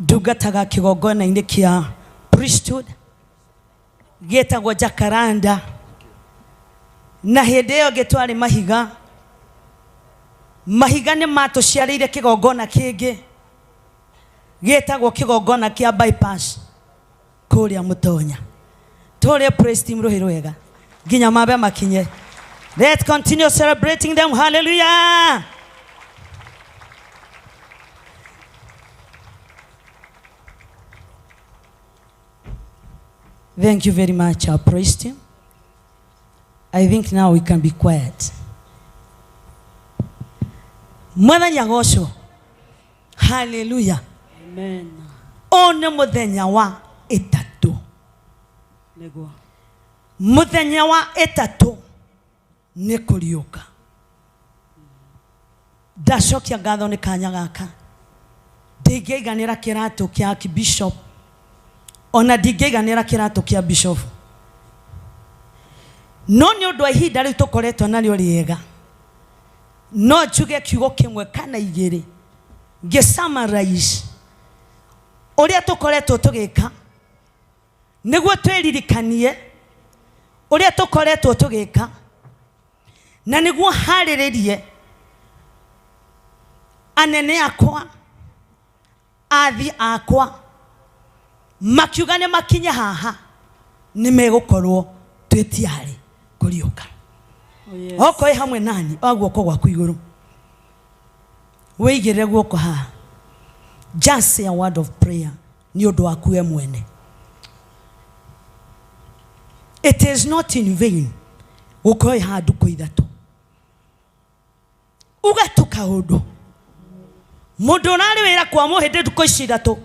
Ndungataga kĩgongona-inĩ kĩa priesthood gĩtagwo Jacaranda, na hĩndĩ ĩyo ĩngĩ twarĩ mahiga. Mahiga nĩ matũciarĩire kĩgongona kĩngĩ gĩtagwo kĩgongona kĩa bypass kũrĩa Mũtonya. Tũrĩe praise team rũhĩ rwega nginya mambe makinye. Let's continue celebrating them. Hallelujah. Thank you very much, our praise team. I think now we can be quiet. Mwathani agocwo. Hallelujah. Amen. Ũyũ nĩ mũthenya wa ĩtatũ. Nĩguo. Mũthenya wa ĩtatũ nĩ kũriũka. Ndacokia ngatho nĩ kanya gaka. Ndingĩiganĩra kĩratũ kĩa Archbishop, ona ndingĩiganĩra kĩratũ kĩa bishop, no nĩ ũndũ wa ihinda rĩu tũkoretwo narĩo rĩega, no njuge kiugo kĩmwe kana igĩrĩ ngĩ summarize ũrĩa tũkoretwo tũgĩka, nĩguo twĩririkanie ũrĩa tũkoretwo tũgĩka, na nĩguo harĩrĩrie anene akwa, athi akwa, makiuga nĩ makinye haha, nĩ megũkorwo twĩ tiarĩ kũriũka. Oh, yes. Okorwo ĩ hamwe nani, oa guoko gwaku igũrũ, wĩigĩrĩre guoko haha. Just say a word of prayer nĩ ũndũ waku we mwene. It is not in vain gũkorwo ĩ haha ndukũ ithatũ. Uga tu kaũndũ. Mũndũ ũrarĩ wĩra kwa mũhĩndĩ ndukũ ici ithatũ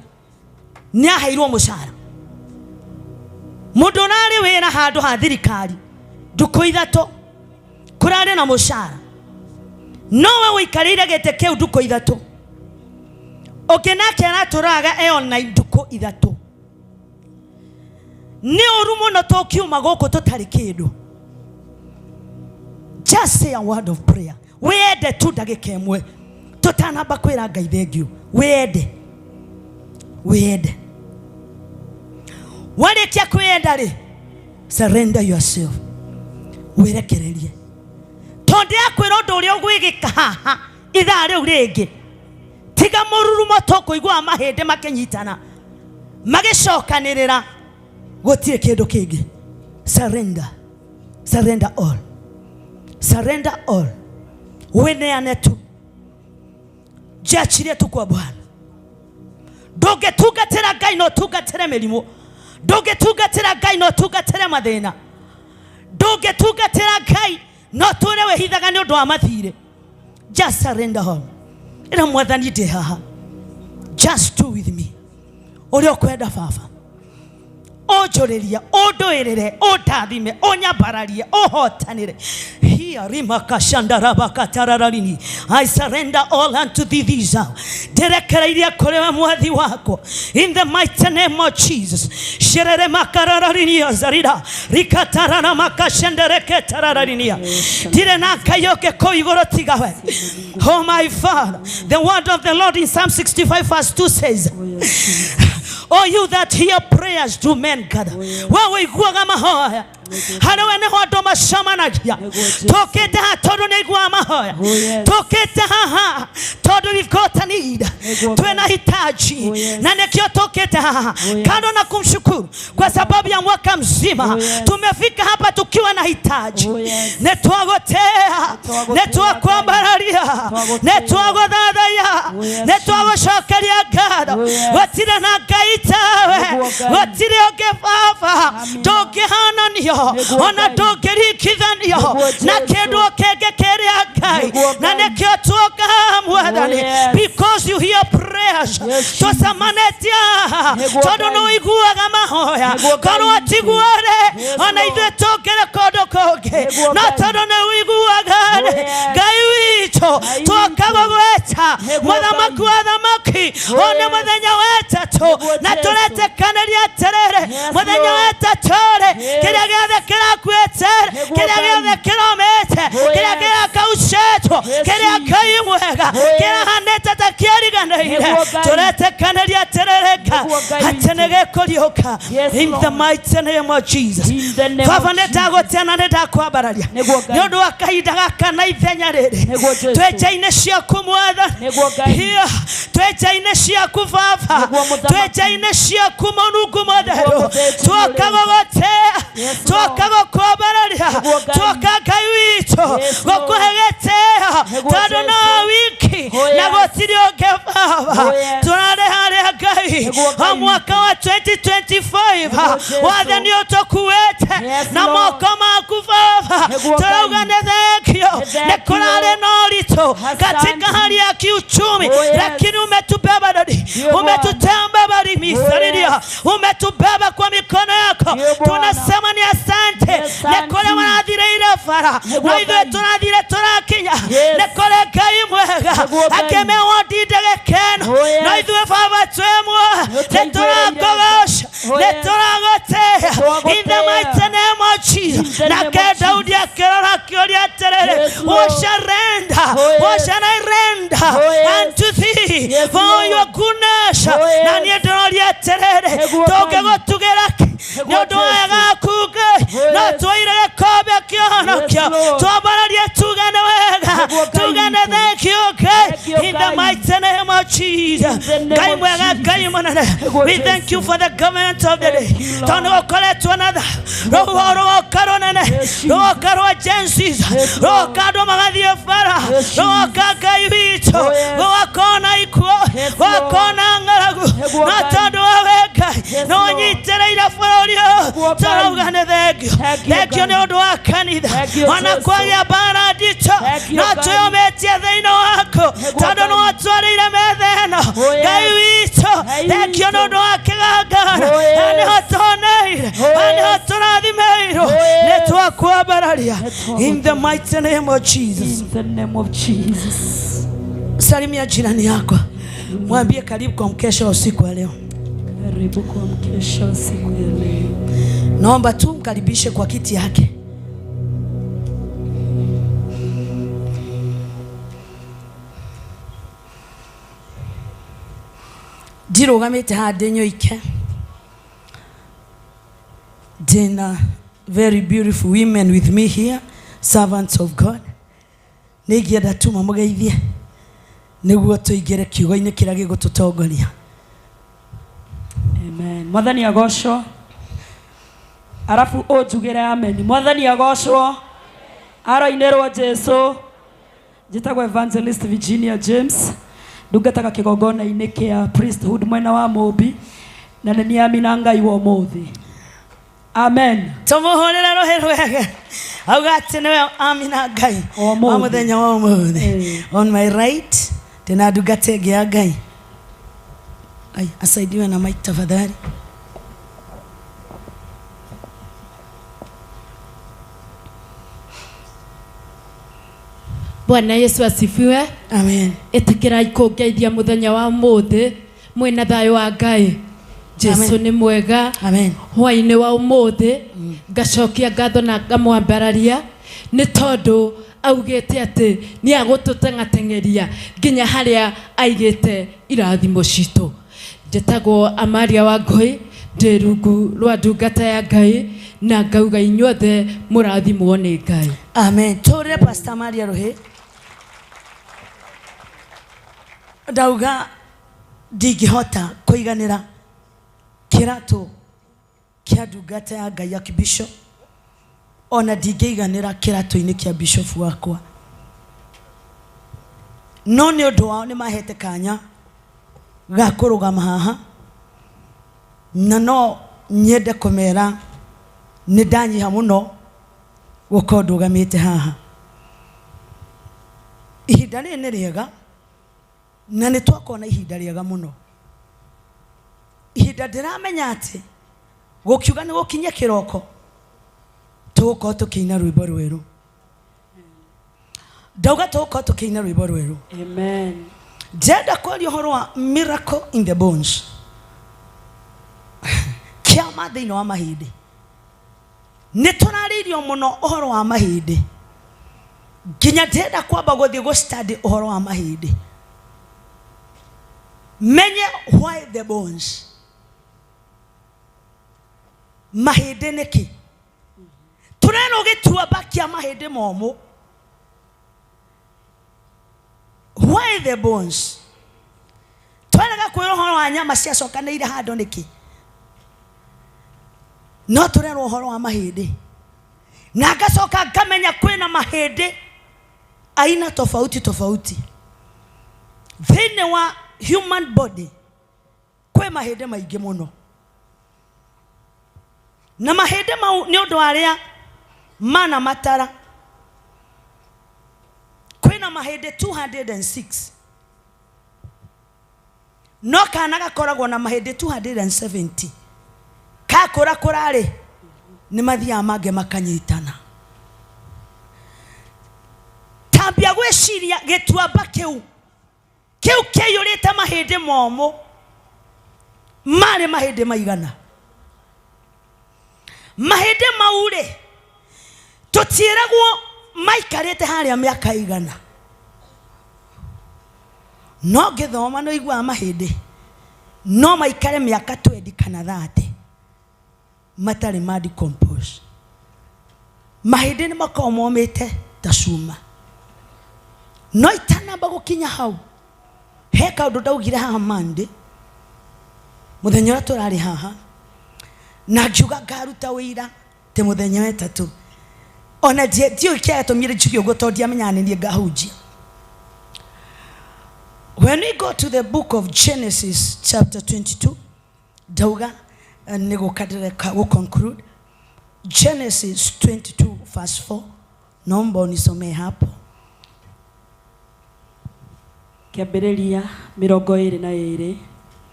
nĩ aheirwo mũcara. Mũndũ ũrarĩ wĩra handũ ha thirikari ndukũ ithatũ kũrarĩ na mũcara, nowe ũikarĩire gĩtĩ kĩu ndukũ ithatũ, ũngĩ nake aratũraga e online ndukũ ithatũ. Nĩ ũru mũno tũkiuma gũkũ tũtarĩ kĩndũ. Just say a word of prayer. Wĩende tu ndagĩka ĩmwe tũtanamba kwĩra Ngai thengiũ. Wĩende, wĩende. Warĩkia kwĩenda rĩ, surrender yourself, wĩrekererie, tondũ yakwĩra ũndũ ũrĩa ũgwĩgĩka haha ithaa rĩu rĩngĩ, tiga mũrurumo tũkũigua mahĩndĩ makĩnyitana magĩcokanĩrĩra, gũtirĩ kĩndũ kĩngĩ. Surrender, surrender all, surrender all, wĩneane tu, jiachirie tu kwa Bwana. Ndũngĩtungatĩra Ngai no ũtungatĩre mĩrimũ, ndũngĩtungatĩra Ngai no ũtungatĩre mathĩna, ndũngĩtungatĩra Ngai no ũtũre wĩhithaga nĩ ũndũ wa mathirĩ. Just surrender all. Ĩra Mwathani ndĩ haha, just do with me ũrĩa ũkwenda baba, ũnjũrĩrie, ũndũĩrĩre, ũndathime, ũnyambararie, ũhotanĩre. Hia rimakashandarabakatarararini. I surrender all unto thee this hour. Ndĩrekereirie kũrĩ we mwathi wakwa, in the mighty name of Jesus. Shirere makarararinia zarira rikatarara makashendereketarararinia. Ndirĩ na Ngai ũngĩ kũu igũrũ tiga we. Oh my Father, the word of the Lord in Psalm 65 verse 2 says, Oh, you that hear prayers, do men gather. We ũiguaga mahoya, harĩ we nĩho andũ macemanagia. Tũkĩte haha tondũ nĩ aiguaga mahoya. Oh, yes. Tũkĩte haha tondũ we've got a need, Nĩguo. twĩna hitaji, Oh, yes. na nĩkĩo tũkĩte haha. Oh, yes. Kando na kumshukuru kwa sababu ya mwaka mzima, Oh, yes. tumefika hapa tukiwa na hitaji. Oh, yes. Nĩ twagũtĩa, Nĩtwagũtĩa, nĩ twakwambararia, Nĩtwagũtĩa. nĩ twagũthathaiya, Oh, yes. nĩ twagũcokeria ngatho. Oh, yes. Gũtirĩ na Ngai tawe, Nĩguo Ngai. gũtirĩ ũngĩ baba, Amina. ndũngĩhananio Nĩguo ona Ngai. ndũngĩringithanio Nĩguo na Jesu. kĩndũ kĩngĩ kĩrĩa Ngai, Nĩguo na Ngai. nĩkĩo tuoka Mwathani, Oh, yes. because you hear prayers. Yes, Jesus. Tũcemanĩtie haha Nĩguo tondũ Ngai. nĩ ũiguaga mahoya. Nĩguo Ngai Korwo witũ. tiguo rĩ, Yes, ona Lord. ithuĩ tũngĩrĩ kũndũ kũngĩ, Nĩguo no Ngai. tondũ nĩ ũiguaga rĩ, Oh, yes. Ngai witũ, Ngai twoka witũ. gũgwĩta Nĩguo mũthamaki Ngai. wa athamaki. Oh, Ũyũ nĩ yes. mũthenya wa ĩtatũ, Nĩguo na Jesu. tũretĩkanĩria atĩrĩrĩ, Yes, mũthenya wa Lord. ĩtatũ rĩ, Yes. kĩrĩa gĩothe kĩrakuĩte rĩ, Nĩguo kĩrĩa Ngai. gĩothe kĩromĩte, Oh, kĩrĩa yes. kĩrakaucĩtwo, Yes, kĩrĩa Jesus. Ngai mwega Oh, yes. kĩrahanĩte ta kĩariganĩire, Nĩguo Ngai. tũretĩkanĩria atĩrĩrĩ, Ndĩretĩka Nĩguo Ngai atĩ witũ. nĩ gĩkũriũka. Yes, In the Lord. mighty name of Jesus. In the name Baba of nĩ Jesus. ndagũtĩa na nĩ ndakwambararia Nĩguo Ngai. nĩ ũndũ wa kahinda gaka na ithenya rĩrĩ. Nĩguo Jesu. Twĩ nja-inĩ ciaku Mwathani. Nĩguo Ngai. Hiya, twĩ nja-inĩ ciaku Baba. Nĩguo Mũthamaki. Twĩ nja-inĩ ciaku Mũrungu Mũtheru. Nĩguo Mũthĩnjĩri Twoka ũrĩa. gũgũtĩa, Yes, twoka Lord. gũkwambararia, Nĩguo Ngai. twoka Ngai witũ Yes, Lord. gũkũhe gĩtĩo Nĩguo tondũ Jesu. no wiki Oh, yes. na gũtirĩ ũngĩ Baba. Oh, yes. Tũrarĩ harĩa Ngai Nĩguo Ngai o mwaka wa 2025 Nĩguo Jesu. wathe nĩ ũtũkuĩte Yes, na Lord. moko maku Baba. Nĩguo Ngai. Tũrauga nĩ thengio, Nĩ nĩ thengio. kũrarĩ na ũritũ Asante. katika hali ya kiuchumi, Oh, yes. lakini umetubeba dadi, Ndiyo Bwana. umetutamba bari misaridia, Oh, yes. umetubeba kwa mikono yako. Ndiyo Bwana. Tunasema ni asante. Asante. Nĩ kũrĩa marathire bara Nĩguo no ithuĩ Ngai. tũrathire tũrakinya. Yes. Nĩ kũrĩ Ngai mwega Nĩguo Ngai. akĩmewo ndinde gĩkeno, Oh, yes. no ithuĩ Baba twĩ muoyo, nĩ Nĩtũiguĩrĩire. tũrakũgoca, Oh, nĩ yes. tũragũtĩĩa. Tũragũtĩĩa. In the mighty name of Jesus. In the name Nake of Jesus. Daudi akĩrora akĩũria atĩrĩrĩ, Yes, what Lord. shall render, Oh, yes. what shall I render Oh, yes. unto thee Yes, for Lord. your goodness? Oh, yes. Na niĩ ndĩroria atĩrĩrĩ, Nĩguo Ngai. tũngĩgũtugĩra kĩ Nĩguo nĩ ũndũ wa Jesu. wega waku Ngai? Oh, No yes. twaire gĩkombe kĩhonokio, Yes, Lord. twambararie tugane wega, Nĩguo Ngai tugane witũ. thank you Ngai. Thank you, In the Ngai. mighty name of Jesus. In the name Ngai of mwega, Jesus. Ngai mũnene. Nĩguo We thank you Jesu. for the government of the day. Thank you, Lord. Tondũ gũkoretwo na tha rũhuho rũgoka rũnene, Yes, Jesus. rũgoka rwa Gen Zs, Yes, Lord. rũgoka andũ magathiĩ bara, Yes, Jesus. rũgoka Ngai witũ, Oh, yes. rũgoka ona ikuũ, Yes, rũgoka Lord. ona ng'aragu. Nĩguo No Ngai. tondũ wa we Ngai Yes, nĩ Lord. ũnyitĩrĩire bũrũri ũyũ, Nĩguo Ngai. tũrauga nĩ thengio. Thank you, Thengio Ngai. nĩ ũndũ wa kanitha, Thank you, ona Jesu. kwagĩa mbara nditũ, Thank you, no Ngai. twĩyũmĩtie thĩinĩ waku, Nĩguo tondũ Ngai. nĩ watwarĩire metha ĩno. Oh, yes. Ngai witũ, Ngai thengio nĩ witũ. ũndũ wa kĩgangana. Oh, yes. Na nĩho tuoneire, Oh, na nĩho yes. tũrathimeirwo. Oh, yes. Nĩ twakwambararia. Nĩ In the mighty name of Jesus. In the name of Jesus. Salimia jirani yako, mwambie karibu kwa mkesha wa usiku wa leo. Karibu kwa mkesha wa siku ya leo. Naomba tu mkaribishe kwa kiti yake. Ndirũgamĩte haha ndĩ nyoike, ndĩna very beautiful women with me here, servants of God. Nĩ ingĩenda tu mamũgeithie nĩguo tũingĩre kiugo-inĩ kĩrĩa gĩgũtũtongoria. Amen. Mwathani agocwo. Arafu ũnjugĩre amen. Mwathani agocwo. Aroinĩrwo Jesu. Njĩtagwo Evangelist Virginia James. Ndungataga kĩgongona-inĩ kĩa priesthood mwena wa Mũmbi na nĩ niĩ amina Ngai wa ũmũthĩ. Amen. Tũmũhũrĩre rũhĩ rwega auga atĩ nĩwe amina Ngai Wa ũmũthĩ. wa mũthenya wa ũmũthĩ. Eh. On my right ndĩna ndungata ĩngĩ ya Ngai. Ai, asaidiwe na mic tafadhali. Bwana Yesu asifiwe. Amen. Ĩtĩkĩrai kũngeithia mũthenya wa ũmũthĩ mwĩna thayũ wa Ngai. Jesu Amen. nĩ mwega. Amen. Hwaĩ-inĩ wa ũmũthĩ ngacokia ngatho na ngamwambararia nĩ tondũ augĩte atĩ nĩ agũtũteng'ateng'eria nginya harĩa aigĩte irathimo citũ. Njĩtagwo Amaria wa Ngũi, ndĩ rungu rwa ndungata ya Ngai na ngauga inyuothe mũrathimwo nĩ Ngai. Amen. Tũrĩre Pastor Maria rũhĩ. Ndauga ndingĩhota kũiganĩra kĩratũ kĩa ndungata ya Ngai ya kibisho, ona ndingĩiganĩra kĩratũ-inĩ kĩa bishop wakwa, no nĩ ũndũ wao nĩ mahete kanya ga kũrũgama haha, na no nyende kũmera nĩ ndanyiha mũno gũkorwo ndũgamĩte haha. Ihinda rĩrĩ nĩ rĩega na nĩ twakorwo na ihinda rĩega mũno, ihinda ndĩramenya atĩ gũkiuga nĩ gũkinye kĩroko tũgũkorwo tũkĩina rwĩmbo rwerũ. Ndauga tũgũkorwo tũkĩina rwĩmbo rwerũ. Amen. Ndĩrenda kwaria ũhoro wa miracle in the bones, kĩama thĩinĩ wa mahĩndĩ. Nĩ tũrarĩirio mũno ũhoro wa mahĩndĩ, nginya ndĩrenda kwamba gũthiĩ gũ study ũhoro wa mahĩndĩ, menye why the bones. Mahĩndĩ nĩkĩ? Tũrerwo gĩtuamba kĩa mahĩndĩ momũ. Why the bones? Twarega kwĩrwo ũhoro wa nyama ciacokanĩire handũ nĩkĩ? No tũrerwo ũhoro wa mahĩndĩ. Na ngacoka ngamenya kwĩna mahĩndĩ aina tofauti tofauti. Thĩinĩ wa human body kwĩ mahĩndĩ maingĩ mũno. Na mahĩndĩ mau nĩ ũndũ wa arĩa mana matara. Kwĩna mahĩndĩ 206. No kana gakoragwo na mahĩndĩ 270. Kakũra kũra-rĩ, nĩ mathiaga mangĩ makanyitana. Tambia gwĩciria gĩtuamba kĩu kĩu kĩaiyũrĩte mahĩndĩ momũ marĩ mahĩndĩ maigana. Mahĩndĩ mau-rĩ, tũtiĩragwo maikarĩte harĩa mĩaka igana. No ngĩthoma nĩ ũiguaga mahĩndĩ no maikare mĩaka 20 kana 30 matarĩ ma decompose. Mahĩndĩ nĩ makoragwo momĩte ta cuma. No itanamba gũkinya hau, he kaũndũ ndaugire haha Monday, mũthenya ũrĩa tũrarĩ haha, na ngiuga ngaruta ũira atĩ mũthenya wa ĩtatũ. Ona ndiũĩ kĩrĩa gĩatũmire njuge ũguo tondũ ndiamenyaga nĩ niĩ ngahunjia. When we go to the book of Genesis chapter 22, ndauga nĩ gũka ndĩreka gũ conclude. Genesis 22 verse 4, naomba unisomee hapo. Kĩambĩrĩria 22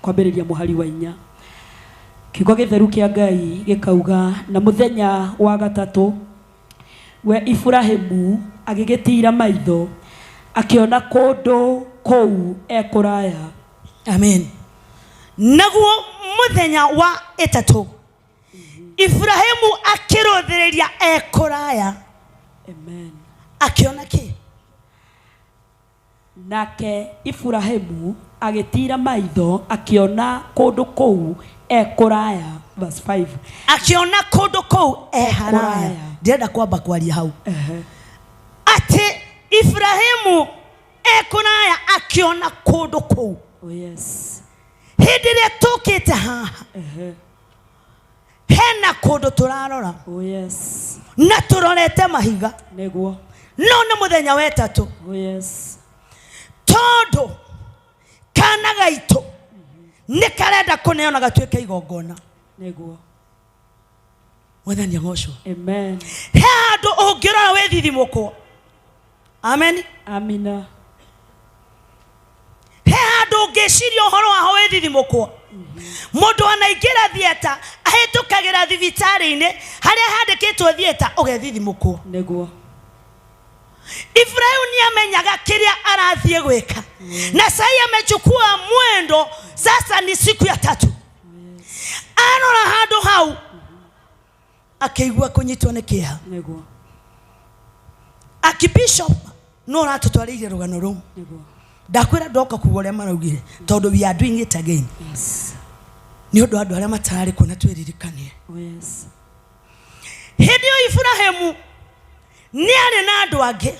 kwambĩrĩria mũhari wa inya. Kiugo gĩtheru kĩa Ngai gĩkauga, na mũthenya wa gatatũ we Iburahimu agĩgĩtiira maitho akĩona kũndũ kũu e kũraya. Amen. Naguo mũthenya wa ĩtatũ Iburahimu akĩrũthĩrĩria e kũraya. Amen. Akĩona kĩ? Nake Iburahimu agĩtiira maitho akĩona kũndũ kũu e kũraya. Verse 5. Akĩona kũndũ kũu e haraya. Kũraya. Ndĩrenda kwamba kwaria hau. Atĩ Iburahimu e kũraya akĩona kũndũ kũu. Oh yes. Hĩndĩ ĩrĩa tũkĩte haha, hena kũndũ tũrarora. Oh yes. Na tũrorete mahiga. Nĩguo. No nĩ mũthenya wa ĩtatũ. Oh yes. Tondũ kana gaitũ nĩ karenda kũneana gatuĩke igongona. Nĩguo. Mwathani agocwo. Amen. He handũ ũngĩrora wĩthithimũkwo. Amen. Amina. He handũ ũngĩciria ũhoro waho wĩthithimũkwo. Mũndũ anaingĩra theatre ahĩtũkagĩra thibitarĩ-inĩ harĩa handĩkĩtwo theatre ũgethithimũkwo. Nĩguo. Ibrahimu nĩ amenyaga kĩrĩa arathiĩ gwĩka. Na sahi amechukua mwendo, sasa ni siku ya tatu. Arora handũ hau akĩigua kũnyitwo nĩ kĩeha. Nĩguo. Archbishop no ũratũtwarĩire rũgano rũu. Nĩguo. Ndakwĩra ndoka kuga ũrĩa maraugire tondũ we are doing it again. Yes. Nĩ ũndũ wa andũ arĩa matararĩ kuo na twĩririkanie. Oh yes. Hĩndĩ ĩyo Ibrahimu nĩ arĩ na andũ angĩ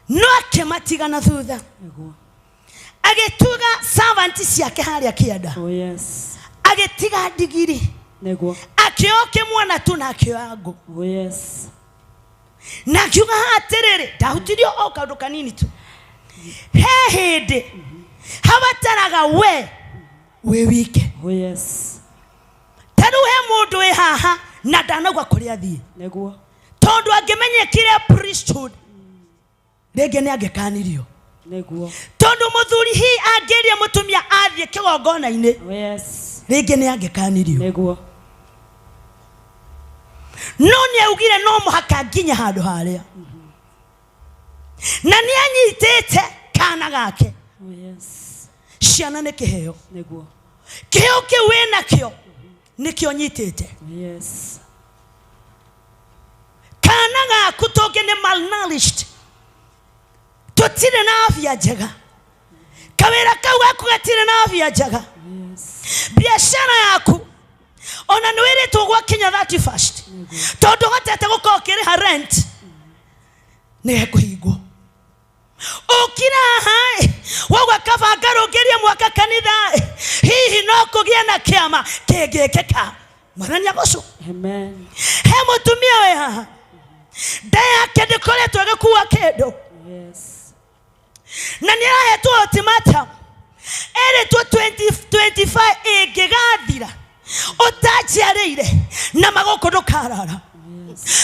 no akĩmatiga na thutha. Nĩguo. Agĩtuga servant ciake harĩa kĩanda. Oh yes. Agĩtiga ndigiri. Nĩguo. Akĩoya kĩmwana tu na akĩoya ngũ. Oh yes. Na akiuga atĩrĩrĩ, ndahutirio o kaũndũ kanini tu. He hĩndĩ habataraga we wĩ wike. Oh yes. Ta rĩu he mũndũ wĩ haha na ndanauga kũrĩa athiĩ. Nĩguo. Tondũ angĩmenyekire priesthood rĩngĩ nĩ angĩkanirio. Nĩguo. Tondũ mũthuri hihi angĩria mũtumia athiĩ kĩgongona-inĩ Oh yes. rĩngĩ nĩ angĩkanirio. Nĩguo. No nĩ augire no mũhaka nginye handũ harĩa. Na nĩ anyitĩte kana gake. Oh yes. Ciana nĩ kĩheo. Nĩguo. Kĩheo kĩu wĩnakĩo nĩkĩo nyitĩte. Oh yes. Kana gaku tũngĩ nĩ malnourished. Tũtirĩ na afya njega. Kawĩra kau gaku gatirĩ na afya njega. Yes. Biashara yaku o Gwakinya 31st, tondũ hotete gũkorwo ũkĩrĩha rent, nĩ hekũhingwo. Ũkira haha wauga kaba ngarũngĩrie mwaka kanitha, hihi no kũgĩe na kĩama kĩngĩkĩka. Mwathani agocwo. Amen. He mũtumia wĩ haha, nda yake ndĩkoretwo ĩgĩkua kĩndũ. Yes. Na nĩ arahetwo ultimatum, erĩtwo 2025 ĩngĩgathira ũtanjiarĩire na magũkũ ndũkarara.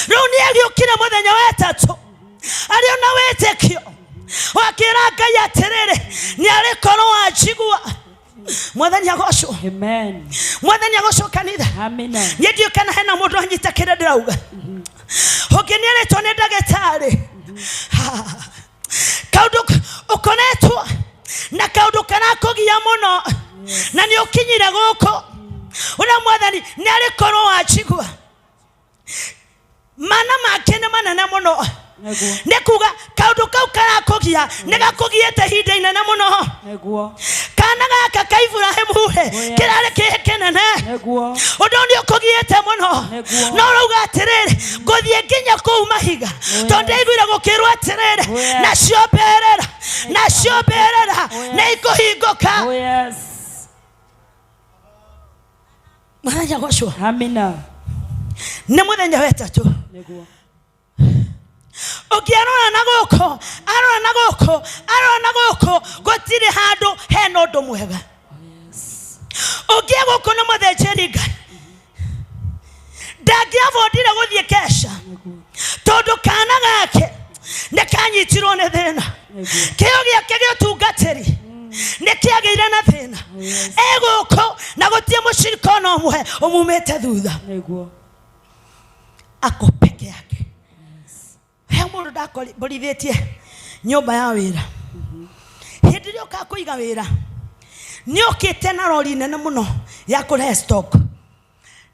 Rĩu nĩ agĩũkire mũthenya wa ĩtatũ arĩ ona wĩtĩkio wakĩra Ngai atĩrĩrĩ, nĩ arĩkorwo wanjigua. Mwathani agocwo. Amen. Mwathani agocwo, kanitha. Amina. Niĩ ndiũĩ kana hena mũndũ anyita kĩrĩa ndĩrauga. Ũngĩ nĩ erĩtwo nĩ ndagĩtarĩ kaũndũ ũkoretwo na kaũndũ karakũgia mũno, na nĩ ũkinyire gũkũ ũrĩa Mwathani nĩ arĩkorwo wanjigua. Mana make nĩ manene mũno. Nĩguo. Nĩ kuga kaũndũ kau karakũgia nĩ gakũgiĩte ihinda inene mũno. Nĩguo. Kana gaka ka Iburahĩmu Oh, yes. kĩrarĩ kĩhĩ kĩnene. Nĩguo. Ũndũ nĩ ũkũgiĩte mũno. Nĩguo. No ũrauga atĩrĩrĩ, ngũthiĩ nginya kũu mahiga, tondũ ndaiguire gũkĩrwo atĩrĩrĩ, Oh, yes. nacio mbĩrĩra, nacio mbĩrĩra Oh, yes. nĩ ikũhingũka. Oh yes. Mũthenya gocwo. Amina. Nĩ mũthenya wa ĩtatũ. Nĩguo. Ũngĩ arora na gũkũ, arora na gũkũ, arora na gũkũ, gũtirĩ handũ hena ũndũ mwega. Ũngĩ gũkũ nĩ mũthĩnjĩri Ngai, ndangĩabondire gũthiĩ kesha, tondũ kana gake nĩ kanyitirwo nĩ thĩna. Nĩguo. Kĩo gĩake gĩa ũtungatĩri nĩ kĩagĩire na thĩna. E gũkũ na gũtirĩ mũcirika ona ũmwe ũmumĩte thutha. Nĩguo. Ako peke yake. He mũndũ ndakomborithĩtie nyũmba ya wĩra. Hĩndĩ ĩrĩa ũkaga kũiga wĩra, nĩ okĩte na rori nene mũno ya kũrehe stock,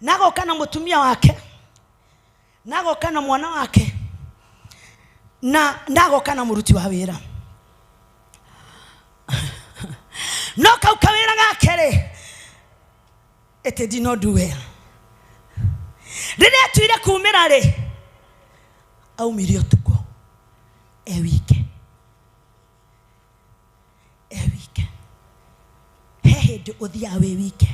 na agoka na mũtumia wake, na agoka na mwana wake, na agoka na mũruti wa wĩra. No kau kawĩra gake rĩ, it did not do well. Rĩrĩa atuire kumĩra rĩ, aumire ũtukũ e wike, e wike. He hĩndĩ ũthiaga wĩ wike.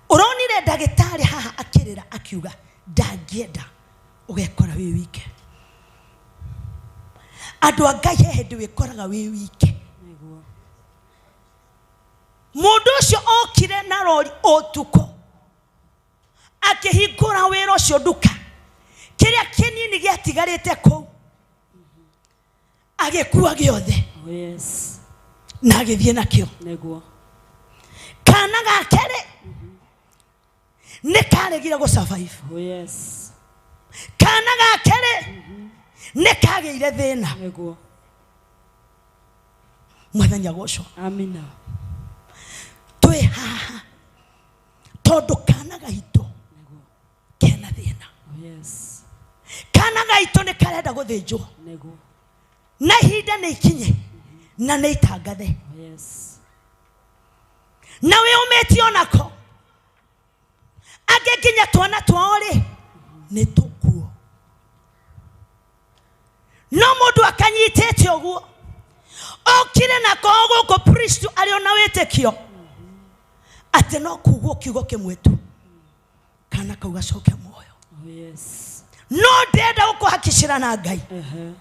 Ũronire ndagĩtarĩ haha akĩrĩra akiuga ndangĩenda ũgekora wĩ wike. Andũ a Ngai, he hĩndĩ wĩkoraga wĩ wike. Nĩguo. Mũndũ ũcio okire na rori ũtukũ, akĩhingũra wĩra ũcio, nduka kĩrĩa kĩnini gĩatigarĩte kũu agĩkua gĩothe. Oh yes. Na agĩthiĩ nakĩo. Nĩguo. Kana gake rĩ, nĩ karegire gũ survive. Oh yes. Kana gake rĩ, nĩ kagĩire thĩna. Nĩguo. Mwathani agocwo. Amina. Twĩ haha tondũ kana gaitũ Nĩguo. kena thĩna. Oh yes. Kana gaitũ nĩ karenda gũthĩnjwo. Nĩguo. Na ihinda nĩ ikinye na nĩ itangathe. Oh yes. Na wĩũmĩtie onako angĩ nginya twana twao rĩ, nĩ tũkuo, no mũndũ akanyitĩte ũguo okire nako gũkũ Kristo arĩ ona wĩtĩkio atĩ no kugwo kiugo kĩmwe tu, kana kau gacoke muoyo. Oh yes. No ndĩrenda gũkũhakicĩra na Ngai Ehe.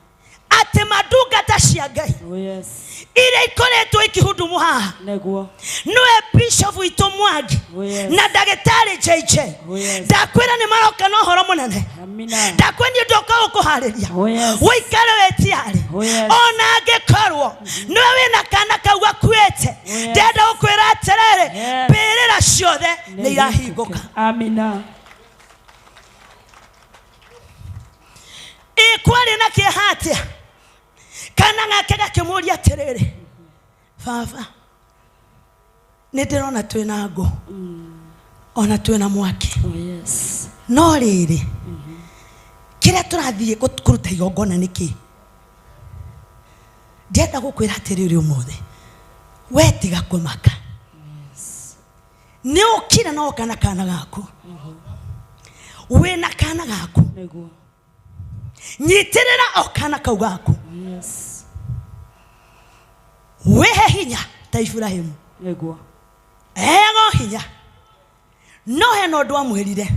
atĩ mandungata cia Ngai Oh yes. iria ikoretwo ikihudumu haha, Nĩguo. nĩwe Bishop witũ Mwangi Oh yes. na ndagĩtarĩ JJ, Oh yes. ndakwĩra nĩ maroka na ũhoro mũnene. Amina. Ndakwĩra niĩ ndoka gũkũharĩria Oh yes. wĩikare wĩtiarĩ. Oh yes. Ona angĩkorwo nĩwe wĩna kana kau gakuĩte, Oh yes. ndĩrenda gũkwĩra atĩrĩrĩ, Yes. mbĩrĩra ciothe nĩ irahingũka. Amina. Ĩ kwarĩ na kĩeha atĩa kana gake gakĩmũria atĩrĩrĩ, "Baba, nĩ ndĩrona twĩna ngũ ona twĩna mwaki, Oh yes. no rĩrĩ, kĩrĩa tũrathiĩ kũruta igongona nĩ kĩ?" Ndĩrenda gũkwĩra atĩrĩrĩ, ũmũthĩ we tiga kũmaka. Nĩ ũkire na woka na kana gaku. Wĩna kana gaku. Nĩguo. Nyitĩrĩra o kana kau gaku. Yes. Wĩhe hinya ta Iburahĩmu. Nĩguo. Heago hinya. No hena ũndũ amwĩrire.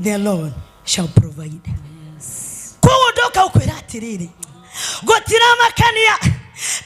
The Lord shall provide. Yes. Koguo ndoka gũkwĩra atĩrĩrĩ, gũtiramakania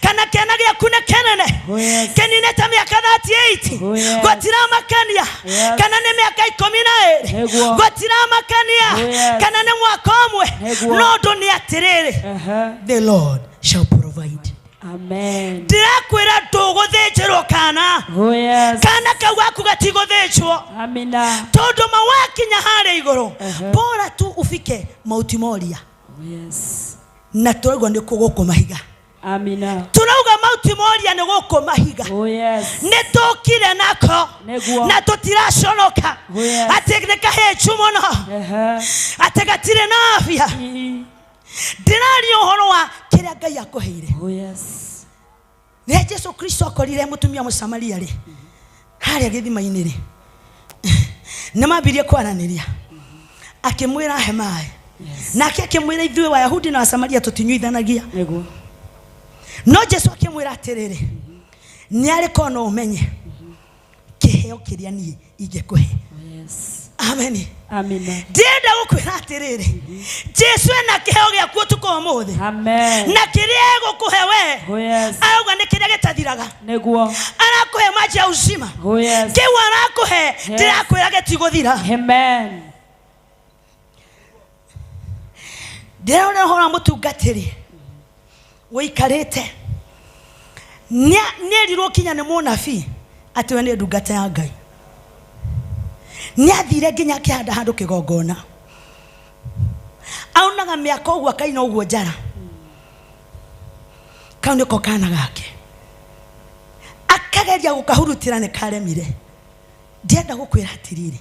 kana kĩana gĩaku nĩ kĩnene Oh, yes. kĩninĩte mĩaka 38. Oh, yes. Gũtiramakania Yes. kana nĩ mĩaka 12. Nĩguo. Gũtiramakania Oh, yes. kana nĩ mwaka ũmwe. Nĩguo. No ũndũ nĩ atĩrĩrĩ, Ehe. the Lord shall provide. Amen. Ndĩrakwĩra ndũgũthĩnjĩrwo kana Oh, yes. kana kau gaku gatigũthĩnjwo. Amina. Tondũ mawakinya harĩa igũrũ, Ehe. bora tu ufike Mount Moria. Oh, yes. Na tũraigua nĩ gũkũ mahiga. Amina. Tũrauga Mount Moria nĩ gũkũ mahiga. Oh, yes. Nĩ tũkire nako. Nĩguo. Na tũtiraconoka. Oh, yes. Atĩ nĩ kahĩnju mũno. Ehe. Atĩ gatirĩ na afya. Ii. Ndĩraria ũhoro wa kĩrĩa Ngai akũheire. Oh, yes. Rĩrĩa Jesu Kristo akorire mũtumia Mũsamaria rĩ, harĩa gĩthima-inĩ rĩ, nĩ mambirie kwaranĩria. Akĩmwĩra ahe maĩ. Yes. Nake akĩmwĩra ithuĩ Wayahudi na Wasamaria tũtinyuithanagia. Nĩguo. No Jesu akĩmwĩra atĩrĩrĩ, nĩ arĩ korwo no ũmenye kĩheo kĩrĩa niĩ ingĩkũhe. Oh, yes. Amen. Amina. Ndĩrenda gũkwĩra atĩrĩrĩ, Jesu ena kĩheo gĩaku ũtukũ wa ũmũthĩ. Amen. Na kĩrĩa egũkũhe we, Oh, yes. arauga nĩ kĩrĩa gĩtathiraga. Nĩguo. Arakũhe maji ya uzima. Oh, yes. Kĩu arakũhe, ndĩrakwĩra gĩtigũthira. Amen. Ndĩrona ũhoro wa mũtungatĩri ũikarĩte nĩerirwo kinya nĩ mũnabii atĩ we nĩ ndungata ya Ngai. Nĩathire nginya akĩhanda handũ kĩgongona. Aunaga mĩaka ũguo akaina ũguo njara. Kau nĩko kana gake. Akageria gũkahurutĩra nĩ karemire. Ndĩrenda gũkwĩra atĩrĩrĩ,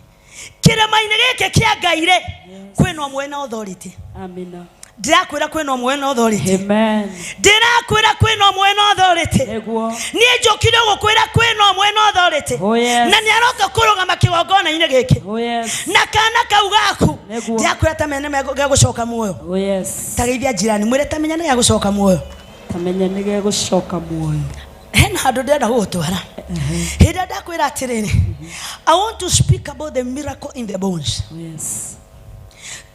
kĩrĩma-inĩ gĩkĩ kĩa Ngai rĩ, kwĩna ũmwe na authority. Amina. Ndĩrakwĩra kwĩna ũmwe na authority. Amen. Ndĩrakwĩra kwĩna ũmwe na authority. Nĩguo. Niĩ njũkire gũkwĩra kwĩna ũmwe na authority. Oh, yes. Na nĩaroka kũrũgama kĩgongona-inĩ gĩkĩ. Oh, yes. Na kana kau gaku Nĩguo. ndĩrakwĩra ta menya nĩ gegũcoka muoyo. Oh, yes. Ta geithia jirani mwĩre ta menya nĩ gegũcoka muoyo. Tamenya nĩ gegũcoka muoyo. Hena handũ ndĩrenda gũgũtwara. Hĩndĩ ĩrĩa ndakwĩra atĩrĩrĩ, I want to speak about the miracle in the bones. Oh, yes.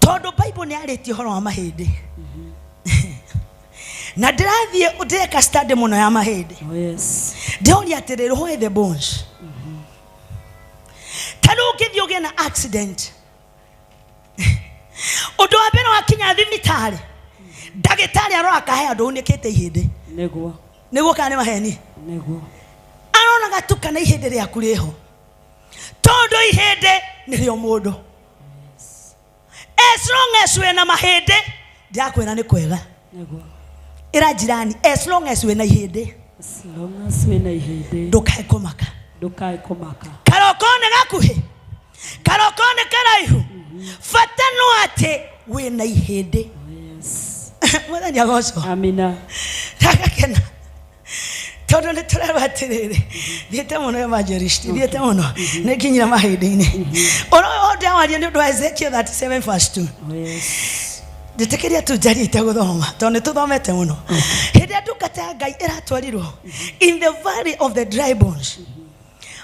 Tondũ Bible nĩ yarĩtie ũhoro wa mahĩndĩ. Na ndĩrathiĩ ndĩreka study mũno ya mahĩndĩ. Oh, yes. Ndĩroria atĩrĩrĩ, why the bones? Ta rĩu ũngĩthiĩ ũgĩe na accident. Ũndũ wa mbere wakinya thibitarĩ, ndagĩtarĩ arora kahe andũ unĩkĩte ihĩndĩ. Nĩguo. Nĩguo kana nĩ maheni? Nĩguo. Aronaga tu kana ihĩndĩ rĩaku rĩho. Tondũ ihĩndĩ nĩrĩo mũndũ. As long as wĩna mahĩndĩ, ndĩrakwĩra nĩ kwega. Nĩguo. Ĩra jirani, as long as wĩna ihĩndĩ, As long as wĩna ihĩndĩ, ndũkae kũmaka. ndũkae kũmaka. Karoko nĩ gakuhĩ, karoko nĩ karaihu, bata no atĩ wĩna ihĩndĩ. Oh, yes. Mwathani agocwo. Amina. Ndagakena tondũ nĩ tũrerwo atĩrĩrĩ, thiĩte mũno evangelist, thiĩte mũno nĩ nginyire mahĩndĩ-inĩ. Ũhoro ũyũ ndĩrawaria nĩ ũndũ wa Ezekiel 37 verse 2. Oh, yes. Njĩtĩkĩria tu njarie itegũthoma tondũ nĩ tũthomete mũno. Hĩndĩ ĩrĩa ndungata ya Ngai ĩratwarirwo in the valley of the dry bones,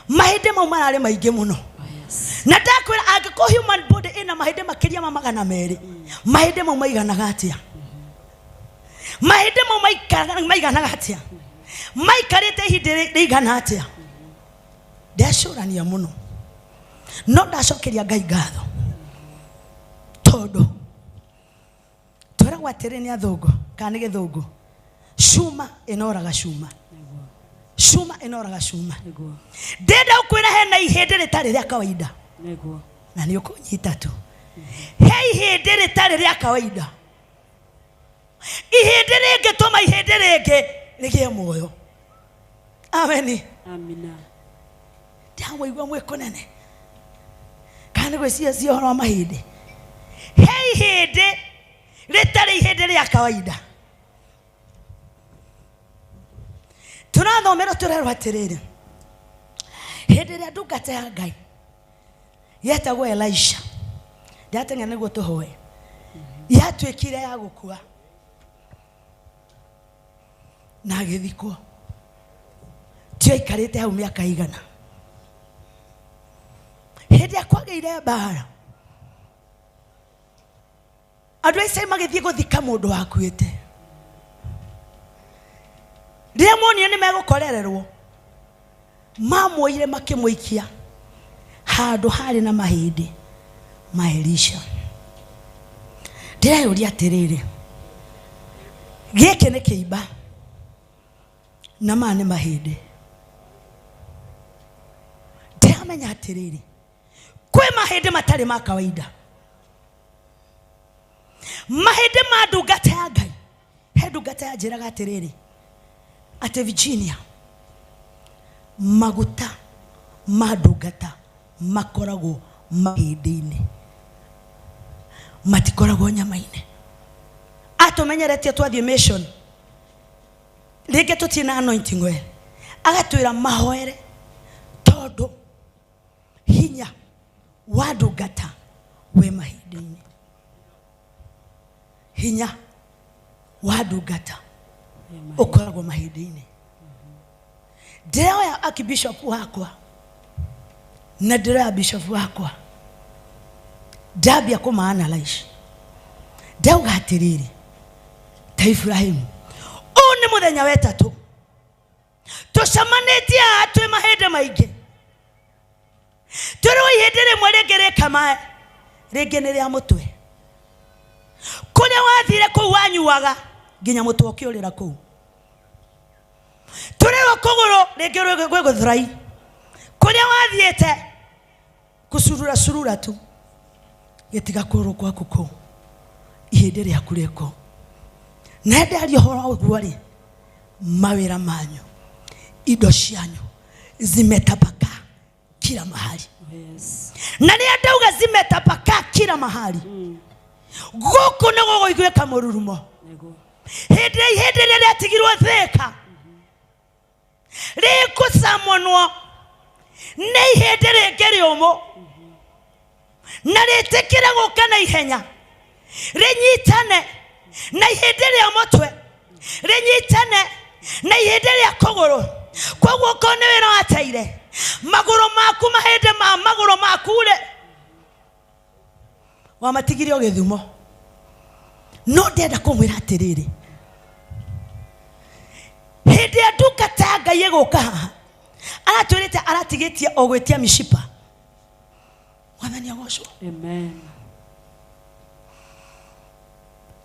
mahĩndĩ mau mararĩ maingĩ mũno. Oh, yes. Na ndakwĩra angĩkorwo human body ĩna mahĩndĩ makĩria ma 200, mahĩndĩ mau maiganaga atĩa? Mahĩndĩ mau maiganaga atĩa? Maikarĩte ihinda rĩigana atĩa? Ndecũrania mũno. No ndacokeria Ngai ngatho tondũ twĩragwo atĩrĩ nĩ athũngũ kana nĩ gĩthũngũ, cuma ĩnoraga cuma. Cuma ĩnoraga cuma. Nĩguo. Ndĩrenda gũkwĩra hena ihĩndĩ rĩtarĩ rĩa kawaida. Nĩguo. Na nĩ ũkũnyita tu. He ihĩndĩ rĩtarĩ rĩa kawaida. Ihĩndĩ rĩngĩtũma ihĩndĩ rĩngĩ rĩgĩe muoyo. Ameni. Amina. Ndamũigua mwĩ kũnene. Kana nĩ gwĩciria cia ũhoro wa mahĩndĩ. He ihĩndĩ rĩtarĩ ihĩndĩ rĩa kawaida. Tũrathomera tũrerwo atĩrĩrĩ, hĩndĩ Hĩndĩ ĩrĩa ndungata ya Ngai yetagwo Elisha, ndateng'era nĩguo tũhoe, yatuĩkire ya gũkua na agĩthikwo, tio aikarĩte hau mĩaka igana. Hĩndĩ ĩrĩa kwagĩire mbara, andũ a Isiraeli magĩthiĩ gũthika mũndũ wakuĩte. Rĩrĩa monire nĩ megũkorererwo, mamuoire makĩmũikia handũ harĩ na mahĩndĩ ma Elisha. Ndĩreyũria atĩrĩrĩ, gĩkĩ nĩ kĩimba na maya nĩ mahĩndĩ. Ndĩramenya atĩrĩrĩ, kwĩ mahĩndĩ matarĩ ma kawaida, mahĩndĩ ma ndungata ya Ngai. He ndungata yanjĩraga atĩrĩrĩ, atĩ Virginia, maguta ma ndungata makoragwo mahĩndĩ-inĩ, matikoragwo nyama-inĩ. Atũmenyeretie twathiĩ mission, rĩngĩ tũtirĩ na anointing oil, agatwĩra mahoere tondũ hinya wa ndungata wĩ mahĩndĩ-inĩ. Hinya wa ndungata ũkoragwo mahĩndĩ-inĩ. Ndĩroya archbishop wakwa na ndĩroya bishop wakwa, ndambia kũma analyze, ndauga atĩrĩrĩ, ta Ibrahimu, ũũ nĩ mũthenya wa ĩtatũ tũcemanĩtie haha twĩ mahĩndĩ maingĩ, twĩrwo ihĩndĩ rĩmwe rĩngĩ rĩkamae, rĩngĩ nĩ rĩa mũtwe. Kũrĩa wathire kũu wanyuaga nginya mũtwe ũkĩũrĩra kũu. Tũrĩrwo kũgũrũ rĩngĩ gwĩ gũthurai, kũrĩa wathiĩte kũcurura curura tu, gĩtiga kũgũrũ gwaku kũu, ihĩndĩ rĩaku rĩ kũu. Na ndaria ũhoro wa ũguo rĩ, mawĩra manyu, indo cianyu zimetapakaa kila mahali. Yes. Na rĩrĩa ndauga zimetapakaa kila mahali, gũkũ nĩ gũgũiguĩka mũrurumo. Nĩguo. Hĩndĩ ĩrĩa ihĩndĩ rĩrĩa rĩatigirwo Thĩka rĩkũcamonwo nĩ ihĩndĩ rĩngĩ rĩũmũ na rĩtĩkĩre gũka na ihenya, rĩnyitane na ihĩndĩ rĩa mũtwe, rĩnyitane na ihĩndĩ rĩa kũgũrũ. Koguo okorwo nĩ wĩra wateire, magũrũ maku, mahĩndĩ ma magũrũ maku rĩ, wamatigire o gĩthumo. No ndĩrenda kũmwĩra atĩrĩrĩ, hĩndĩ ya ndungata ya Ngai ĩgũka haha, aratwĩrĩte aratigĩtie o gwĩtia mishipa. Mwathani agocwo. Amen.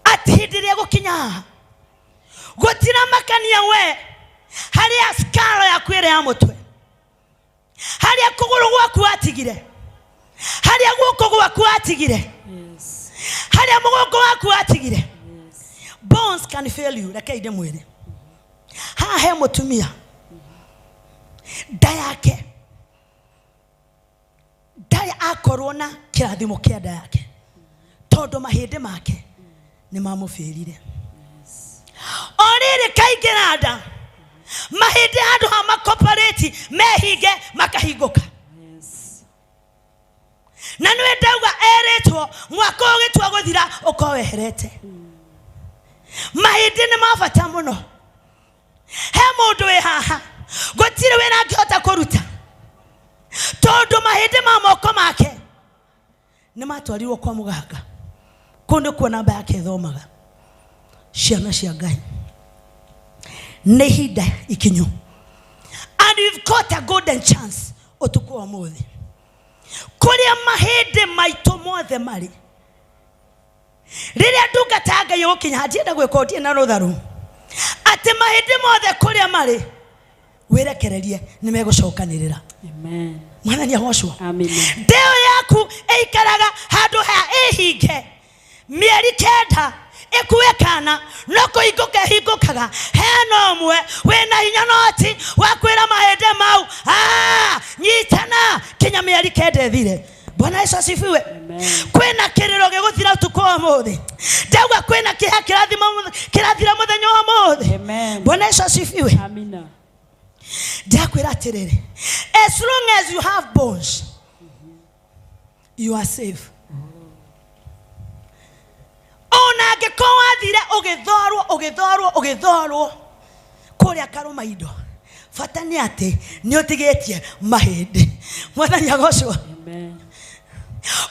Atĩ hĩndĩ ĩrĩa gũkinya haha, gũtiramakania we harĩa skaro yaku ĩrĩa ya mũtwe, harĩa kũgũrũ gwaku watigire, harĩa guoko gwaku watigire, Yes. harĩa mũgongo waku watigire. Yes. Bones can fail you. Reke ndĩmwĩre, haha he mũtumia nda yake ndarĩ akorwo na kĩrathimo kĩa nda yake, tondũ mahĩndĩ make nĩ mamũbĩrire. O rĩrĩ kaingĩra nda, mahĩndĩ handũ ha makoparĩti mehinge makahingũka. Yes. Na nĩwe ndauga erĩtwo mwaka ũyũ ũgĩtua gũthira ũkorwo weherete. Mahĩndĩ nĩ ma bata mũno. He mũndũ wĩ haha gũtirĩ wĩra angĩhota kũruta tondũ mahĩndĩ ma moko make nĩ matwarirwo kwa mũganga. Kũu nĩkuo namba yake ĩthomaga. Ciana cia Ngai, nĩ ihinda ikinyu, and we've got a golden chance ũtukũ wa ũmũthĩ, kũrĩa mahĩndĩ maitũ mothe marĩ. Rĩrĩa ndungata ya Ngai ĩgũkinya, ndienda gwĩka ũndũ na rũtha rũu, atĩ mahĩndĩ mothe kũrĩa marĩ wĩrekererie nĩ megũcokanĩrĩra. Amen. Mwathani agocwo. Amen. Ndeo yaku ĩikaraga handũ ha ĩhinge mĩeri 9 ĩkue kana no kũhingũka ĩhingũkaga. Hena ũmwe wĩna hinya noti wa kwĩra mahĩndĩ mau, nyitana kinya mĩeri 9 ĩthire. Bwana Yesu asifiwe. Amen. Kwĩna kĩrĩro gĩgũthira ũtukũ wa ũmũthĩ. Ndauga kwĩna kĩeha kĩrathira mũthenya wa ũmũthĩ. Amen. Bwana Yesu asifiwe. Amina. Ndĩrakwĩra atĩrĩrĩ, as long as you have bones, you are safe. Ona angĩkorwo wathire ũgĩthorwo ũgĩthorwo ũgĩthorwo kũrĩa karũma indo, bata nĩ atĩ nĩ ũtigĩtie mahĩndĩ. Mwathani agocwo. Amen.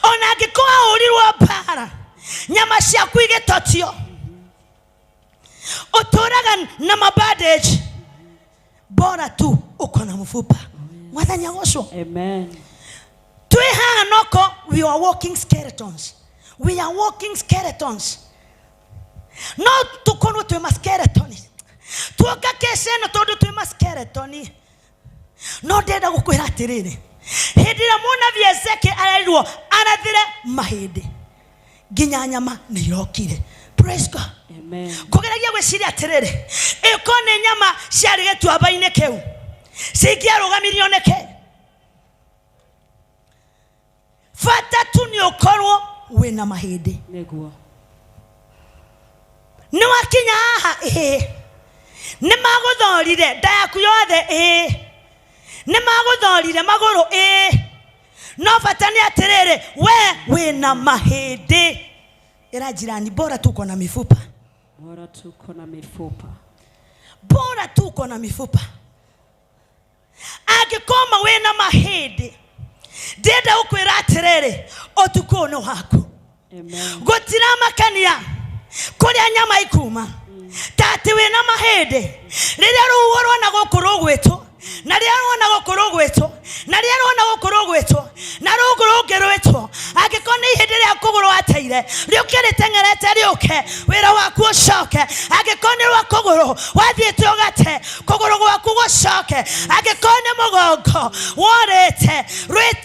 Ona angĩkorwo wahũrirwo mbara, nyama ciaku igĩtotio, ũtũraga na mabandage, bora tu uko na mfupa. Mwathani agocwo. Amen. Twĩ haha noko, we are walking skeletons, we are walking skeletons. No tũkorwo twĩ ma skeleton tuoka kesi ĩno, tondũ twĩ ma skeleton. No ndĩrenda gũkwĩra atĩrĩrĩ, hĩndĩ ĩrĩa mũnabii Ezekiel arerirwo arathĩre mahĩndĩ, nginya nyama nĩ irokire. Praise God. Amen. Kũgeragia gwĩciria atĩrĩrĩ, ĩko nĩ nyama ciarĩ gĩtuamba-inĩ kĩu cingĩarũgamirio nĩkĩ? Bata tu nĩ ũkorwo wĩna mahĩndĩ. Nĩguo. Nĩ wakinya haha, ĩĩ, nĩ magũthorire nda yaku yothe, ĩĩ, nĩ magũthorire magũrũ, ĩĩ, no bata nĩ atĩrĩrĩ, we wĩna mahĩndĩ. Ĩra jirani, bora tuko na mifupa. Bora tuko na mifupa. Bora tuko na mifupa. Angĩkorwo wĩna mahĩndĩ, ndĩrenda gũkwĩra atĩrĩrĩ, ũtukũ ũyũ nĩ waku. Amen. Gũtiramakania kũrĩa nyama ikuma, ta atĩ wĩna mahĩndĩ. Rĩrĩa rũhuho rwona gũkũ rũgwĩtwo, na rĩrĩa ruona gũkũ rũgwĩtwo, na rĩrĩa ruona gũkũ rũgwĩtwo, na rũngũ rũngĩ rwĩtwo, angĩkorwo nĩ ihĩndĩ rĩa kũgũrũ wateire, rĩũke rĩteng'erete, rĩũke wĩra waku ũcoke. Angĩkorwo nĩ rwa kũgũrũ wathiĩte ũgate, kũgũrũ gwaku gũcoke. Angĩkorwo nĩ mũgongo worĩte,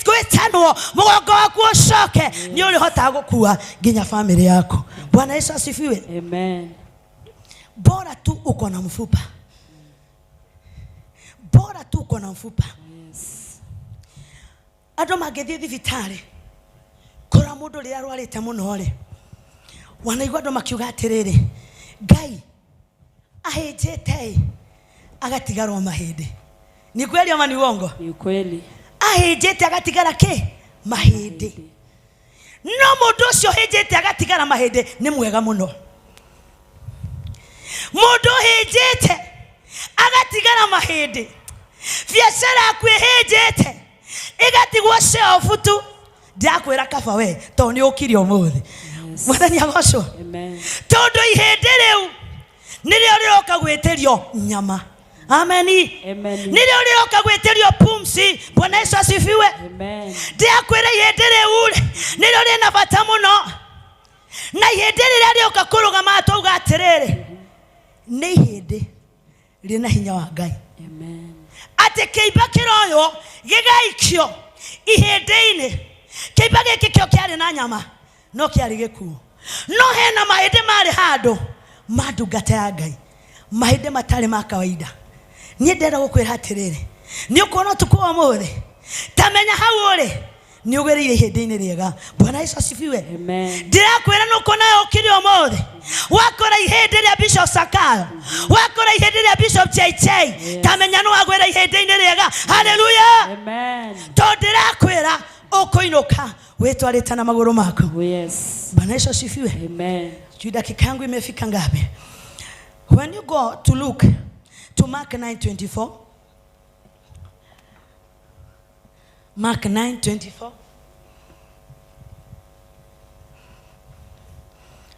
gwĩtanwo mũgongo waku ũcoke. Nĩ ũrĩhotaga gũkua nginya bamĩrĩ yaku. Bwana Yesu asifiwe. Amen. Bora tu uko na mfupa, bora tu uko na mfupa. Yes. Andũ mangĩthiĩ thibitarĩ kũrora mũndũ rĩrĩa arwarĩte mũno rĩ, wanaigua andũ makiuga atĩrĩrĩ, Ngai ahĩnjĩte ĩ agatigarwo mahĩndĩ. Ni kweli ama ni uongo? Ni ukweli. Ahĩnjĩte agatigara kĩ? Mahĩndĩ. No mũndũ ũcio ũhĩnjĩte agatigara mahĩndĩ nĩ mwega mũno. Mũndũ ũhĩnjĩte agatigara mahĩndĩ, biacara yaku ĩhĩnjĩte ĩgatigwo shelf tu, ndĩrakwĩra kaba we tondũ nĩ ũkire ũmũthĩ. Mwathani agocwo. Amen. Tondũ ihĩndĩ rĩu nĩrĩo rĩroka gwĩtĩrio nyama. Ameni. Amen. Nĩrĩo rĩroka gwĩtĩrio pumsi. Bwana Yesu asifiwe. Amen. Ndĩrakwĩra ihĩndĩ rĩu rĩ nĩrĩo rĩna bata mũno, na ihĩndĩ rĩrĩa rĩoka kũrũgama twauga atĩrĩrĩ, nĩ ihĩndĩ rĩna hinya wa Ngai. Amen. Atĩ kĩimba kĩroywo gĩgaikio ihĩndĩ-inĩ, kĩimba gĩkĩ kĩo kĩarĩ na nyama no kĩarĩ gĩkuũ, no hena mahĩndĩ marĩ handũ ma ndungata ya Ngai, mahĩndĩ matarĩ ma kawaida. Niĩ ndĩrenda gũkwĩra atĩrĩrĩ, nĩ ũkuona ũtukũ wa ũmũthĩ, ta menya hau ũrĩ nĩ ũgereire ihĩndĩ-inĩ rĩega. Bwana Yesu asifiwe. Amen. Ndĩrakwĩra nĩ ũkuona ũkire ũmũthĩ, wakora ihĩndĩ rĩa Bishop Sakayo, wakora ihĩndĩ rĩa Bishop JJ, ta menya nĩ wagwĩra ihĩndĩ-inĩ rĩega. Haleluya. Amen. Tondũ ndĩrakwĩra ũkũinũka wĩtwarĩte na magũrũ maku. Oh, yes. Bwana Yesu asifiwe. Amen. Sijui dakika yangu imefika ngapi. When you go to Luke, to Mark 9:24, Mark 9:24,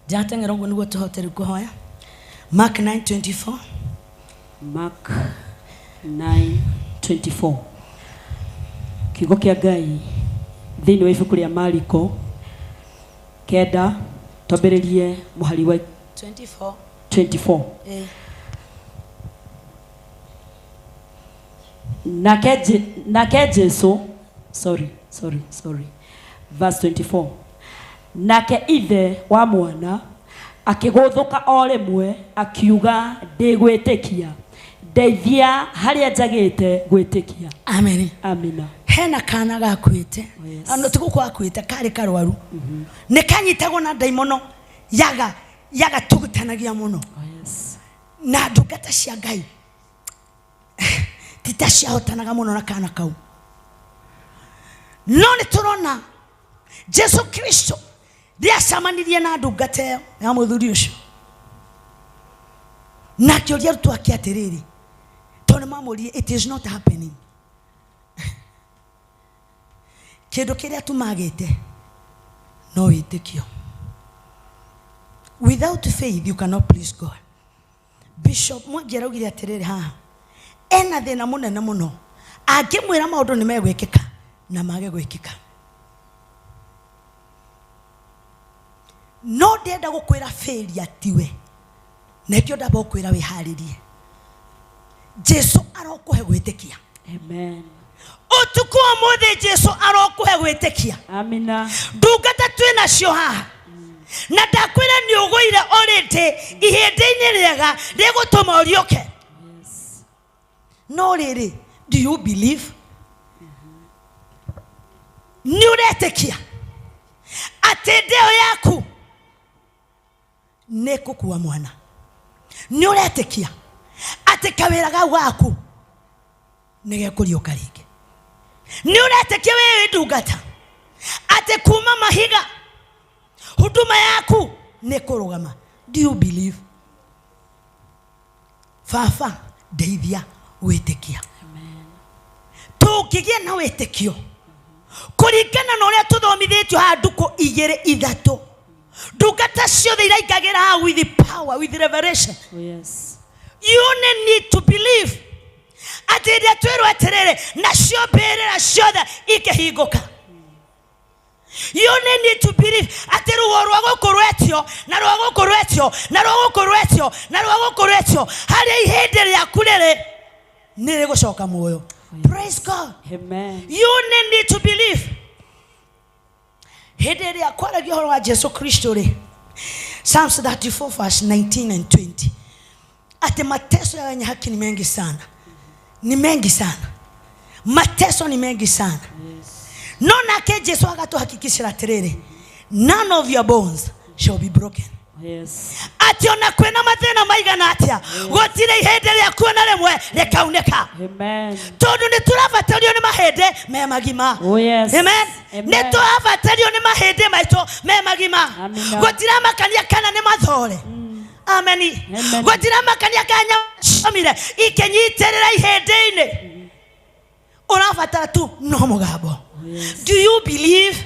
ndirateng'era ũguo nĩguo tũhote rĩu kũhoya. Mark 9:24. Mark 9:24. Kiugo kĩa Ngai thĩinĩ wa ibuku rĩa Mariko 9, twambĩrĩrie mũhari wa 24. 24. Eh. Nake Jesu, sorry, sorry, sorry, verse 24. Nake ithe wa mwana akĩgũthũka o rĩmwe akiuga, ndĩgwĩtĩkia, ndeithia harĩa njagĩte gwĩtĩkia. Amen. Amina. Hena kana gakuĩte. Oh, yes. Ano ti gũkũ gakuĩte, karĩ karwaru, nĩ kanyitagwo na ndaimono yaga yagatugutanagia mũno. Oh, yes. Na ndungata cia Ngai. Ti ta ciahotanaga mũno na kana kau. No nĩ tũrona Jesu Kristo rĩacamanirie na ndungata ĩyo ya mũthuri ũcio na akĩũria arutwo ake atĩrĩrĩ, tondũ nĩ mamũririe, it is not happening. Kĩndũ kĩrĩa tumagĩte no wĩtĩkio. Without faith you cannot please God. Bishop Mwangi araugire atĩrĩrĩ haha, ena thĩna mũnene mũno angĩmwĩra maũndũ nĩ megwĩkĩka na mage gwĩkĩka. No ndĩrenda gũkwĩra failure tiwe, na nĩkĩo ndamba gũkwĩra wĩharĩrie. Jesu arokũhe gwĩtĩkia. Amen. Ũtukũ wa ũmũthĩ Jesu arokũhe gwĩtĩkia. Amina. Ndungata twĩ nacio haha na ndakwĩra nĩ ũgũire already ihĩndĩ-inĩ rĩega rĩgũtũma ũriũke. Yes. No rĩrĩ, do you believe? Nĩ ũretĩkia atĩ ndeo yaku nĩ ĩkũkua mwana? Nĩ ũretĩkia atĩ kawĩra gau gaku nĩ gekũriũka rĩngĩ? Nĩ ũretĩkia wĩ wĩ ndungata atĩ kuma mahiga huduma yaku nĩ kũrũgama? Do you believe? Baba ndeithia gwĩtĩkia. Tũngĩgĩa na wĩtĩkio kũringana na ũrĩa tũthomithĩtio haha ndukũ igĩrĩ ithatũ, ndungata ciothe iraingagĩra haha with power, with revelation. Oh, yes. You only need to believe atĩ rĩrĩa twĩrwo atĩrĩrĩ, nacio mbĩrĩra ciothe ikĩhingũka. You only need to believe atĩ ruo rwa gũkũ rwetio na rwa gũkũ rwetio na rwa gũkũ rwetio na rwa gũkũ rwetio, harĩa ihĩndĩ rĩaku rĩrĩ nĩ rĩgũcoka muoyo. Praise God. Amen. You only need to believe. Hĩndĩ ĩrĩa kwaragia ũhoro wa Jesu Kristo rĩ, Psalms 34 verse 19 and 20, ati mateso ya wenye haki ni mengi sana, ni mengi sana, mateso ni mengi sana. Yes. No nake Jesu agatuhakikishira atĩrĩrĩ, none of your bones shall be broken. Yes. Atĩ ona kwĩna mathĩna maigana atĩa, gũtirĩ ihĩndĩ rĩaku ona rĩmwe rĩkaunĩka. Amen. Tondũ nĩ tũrabatario nĩ mahĩndĩ me magima. Oh, yes. Amen. Amen. Nĩ tũrabatario nĩ mahĩndĩ maitũ me magima. Amina. Gũtiramakania kana nĩ mathore. Ameni. Amen. Gũtiramakania kana nyama ciomire ikĩnyitĩrĩra ihĩndĩ-inĩ. Ũrabatara tu no mũgambo. Yes. Do you believe?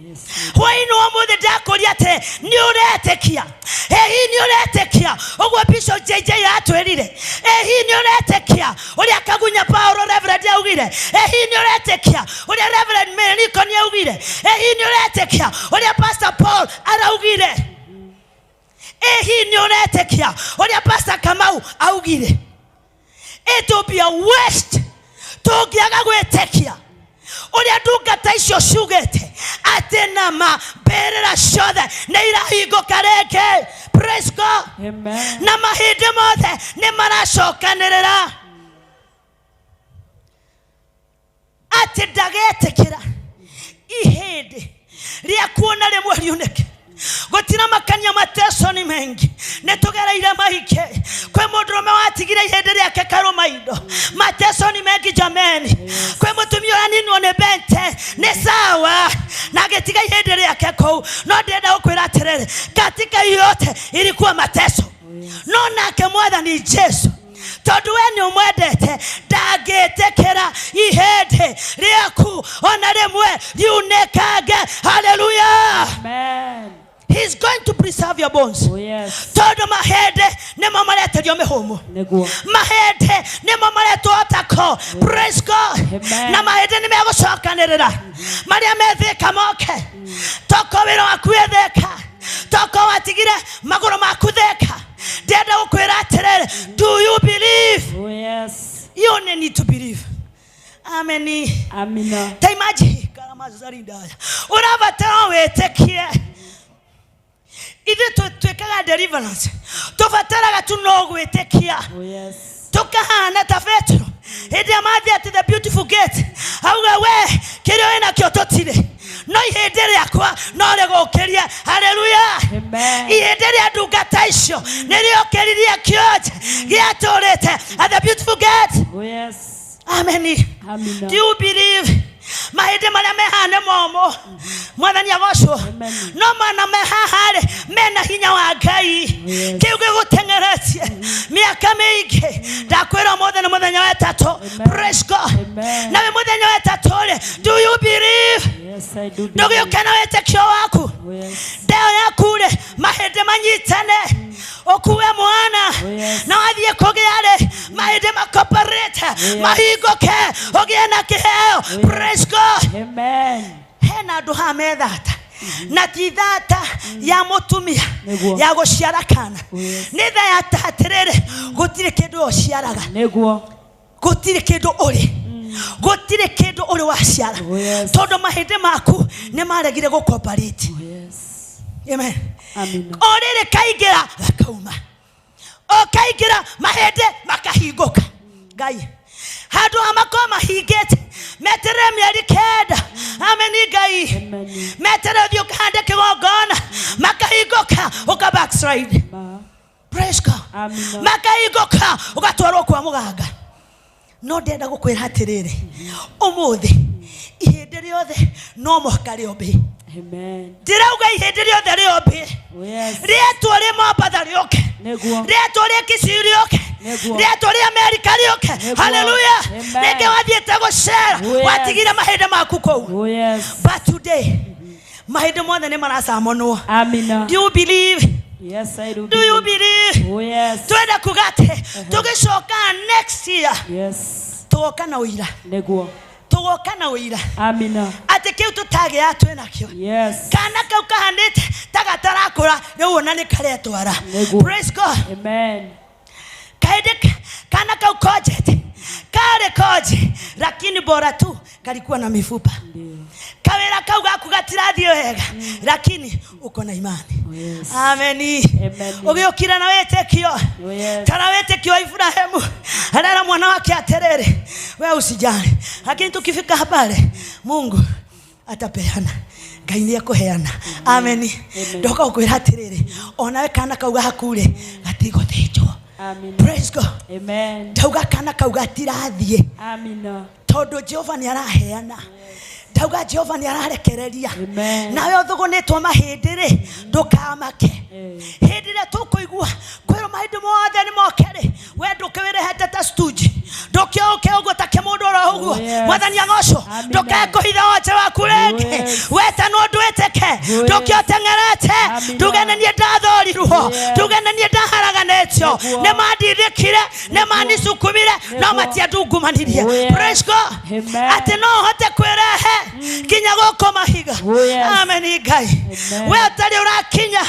Yes. Hwaĩ-inĩ wa ũmũthĩ ndakũria atĩ nĩ ũretĩkia. Hihi nĩ ũretĩkia ũguo Bishop JJ atwĩrire? Hihi nĩ ũretĩkia ũrĩa Kagunya Paulo Reverend augire? Hihi nĩ ũretĩkia ũrĩa Reverend Mary Nikoni augire? Hihi nĩ ũretĩkia ũrĩa Pastor Paul araugire? Hihi nĩ ũretĩkia ũrĩa Pastor Kamau augire? It will be a waste tũngĩaga gwĩtĩkia ũrĩa ndungata icio ciugĩte atĩ nama mbĩrĩra ciothe nĩ irahingũka rĩngĩ. Praise God. Amen. Na mahĩndĩ mothe nĩ maracokanĩrĩra atĩ ndagetĩkĩra ihĩndĩ rĩaku ona rĩmwe riunĩke. Gũtiramakania mateso ni mengi, nĩ tũgereire maingĩ. Kwĩ mũndũrũme watigire ihĩndĩ rĩake karũma indo. Mateso ni mengi jameni. Kwĩ mũtumia ũraninwo nĩ bente nĩ sawa na agĩtiga ihĩndĩ rĩake kũu. No ndĩrenda gũkwĩra atĩrĩrĩ, katika hiyo yote ilikuwa mateso. No nake Mwathani Jesu, tondũ we nĩ ũmwendete, ndangĩtĩkĩra ihĩndĩ rĩaku ona rĩmwe riunĩkange. Hallelujah. Amen. He's going to preserve your bones. Oh, yes. Tondũ mahĩndĩ nĩmo mareterio mĩhũmũ. Nĩguo. Mahĩndĩ nĩmo maretwo tako. Praise God. Amen. Na mahĩndĩ nĩ megũcokanĩrĩra marĩa methĩka moke. Toko wĩra waku wĩthĩka, toko watigire magũrũ maku thĩka. Ndĩrenda gũkwĩra atĩrĩrĩ, do you believe? Oh, yes. You only need to believe. Amen. Amina. Ta imagine karamazarindaya. Ũrabatara wĩtĩkie. Ithuĩ twĩkaga deliverance, tũbataraga tu no gwĩtĩkia. Oh, yes. Tũkahana ta Petro hĩndĩ ĩrĩa mathiĩ to the beautiful gate, auga we kĩrĩa wĩ nakĩo tũtirĩ, no ihĩndĩ rĩakwa no rĩgũkĩrie. Hallelujah. Amen. Ihĩndĩ rĩa ndungata icio nĩ rĩokĩririe kĩonje gĩatũrĩte at the beautiful gate. Oh, yes. Amen. Amina. Do you believe? Mahĩndĩ marĩa me haha nĩ momũ. Mwathani agocwo. Amen. No mana me haha rĩ mena hinya wa Ngai. Yes. Kĩu gĩgũteng'eretie mĩaka mĩingĩ. Ndakwĩra ũmũthĩ nĩ mũthenya wa ĩtatũ. Amen. Praise God. Amen. Na wĩ mũthenya wa ĩtatũ rĩ, do you believe? Yes, I do believe. Ndũgĩũke na wĩtĩkio waku. Oh, yes. Ndeo yaku rĩ, mahĩndĩ manyitane. Ũkue mwana. Oh, yes. Na wathiĩ kũgĩa rĩ, mahĩndĩ makoparate, Yes. mahingũke, ũgĩe na kĩheo. Praise God. Amen. Hena andũ haha me thata na ti thata ya mũtumia Nĩguo. ya gũciara kana. Oh, yes. Nĩ tha ya ta atĩrĩrĩ, gũtirĩ kĩndũ ũciaraga, Nĩguo. gũtirĩ kĩndũ ũrĩ, gũtirĩ kĩndũ ũrĩ waciara. Oh, yes. Tondũ mahĩndĩ maku nĩ maregire gũkoparate. Oh, yes. Amen. Amina. O rĩrĩ kaingĩra gakauma, o kaingĩra mahĩndĩ makahingũka. Ngai handũ ha makorwo mahingĩte meterere mĩeri 9. Ameni Ngai. Amen. Meterere ũthiĩ ũkahande kĩgongona makahingũka ũka backslide. Ma. Praise God. Amina. Makahingũka ũgatwarwo kwa mũganga. No ndĩrenda gũkwĩra atĩrĩrĩ, ũmũthĩ ihĩndĩ rĩothe no mũhaka rĩũmbĩ. Amen. Ndĩrauga ihĩndĩ rĩothe rĩũmbĩ. Oh, yes. Rĩetwo rĩ Mombatha rĩũke. Nĩguo. Rĩetwo rĩ Kisii rĩũke. Nĩguo. Rĩetwo rĩ Amerika rĩũke. Nĩguo. Hallelujah. Amen. Rĩngĩ wathiĩte gũcera Oh, yes. watigire mahĩndĩ maku kũu. Oh, yes. But today mahĩndĩ mothe nĩ maracamonwo. Amina. Do you believe? Yes, I do. Do you believe? Oh, yes. Twenda kuga atĩ tũgĩcoka next year Yes. tũgoka na ũira. Nĩguo. Tũgoka na ũira Amina. atĩ kĩu tũtagĩaga twĩ nakĩo. Yes. Kana kau kahanĩte ta gatarakũra rĩu ona nĩ karetwara. Nĩguo. Praise God. Amen. Kaende kana kau konjete kare konje, lakini bora tu kalikuwa na mifupa. Ndio. Kawĩra kau gaku gatirathiĩ wega, lakini uko na imani. Oh, yes. Ameni. Amen. Ũgĩũkira na wĩtĩkio. Oh, yes. Tara wĩtĩkio wa Ibrahimu arera mwana wake atĩrĩrĩ, we usijali, lakini tukifika pale Mungu atapeana. Ngai nĩ ekũheana. Ameni. Amen. Ndoka gũkwĩra atĩrĩrĩ, onawe kana kau gaku rĩ gatigũthĩnjwo. Amina. Praise God. Amen. Ndauga kana kau gatirathiĩ Amina. tondũ Jehova nĩ araheana. Ndauga Jehova nĩ ararekereria. Amen. Nawe ũthũgũnĩtwo mahĩndĩ rĩ, ndũkamake. Eh. Hĩndĩ ĩrĩa tũkũigua kwĩrwo mahĩndĩ mothe nĩ moke rĩ, we ndũkĩwĩrehete ta stunji, ndũkĩũke ũguo ta kĩmũndũ oro ũguo. Oh, yes. Mwathani agocwo. Amina. Ndũkae kũhitha wonje waku rĩngĩ. Oh, yes. Wetanwo ndwĩtĩke. Oh, yes. Ndũkĩũteng'erete. Amina. Nduge nĩ niĩ ndathorirwo. Oh, yes. Nduge nĩ niĩ ndaharaganĩtio. Nĩguo. Nĩ mandindĩkire, nĩ manicukumire, no Nĩguo. matiandungumanirie. Oh, yes. Praise God. Amen. Atĩ no ũhote kwĩrehe nginya gũkũ mahiga. Oh, yes. Amen Ngai. Amen. We ũtarĩ ũrakinya,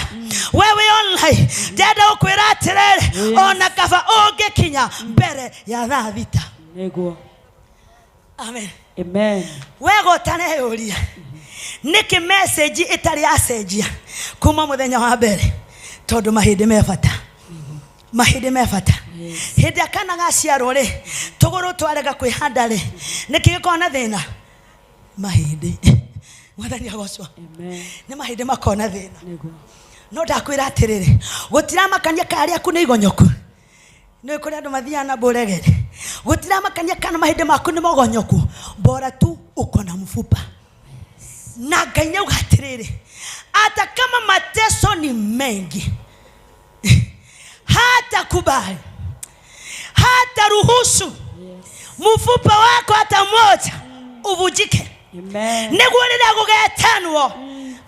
we wĩ online, ndĩrenda gũkwĩra atĩrĩrĩ, Oh, yes. ona kaba ũngĩkinya mbere ya thaa 6. Nĩguo. Amen. Amen. Wega ũtareyũria nĩkĩ message ĩtarĩ yacenjia kuma mũthenya wa mbere, tondũ mahĩndĩ me bata. Mahĩndĩ me bata. Hĩndĩ ĩrĩa kana gaciarwo rĩ, tũgũrũ twarega kwĩhanda rĩ, nĩkĩ gĩkoragwo na thĩna? Mahĩndĩ. Mwathani agocwo. Amen. Nĩ mahĩndĩ makoragwo na thĩna. Nĩguo. No ndakwĩra atĩrĩrĩ, gũtiramakania kana rĩaku nĩ igonyoku. Nĩ kũrĩ andũ mathiaga na mbũregere. Gũtiramakania kana mahĩndĩ maku nĩ mogonyoku, bora tu uko na mfupa. Na Ngai nĩauga atĩrĩrĩ, hata kama mateso ni mengi, hata kubali, hata ruhusu mfupa wako hata mmoja uvunjike. Amen. Nĩguo rĩrĩa gũgetanwo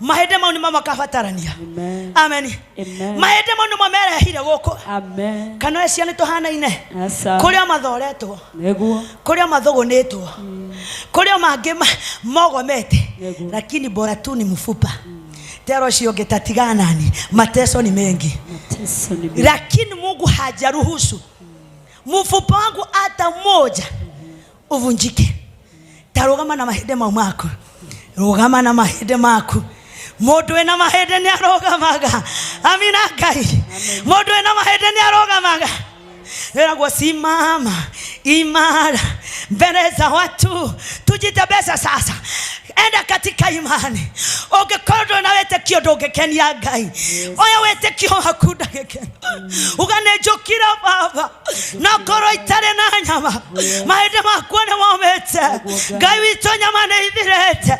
mahĩndĩ mau nĩmo makabatarania. Amen. Amen. Amen. Mahĩndĩ mau nĩmo merehire gũkũ. Amen. Kana we ciana tũhanaine, Asa. kũrĩa mathoretwo, Nĩguo. kũrĩa mathũgũnĩtwo, kũrĩa mangĩ mogomete, Nĩguo. lakini bora tu ni mfupa. Tero ũcio ũngĩ tatigana nani, mateso ni mengi, Mateso ni mengi. lakini Mungu hajaruhusu mfupa wangu hata mmoja uvunjike. Tarũgama na mahĩndĩ mau maku, rũgama na mahĩndĩ maku. Mũndũ wĩna mahĩndĩ nĩ arũgamaga. Amina Ngai. Mũndũ wĩna mahĩndĩ nĩ arũgamaga. Ĩragwo simama imara mbele za watu, tujitembeze sasa. Enda katika Katika imani ũngĩkorwo ndũrĩ na wĩtĩkio ndũngĩkenia Ngai. Oya wĩtĩkio waku ndagĩkeno, uga nĩ njũkire Baba, no korwo itarĩ na nyama, mahĩndĩ makwa nĩ momĩte. Ngai witũ, nyama nĩ ithirĩte,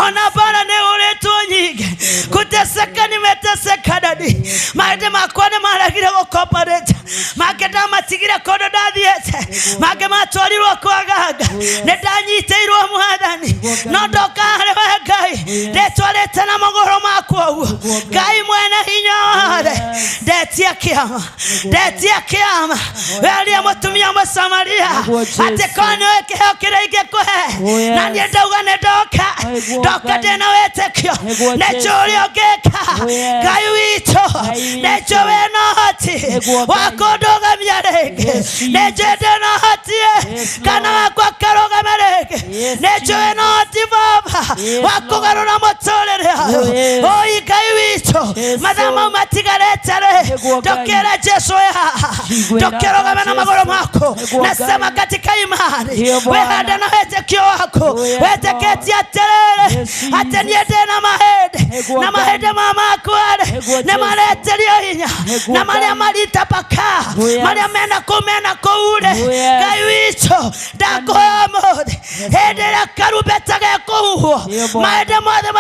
ona mbara nĩ ũrĩtwo nyingĩ, kuteseka nimeteseka dadi, mahĩndĩ makwa nĩ maregire gũkoparĩte, mangĩ ndamatigire kũndũ ndathiĩte, mangĩ matwarirwo kwa ganga, nĩ ndanyitĩirwo Mwathani, no ndoka harĩ we Ngai ndĩtwarĩte na magũrũ makwa ũguo. Ngai mwene hinya wothe, ndetia kĩama, ndetia kĩama. Weria mũtumia Mũsamaria Nĩguo Jesu. atĩ korwo nĩũĩ kĩheo kĩrĩa ingĩkũhe. Oh, yes. Na niĩ ndauga nĩ ndoka, Nĩguo ndoka Ngai. ndĩna wĩtĩkio. Nĩguo Nĩ Jesu. njũĩ ũrĩa ũngĩka. Oh, yes. Ngai witũ, Ngai nĩ witũ. njũĩ wĩna ũhoti Nĩguo wa Ngai. kũndũgamia rĩngĩ. Yes, Nĩ njũĩ ndĩna ũhoti Yes, kana Lord. wakwa karũgame rĩngĩ. Yes, Nĩ njũĩ wĩna ũhoti Baba Yes, wa Lord. kũgarũra mũtũrĩre ũyũ. Oh, yes. Oi Ngai witũ, Jesu. mathaa mau matigarĩte rĩ, Nĩguo Ngai. ndũkĩre Jesu wĩ haha, Njiguĩra ndũkĩrũgame na Jesu. magũrũ maku. Nĩguo Nasema Ngai. katika imani, Ndiyo Bwana. wĩhande na wĩtĩkio waku, Oh, yes, wĩtĩkĩtie atĩrĩrĩ Yes, Jesus. atĩ niĩ ndĩ na mahĩndĩ, Nĩguo na Ngai. mahĩndĩ ma makwa rĩ, Nĩguo nĩ Jesu. maretĩrio hinya, Nĩguo na marĩa Ngai. maritapakaa, Oh, yes. marĩa mena kũu mena kũu rĩ, Oh, yes. Ngai witũ, ndakũhoya ũmũthĩ hĩndĩ ĩrĩa karumbeta gekũhuhwo, Ndiyo Bwana. mahĩndĩ mothe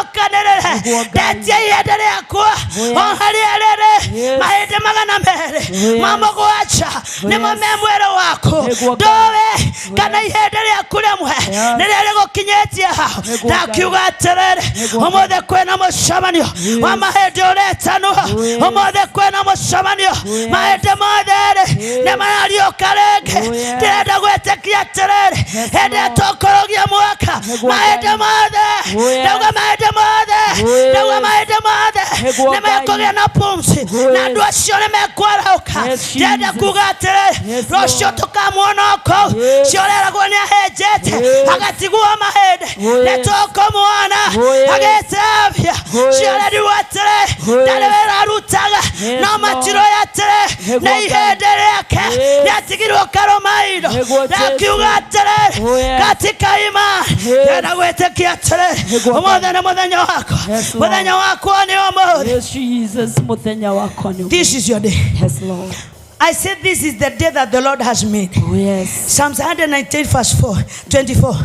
macokanĩrĩre. Nĩguo Ngai. Ndetia ihĩndĩ rĩakwa Oh, yes. o harĩa rĩrĩ, Yes. mahĩndĩ 200 Oh, yes. ma mũgwanja nĩmo yes. me mwĩrĩ waku. Nĩguo Ngai. Ndũĩ kana ihĩndĩ rĩaku rĩmwe Yes. nĩrĩo rĩgũkinyĩtie hau. Nĩguo Ngai. Ndakiuga atĩrĩrĩ, Nĩguo ũmũthĩ kwĩna mũcemanio wa mahĩndĩ ũretanwo. Oh, yes. Ũmũthĩ kwĩna mũcemanio, Oh, yes. mahĩndĩ mothe rĩ Yes. nĩ marariũka rĩngĩ. Oh, yes. Ndĩrenda gwĩtĩkia atĩrĩrĩ, Yes, hĩndĩ ĩrĩa Lord. tũkũrũgia mwaka, Nĩguo mahĩndĩ Ngai. mothe, Oh, yes. ndauga mahĩndĩ mothe, Oh, yes. ndauga mahĩndĩ mothe Nĩguo nĩ Ngai. mekũgĩa na pumzi, Oh, na yes. andũ acio nĩ mekwarahũka. Yes, Ndĩrenda Jesus. kuga atĩrĩrĩ, Yes, rũciũ Lord. tũkamuona kũu Yes. cio ũreragwo nĩ ahĩnjĩte Yes. agatigwo mahĩndĩ, Oh, nĩ yes. tũkũmuona Oh, yes. agĩtambia. Oh, yes. Cio ũrerirwo atĩrĩ, Oh, yes. ndarĩ wĩra arutaga, Yes, no Lord. matiroya atĩrĩ, Nĩguo nĩ Ngai. ihĩndĩ rĩake Yes. rĩatigirwo karũmairo. Nĩguo Jesu. Ndakiuga atĩrĩrĩ, Oh, yes. katika imani Yes. ndĩrenda gwĩtĩkia atĩrĩrĩ, Nĩguo Ngai. ũmũthĩ nĩ mũthenya wakwa, Yes, Lord. mũthenya wakwa nĩ ũmũthĩ. Yes, Jesus, mũthenya wakwa nĩ ũmũthĩ. This is your day. Yes, Lord. I said this is the day that the Lord has made. Oh, yes. Psalms 119 verse 4, 24.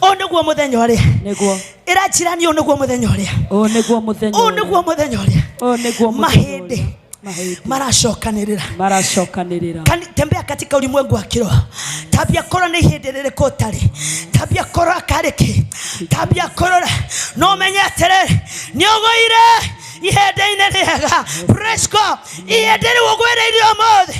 Ũyũ nĩguo mũthenya ũrĩa. Nĩguo. Ĩranjĩra niĩ ũyũ nĩguo mũthenya ũrĩa. Ũyũ nĩguo mũthenya Ũyũ ũrĩa. nĩguo mũthenya ũrĩa. Ũyũ nĩguo mũthenya Mahĩndĩ ũrĩa. Mahĩndĩ maracokanĩrĩra. maracokanĩrĩra. Tembea katika ulimwengu wa kiroho. Tabia korwo nĩ ihĩndĩ rĩrĩkũ ũtarĩ. Tabia korwo akarĩ kĩ. Tabia korora no menye atĩrĩrĩ, nĩ ũgũire ihĩndĩ-inĩ rĩega. Praise God. Ihĩndĩ rĩu ũgwĩrĩire ũmũthĩ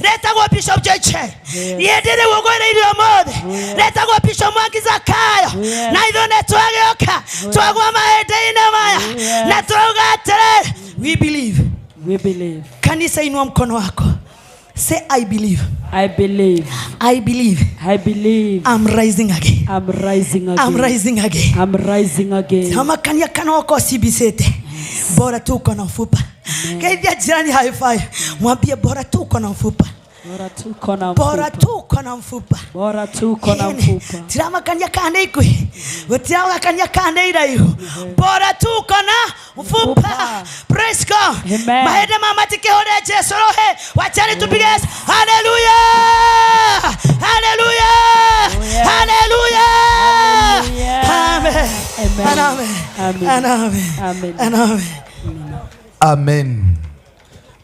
rĩtagwo Bishop JJ. Ihĩndĩ rĩu ũgwĩrĩire ũmũthĩ rĩtagwo Bishop Mwangi Zakayo. Yes. Na ithuĩ nĩ twagĩũka twagwa mahĩndĩ-inĩ maya Yes. na twauga atĩrĩrĩ, we believe. We believe. Kanisa, inua mkono wako. Say I believe. I believe. I believe. I believe. I'm rising again. I'm rising again. I'm rising again. I'm rising again. Hamakania kana wako sibisete. Bora tu uko na mfupa. Geithia jirani high five. Mwambie bora tu uko na mfupa. Bora tuko na Bora mfupa. tu uko na mfupa. Bora tuko na mfupa. Tiramakania kana nĩ ikuhĩ, gũtiramakania kana nĩ iraihu, bora tu uko na mfupa. Mfupa. Praise God. Amen. Mahĩndĩ ma matikĩhũre Jesu rũhĩ, wachani tupige haleluya, haleluya, Oh, yes. haleluya. Hallelujah. Amen. Amen. And amen. Amen. And amen. Amen. And amen. Amen.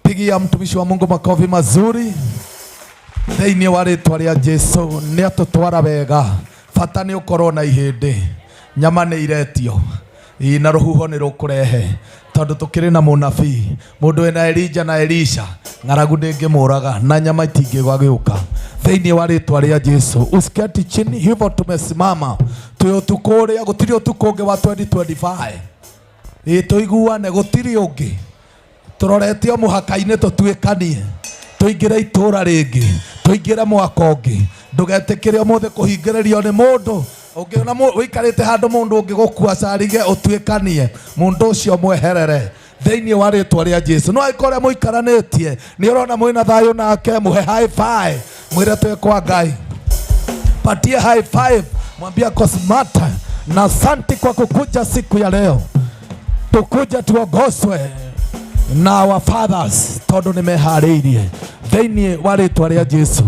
Pigia mtumishi wa Mungu makofi mazuri thĩinĩ wa rĩtwa rĩa Jesu. Nĩ atũtwara wega, bata nĩ ũkorwo na ihĩndĩ, nyama nĩ iretio. Ĩ, na rũhuho nĩ rũkũrehe tondũ tũkĩrĩ na mũnabii mũndũ wĩna Elija na Elisha, ng'aragu ndĩngĩmũraga na nyama itingĩgwa gĩũka thĩinĩ wa rĩtwa rĩa Jesu. Usiketi chini hivyo, tumesimama twĩ ũtukũ ũrĩa gũtirĩ ũtukũ ũngĩ wa 2025. Ĩ, tũiguane, gũtirĩ ũngĩ, tũroretio mũhaka-inĩ, tũtuĩkanie, tũingĩre itũũra rĩngĩ, tũingĩre mwaka ũngĩ. Ndũgetĩkĩre ũmũthĩ kũhingĩrĩrio nĩ mũndũ ũngĩona ũikarĩte handũ mũndũ ũngĩ gũkua carige, ũtuĩkanie mũndũ ũcio mweherere thĩinĩ wa rĩtwa rĩa Jesu. No angĩkorwo ũrĩa mũikaranĩtie nĩ ũrona mwĩna thayũ nake, mũhe high five, mwĩre twĩ kwa Ngai. Patie high five, mwambie ako smart. Na asanti kwa kukuja siku ya leo, tukuja tuongozwe na our fathers tondu nĩ meharĩirie thĩinĩ wa rĩtwa rĩa Jesu.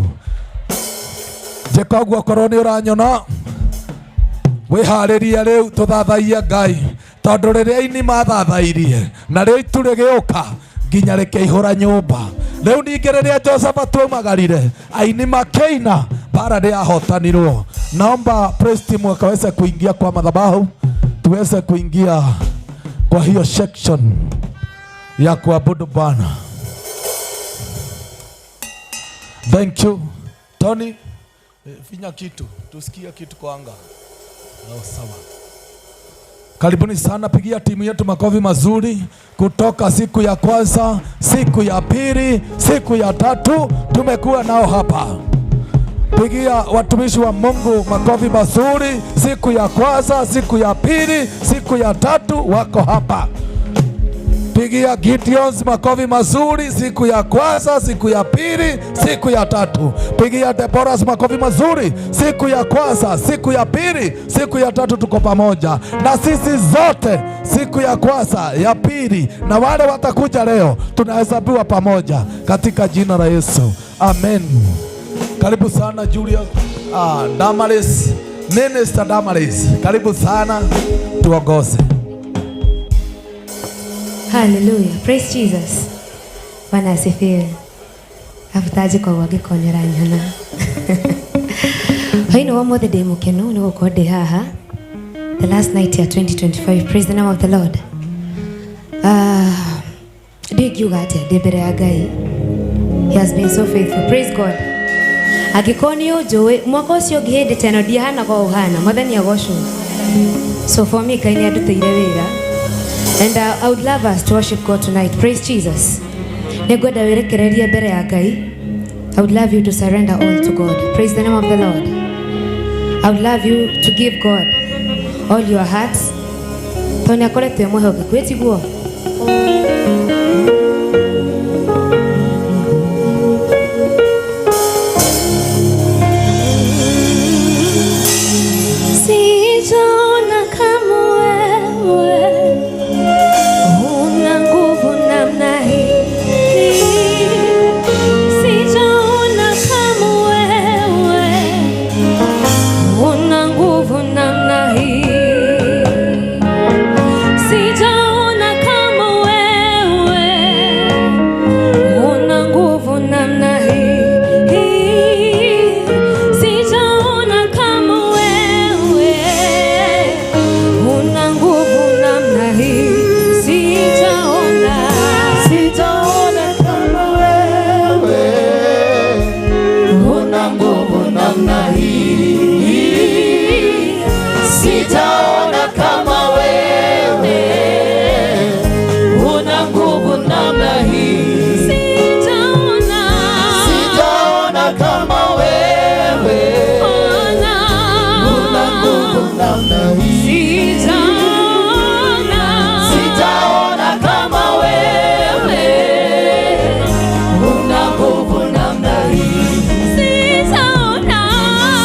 Njĩka ũguo okorwo nĩ ũranyona, wĩharĩrie rĩu tũthathaiye Ngai, tondũ rĩrĩa aini mathathairie na rĩo itu rĩgĩũka nginya rĩkĩihũra nyũmba. Rĩu ningĩ rĩrĩa Joseph tuoimagarire aini makĩina, bara nĩ yahotanirwo. Naomba praise team wakaweza kuingia kwa madhabahu, tuweze kuingia kwa hiyo section ya kuabudu Bwana. Thank you Tony. Finya kitu tusikie kitu kwa anga. Oh, sawa. Karibuni sana, pigia timu yetu makofi mazuri. Kutoka siku ya kwanza, siku ya pili, siku ya tatu tumekuwa nao hapa. Pigia watumishi wa Mungu makofi mazuri. Siku ya kwanza, siku ya pili, siku ya tatu wako hapa. Pigia Gideons makofi mazuri, siku ya kwanza, siku ya pili, siku ya tatu. Pigia Deborahs makofi mazuri, siku ya kwanza, siku ya pili, siku ya tatu, tuko pamoja. Na sisi zote siku ya kwanza, ya pili, na wale watakuja leo tunahesabiwa pamoja katika jina la Yesu. Amen. Karibu sana Julius, Damaris, Minister Damaris. Karibu sana, tuongoze. Hallelujah. Praise Jesus. Bwana asifiwe. Afutaji kwa wage konyera nyona. Haino wa mothe ndĩ mũkenu nĩ gũkorwo ndĩ haha. The last night ya 2025. Praise the name of the Lord. Ndingiuga atĩa ndĩ mbere ya Ngai. He has been so faithful. Praise God. Angĩkorwo nĩ ũnjũĩ mwaka ũcio ũngĩ hĩndĩ ta ĩno ndiahanaga o ũhana, Mwathani agocwo. So for me Ngai nĩ andutĩire wĩra. And I would love us to worship God tonight. Praise Jesus. Nĩngwenda wĩrekererie mbere ya Ngai. I would love you to surrender all to God. Praise the name of the Lord. I would love you to give God all your hearts. Tondũ nĩ akoretwo e mwĩhokeku, ĩ tiguo? Sijaona kama wewe una nguvu namna hii. Sijaona kama wewe una nguvu namna hii. Sijaona kama wewe una nguvu namna hii. Sijaona kama wewe una nguvu namna hii. Sijaona, Sijaona kama wewe una nguvu namna hii. Sijaona kama wewe una nguvu namna hii. Sijaona, Sijaona kama wewe ona, una nguvu namna hii. Sijaona, Sijaona kama wewe una nguvu namna hii. Sijaona,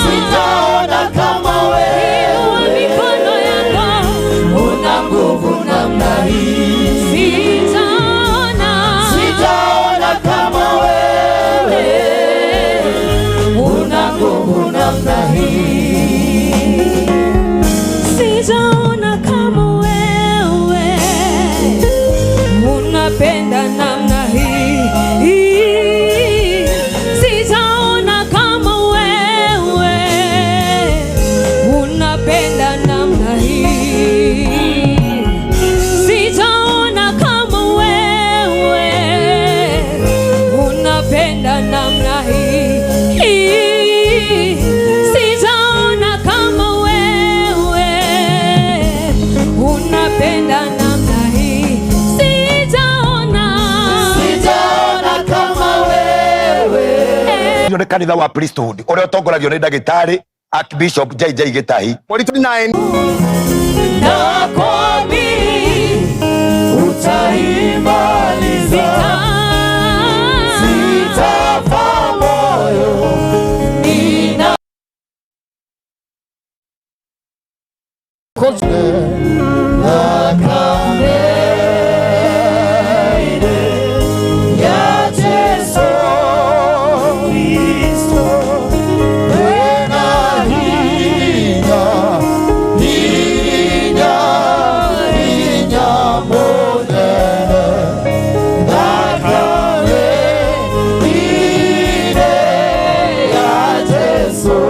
Sijaona kama inua wewe mikono yako. una nguvu namna hii. Sijaona, Sijaona kama wewe una nguvu namna hii. Sijaona kama wewe unapenda namna hii. Sijaona kama wewe unapenda namna hii. Sijaona kama wewe unapenda namna hii. Sijaona kama wewe unapenda namna hii. Sijaona, Sijaona kama wewe Ũcio nĩ kanitha wa priesthood ũrĩa ũtongoragio nĩ ndagĩtarĩ Archbishop JJ Gĩtahi. Mweri 29. Nakuamini utaimaliza, sitafa moyo nina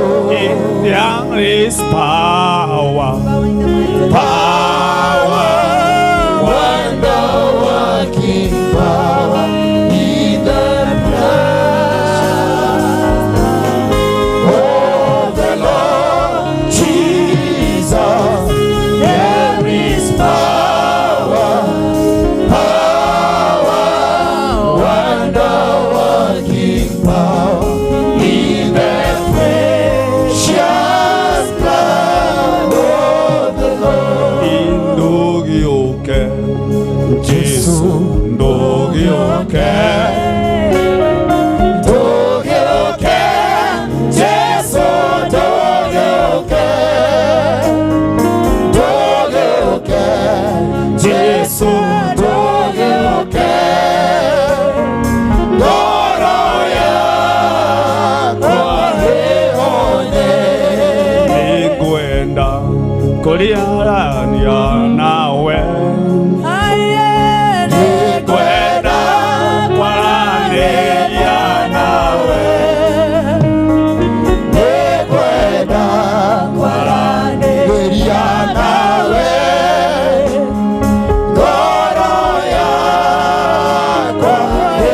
There is power, power, wonder working power in the blood of the Lord Jesus. There is power, power, wonder working power in the precious blood of the Lord. Ndũgĩũke, Jesu, ndũgĩũke. Ndũgĩũke, Jesu, ndũgĩũke. Ndũgĩũke, Jesu, ndũgĩũke. Ngoro yakwa ĩhone. Nĩngwenda kũrĩarania nawe. Nĩngwenda kwaranĩria nawe. Nĩngwenda kwaranĩria nawe. Ngoro yakwa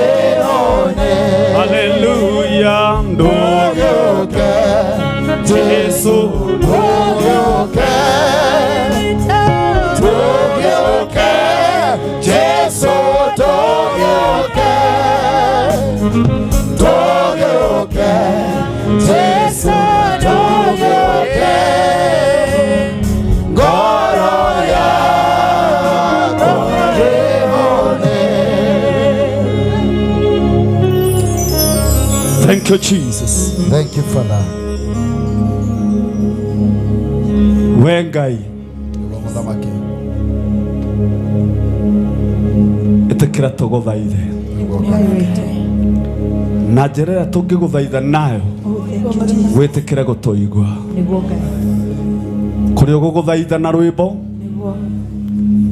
ĩhone. Haleluya, ndũgĩũke, Jesu, ndũgĩũke. Ndũgĩũke, Jesu, ndũgĩũke. Ndũgĩũke, Jesu, ndũgĩũke. Ngoro yakwa ĩhone. Thank you, Jesus. Thank you, Father. We Ngai, Nĩguo mũthamaki. ĩtĩkĩra tũgũthaithe Nĩguo Ngai. Na njĩra ĩrĩa tũngĩgũthaitha nayo, wĩtĩkĩre gũtũigua. Nĩguo Ngai. Kũrĩ ũgũgũthaitha na rwĩmbo, Nĩguo.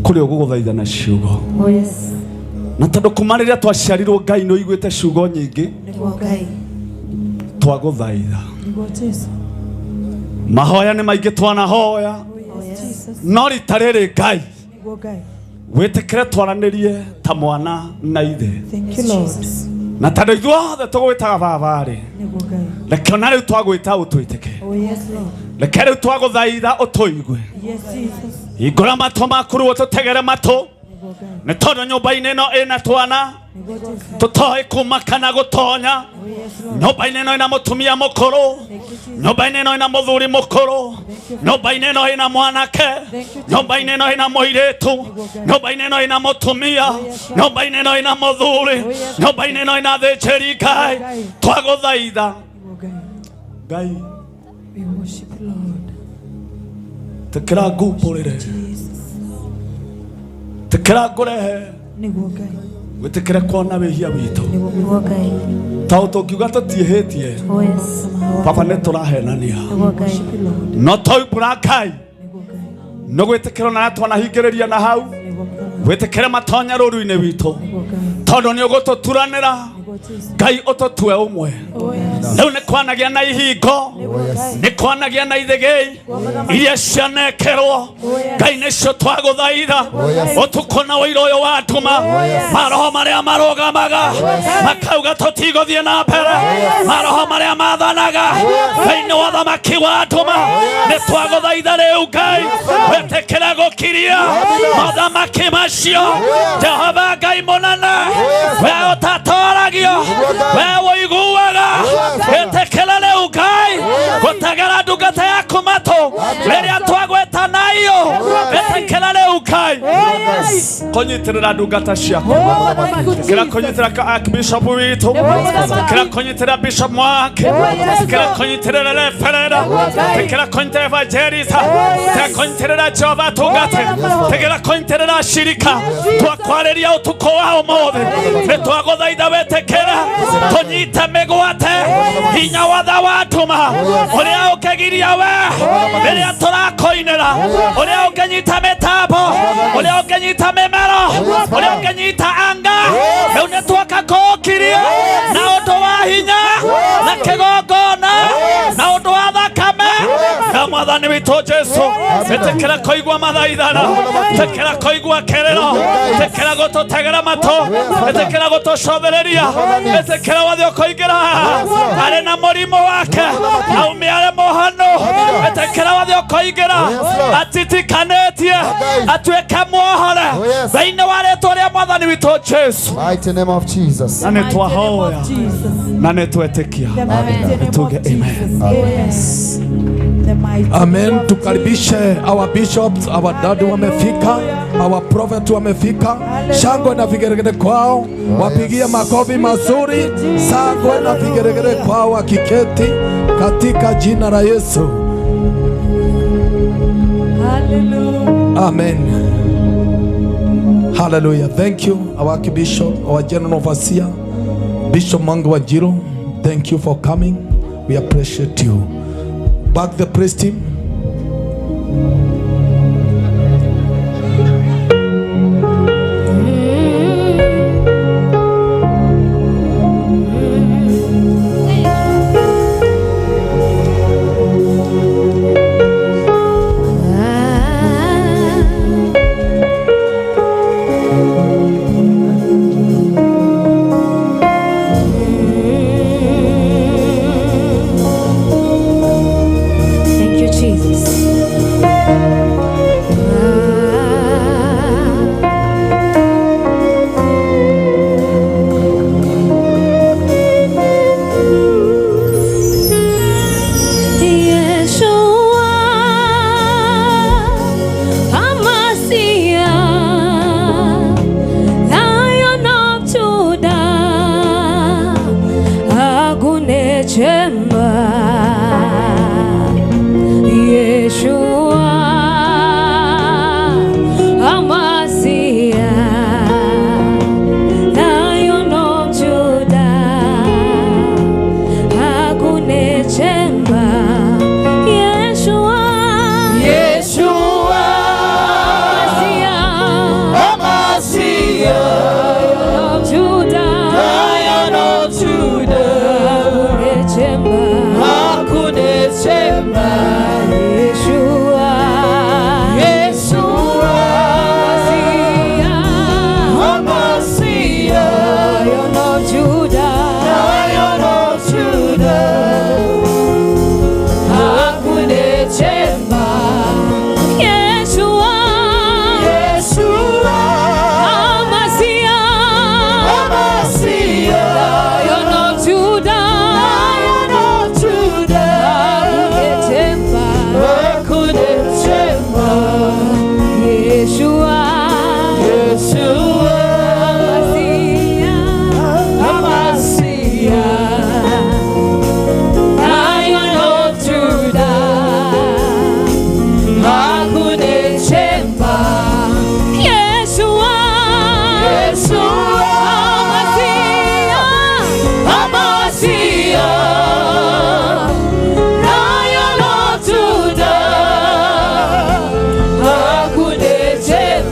kũrĩ ũgũgũthaitha na ciugo, Oh yes. na tondũ kuma rĩrĩa twaciarirwo Ngai nĩ ũiguĩte ciugo nyingĩ, Nĩguo Ngai. Twagũthaitha. Nĩguo Jesu. Mahoya nĩ maingĩ twanahoya, Oh yes, Jesus. no rita rĩrĩ Ngai, Nĩguo Ngai. Wĩtĩkĩre twaranĩrie ta mwana na ithe. Thank you, Lord. Na tondũ ithuothe tũgwĩtaga baba-rĩ, Nĩguo Ngai. Reke ona rĩu twagwĩta ũtwĩtĩke. Oh yes, Lord. Reke rĩu twagũthaitha ũtũigue. Yes, Jesus. Hingũra matũ maku rĩu ũtũtegere matũ, Nĩguo Ngai. nĩ tondũ nyũmba-inĩ ĩno ĩna twana Nĩguo Jesu. tũtoĩ kuma kana gũtonya. Oh yes, Lord. Nyũmba-inĩ ĩno ĩna mũtumia mũkũrũ, Thank you, Jesus. nyũmba-inĩ ĩno ĩna mũthuri mũkũrũ, nyũmba-inĩ ĩno ĩna mwanake, Thank you, Jesus. nyũmba-inĩ ĩno ĩna mũirĩtu, nyũmba-inĩ ĩno ĩna mũtumia, nyũmba-inĩ ĩno ĩna mũthuri, nyũmba-inĩ ĩno ĩna thĩnjĩri Ngai. Twagũthaitha. Nĩguo Ngai. Ngai, We worship you, Lord. Tĩkĩra ngumbũrĩre, Jesus. Tĩkĩra ngũrehe, Nĩguo Ngai. Wĩtĩkĩre kuona wĩhia witũ. Nĩguo Ngai. Tondũ tũngiuga tũtiĩhĩtie, Oh yes. Baba, nĩ tũrahenania. Nĩguo Ngai. Worship you, Lord. No taumbũra Ngai, Nĩguo Ngai. nĩ gwĩtĩkĩrwo na arĩa twanahingĩrĩria na hau, Nĩguo Mũthamaki. Wĩtĩkĩre matonya rũru-inĩ witũ, Nĩguo Ngai. Tondũ nĩ ũgũtũturanĩra. Nĩguo Jesu. Ngai, ũtũtue ũmwe. Oh yes. Rĩu nĩ kwanagia na ihingo, nĩ kwanagia na ithĩgĩi iria cianekerwo, Ngai, nĩcio twagũthaitha ũtukũ na ũira ũyũ wa nduma. Maroho marĩa marũgamaga makauga tũtigũthiĩ na mbere, maroho marĩa mathanaga thĩinĩ wa thamaki wa nduma, nĩ twagũthaitha rĩu Ngai, wĩtĩkĩre gũkiria mothamaki macio. Jehova Ngai mũnene, we ũtatoragio, we ũiguaga, wĩtĩkĩre rĩu Ngai gũtegera ndungata yaku matũ rĩrĩa twagwĩta nayo. Wĩtĩkĩre. Ĩtĩkĩra rĩu Ngai kũnyitĩrĩra ndungata ciaku. Ĩtĩkĩra kũnyitĩrĩra Archbishop witũ. Ĩtĩkĩra kũnyitĩrĩra Bishop Mwake. Ĩtĩkĩra kũnyitĩrĩra Reverend. Ĩtĩkĩra kũnyitĩrĩra Evangelist. Ĩtĩkĩra kũnyitĩrĩra Jehova tungate. Ĩtĩkĩra kũnyitĩrĩra shirika. Twakwarĩria ũtukũ wa ũmũthĩ. Nĩ twagũthaitha wĩtĩkĩra tũnyite mĩgwate hinya wothe watũma ũrĩa ũkĩgiria we rĩrĩa tũrakoinĩra, ũrĩa ũngĩnyita mĩtambo, ũrĩa ũngĩnyita mĩmero, ũrĩa ũngĩnyita anga, rĩu nĩ tuoka kũũkiria na ũndũ wa hinya na kĩgongona na ũndũ wa thakame ya mwathani witũ Jesu. Ĩtĩkĩra kũigua mathaithana, ĩtĩkĩra kũigua kĩrĩro, ĩtĩkĩra gũtũtegera matũ, ĩtĩkĩra gũtũcothereria, ĩtĩkĩra wathiĩ ũkũingĩra arĩ na mũrimũ wake aume arĩ mũhonu, ĩtĩkĩra wathiĩ ũkũingĩra atitikanĩtie atuĩke muohore thĩinĩ wa rĩtwa rĩa mwathani witũ Jesu. Mighty name of Jesus. Na nĩ twahoya na nĩ twetĩkia. Tuge amen. Amen. Tukaribishe our bishops, our daddy wamefika, our prophet wamefika. Shangwe na vigeregere kwao, wapigie makofi mazuri. Shangwe na vigeregere kwao wakiketi katika jina la Yesu. Amen. Hallelujah. Thank you, our Archbishop, our General Overseer, Bishop Mwangi Wanjiru. Thank you for coming. We appreciate you. Back the praise team. Thank you, Jesus. Yeshua Hamasiah, Lion of Judah, Agunechemba. Yeshua Hamasiah, Lion of Judah, Agunechemba. Yeshua, Yeshua Hamasiah, Hamasiah, Lion of Judah, Lion of Judah, Agunechemba. Akunechemba. Yeshua, Yeshua Hamasiah, Hamasiah, Lion of Judah, Lion of Judah, Akunechemba. Yeshua, Yeshua Hamasiah, Hamasiah, Lion of Judah, Lion of Judah, Akunechemba. Akunechemba. Yeshua, Yeshua Hamasiah, Hamasiah, Lion of Judah, Akunechemba. Yeshua, Yeshua Hamasiah, Hamasiah, Lion of Judah, Akunechemba.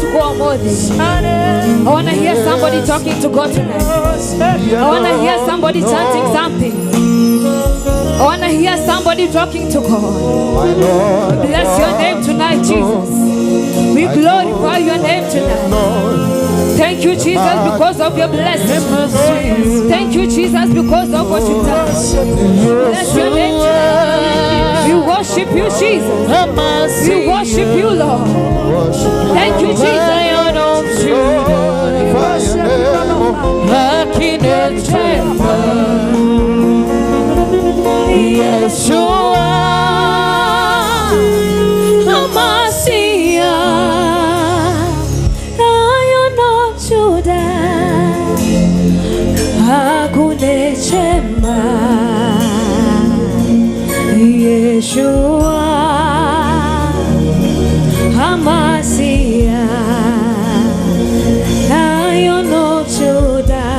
Ũtukũ wa ũmũthĩ. I wanna hear somebody talking to God tonight. I wanna hear somebody chanting something. I wanna hear somebody talking to God. We bless your name tonight, Jesus. We glorify your name tonight. Thank you, Jesus, because of your blessing. Thank you, Jesus, because of what you've done. Bless your name tonight. We worship you, Jesus. We worship you, Lord. Thank you, Jesus. Lion of Judah, Akinechemba, Yeshua, Amasia, Lion of Judah, Akunechema, Yeshua, Amasia, Lion of Judah,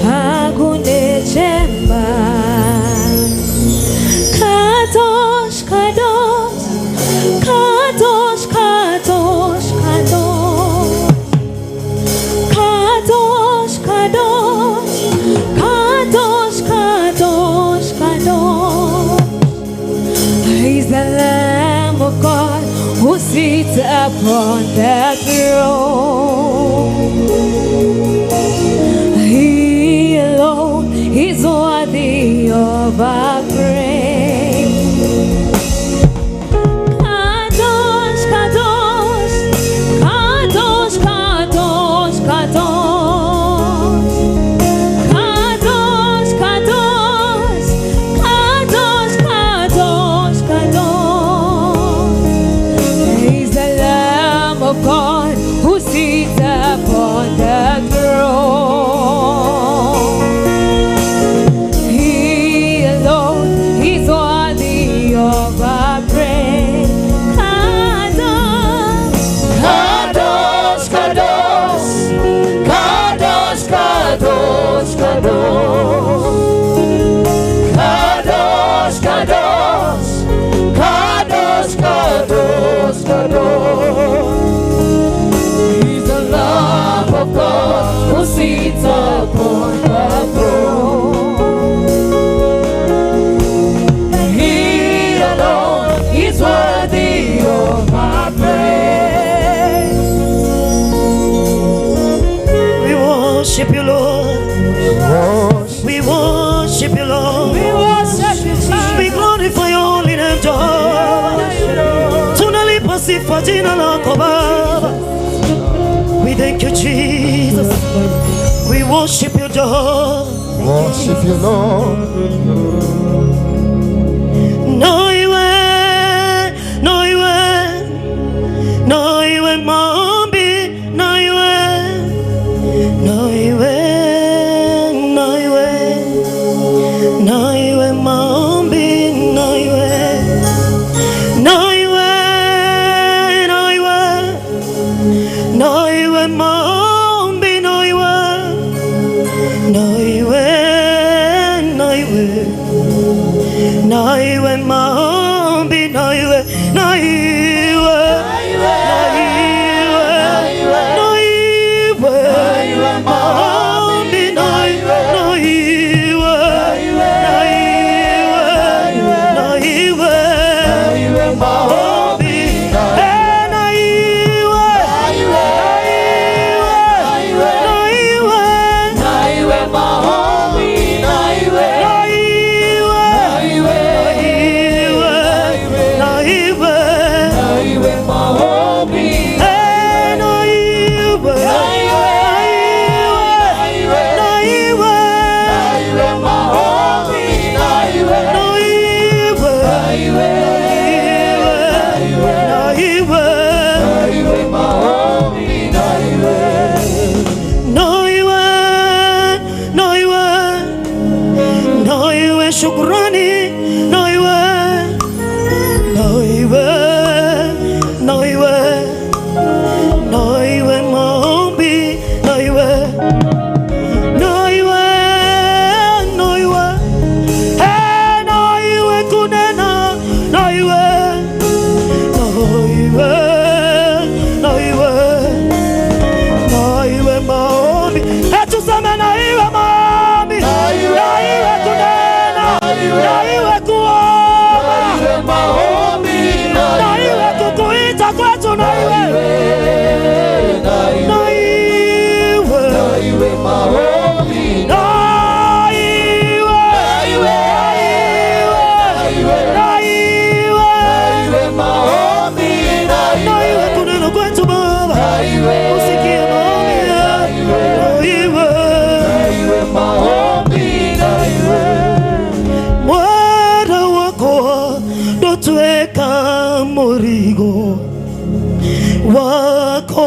Akunechema. Kadosh, Kadosh, Kadosh, Kadosh, Kadosh, Kadosh, Kadosh, Kadosh, Kadosh, Kadosh. He's the Lamb of God who sits upon the throne. He alone is worthy of our praise. Kadosh, Kadosh, Kadosh, Kadosh, Kadosh. Kadosh, Kadosh, Kadosh, Kadosh, Kadosh. He's the Lamb of God who sits upon the throne. He alone is worthy of our praise. Kadosh, Kadosh, Kadosh, Kadosh, Kadosh, Kadosh, Kadosh, Kadosh, Kadosh, Kadosh, Kadosh. He's the Lamb of God who sits upon the throne. He alone is worthy of our praise. We worship you, Lord. We worship you, Lord. We worship you, Jesus. We glorify your holy name, Jehovah. Tunalipa sifa jina lako Baba. We thank you, Jesus. We worship you, Jehovah. Worship you, Lord. No iwe, no iwe, no iwe maombi, no iwe, no iwe, no iwe, no iwe maombi, no iwe, no iwe, no iwe, no iwe maombi, no iwe, no iwe, no iwe. Na iwe maombi, na iwe, na iwe, na iwe, na iwe maombi, na iwe, na iwe, na iwe, na iwe maombi, eh, na iwe, na iwe, na iwe, Naiwe maombi, naiwe, na iwe, naiwe, na iwe.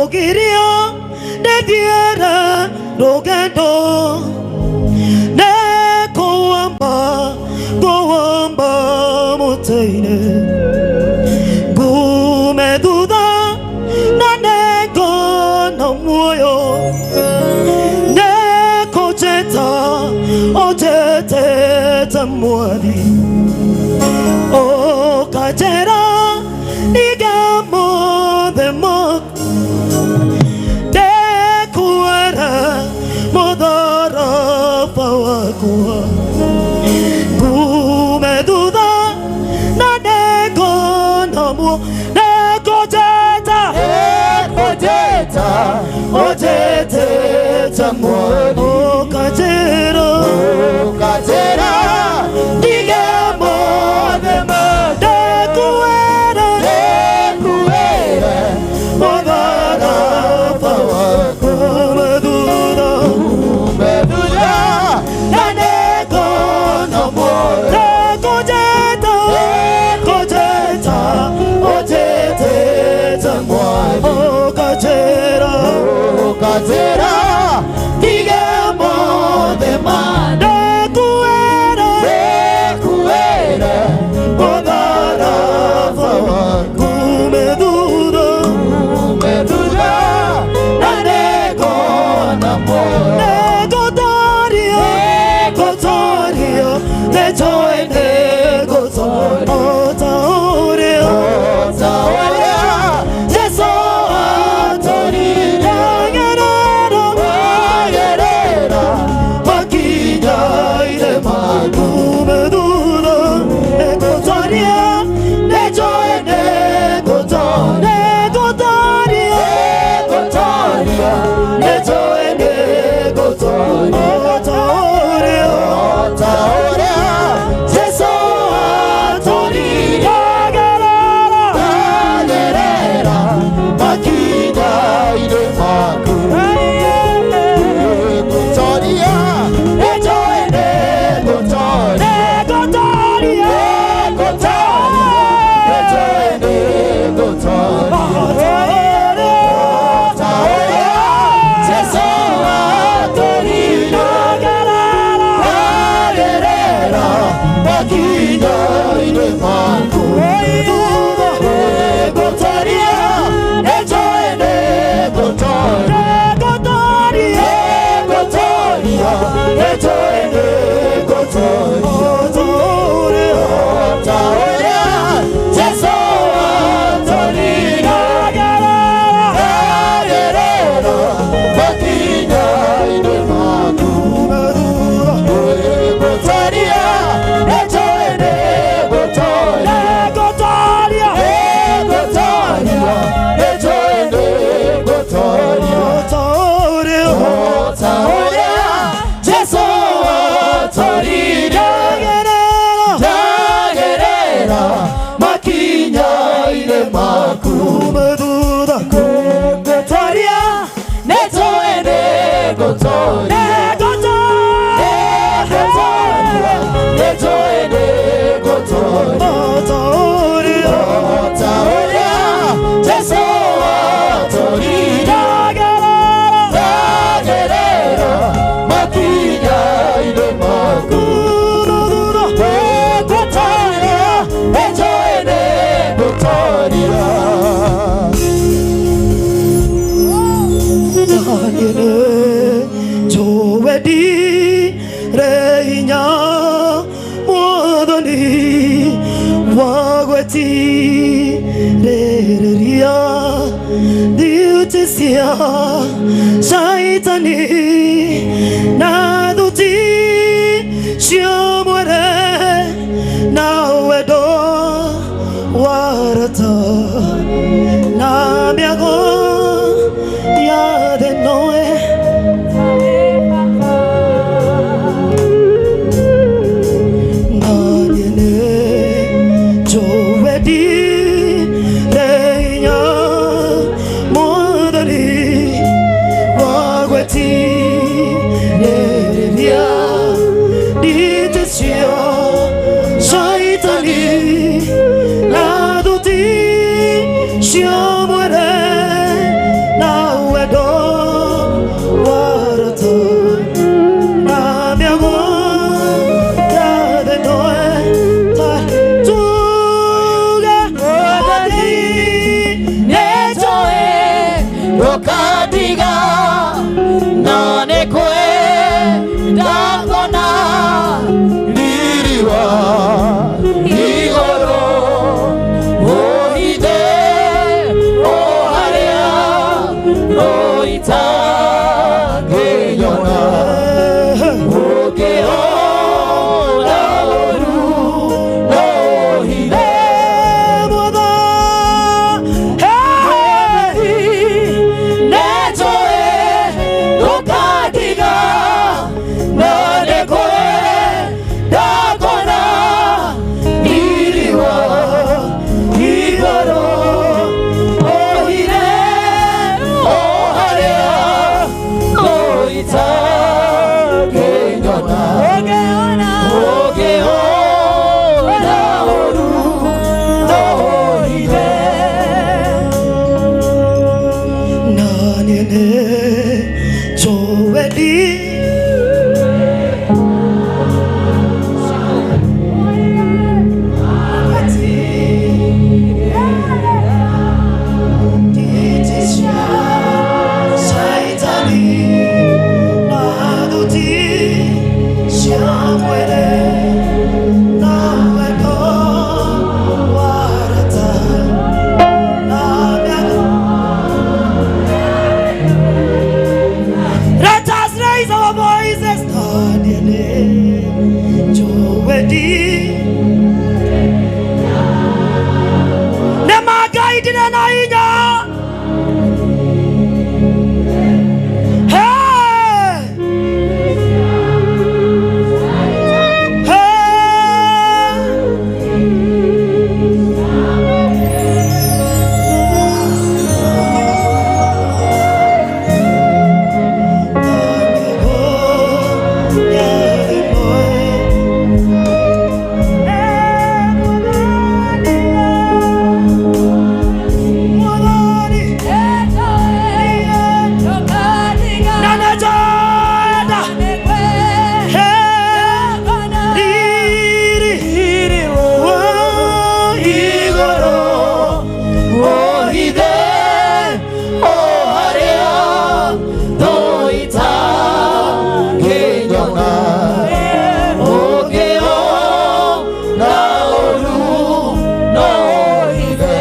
Ũgirio ndĩthiĩre rũgendo nĩkũwamba kũwamba mũtĩ-inĩ ngume thutha na nĩngona muoyo nĩkũnjĩta ũnjĩtĩte mwathi ũkanjĩra nige mothe maku ndĩkuere mũtharaba wakwa ngume thutha na nĩngona muo nĩkũnjĩta Nĩkũnjĩta ũnjĩtĩte mwathi ũkanjĩra ũkanjĩra ndige mothe maku ndĩkuere Nĩkuĩre mũtharaba wakwa ngume thutha Ngume thutha na nĩngona muoyo nĩkũnjĩta Nĩkũnjĩta ũnjĩtĩte mwathi ũkanjĩra ũkanjĩra ndige mothe maku ndĩkuere Nĩkuĩre mũtharaba wakwa ngume thutha Ngume thutha na nĩngona muoyo nĩngũtooria ngũtooria nĩnjũĩ nĩngũtooria o ta ũrĩa O ta ũrĩa Jesũ atũũrire ndagerera Ndagerera makinya-inĩ maku ngume thutha nĩngũtooria nĩnjũĩ nĩngũtooria nĩngũtooria Nĩngũtooria nĩnjũĩ nĩngũtooria o ta ũrĩa O ta ũrĩa Jesũ atũũrire ndagerera Ndagerera makinya-inĩ maku Nĩngũtooria nĩnjũĩ nĩngũtooria nĩngũtooria Nĩngũtooria nĩnjũĩ nĩngũtooria o ta ũrĩa Ta ũrĩa Jesũ atũũrire ndagerera Ndagerera makinya-inĩ maku Nĩngũtooria nĩnjũĩ nĩngũtooria nĩngũtooria Nĩngũtooria nĩnjũĩ nĩngũtooria o ta ũrĩa Ta ũrĩa Jesũ atũũrire ndagerera Ndagerera makinya-inĩ maku Nĩngũtooria nĩnjũĩ nĩngũtooria nĩngũtooria Nĩngũtooria nĩnjũĩ nĩngũtooria o ta ũrĩa O ta ũrĩa Jesũ atũũrire ndagerera Ndagerera makinya-inĩ maku ngume thutha Nĩngũtooria nĩnjũĩ nĩngũtooria nĩngũtooria Nĩngũtooria nĩnjũĩ nĩngũtooria o ta ũrĩa O ta ũrĩa Jesũ atũũrire ndagerera Ndagerera makinya-inĩ maku thutha Nĩngũtooria nĩnjũĩ nĩngũtooria Nĩnjũĩ hinya mwathani wa gwĩtirĩrĩria thiũtĩ cia Shaitani na thuti cia mwĩrĩ na wendo warata na mĩago ya thĩ noe Shaitani na thuti cia mwĩrĩ Ndũkandiga no nĩ kwenda kuona riri wa igũrũ ũhithe o harĩa ũitangĩnyona ũngĩona ũru no ũhithe. Let us raise our voices. Nemagaidire na inya. Hey! Hey! Ũhithe o harĩa thũ itangĩnyona ũngĩona ũru no ũhithe.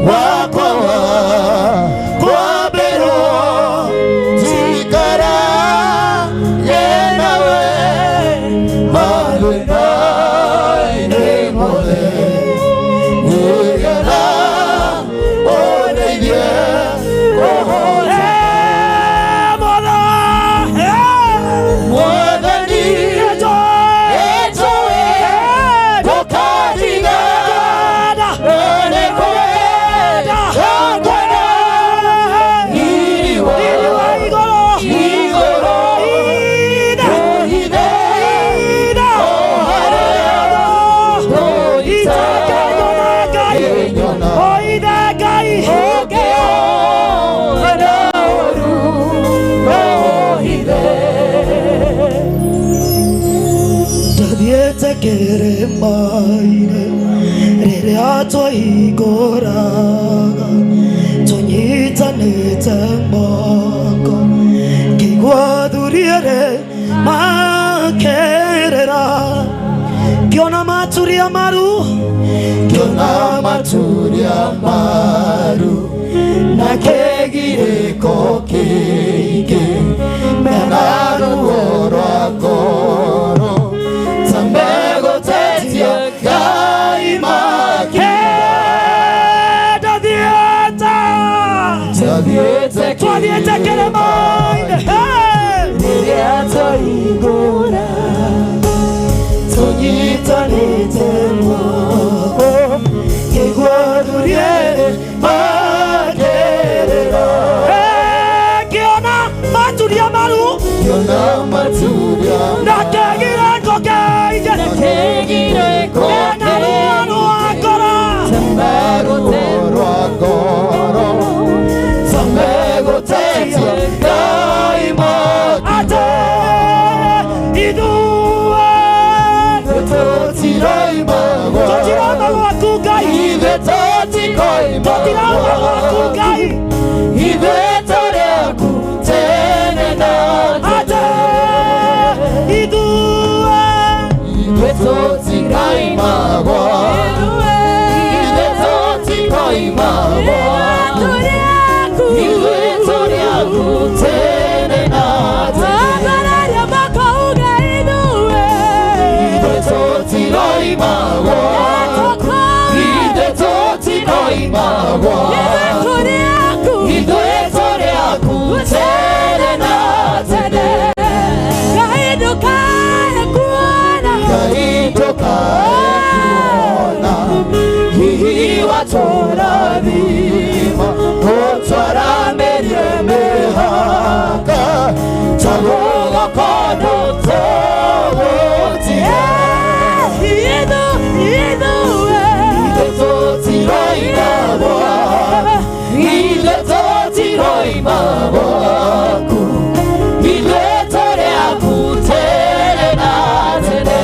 Wakwa wa kwambĩrwo njikara ye nawe mathĩna-inĩ mothe nĩgetha ũndeithie kũhota. Mwathani nĩnjũĩ ndũkandiga na nĩ kwenda kuona riri wa igũrũ ũhithe o harĩa thũ itangĩnyona ũngĩona ũru no ũhithe. Ndathiĩte kĩrĩma-inĩ rĩrĩa twaihingũraga tũnyitanĩte moko ngĩigua athuri erĩ makĩrĩra ngĩona maturia maru Ngĩona maturia maru na kĩgirĩko kĩingĩ mena ruo rwa ngoro ta megũtetia Ngai ndathiĩte Ndathiĩte twathiĩte kĩrĩma-inĩ rĩrĩa twaihingũra tũnyitanĩte moko ngĩigua athuri erĩ makĩrĩra ngĩona maturia maru ngĩona maturia na kĩgirĩko kĩingĩ kĩgirĩko na ruo rwa ngoro ruo rwa ngoro ta megũtetia Ithuĩ tũrĩ aku. Ithuĩ tũrĩ aku tene na tene. Ngai ndũkae kuona. Ngai ndũkae kuona. Hihi watũrathima, ũtwaranĩrie mĩhaka, tagũgũkorwo tũgũtige. Ithuĩ tũtiroima gwaku, ithuĩ tũtiroima gwaku, ithuĩ tũrĩ aku tene na tene.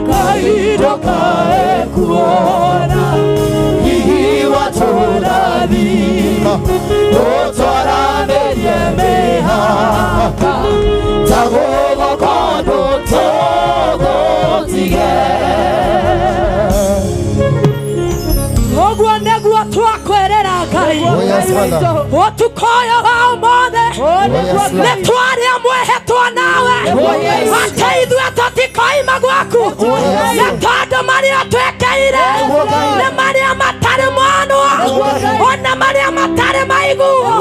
Ngai ndũkae kuona, hihi watũrathima, ũtwaranĩrie mĩhaka, tagũgũkorwo tũgũtige. Ũguo nĩguo twakwĩrĩra Ngai. Oh, yes, Father. Ũtukũ ũyũ wa ũmũthĩ yes, nĩ twaria mwĩhĩtwa nawe atĩ ithuĩ tũtikoima gwaku, nĩ tondũ marĩa twĩkĩire nĩ marĩa matarĩ monwo, ona marĩa matarĩ maiguo,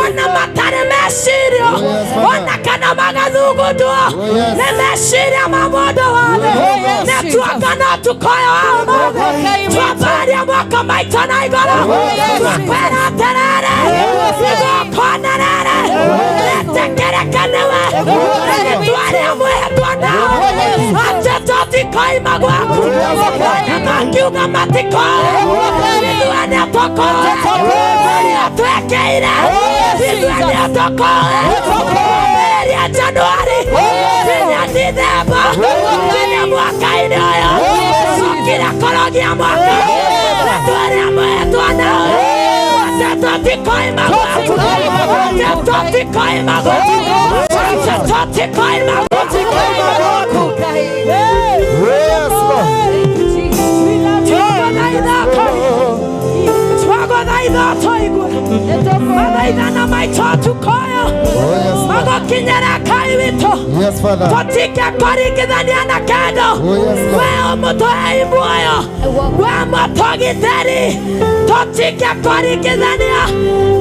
ona matarĩ mecirio, ona kana magathugundwo nĩ meciria ma mũndũ wothe. Nĩ tuongana ũtukũ ũyũ wa ũmũthĩ, twambaria moko maitũ na igũrũ, twakwĩra atĩrĩrĩ, igongona rĩrĩ rĩtĩkĩrĩke nĩwe, na nĩ twaria mwĩhĩtwa nawe atĩ tũtikoima gwaku, ona makiuga matikoe, ithuĩ nĩ tũkoe marĩa twĩkĩire, ithuĩ nĩ tũkoe kwambĩrĩria Januari nginya Dithemba nginya mwaka-inĩ ũyũ gũkira kũrogia mwaka, nĩ twaria mwĩhĩtwa nawe atĩ tũtikoima gwaku, atĩ tũtikoima gwaku, atĩ tũtikoima gwaku. Yes, Lord. Twagũthaitha tũigue mathaithana maitũ ũtukũ ũyũ Oh, yes, Lord. magũkinyĩra Ngai witũ, Yes, Father. tũtige kũringithania na kĩndũ. Oh, yes, Lord. We ũmũtũhei muoyo, we mũtũgitĩri, tũtige kũringithania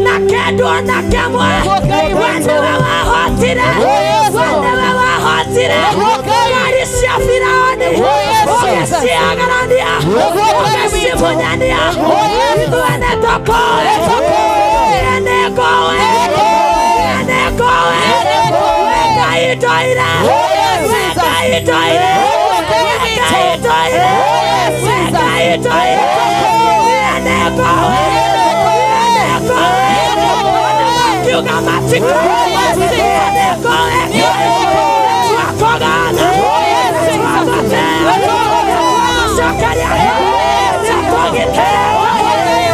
na kĩndũ ona kĩmwe. We nĩwe wahotire, we nĩwe wahotire ngari cia Firaũni, ũgĩciagarania, ũgĩcimunyania. Ithuĩ nĩ tũkũĩ, niĩ nĩ ngũĩ, niĩ nĩ ngũĩ. We Ngai ndũire, we Ngai ndũire, we Ngai ndũire, we Ngai ndũire. Niĩ nĩ ngũĩ, niĩ nĩ ngũĩ. Ona makiuga matikoĩ, niĩ nĩ ngũĩ. Twakũgana, twagũtĩa, twagũcokeria, nĩtũgitĩre,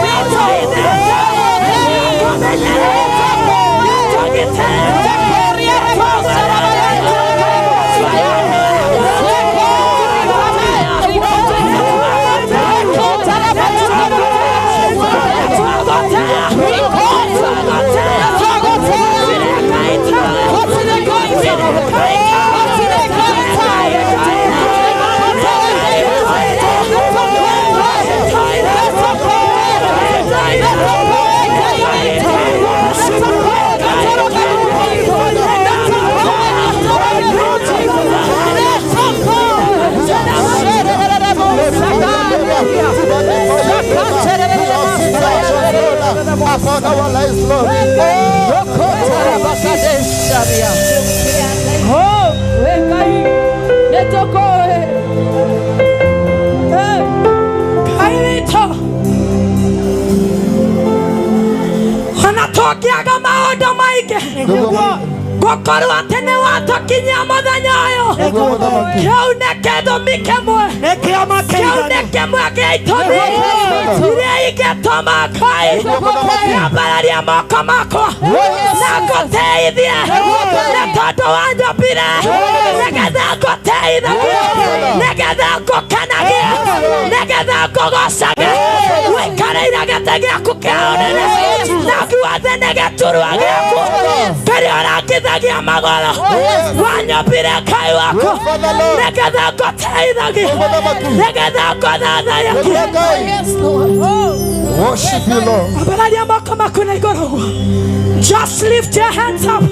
nĩtũhithĩte, nĩtũmenyerete, nĩtũgitĩre, Upon our lives, Lord. Oh, we Ngai nĩ tũkũĩ. Ngai witũ, ona tũngĩaga maũndũ maingĩ, gũkorwo atĩ nĩ watũkinyia mũthenya ũyũ, kĩu nĩ gĩtũmi kĩmwe, kĩu nĩ kĩmwe gĩa itũmi iria ingĩtũma Ngai nyambararie moko makwa na ngũteithie, nĩ tondũ wanjũmbire nĩgetha ngũteithagie, nĩgetha ngũkenagie, nĩgetha ngũgocage, wĩikarĩire gĩtĩ gĩaku kĩa ũnene na guothe nĩ gĩturwa gĩaku. Rĩrĩa ũrangithagia magũrũ wanyũmbire Ngai waku nĩgetha ngũteithagie nĩgetha ngũthathayagie. Worship you, Lord. Ambararia moko maku na igũrũ ũguo. Just lift your hands up.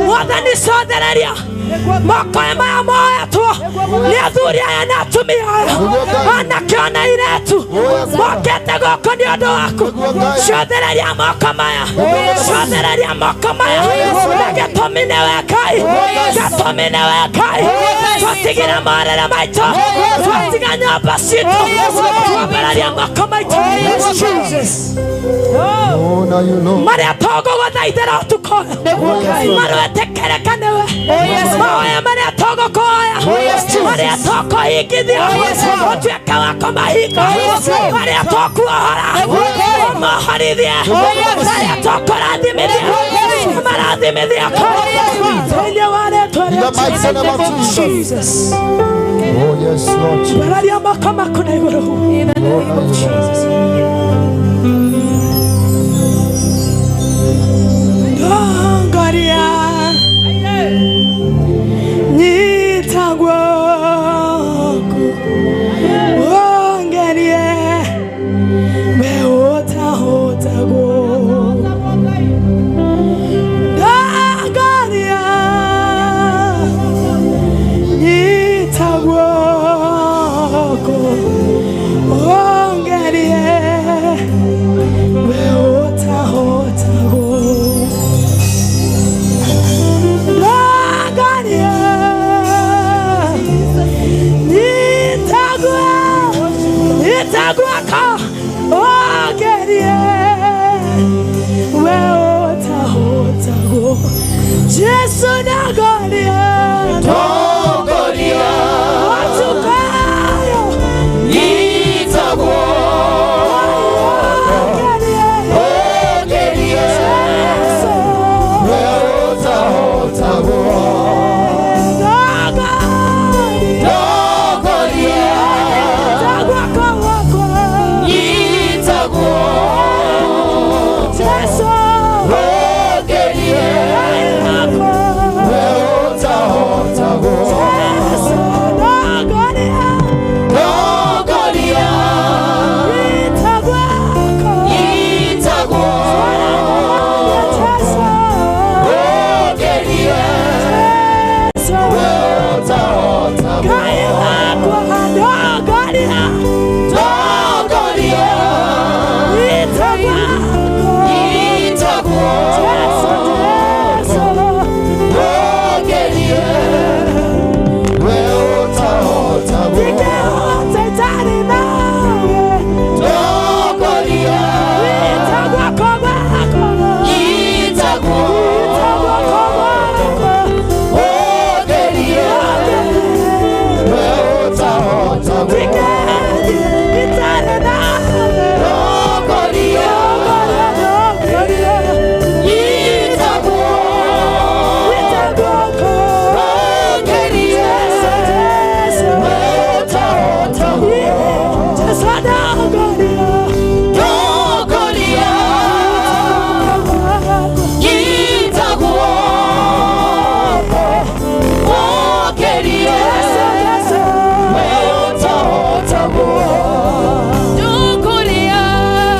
Mwathani cothereria moko maya moetwo nĩ athuri aya na atumia aya anake ona airĩtu mokĩte gũkũ nĩ ũndũ waku. Cothereria moko maya, cothereria moko maya na gĩtũmi nĩwe Ngai, gĩtũmi nĩwe Ngai. Twatigire marĩrĩ maitũ, twatiga nyũmba citũ, twambararia moko maitũ. Jesus. Honor you, Lord. Marĩa tũgũgũthaithĩra ũtukũ ũyũ marwetĩkĩrĩka nĩwe, mahoya marĩa tũgũkũhoya, marĩa tũkũhingithia ũtuĩke wa kũmahinga, marĩa tũkuohora ũmohorithie, marĩa tũkũrathimithia ũmarathimithie thĩinĩ wa rĩtwa In the rĩa mighty name of Jesus. Jesus. Oh, yes, Lord. Ambararia moko maku na igũrũ. Honor you, Lord. Ndongoria nyita guoko wongerie meũtahotagwo. Ndongoria nyita guoko wongerie meũtahotagwo. Ndongoria nyita guoko wongerie weũtahotagwo. Jesu ndongoria Ndongoria watukayo nyita guoko wongerie wongerie Jesu Weũtahotagwo. ndongoria Ndongoria nyita guoko wakwa nyita guoko Jesu wongerie wakwa Weũtahotagwo. Jesu ndongoria Ndongoria nyita guoko nyita guoko Jesu wongerie Jesu Weũtahotagwo. Ngai wakwa ndongoria Ndongoria nyita guoko nyita guoko Jesu Jesu wongerie Weũtahotagwo. ndingĩhota itarĩ nawe Ndongoria nyita guoko gwakwa nyita nyita guoko guoko gwakwa wongerie Weũtahotagwo. ndingĩthiĩ itarĩ nawe Ndongoria ndongoria nyita guoko nyita guoko wongerie Jesu Jesu weũtahotagwo Jesu ndongoria Ndongoria nyita guoko wongerie Jesu weũtahotagwo Ndongoria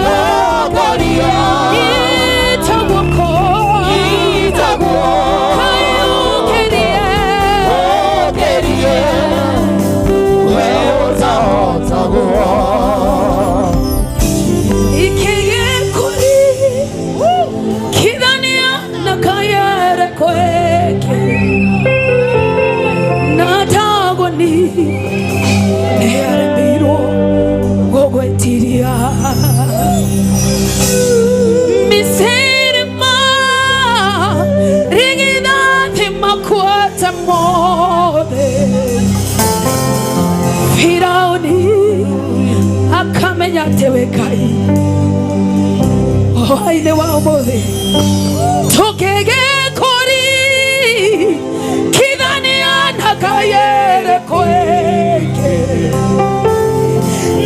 Ndongoria nyita guoko nyita guoko wongerie wongerie Weũtahotagwo. Ikigekuri kidhania na kayere kweke na tagoni nearemirwo gogwetiria misirima rigithathi makwate mothe Firauni akamenya atĩ wĩ Ngai hwaĩ-inĩ wa ũmũthĩ tũkĩgĩkũri kithania na kayere kweke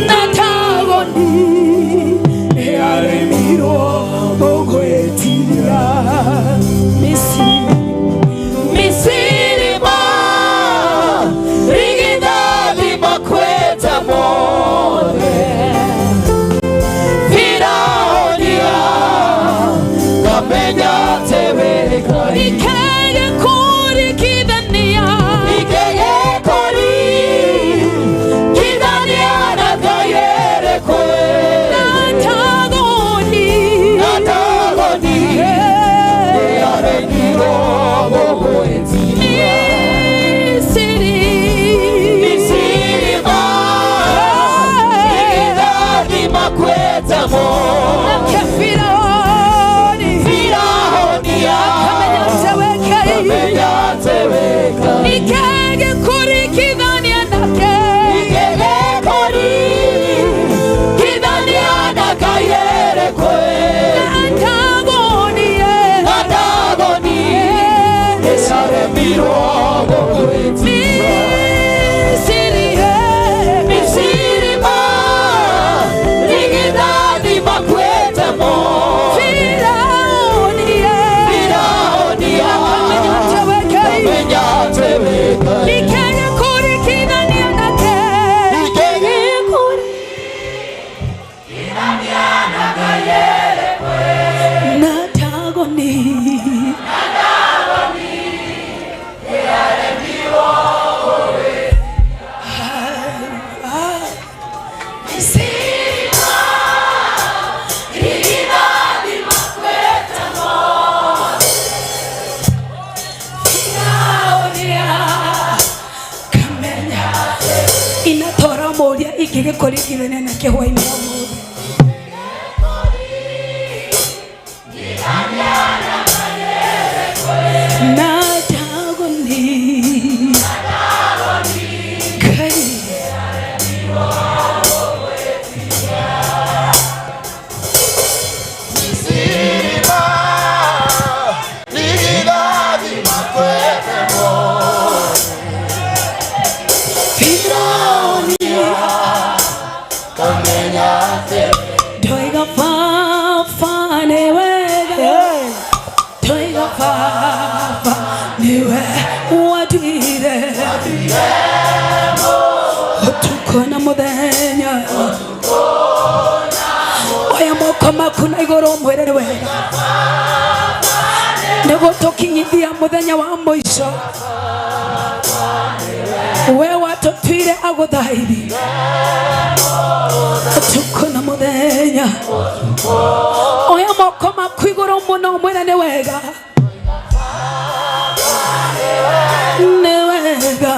na tagoni nĩaremirwo gũgwĩtiria. Kamenya atĩ wĩ Ngai. Ikege kũringithania. Ikege kũringithania na Ngai ĩrĩkũ? Na Dagoni. Na Dagoni. Nĩaremirwo gũgwĩtiria. Misiri. Misiri ma irigithathi makuĩte mo. Nake Firaũni. Firaũni Akamenya atĩ wĩ Ngai. akamenya atĩ wĩ Ngai. Ikege kũringithania nake. Ikege kũringithania na Ngai ĩrĩkũ? Na Dagoni. Na Dagoni. Nĩaremirwo gũgwĩtiria. Misiri. Misiri ma irigithathi makuĩte mo. Firaũni. Firaũni Akamenya atĩ wĩ Ngai. akamenya atĩ wĩ Ngai. Ikege kũringithania nake. Ikege Na Dagoni. Inatora mũũria ingĩgĩ kũringithania nake hwainĩ wa ũmũthĩ. Na Dagoni. Ngai. Misiri irigithathi makuĩte mo. Firaũni. Akamenya atĩ Ndoiga baba nĩ wega. Ndoiga baba nĩwe watuire ũtukũ na mũthenya. Oya moko maku na igũrũ mwĩre nĩ wega nĩguo tũkinyithia mũthenya wa mũico. We watũtuire agũthaithi ũtukũ na mũthenya. Oya moko maku igũrũ mũno mwĩre nĩ wega, nĩ wega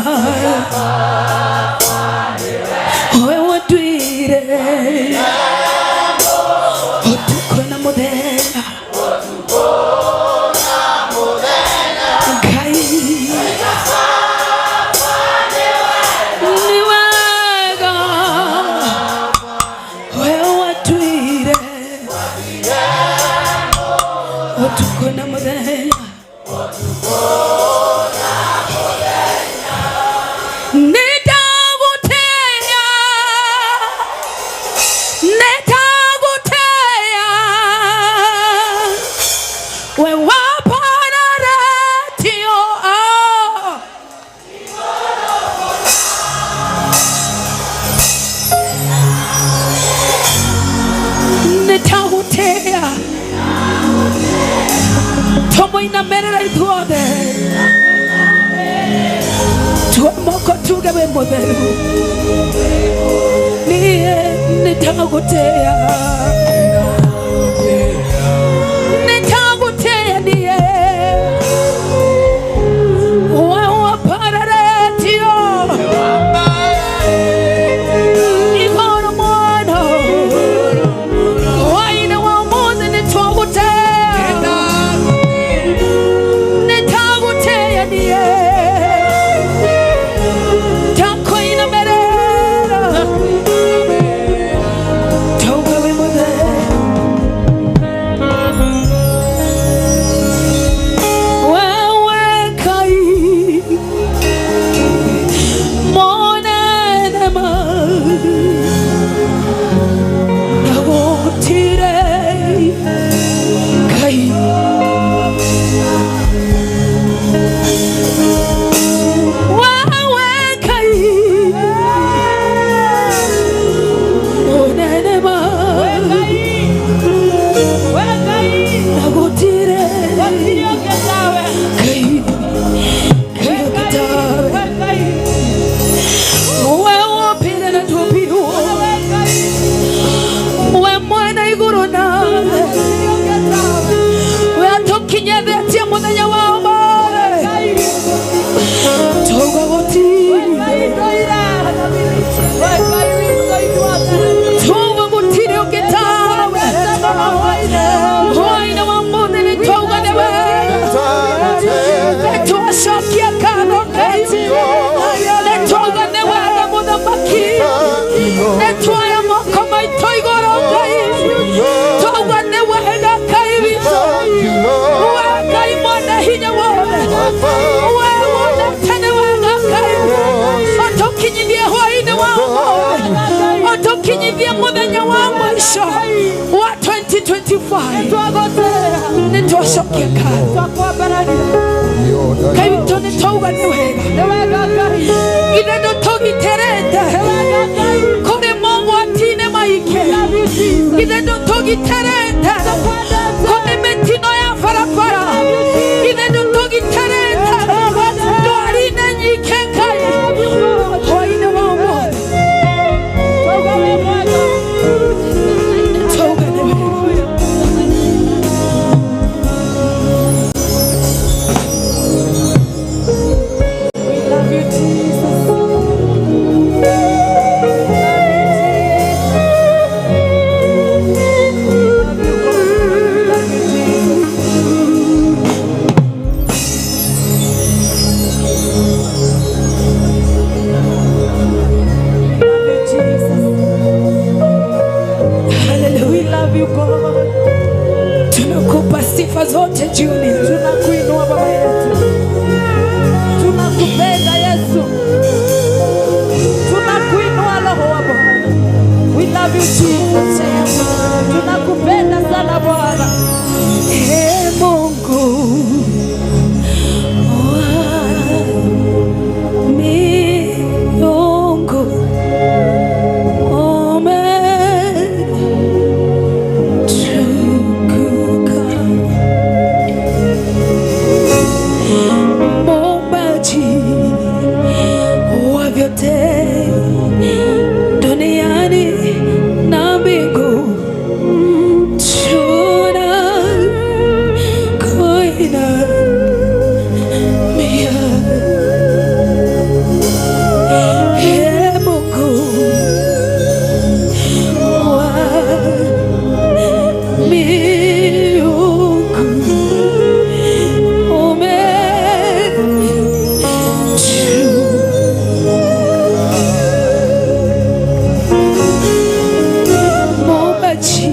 we watuire ũtukũ na mũthenya. Ngai nĩ wega we watuire ũtukũ na mũthenya. Nĩndagũtĩĩa, nĩndagũtĩĩa, we wapararetio ah. Nĩndagũtĩĩa, tũmũinamĩrĩra ithuothe tuo moko tuge wĩ mũtheru. Niĩ nĩndagũtĩĩa, nĩndagũtĩĩa, niĩ we wapararetio igũrũ mũno. Hwaĩ-inĩ wa ũmũthĩ nĩtwagũtĩĩa, nĩndagũtĩĩa, niĩ ndakũinamĩrĩra tauga wĩ mũtheru. Mũico wa 2025 nĩ twacokia ngatho. Ngai witũ, nĩ twauga nĩ wega. Ithe ndũtũgitĩrĩte kũrĩ mogwati-inĩ maingĩ. Ithe ndũtũgitĩrĩte kũrĩ mĩtino ya barabara. Ithe ndũtũgitĩrĩte ndwari-inĩ nyingĩ. Ngai, hwaĩ-inĩ wa ũmũthĩ twauga nĩ wega. We love you, Jesus. Love you, Jesus. Love you, Jesus. Hallelujah. We love you, God. Tunakupa sifa zote jioni. Tunakuinua Baba yetu, tunakupenda Yesu, tunakuinua Roho wa Bwana. We love you, Jesus. Tunakupenda sana Bwana. Ee Mungu wa miungu, umetukuka, muumbaji wa vyote duniani na mbingu, tunakuinamia. Ee Mungu wa miungu, umetukuka, muumbaji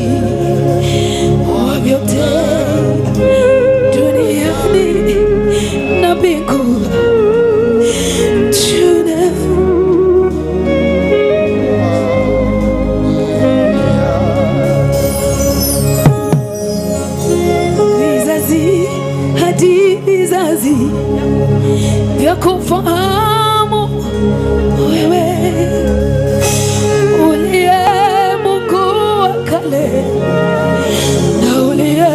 wa vyote duniani na mbingu, tuna vizazi hadi vizazi vya kufahamu wewe uliye Mungu wa kale na uliye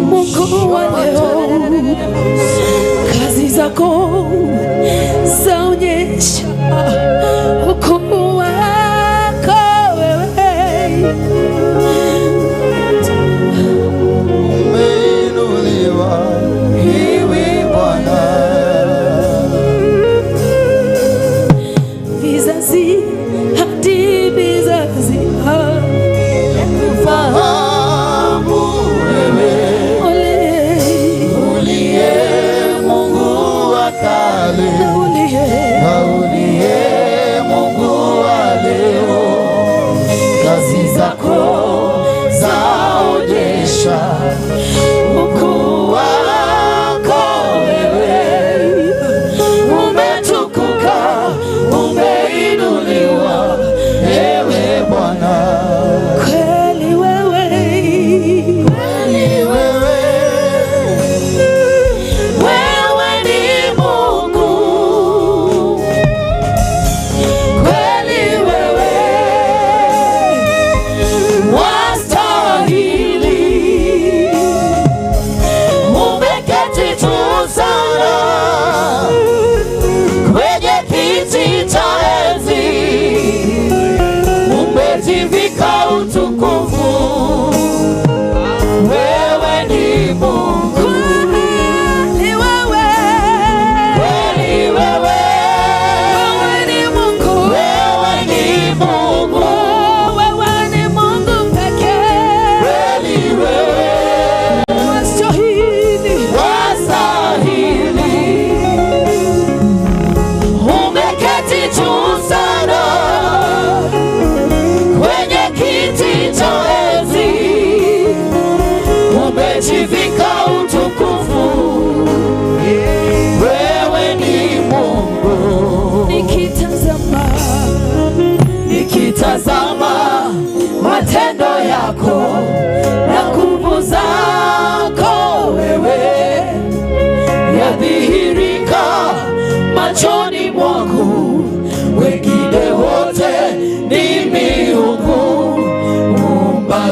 Mungu wa leo, kazi zako zaonyesha ukuu wako wewe. Umeinuliwa hivi Bwana. Vizazi hadi vizazi Fahamu wewe uliye uliye Mungu wa kale uliye na uliye Mungu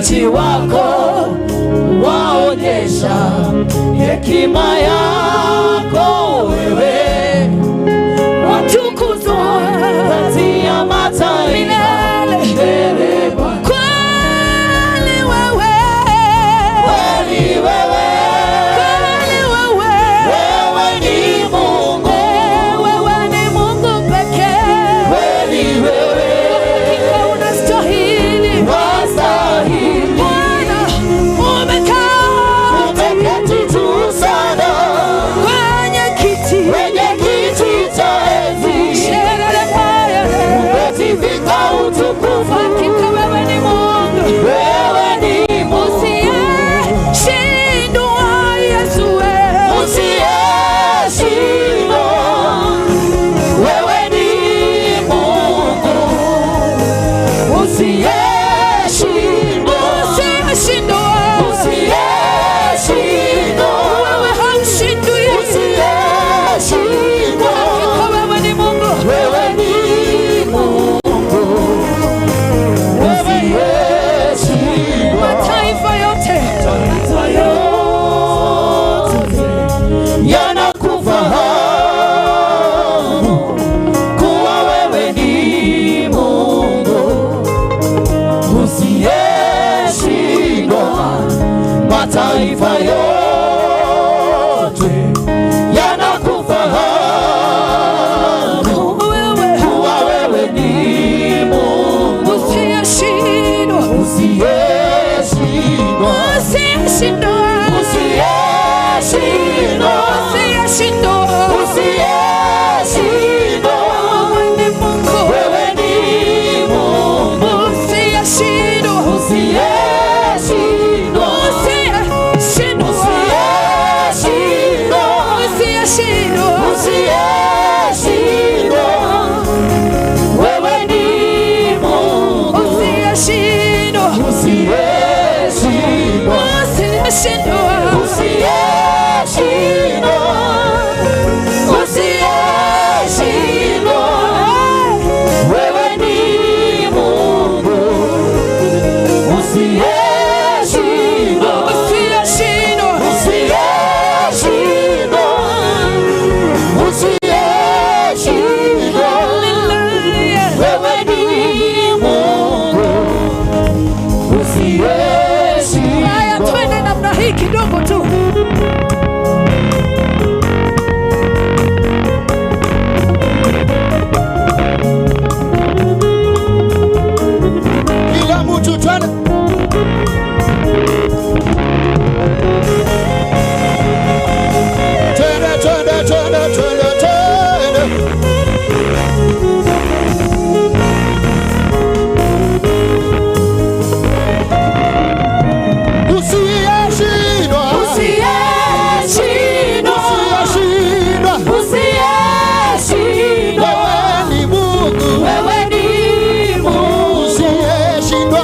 Uumbaji wako waonyesha hekima yako wewe, Watukuzwa kati ya mataifa milele. mbele Bwana. Kweli wewe, Kweli wewe, kweli wewe, wewe ni Mungu, wewe ni Mungu pekee. kweli wewe Hakika unastahili wastahili. Bwana, umekaa Umeketi juu sana kwenye kiti kwenye kiti cha enzi, umejivika utukufu. Hakika wewe ni Mungu Wewe ni Mungu usiyeshindwa, Yesu wewe. usiyeshindwa. Wewe ni Mungu usiyeshindwa, Usiyeshindwa, usiyeshindwa, wewe haushindwi. usiyeshindwa. Hakika wewe ni Mungu. Wewe ni Mungu usiyeshindwa. Mataifa yote Mataifa yote yanakufahamu kuwa wewe ni Mungu usiyeshindwa. Mataifa yote yanakufahamu wewe kuwa wewe ni Mungu usiyeshindwa, usiyeshindwa, usiyeshindwa, usiyeshindwa, usiyeshindwa. usiyeshindwa. Wewe ni Mungu Wewe ni Mungu usiyeshindwa, usiyeshindwa, usiyeshindwa, usiyeshindwa, usiyeshindwa. usiyeshindwa. Wewe ni Mungu Usiyeshindwa, usiyeshindwa, usiyeshindwa, usiyeshindwa, usiyeshindwa. Wewe ni Mungu usiyeshindwa, usiyeshindwa, usiyeshindwa, usiyeshindwa. Hallelujah. Wewe ni Mungu Haya, usiyeshindwa. twende namna hii kidogo tu. Kila mtu twende. Twende, twende, twende, twende, twende. Usiyeshindwa. Usiyeshindwa, Usiyeshindwa. usiyeshindwa. Wewe ni Mungu. Wewe ni Mungu Usiyeshindwa.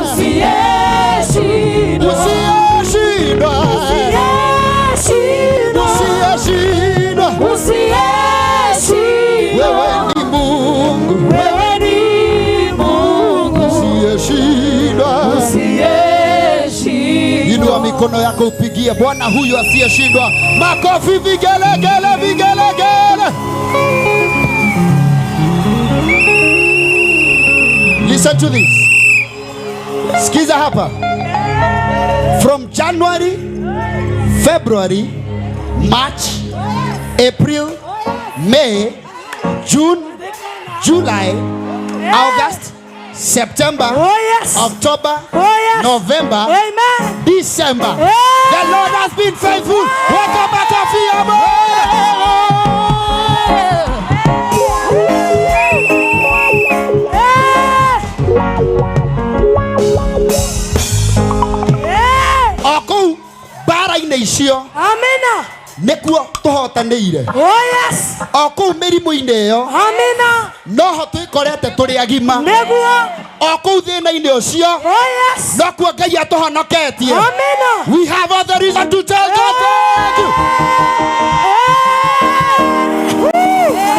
usiyeshindwa, Usiyeshindwa. usiyeshindwa, Usiyeshindwa. usiyeshindwa. Wewe ni Mungu. Wewe ni Mungu Usiyeshindwa. usiyeshindwa. Inua mikono yako upigie Bwana huyu asiyeshindwa makofi, vigelegele, vigelegele. Listen to this. Sikiza hapa. From January, February, March, April, May, June, July, August, September, Oh, yes. October, Oh, yes. November, Amen. December. Yeah. The Lord has been faithful. Welcome back, Afiabo. Yeah. O kũu mbara-inĩ icio Amina. nĩkuo tũhotanĩire. Oh yes. O kũu mĩrimũ-inĩ ĩyo Amina. noho twĩkorete tũrĩ agima. Nĩguo. O kũu thĩna-inĩ ũcio Oh yes. nokuo Ngai atũhonoketie. Amina. We have all the reason to tell God thank you.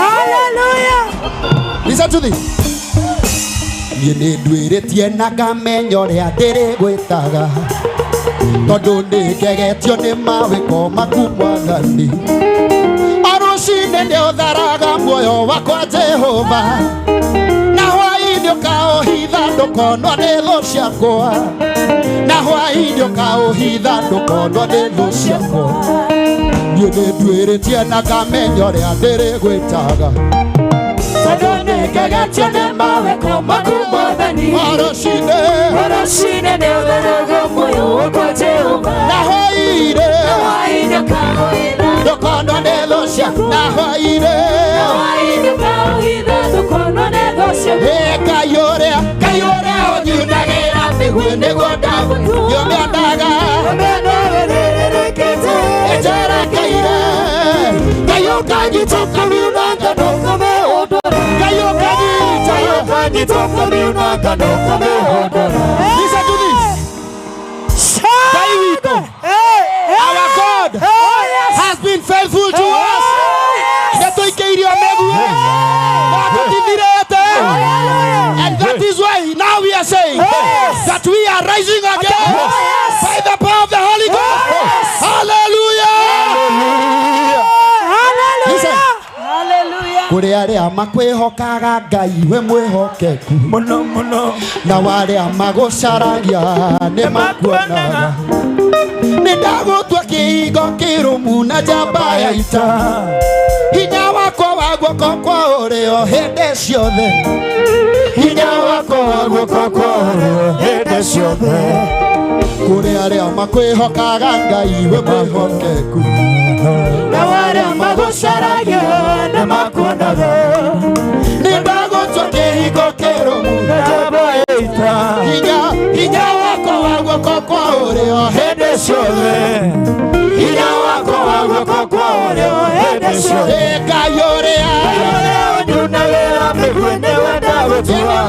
Hallelujah. Listen to this. Niĩ nĩ nduĩrĩtie na ngamenya ũrĩa ndĩrĩgwĩtaga tondũ nĩ ngegetio nĩ mawĩko maku mwathani. O rũcinĩ nĩ ũtharaga muoyo wakwa Jehova, na hwaĩ-inĩ ũkaũhitha ndũkonwo nĩ thũ ciakwa, na hwaĩ-inĩ ũkaũhitha ndũkonwo nĩ thũ ciakwa. Niĩ nĩ nduĩrĩtie na ngamenya ũrĩa ndĩrĩgwĩtaga tondũ nĩ ngegetio nĩ mawĩko maku mwathani. O rũcinĩ nĩ ũtharaga muoyo wakwa Jehova, na hwaĩ-inĩ ũkaũhitha ndũkonwo nĩ thũ ciakwa, na hwaĩ-inĩ ũkaũhitha ndũkonwo nĩ thũ ciakwa. Ngai ũrĩa ũnyunagĩra mĩguĩ nĩguo ndamĩendaga, njerekeire. Ngai ũkanyita ũkamiunanga ndũkamĩhũndũra, Ngai ũkanyita ũkamiunanga ndũkamĩhũndũra. Listen to this. Ngai witũ, our God has been faithful to us. Nĩtũikĩirio mĩguĩ na tũtithirĩte. And that is why now we are saying that we are rising again by the power of the Holy Ghost. Hallelujah. Listen. Hallelujah. Kũrĩ arĩa makwĩhokaga Ngai we mwĩhokeku Mũno mũno. na arĩa magũcaragia nĩ makuonaga. Nĩ ndagũtua kĩhingo kĩrũmu na njamba ya ita, hinya wakwa wa guoko kwa ũrĩo hĩndĩ ciothe, hinya wakwa wa guoko kwa ũrĩo hĩndĩ ciothe. Kũrĩ arĩa makwĩhokaga Ngai we mwĩhokeku na arĩa magũcaragia nĩ makuonaga. Nĩ ndagũtua kĩhingo kĩrũmu na njamba ya ita, hinya wakwa wa guoko kwa ũrĩo hĩndĩ ciothe, hinya wakwa wa guoko kwa ũrĩo hĩndĩ ciothe. Ngai ũrĩa ũnyunagĩra mĩguĩ nĩwe ndagũtua,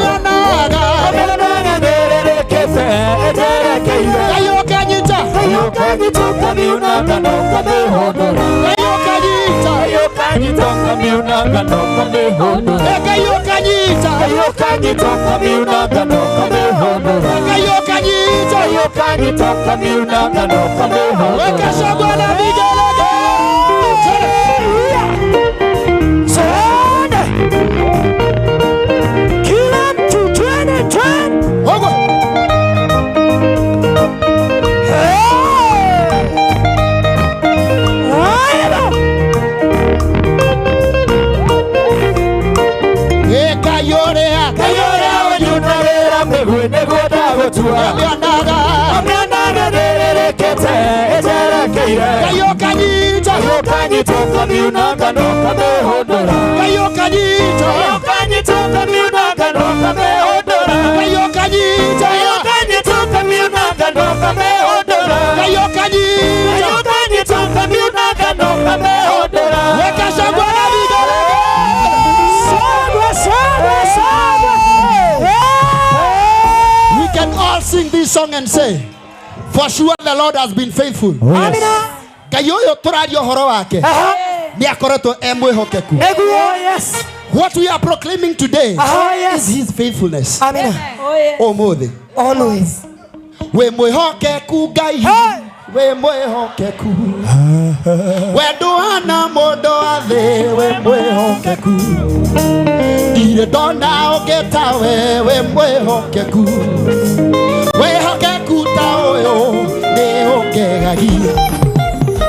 nĩmĩonaga nĩrĩrĩkĩte ĩnjerekeire. Ngai ũkanyita Ngai ũkanyita ũkamiunanga na ũkamĩhũndũra, Ngai ũkanyita Ngai ũkanyita ũkamiunanga na ũkamĩhũndũra, Ngai ũkanyita Ngai ũkanyita ũkamiunanga na ũkamĩhũndũra, Ngai ũkanyita Ngai ũkanyita ũkamiunanga na ũkamĩhũndũra. Weka shangwe na vigelegele. Twende. Kila mtu twende twende. Ogo. Hey. Haya. Ngai ũrĩa Ngai ũrĩa ũnyunagĩra mĩguĩ nĩguo ndagũtua, nĩmĩonaga ũmĩonaga nĩrĩrĩkĩte ĩnjerekeire. Ngai ũkanyita Ngai ũkanyita ũkamiunanga na ũkamĩhũndũra, Ngai ũkanyita Ngai ũkanyita ũkamiunanga na ũkamĩhũndũra, Ngai ũkanyita Ngai ũkanyita ũkamiunanga na ũkamĩhũndũra, Ngai ũkanyita Ngai ũkanyita ũkamiunanga na ũkamĩhũndũra. Weka shangwe na vigelegele. Shangwe, shangwe, shangwe. Hey. We can all sing this song and say, for sure the Lord has been faithful. Amina. Ngai ũyũ tũraria ũhoro wake nĩ akoretwo e mwĩhokeku. Oh, yes. What we are proclaiming today Oh, yes. is his faithfulness. Amina. Oh, yes. Ũmũthĩ Always. wĩ mwĩhokeku Ngai, Hey. wĩ mwĩhokeku, we ndũhana mũndũ wa thĩ, wĩ mwĩhokeku, ndirĩ ndona ũngĩ tawe, wĩ mwĩhokeku, wĩhokeku ta ũyũ nĩ ũngegagia.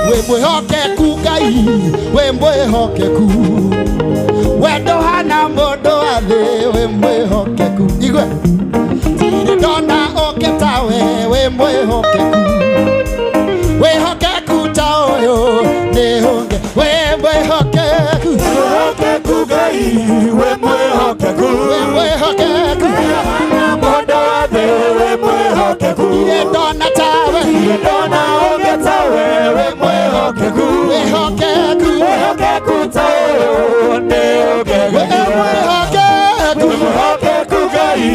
Wĩ mwĩhokeku Ngai, wĩ mwĩhokeku, we ndũhana mũndũ wa thĩ, wĩ mwĩhokeku. Igwe ndirĩ ndona ũngĩ tawe, wĩ mwĩhokeku, wĩhokeku ta ũyũ nĩ ũnge, wĩ mwĩhokeku, Mwĩhokeku Ngai, wĩ mwĩhokeku, wĩ mwĩhokeku, na mũndũ wa thĩ, wĩ mwĩhokeku, ndirĩ ndona tawe, ndirĩ ndona ũngĩ tawe, wĩ mwĩhokeku, wĩhokeku, mwĩhokeku ta ũyũ nĩ wĩ ũngegagia. mwĩhokeku, Mwĩhokeku Ngai,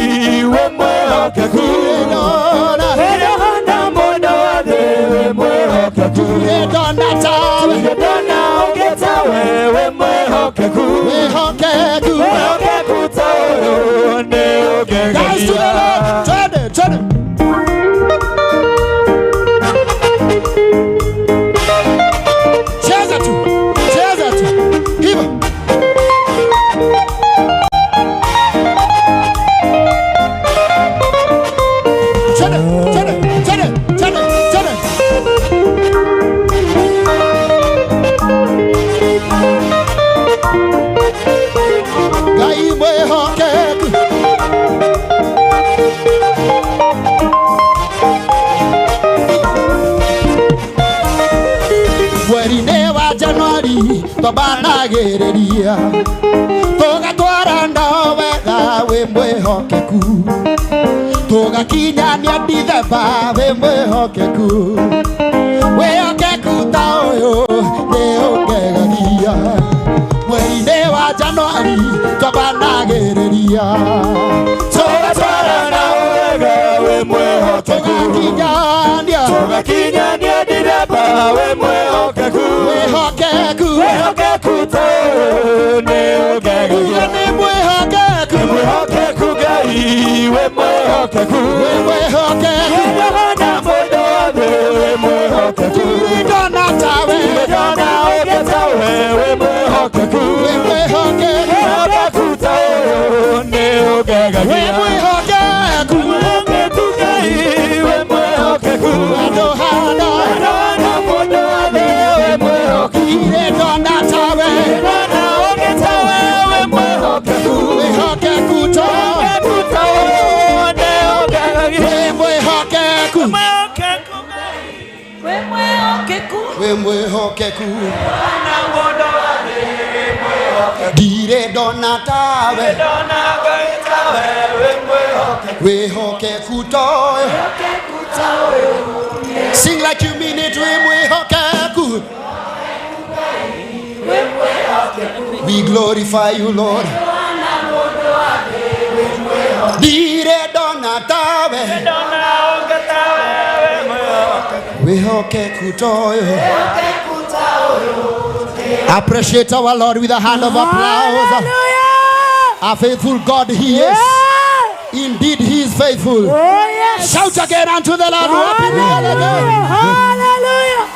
wĩ mwĩhokeku, ndirĩ ndona, ndũhana mũndũ wa thĩ, wĩ mwĩhokeku, ndirĩ ndona tawe, ndirĩ ndona ũngĩ tawe, wĩ mwĩhokeku, wĩhokeku, mwĩhokeku ta ũyũ nĩ ũngegagia. Mweri-inĩ wa Januari twambanagĩrĩria tũgatwarana wega wĩ mwĩhokeku tũgakinyania Dithemba wĩ mwĩhokeku wĩhokeku ta ũyũ nĩ ũngegagia mweri-inĩ wa Januari twambanagĩrĩria Tũgatwarana wega wĩ mwĩhokeku tũgakinyania tũgakinyania Dithemba wĩ mwĩhokeku wĩhokeku wĩhokeku ta ũyũ nĩ ũngegagia uga nĩ mwĩhokeku nĩ mwĩhokeku Ngai wĩ mwĩhokeku wĩ mwĩhokeku Ndĩrona mũndũ wothe wĩ mwĩhokeku ndirĩ ndona tawe Ndĩrona ũngĩ tawe wĩ mwĩhokeku wĩ mwĩhokeku wĩhokeku ta ũyũ nĩ wĩ ũngegagia mwĩhokeku mwĩhokeku Ngai wĩ mwĩhokeku ndũhana Ndĩrona mũndũ wothe wĩ mwĩhokeku ndirĩ ndona tawe Ndĩrona ũngĩ tawe wĩ mwĩhokeku wĩhokeku ta wĩhokeku ta ũyũ nĩ ũngegagia wĩ mwĩhokeku Mwĩhokeku Ngai. Wĩ mwĩhokeku. wĩ mwĩhokeku ndirĩ ndona tawe Ndĩrona Ngai tawe wĩ mwĩhokeku wĩhokeku toyo sing like you mean it wĩ mwĩhokeku we glorify you Lord ndirĩ ndona tawe Ndĩrona ũngĩ tawe wĩ mwĩhokeku wĩhokeku toyo appreciate our Lord with a hand of applause. Hallelujah. Our faithful God he is. Indeed he is faithful. Oh yes. Shout again unto the Lord. Happy New Year again. Hallelujah.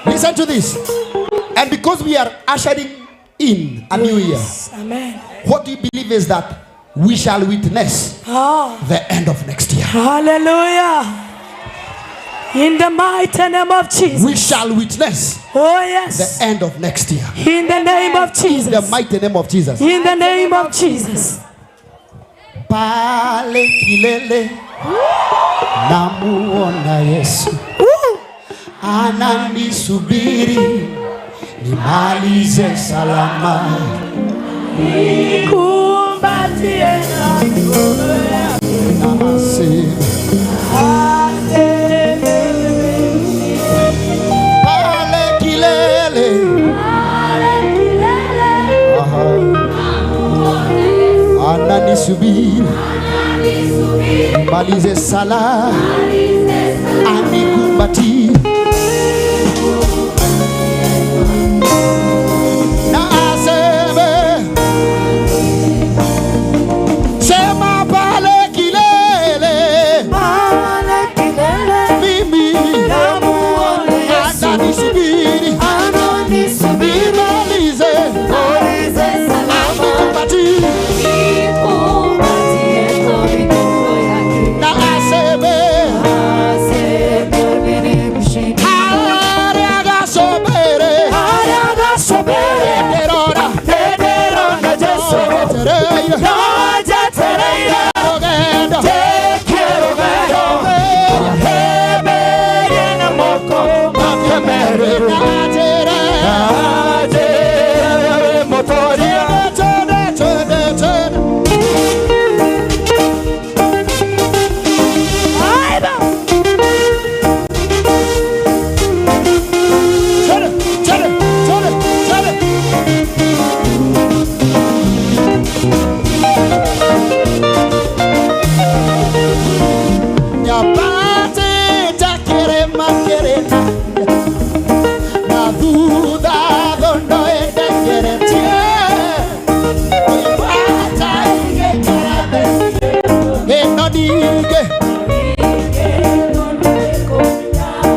Listen to this. And because we are ushering in a new year, Amen. what we believe is that we shall witness Oh. the end of next year. Hallelujah. In the mighty name of Jesus. We shall witness Oh yes. the end of next year. In the name of In the Jesus. mighty name of Jesus. In the name of Jesus. Pale kilele namuona Yesu Woo. ananisubiri nimalize salama. Kumbatie Namaseme pale kilele. Aha. Ananisubiri nimalize sala anikumbatie na aseme sema pale kilele Pale kilele mimi namuona Yesu ananisubiri ananisubiri nimalize anikumbatie na aseme hariagasobere nderora Nderona Jesu ndetereire Ndojetereire rugendo Ndekie rugendo Heberie na moko make merĩ na njĩra Njĩra wĩ mũtoria twende twende twende twende twende twende twende nyambatĩte kĩrĩma kĩrĩ na thutha thondo ĩndengeretie Ĩbata igĩikara thĩ ĩno ningĩ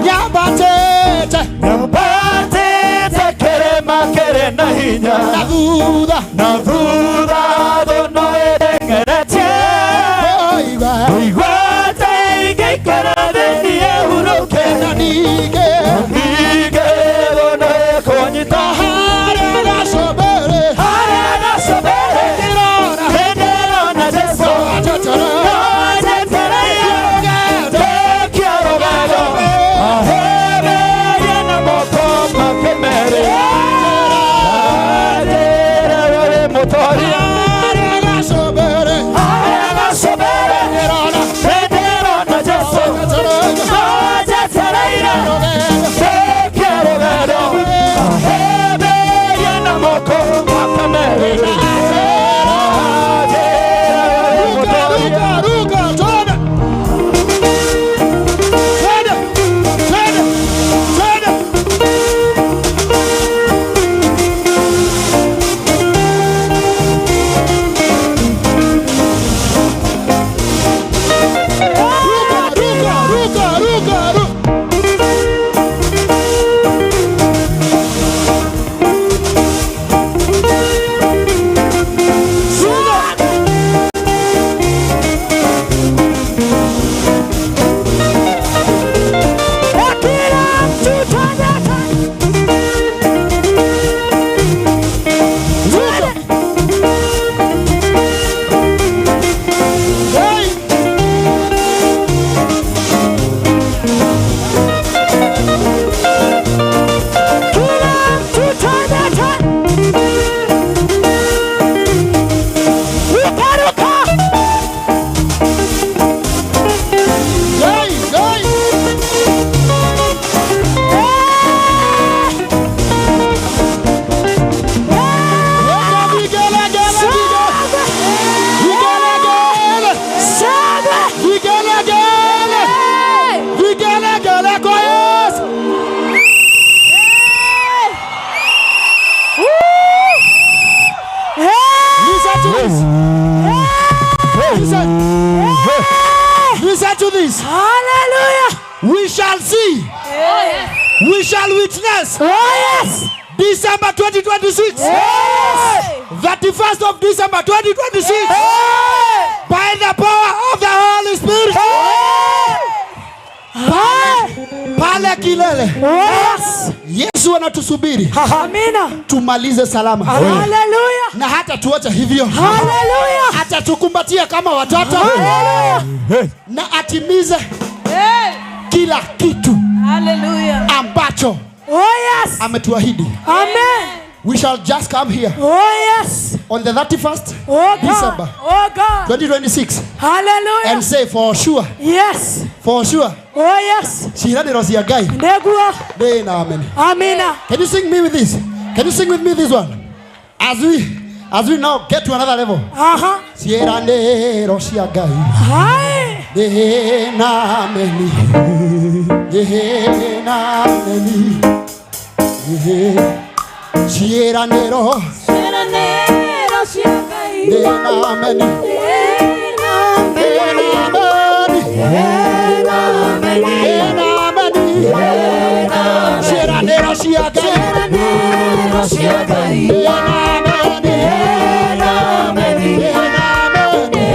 nyambatĩte Nyambatĩte kĩrĩma kĩrĩ na hinya na thutha Na thutha thono ĩndengeretie oiga Igwate igĩikara thĩ niĩ hurũke ĩno ningĩ Ningĩ thono ĩkũnyita harĩa gacũmbĩrĩ Harĩa gacũmbĩrĩ ndĩrona Nĩndĩrona Jesũ njotora Ndojetereire Ndekie rũgendo Ahĩmbĩrie na moko shall witness. Oh yes. December 2026. Yes. 31st of December 2026. Yes. By the power of the Holy Spirit. Pale kilele. Yes. Yesu anatusubiri. Amina. Tumalize salama. Hallelujah. Na hata tuacha hivyo. Hallelujah. Atatukumbatia kama watoto. Hallelujah. Na atimize kila kitu. Hallelujah. Ambacho oh yes, ametuahidi. Amen. We shall just come here. Oh yes. On the 31st oh God. December. Oh God. 2026. Hallelujah. And say for sure. Yes. For sure. Oh yes. Ciiranĩro cia Ngai. Nĩguo. Nĩ na amen. Amina. Can you sing me with this? Can you sing with me this one? As we now get to another level. Uh-huh. Ciiranĩro cia Ngai. Hai. Nĩ na amen. Nĩ na amen. Ciiranĩro. Ciiranĩro cia Ngai. Nĩ na amen. Nĩ na amen. Nĩ na amen. Nĩ na amen. Nĩ na amen. Ciiranĩro cia Ngai. Ciiranĩro cia Ngai. Nĩ na amen. Nĩ na amen. Nĩ na amen. Nĩ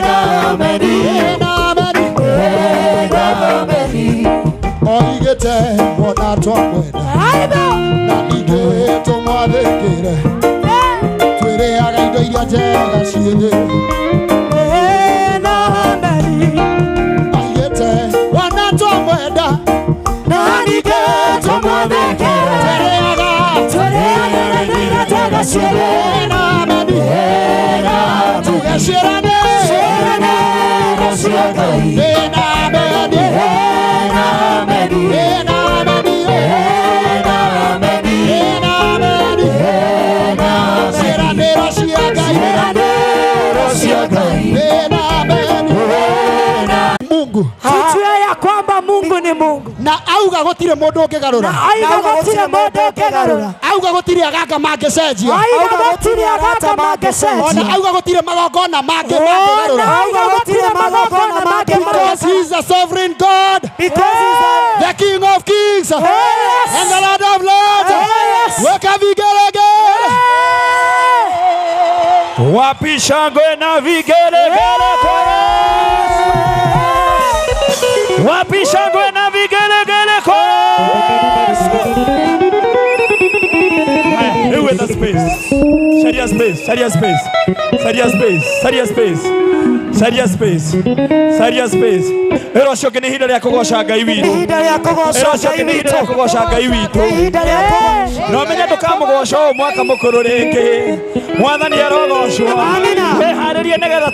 na amen. Nĩ na amen. Nĩ na amen. Oigĩte wona twamwenda. Na ningĩ tũmwathĩkĩre. Twĩrĩaga indo iria njega ciĩ thĩ. Oigĩte wona twamwenda. Na ningĩ tũmwathĩkĩre. Twĩrĩaga. Twĩrĩaga indo iria njega ciĩ thĩ. Na amen. Tuge ciĩranĩro. Ciĩranĩro cia Ngai. Na amen. Na amen. Na amen. Na amen. Na amen. Ciĩranĩro cia Ngai. Ciĩranĩro cia Ngai. Na amen. Mungu. Tujue ya kwamba Mungu ni Mungu. Na auga gũtirĩ mũndũ ũngĩgarũra. Na aiga gũtirĩ mũndũ ũngĩgarũra. Auga gũtirĩ aganga mangĩcenjia. Aiga gũtirĩ aganga mangĩcenjia. Ona auga gũtirĩ magongona mangĩ mangĩgarũra. Ona auga gũtirĩ magongona mangĩ. Because he is a sovereign God. Because he is the King of Kings. Yes. And the Lord of Lords. Yes. Weka vigelegele. Wapi shangwe na vigelegele kwa Yesu? Wapi shangwe na vigelegele kwa Yesu? Haya, who the space? Sharia space, sharia space. Sharia space, sharia space. Sharia space. Sharia space. Ĩro ũcio ũngĩ nĩ ihinda rĩa kũgoca Ngai witũ. Ihinda rĩa kũgoca Ĩro ũcio Ngai ũngĩ nĩ ihinda witũ. rĩa kũgoca Ngai witũ. Ihinda rĩa kũgoca. No menye ndũkamũgoca ũyũ mwaka mũkũrũ rĩngĩ. Mwathani arogocwo. Amina. Wĩharĩrie nĩgetha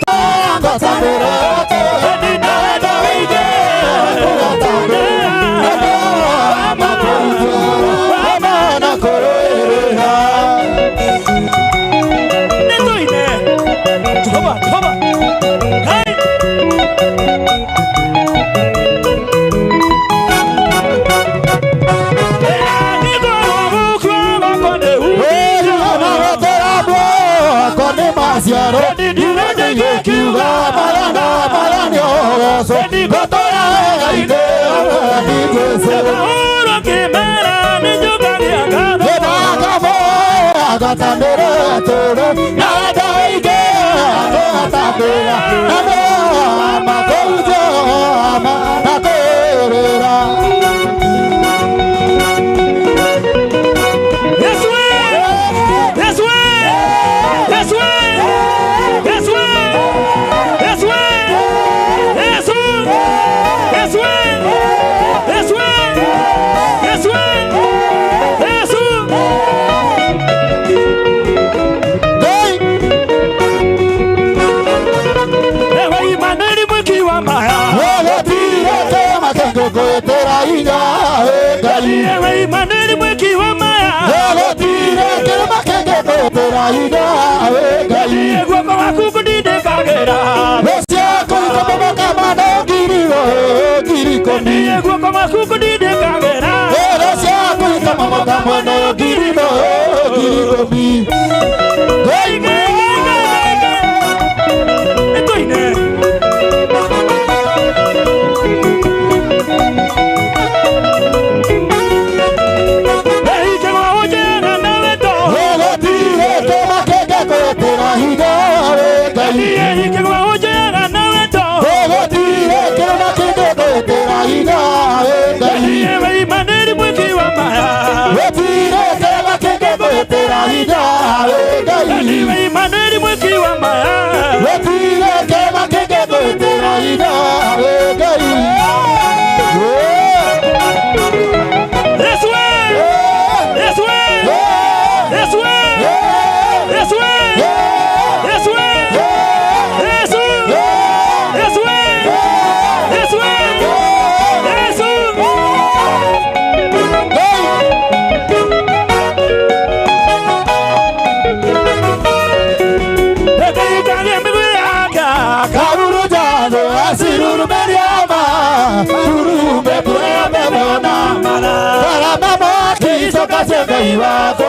Njoka cia Ngai wakwa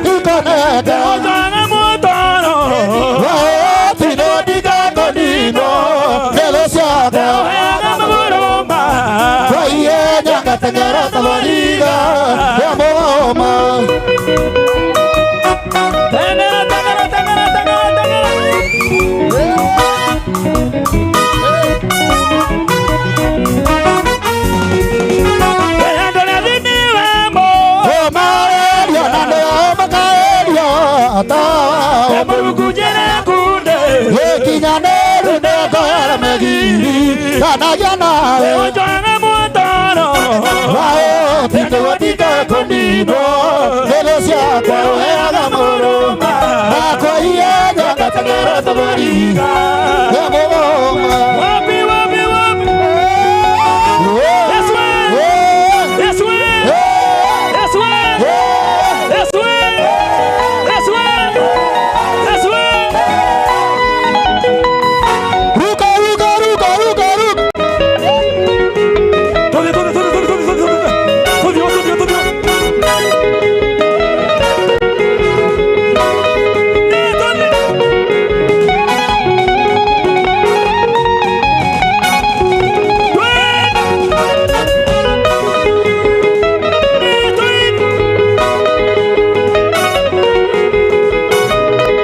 ikonete Tino ndikakonino Kelo ciakwa Kwaiye nyangateng'era ta thwariga ya mũgoma. Teng'era, teng'era, teng'era, teng'era, teng'era. Andũ arĩa thĩinĩ wemo. Ũmarerio na nĩo makaerio ta Mũrungu njĩra kunde. Gĩkinyanĩru nĩngoyara megiri kanagia nawe Ũnjohaga mũtaro. Wao titwo ndikakonino Kelo ciakwa ũheaga mũrũma Nakwaiye nyangateng'era ta thwariga ya mũgoma. Wapi, wapi, wapi. Yes, we. Yes, we. Yes, we. Yes, we. Yes, we. Yes, we. Ruka, ruka, ruka, ruka, ruka. Tũthiĩ, tũthiĩ, tũthiĩ, tũthiĩ, tũthiĩ, tũthiĩ, tũthiĩ. Tũthiĩ, tũthiĩ, tũthiĩ.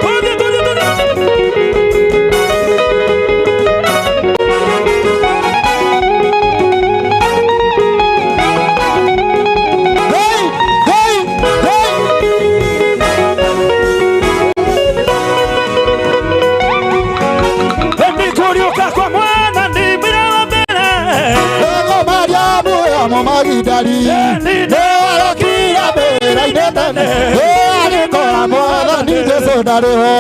Tũthiĩ, tũthiĩ, tũthiĩ. Hey, hey, hey. Nĩkũriũka kwa mwana nĩ mũira wa mbere. Ego Mariamu ya Mũmagidali nĩwarokire mbĩrĩra-inĩ tene ĩ agĩkora Mwathani Jesũ ndarĩ ho.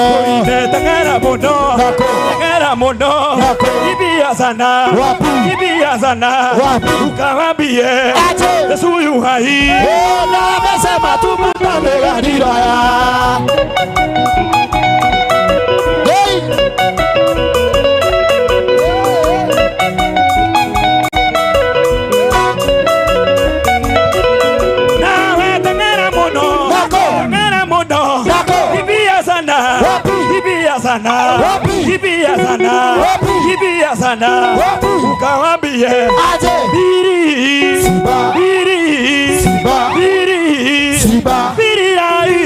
Teng'era mũno, Nako. teng'era mũno. Nako. Kimbia sana, Wapi? kimbia sana. Wapi? Ukawambie Aje. Yesu yu hai. Ĩ na amesema tukutane Galilaya. Hey. Nawe teng'era mũno, Nako. teng'era mũno. Nako. Kimbia sana, Wapi? kimbia sana. Wapi? Kimbia sana, Wapi? kimbia sana. Wapi? Ukawambie Aje. Biri, Siba. biri, Siba. biri, Siba. biri rai.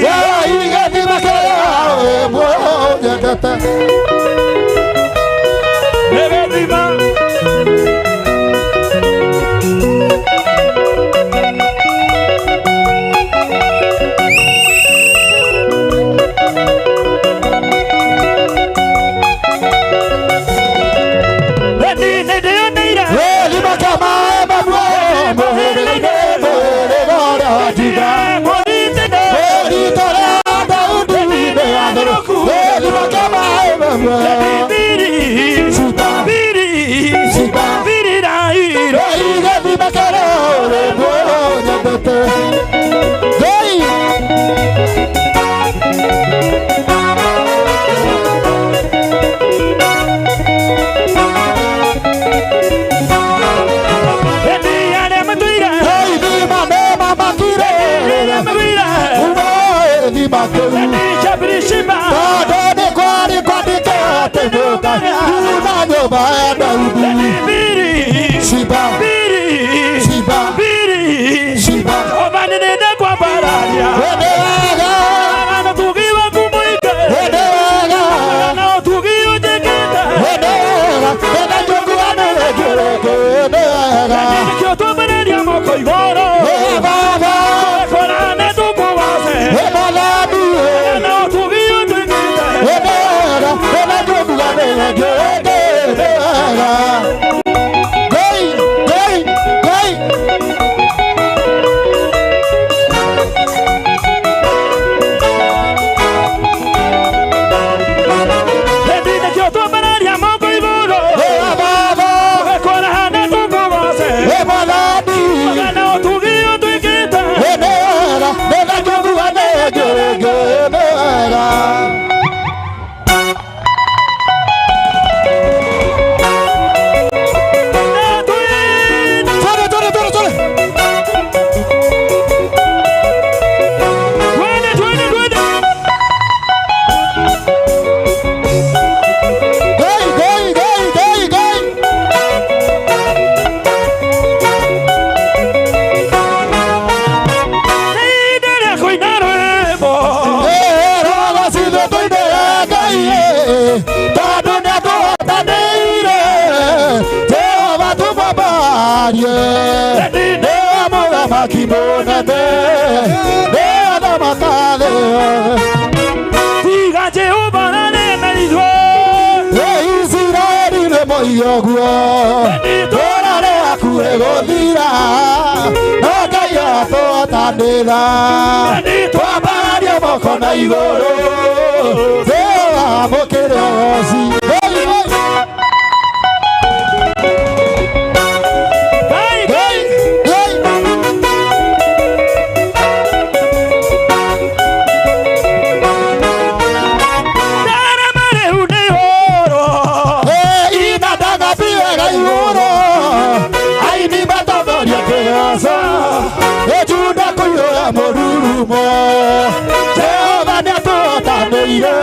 Bebe thima. Nĩ ndĩyoneire. Biri, biri, biri rai. Ĩndĩ arĩa matũire, arĩa matũire, ĩndĩ Chabirishima, ĩndĩ biri, biri, biri, Jehova nĩ nĩndekwambararia. Na ũtugi waku mũingĩ, na ũtugi ũnjĩkĩte. Nĩkĩo twambĩrĩria moko igũrũ, twĩkorane tũkũwace. Na ũtugi ũnjĩkĩte. Hey, hey, hey. Mũnene nĩ athamaka thĩ yothe. Tiga Jehova arĩ na ithuĩ. Isiraeli nĩ moige ũguo, itũũra rĩhakuhĩ gũthira, no Ngai atũhotanĩra. Twambararia moko na igũrũ, twamũkĩre ũgoci. Ngai, Ngai. Ndarama rĩu nĩ ũhoro. Inadaga biwega igũrũ, aini matongoria kĩgoco, Juda kũiyũra mũrurumo. Jehova nĩatũhotanĩire,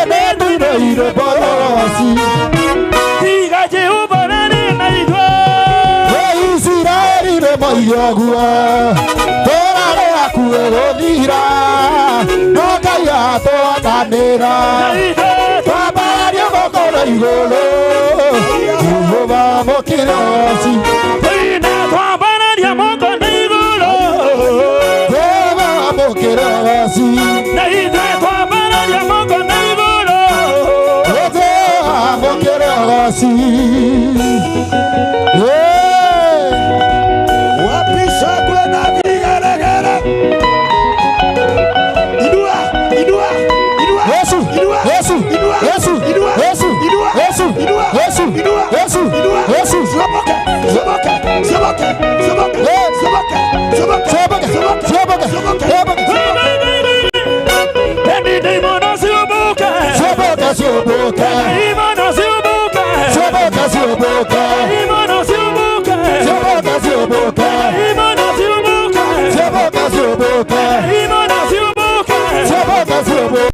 nĩtũinĩire mboroci. Tiga Jehova arĩ na ithuĩ. Isiraeli nĩ moige ũguo, tũũra rĩhakuhĩ gũthira, no Ngai atũhotanĩra. Twambararia moko na igũrũ, Jehova mũkĩre ũgoci. Tũine twambararia moko na igũrũ. Jehova mũkĩre ũgoci. Na ithuĩ twambararia moko na igũrũ. Jehova mũkĩre ũgoci. Wapisha kwenda vigelegele. Inua, inua, inua. Yesu, inua, Yesu, inua, Yesu, inua, Yesu, inua, Yesu, inua, Yesu, inua, Yesu, inua. Yesu. Somoka, somoka, somoka, somoka, somoka, somoka, Somoka, somoka, somoka, somoka, somoka. Endi ndimono ciũmbũke. Somoka, somoka. Ndimono ciũmbũke. Somoka, somoka. Ndimono ciũmbũke. Somoka, somoka. Ndimono ciũmbũke. Somoka, somoka. Ndimono ciũmbũke. Somoka, somoka.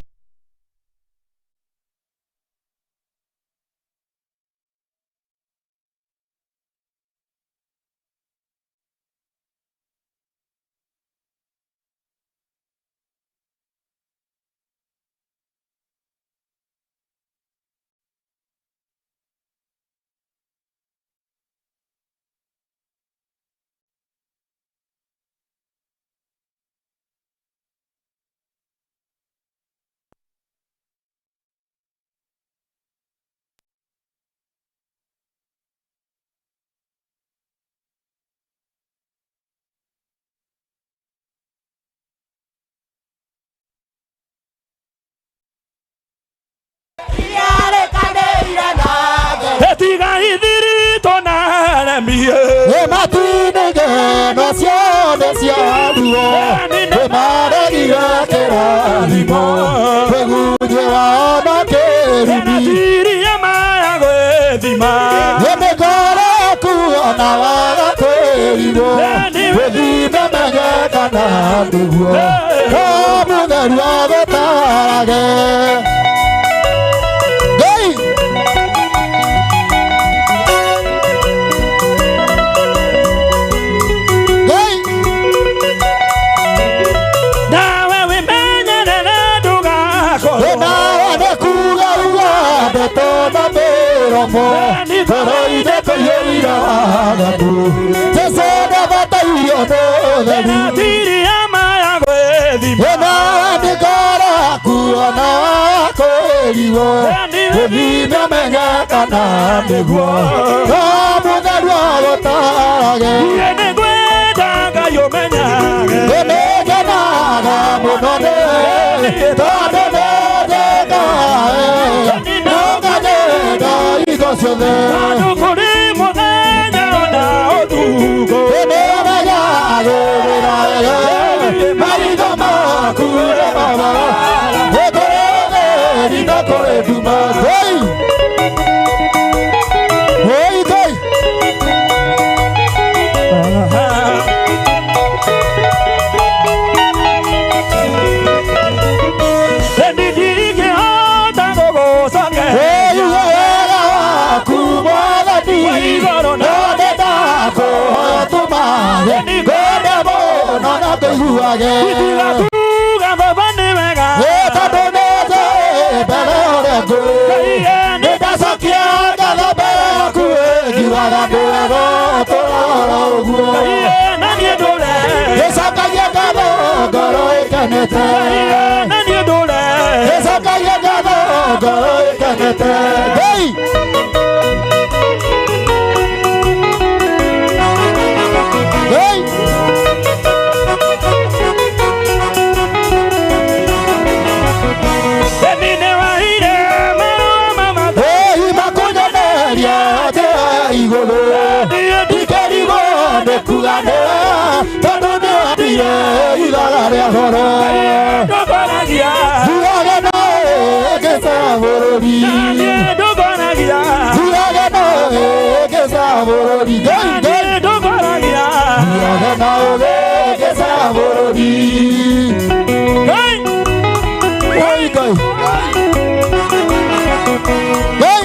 Tiga ithiritũ na aremi. Matu-inĩ ngeno ciothe cia ruo, nĩmaregire kĩrathimo, twĩgunje wao na kĩrumi. Tiria maya gwĩthima. Nĩngoro kuona waga kwĩrirwo, wĩthime menye kana nĩguo, no mũtheru agũtarage. Ngai! Ngai! Nawe wĩmenyerere ndũgakorwo. Nawe nĩ kuga uga ndeto na mĩromo, ngoro-inĩ kũiyũire waganu. Jesũ ndabatairio nĩ ũtheru. Tiria maya gwĩthima. Nawe nĩ ngoro kuona kwĩrirwo, gũthime menye kana nĩguo, no mũtheru agũtarage. Niĩ nĩngwenda Ngai ũmenyage. Nĩngenaga mũno nĩ tondũ nĩnjĩkaga no nganyenda indo ciothe. Tondũ kũrĩ mũthenya ona ũtukũ. Nĩmenyagĩrĩra wega maitho maku nĩ mama, nĩ kũrĩ ũtheri na kũrĩ nduma. Ngai! Oi, Ngai! Endi ndingĩhota gũgũcokeria. Oi, wega waku Mwathani, Wa igũrũ na no nĩndakũhoya tũmage, ngwende mũno na ngũiguage. Tiga kuga baba nĩ wega. Ĩ tondũ nĩnjũĩ mbere ũrĩa ngũĩ, nĩndacokia ngatho mbere yaku, ĩ, ngiugaga ndĩ wega ũtũũra ũguo. Na niĩ ndũre Gĩcokagia ngatho ngoro ĩkenete. Na niĩ ndũre. Gĩcokagia ngatho ngoro ĩkenete. Hey! Hey! Hey, makunyoneria njĩra ya igũrũ. Ndikĩrigwo nĩ kuga nĩwe, tondũ nĩwandire ithaga rĩa goro. Thuage nawe ngĩcera bũrũri. Thuage nawe ngĩcera bũrũri. Ngai, Ngai. Thuage nawe ngĩcera bũrũri. Oi, Ngai. Ngai.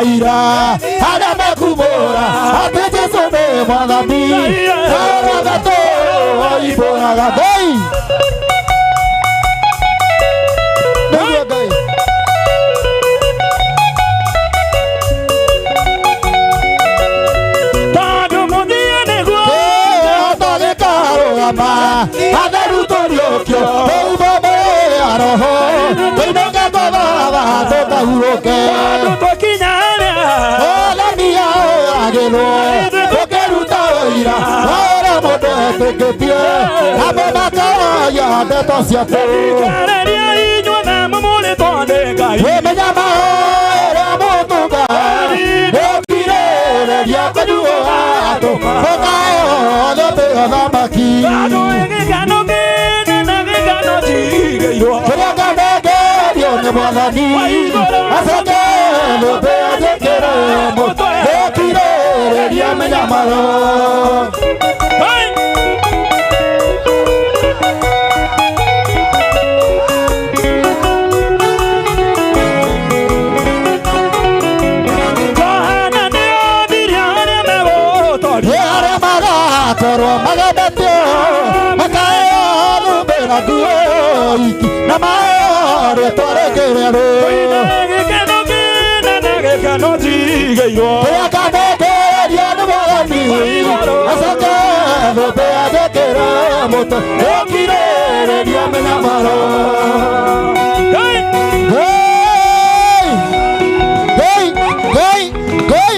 Aira, arĩa mekumbũra atĩ Jesũ nĩ Mwathani, arĩa matũimbũraga Ngai. Nĩguo Ngai. Atagĩkarũgama atheru tũriũkio tũume ya roho tũinũke kwa Baba tũkahurũke. Tũkĩruta ũira ũrĩa mũndũ etĩkĩtie namo makoya ndeto ciaku. Wĩmenyamao ĩrĩa mũtunga nĩũkirĩrĩria kũnyuo andũ mũkae thũmbĩ ũthamaki. Kĩrĩa nganengerio nĩ Mwathani acoke thũmbĩ anjĩkĩre mũtwe nĩũkirĩrĩria mĩnyamaro. Arĩa magakorwo magemetio makaheo thũmbĩ na nguo iki na maheo rĩtwa rĩngĩ rĩerũ. Kĩrĩa nganengerio nĩ Mwathani acoke thũmbĩ anjĩkĩre mũtwe nĩũkirĩrĩria mĩnyamaro. Ngai! Ngai! Ngai! Ngai!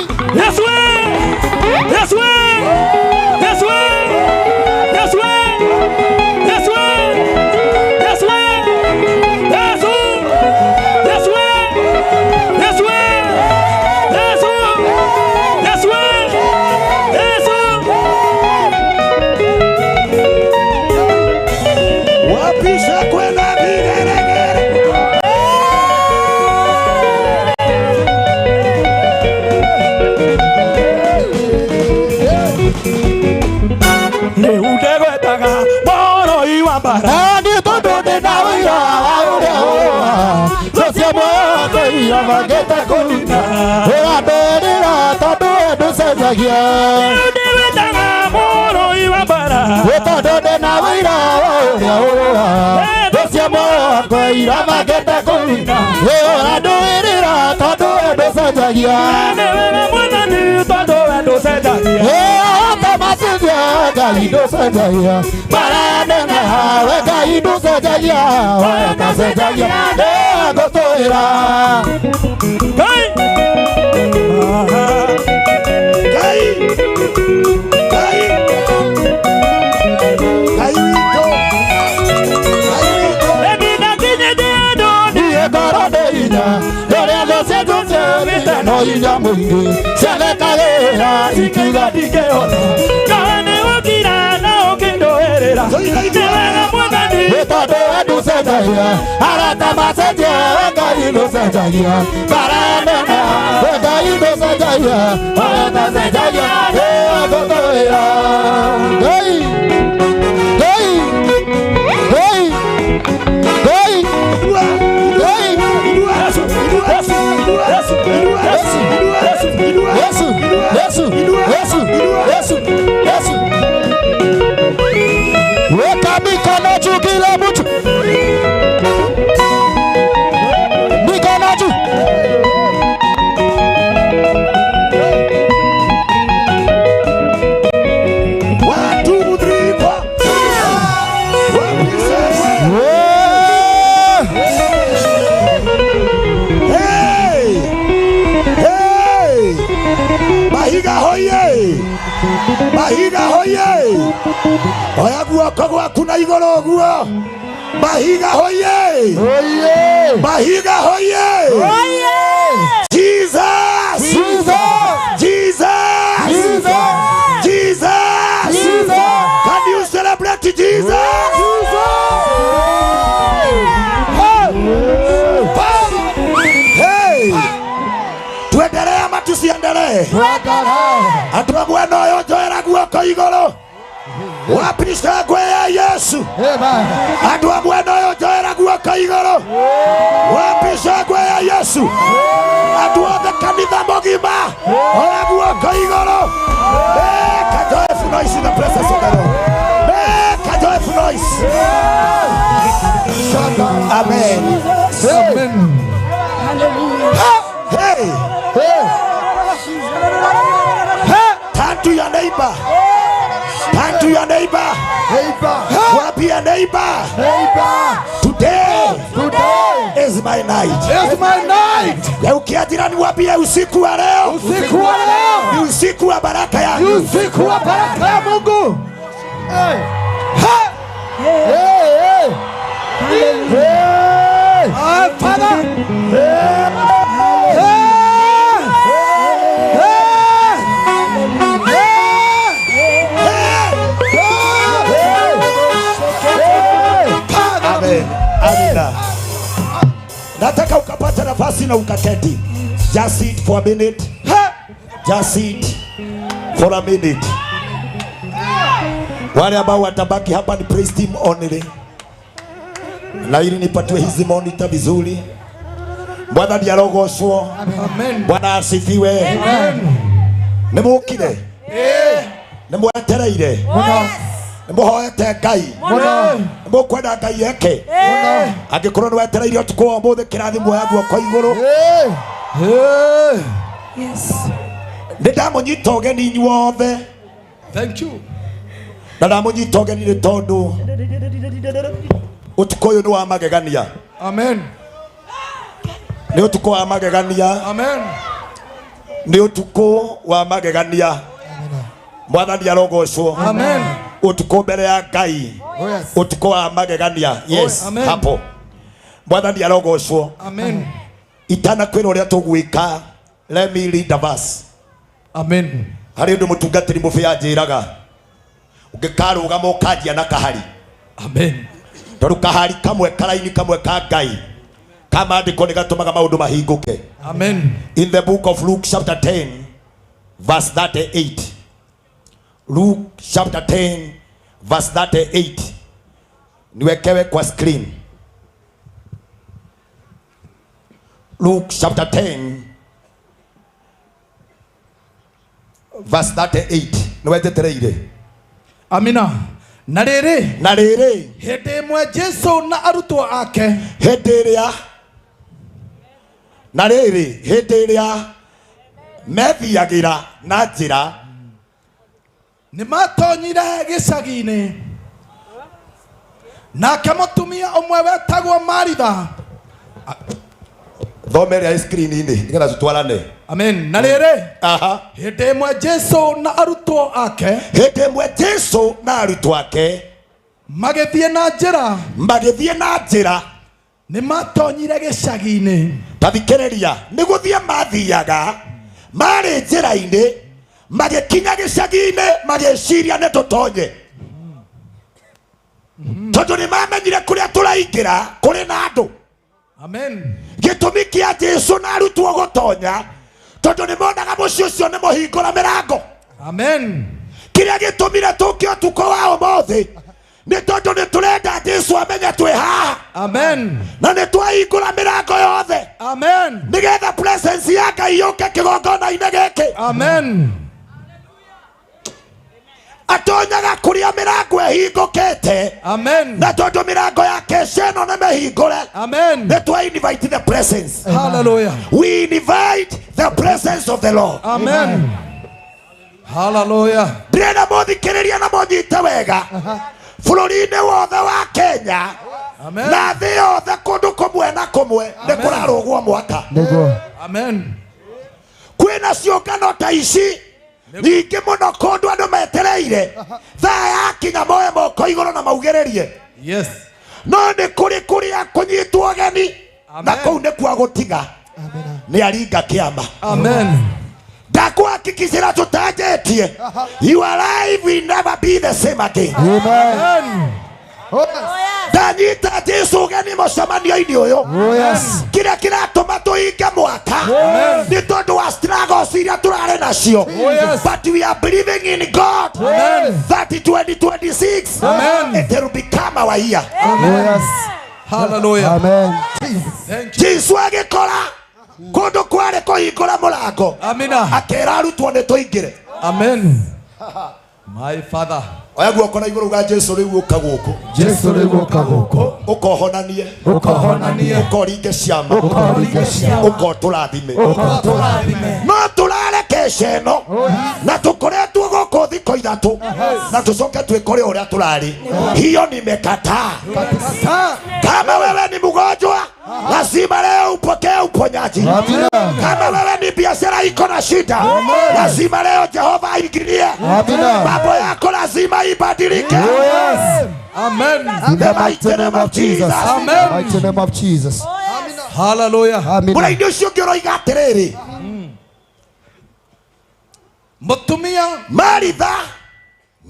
tũinagĩrĩra nĩ wega mwathani Tondũ we ndũcenjagia arata macenjia we Ngai ndũcenjagia bara nene we Ngai ndũcenjagia arata cenjagia ĩgũtũĩra Ngai Ngai Ngai Ngai Ngai Yesu Yesu Yesu Yesu Yesu Yesu Yesu Yesu Yesu Yesu Weka mikono juu kila mtu mikono juu One, two, three, four. One, two, Hey! Hey! Mahiga hoye! Mahiga hoye! Oya guoko gwaku na igũrũ ũguo. Mahiga hoye! Mahiga hoye! Jesus! Jesus! Jesus! Jesus! Jesus! Jesus! Can you celebrate Jesus? Hey! Tuendelee ama tusiendelee? Andũ a mwena ũyũ njoera guoko igũrũ. Wapi shangwe ya Yesu? Andũ a mwena ũyũ njoera guoko igũrũ. Wapi shangwe ya Yesu? Andũ othe kanitha mũgima oya guoko igũrũ. Make a joyful noise in the presence of the Lord. Make a joyful noise. Amen. Amen. Hey! Turn to your neighbor. Turn to your neighbor. Wapi your neighbor. Today, Today is my night. is my night. Geukia jirani waambie usiku wa leo Usiku wa leo ni usiku wa baraka ni yangu. usiku wa baraka ya Mungu. Hey. Ha. Hey, hey. Hey. Ah, Father. Hey. Hey. Hey. Hey. Amen. Amina. Nataka ukapata nafasi na ukaketi. Just sit for a minute. Just sit for a minute. Wale ambao watabaki hapa ni praise team only. Na ili nipatiwe hizi monitor vizuri. Bwana ndiye arogocwo. Amen. Bwana asifiwe. Nĩ mũkire? Nĩ mwetereire? Nĩ mũhoete Ngai? Mũno. Nĩ mũkwenda Ngai eke? Mũno. Angĩkorwo nĩ wetereire ũtukũ wa ũmũthĩ kĩrathimo ya guoko igũrũ. Hey. Hey. Yes. Nĩ ndamũnyita ũgeni inyuothe Thank you. na ndamũnyita ũgeni nĩ tondũ ũtukũ ũyũ nĩ wa magegania. Amen. Nĩ ũtukũ wa magegania. Amen. Nĩ ũtukũ wa magegania. Mwathani arogocwo. Amen. Ũtukũ mbere ya Ngai. Oh yes. Ũtukũ wa magegania. Yes, Amen. hapo. Mwathani arogocwo. Amen. Itanakwĩra ũrĩa tũgwĩka, let me read the verse. Amen. Harĩ ũndũ mũtungatĩri mũbĩ anjĩraga ũngĩkarũgama ũkanjia na kahari. Amen. Tondũ kahari kamwe karaini kamwe ka Ngai ka maandĩko nĩ gatũmaga maũndũ mahingũke. Amen. In the book of Luke chapter 10 verse 38. Luke chapter 10 verse 38. Niwekewe kwa screen. Luke chapter 10 verse 38. Niwetetereire. Amina. Na rĩrĩ Na rĩrĩ hĩndĩ ĩmwe Jesu na arutwo ake hĩndĩ ĩrĩa na rĩrĩ hĩndĩ ĩrĩa methiagĩra na njĩra nĩ matonyire gĩcagi-inĩ nake mũtumia ũmwe wetagwo Maritha thome ĩrĩa ĩ screen-inĩ nĩgetha tũtwarane. Amen. Na rĩrĩ Aha. hĩndĩ ĩmwe Jesu na arutwo ake Hĩndĩ ĩmwe Jesu na arutwo ake magĩthiĩ na njĩra magĩthiĩ na njĩra nĩ matonyire gĩcagi-inĩ ta thikĩrĩria nĩ gũthiĩ mathiaga marĩ njĩra-inĩ magĩkinya gĩcagi-inĩ magĩciria nĩ tũtonye. Tondũ nĩ mamenyire kũrĩa tũraingĩra kũrĩ na andũ. Amen. Gĩtũmi kĩa Jesu na arutwo gũtonya tondũ nĩ monaga mũciĩ ũcio nĩ mũhingũra mĩrango. Amen. Kĩrĩa gĩtũmire tũke ũtukũ wa ũmũthĩ nĩ tondũ nĩ tũrenda Jesu amenye twĩ haha. Amen. Na nĩ twahingũra mĩrango yothe. Amen. Nĩgetha presence ya Ngai yũke kĩgongona-inĩ gĩkĩ. Amen. Atonyaga kũrĩa mĩrango ĩhingũkĩte. Amen. Na tondũ mĩrango ya kesha ĩno nĩ mĩhingũre. Amen. Nĩ twa invite the presence. Hallelujah. We invite the presence of the Lord. Amen. Hallelujah. Ndĩrenda mũthikĩrĩrie na mũnyite wega. Bũrũri-inĩ wothe wa Kenya Amen. na thĩ yothe kũndũ kũmwe na kũmwe nĩ kũrarũgwo mwaka. Nĩguo. Amen. Kwĩna ciũngano ta ici nyingĩ mũno kũndũ andũ metereire thaa yakinya moe moko igũrũ na maugĩrĩrie. Yes. No nĩ kũrĩ kũrĩa kũnyitwo ũgeni na kũu nĩkuo gũtiga nĩ aringa kĩama. Amen. Ndakuhakikishira tũtanjĩtie your life will never be the same again. Amen. Ndanyita Jesu ũgeni mũcemanio-inĩ ũyũ. Oh yes. Kĩrĩa kĩratũma tũhinge mwaka nĩ tondũ wa struggles iria tũrarĩ nacio. yes. But we are believing in God Amen. that 2026 Amen. it will become our year. Oh yes. Hallelujah. Amen. Thank you. Jesu agĩkora kũndũ kwarĩ kũhingũra mũrango Amina. akĩra arutwo nĩ tũingĩre. Amen. My Father. Oya guoko na igũrũ ga Jesu rĩu ũka gũkũ. Jesu rĩu ũka gũkũ. Ũkohonanie. Ũkohonanie. Ũkoringe ciama. Ũkoringe ciama. Ũkotũrathime. Ũkotũrathime. No tũrare kesha ĩno na tũkoretwo gũkũ thikũ ithatũ na tũcoke twĩkore ũrĩa tũrarĩ. Hiyo nimekataa. Kama wewe ni mgonjwa lazima leo upokee uponyaji. Amina. Kama wewe ni biashara iko na shida lazima leo Jehova aingilie. Amina. Mambo yako lazima ibadilike. Oh yes. Amen. In the mighty name of Jesus. Amen. Mighty name of Jesus. Hallelujah. Amina. Mũraini ũcio ũngĩ ũroiga atĩrĩrĩ, Mũtumia Maritha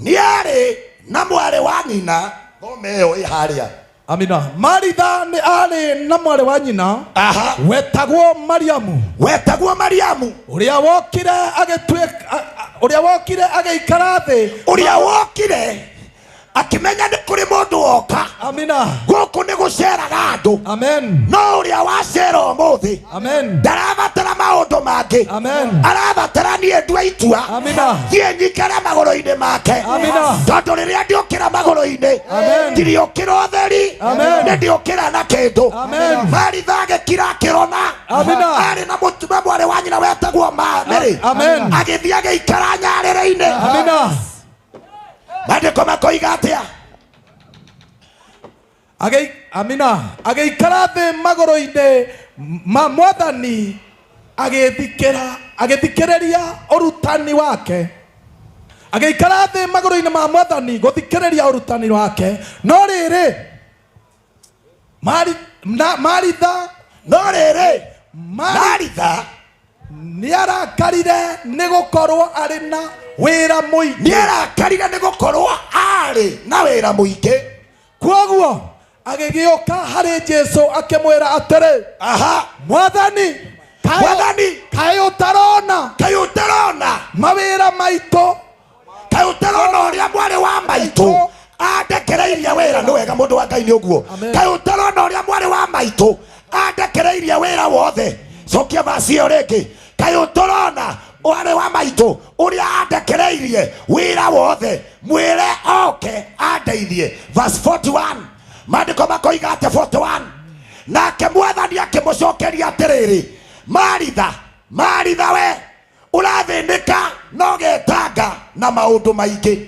nĩ arĩ na mwarĩ wa nyina thome ĩyo ĩ harĩa. Amina. Maritha nĩ arĩ na mwarĩ wa nyina Aha. wetagwo Mariamu Wetagwo Mariamu ũrĩa wokire agĩtuĩka ũrĩa wokire agĩikara thĩ. ũrĩa wokire akĩmenya nĩ kũrĩ mũndũ woka Amina. gũkũ nĩ gũceraga andũ Amen. no ũrĩa wacera ũmũthĩ Amen. ndarabatara maũndũ mangĩ Amen. arabatara niĩ ndue itua Amina. thiĩ nyikare magũrũ-inĩ make Amina. tondũ rĩrĩa ndiũkĩra magũrũ-inĩ Amen. ndiriũkĩra ũtheri Amen. nĩ ndiũkĩra na kĩndũ Amen. Maritha agĩkira akĩrona Amina. arĩ na mũtume mwarĩ wa nyina wetagwo Mary Amen. agĩthiĩ agĩikara nyarĩrĩ-inĩ Amina. maandĩko makoiga atĩa Amina. Agĩikara thĩ magũrũ-inĩ ma mwathani agĩthikĩrĩria ũrutani wake. Agĩikara thĩ magũrũ-inĩ ma mwathani gũthikĩrĩria ũrutani wake. No rĩrĩ Maritha no rĩrĩ Maritha nĩarakarire nĩ gũkorwo arĩ na wĩra mũingĩ. Nĩarakarire nĩ gũkorwo arĩ na wĩra mũingĩ. Kwoguo agĩgĩũka harĩ Jesu akĩmwĩra atĩrĩ, aha, Mwathani, Mwathani, kaĩ ũtarona, kaĩ ũtarona mawĩra maitũ, kaĩ ũtarona ũrĩa mwarĩ wa maitũ andekereirie wĩra. Nĩ wega mũndũ wa Ngai nĩ ũguo. Kaĩ ũtarona ũrĩa mwarĩ wa maitũ andekereirie wĩra wothe. Cokia vaci ĩyo rĩngĩ. Kaĩ ũtarona mwarĩ wa maitũ ũrĩa andekereirie wĩra wothe, mwĩre oke andeithie. Verse 41 maandĩko makoiga atĩ 41 nake mwathani akĩmũcokeria atĩrĩrĩ, Maritha, Maritha we ũrathĩnĩka na ũgetanga na maũndũ maingĩ.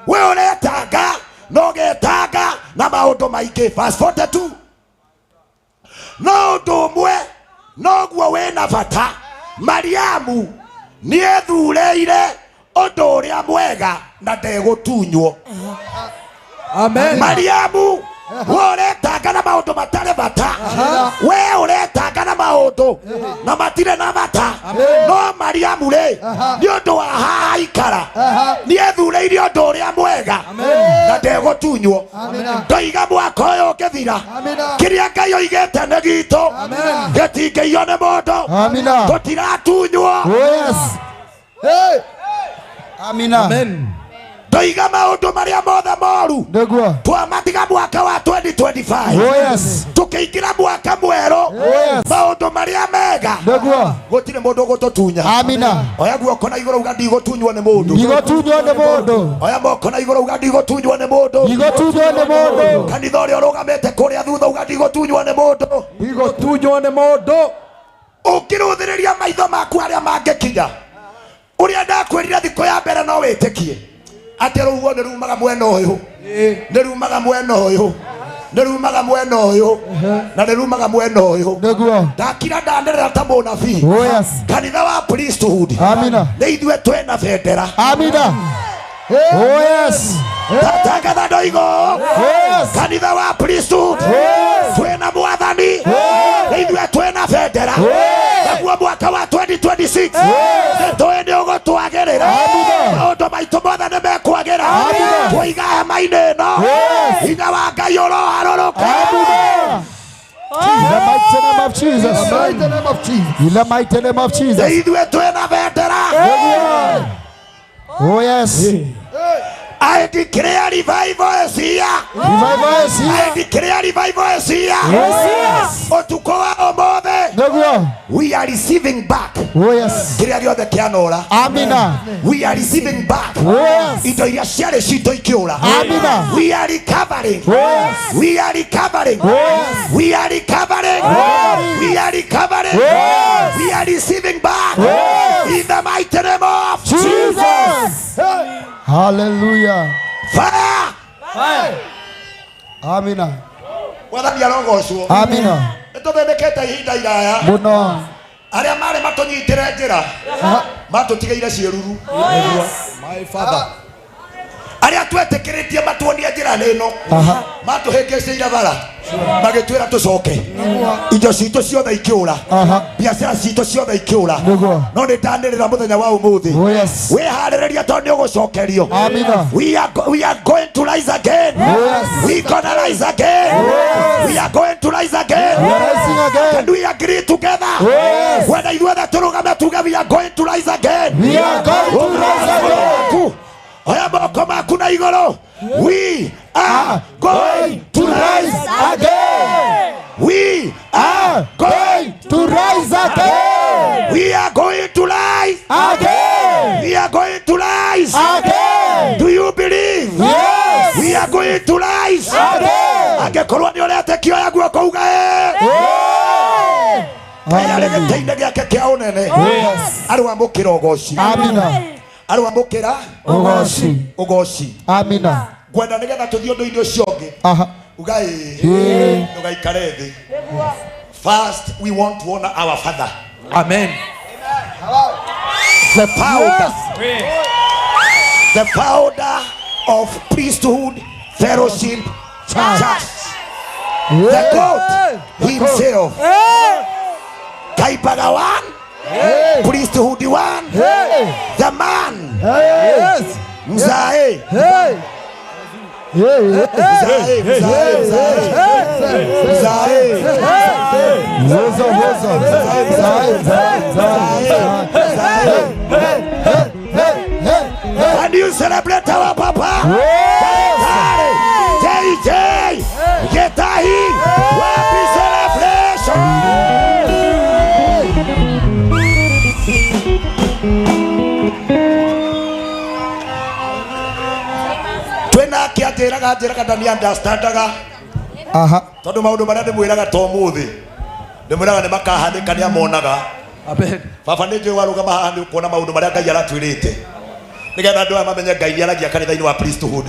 We ũretanga na ũgetanga na maũndũ maingĩ. Verse 42 no ũndũ ũmwe noguo wĩna bata, Mariamu nĩethureire ũndũ ũrĩa mwega na ndegũtunywo. Amen. Mariamu we ũretanga na maũndũ matarĩ bata, we ũretanga na maũndũ na matirĩ na bata no Mariamu rĩ nĩ ũndũ wa haha aikara nĩ ethurĩire ũndũ ũrĩa mwega na ndegũtunywo ndoiga mwaka ũyũ ũngĩthira kĩrĩa Ngai oigĩte nĩ gitũ gĩtingĩiywo nĩ mũndũ tũtiratunywo. Amina. Ndoiga maũndũ marĩa mothe moru nĩguo twamatiga mwaka wa 2025 Oh yes. tukiingira mwaka mwerũ maũndũ marĩa mega nĩguo gũtirĩ mũndũ ũgũtũtunya. Amina. Oya guoko na igũrũ uga ndigũtunywo nĩ mũndũ. Ndigũtunywo nĩ mũndũ. Oya moko na igũrũ uga ndigũtunywo nĩ mũndũ. Ndigũtunywo nĩ mũndũ. Kanitha ũrĩa ũrũgamĩte kũrĩa thutha uga ndigũtunywo nĩ mũndũ. Ndigũtunywo nĩ mũndũ. Ũngĩrũthĩrĩria maitho maku harĩa mangĩkinya ũrĩa ndakwĩrire thikũ ya mbere no wĩtĩkie atĩ rũhuho nĩ rumaga mwena ũyũ nĩ rumaga mwena ũyũ nĩ rumaga mwena ũyũ na nĩ rumaga mwena ũyũ. Nĩguo. Ndakira ndanĩrĩra ta mũnabii. Oh yes. Kanitha wa priesthood. Amina. Nĩ ithuĩ twĩna bendera. Amina. Oh yes. Ndatangatha ndoigo. Yes. Kanitha wa priesthood. Twĩna mwathani. Nĩ ithuĩ twĩna bendera. Naguo mwaka wa 2026 nĩ tũĩ nĩ ũgũtwagĩrĩra. Maũndũ maitũ mothe nĩ mekwagĩra. Twoiga hema-inĩ ĩno hinya wa Ngai ũroharũrũka. In the mighty name of Jesus. In the mighty name of Jesus. In the mighty name of Jesus. Nĩ ithuĩ twĩna bendera. Oh yes. I declare revival is here. Revival is here. I declare revival is here. Yes. Ũtukũ wa ũmũthĩ. Nĩguo. We are receiving back. Oh yes. Kĩrĩa gĩothe kĩanora. Amina. We are receiving back. Oh yes. Indo iria ciarĩ citũ ikĩũra. Amina. We are recovering. Oh yes. We are recovering. Oh yes. We are recovering. Yes. We are recovering. Yes. We are receiving back. Yes. In the mighty name of Jesus. Hallelujah. Fire. Amina. Mwathani arogocwo. Amina. Nĩtũthĩnĩkĩte ihinda iraya. Mũno. Arĩa marĩ matũnyitĩre njĩra matũtigĩire ciĩruru. My father. Arĩa twetĩkĩrĩtie matuonie njĩra ĩno matũhĩngĩcĩire bara magĩtwĩra tũcoke indo citũ ciothe ikĩũra biacara citũ ciothe ikĩũra no nĩ ndanĩrĩra mũthenya wa ũmũthĩ Oh yes. wĩharĩrĩria tondũ nĩ ũgũcokerio. Amina. We are going to rise again. Yes. We gonna rise again. Yes. We are going to rise again. We are rising again. Can we agree together? Yes. Whether ithuothe tũrũgame tuge we are going to rise again. We are going to rise again. Oya moko maku na igũrũ. We are going to rise again. We are going to rise again. We are going to rise again. We are going to rise again. Do you believe? Yes. We are going to rise again. Angĩkorwo nĩ ũretĩkio oya guoko uga ĩĩ. Ngai arĩ gĩtĩ-inĩ gĩake kĩa ũnene. Arwamũkĩra ũgoci. Amina. Arwamũkĩra Ũgoci. Ũgoci. Amina. Ngwenda nĩgetha tũthiĩ ũndũ-inĩ ũcio ũngĩ. Aha. Uga ĩĩ. Ĩĩ. Ndũgaikare thĩ. First, we want to honor our father. Amen. The founder. The founder of Priesthood Fellowship Church. The God himself. Kaipaga one. Priesthood one. The man. Yes. Mzae. Mzae, mzae, mzae. Mzae. Wozo, wozo. Zai, zai, zai. Can you celebrate our papa? Yes. JJ. Getahi. Happy celebration. Twena kĩanjĩraga njĩraga ndani understandaga. Aha. Tondũ maũndũ marĩa ndĩmwĩraga to ũmũthĩ ndĩmwĩraga nĩ makahanĩka nĩ amonaga. Amen. Baba nĩ njũĩ warũgama haha nĩ ũkuona maũndũ marĩa Ngai aratwĩrĩte nĩgetha andũ aya mamenye Ngai nĩ aragia kanitha-inĩ wa priesthood.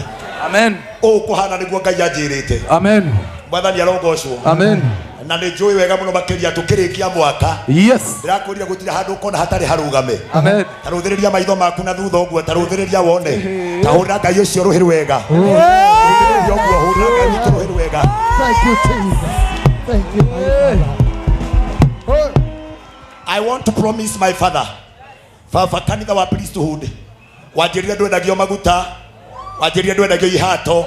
Amen. Ũũ kũhana nĩguo Ngai anjĩrĩte. Amen. Mwathani arogocwo. Amen. Na nĩ njũĩ wega mũno makĩria tũkĩrĩkia mwaka. Yes. Ndĩrakwĩrire gũtirĩ handũ ũkona hatarĩ harũgame. Amen. Ta rũthĩrĩria maitho maku na thutha ũguo, ta rũthĩrĩria wone. Ta hũra Ngai ũcio rũhĩ rwega. Rũthĩrĩria ũguo, hũra Ngai witũ rũhĩ rwega. Thank you, Jesus. Thank you, my Father. Want to promise my father, baba, kanitha wa priesthood wanjĩrire ndwendagio maguta, wanjĩrire ndwendagio ihato,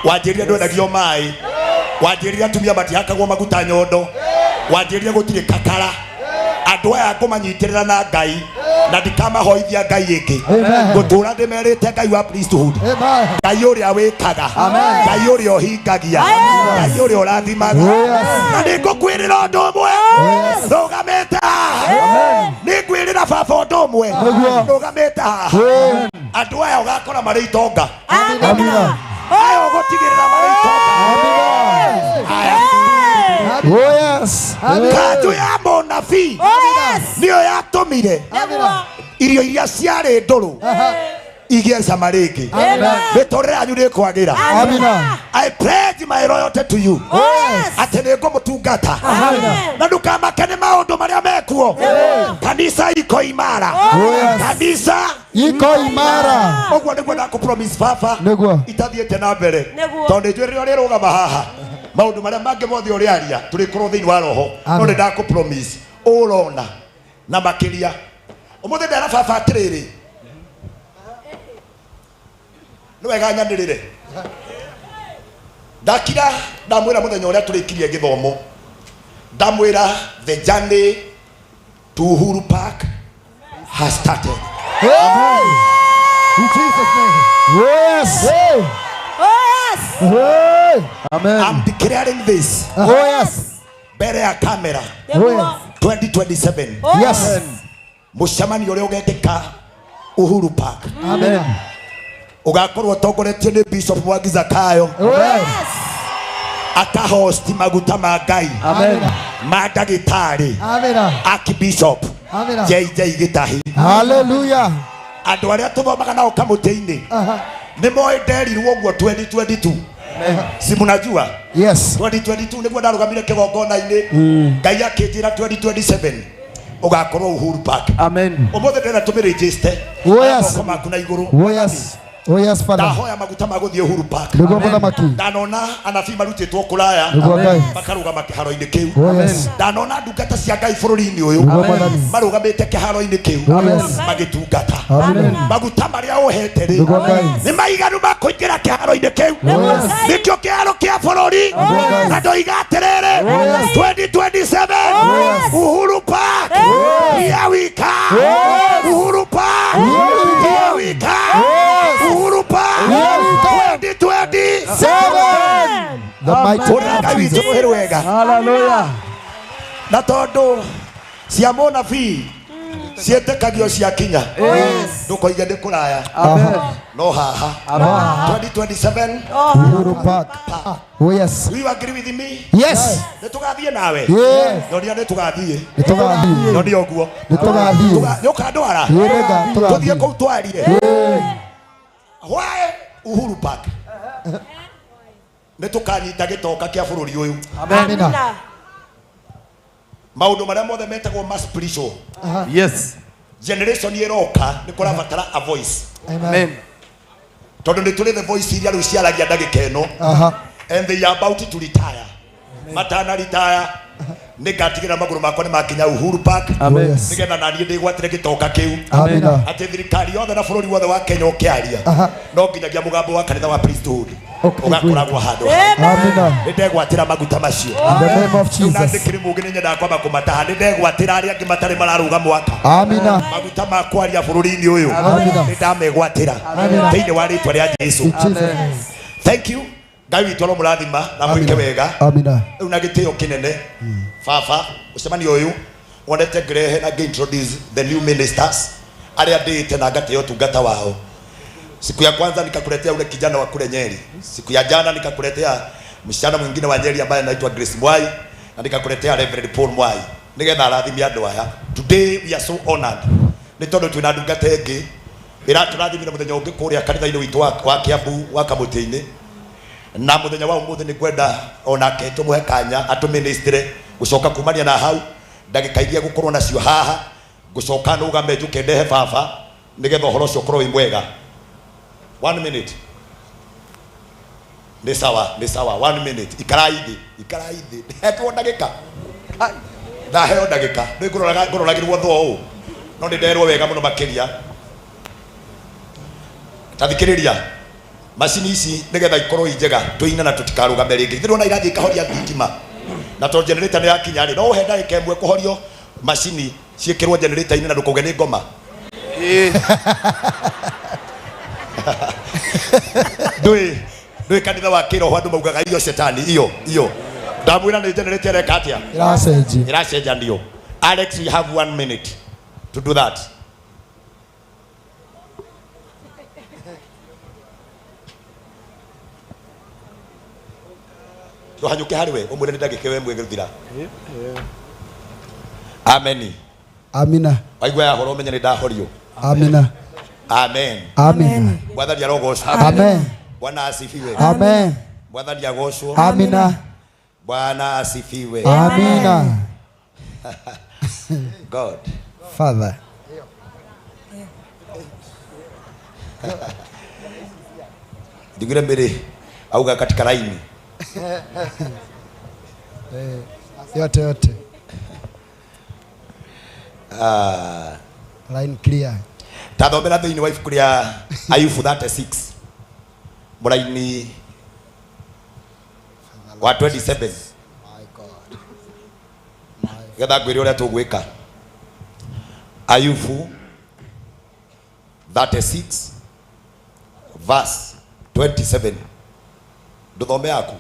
wanjĩrire ndwendagio maĩ, wanjĩrire atumia matihakagwo maguta nyondo, wanjĩrire gũtirĩ kakara. Andũ aya ngũmanyitĩrĩra na Ngai na ndikamahoithia Ngai ĩngĩ. Ngũtũra ndĩmerĩte Ngai wa priesthood, Ngai ũrĩa wĩkaga, Ngai ũrĩa ũhingagia, Ngai ũrĩa ũrathimaga. Na nĩ ngũkwĩrĩra ũndũ ũmwe rũgamĩte haha, nĩ ngwĩrĩra baba ũndũ ũmwe rũgamĩte haha, andũ aya ũgakora marĩ itonga, aya ũgũtigĩrĩra marĩ itonga aya. Oh yes. Kanjũ ya mũnabii nĩyo yatũmire irio iria ciarĩ ndũrũ igĩe cama rĩngĩ. Mĩtũrĩre yanyu nĩ ĩkwagĩra. Amina. I pledge my loyalty to you atĩ nĩ ngũmũtungata na ndũkamake nĩ maũndũ marĩa mekuo. Kanisa iko imara. Kanisa iko imara. Ũguo nĩguo ndakũ-promise, baba. Nĩguo. Itathiĩte na mbere, Nĩguo. tondũ nĩ njũĩ rĩrĩa ũrĩrũgama haha, maũndũ marĩa mangĩ mothe ũrĩaria tũrĩkorwo thĩinĩ wa roho, no nĩ ndakũ-promise ũrona na makĩria. Ũmũthĩ ndera baba atĩrĩrĩ, nĩ wega nyanĩrĩre ndakira ndamwĩra mũthenya ũrĩa tũrĩkirie gĩthomo, ndamwĩra the journey to Uhuru Park has started. In Jesus' name. Yes. Hey. Oh, yes. Hey. Amen. I'm declaring this Oh yes. mbere ya kamera. Oh yes. 2027, Oh, Yes. mũcemanio ũrĩa ũgekĩka Uhuru Park Amen. ũgakorwo ũtongoretio nĩ Bishop Mwangi Zakayo, Oh yes. akahosti maguta ma Ngai Amen. ma ndagĩtarĩ Amina. Archbishop Amina. JJ Gĩtahi. Hallelujah. Andũ arĩa tũthomaga nao kamũtĩ-inĩ nĩ moĩ nderirwo ũguo 2022, si mnajua? Yes. 2022 nĩguo ndarũgamire kĩgongona-inĩ, Ngai akĩnjĩra 2027 ũgakorwo Uhuru Park. Amen. Ũmũthĩ ndĩrenda tũmĩrĩnjĩste. Oh, yes. Moko maku na igũrũ. Oh yes. Oh yes, Father. Ndahoya maguta ma gũthiĩ Uhuru Park. Nĩguo, mũthamaki. Ndanona anabii marutĩtwo kũraya Nĩguo, Ngai. makarũgama kĩharo-inĩ kĩu. Oh yes. Ndanona ndungata cia Ngai bũrũri-inĩ ũyũ Nĩguo, mwathani. marũgamĩte kĩharo-inĩ kĩu Oh yes. magĩtungata. Amen. Maguta marĩa ũhete rĩ, Nĩguo, Ngai. nĩ maiganu ma kũingĩra kĩharo-inĩ kĩu. Oh yes. Nĩkĩo kĩharo kĩa bũrũri, na ndoiga atĩrĩrĩ, 2027 Uhuru Park, here we come. Uhuru Park, here we come. Uhuru Park 2020 Seven. The mighty Ũrĩa Ngai witũ mũhĩrĩ wega. Hallelujah. Na tondũ cia mũnabii ciĩtĩkagio ciakinya, ndũkoige nĩ kũraya, no haha 2027. Uhuru Park. Oh yes. Do you agree with me? Yes. Nĩ tũgathiĩ nawe? Yes. Nyonia nĩ tũgathiĩ. Nĩ tũgathiĩ. Nyonia ũguo. Nĩ tũgathiĩ. Nĩ ũkandwara? Ĩĩ, nĩnga- tũthiĩ tũgathiĩ. kũu twarie. Why Uhuru Park? Nĩ tũkanyita gĩtoka kĩa bũrũri ũyũ. Amina. Maũndũ marĩa mothe metagwo mass spiritual generation ĩroka nĩ kũrabatara a voice, Amen. Tondũ nĩ tũrĩ the voice iria rĩu ciaragia ndagĩka ĩno, and they are about to retire. Matana retire, nĩ ngatigĩrĩra magũrũ makwa nĩ makinya Uhuru Park, Oh yes. nĩgetha naniĩ ndĩgwatĩre gĩtoka kĩu, Amina. atĩ thirikari yothe na bũrũri wothe wa Kenya ũkĩaria, no nginyagia mũgambo wa kanitha wa priesthood ũgakoragwo handũ. Amina. Nĩ ndegwatĩra maguta macio. In the name of Rĩu na Jesus. ndĩkĩrĩ mũngĩ, nĩ nyendaga kwamba kũmataha. Nĩ ndegwatĩra arĩa angĩ matarĩ mararũga mwaka Amina. maguta ma kwaria bũrũri-inĩ ũyũ. Amina. Nĩ ndamegwatĩra thĩinĩ wa rĩtwa rĩa Jesu. In Jesus' name. Thank you. Ngai witũ aromũrathima na mwĩke wega. Amina. Rĩu na gĩtĩo kĩnene, baba, mũcemanio ũyũ wonete ngĩrehe na ngĩ-introduce the new ministers arĩa ndĩĩte na ngatĩo ũtungata wao. Siku ya kwanza nikakuletea ule kijana wa kule Nyeri, siku ya jana nikakuletea msichana mwingine wa Nyeri ambaye anaitwa Grace Mwai, na nikakuletea Reverend Paul Mwai nigetha arathime andũ aya. Today we are so honored nĩ tondũ twĩna ndungata ĩngĩ ĩratũrathimire mũthenya ũngĩ kũrĩa kanitha-inĩ witũ wa Kiambu wa Kamũtĩ-inĩ, na mũthenya wa ũmũthĩ nĩ ngwenda onake tũmũhe kanya atũministre. Gũcoka kumania na hau ndagĩka iria gũkorwo nacio haha, ngũcoka nũgame njũke ndehe baba nĩgetha ũhoro ũcio ũkorwo wĩ mwega. One minute nĩ sawa, nĩ sawa. One minute. Ikarai thĩ, ikarai thĩ, hetwo ndagĩka. Ai, Ndaheo ndagĩka nĩ ngũroragĩrwo thoo ũũ no nĩ nderwo wega mũno makĩria. Ta thikĩrĩria, macini ici nĩgetha ikorwo i njega tũine na tũtikarũgame rĩngĩ. Ithuĩ ndĩrona irathiĩ ikahoria thitima na tondũ generator nĩ yakinya rĩ, no ũhe ndagĩka ĩmwe kũhorio macini ciĩkĩrwo generator-inĩ na ndũkauge nĩ ngoma. Ndũĩ ndũĩ kanitha wa kĩroho andũ maugaga iyo shetani iyo iyo. Ndamwĩra nĩ generator ĩreka atĩa? Ĩracenjia. Ĩracenjanio. Alex, we have 1 minute to do that. Ndũhanyũke harĩ we ũmwĩre nĩ ndagĩka ĩyo ĩmwe ĩgũthira. Ameni. Amina. Waigua yahora ũmenye nĩ ndahorio. Amina. Amen. Amina. Mwathani arogocwo. Amen. Bwana asifiwe. Amen. Mwathani agocwo. Amina. Bwana asifiwe. Amina. God. Father. Ndigire mbere auga katika laini. Yote yote. Line clear. Tathomera thĩinĩ wa ibuku rĩa Ayubu 36 mũraini wa 27. Getha ngwĩre ũrĩa tũgwĩka. Ayubu 36 verse 27. Ndũthome yaku.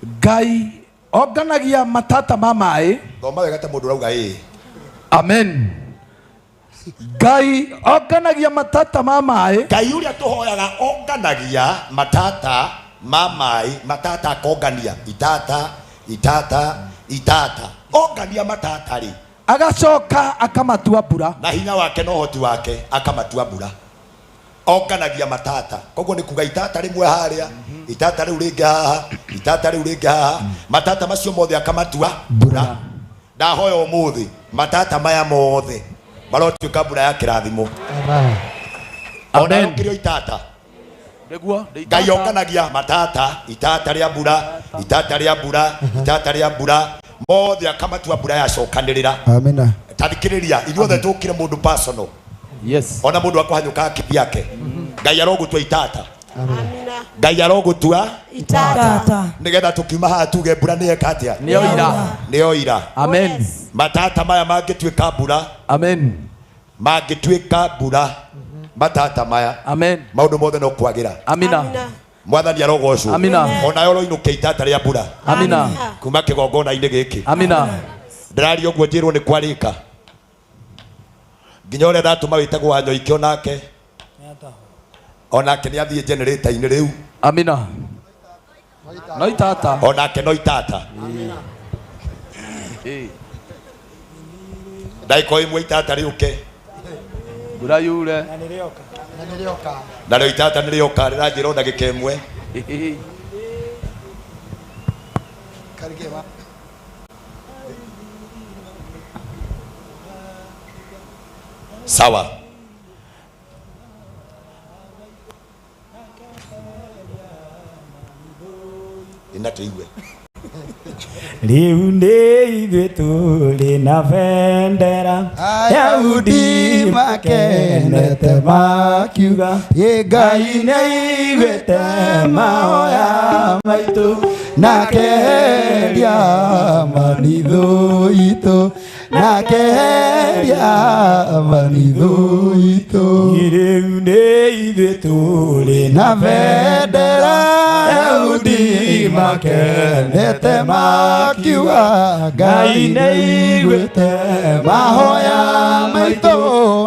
Ngai onganagia matata ma maĩ. Thoma wega ta mũndũ ũrauga ĩĩ. Amen. Ngai onganagia matata ma maĩ. Ngai ũrĩa tũhoyaga onganagia matata ma maĩ, matata akongania itata itata itata, ongania matata rĩ, agacoka akamatua mbura na hinya wake na ũhoti wake akamatua mbura. Onganagia matata, koguo nĩ kuga itata rĩmwe harĩa, itata rĩu rĩngĩ haha, itata rĩu rĩngĩ haha, matata macio mothe akamatua mbura. Ndahoya ũmũthĩ matata maya mothe marotuĩka mbura ya kĩrathimo. Ona ũkĩrĩ o itata. Nĩguo, Ngai onganagia matata, itata rĩa mbura, itata rĩa mbura, itata rĩa mbura, mothe akamatua mbura yacokanĩrĩra. Amina. Ta thikĩrĩria, ithuothe tũkire mũndũ personal. Yes. Ona mũndũ akũhanyũka akĩthi Ngai arogũtua itata. Ngai arogũtua Itata. Nĩgetha tũkiuma haha tuge mbura nĩ yeka atĩa? Nĩ yoira. Nĩ yoira. Amen. Matata maya mangĩtuĩka mbura. Amen. Mangĩtuĩka mbura. Matata maya. Amen. Maũndũ mothe no kwagĩra. Amina. Mwathani arogocwo. Amina. Ona ũroinũkia itata rĩa mbura. Amina. Kuma kĩgongona-inĩ gĩkĩ. Amina. Ndĩraria ũguo njĩrwo nĩ kwarĩka. Nginya ũrĩa ndatũma wĩtagwo Wanyoike onake. Onake nĩ athiĩ generator-inĩ rĩu. Amina. No itata. Onake no itata. Ndagĩka ĩmwe itata rĩũke. Mbura yure. Narĩo itata nĩ rĩoka rĩranjĩra o ndagĩka ĩmwe. Sawa. Ina tuigue. Rĩu nĩ ithuĩ tũrĩ na bendera Ayahudi makenete makiuga Ngai nĩ aiguĩte mahoya maitũ na keheria manitho itũ, na keheria manitho itũ. Rĩu nĩ ithuĩ tũrĩ na bendera Ayahudi makenete makiuga Ngai nĩ aiguĩte mahoya maitũ,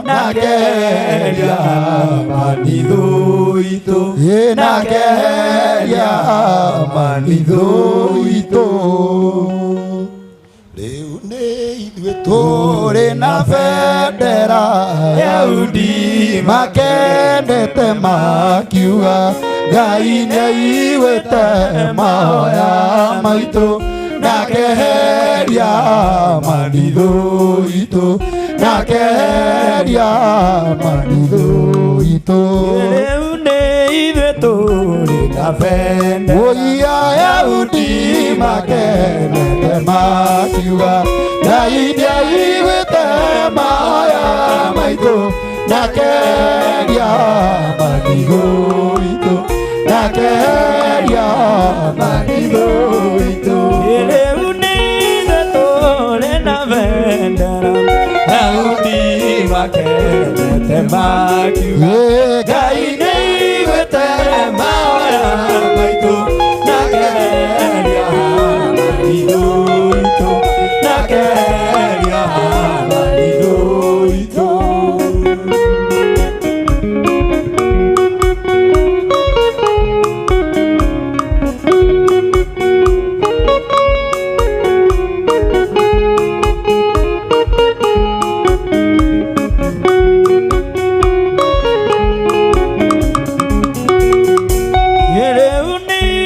na keheria manitho itũ, na keheria manitho itũ. Rĩu nĩ ithuĩ tũrĩ na bendera Ayahudi makenete makiuga Ngai nĩ aiguĩte mahoya maitũ, na keheria manitho itũ, na keheria manitho itũ. Rĩu nĩ ithuĩ tũrĩ na na bendera Oi Ayahudi makenete makiuga Ngai nĩaiguĩte mahoya maitũ na keheria mathigũ itũ na keheria mathigũ itũ Rĩu nĩ ithuĩ tũrĩ na bendera Ayahudi makenete makiuga Ngai nĩaiguĩte mahoya maitũ na keheria mathigũ itũ na keheria mathigũ itũ. Rĩu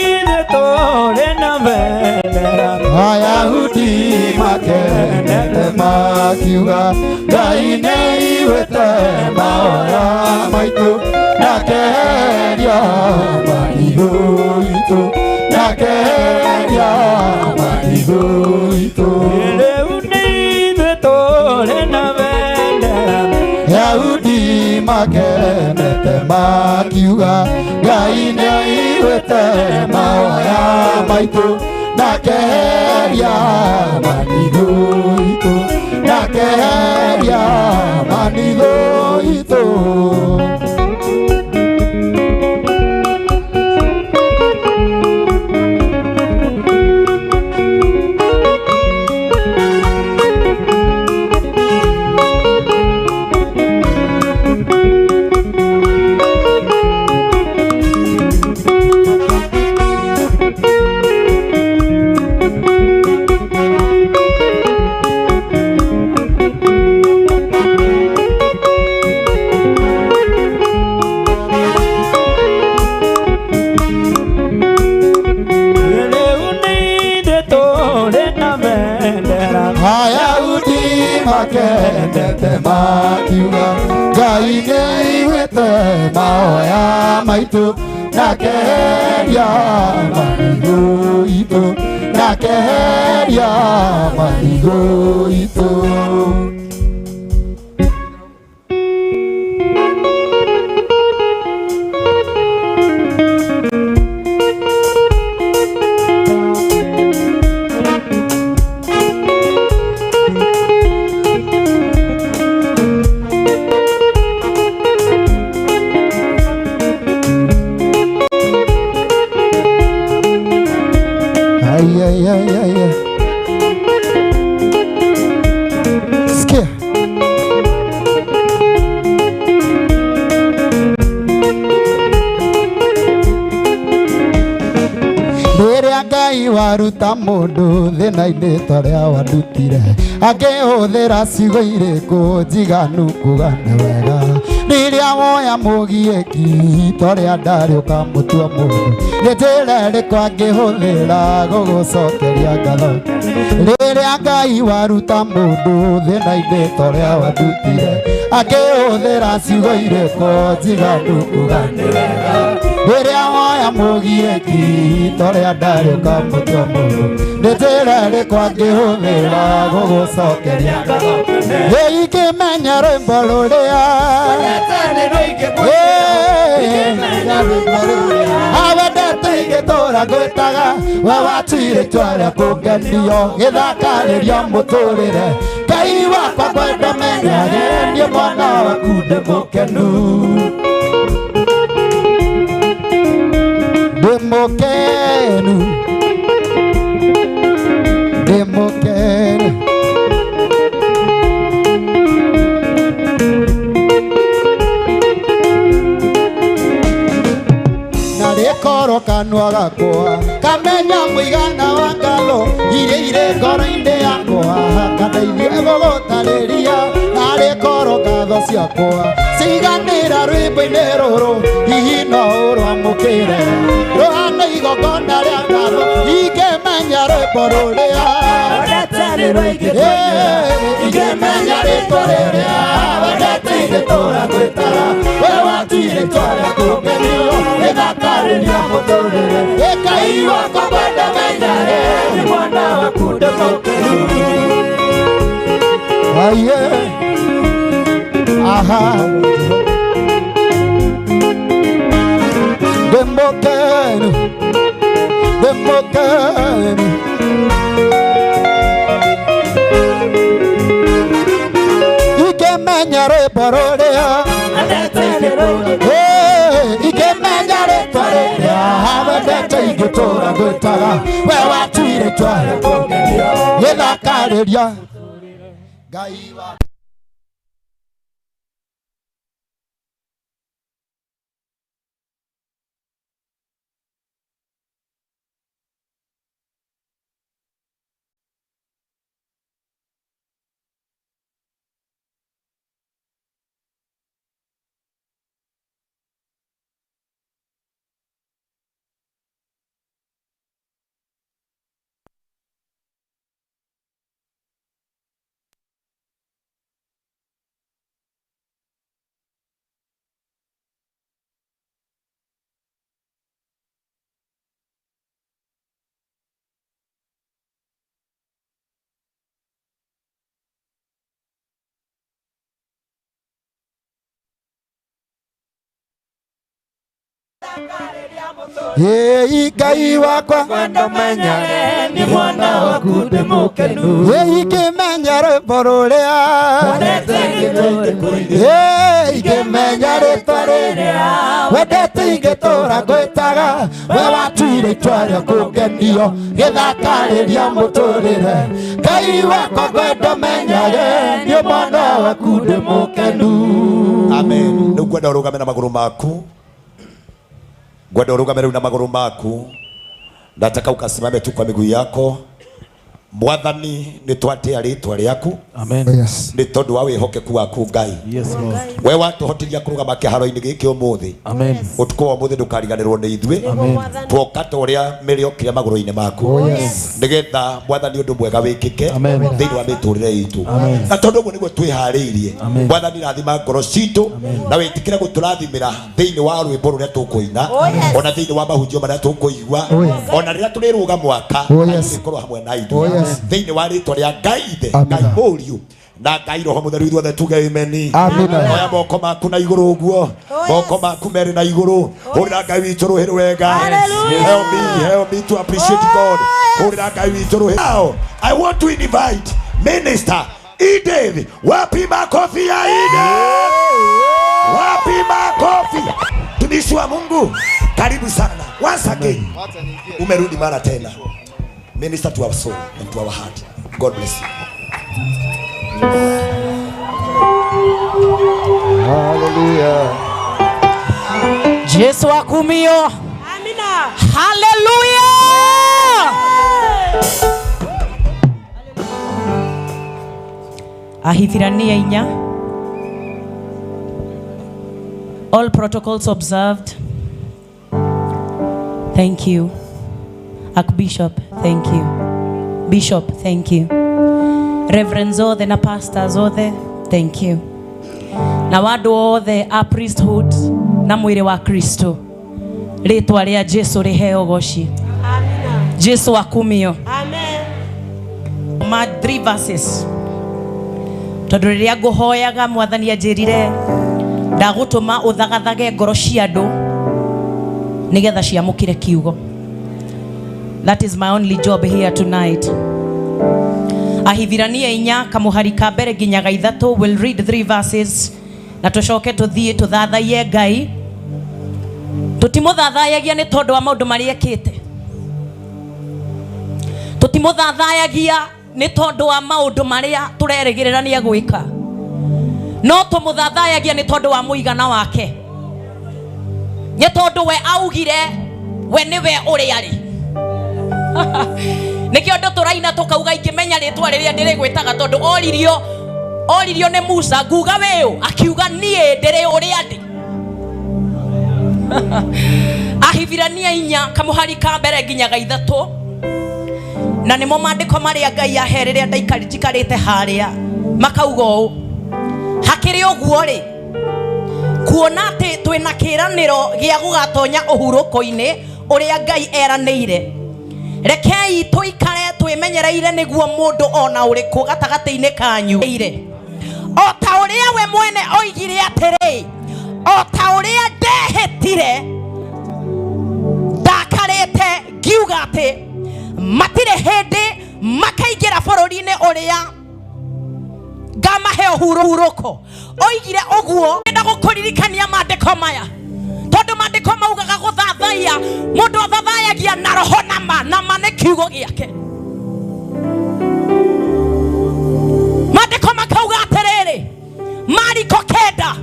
nĩ ithuĩ tũrĩ na bendera Ayahudi makenete makiuga Ngai nĩaiguĩte mahoya maitũ na keheria mathigũ itũ na keheria mathigũ itũ. Rĩu nĩ ithuĩ tũrĩ na bendera Ayahudi makenete makiuga Ngai nĩaiguĩte mahoya maitũ na keheria mathigũ itũ na keheria mathigũ itũ. Rĩu nĩ ithuĩ tũrĩ na bendera Ayahudi makenete makiuga Ngai nĩaiguĩte mahoya maitũ na keheria mathigũ itũ na keheria mathigũ itũ. Ai, ai, ai, ai, ai. Sikia. Rĩrĩa Ngai waruta mũndũ thĩna-inĩ ta ũrĩa wandutire angĩhũthĩra ciugo irĩkũ njiganu kuga nĩ wega rĩrĩa woya mũgiĩki ta ũrĩa ndarĩ ũkamũtua mũndũ nĩ njĩra ĩrĩkũ angĩhũthĩra gũgũcokeria ngatho rĩrĩa Ngai waruta mũndũ thĩna-inĩ ta ũrĩa wandutire akĩhũthĩra ciugo irĩkũ njiganu kuga nĩ wega rĩrĩa woya mũgiĩki ta ũrĩa ndarĩ ũkamũtua mũndũ nĩ njĩra ĩrĩkũ angĩhũthĩra gũgũcokeria ngatho ĩ ingĩmenya rwĩmbo rũrĩa awendete ingĩtũra ngwĩtaga we watuire itua rĩa kũngenio gĩthakarĩria mũtũrĩre Ngai wakwa ngwenda menyage niĩ mwana waku ndĩ mũkenu ndĩ mũkenu ndĩ mũkenu. Na rĩkorwo kanua gakwa kamenya mũigana wa ngatho iria irĩ ngoro-inĩ yakwa kandeithie gũgũtarĩria na rĩkorwo ngatho ciakwa ciganĩra rwĩmbo-inĩ rũrũ hihi no ũrwamũkĩre rũhane igongona rĩa ngatho ingĩmenya rwĩmbo rũrĩa ingĩmenya rĩtwa rĩrĩa wendete ingĩtũra ngwĩtaga we watuire itua rĩa kũngenio gĩthakarĩria Gĩthakarĩria mũtũrĩre Ngai wakwa ngwenda menyage nĩ mwana waku ndĩ mũkenu. Aye. Aha. Ndĩ mũkenu. Ndĩ mũkenu. Ikĩmenya rwĩmbo rũrĩa ikĩmenya rĩtwa rĩrĩa wendete ingĩtũra ngwĩtaga we watuire itua rĩa kũngenio gĩthakarĩria Ngai wa Yei Ngai wakwa ngwenda menyage nĩ mwana waku ndĩ mũkenu. Yei ikĩmenya rwĩmbo rũrĩa Yei ikĩmenya rĩtwa rĩrĩa wendete ingĩtũra ngwĩtaga we watuire itua rĩa kũngenio gĩthakarĩria mũtũrĩre Ngai wakwa ngwenda menyage nĩ mwana waku ndĩ mũkenu. Amen. Rĩu ngwenda ũrũgame na magũrũ maku. Ngwenda ũrũgame rĩu na magũrũ maku. Nataka ukasimame tu kwa miguu yako. Mwathani nĩ twatĩa rĩtwa rĩaku. Amen. Yes. Nĩ tondũ wa wĩhokeku waku Ngai. Yes, Lord. We watũhotithia kũrũgama kĩharo-inĩ gĩkĩ ũmũthĩ. Amen. Ũtukũ wa ũmũthĩ ndũkariganĩrwo nĩ ithuĩ. Amen. Twoka ta ũrĩa mĩrĩ yokire magũrũ-inĩ maku. Oh, yes. Nĩgetha Mwathani ũndũ mwega wĩkĩke Amen. thĩinĩ wa mĩtũrĩre itũ. Amen. Na tondũ ũguo nĩguo twĩharĩirie. Amen. Mwathani rathima ngoro citũ na wĩtĩkĩre gũtũrathimĩra thĩinĩ wa rwĩmbo rũrĩa tũkũina ona thĩinĩ wa mahunjio marĩa tũkũigua Oh, yes. ona rĩrĩa tũrĩrũga mwaka Oh, yes. ũrĩkorwo hamwe na ithuĩ. Oh, yes. Thĩinĩ wa rĩtwa rĩa Ngai Ithe, Amen. Ngai Mũriũ na Ngai Roho Mũtheru ithuothe tuge amen. Amina. Oya moko maku na igũrũ ũguo, moko maku merĩ na igũrũ, hũrĩra Ngai witũ rũhĩ rwega. Help me, help me to appreciate God. Hũrĩra Ngai witũ rũhĩ. Now, I want to invite Minister Edith. Wapi makofi ya Edith? Wapi makofi? Mtumishi wa Mungu, karibu sana. Once again, umerudi mara tena. Minister to our soul and to our heart. God bless you. Hallelujah. Jesu akumio. Amina. Haleluya. Ahithirania inya. All protocols observed. Thank you. Archbishop, thank you. Bishop, thank you. Reverends othe na pastors othe, thank you. Na wandu othe a priesthood na mwĩrĩ wa Kristo. Rĩtwa rĩa Jesu rĩheo goci. Amina. Jesu akumio. Amen. Ma 3 verses. Tondũ rĩrĩa ngũhoyaga Mwathani anjĩrire ndagũtũma ũthagathage ngoro cia andũ nĩgetha ciamũkĩre kiugo. That is my only job here tonight. Ahithirania inya kamuhari ka mbere nginya ga ithatũ. We'll read 3 verses na tũcoke tũthiĩ tũthathaiye Ngai. Tũtimũthathayagia nĩ tondũ wa maũndũ marĩa ekĩte. Tũtimũthathayagia nĩ tondũ wa maũndũ marĩa tũrerĩgĩrĩra nĩ egwĩka. No tũmũthathayagia nĩ tondũ wa mũigana wake. Nĩ tondũ we augire we nĩwe ũrĩa arĩ. Nĩkĩo andũ tũraina tũkauga ingĩmenya rĩtwa rĩrĩa ndĩrĩgwĩtaga tondũ oririo nĩ Musa nguga wĩũ akiuga niĩ ndĩrĩ ũrĩa ndĩ. Ahibirania inya kamuhari ka mbere nginya ga ithatũ na nĩmo maandĩko marĩa Ngai ahe rĩrĩa njikarĩte harĩa makauga ũũ hakĩrĩ ũguo rĩ Kuona atĩ twĩna kĩĩranĩro gĩa gũgatonya ũhurũko-inĩ ũrĩa Ngai eranĩire. Rekei tũikare twĩmenyereire nĩguo mũndũ ona ũrĩkũ gatagatĩ-inĩ kanyu. O ta ũrĩa we mwene oigire atĩrĩ, o ta ũrĩa ndehĩtire ndakarĩte ngiuga atĩ matirĩ hĩndĩ makaingĩra bũrũri-inĩ ũrĩa ngamahe ũhurũko. Oigire ũguo enda gũkũririkania maandĩko maya, tondũ maandĩko maugaga gũthathaiya mũndũ athathayagia na roho na ma, na ma nĩ kiugo gĩake. Maandĩko makauga atĩrĩrĩ, Mariko 9,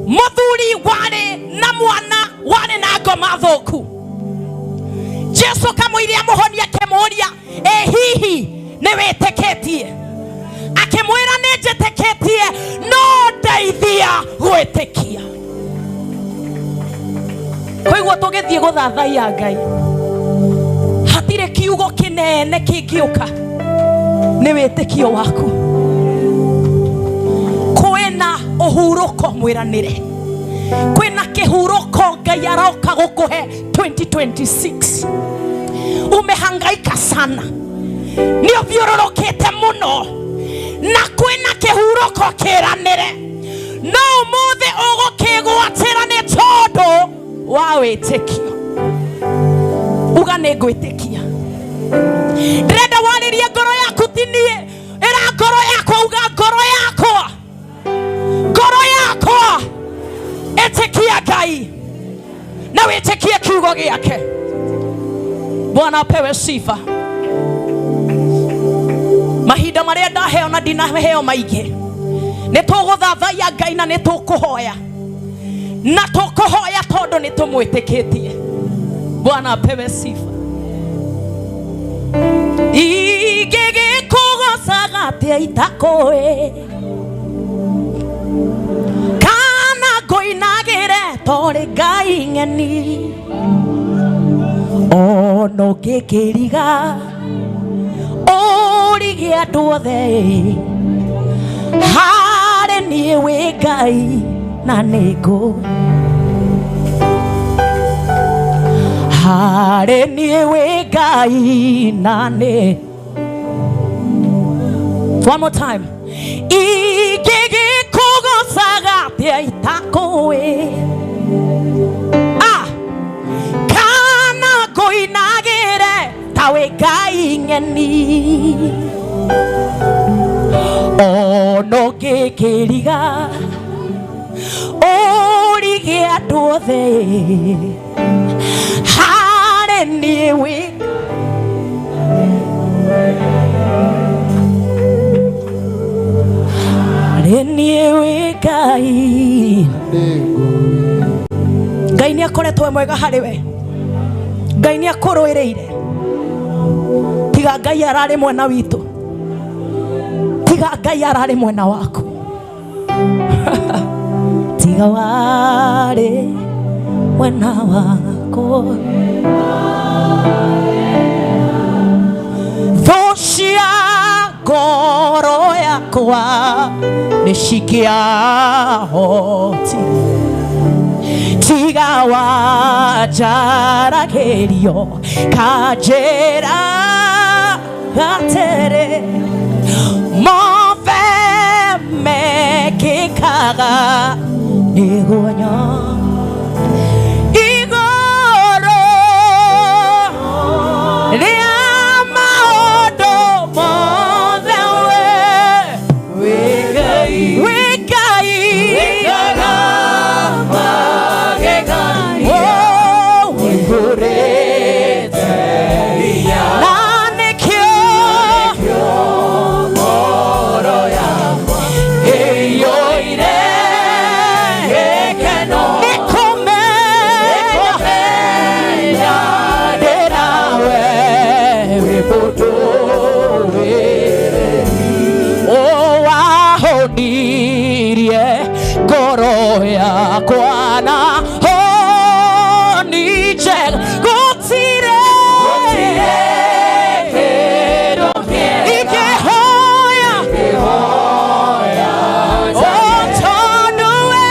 mũthuri warĩ na mwana warĩ na ngoma thũku. Jesu kamũiria amũhonie akĩmũũria, ĩ hihi nĩ wĩtĩkĩtie? Akĩmwĩra nĩ njĩtĩkĩtie, no ndeithia gwĩtĩkia. Koiguo tũgĩthiĩ gũthathaiya Ngai, hatirĩ kiugo kĩnene kĩngĩũka nĩ wĩtĩkio waku. Kwĩna ũhurũko mwĩranĩre, kwĩna kĩhurũko Ngai aroka gũkũhe 2026. Umehangaika sana, nĩ ũthiũrũrũkĩte mũno, na kwĩna kĩhurũko kĩranĩre, no ũmũthĩ ũgũkĩgwatĩra nĩ tondũ wa wĩtĩkio. Uga nĩ ngwĩtĩkia. Ndĩrenda warĩrie ngoro yaku, ti niĩ, ĩra ngoro yakwa, uga ngoro yakwa, ngoro yakwa ĩtĩkia Ngai na wĩtĩkie kiugo gĩake. Bwana apewe sifa. Mahinda marĩa ndaheo na ndinaheo maingĩ, nĩ tũgũthathaiya Ngai na nĩ tũkũhoya, na tũkũhoya tondũ nĩ tũmwĩtĩkĩtie. Bwana apewe sifa. Ingĩgĩkũgocaga atĩa itakũĩ, kana ngũinagĩre torĩ Ngai ng'eni, ona ũngĩkĩriga ũrige andũ othe, harĩ niĩ wĩ Ngai na nĩngũ, harĩ niĩ wĩ Ngai na nĩ. One more time. Ingĩgĩkũgocaga atĩa itakũĩ, kana ngũinagĩre ta wĩ Ngai ng'eni, ona ũngĩkĩriga ũrige andũ othe, harĩ niĩ wĩ harĩ niĩ wĩ Ngai. Ngai nĩ akoretwo e mwega harĩ we. Ngai nĩ akũrũĩrĩire. Tiga Ngai ararĩ mwena witũ, tiga Ngai ararĩ mwena waku, tiga warĩ mwena wakwa. Thũ cia ngoro yakwa nĩ cingĩahotire, tiga wanjaragĩrio kanjĩra atĩrĩ, mothe mekĩkaga nĩguo igũrũ rĩa maũndũ mothe we wĩ Ngai, na nĩkĩo ĩiyũire nĩ kũmenya ndĩ nawe wĩ wahonirie ngoro yakwa na honi njega, gũtirĩ ingĩhoya, o tondũ we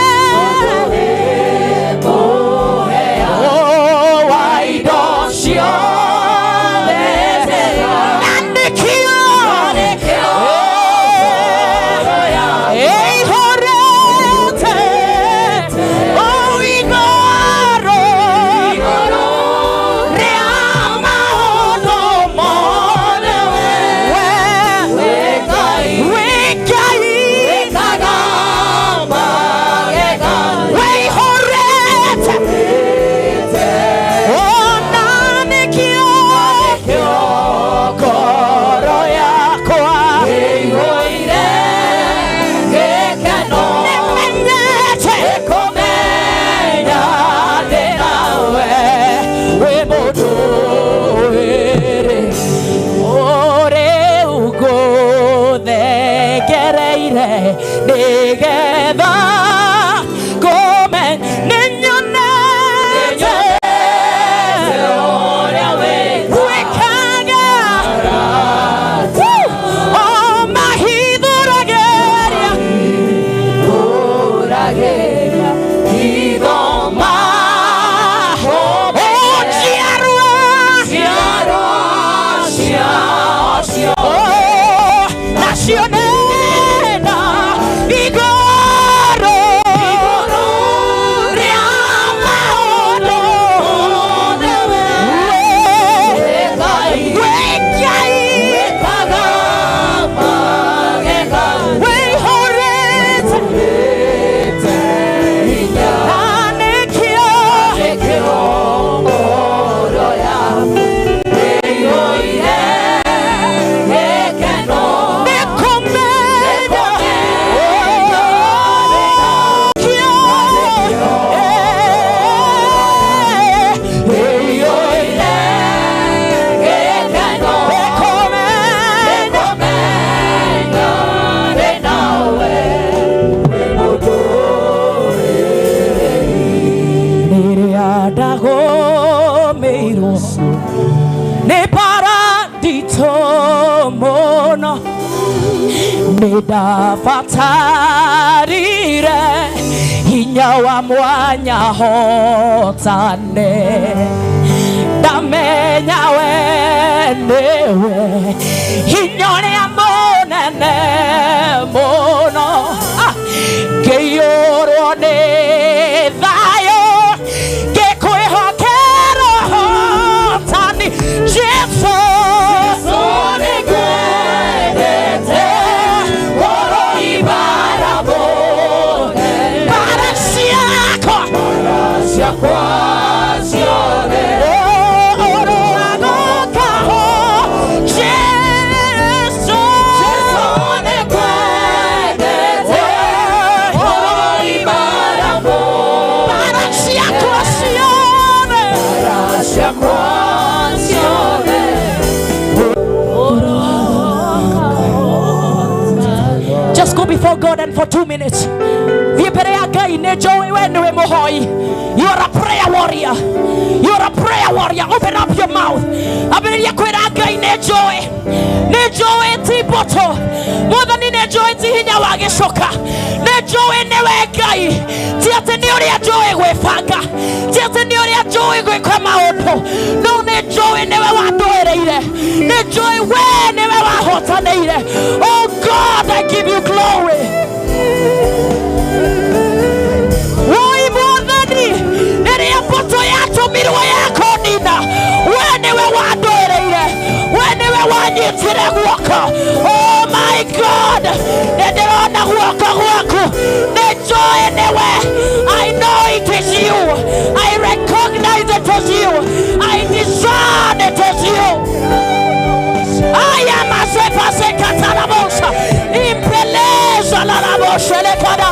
Ndĩrekereire nĩgetha ngũme nĩnyonete wĩkaga o mahithũragĩria ithoma o njiarwa Oh, nacio nenda igũrũ rĩa maũndũ wĩ Ngai wĩihũrĩte na nĩkĩo nĩkũmenya kĩo nĩkũmenya rĩrĩa ndagũmĩirwo nĩ bara nditũ mũno nĩ ndabatarire hinya wa mwanya hotane ndamenya we nĩwe hinya ũrĩa mũnene mũno. Ah, ngĩiyũrwo nĩ thayũ ngĩkwĩhokera ũhotani Jesũ bara ciakwa Just go before God and for 2 minutes. Thiĩ mbere ya Ngai nĩ njũĩ we nĩwe mũhoi. You are a prayer warrior. You are a prayer warrior. Open up your mouth. Ambĩrĩria kwĩra Ngai nĩ njũĩ. Nĩ njũĩ ti mbũtũ. Mwathani nĩ njũĩ ti hinya wa gĩcoka. Nĩ njũĩ nĩwe Ngai. Ti atĩ nĩ ũrĩa njũĩ gwĩbanga. Ti atĩ nĩ ũrĩa njũĩ gwĩka maũndũ. No nĩ njũĩ nĩwe wandũĩrĩire. Nĩ njũĩ we nĩwe wahotanĩire. Oh God, I give you glory. Woi mwathani rĩrĩa mbũtũ yatũmirwo ya kũnina we nĩwe wandũĩrĩire we nĩwe wanyitire guoko. Oh my God, nĩ ndĩrona guoko gwaku nĩ njũĩ nĩwe. I know it is you. I recognize it as you. I discern it as you. Aya masepasekatarabosa impeleza laraboshelekada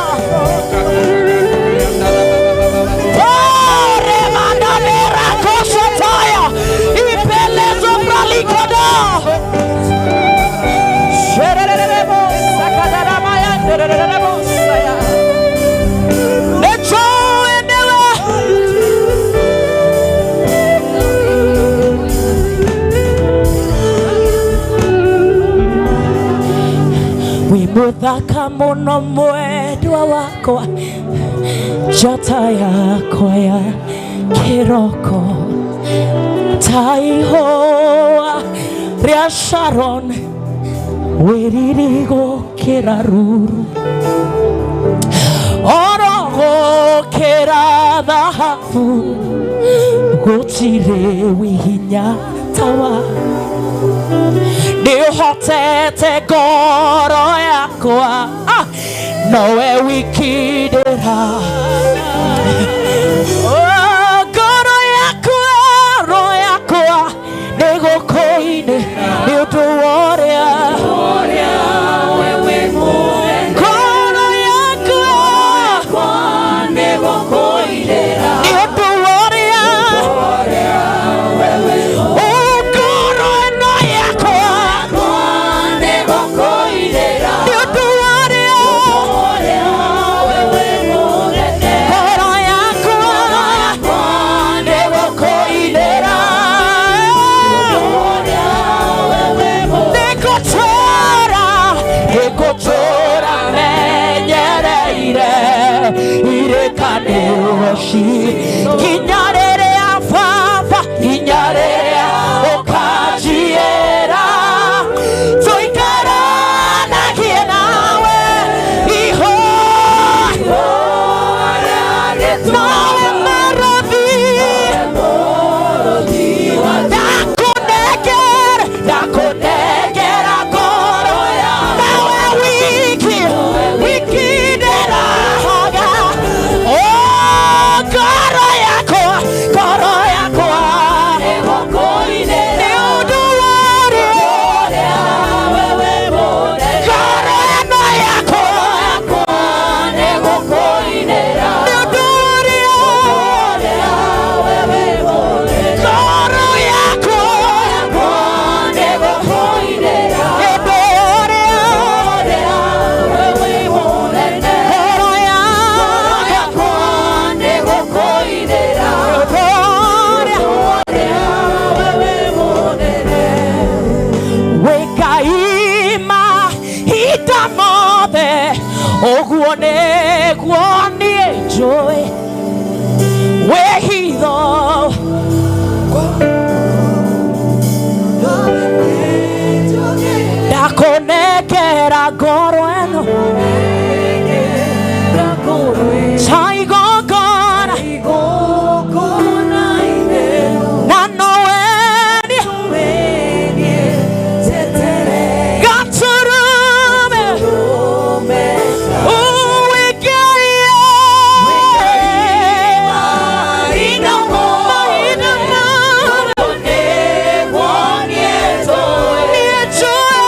Muthaka muno mwendwa wakwa njata yakwa ya kiroko ta ihũa rĩa Sharon wĩriri gũkĩra ruru oro gũkĩra thahabu gũtirĩ wĩ hinya ta wa nĩũhotete ngoro yakwa. Ah, nowe wiki ndĩra Oh, ngoro yakwa roho yakwa nĩgũkũinĩ nĩ ũndũ wa ũrĩa ngoro yakwa nĩ ũndũ wa ũrĩa Oh, ngoro ĩno yakwa nĩ ũndũ wa ũrĩa Nĩngũtũũra menyereire irĩkanĩro nginya rĩrĩa Baba, nginya rĩrĩa ũkanjiĩra tũikaranagie nawe iho nawe marothi ndakũnengera ndakũnengera ngoro nawe wiki wiki ndĩrahaga oh ngoro yakwa ngoro yakwa nĩ ũndũ wa ũrĩa ngoro ĩno yakwa nĩ ũndũ ũrĩa ngoro yakwa nĩ ũndũ ũrĩa ngoro yakwa nĩ ũndũ ũrĩa wĩkaima hinda mothe ũguo nĩguo niĩ njũĩ wĩhitho ndakũnengera ngoro ĩno ta igongona na nowe gaturume uwĩkĩrie mahinda mothe niĩ njũĩ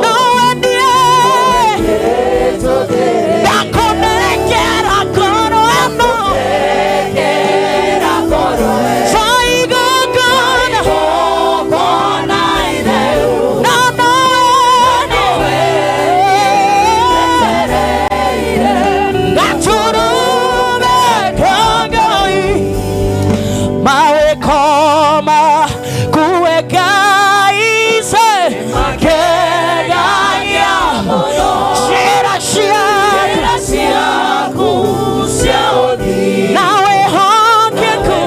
nowe niĩ ndakũnengera ngoro ĩno ta igongona na nowe gaturume ka Ngai mawĩkoma kuwe Ngai se makegagia njĩra ciaku na wĩhokeku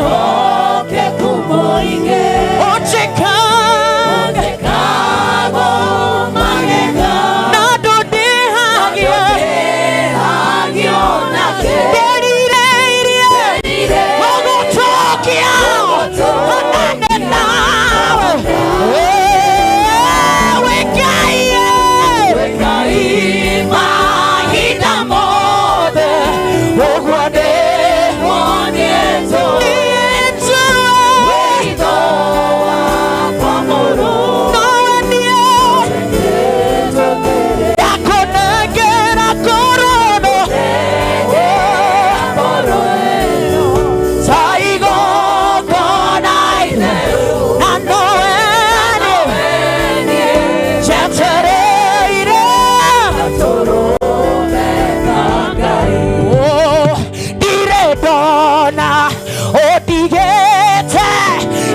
ũnjĩkaga na ndũndĩhagia ndĩrirĩirie gũgũtũkia onane nawe wĩ Ngai mahinda mothe ũguo nĩguo niĩ njũĩ nowe niĩ ndakũnengera ngoro ĩno ta igongona na nowe njetereire Oh, ndirĩ ndona ũndigĩte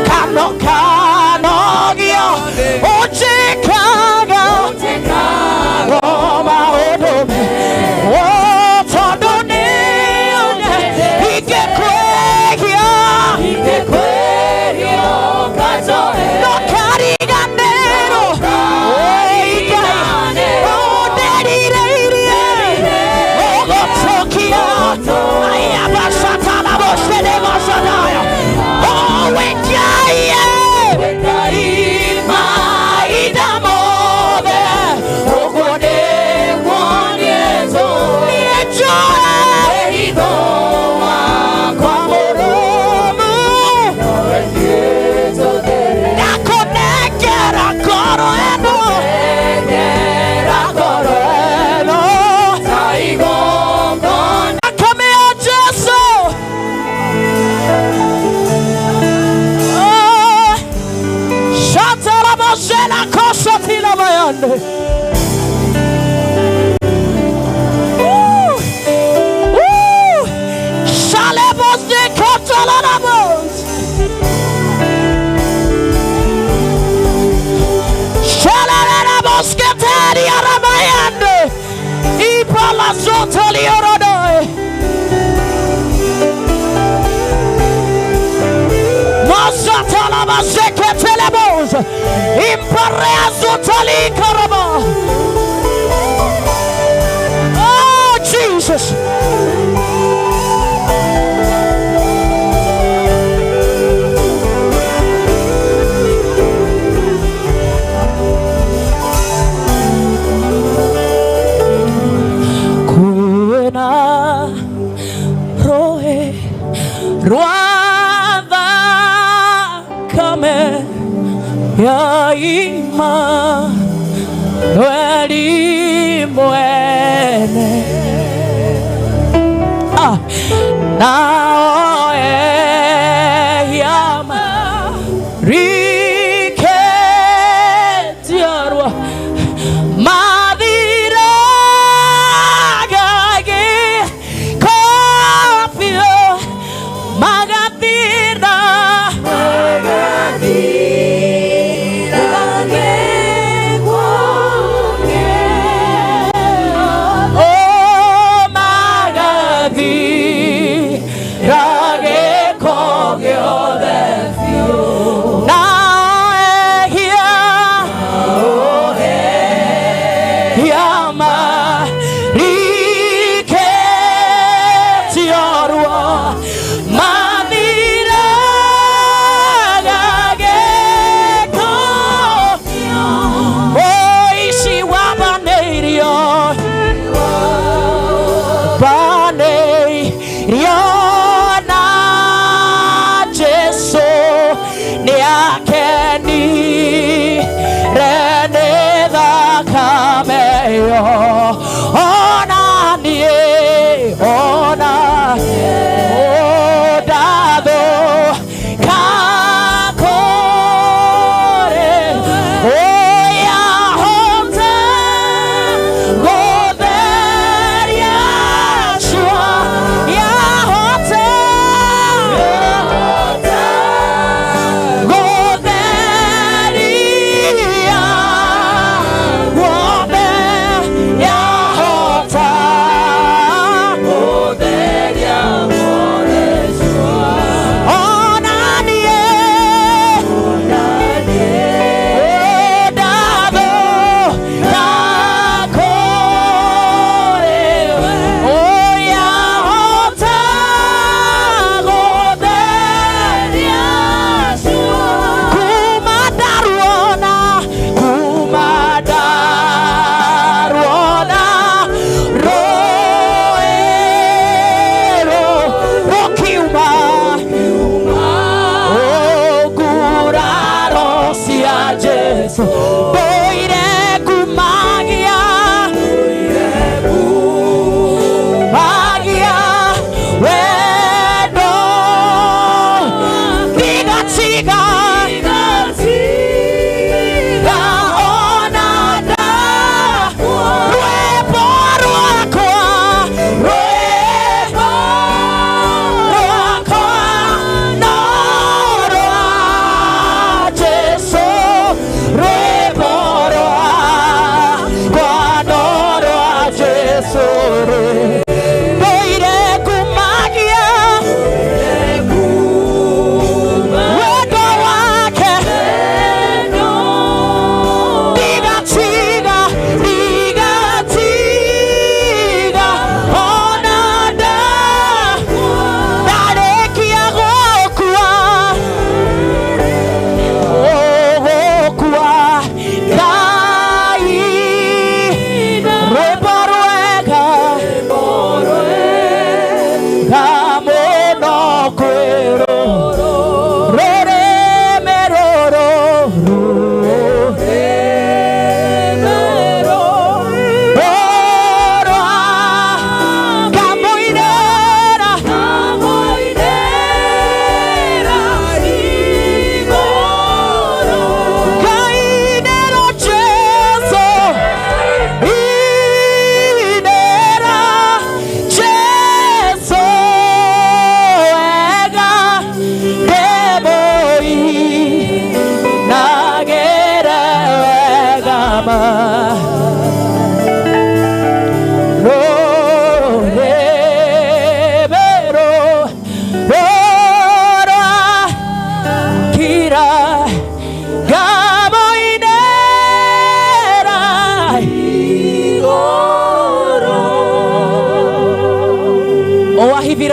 kano kanogio ũnjĩkaga o maũndũ Oh, tondũ nĩ ingĩkwĩhia ndũkariganĩrwo Ngai ũndĩrirĩirie ũgũtũkia ayabasatalabosedegosadaya Oh, wĩ Ngai mahinda mothe ũguo nĩguo niĩ njũĩ mũrũmu ndakũnengera ngoro ĩno Thakame ya Jesu Oh, shatalabosela kosotilabayande. Woo! Woo! Shalebosikotolalabos. Sotoliorodoe. Mazatalabazeketelemoz. Impereazotalikaraba. Oh, Jesus. Kwĩna rũĩ rwa thakame ya Imanueli mwene. Ah, nao ehia mariketiarwa mathiraga gĩkobio magathira Oh, magathira gĩko gĩothe biũ. Nao ehia Yamariketiarwa mathiraga gĩko. Oh, ici wabanĩirio banĩirio na Jesũ nĩakenire nĩ thakame ĩyo. Ona niĩ, ona ndathũka kũrĩ ũyahota gũtheria cua, yahota gũtheria guothe, yahota gũtheria ona niĩ ndathũka kũrĩ ũyahota gũtheria kuma ndaruona, kuma ndaruona rũĩ rũkiuma nguraro cia Jesũ ndũire kumagia magia wendo ndigatiga ona nda rwĩmbo rwakwa, rwĩmbo rwakwa no rwa Jesũ, rwĩmbo rwakwa no rwa Jesũ ndũire kumagia wendo wake ndigatiga, ndigatiga ona nda ndarĩkia gũkua, gũkua Ngai rwĩmbo rwega mũno kwĩrwo rũrĩmĩ rũrũ rũrwa ngamũinĩra Ngainĩra Jesũ, inĩra Jesũ wega ndĩmũinagĩre wega ma.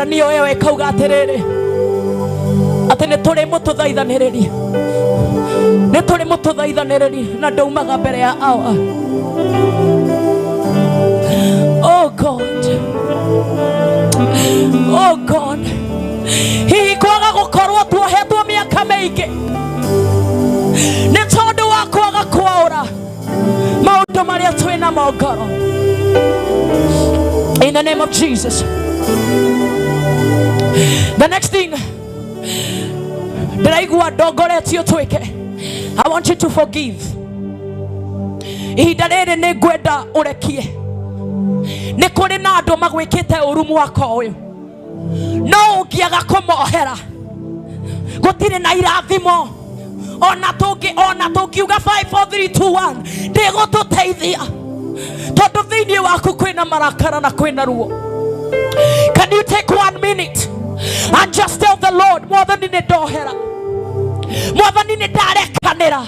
Ahibirania ĩyo ĩkauga atĩrĩrĩ atĩ nĩ tũrĩ mũtũthaithanĩrĩri, nĩ tũrĩ mũtũthaithanĩrĩri na ndaumaga mbere ya awa. Oh God, oh God, hihi kwaga gũkorwo tuohetwo mĩaka mĩingĩ nĩ tondũ wa kwaga kwaũra maũndũ marĩa twĩ namo ngoro. In the name of Jesus. The next thing ndĩraigua ndongoretio twĩke, I want you to forgive. Ihinda rĩrĩ nĩ ngwenda ũrekie. Nĩ kũrĩ na andũ magwĩkĩte ũru mwaka ũyũ, no ũngĩaga kũmohera gũtirĩ na irathimo. Ona tũngiuga 5 4 3 2 1 ndĩgũtũteithia, tondũ thĩinĩ waku kwĩna marakara na kwĩna ruo. Can you take 1 minute and just tell the Lord, Mwathani nĩ ndohera, Mwathani nĩ ndarekanĩra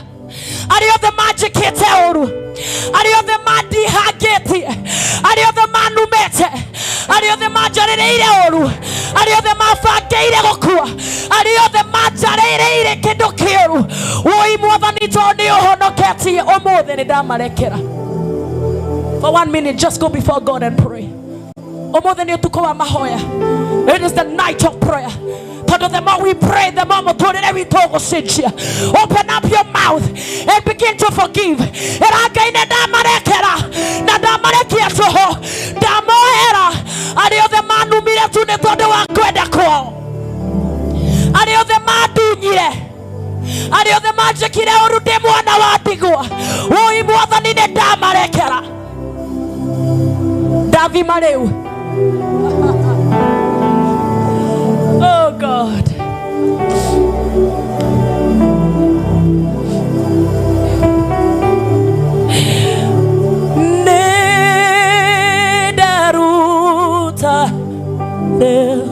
arĩa othe manjĩkĩte ũru, arĩa othe mandihangĩtie, arĩa othe manumĩte, arĩa othe manjarĩrĩire ũru, arĩa othe mabangĩire gũkua, arĩa othe manjarĩrĩire kĩndũ kĩũru. Woi Mwathani, tondũ nĩ ũhonoketie ũmũthĩ nĩ ndamarekera. For 1 minute, just go before God and pray. Ũmũthĩ nĩ ũtukũ wa mahoya. It is the night of prayer. Tondũ the more we pray, the more mũtũrĩre witũ ũgũcenjia. Open up your mouth and begin to forgive. Ĩra Ngai nĩ ndamarekera na ndamarekia tũhũ, ndamohera arĩa othe manumire tu nĩ tondũ wa kwenda kwao, arĩa othe mandunyire, arĩa othe manjĩkire ũru ndĩ mwana wa ndigwa. Woi Mwathani nĩ ndamarekera. Ndathima rĩu. Oh God. Nĩndaruta rĩu,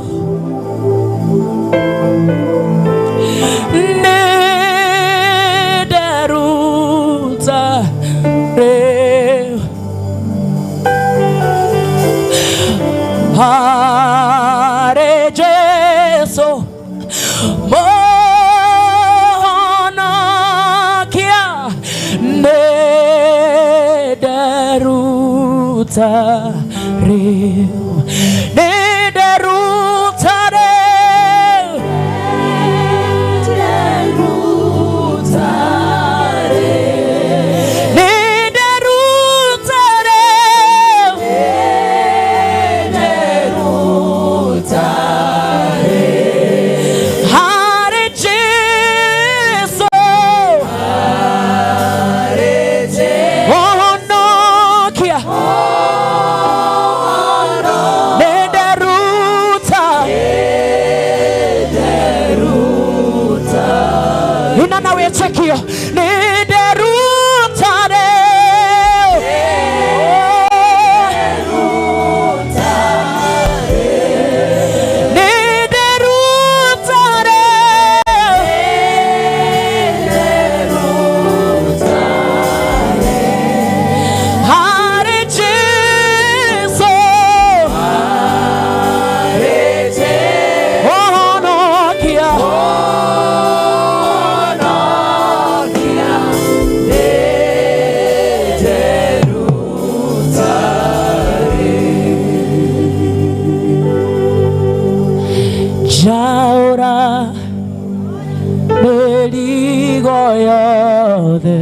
nĩndaruta rĩu harĩ Jesu Mũhonokia, nĩndaruta rĩu, nĩndaruta rĩu, nĩndaruta rĩu, harĩ Jesu Mũhonokia, nĩndaruta, ina na wĩtĩkio, nĩndaruta rĩu, nĩndaruta rĩu, harĩ Jesu Mũhonokia. Njaũra mĩrigo yothe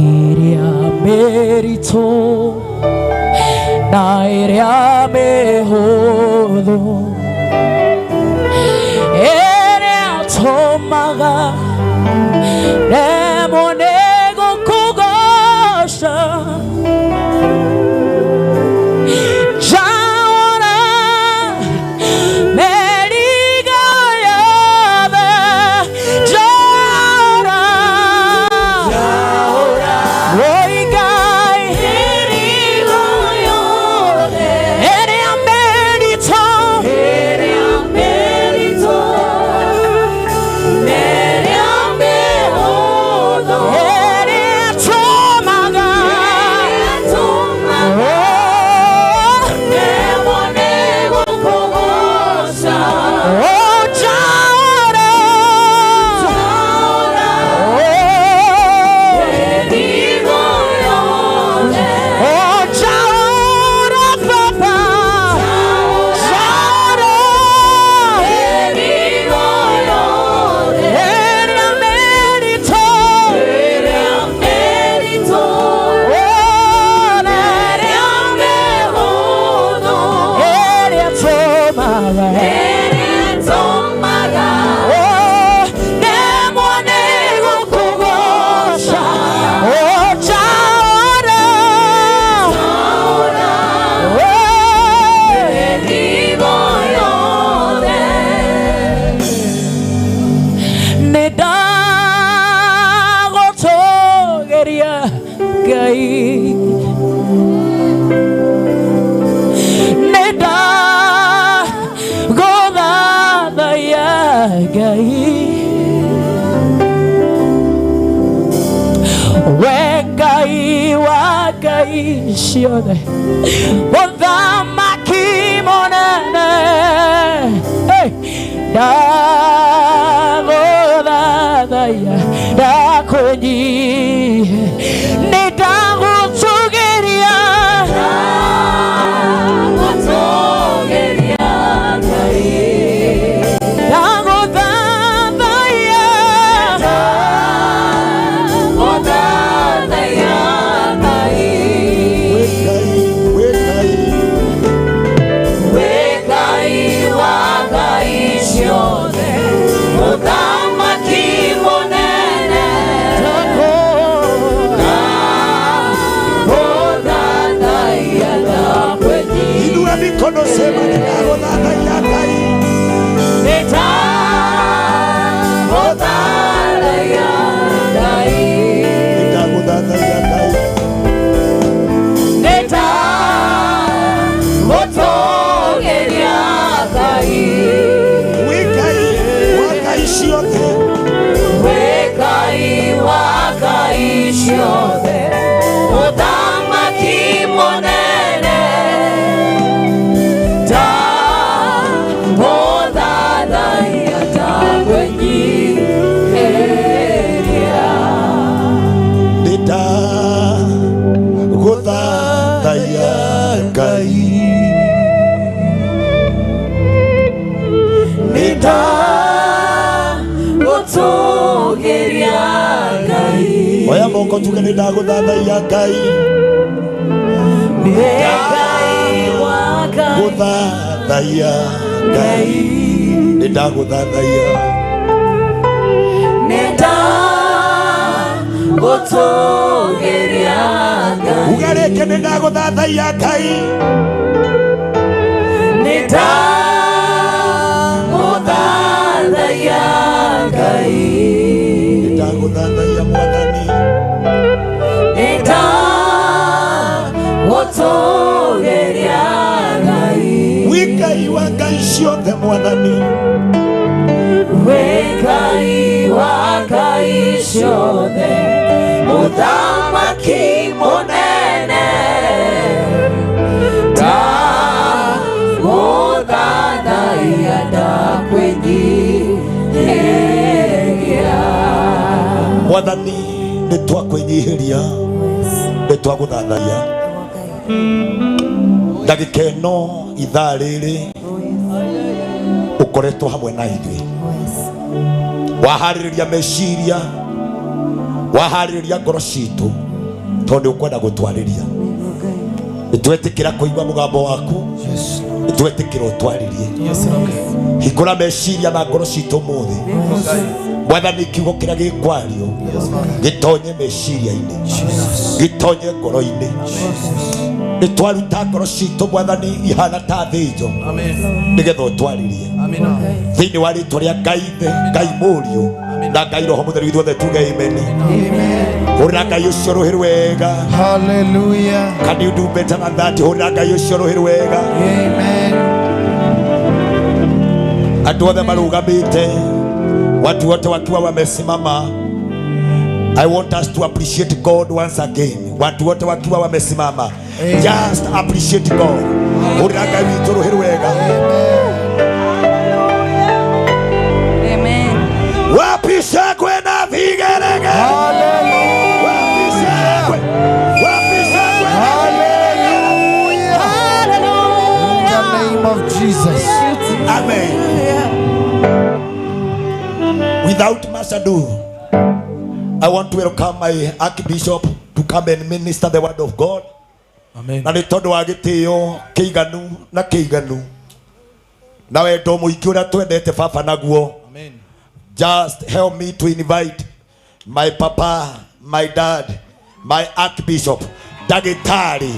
ĩrĩa mĩritũ na ĩrĩa mĩhũthũ, ĩrĩa tũmaga nemwo nĩ gũkũgoca. Njaũra mĩrigo yothe, njaũra, woi Ngai, ĩrĩa mĩritũ We Ngai wa ngai ciothe, mũthamaki mũnene, ndagũthathaiya, ndakwĩnyihia, nĩ ndagũtũgĩria, ndagũtũgĩria Ngai, ndagũthathaiya, ndagũthathaiya Ngai. We Ngai wa ngai ciothe, mũthamaki mũnene, ndagũthathaiya, ndakwĩnyihia. Inua mikono, sema nĩndagũthathaiya Ngai. Nĩndagũthathaiya Ngai. Nĩndagũthathaiya Ngai. Nĩndagũtũgĩria Ngai. Wĩ Ngai wa ngai ciothe, We Ngai wa ngai ciothe, mũthamaki mũnene, ndagũthathaiya, ndakwĩnyihĩria. Nĩndagũthathaiya Ngai. Nĩndagũtũgĩria Ngai. Oya moko tuge nĩndagũthathaiya Ngai. We Ngai wa ngai Gũthathaiya Ngai. Nĩndagũthathaiya. Nĩndagũtũgĩria Ngai. Uga rĩngĩ nĩndagũthathaiya Ngai. Nĩndagũthathaiya Ngai. Nĩndagũthathaiya Mwathani. Nĩndagũtũgĩria Ngai. Wĩ Ngai wa ngai ciothe Mwathani. We Ngai wa ngai ciothe, mũthamaki mũnene, ndagũthathaiya, ndakwĩnyihĩria. Mwathani nĩtwakwĩnyihĩria, nĩtwagũthathaiya. Ndagĩka ĩno ithaa rĩrĩ ũkoretwo hamwe na ithuĩ, waharĩrĩria meciria, waharĩrĩria ngoro citũ, tondũ nĩ ũkwenda gũtwarĩria. Nĩtwetĩkĩra kũigua mũgambo waku, nĩtwetĩkĩra ũtwarĩrie. Hingũra meciria na ngoro citũ ũmũthĩ Mwathani, kiugo kĩrĩa gĩkwario gĩtonye meciria-inĩ, gĩtonye ngoro-inĩ. Nĩtwaruta ngoro citũ Mwathani ihana ta thĩnjo, nĩgetha ũtwarĩrie thĩinĩ wa rĩtwa rĩa Ngai Ithe, Ngai Mũriũ na Ngai Roho Mũtheru. Ithuothe tuge amen. Hũrĩra Ngai ũcio rũhĩ rwega. Hallelujah. Can you do better than that? Hũrĩra Ngai ũcio rũhĩ rwega. Amen. Andũ othe marũgamĩte, watu wote wakiwa wamesimama, I want us to appreciate God once again. Watu wote wakiwa wamesimama, just appreciate God. Hũrĩra Ngai witũ rũhĩ rwega. Amen. Wapi shangwe na vigelegele? Wapi shangwe? Wapi shangwe na Hallelujah. In the name of Jesus. Amen. Without much ado, I want to welcome my Archbishop to come and minister the word of God. Amen. Na nĩ tondũ wa gĩtĩo kĩiganu na kĩiganu na wendo mũingĩ ũrĩa twendete baba naguo. Amen. Just help me to invite my papa, my dad, my Archbishop, Dagitari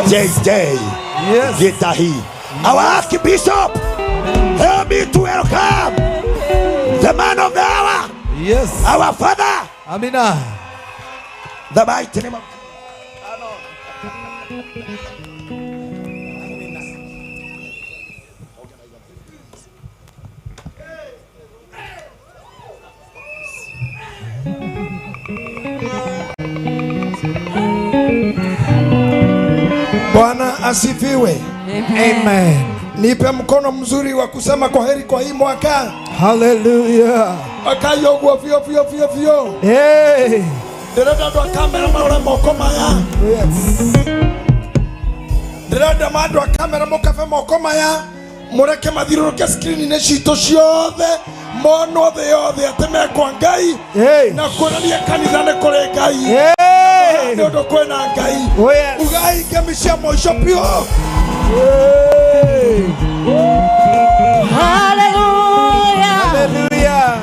JJ Yes. Gitahi, our Archbishop. Help me to welcome the man of the hour, Yes. our father, Amina. the mighty name of asifiwe. Amen. Nipe mkono mzuri wa kusema kwa heri kwa hii mwaka. Hallelujah. Akayoguo fio fio fio fio. Hey. Ndĩrenda andũ a kamera marore moko maya. Yes. Ndĩrenda andũ a kamera mũkabe moko maya mũreke mathiũrũrũke screen-inĩ citũ ciothe monwo thĩ yothe atĩ mekwa Ngai Hey. na kuonania kanitha nĩ kũrĩ Ngai Hey. nĩ ũndũ kwĩna Ngai. Oh, yes. Ugai ngemi cia mũico biũ. Hey. Hallelujah. Hallelujah.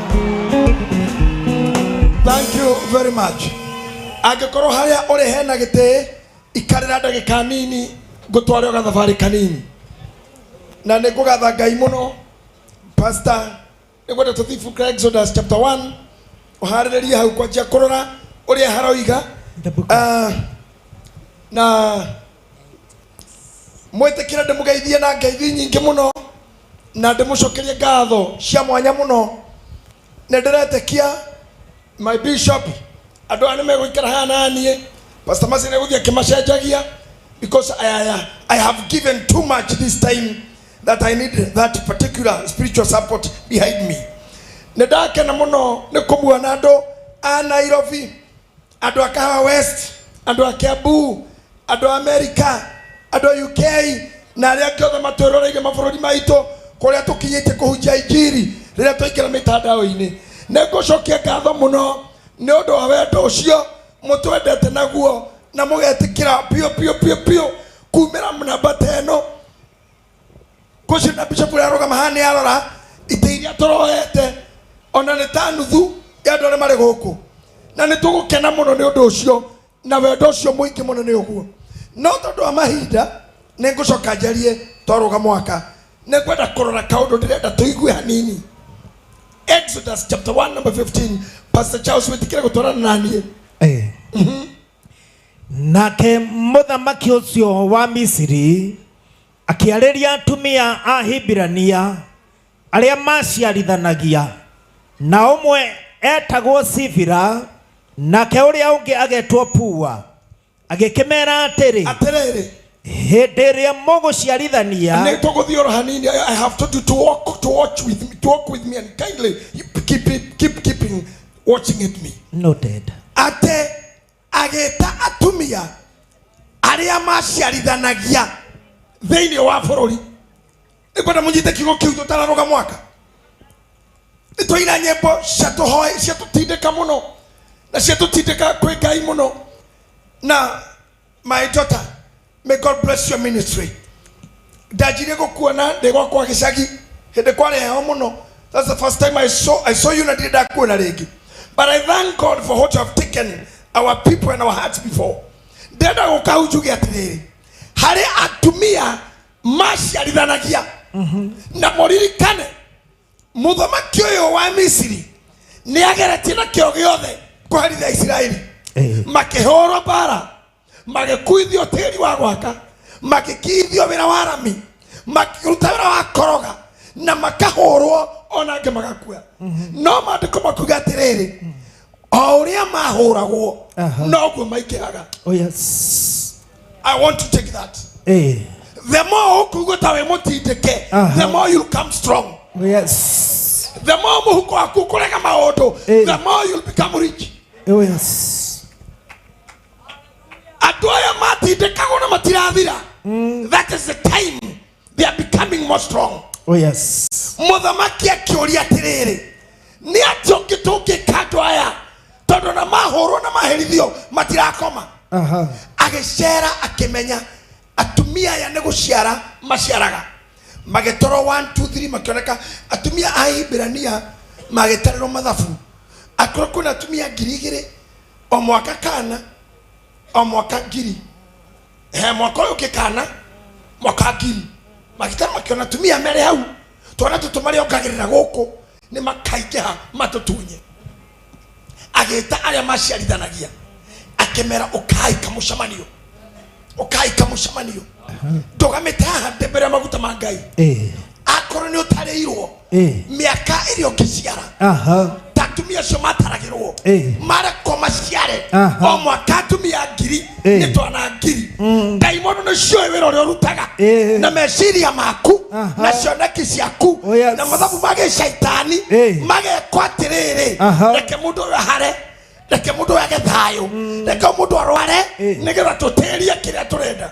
Thank you very much. Angĩkorwo harĩa ũrĩ hena gĩtĩ ikarĩra ndagĩka nini ngũtware o gathabarĩ kanini na nĩ ngũgatha Ngai mũno. Pastor, nĩngwenda tũthiĩ ibuku rĩa Exodus chapter 1 ũharĩrĩrie hau kwanjia kũrora ũrĩa haroiga. The book of Na mwĩtĩkĩre ndĩmũgeithie na ngeithi nyingĩ mũno na ndĩmũcokerie ngatho cia mwanya mũno. Nĩ ndĩretĩkia my bishop andũ aya nĩ megũikara haha na niĩ. Pastor Mercy nĩ egũthiĩ akĩmacenjagia because I have given too much this time that I need that particular spiritual support behind me. Nĩ ndakena mũno nĩ kũmuona andũ a Nairobi, andũ a Kahawa West, andũ a Kiambu, andũ a America, andũ a UK na arĩa angĩ othe matwĩroreire mabũrũri maitũ kũrĩa tũkinyĩte kũhunjia injiri rĩrĩa twaingĩra mĩtandao-inĩ. Nĩ ngũcokia ngatho mũno nĩ ũndũ wa wendo ũcio mũtwendete naguo na mũgetĩkĩra biũ biũ biũ biũ kumĩra namba ta ĩno. Kũcio na bishop ũrĩa arũgama haha nĩ arora itĩ iria tũroete ona nĩ ta nuthu ya andũ arĩa marĩ gũkũ, na nĩ tũgũkena mũno nĩ ũndũ ũcio na wendo ũcio mũingĩ mũno nĩ ũguo. No tondũ wa mahinda nĩ ngũcoka njarie twarũga mwaka, nĩ ngwenda kũrora kaũndũ ndĩrenda tũigue hanini. Exodus chapter 1 number 15. Pastor Charles wĩtĩkĩre gũtwarana na niĩ. Eh. Nake mũthamaki ũcio wa Misiri akĩarĩria atumia a Hibirania arĩa maciarithanagia, na ũmwe etagwo Sifira nake ũrĩa ũngĩ agetwo Pua, agĩkĩmera atĩrĩ, Atĩrĩrĩ, hĩndĩ ĩrĩa mũgũciarithania nĩ tũgũthiĩ oro hanini. I have told you to walk, to watch with me, to walk with me and kindly you keep keeping watching at me. Noted. Ate agĩta atumia arĩa maciarithanagia thĩinĩ wa bũrũri. Nĩngwenda mũnyite kiugo kĩu tũtararũga mwaka. Nĩ twaina nyĩmbo ciatũhoe, ciatũtindĩka mũno na ciatũtindĩka kwĩ Ngai mũno. Na my daughter, may God bless your ministry. Ndanjirie gũkuona ndĩ gwakwa gĩcagi hĩndĩ kwarĩ heho mũno. That's the first time I saw you na ndirĩ ndakuona rĩngĩ. But I thank God for what you have taken our people and our hearts before. Ndĩrenda gũka njuge atĩrĩrĩ, harĩ atumia maciarithanagia na mũririkane mũthamaki ũyũ wa Misiri nĩ ageretie na kĩo gĩothe kũherithia Isiraeli. Makĩhũrwo mbara, magĩkuithio tĩri wa gwaka, magĩkiithio wĩra wa rami, makĩruta wĩra wa koroga na makahũrwo ona angĩ magakua. No maandĩko makuga atĩrĩrĩ, o ũrĩa mahũragwo noguo maingĩhaga. Oh yes. I want to take that. Eh. The more ũkũigua ta wĩ mũtindĩke, the more you'll come strong. Oh yes. The more mũhuko waku ũkũrega maũndũ, the more you'll become rich. Oh yes. Andũ aya matindĩkagwo na matirathira. That is the time they are becoming more strong. Oh yes. Mũthamaki akĩũria atĩrĩrĩ, nĩ atĩa ũngĩ tũngĩka andũ aya tondũ na mahũrwo na maherithio matirakoma. Agĩcera akĩmenya atumia aya nĩ gũciara maciaraga. Magĩtorwo 1 2 3 makĩoneka atumia a Hibirania magĩtarĩrwo mathabu. Akorwo kwĩna atumia 2000 o mwaka kana o mwaka 1000. He mwaka ũyũ ũngĩ kana mwaka 1000. Magĩtara makĩona atumia mere hau twana tũtũ marĩongagĩrĩra gũkũ nĩ makaingĩha matũtunye. Agĩta arĩa maciarithanagia akĩmera ũkai kamũcemanio, ũkai kamũcemanio, ndũgamĩte haha ndĩ mbere ya maguta ma Ngai. Akorwo nĩ ũtarĩirwo mĩaka ĩrĩa ũngĩciara ta atumia acio mataragĩrwo marekwo maciare O mwaka atumia ngiri nĩ twana ngiri. Ndaimono nĩ ciũĩ wĩra ũrĩa ũrutaga na meciria maku na cioneki ciaku na mathabu ma gĩcaitani magekwo atĩrĩrĩ, reke mũndũ ũyũ ahare, reke mũndũ ũyũ age thayũ, reke mũndũ arware nĩgetha tũtĩrie kĩrĩa tũrenda.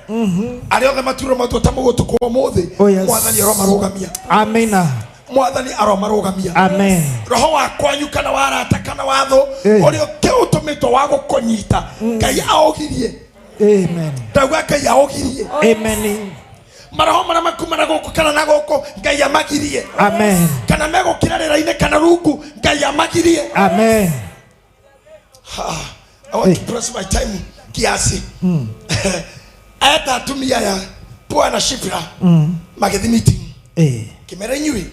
Arĩa othe maturwo matua ta mũgũtũkwo ũmũthĩ, Mwathani aromarũgamia. Amina. Mwathani aromarũgamia. Amen. Roho wa kwanyu kana wa arata kana wa thũ ũrĩa ũtũmĩtwo wa gũkũnyita, Ngai aũgirie. Amen. Ndauga Ngai aũgirie. Amen. Maroho marĩa makuma na gũkũ kana na gũkũ, Ngai amagirie. Amen. Kana megũkĩra rĩera-inĩ kana rungu, Ngai amagirie. Amen. I want to press my time kiasi. Eta atumia aya Pua na Shifra magĩthiĩ meeting kĩmera inyuĩ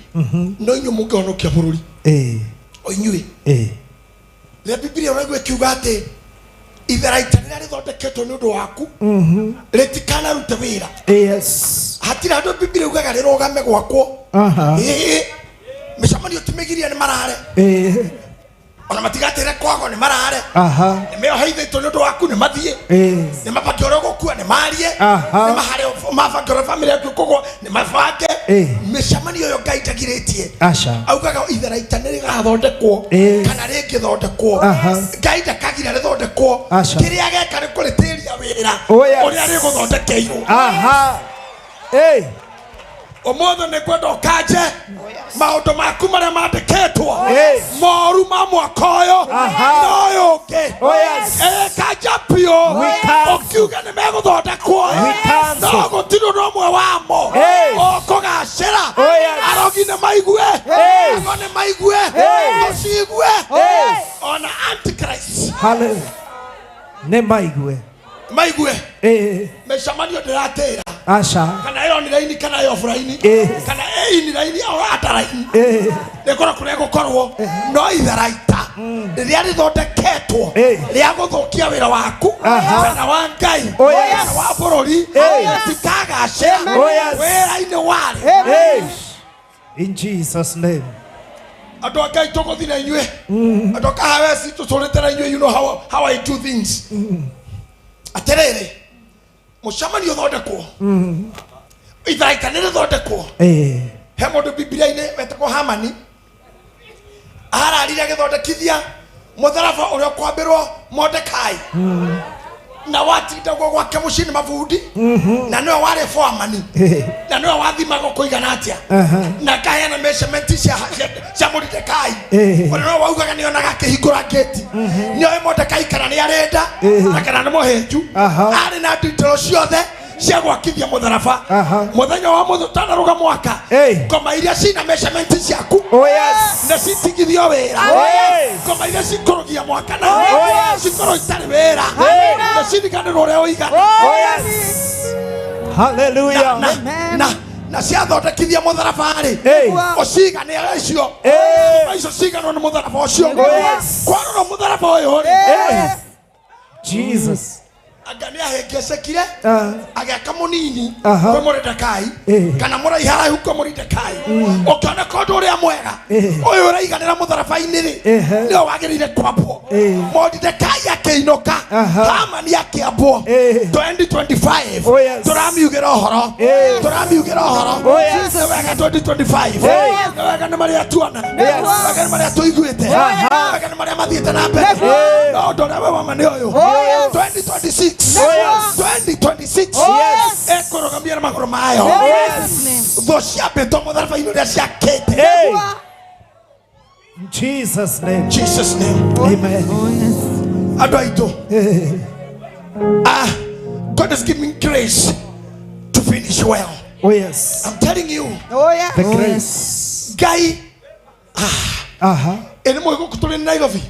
no inyuĩ mũngĩhonokia bũrũri o inyuĩ. Rĩrĩa Bibilia ũraigua ĩkiuga atĩ itharaita rĩrĩa rĩthondeketwo nĩ ũndũ waku rĩtikanarute wĩra. Yes. Hatirĩ handũ Bibilia yugaga rĩrũgame gwakwo. Mĩcemanio ti mĩgirie nĩ marare. Ona matigatĩre kwago nĩ marare. Nĩ meoheithĩtwo nĩ ũndũ waku nĩ mathiĩ. Nĩ mabange ũrĩa ũgũkua nĩ marie. Nĩ mahare mabange ũrĩa bamĩrĩ yaku ĩkũgwa nĩ mabange. Mĩcemanio ĩyo Ngai ndagirĩtie. Augaga itharaita nĩ rĩgathondekwo kana rĩngĩthondekwo. Ngai ndakagira rĩthondekwo. Kĩrĩa ageka nĩ kũrĩtĩria wĩra ũrĩa rĩgũthondekeirwo. Ũmũthĩ nĩ ngwenda ũkanje maũndũ maku marĩa mandĩkĩtwo moru ma mwaka ũyũ na ũyũ ũngĩ. Kanja biũ ũkiuga nĩ megũthondekwo no gũtirĩ ũndũ ũmwe wamo ũkũgacĩra. Arogi nĩ maigue, ago nĩ maigue, tũcigue ona Antichrist nĩ maigue maigue. Mĩcemanio ndĩratĩra Asha. Kana ĩyo nĩ raini kana ĩyo buraini kana ĩini raini o ataraini nĩkorwo kũrĩa gũkorwo no itharaita rĩrĩa rĩthondeketwo rĩa gũthũkia wĩra waku kana wa Ngai kana wa bũrũri rĩtikagacĩra wĩra-inĩ warĩ. In Jesus name. Andũ a Ngai tũgũthiĩ na inyuĩ. Andũ a Kahawesi tũtũrĩte na inyuĩ, you know how I do things. Atĩrĩrĩ, mũcemanio ũthondekwo, itharaita nĩ rĩthondekwo. He mũndũ Bibilia-inĩ wetagwo Hamani ararire agĩthondekithia mũtharaba ũrĩa ũkwambĩrwo Mordekai na watindagwo gwake mũciĩ nĩ mabundi na nĩwe warĩ foreman na nĩwe wathimagwo kũigana atĩa na akaheana measurement cia Mordekai ũrĩa nĩwe waugaga nĩonaga akĩhingũra gate nĩoĩ Mordekai kana nĩ arenda na kana nĩ mũhĩnju. Arĩ na detail ciothe cia gwakithia mũtharaba mũthenya wa mũthĩ ũtanarũga mwaka ngoma iria cina measurement ciaku na citigithio wĩra, ngoma iria cikũrũgia mwaka na cikorwo itarĩ wĩra na ciriganĩrwo ũrĩa ũigana. Hallelujah. Na ciathondekithia mũtharaba rĩ ũcigane icio icio ciganwo nĩ mũtharaba ũcio kwarora mũtharaba ũyũ rĩ Jesus. Anga nĩ ahĩngĩcekire agĩaka mũnini kwĩ Mordekai kana mũraiharaihu kwĩ Mordekai ũkĩoneka ũndũ ũrĩa mwega ũyũ ũraiganĩra mũtharaba-inĩ rĩ nĩwe wagĩrĩire kwambwo. Mordekai akĩinũka, Hamani akĩambwo. 2025 tũramiugĩra ũhoro, tũramiugĩra ũhoro. Nĩ wega 2025, nĩ wega nĩ marĩa tuona, nĩ wega nĩ marĩa tũiguĩte, nĩ wega nĩ marĩa mathiĩte na mbere. No ũndũ ũrĩa we wama nĩ ũyũ 2026 2026 ekũrũgamia na magũrũ mayo thũ ciambĩtwo mũtharaba-inĩ ũrĩa ciakĩte. In Jesus name. Jesus name. Amen. Andũ aitũ, God has given me grace to finish well. Oh yes. I'm telling you. Oh yes. The grace. Ngai. Ĩ nĩ mũĩ gũkũ tũrĩ Nairobi.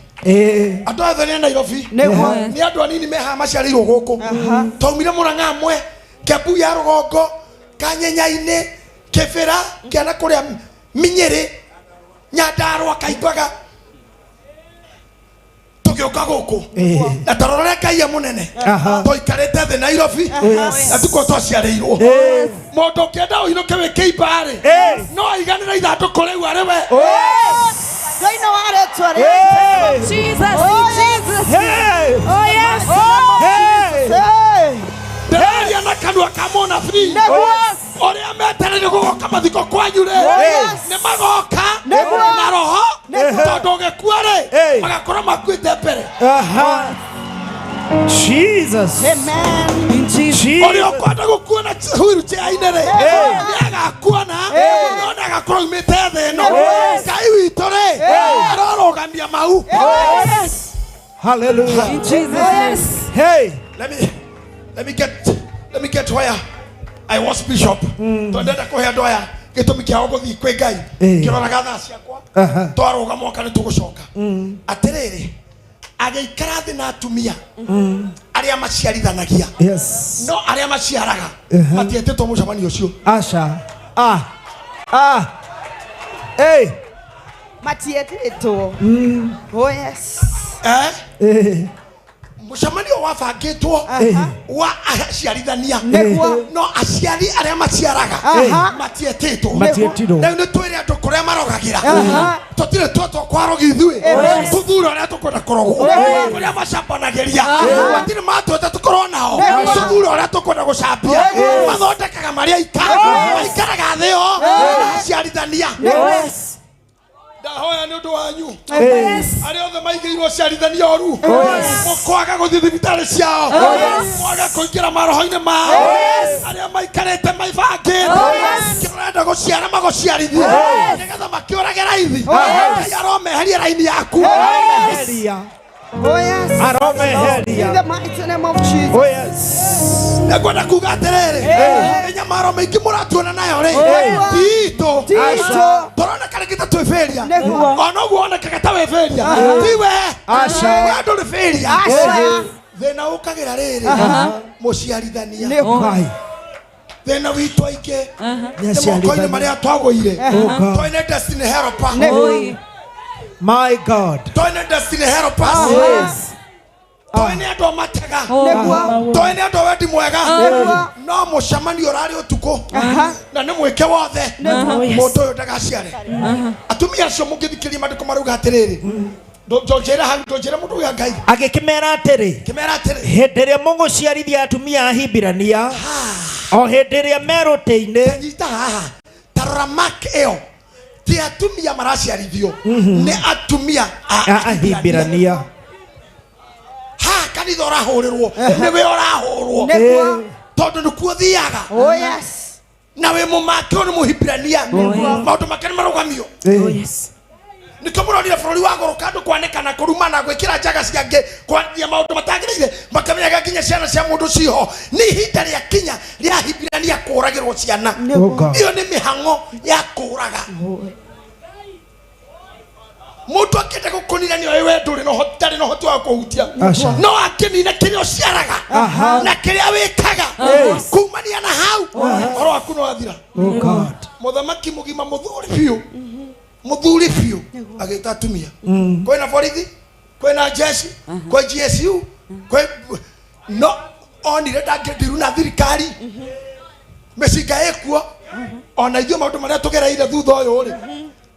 Andũ othe nĩ Nairobi. Nĩ andũ anini me haha maciarĩirwo gũkũ. Twaumire Mũrang'a amwe, Kiambu ya rũgongo, Kanyenya-inĩ, Kĩbĩra, kĩana kũrĩa Minyĩrĩ, Nyandarũa, Kaimbaga. Tũgĩũka gũkũ. Na tarora Ngai e mũnene. Tũikarĩte thĩ Nairobi na tikuo twaciarĩirwo. Mũndũ ũngĩenda ũinũke wĩ kĩimba rĩ, no aiganĩre ithandũkũ rĩu arĩ we. Jesus, Jesus. Oh, yes. wa mũnabii Nĩguo. ũrĩa metereire gũgoka mathiko kwanyu rĩ Yes. nĩ magoka Nĩguo. na roho Nĩguo. tondũ ũgĩkua rĩ magakorwo makuĩte mbere. Aha. Jesus. Amen. In Jesus. Ũrĩa ũkwenda gũkuona wheelchair-inĩ rĩ nĩ agakuona no ndagakorwo aumĩte thĩ ĩno. Ngai witũ rĩ arorũgamia mau. Yes. Hallelujah. In Jesus' name. Hey. Let me get where I was bishop. Twendete kũhe andũ aya gĩtũmi kĩao gũthiĩ kwĩ Ngai. Kĩroraga thaa ciakwa. Twarũga mwaka nĩ tũgũcoka. Atĩrĩrĩ, agĩikara thĩ na atumia arĩa maciarithanagia. Yes. No arĩa maciaraga matietĩtwo mũcemanio ũcio. Asha. Ah. Ah. Hey. Matietĩtwo. Oh yes. Eh? Eh. Mũcemanio wabangĩtwo wa aciarithania Nĩguo. no aciari arĩa maciaraga Aha. matietĩtwo. Matietĩtwo. Rĩu nĩ twĩre andũ kũrĩa marogagĩra. Aha. Tũtirĩ twetwo kwa arogi ithuĩ. Yes. Tũthure ũrĩa tũkwenda kũrogwo. Nĩguo. Kũrĩa macabanagĩria matirĩ matwĩte tũkorwo nao. Nĩguo. Tũthure ũrĩa tũkwenda gũcambia. Yes. Mathondekaga marĩa ika maikaraga thĩ o na aciarithania. Yes. Ndahoya nĩ ũndũ wanyu Yes. arĩa othe maigĩirwo ciarithania oru mũkwaga gũthiĩ thibitarĩ ciao, mwaga kũingĩra maroho-inĩ mao, arĩa maikarĩte maibangĩte kĩrenda gũciara magũciarithie nĩgetha makĩũrage raithi. Ngai aromeheria raini yaku. Heria. Oh yes. Aromeheria. In the mighty name of Jesus. Oh yes. Nĩngwenda kuga atĩrĩrĩ, mĩnyamaro mĩingĩ mũratuona nayo rĩ ti itũ. Titũ. Tũroneka rĩngĩ ta twĩ failure. Nĩguo. Ona ũguo wonekaga ta wĩ failure ti we. Aca. We ndũrĩ failure. Aca. Thĩna ũkagĩra rĩrĩ mũciarithania. Ngai. Thĩna witũ aingĩ Nĩ nĩ moko-inĩ aciarithania. marĩa twagũire. Oh God. Toĩ nĩ destiny helper. Nĩguo. My God. Toĩ nĩ destiny helpers. Yes. Toĩ nĩ andũ a matega. Nĩguo. Toĩ nĩ andũ a wendi mwega. Nĩguo. No mũcemanio ũrarĩ ũtukũ Aha. na nĩ mwĩke wothe mũndũ ũyũ ndagaciare. Atumia acio mũngĩthikĩrĩria maandĩko marauga atĩrĩrĩ, ndũnjĩre hau, ndũnjĩre mũndũ ũyũ wa Ngai. Agĩkĩmera atĩrĩ, Kĩmera atĩrĩ, hĩndĩ ĩrĩa mũgũciarithia atumia a Hibirania, o hĩndĩ ĩrĩa me rũtĩ-inĩ. Nyita haha, tarora mark ĩyo ti atumia maraciarithio, nĩ atumia a a Ahibirania. Ha kanitha ũrahũrĩrwo nĩwe ũrahũrwo Nĩguo. tondũ nĩkuo thiaga. Oh yes. Na wĩ mũmake ũyũ nĩ mũhibirania, maũndũ make nĩ marũgamio. Oh yes. Nĩkĩo mũronire bũrũri wagũrũka andũ kwanĩkana kũrumana gwĩkĩra njaga ciangĩ kwaria maũndũ matagĩrĩire makamenyaga nginya ciana cia mũndũ ciho. Nĩ ihinda rĩa kinya rĩa hibirania kũragĩrwo ciana. Oh God. Ĩyo nĩ mĩhang'o ya kũraga mũndũ akĩenda gũkũnina nĩ oĩ we ndũrĩ na ũhoti, ndarĩ na ũhoti wa kũhutia. Aca. No akĩnina kĩrĩa ũciaraga Aha. na kĩrĩa wĩkaga kumania na hau ũhoro waku nĩ wathira. Oh God. Mũthamaki mũgima mũthuri biũ, mũthuri biũ agĩta atumia. Kwĩna borithi, kwĩna jeshi, kwĩ GSU, kwĩ no onire ndangĩndiru na thirikari mĩcinga ĩkuo. Ona ithuĩ maũndũ marĩa tũgereire thutha ũyũ rĩ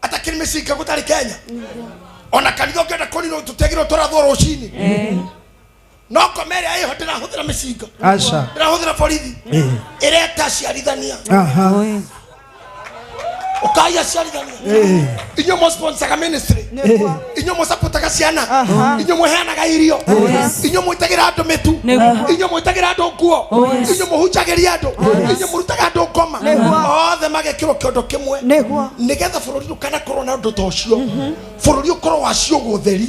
atakĩrĩ mĩcinga gũtarĩ Kenya. Ona kanitha ũngĩenda kũninwo tũtiagĩrĩirwo tũrathwo rũcinĩ. No ngoma ĩrĩa ĩho ndĩrahũthĩra mĩcinga, Aca. ndĩrahũthĩra borithi ĩreta aciarithania. Aha. Ũkai aciarithania, inyuĩ mũsponsaga ministry, inyuĩ mũsapotaga ciana, inyuĩ mũheanaga irio, inyuĩ mwĩtagĩra andũ mĩtu, inyuĩ mwĩtagĩra andũ nguo, inyuĩ mũhunjagĩria andũ, inyuĩ mũrutaga andũ ngoma, othe magekĩrwo kĩondo kĩmwe Nĩguo. nĩgetha bũrũri ndũkanakorwo na ũndũ ta ũcio, bũrũri ũkorwo wa ciũgũ theri.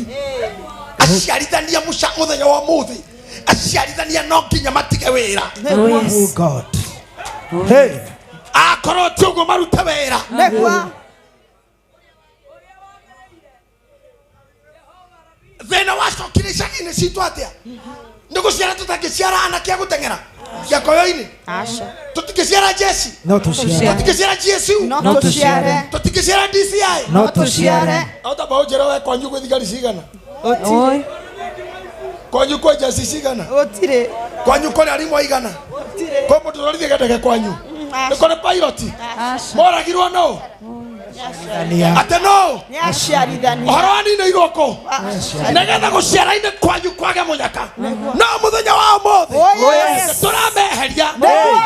Aciarithania mũthenya wa ũmũthĩ aciarithania no nginya matige wĩra. Oh God. Hey. Akorwo ti ũguo marute wĩra. Nĩguo. Thĩna wacokire icagi-inĩ citũ atĩa? Nĩ gũciara tũtangĩciara anake a gũteng'era gĩakoyo-inĩ. Aca. Tũtingĩciara jeshi. No tũciare. Tũtingĩciara GSU. No tũciare. Tũtingĩciara DCI. No tũciare. Aũtamba ũnjĩre we kwanyu gwĩ thigari cigana? Gũtirĩ. Kwanyu kwĩ jeshi cigana? Gũtirĩ. Kwanyu kũrĩ arimũ aigana? Gũtirĩ. Kwĩ mũndũ ũtwarithia ndege kwanyu? Nĩ kũrĩ pilot? Moragirwo nũ? Atĩ nũ? Nĩ aciarithania. Ũhoro wa ninĩirwo kũ? Nĩgetha gũciara-inĩ kwanyu kwage mũnyaka. No mũthenya wa ũmũthĩ Oh, yes. tũrameheria. Nĩguo.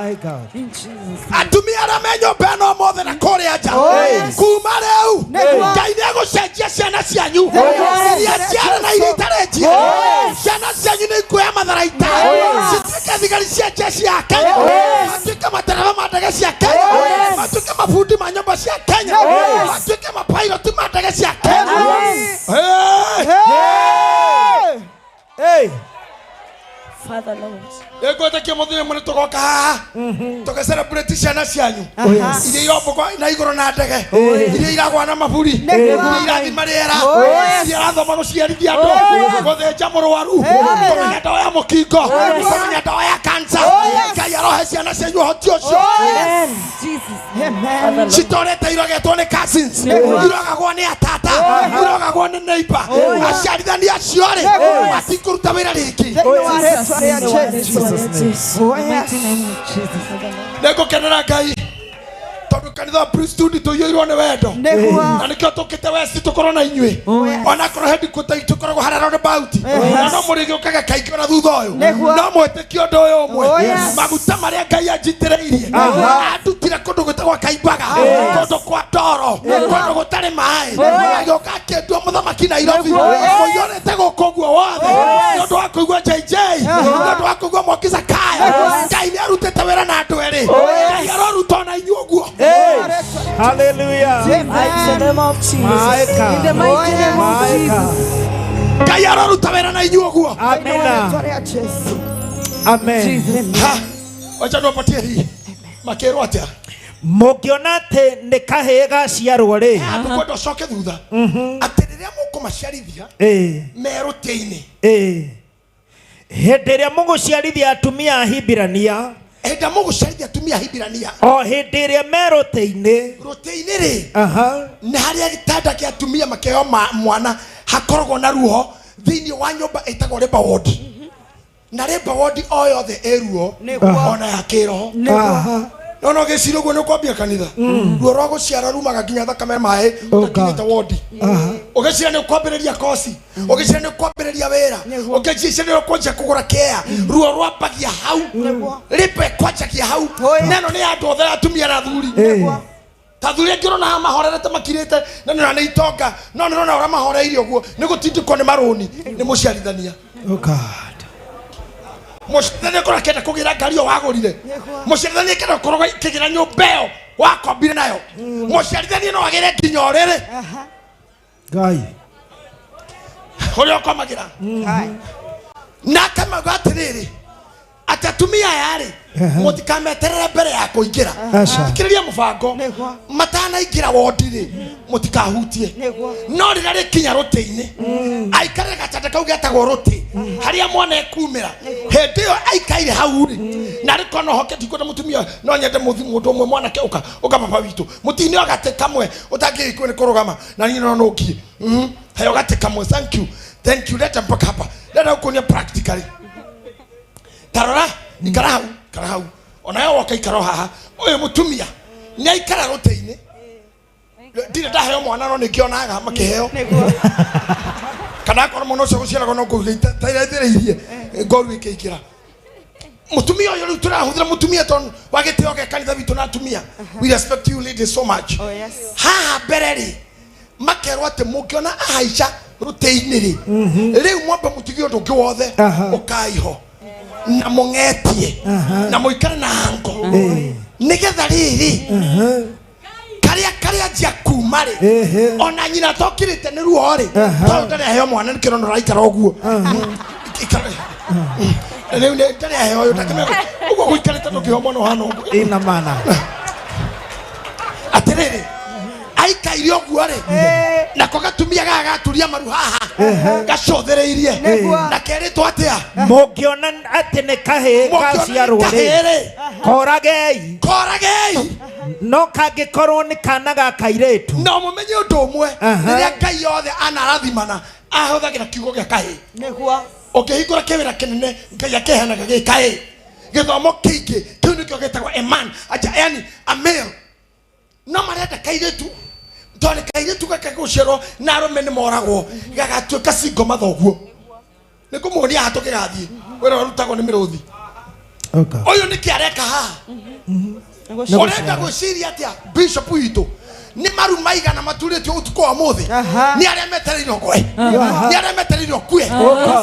My God. In Jesus. Atumia arĩa me nyũmba ĩno ũmũthĩ na kũrĩa nja, Oh, yes. kuma rĩu Nĩguo. Ngai nĩ egũcenjia ciana cianyu Nĩguo. iria ciarĩ na iria itarĩ njiare. Oh, yes. Ciana cianyu nĩ ikuoya matharaita, Oh, yes. cituĩke thigari cia jeshi ya Kenya, Oh, yes. matuĩke matereba ma ndege cia Kenya, Oh, yes. matuĩke mabundi ma nyũmba cia Kenya, Oh, yes. matuĩke mapairoti ma ndege cia Kenya. Amen. Hey! Hey! Hey! Father Lord. Nĩngwĩtĩkia mũthenya ũmwe nĩtũgoka haha tũgĩcelebrate ciana cianyu Oh, yes. iria irombũka na igũrũ na ndege, Oh, yes. iria iragwa na maburi, Nĩguo. iria irathima rĩera, Oh, yes. iria irathoma gũciarithia andũ, Oh, yes. gũthĩnja mũrwaru, Yes. kũmenya ndawa ya mũkingo, Yes. kũmenya ndawa ya kansa. Oh, yes. Ngai arohe ciana cianyu ũhoti ũcio. Oh, yes. Amen. Jesus. Amen. Citorete irogetwo nĩ cousins, Nĩguo. irogagwo nĩ atata, irogagwo nĩ neighbor. Oh, yes. Aciarithania acio rĩ, Nĩguo. matikũruta wĩra rĩngĩ. Thĩinĩ wa rĩĩtwa rĩa Jesũ. Jesus. Oh, The yes. mighty name of Jesus. Father Lord. Nĩngũkenera Ngai tondũ kanitha wa Priesthood tũiyũirwo nĩ wendo. Nĩguo. Na nĩkĩo tũkĩte west tũkorwo na inyuĩ, yes. onakorwo headquarter itũ ĩkoragwo harĩa roundabout, Yes. na no mũrĩgĩũkaga kaingĩ ona thutha ũyũ. Nĩguo. No mwĩtĩkie ũndũ ũyũ ũmwe, Oh, yes. maguta marĩa Ngai anjitĩrĩirie Aha. andutire kũndũ gwĩtagwo Kaimbaga, Yes. kũndũ kwa ndoro, kũndũ gũtarĩ maĩ, Nĩguo. agĩũka akĩndua mũthamaki Nairobi. Nĩguo. Mũiyũrĩte gũkũ ũguo wothe Yes. nĩ ũndũ wa kũigua JJ, nĩ ũndũ wa kũigua Mwangi Zakaya. Yes. Ngai nĩ arutĩte wĩra na andũ erĩ. Oh, yes. Ngai aroruta ona inyuĩ ũguo. Hey! Hallelujah. Mighty name of Jesus. My God. In the mighty name of My Jesus. God. Ngai aroruta wĩra na inyuĩ ũguo. Thĩinĩ wa Amina. rĩĩtwa rĩa Jesũ. Amen. Jesus. Ha, wacha niwapatie hii makĩrwo atĩa. Mũngĩona atĩ nĩ kahĩĩ gaciarwo rĩ, Tũkwenda ũcoke thutha atĩ rĩrĩa mũkũmaciarithia ĩĩ, merũtĩ-inĩ, ĩĩ, hĩndĩ ĩrĩa mũgũciarithia atumia a Hibirania, hĩndĩ ĩrĩa mũgũciarithia atumia a Hibirania o hĩndĩ ĩrĩa me rũtĩ-inĩ, rũtĩ-inĩ rĩ, aha, nĩ harĩa gĩtanda kĩa atumia makĩheo mwana hakoragwo na ruo thĩinĩ wa nyũmba ĩtagwo labour ward, na labour ward o yothe ĩ ruo Nĩguo. ona ya kĩroho. Nĩguo. No no gĩciria ũguo nĩ ũkwambia kanitha, ruo rwa gũciara rumaga nginya thakame maĩ Oh, ũtakinyĩte wondi. Ũgĩciria nĩ ũkwambĩrĩria koci, ũgĩciria nĩ ũkwambĩrĩria wĩra, ũgĩciria nĩ ũkwanjia kũgũra kea, ruo rwambagia hau, rĩmba ĩkwanjagia hau. Oh, yes. Neno nĩ ya andũ othe, atumia na athuri. Nĩguo. Ta athuri angĩ ũrona haha mahorerete makirĩte, na nĩ nĩ itonga, no nĩ ũrona ũrĩa mahoreire ũguo nĩ gũtindĩkwo nĩ marũni nĩ mũciarithania. Oh God. Mũciarithania akorwo akĩenda kũgĩra ngari ĩyo wagũrire, mũciarithania akĩenda gũkorwo akĩgĩra nyũmba ĩyo wakombire nayo, mũciarithania no agĩre nginya ũrĩrĩ Ngai. ũrĩa ũkomagĩra. Na akamauga atĩrĩrĩ, atĩ atumia aya rĩ, mũtikameterere mbere ya kũingĩra. Aca. Thikĩrĩria mũbango, Nĩguo. matanaingĩra wondi rĩ, mũtikahutie. Nĩguo. No rĩrĩa rĩkinya rũtĩ-inĩ, aikarĩre gatanda kau getagwo rũtĩ harĩa mwana ekumĩra, hĩndĩ ĩyo aikaire hau rĩ, na rĩkorwo no hoke ndikwenda mũtumia, no nyende mũndũ ũmwe mwanake ũka ũka baba witũ mũtinio gatĩ kamwe ũtangĩgĩkwo nĩ kũrũgama na niĩ no nũngie. Heo gatĩ kamwe. Thank you, thank you. Leta mpaka hapa, leta huko practically. Tarora, ikara hau, ikara hau, onayo woka ikara haha. Ũyũ mũtumia nĩ aikara rũtĩ-inĩ, ndirĩ ndaheo mwana no nĩngĩonaga makĩheo, kana akorwo mwana ũcio gũciaragwo no ngũtairaithĩrĩirie ngoru ĩkĩingĩra. Mũtumia ũyũ rĩu tũrahũthĩra mũtumia tondũ wa gĩtĩo gĩa kanitha witũ na atumia, we respect you ladies so much. Oh, yes. Haha mbere rĩ, makerwo atĩ mũngĩona ahaica rũtĩ-inĩ rĩ, rĩu mwambe mũtige ũndũ ũngĩ wothe, Aha. ũkaiho na mũng'etie na mũikare na hango, nĩgetha rĩrĩ karĩa karĩa njia kuma rĩ, Ehe. ona nyina tokirĩte nĩ ruo rĩ, Aha. tondũ ndarĩ aheo mwana nĩkĩo ũrona ũraikara ũguo. Rĩu nĩ ndarĩ aheo ũyũ ndakĩmenya ũguo gũikarĩte ndũngĩheo mwana ũhana ũguo. Ina maana. Atĩrĩrĩ, aikaire ũguo rĩ, nako gatumia gaka gaturia maru haha gacũthĩrĩirie Nĩguo. na kerĩtwo atĩa? Mũngĩona atĩ nĩ kahĩĩ Mũngĩona nĩ gaciarwo rĩ, kahĩĩ rĩ, koragei, koragei, no kangĩkorwo nĩ kana ga kairĩtu, no mũmenye ũndũ ũmwe, Aha. rĩrĩa Ngai yothe anarathimana ahũthagĩra kiugo gĩa kahĩĩ. Nĩguo. Ũkĩhingũra kĩwĩra kĩnene Ngai akĩheanaga gĩ kahĩĩ, gĩthomo kĩingĩ kĩu nĩkĩo gĩtagwo a man aja, yani a male. No marenda kairĩtu tondũ kairĩtu gaka gũciarwo na arũme nĩ moragwo gagatuĩka cingo mathoguo. Nĩ ngũmuonia haha tũkĩgathiĩ wĩra ũrutagwo nĩ mĩrũthi. Ũyũ nĩkĩ areka haha? Ũrenda gwĩciria atĩa bishop witũ? Nĩ maru maigana maturĩtio ũtukũ wa mũthĩ nĩ arĩa metereire ũgwe, nĩ arĩa metereire ũkue,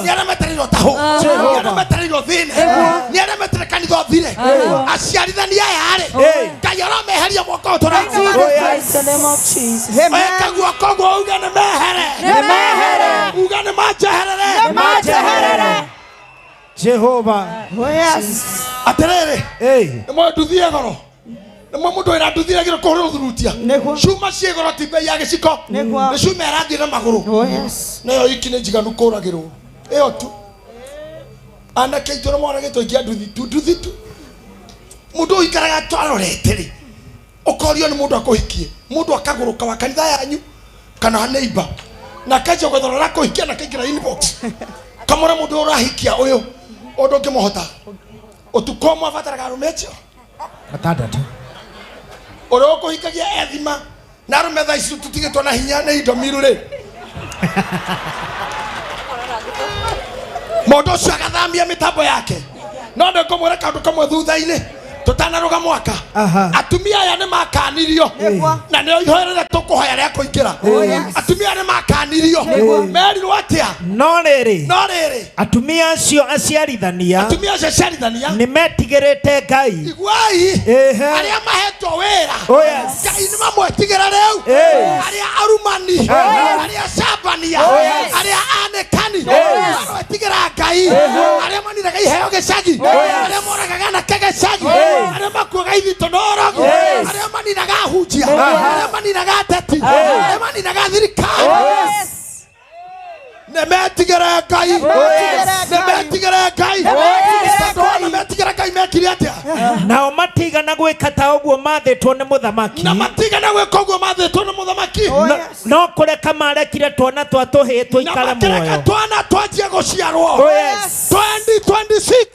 nĩ arĩa metereire ũtahũ, nĩ arĩa metereire ũthĩne, nĩ arĩa metereire kanitha ũthire. Aciarithania aya rĩ, Ngai aromeheria mwaka ũyũ tũraingĩra. Eka guoko ũguo uge nĩ mehere, uge nĩ manjeherere. Jehova. Atĩrĩrĩ, nĩ mwe nduthie goro, nĩ mwe mũndũ wĩra nduthire gĩro kũhũrĩrwo thurutia cuma ciĩ goro ti bei ya gĩciko, nĩ cuma ĩrathiĩ na magũrũ, nayo iki nĩ njiganu kũragĩrwo ĩyo tu. Anake aitũ nĩ moragĩtwo ingĩ a nduthi tu, nduthi tu. Mũndũ ũikaraga twarorete rĩ, ũkorio nĩ mũndũ akũhikie, mũndũ akagũrũka wa kanitha yanyu kana neighbor, na akanjia gwetha ũrĩa arakũhikia na akaingĩra inbox kamũra mũndũ ũyũ ũrahikia ũyũ ũndũ ũngĩmũhota ũtukũ ũmwe abataraga arũme acio Atandatũ. Ũrĩa ũkũhikagia ethima na arũme thaa ici tũtigĩtwo na hinya nĩ indo miru rĩ, mũndũ ũcio agathamia mĩtambo yake. No nĩ ngũmwĩra kaũndũ kamwe thutha-inĩ tũtanarũga mwaka. Atumia aya nĩ makanirio, na nĩo ihoya rĩrĩa tũkũhoya rĩa kũingĩra. Atumia aya nĩ makanirio, merirwo atĩa? No rĩrĩ, No rĩrĩ, atumia acio aciarithania, atumia acio aciarithania nĩ metigĩrĩte Ngai. Iguai, arĩa mahetwo wĩra, Oh, yes. Ngai nĩ mamwetigĩra rĩu. Arĩa arumani, arĩa acambania, arĩa anĩkani, maroetigĩra Ngai. Arĩa maninaga iheo gĩcagi, arĩa moragaga anake gĩcagi, arĩa makuaga ithitũ na ũrogi, arĩa maninaga ahunjia, arĩa maninaga ateti, arĩa maninaga thirikari, nĩ metigĩre Ngai, nĩ metigĩre Ngai. Tondũ wona metigĩre Ngai, mekire atĩa? Nao matigana gwĩka ta ũguo maathĩtwo nĩ mũthamaki. Na matigana gwĩka ũguo maathĩtwo nĩ mũthamaki. No kũreka marekire twana twa tũhĩĩ Na tũikare makĩreka muoyo. twana twanjie gũciarwo. Oh, yes. 2026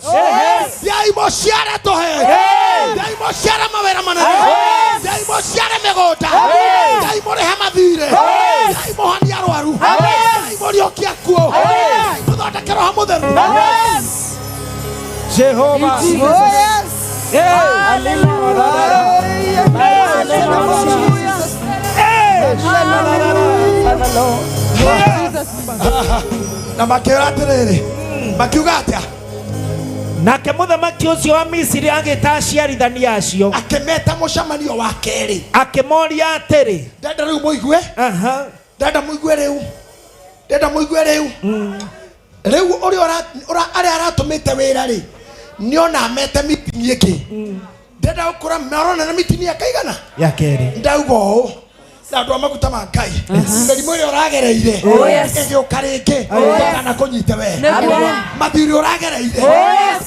thiai mũciare tũhĩĩ, thiai mũciare mawĩra manene, thiai mũciare mĩgũnda, thiai mũrĩhe mathirĩ, thiai mũhonie arwaru, thiai mũriũkie akuũ, thiai mũthondeke roho mũtheru. Jehova. Na makĩũra atĩrĩrĩ, makiuga atĩa? Nake mũthamaki ũcio wa Misiri agĩta aciarithania acio, Akĩmeta mũcemanio wa kerĩ, akĩmoria atĩrĩ, ndenda rĩu mũigue, ndenda mũigue rĩu, ndenda mũigue rĩu. Rĩu ũrĩa arĩa aratũmĩte wĩra rĩ, nĩona amete meeting ĩngĩ. Ndenda gũkũra marona na meeting ya kaigana ya kerĩ. Ndauga ũũ na andũ a maguta ma Ngai, mĩrimũ ĩrĩa ũragereire ĩgĩũka rĩngĩ, kana kũnyite we mathirĩ ũragereire,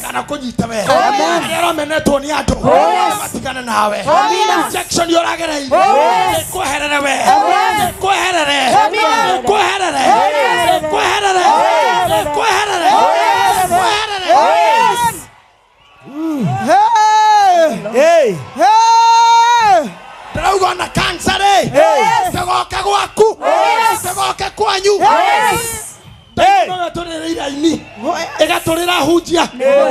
kana kũnyite we arĩa ũramenetwo nĩ andũ matigane nawe, injection ũragereire ĩkweherere we, ĩkweherere, ĩkweherere, ĩkweherere, ĩkweherere, ĩkweherere. Hey. Ndĩrauga ona cancer rĩ, ndĩgoke gwaku, ndĩgoke kwanyu. Ĩgatũrĩra iraini, ĩgatũrĩra hunjia,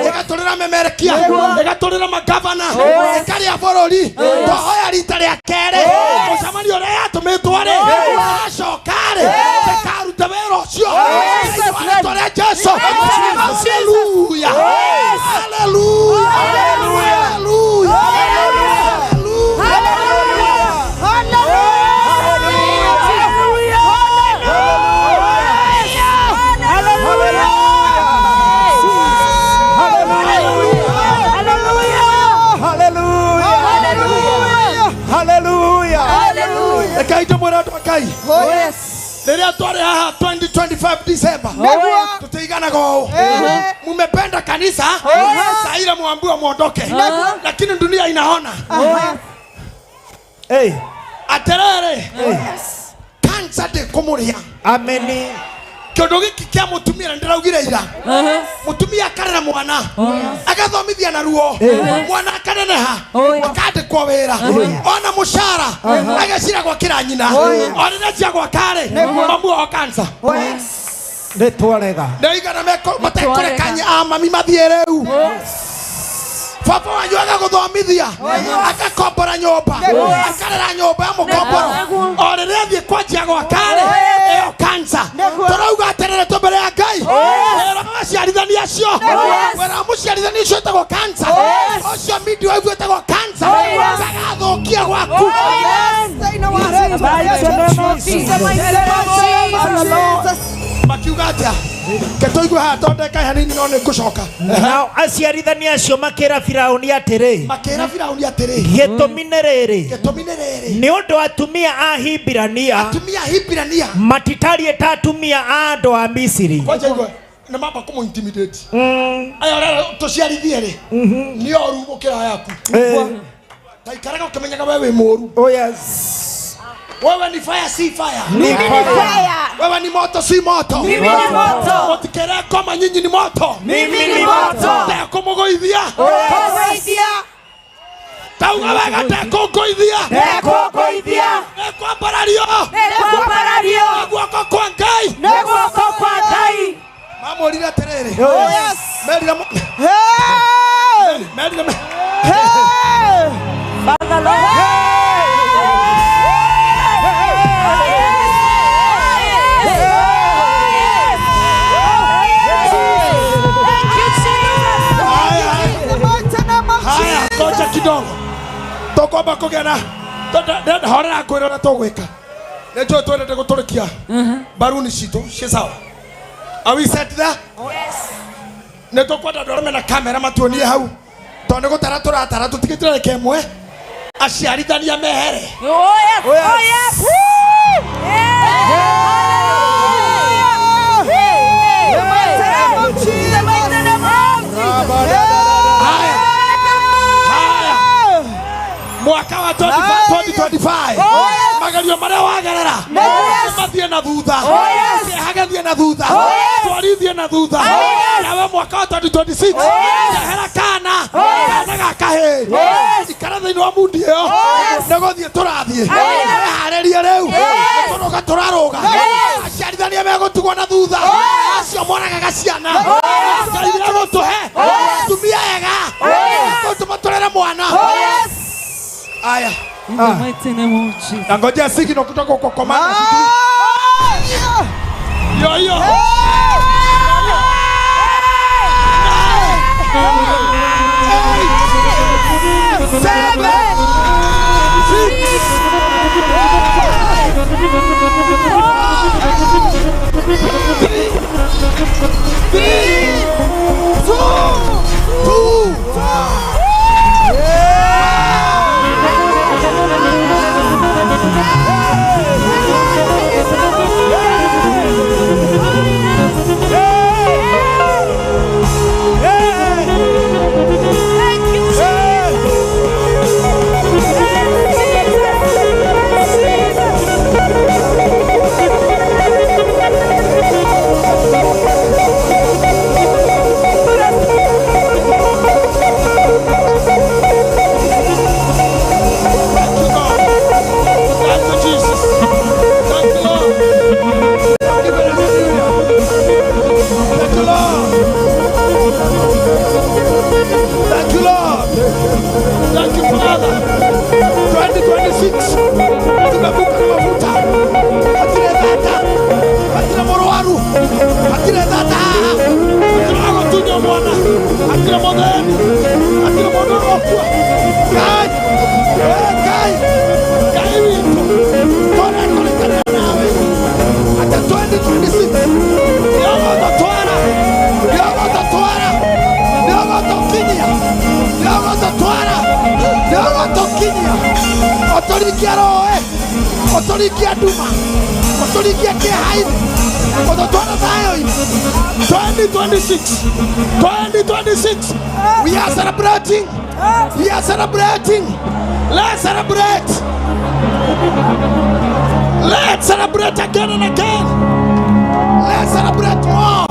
ĩgatũrĩra memerekia, ĩgatũrĩra magavana, ĩkarĩa bũrũri. Twahoya rita rĩa kerĩ, mũcemanio ũrĩa yatũmĩtwo rĩ, acoka rĩ, ndĩkarute wĩra ũcio thĩinĩ wa rĩtwa rĩa Jesu. Haleluya, haleluya, haleluya, haleluya. Hallelujah. Reke ndĩmwĩre andũ a Ngai, rĩrĩa twarĩ haha 2025 December, tũtiiganaga ũũ. Mumependa kanisa saa ile mwambiwa mwondoke, lakini dunia inaona. Hey. Atĩrĩrĩ, kansa ndĩkũmũrĩa. Ameni. Kĩũndũ gĩkĩ kĩa mũtumia, na ndĩraugire ira, mũtumia akarera mwana, agathomithia na ruo, mwana akaneneha, akandĩkwo wĩra, ona mũcara, agecira gwakĩra nyina, o rĩrĩa cia gwaka-rĩ, mamuoho kansa. Nĩ twarega. Nĩigana matekũreka mami mathiĩ rĩu. Baba wanyu agagũthomithia akakombora nyũmba akarera nyũmba ya mũkomboro o rĩrĩa athiĩ kwanjia gwaka-rĩ ĩyo kansa tũrauga atĩrĩrĩ tũ mbere ya Ngai wĩra wa aciarithania acio wĩra wa mũciarithania ũcio wĩtagwo kansa ũcio midwife wĩtagwo kansa ndagathũkia gwaku. Makiuga atĩa? Ketũigue haha tondeka hanini no nĩ ngũcoka. Nao aciarithania acio makĩra Firaũni atĩrĩ, makĩra Firaũni atĩrĩ, gĩtũmi nĩ rĩrĩ, gĩtũmi nĩ rĩrĩ, nĩ ũndũ atumia a Hibirania, atumia a Hibirania matitariĩ ta atumia a andũ a Misiri. Kwanja igue nĩ mamba kũmũ intimidate aya ũrera tũciarithie rĩ nĩ oru gũkĩra yaku. Ta ikaraga ũkĩmenyaga we wĩ mũru. Oh yes. Wewe ni fire si fire. Mimi ni fire. Wewe ni moto si moto. Mimi ni moto. Mutikere koma nyinyi ni moto. Mimi ni moto. Ndekũmũgũithia. Kũmũgũithia. Tauga wega ndekũngũithia. Ndekũngũithia. Nĩkwambarario. Nĩkwambarario. Nĩ guoko kwa Ngai. Nĩ guoko kwa Ngai. Mamwĩrire atĩrĩrĩ. Oh yes. Merire. Hey. Merire. Hey. Father Lord. Haya, kidogo tokwamba kũgĩa na horera ngwĩra ũrĩa tũgwĩka nĩ njũĩ twendete gũtũrĩkia mbaruni citũ ciĩ sawa. Are we set there? Yes. Nĩ tũkwenda andũ arĩa mena kamera matuonie hau tondũ nĩ gũtara tũratara tũtigĩtire reke ĩmwe aciarithania mehere. Oh yes. Oh yes. Mwaka wa 2025 magerio maria wagerera mathie na thutha kĩeha na thutha twarithie na thutha nawe mwaka wa 2026 ehera kana kana ga kahĩĩ ikara thĩinĩ wa mundi ĩyo nĩ gũthiĩ tũrathiĩ wĩharĩrie rĩu tũrũga tũrarũga aciarithania megũtigwo na thutha acio moragaga ciana Ngai nĩegũtũhe atumia ega tũtũma tũrere mwana. Aya. Na ngojea signal kutoka kwa komanda. Yo yo. 8 7 6 5 4 3 2 2. Otorikia nduma otorikia kĩeha-inĩ ũtũtwara thayũ-inĩ 2026 we are celebrating, we are celebrating. Let's celebrate, let's celebrate again and again. Let's celebrate more.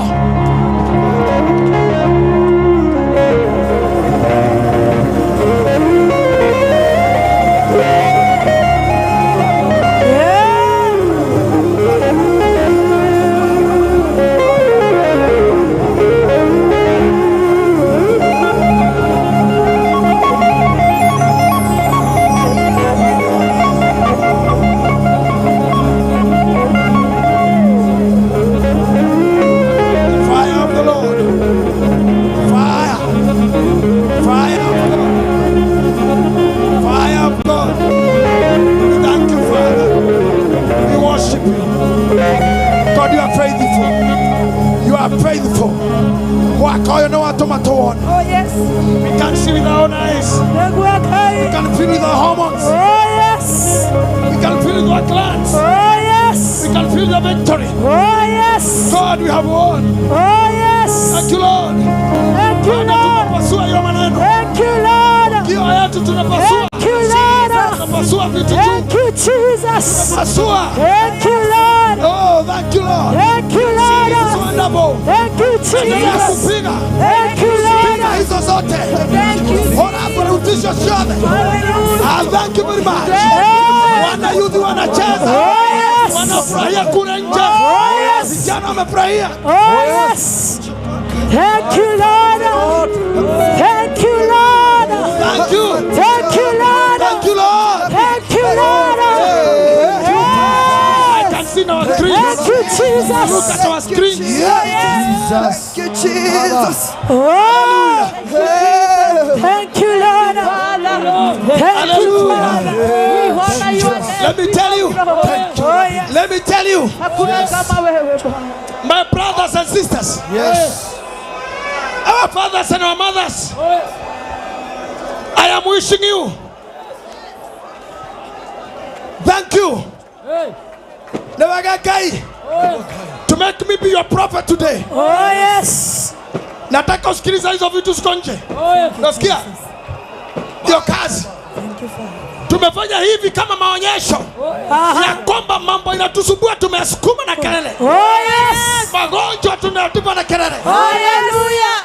Mwaka ũyũ nĩ watũma tũwone. Oh yes. We can see with our own eyes. Nĩguo Ngai. We can feel with our hormones. Oh yes. We can feel with our glands. Oh yes. We can feel the victory. Oh yes. God, we have won. Oh yes. Thank you, Lord. Thank you, Bwana, Lord. tunapasua hiyo maneno. Thank you, Lord. Kio yetu tunapasua. Thank you, Lord. Tunapasua vitu tu. Thank you, Jesus. Tunapasua. Thank you, Lord. Oh, thank you, Lord. Thank you, Lord. It's wonderful. Thank you, Endelea Jesus. kupiga. Thank you, Piga Lord. hizo zote. Thank you. Ona hapo rutisho zote. Ah, thank you very much. Yes. Wana youth wanacheza. Oh, yes. Wanafurahia kule nje. Oh, yes. Vijana wamefurahia. Oh, yes. Thank you, Lord. Thank you, Lord. Thank you. Thank you, Lord. Thank you, Lord. Thank you, Lord. I can see our screens. Thank you, Jesus. Look at our screens. Jesus. Thank you, Jesus. Oh, thank you, Lord. Thank you, Father. Let me tell you. Oh, yes. Let me tell you. Hakuna kama wewe Bwana. My brothers and sisters. Yes. Our fathers and our mothers. I am wishing you. Thank you. Newagagai. To make me be your prophet today. Oh, yes. Nataka usikiliza hizo vitu ziko nje. Nasikia? Ndio kazi. Tumefanya hivi kama maonyesho ya kwamba mambo inatusumbua tumeyasukuma na kelele. Oh, yes. Magonjwa tunayatupa na kelele. Hallelujah.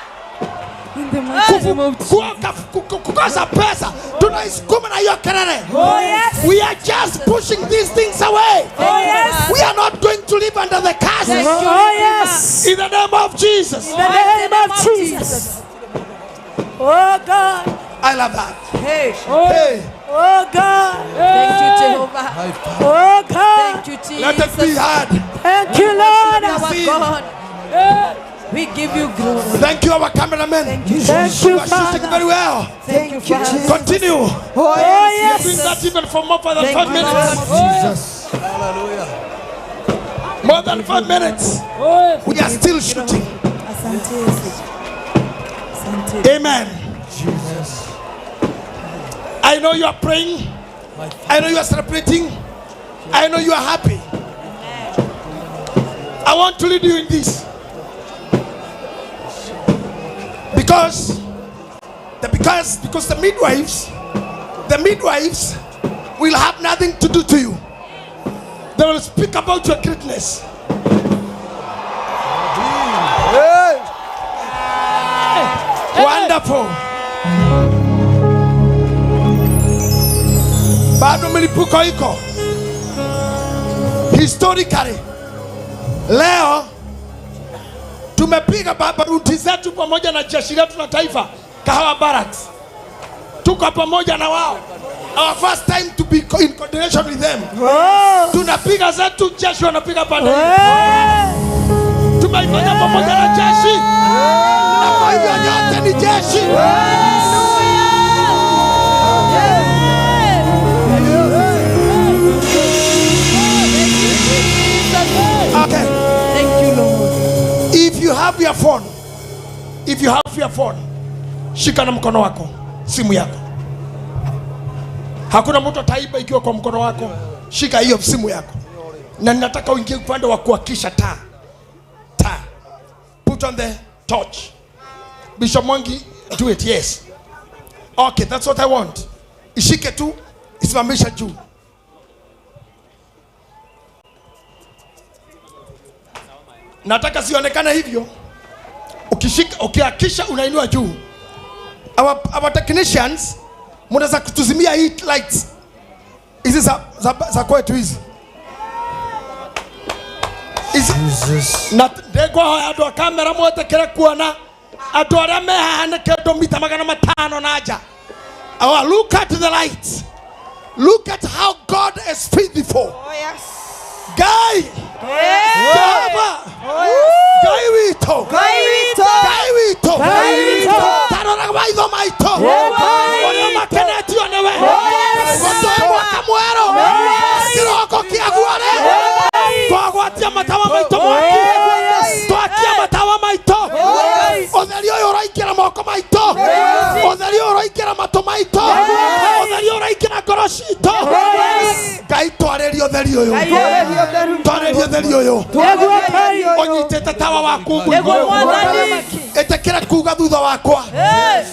Kukosa pesa tunaisukuma na hiyo kelele. Oh, yes. We are just pushing these things away. Oh, yes. We are not going to live under the curses. Oh, yes. In the name of Jesus. In the name of Jesus. Oh, God. I love that. Hey. Hey. Oh, God. Thank you, Jehovah. Oh, God. Thank you, Jesus. Let it be heard. Thank you, Lord. Our God. We give you glory. Thank you, our cameraman. Thank you, Thank you, You are shooting Father. very well. Thank you, Father. Continue. Oh, We are yes. doing that even for more than Thank 5 you, minutes. Lord. Jesus. More than 5 minutes. We are still shooting. Asante Yesu. Asante. Amen. Jesus. I know you are praying. I know you are celebrating. I know you are happy. I want to lead you in this. Because the midwives will have nothing to do to you. They will speak about your greatness. Hey. Wonderful. Bado milipuko iko. Historically, leo tumepiga baruti zetu pamoja na jeshi letu la taifa Kahawa Barracks. Tuko pamoja na wao. Our first time to be in coordination with them. Oh. Tunapiga zetu, jeshi wanapiga pande. Hey. Tumeifanya pamoja na jeshi. Na kwa hivyo nyote ni jeshi. Okay. Thank you, Lord. If you have your phone, if you have your phone, shika na mkono wako, simu yako. Hakuna mtu ataiba ikiwa kwa mkono wako. Shika hiyo simu yako. Na ninataka uingie upande wa kuwakisha taa. Taa. Put on the torch. Bishop Mwangi, do it, yes. Okay, that's what I want. Ishike tu, isimamisha juu. Nataka sionekane hivyo. Ukishika, ukihakisha unainua juu. Our technicians mnaweza kutuzimia hii lights. Hizi za kwetu hizi. Hizi. Jesus. Na ndegwa hoya andu a kamera mwetekere kuona andu aria me haha nĩ kĩndũ mita 500 na nja. Our look at the lights. Look at how God is faithful. Oh, yes. Guy. Jehova. Ngai witũ. Ngai witũ. Ngai witũ. Ngai witũ. Tarora maitho maitũ. Ngai Ũrĩa makenetio nĩwe. Yes. Gũtũhe mwaka mwerũ. Kĩroko kĩaguo-rĩ. Twagwatia matawa maitũ mwaki. Yes. Twakia matawa maitũ. maitũ, ũtheri ũraingĩra ngoro citũ. Ngai twarĩrie ũtheri ũyũ, twarĩrie ũtheri ũyũ. Ũnyitĩte tawa waku ũguo igũrũ, ĩtĩkĩra kuga thutha wakwa,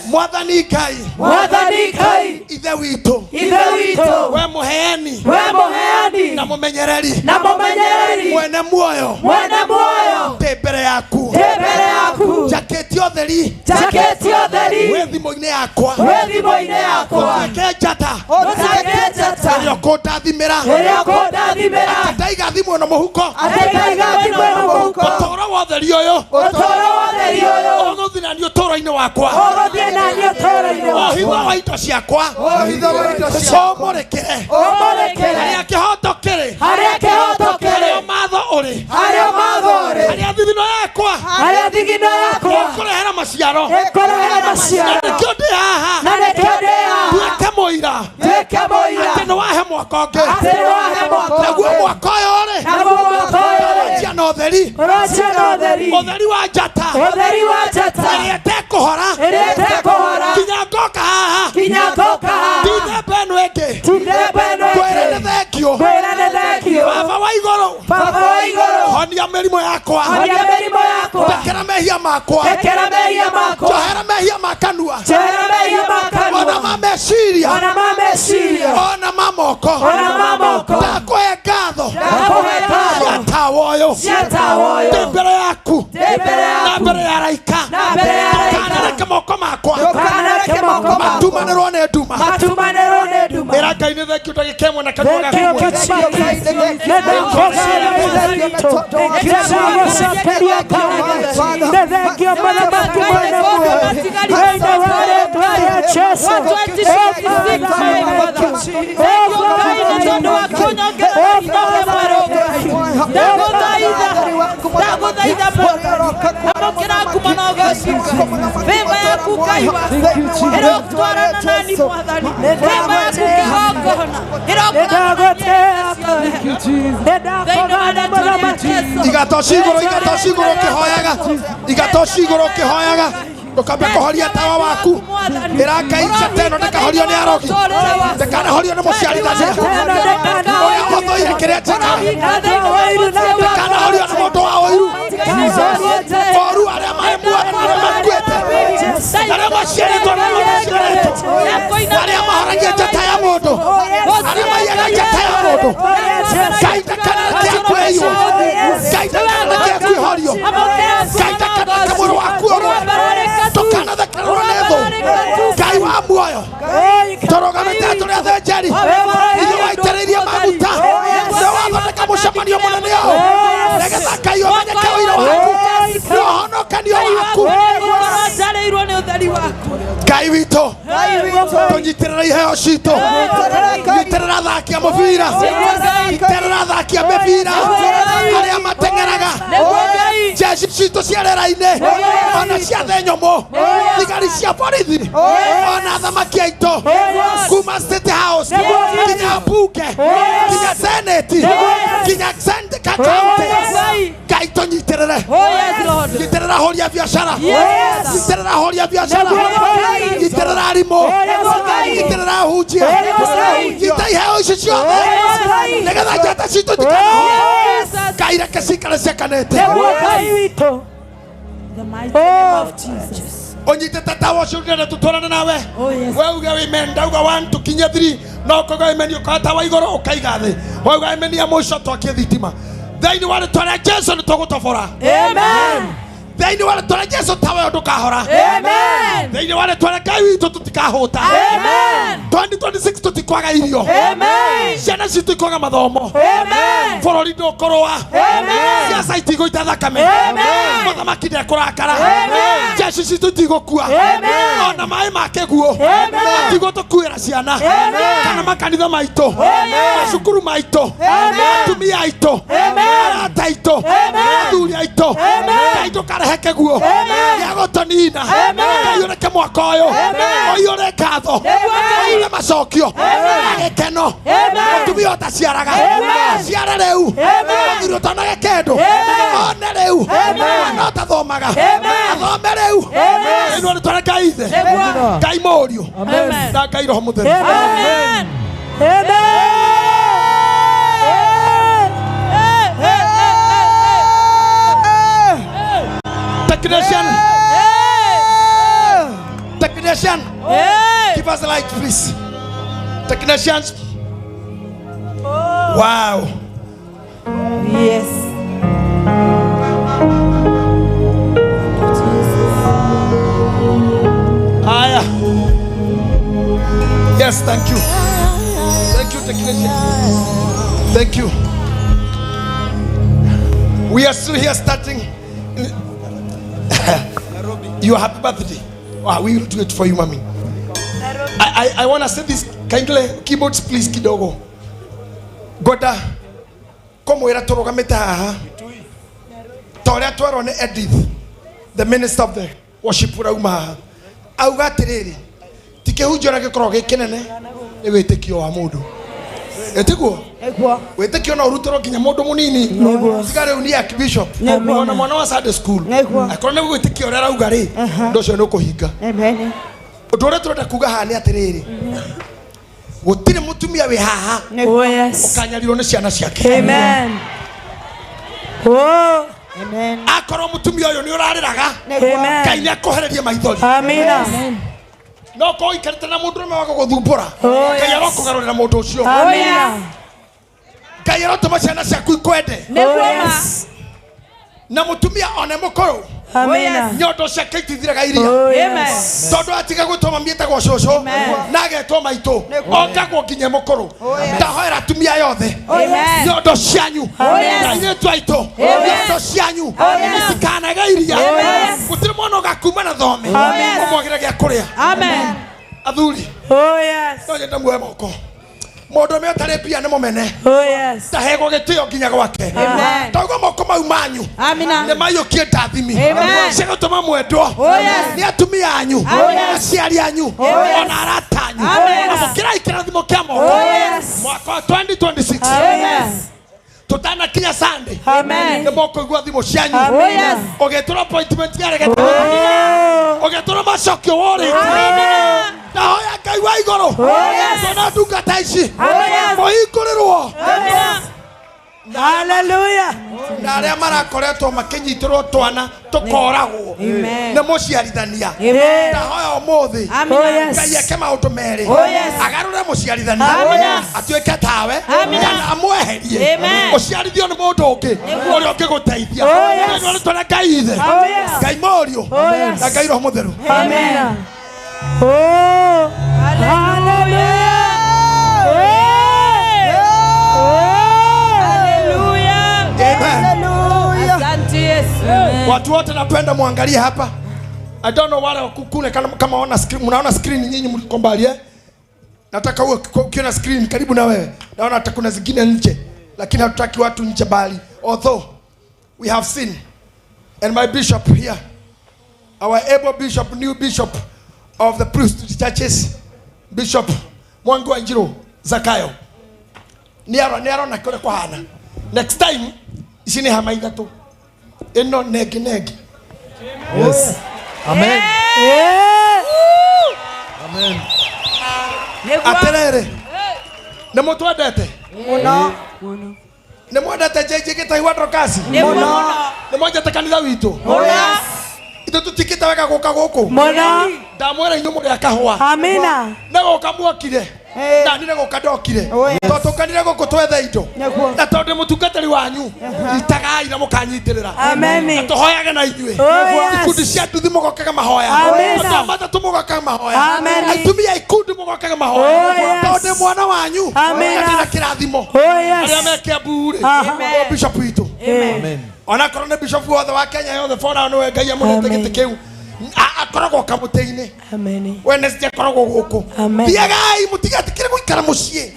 Mwathani Ngai, Mwathani Ngai, Ithe witũ, Ithe witũ, we mũheani, we mũheani, na mũmenyereri, na mũmenyereri, mwene muoyo, mwene muoyo, ndĩ mbere yaku, ndĩ mbere yaku, njakĩtie ũtheri, njakĩtie ũtheri, wĩ thimũ-inĩ yakwa, wĩ thimũ-inĩ yakwa, ũtuĩke njata, ũtuĩke njata, ĩrĩa ũkũndathimĩra, ĩrĩa ũkũndathimĩra, atĩ ndaiga thimũ ĩno mũhuko, atĩ ndaiga thimũ ĩno mũhuko, ũtũũro wa ũtheri ũyũ, ũtũũro wa ũtheri ũyũ, ũgũthiĩ na niĩ ũtũũro-inĩ wakwa, ũgũthiĩ na niĩ ũtũũro-inĩ wakwa, ũhitho wa indo ciakwa, ũhitho wa indo ciakwa, ũmũrĩkĩre, ũmũrĩkĩre, harĩa kĩhoto kĩrĩ, harĩa kĩhoto kĩrĩ, harĩa matho ũrĩ, harĩa matho ũrĩ, harĩa thithino yakwa, harĩa thithino yakwa, ĩkũrehera maciaro, ĩkũrehera maciaro, na nĩkĩo ndĩ haha, na nĩkĩo ndĩ haha, tuĩke mũira, tuĩke mũira, atĩ nĩwahe mwaka ũngĩ, atĩ nĩwahe mwaka ũngĩ, naguo mwaka ũyũ rĩ, naguo mwaka ũyũ rĩ, ũranjia na ũtheri, ũranjia na ũtheri, ũtheri wa njata, ũtheri wa njata, ĩrĩa ĩtekũhora, ĩrĩa ĩtekũhora, nginya ngoka haha, nginya ngoka haha, ti themba ĩno ĩngĩ, ti themba ĩno ĩngĩ, ngwĩre nĩ thengio, ngwĩre nĩ thengio, Baba wa igũrũ, Baba wa igũrũ, honia mĩrimũ yakwa, honia mĩrimũ yakwa, ndekera mehia makwa, ndekera mehia makwa, njohera mehia ma kanua, njohera mehia ma kanua, ona ma meciria, ona ma meciria, ona ma moko, ona ma moko, ndakũhe ngatho, ndakũhe ngatho, cia tawa ũyũ, cia tawa ũyũ, ndĩ mbere yaku, ndĩ mbere yaku, na mbere ya araika, na mbere ya araika, ndũkanareke moko makwa, ndũkanareke moko makwa, matumanĩrwo nĩ nduma, matumanĩrwo nĩ nduma. Ĩra Ngai nĩ thengio ndagĩka ĩmwe na kanua gaku. Igatoci igũrũ, igatoci igũrũ ũkĩhoyaga, igatoci igũrũ ũkĩhoyaga, ndũkambe kũhoria tawa waku. Ĩra Ngai njata ĩno ndĩkahorio nĩ arogi, ndĩkanahorio nĩ mũciarithania ũrĩa ũthũire kĩrĩa njĩkaga, ndĩkanahorio nĩ mũndũ wa ũiru, oru arĩa marĩ muoyo na arĩa makuĩte, arĩa maciarĩtwo na arĩa mataciarĩtwo, arĩa mahoragia njata ya mũndũ, arĩa maiyaga njata ya mũndũ. Ngai ndakanareke akuĩiywo, Ngai ndakanareke akuĩhorio, Ngai ndakanareke mwĩrĩ waku ũrwe, ndũkanathekererwo nĩ thũ. Ngai wa muoyo, tũrũgamĩte tũrĩ athĩnjĩri, ithuĩ waitĩrĩirie maguta, nĩ wathondeka mũcemanio mũnene ũũ, nĩgetha Ngai ũmenyeke ũira waku na ũhonokanio waku. Ngai witũ, tũnyitĩrĩre iheo citũ, nyitĩrĩra athaki a mũbira, nyitĩrĩra athaki a mĩbira, arĩa mateng'eraga, jeshi citũ cia rĩera-inĩ, ona cia thĩ nyũmũ, thigari cia borithi, ona athamaki aitũ, kuma State House nginya mbunge, nginya senate, nginya county. Ngai tũnyitĩrĩre, nyitĩrĩra ahũri a biacara, nyitĩrĩra ahũri a biacara, nyitĩrĩra arimũ, nyitĩrĩra ahunjia, nyita iheo ici ciothe, nĩgetha njata citũ itikanahore. Ngai reke cikare ciakanĩte. Ũnyitĩte tawa ũcio ndĩrenda tũtwarane nawe, we uge amen, ndauga 1 tukinye 3, no ũkauga amen ũkoya tawa igũrũ ũkaiga thĩ, wauga amen ya mũico twakie thitima. Thĩinĩ wa rĩtwa rĩa Jesũ nĩ tũgũtobora. Amen. Thĩinĩ wa rĩtwa rĩa Jesũ tawa ũyũ ndũkahora. Amen. Thĩinĩ wa rĩtwa rĩa Ngai witũ tũtikahũta. Amen. 2026 tũtikwaga irio. Amen. Ciana citũ ikwaga mathomo. Amen. Bũrũri ndũkũrũa. Amen. Ciaca itigũita thakame. Amen. Mũthamaki ndekũrakara. Amen. Jeshi citũ itigũkua. Amen. Ona maĩ ma kĩguũ Amen. matigũtũkuĩra ciana. Amen. Kana makanitha maitũ. Amen. Macukuru maitũ. Amen. Atumia aitũ. Amen. Arata aitũ. Amen. Athuri aitũ. Amen. Ngai ndũkarehe kĩguũ Amen. gĩa gũtũnina. Amen. Ngai ũreke mwaka ũyũ Amen. ũiyũre ngatho, ũiyũre macokio na gĩkeno. Amen. Mũtumia ũtaciaraga Amen. aciare rĩu. Amen. Mũthuri ũtonaga kĩndũ Amen. one rĩu. Amen. Mwana ũtathomaga Amen. athome rĩu. Amen. Thĩinĩ wa rĩtwa rĩa Ngai Ngai Ithe, Nĩguo. Ngai Mũriũ, Amen. na Ngai Roho Mũtheru. Amen. Technician. Technician. Give us the light, please. Technicians. Wow. Yes. Aya. Yes, thank you. Thank you, technician. Thank you. We are still here starting. Your happy birthday. Wow, we will do it for you, mommy. I want to say this kindly. Keyboards, please, kidogo. Goda, komwira turugamite haha. Ta ũrĩa twerwo nĩ Edith, the minister of the worship ũrauma haha. Auga atĩrĩrĩ, ti kĩhunjio ũrĩa gĩkoragwo gĩ kĩnene, nĩ wĩtĩkio wa mũndũ. Ĩtiguo? Wĩtĩkio no ũrutĩrwo nginya mũndũ mũnini. Tiga rĩu nĩ archbishop. Nĩguo. Ona mwana wa Sunday school. Nĩguo. Akorwo nĩ gwĩtĩkio ũrĩa arauga rĩ, ũndũ ũcio nĩ ũkũhinga. Amen. Ũndũ ũrĩa tũrenda kuga haha nĩ atĩrĩrĩ, gũtirĩ mũtumia wĩ haha Oh, yes. ũkanyarirwo nĩ ciana ciake. Amen. Oh. Amen. Akorwo mũtumia ũyũ nĩ ũrarĩraga, Amen. Ngai nĩ akũhererie maithori. Amina. No korwo ũikarĩte na mũndũ ũrũme wa gũgũthumbũra, Oh, Ngai yes. arokũgarũrĩra mũndũ ũcio. Amina. Ngai arotũma ciana ciaku ikwende. Oh, yes. Na mũtumia one mũkũrũ, Amina. nyondo ciake itithiraga iria. Oh, yes. Tondũ atiga gwĩtwo mami etagwo cũcũ na agetwo maitũ, ongagwo nginya mũkũrũ. Ndahoera atumia yothe, Amen. nyondo cianyu Oh, yes. na airĩtu aitũ, nyondo cianyu itikanage iria. Gũtirĩ mwana ũgakuma na thome Amen. ũmwagĩre gĩa kũrĩa. Amen. Athuri, Oh, yes. no nyende muoe moko. Mũndũ ũmwe ũtarĩ mbia nĩ mũmene, Oh, yes. ndahegwo gĩtĩo nginya gwake. Amen. Ndaigua moko mau manyu Amina. nĩ maiyũkie ndathimi Amen. cia gũtũma mwendwo Oh, yes. nĩ atumia anyu, Oh, yes. aciari anyu, yes. ona arata anyu. Amen. Amũkĩrai kĩrathimo kĩa moko Oh, yes. mwaka wa 2026 Amen. tũtanakinya Sunday Amen. nĩ mũkũigua thimũ cianyu. Amen. Oh, yes. Ũgĩtũra appointment yarĩ Oh. ũgĩtũra macokio worĩtie. Ndahoya Ngai wa igũrũ, yes. tuona ndungata ici yes. mũhingũrĩrwo Hallelujah. na arĩa marakoretwo makĩnyitĩrwo twana tũkoragwo nĩ mũciarithania. Amen. Ndahoya ũmũthĩ Oh, yes. Ngai eke maũndũ merĩ, Oh, yes. agarũre mũciarithania Amen. atuĩke tawe, Amina. kana amweherie Amen. ũciarithio nĩ mũndũ ũngĩ ũrĩa ũngĩgũteithia. Oh, yes. Nĩ rĩtwa rĩa Ngai Ithe, Oh, yes. Ngai Mũriũ, Oh, yes. na Ngai Roho Mũtheru. Amen. Oh. Hallelujah. Amen. Asante Yesu. Watu wote napenda muangalie hapa. I don't know wale kule kama wana screen, mnaona screen nyinyi mliko mbali eh? Nataka uwe ukiona screen karibu na wewe. Naona hata kuna zingine nje, lakini hatutaki watu nje bali. Although we have seen, and my bishop here, our able bishop, new bishop of the priesthood churches, Bishop Mwangi wa Njiru Zakayo. Nĩ arona kũrĩa kũhana. Next time ici nĩ hama ithatũ. Ĩno negi negi. Yes. Amen. Amen. Atĩrĩrĩ, nĩ mũtwendete? Mũno. Nĩ mwendete JJ Gĩtahi wa Dorcas? Nĩguo mũno. Nĩ mwendete kanitha witũ? Mũno. Ithuĩ tũtikĩte wega gũka gũkũ. Mũno. Ndamwĩra inyuĩ mũrĩ a kahũa. Amina. Nĩ gũka muokire. Na nĩ gũka ndokire. Tondũ tũkanire gũkũ twethe indo. Na tondũ ndĩ mũtungatĩri wanyu, itagai na mũkanyitĩrĩra. Amen. Na tũhoyage na inyuĩ. Oh, yes. Ikundi cia nduthi mũgokaga mahoya. Amen. Andũ a matatũ mũgokaga mahoya. Amen. Atumia a ikundi mũgokaga mahoya. Oh, yes. Tondũ ndĩ mwana wanyu. Amen. Na ndĩna kĩrathimo. Oh, yes. Arĩa me Kiambu rĩ, Aha. o bishop witũ. Amen. Onakorwo nĩ bishop wothe wa Kenya yothe fora nĩwe Ngai amũnete Amen. gĩtĩ kĩu. Akoragwo kamũtĩ-inĩ. Amen. Wednesday akoragwo gũkũ. Amen. Thiagai mũtigetikĩre gũikara mũciĩ.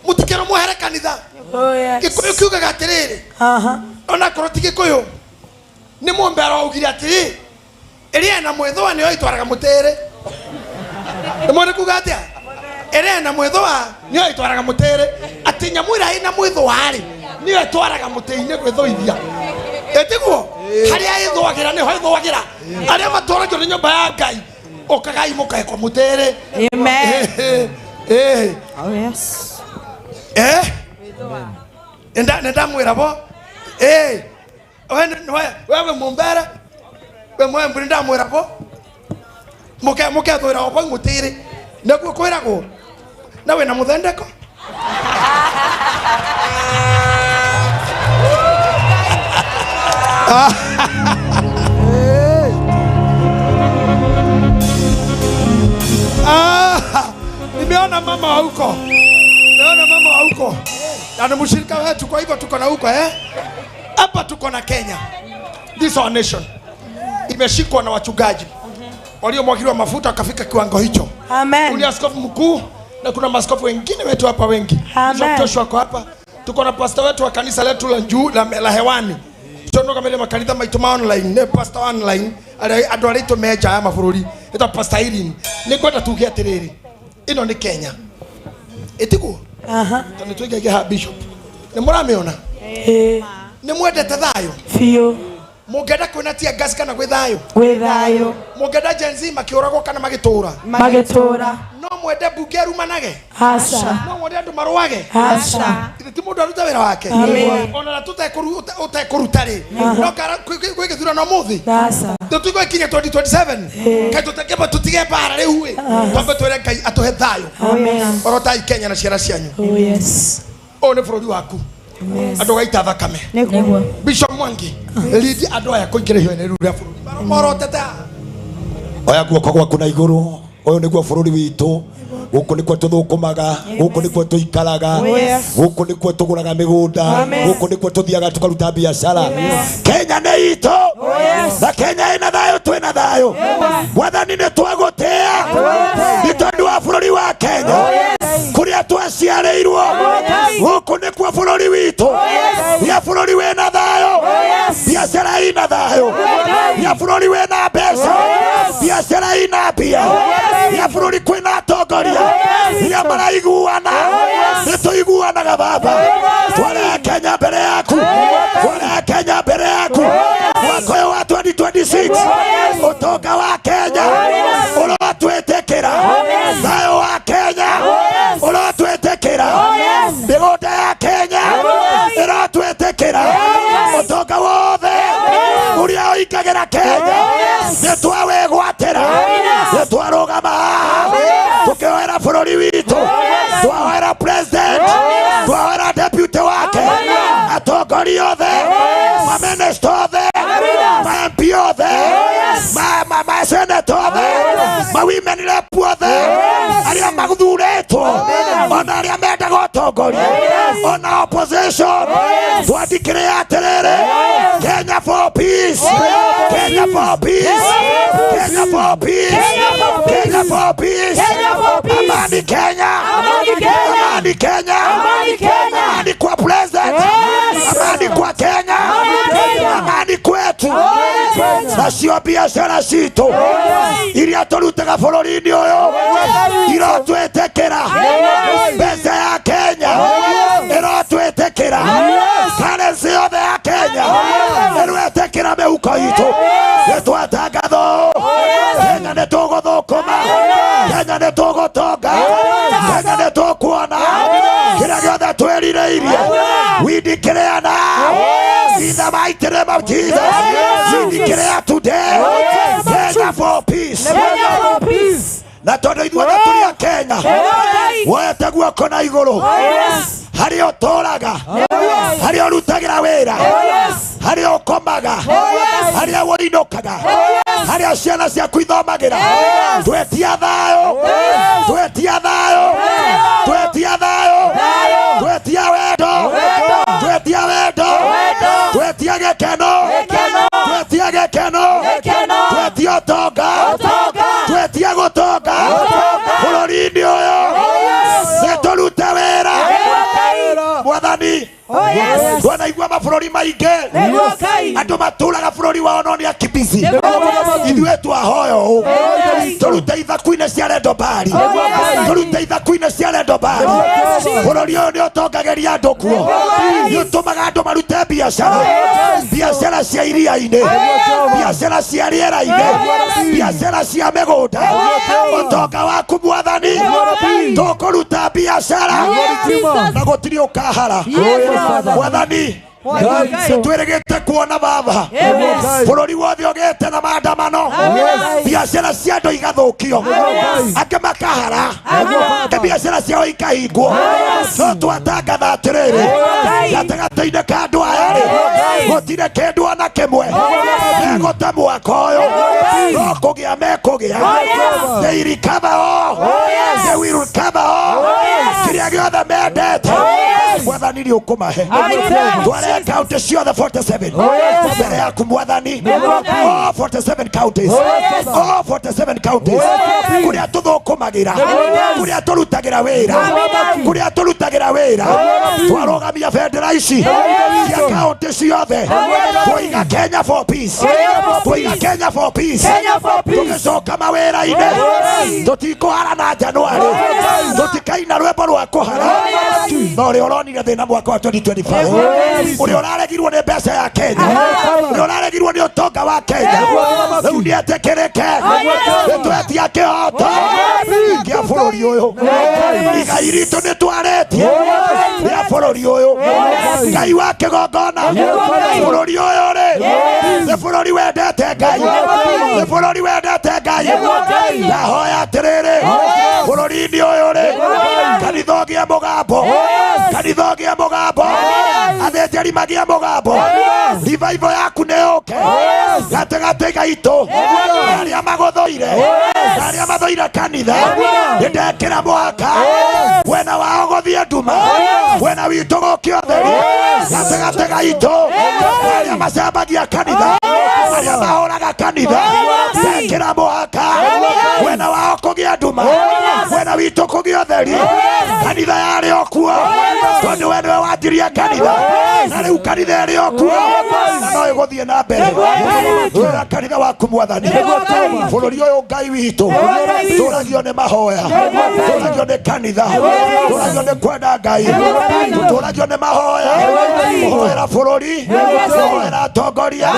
Mũtikĩrwo mwehere kanitha. Oh, yes. Gĩkũyũ kiugaga atĩrĩrĩ, Aha. onakorwo ti gĩkũyũ, nĩ mũmbe arougire atĩrĩ, ĩrĩa ĩna mwĩthũa nĩyo ĩtwaraga mũtĩrĩ. Nĩ mwene kuga atĩa? Ĩrĩa ĩna mwĩthũa nĩyo ĩtwaraga mũtĩrĩ. Atĩ nyamũ ĩrĩa ĩna mwĩthũa rĩ, nĩyo ĩtwaraga mũtĩ-inĩ gwĩthũithia. Ĩtiguo harĩa ĩthũagĩra nĩho ĩthũagĩra. Arĩa matwaragio nĩ nyũmba ya Ngai ũkagai mũkahe kwa mũtĩrĩ. Amen. Eh. Oh yes. Eh? Nda ndamwĩra bo. Eh. We wewe mumbere. We mwembu ndamwĩra bo. Muke mukethwĩra o bau mũtĩrĩ. Nĩguo kwĩragwo. Na wĩna mũthendeko. Ah, nimeona mama wa huko. Nimeona mama wa huko. Na ni mshirika wetu, kwa hivyo tuko na huko eh. Hapa tuko na Kenya. This is our nation. Imeshikwa na wachungaji waliomwagiliwa mafuta wakafika kiwango hicho. Amen. Kuna askofu mkuu na kuna maskofu wengine wetu hapa wengi. Amen. Joshua wako hapa. Tuko na pastor wetu wa kanisa letu la juu la hewani. Tunoka mbele makanitha maitu ma online, ne pastor online, andu aria itu meja ya mabũrũri, ĩtagwo Pastor Irene. Nĩ ngwenda tuge atĩrĩrĩ, ĩno nĩ Kenya. Ĩtiguo? Aha. Tondũ tũingaingĩ haha Bishop. Nĩ mũramĩona? Ĩĩ. Nĩ mwendete thayũ? Biũ. Mũngĩenda kwĩna tear gas kana gwĩ thayũ? Gwĩ thayũ. Mũngĩenda Gen Z makĩũragwo kana magĩtũra? Magĩtũra. No mwende mbunge arumanage? Aca. No mwende andũ marũage? Aca. Ithe ti mũndũ aruta wĩra wake? Amen. Ona na tũtekũruta rĩ, no kara kwĩ gĩthurano ũmũthĩ? Aca. Tũtigwe kinya 2027. Kaĩ tũtangĩamba tũtige mbara rĩu ĩ. Twambe twĩre Ngai atũhe thayũ. Amen. Orotai Kenya na ciana cianyu. Oh yes. Ũyũ nĩ bũrũri waku. Andũ gaita thakame. Nĩguo. Bishop Mwangi, lead andũ aya kũingĩra ihoya-inĩ rĩu rĩa bũrũri. Morotete haha. Oya guoko gwaku na igũrũ. Ũyũ nĩguo bũrũri witũ. Gũkũ nĩkuo tũthũkũmaga, gũkũ nĩkuo tũikaraga, gũkũ nĩkuo tũgũraga mĩgũnda, gũkũ nĩkuo tũthiaga tũkaruta biacara. Kenya nĩ itũ, na Kenya ĩna thayũ, twĩna thayũ. Mwathani nĩ twagũtĩa nĩ tondũ wa bũrũri wa Kenya kũrĩa twaciarĩirwo. Gũkũ nĩkuo bũrũri witũ, ya bũrũri wĩna thayũ, biacara ina thayũ, ya bũrũri wĩna mbeca, biacara ina mbia, ya bũrũri kwĩna atongoria ya maraiguana. Nĩ tũiguanaga baba. Twarehe Kenya mbere yaku, twarehe Kenya mbere yaku. Mwaka ũyũ wa 2026 ũtonga wa Kenya ũrotwĩtĩkĩra, thayũ wa Kenya ũrotwĩtĩkĩra, mĩgũnda ya Kenya ĩrotwĩtĩkĩra, ũtonga wothe ũrĩa ũingagĩra Kenya nĩ twawĩgwatĩra, nĩ twarũgama haha tũkĩhoera bũrũri witũ, twahoera president, twahoera deputy wake, atongoria othe, maminista othe, ma MP othe, ma senator othe, ma women rep othe, arĩa mathurĩtwo, ona arĩa mendaga ũtongoria, ona opposition, twandĩkĩre atĩrĩrĩ, Kenya for peace, Kenya for peace, Kenya for peace, Kenya for peace, Amani Kenya, Amani Kenya, Amani kwa president, amani kwa Kenya, amani kwetu, nacio biacara citũ iria tũrutaga bũrũri-inĩ ũyũ irotwĩtĩkĩra, mbeca ya Kenya ĩrotwĩtĩkĩra, currency yothe ya Kenya ĩrwĩtĩkĩra mĩhuko itũ. Nĩ twatangathwo Kenya nĩ tũgũthũkũma, Kenya nĩ tũgũtonga, Kenya nĩ tũkuona kĩrĩa gĩothe twĩrirĩirie. We declare now in the mighty name of Jesus. We declare today Kenya for peace. Na tondũ ithuothe tũrĩ a Kenya, woete guoko na igũrũ harĩa ũtũraga, harĩa ũrutagĩra wĩra, harĩa ũkomaga, harĩa wũinũkaga, harĩa ciana ciaku ithomagĩra, twetia thayũ, twetia thayũ, twetia thayũ, twetia wendo, twetia wendo, twetia gĩkeno, twetia gĩkeno, twetia ũtonga, twetia gũtonga bũrũri-inĩ ũyũ. Nĩ tũrute wĩra Mwathani. Twanaigua mabũrũri maingĩ andũ matũraga bũrũri wao no nĩ akimbizi. Ithuĩ twahoya ũũ tũrute ithaku-inĩ cia rendo mbari, tũrute ithaku-inĩ cia rendo mbari. Bũrũri ũyũ nĩ ũtongagĩria andũ kuo, nĩ ũtũmaga andũ marute biacara, biacara cia iria-inĩ, biacara cia rĩera-inĩ, biacara cia mĩgũnda. Ũtonga waku Mwathani tũkũruta biacara na gũtirĩ ũkahara. Mwathani twĩrĩgĩte kuona baba bũrũri wothe ũgĩte na maandamano, biacara cia andũ igathũkio, angĩ makahara, angĩ biacara ciao ikahingwo. No twatangatha atĩrĩrĩ, gatagatĩ-inĩ ka andũ aya rĩ, gũtirĩ kĩndũ ona kĩmwe megũte mwaka ũyũ, no kũgĩa mekũgĩa. They recover all, they will recover all. Kĩrĩa gĩothe mendete Mwathani nĩ ũkũmahe. Tware kaunti ciothe 47 mbere yaku Mwathani, all 47 counties, all 47 counties, kũrĩa tũthũkũmagĩra, kũrĩa tũrutagĩra wĩra, kũrĩa tũrutagĩra wĩra, twarũgamia bendera ici cia kaunti ciothe, twoiga Kenya for peace, twoiga Kenya for peace. Tũgĩcoka mawĩra-inĩ tũtikũhara na January, tũtikaina rwĩmbo rwa kũhara, na ũrĩa ũronire thĩna mwaka wa 2025, ũrĩa ũraregirwo nĩ mbeca ya Kenya, ũrĩa ũraregirwo nĩ ũtonga wa Kenya, rĩu nĩ etĩkĩrĩke. Nĩtwetia kĩhoto kĩa bũrũri ũyũ, igai ritũ nĩ twarĩtie rĩa bũrũri ũyũ. Ngai wa kĩgongona, bũrũri ũyũ rĩ nĩ bũrũri wendete Ngai, nĩ bũrũri wendete Ngai. Ndahoya atĩrĩrĩ, bũrũri-inĩ ũyũ rĩ, kanitha ũgĩe mũgambo, kanitha ũgĩe mũgambo, athĩnjĩri magĩe mũgambo, revival yaku nĩ yũke gatagatĩ gaitũ, arĩa magũthũire, arĩa mathũire kanitha, nĩ ndekĩra mũhaka mwena wao gũthiĩ nduma, mwena witũ gũke ũtheri gatagatĩ gaitũ, arĩa macambagia kanitha, arĩa mahũraga kanitha, ndekĩra mũhaka mwena wao kũgĩa nduma, mwena witũ kũgĩa ũtheri. Kanitha yarĩ o kuo tondũ we nĩwe wanjirie kanitha, na rĩu kanitha ĩrĩ o kuo na no ĩgũthiĩ na mbere. Twĩra kanitha waku Mwathani, bũrũri ũyũ Ngai witũ tũragio nĩ mahoya, tũragio nĩ kanitha, tũragio nĩ kwenda Ngai, tũragio nĩ mahoya, kũhoera bũrũri, kũhoera atongoria,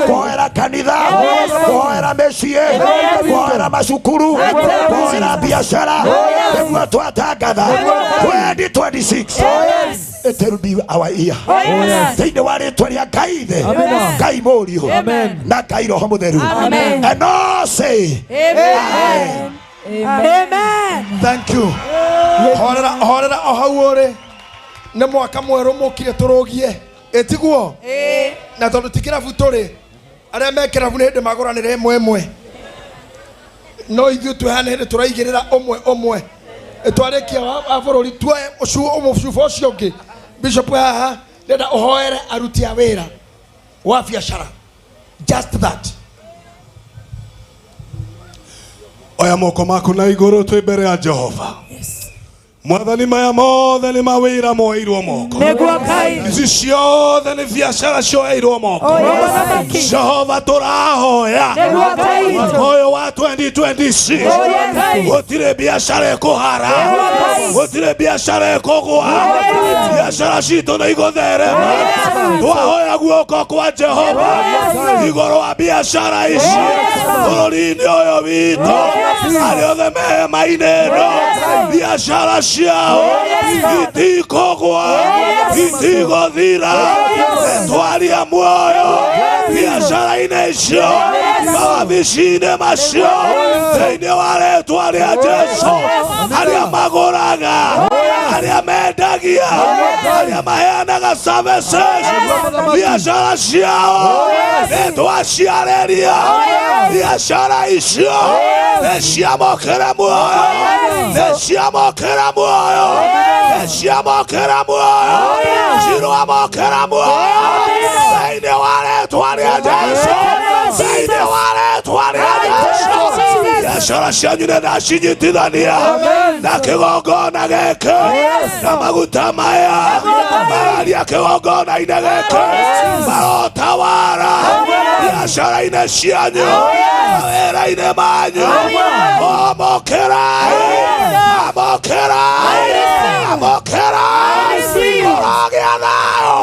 kũhoera kanitha, kũhoera mĩciĩ, kũhoera macukuru, kũhoera biacara, nĩguo twatangatha 2026 it will be our year. Thĩinĩ wa rĩtwa rĩa Ngai Ithe, Ngai Mũriũ na Ngai Roho Mũtheru. And all say amen. Amen. Thank you. Horera horera o hau ũrĩ, nĩ mwaka mwerũ mũkire tũrũgie, ĩtiguo na tondũ ti kĩrabu tũrĩ, arĩa me kĩrabu nĩ hĩndĩ magũranĩra ĩmwe ĩmwe, no ithuĩ twĩ nĩ hĩndĩ tũraigĩrĩra ũmwe ũmwe. Twarĩkia wa bũrũri tuoe mũcuba ũcio ũngĩ. Bishop haha ndĩrenda ũhoere aruti a wĩra wa biacara, just that. Oya moko maku na igũrũ, twĩ mbere ya Jehova Mwathani. Maya mothe nĩ mawĩra moeirwo moko, Nĩguo Ngai. ici ciothe nĩ biacara cioeirwo moko. Yes. Jehova, tũrahoya Nĩguo Ngai. mwaka ũyũ wa 2026 Nĩguo Ngai. gũtirĩ biacara ĩkũhara, Nĩguo Ngai. gũtirĩ biacara ĩkũgũa, biacara citũ nĩ igũtherema. Twahoya guoko kwa Jehova igũrũ wa biacara ici bũrũri-inĩ ũyũ witũ, arĩa othe me hema-inĩ ĩno, biacara ciao itikũgũa, itigũthira. Twaria muoyo biacara-inĩ icio, mawabici-inĩ macio, thĩinĩ wa rĩtwa rĩa Jesu. Arĩa magũraga, arĩa mendagia, arĩa maheanaga services, biacara ciao nĩ twaciarĩria, biacara icio nĩ ciamũkĩra muoyo, nĩ ciamũkĩra muoyo, nĩ ciamũkĩra muoyo, cirwamũkĩra muoyo thĩinĩ wa rĩtwa rĩa Jesu, thĩinĩ wa rĩtwa rĩa Jesu. Biacara cianyu nĩ ndacinyitithania Na kĩgongona gĩkĩ na maguta maya mararia kĩgongona-inĩ gĩkĩ marotawara biacara-inĩ cianyu mawĩra-inĩ manyu amũkĩrai amũkĩrai amũkĩrai ũragĩa thayũ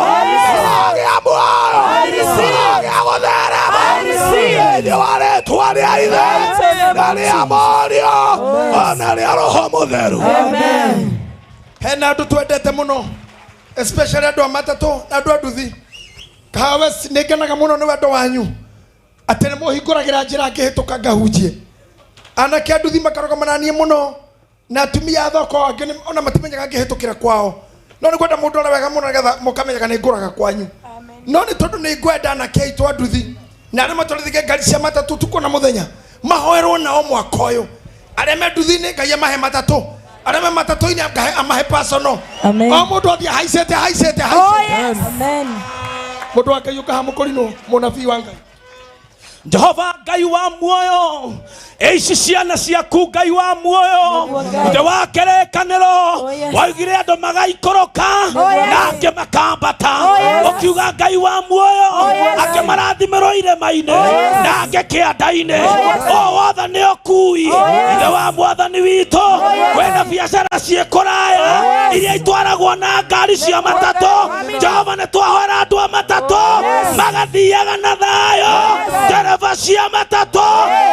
ũragĩa muoyo ũragĩa gũtherema thĩinĩ wa rĩtwa rĩa ithe na rĩa mũriũ ona rĩa roho mũtheru. Hena andũ twendete mũno especially andũ a matatũ na andũ a nduthi. Kahawa nĩ ngenaga mũno nĩ wendo wanyu atĩ nĩ mũhingũragĩra njĩra ngĩhĩtũka ngahunjie. Anake a nduthi makarũgama na niĩ mũno na atumia a thoko angĩ ona matimenyaga ngĩhĩtũkĩra kwao, no nĩ ngwenda mũndũ ũrĩa wega mũno nĩgetha mũkamenyaga nĩ ngũraga kwanyu. No nĩ tondũ nĩ ngwenda anake aitũ a nduthi na arĩa matwarithagia ngari cia matatũ ũtukũ na mũthenya mahoerwo nao mwaka ũyũ. Arĩa me nduthi-inĩ Ngai amahe matatũ, arĩa me matatũ-inĩ Ngai amahe personal. Amen. O mũndũ athiĩ ahaicĩte, ahaicĩte, Oh, ahaicĩte. yes. Amen. Mũndũ wa Ngai ũkaha mũkũrinwo, mũnabii wa Ngai. Jehova Ngai wa muoyo, ici ciana ciaku Ngai wa muoyo, ithe wa kĩrĩkanĩro, waugire andũ magaikũrũka na angĩ makambata, ũkiuga Ngai wa muoyo angĩ marathimĩrwo irĩma-inĩ na angĩ kĩanda-inĩ, o wothe nĩ ũkui. Ithe wa mwathani witũ, kwĩna biacara ciĩ kũraya iria itwaragwo na ngari cia matatũ. Jehova nĩ twahoera andũ a matatũ magathiaga na thayũ, ndereba cia matatũ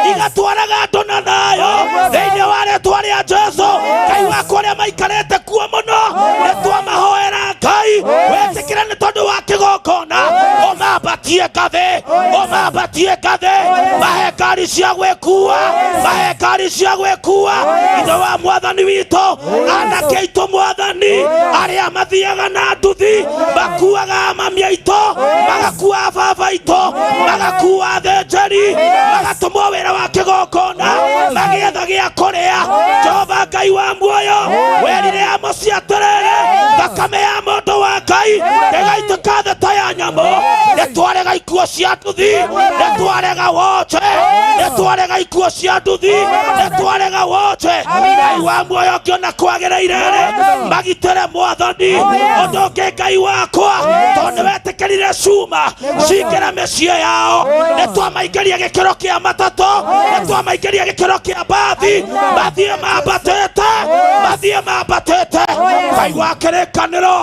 igatwaraga andũ na thayũ thĩinĩ wa rĩtwa rĩa Jesu. Ngai wakwa ũrĩa maikarĩte kuo mũno nĩ twamahoera Ngai wetĩkĩre nĩ tondũ wa kĩgongona, ũmambatie ngathĩ, ũmambatie ngathĩ, mahe ngari cia gwĩkua, mahe ngari cia gwĩkua. Ithe wa mwathani witũ, anake aitũ mwathani arĩa mathiaga na nduthi makuaga mami aitũ, magakua baba aitũ, magakua athĩnjĩri, magatũmwo wĩra wa kĩgongona magĩetha gĩa kũrĩa. Jehova Ngai wa muoyo, werire Amosi atĩrĩrĩ, thakame ya mũndũ wa Ngai ĩgaitĩka thĩ ta ya nyamũ. Nĩ twarega ikuũ cia nduthi, nĩ twarega wonje, nĩ twarega ikuũ cia nduthi, nĩ twarega wonje. Ngai wa muoyo ũngĩona kwagĩrĩire-rĩ, magitĩre mwathani. Ũndũ ũngĩ Ngai wakwa, tondũ nĩ wetĩkĩrire cuma cingĩre mĩciĩ yao, nĩ twamaingĩria gĩkĩro kĩa matatũ, nĩ twamaingĩria gĩkĩro kĩa mbathi, mathiĩ mambatĩte, mathiĩ mambatĩte. Ngai wa kĩrĩkanĩro,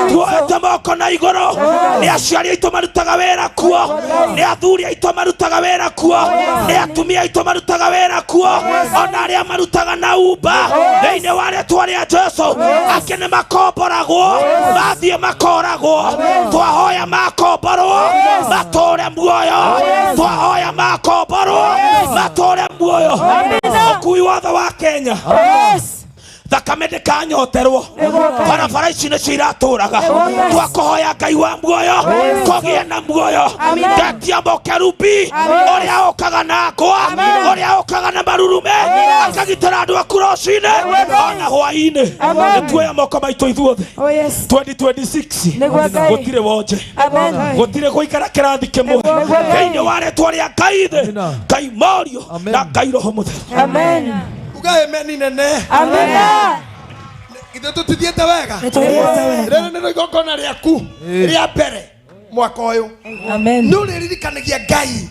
tuoete moko na igũrũ. Nĩ aciari aitũ marutaga wĩra kuo, nĩ athuri aitũ marutaga wĩra kuo, nĩ atumia aitũ marutaga wĩra kuo, ona arĩa marutaga na Uber thĩinĩ wa rĩtwa rĩa Jesu. Angĩ nĩ makomboragwo, mathiĩ makoragwo. Twahoya makomborwo matũre muoyo, twahoya makomborwo matũre muoyo. Ũkui wothe wa Kenya, thakame ndĩkanyoterwo, barabara ici nĩcio iratũraga. Twakũhoya Ngai wa muoyo kũgĩe na muoyo. Ndetia mũkerubi ũrĩa ũkaga na ngwa, ũrĩa ũkaga na marurume, akagitĩra andũ aku rũcinĩ ona hwaĩ-inĩ. Nĩ tuoya moko maitũ ithuothe 2026 gũtirĩ wonje, gũtirĩ gũikara kĩrathi kĩmwe thĩinĩ wa rĩtwa rĩa Ngai Ithe, Ngai Mũriũ na Ngai Roho Mũtheru. Amen. Uga amen nene. Amen. Ithuĩ tũtithiĩte wega. Nĩtũthiĩte wega. Rĩrĩ nĩrĩo igongona rĩaku rĩa mbere mwaka ũyũ. Nĩ ũrĩririkanagia Ngai.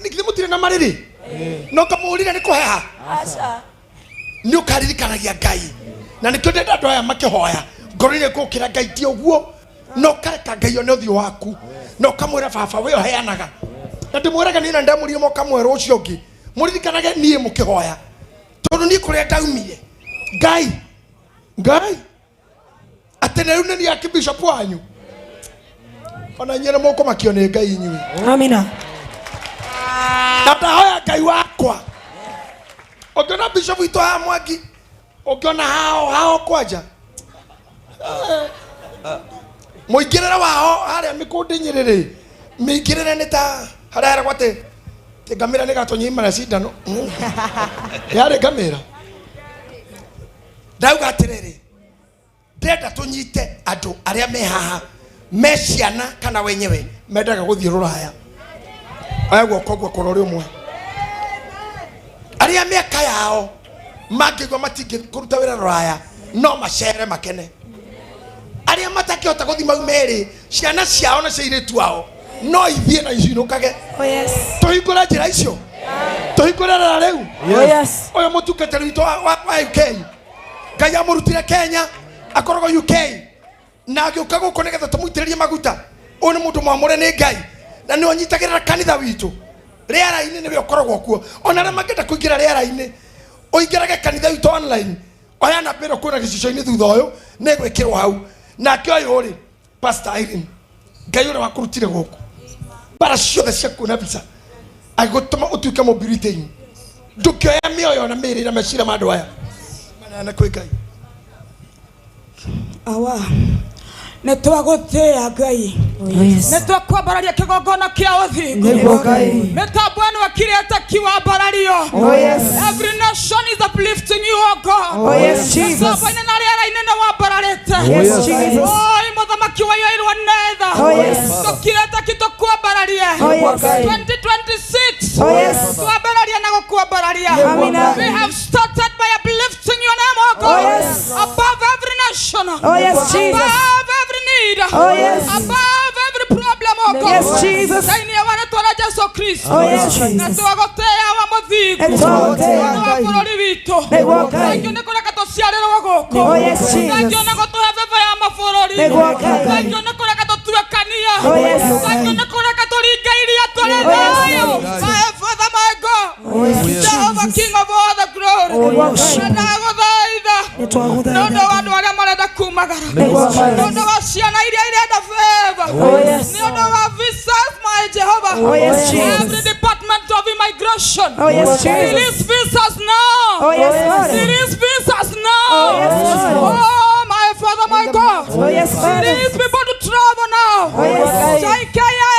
Githĩ mũtirĩ na marĩrĩ? No kamũrire nĩ kũheha. Nĩ ũkaririkanagia Ngai. Na nĩkĩo ndĩrenda andũ aya makĩhoya ngoro-inĩ gũkĩra Ngai ti ũguo, na ũkareka Ngai one ũthiũ waku, na ũkamwĩra baba we ũheanaga. Na ndĩmwĩraga niĩ na ndamũrire mwaka mwerũ ũcio ũngĩ, mũririkanage niĩ mũkĩhoya, tondũ niĩ kũrĩa ndaumire Ngai, Ngai atĩ rĩu nĩ niĩ archbishop wanyu, ona inyuĩ nĩ mũkũmakio nĩ Ngai inyuĩ. Amina. Na ndahoya Ngai wakwa, ũngĩona bishop witũ haha Mwangi, ũngĩona hao hao kwanja mũingĩrĩre wao harĩa mĩkũndĩ nyĩrĩrĩ, mĩingĩrĩre nĩ ta harĩa heragwo atĩ ngamĩra nĩ gatonyima na cindano. Yarĩ ngamĩra. Ndauga atĩrĩrĩ, ndĩrenda tũnyite andũ arĩa me haha me ciana kana wenyewe mendaga gũthiĩ rũraya. Oya guoko gwakwa ũrĩ ũmwe. Arĩa mĩaka yao Mangĩigua matingĩ kũruta wĩra rũraya no macere makene. Arĩa matakĩhota gũthiĩ mau merĩ, ciana ciao na cia airĩtu ao no ithiĩ na icinũkage. Oh yes. Tũhingũre njĩra icio, tũhingũre rĩera rĩu. Oh yes. Ũyũ mũtungatĩri witũ wa UK, Ngai amũrutire Kenya akoragwo UK na agĩũka gũkũ nĩgetha tũmũitĩrĩrie maguta. Ũyũ nĩ mũndũ mwamũre nĩ Ngai na nĩ ũnyitagĩrĩra kanitha witũ rĩera-inĩ, nĩwe ũkoragwo kuo. Ona arĩa mangĩenda kũingĩra rĩera-inĩ, ũingĩrage kanitha witũ online, oya namba ĩno kwĩna gĩcicio-inĩ thutha ũyũ nĩ ĩgwĩkĩrwo hau. Nake ũyũ rĩ, Pastor Irene, Ngai ũrĩa wakũrutire gũkũ bara ciothe cia kuona mbica agĩgũtũma ũtuĩke mũbiritain, ndũkĩoya mĩoyo na mĩĩrĩ na meciria ma andũ aya maneane kwĩ Ngai. Awa nä twagå a Ngai, nä twakwambararia kä gongona kä a å thingu. Nĩguo Ngai. Mä tambo ä no ä te kiwambarario. Oh, yes. Every nation is uplifting you, oh God. Oh, yes, Jesus. Mĩtambo-inĩ na rĩera-inĩ nĩ wambararĩte. Oh, yes, Jesus. Oi mũthamaki wa ioirwo nĩ tha. Oh, yes. Tũkirĩte ki tũkwambararie. Oh, yes. 2026. Oh, yes. Twambararia na gũkwambararia. Amina. We have started by uplifting your name, oh God. Oh, yes. Above every nation. Oh, yes, Jesus. Above every need. Oh, yes. Above every problem, oh God. Yes, Jesus. Thĩinĩ wa rĩtwa rĩa Jesu Kristo. Oh, yes, Jesus. Na twagũtĩĩa wa mũthingu. Nĩ twagũtĩĩa, Wa Ngai. bũrũri witũ. Nĩguo, Ngai. Thank you nĩ kũreka tũciarĩrwo gũkũ. Oh, yes, Jesus. Thank you nĩ gũtũhe beba ya mabũrũri. Nĩguo, Ngai. Thank you nĩ kũreka tũtuĩkanie. Oh, yes. Thank you nĩ kũreka tũringe iria tũrĩ Oh, yes. thayũ. My Father, my God. Oh, yes. Jehovah, King of all the glory. Oh, yes. Na ndagũthaitha Nĩ twagũthaitha. nĩ ũndũ wa andũ arĩa marenda kumagara, Nĩguo, Ngai. nĩ ũndũ wa ciana iria irenda favor, Oh, yes. nĩ ũndũ wa visas, my Jehovah. Oh, yes, Jesus. Every department of immigration, Oh, yes, Jesus. release visas now. Oh, yes, Lord. Release visas now. Oh, yes, Lord. Oh, my Father, my God. Oh, yes, Father. Release people to travel now. Oh, yes. JKIA.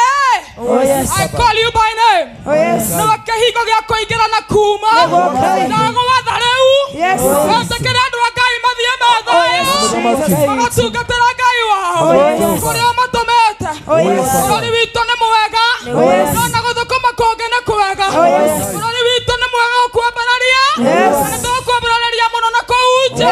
Oh, yes. I call you by name. Oh, yes. No kĩhingo gĩa kũingĩra na kuma. Nĩguo, Ngai. Ndagwatha rĩu. Yes. Wetĩkĩre andũ a Ngai mathiĩ methayo. Jesus. Magatungatĩra Ngai wao. Oh, yes. Kũrĩa ũmatũmĩte. Oh, yes. Bũrũri witũ nĩ mwega. Oh, yes. No na gũthũkũma kũngĩ nĩ kwega. Oh, yes. Bũrũri witũ nĩ mwega gũkwambararia. Yes. Na nĩtũgũkwambararia mũno na kũu nja.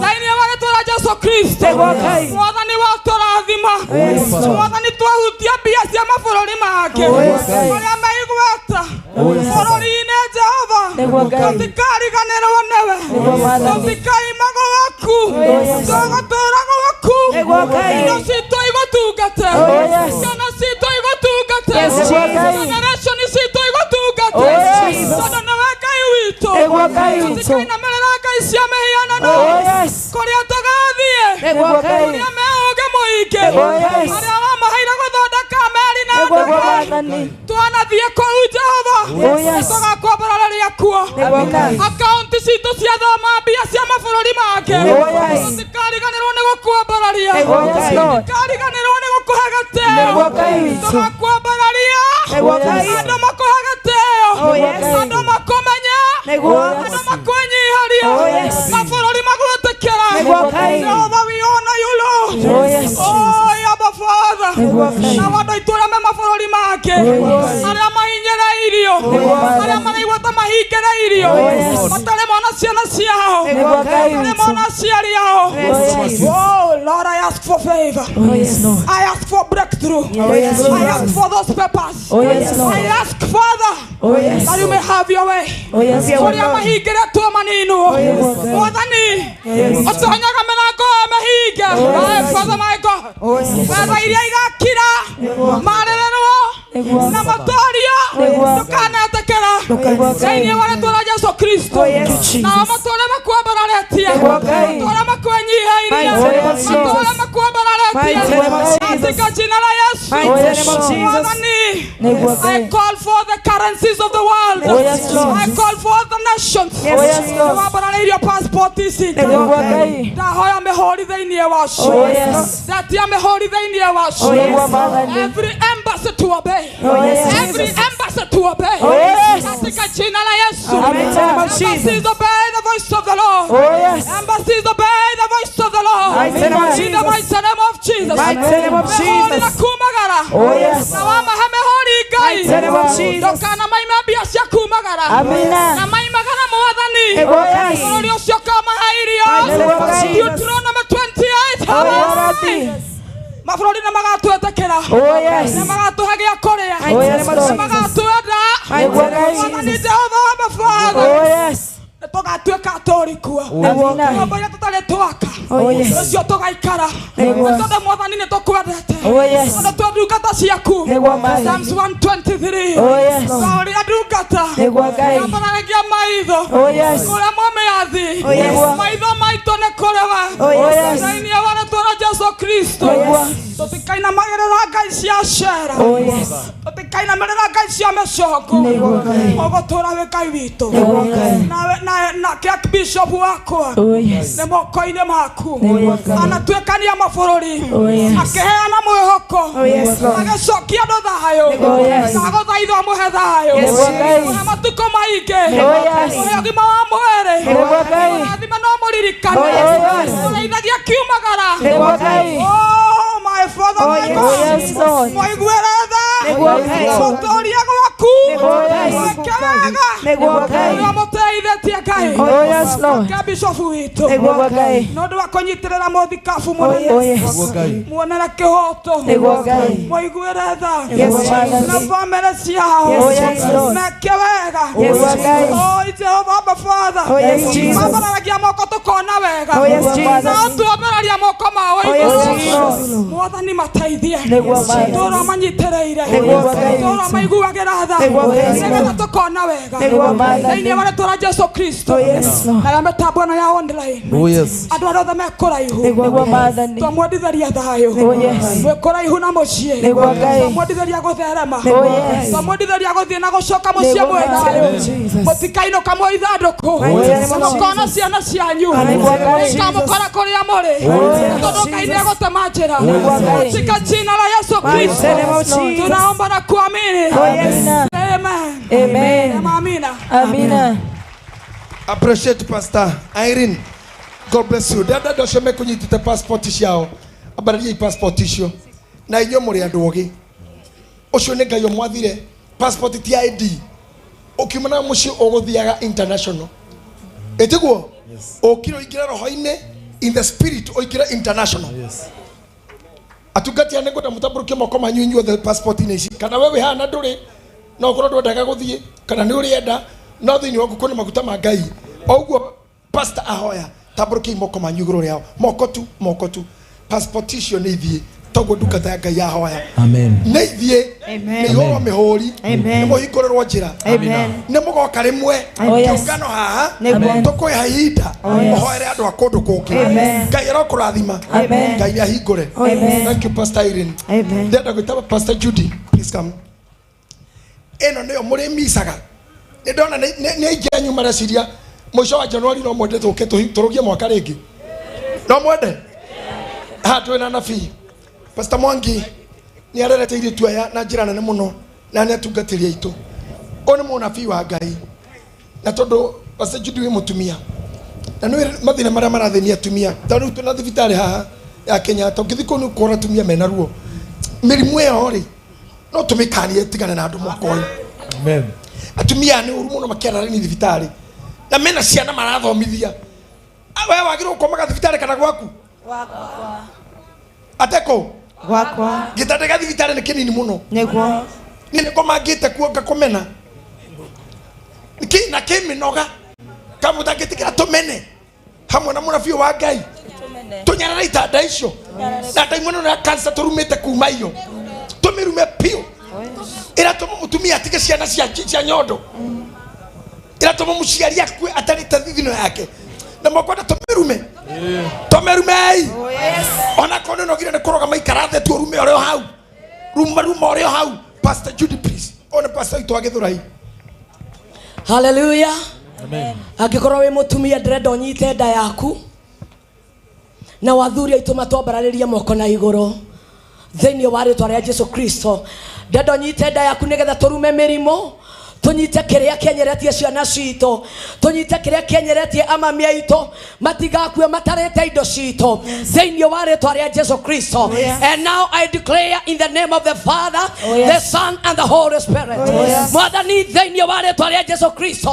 Thĩinĩ wa rĩtwa rĩa Jesu Kristo. Nĩguo, Ngai. Mwathani wa tũrathima. Yes. Mwathani twahutia mbia cia mabũrũri mangĩ. Oh, yes. Marĩa meigweta bũrũri-inĩ Jehova. Nĩguo, Ngai. Tũtikariganĩrwo nĩwe. Nĩguo, Mwathani. Tũtikaima gwaku. yes. Tũgũtũũra gwaku. Nĩguo, Ngai. Indo citũ igũtungate. Oh, yes. Ciana citũ igũtungate. Yes, Jesus. Generation citũ igũtungate. Oh, yes. Tondũ nĩwe Ngai witũ. Nĩguo, Ngai witũ. Tũtikainamĩrĩra ngai cia mĩhianano. Oh, yes. Kũrĩa tũgathiĩ. Nĩguo, Ngai. Kũrĩa me ũũgĩ mũingĩ. Nĩguo, yes. Arĩa wamaheire gũthondeka meri na Nĩguo, ndege. Mwathani. Twanathiĩ kũu Jehova. Oh, yes. Tũgakwambararia kuo. Nĩguo, Ngai. Akaunti citũ cia thoma mbia cia mabũrũri mangĩ. Oh, yes. Tũtikariganĩrwo nĩ gũkwambararia. Nĩguo, Ngai. Tũtikariganĩrwo nĩ gũkũhe gĩtĩo. Nĩguo, Ngai witũ. Tũgakwambararia. Nĩguo, Ngai. Andũ makũhe gĩtĩo. Oh, yes. Andũ makũmenye. Nĩguo. Andũ makwĩnyiharie. Oh, yes. Mabũrũri magwĩtĩkĩra. Nĩguo, Ngai. Jehovah, we honor you, Lord. Oh, yes. Oh, Abba Father. Nĩguo, Ngai. Na andũ aitũ arĩa me mabũrũri mangĩ. yes. Arĩa mahinyĩrĩirio. Nĩguo, Mwathani. Arĩa maraigua ta mahingĩrĩirio. Oh, yes. Matarĩ mona ciana ciao. Nĩguo, Ngai Matarĩ witũ. mona aciari ao. Yes, Jesus. Oh, Lord, I ask for favor. Oh, yes, Lord. I ask for breakthrough. Oh, yes, Lord. I ask for those papers. Oh, yes, Lord. I ask, Father, Oh, yes. that you may have your way. Oh, yes, Lord. Kũrĩa mahingĩrĩtwo maninwo. yes. Mwathani, Yes. ũtonyaga mĩrango ĩyo mĩhinge. My Father, my God. Oh, yes. Metha iria igakira marĩrĩrwo Nĩguo. na matorio Nĩguo. ndũkanetĩkĩra Nĩguo, Ngai. thĩinĩ wa rĩtwa rĩa Jesu Kristo. Oh, yes. Nao matũũre makwambararetie, Nĩguo, Ngai. matũũre makwenyihĩirie, Mighty name of Jesus. matũũre makwambararetie Mighty name of Jesus. katika jina la Yesu. Mighty name of Jesus. Mwathani, Nĩguo, I Ngai. call for the currencies of the world. Oh, yes, Lord. I call for the nations. Yes, Oh, yes, Lord. Nĩwambararĩirio passport ici. Nĩguo, Ngai. Ndahoya mĩhũri thĩinĩ wacio. Oh, yes. Ndatia mĩhũri thĩinĩ wacio. Oh, yes, Mwathani. Every embassy to obey. Oh, yes, Every Jesus. embassy to obey. Oh, yes. Katika jina la Yesu. Amen. Embassies obey the voice of the Lord. Oh, yes. Embassies obey the voice of the Lord. Mighty name of In the Jesus. mighty name of Jesus. Mighty name of Mĩhũri na Jesus. kumagara. Oh, yes. Na wamahe mĩhũri Ngai. Mighty name of Jesus. Ndũkanamaime mbia cia kumagara. Amina. Na maimagara Mwathani. Ngai bũrũri ũcio ũkamahe irio Deuteronomy 28 mabũrũri nĩ magatwĩtĩkĩra nĩ magatũhe gĩa kũrĩa nĩ magatwenda Mwathani Jehova wa mabatho nĩ tũgatuĩka atũũri kuo nyũmba iria tũtarĩ twaka ũcio tũgaikara nĩ tondũ Mwathani nĩ tũkwendete tondũ twĩ ndungata ciaku Psalms 123 ta ũrĩa ndungata yambararagia maitho kũrĩa mũmĩathi maitho maitũ nĩ kũrĩ we thĩinĩ wa rĩtwa rĩa Jesũ Kristo tũtikainamagĩrĩra ngai cia Ashera tũtikainamĩrĩra ngai cia mĩcongo ũgũtũũra wĩ Ngai witũ na kĩa bishop wakwa nĩ moko-inĩ maku anatuĩkania mabũrũri akĩheana mwĩhoko agĩcokia andũ thayũ ndagũthaitha mũhe thayũ mũhe matukũ maingĩ mũhe ũgima wa mwĩrĩ mũrathime no mũririkane mũrĩithagia kiumagara Oh my Father, my God, mũiguĩre tha mũtũrie gwaku mwĩke wega ũrĩa mũteithĩtie Ngai Ke bishop witũ nĩ ũndũ wa kũnyitĩrĩra mũthikabu mũnene muonere kĩhoto mũiguĩre tha na bamĩrĩ ciao meke wega Oi Jehova Abba Father mambararagia moko tũkona wega nao tuambararia moko mao igũrũ Mwathani mateithie tũra manyitĩrĩire tũra maiguagĩra tha nĩgetha tũkona wega thĩinĩ wa rĩtwa rĩa Jesũ Kristo nayo mĩtambo ĩno ya online andũ arĩa othe me kũraihu twamwendithĩria thayũ mwĩ kũraihu na mũciĩ twamwendithĩria gũtherema twamwendithĩria gũthiĩ na gũcoka mũciĩ mwĩ thayũ mũtikainũka mwĩ ithandũkũ mũkona ciana cianyu ikamũkora kũrĩa mũrĩ tondũ Ngai nĩegũtema njĩra katika jina la Yesu Kristo tunaomba na kuamini. Amen. Amen. Amina. Amina. Appreciate Pastor Irene. God bless you. Dada docio mekunyitite passport ciao. Ambararia passport icio. Na inyuĩ mũrĩ andũ ogĩ. Ũcio nĩ Ngai ũmwathire passport ti ID. Ũkiuma na mũciĩ ũgũthiaga international. Ĩtiguo? Ũkire ũingĩre roho-inĩ in the spirit ũingĩre international. Atungati aya nĩngwenda mũtambũrũkie moko manyu inyuothe passport-inĩ ici. Kana we wĩ haha na ndũrĩ no ũkorwo ndwendaga gũthiĩ kana nĩ ũrĩenda no thĩinĩ waku kwĩna maguta ma Ngai. O ũguo pastor ahoya tambũrũkiai moko manyu igũrũ rĩao. Moko tu, moko tu. Passport icio nĩ ithiĩ toguo ndungata ya Ngai yahoya. Amen. Nĩ ithiĩ nĩ ihũrwo mĩhũri nĩ mũhingũrĩrwo njĩra nĩ mũgoka rĩmwe kĩũngano haha tũkwĩha ihinda ũhoere andũ a kũndũ kũngĩ. Ngai arokũrathima. Ngai nĩ ahingũre. Thank you Pastor Irene. Ndĩrenda gwĩta Pastor Judy, please come. Ĩno nĩyo mũrĩmicaga. Nĩ ndona nĩ aingĩ anyu mareciria mũico wa January no mwende tũke tũrũgie mwaka rĩngĩ. No mwende? Haha twĩna nabii Pastor Mwangi nĩ arerete airĩtu aya na njĩra nene mũno na nĩ atungatĩri aitũ. Ũyũ nĩ mũnabii wa Ngai na tondũ Pastor Judy wĩ mũtumia na nĩ mathĩna marĩa marathĩnia atumia ta rĩu twĩna thibitarĩ haha ya Kenyatta ũngĩthiĩ kũu nĩ ũkuona atumia mena ruo. Mĩrimũ ĩyo rĩ no tũmĩkanie tigane na andũ mwaka ũyũ. Amen. Atumia nĩ ũru mũno makĩara raini thibitarĩ na mena ciana marathomithia. We wagĩrĩirwo gũkomaga thibitarĩ kana gwaku? Ateko Gwakwa. Gĩtanda gĩa thibitarĩ nĩ kĩnini mũno. Nĩguo. Niĩ nĩngomangĩte kuo ngakũmena. Na kĩmĩnoga. Kamũtangĩtĩkĩra tũmene hamwe na mũnabii wa Ngai. Tũnyarare itanda icio. Na ndaimono ya cancer tũrumĩte kuma iyo. Tũmĩrume biũ. Ĩratũma mũtumia atige ciana cia nyondo. Ĩratũma mũciari akue atarĩte thithino yake. Na mwakwenda tũmĩrume. Tũmĩrumei. Ona korwo nĩ ũnogire nĩ kũrũgama ikara thĩ tu ũrume ũrĩ o hau. Ruma ruma ũrĩ o hau. Pastor Judy please. Ũyũ nĩ pastor witũ wa Gĩthũrai. Hallelujah. Amen. Angĩkorwo wĩ mũtumia ndĩrenda ũnyite nda yaku na wathuri aitũ matwambararĩrie moko na igũrũ thĩinĩ wa rĩtwa rĩa Jesu Kristo. Ndĩrenda ũnyite nda yaku nĩgetha tũrume mĩrimũ, Tũnyite kĩrĩa kĩenyeretie ciana citũ, tũnyite kĩrĩa kĩenyeretie amami aitũ, matigakue matarĩte indo citũ thĩinĩ wa rĩtwa rĩa Jesu Kristo. And now I declare in the name of the Father, the Son and the Holy Spirit. Mwathani thĩinĩ wa rĩtwa rĩa Jesu Kristo,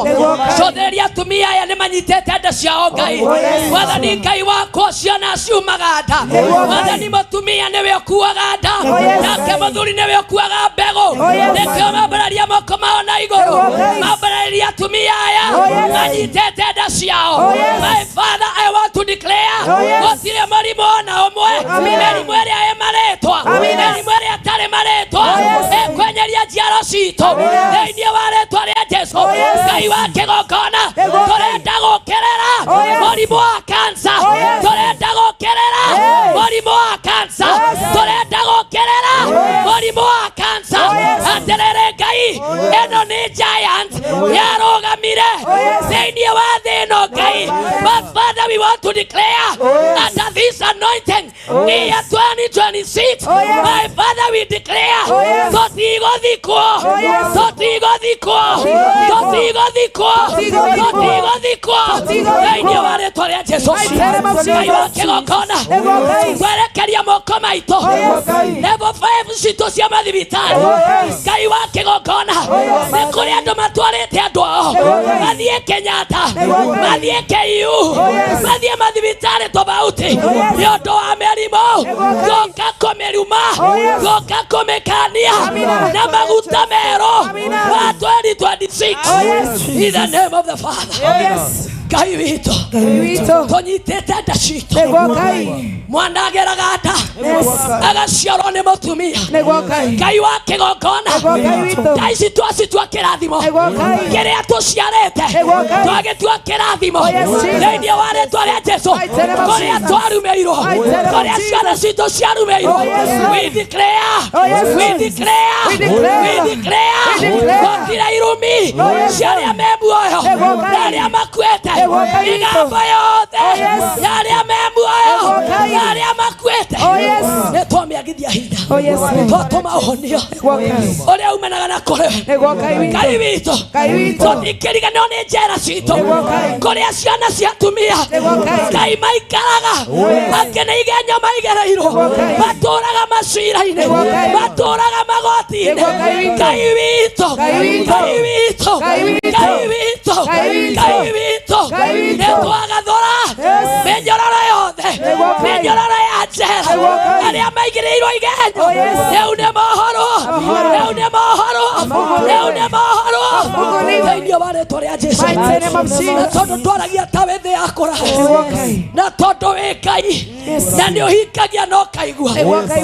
cothereria atumia aya nĩ manyitĩte nda ciao Ngai. Mwathani Ngai wakwa, ciana ciumaga nda. Mwathani mũtumia nĩwe ũkuaga nda, nake mũthuri nĩwe ũkuaga mbegũ. Nĩkĩo mambararia moko mao na igũrũ, mambararia atumia aya manyitĩte nda ciao. My Father, I want to declare gũtirĩ mũrimũ ona ũmwe, mĩrimũ ĩrĩa ĩ marĩtwa, mĩrimũ ĩrĩa ĩtarĩ marĩtwa, ĩkwenyeria njiaro citũ thĩinĩ wa rĩtwa rĩa Jesu. Ngai wa kĩgongona, tũrenda gũkĩrĩra mũrimũ wa kansa, tũrenda gũkĩrĩra mũrimũ wa kansa, tũrenda gũkĩrĩra mũrimũ wa kansa. Atĩrĩrĩ Ngai, ĩno nĩ giant yarũgamire thĩinĩ wa thĩ ĩno Ngai. But Father, we want to declare under this anointing year 2026, my Father, we declare tũtigũthikwo, tũtigũthikwo, tũtigũthikwo, tũtigũthikwo thĩinĩ wa rĩtwa rĩa Jesu. Ngai wa kĩgongona, twerekeria moko maitũ level 5 citũ cia mathibitarĩ. Ngai wa kĩgongona, nĩ kũrĩ andũ matwarĩte andũ ao mathiĩ Kenyatta, mathiĩ KU, mathiĩ mathibitarĩ tofauti nĩ ũndũ wa mĩrimũ. Goka kũmĩruma, goka kũmĩkania na maguta merũ wa 2026 in the name of the Father. Ngai witũ, tũnyitĩte nda citũ. Mwana ageraga nda agaciarwo nĩ mũtumia. Ngai wa kĩgongona, nda ici twacitua kĩrathimo, kĩrĩa tũciarĩte twagĩtua kĩrathimo thĩinĩ wa rĩtwa rĩa Jesu. Kũrĩa twarumĩirwo, kũrĩa ciana citũ ciarumĩirwo, we declare, we declare, we declare gũtirĩ irumi cia arĩa me muoyo na arĩa makuĩte, mĩgambo yothe ya arĩa me muoyo na arĩa makuĩte nĩ twamĩagithia hinya, twatũma ũhonio ũrĩa umanaga na kũrĩ Ngai witũ. Tũtingĩriganĩrwo nĩ njera citũ kũrĩa ciana cia atumia Ngai maikaraga, angĩ nĩ igenyo maigereirwo, matũraga macira-inĩ, matũraga magoti-inĩ. Ngai witũ, Ngai witũ, Ngai witũ, Ngai witũ, nĩ twagathũra mĩnyororo yothe, mĩnyororo ya njera, arĩa maigĩrĩirwo igenyo rĩu nĩ mohorwo, rĩu nĩ mohorwo, rĩu nĩ mohorwo thĩinĩ wa rĩtwa rĩa Jesu. Na tondũ ndwaragia ta wĩ thĩ ya kũraya, na tondũ wĩ Ngai na nĩ ũhingagia na ũkaigua,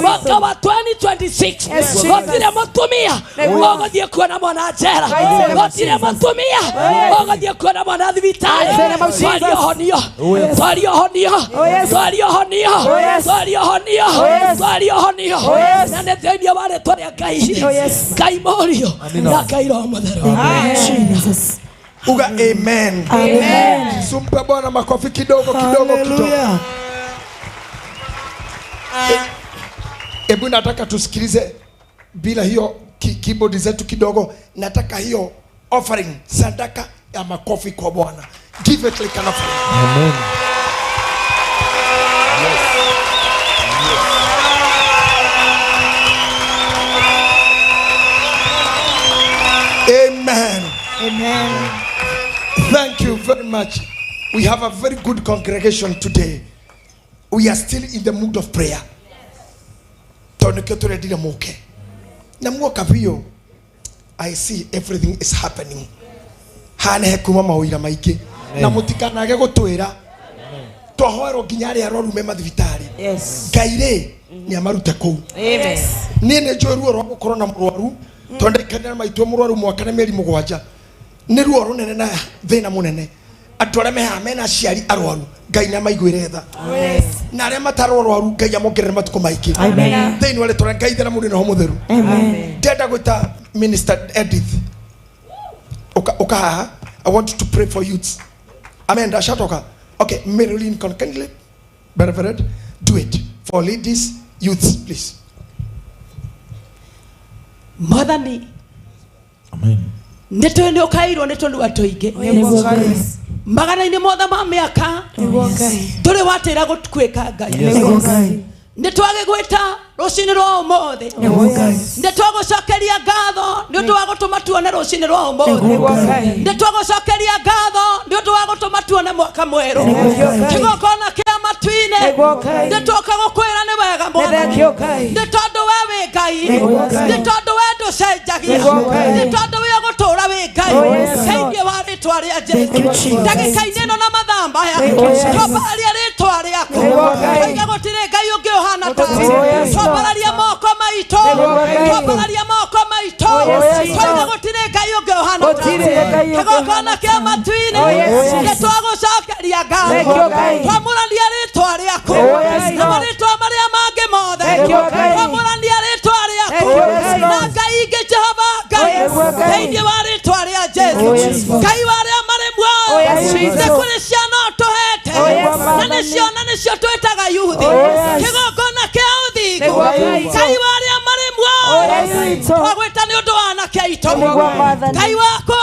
mwaka wa 2026 gũtirĩ mũtumia ũgũthiĩ kuona mwana njera, gũtirĩ mũtumia ũgũthiĩ kuona mwana thibitarĩ. Twaria ũhonio, twaria ũhonio, twaria ũhonio, twaria ũhonio, twaria ũhonio, na nĩ thĩinĩ wa rĩtwa rĩa Ngai, Ngai Mũriũ na Ngai Roho Mũtheru. Uga amen. Amen. Sumpe Bwana makofi kidogo kidogo kidogo. Ebu nataka tusikilize bila hiyo keyboard zetu kidogo. Nataka hiyo offering, sadaka ya makofi kwa Bwana. Give it like an offering. Amen. Amen. Amen. Thank you very much. We have a very good congregation today. We are still in the mood of prayer. Tondũ nĩkĩo tũrendire mũke na muoka biũ. I see everything is happening. Haha nĩ hekuma mawĩra maingĩ na mũtikanage gũtwĩra twahoerwo nginya arĩa arwaru me mathibitarĩ. Ngai rĩ nĩ amarute kũu. Niĩ nĩ njũĩ ruo rwa gũkorwo na mũrwaru, tondũ ndaikarire na maitũ mũrwaru mwaka na mĩeri 7. Nĩ ruo rũnene na thĩna mũnene. Andũ arĩa me haha mena aciari arwaru, Ngai nĩ amaiguĩre tha. Na arĩa matararwaru, Ngai amongerere matukũ maingĩ. Thĩinĩ wa rĩtwa rĩa Ngai Ithe na Mũriũ na Roho Mũtheru. Ndĩrenda gwĩta Minister Edith. Uka haha. I want to pray for youths. Amen. Ndacatoka. Okay, Mary Lincoln, kindly, Reverend, do it for ladies, youths, please. Mwathani. Amen. Nĩ tũĩ nĩ ũkairwo nĩ tũnua tũingĩ. Nĩguo Ngai. Magana-inĩ mothe ma mĩaka Nĩguo Ngai. ndũrĩ watĩra gũtuĩka Ngai. Nĩguo Ngai. Nĩ twagĩgwĩta rũcinĩ rwa ũmũthĩ. Nĩguo Ngai. Nĩ twagũcokeria ngatho nĩ ũndũ wa gũtũma tuone rũcinĩ rwa ũmũthĩ. Nĩguo Ngai. Nĩ twagũcokeria ngatho nĩ ũndũ wa gũtũma tuone mwaka mwerũ. Nĩguo Ngai. Kĩgongona kĩa matu-inĩ. Nĩguo Ngai. Nĩ twoka gũkwĩra nĩ wega Nĩ thengiũ Ngai. Nĩ tondũ we wĩ Ngai. Nĩguo Ngai. Nĩ tondũ we ndũcenjagia. Nĩguo Ngai. Nĩ tondũ we ũgũtũũra wĩ Ngai. Oh, yes, Lord. Thĩinĩ wa rĩtwa rĩa Thank you, Jesũ. Jesus. Ndagĩka-inĩ ĩno na mathaa maya. Thank you, Jesus. Twambararia rĩtwa rĩaku. Nĩguo Ngai. Twoiga gũtirĩ Ngai ũngĩ ũhana tawe. Oh, yes, Lord. Twambararia moko maitũ. Nĩguo Ngai. Twambararia moko maitũ. Oh, yes, Twoiga Lord. gũtirĩ Ngai ũngĩ ũhana Gũtirĩ Ngai ũngĩ Kĩgongona kĩa matu-inĩ. Oh, yes, Nĩ Jesus. twagũcokeria ngatho. Thank you, Ngai. Twamũrania rĩtwa rĩaku. Oh, yes, Na Lord. marĩtwa marĩa mangĩ mothe. Thank you, Ngai. Twamũrania rĩtwa rĩaku. Thank you, yes, Na Lord. Ngai ingĩ Jehova Ngai. Oh, yes, Ngai. Thĩinĩ wa rĩtwa rĩa Jesũ. Oh, yes, Lord. Ngai wa arĩa marĩ muoyo. Oh, yes, Jesus. Nĩ kũrĩ ciana ũtũhete. Oh, yes, Na nĩcio na nĩcio twĩtaga yuthi. Oh, yes. Kĩgongona kĩa ũthingu. Nĩguo Ngai. Ngai wa arĩa marĩ muoyo. Oh, yes, witũ. Twagwĩta nĩ ũndũ wa anake aitũ. Nĩguo Mwathani. Ngai wakwa.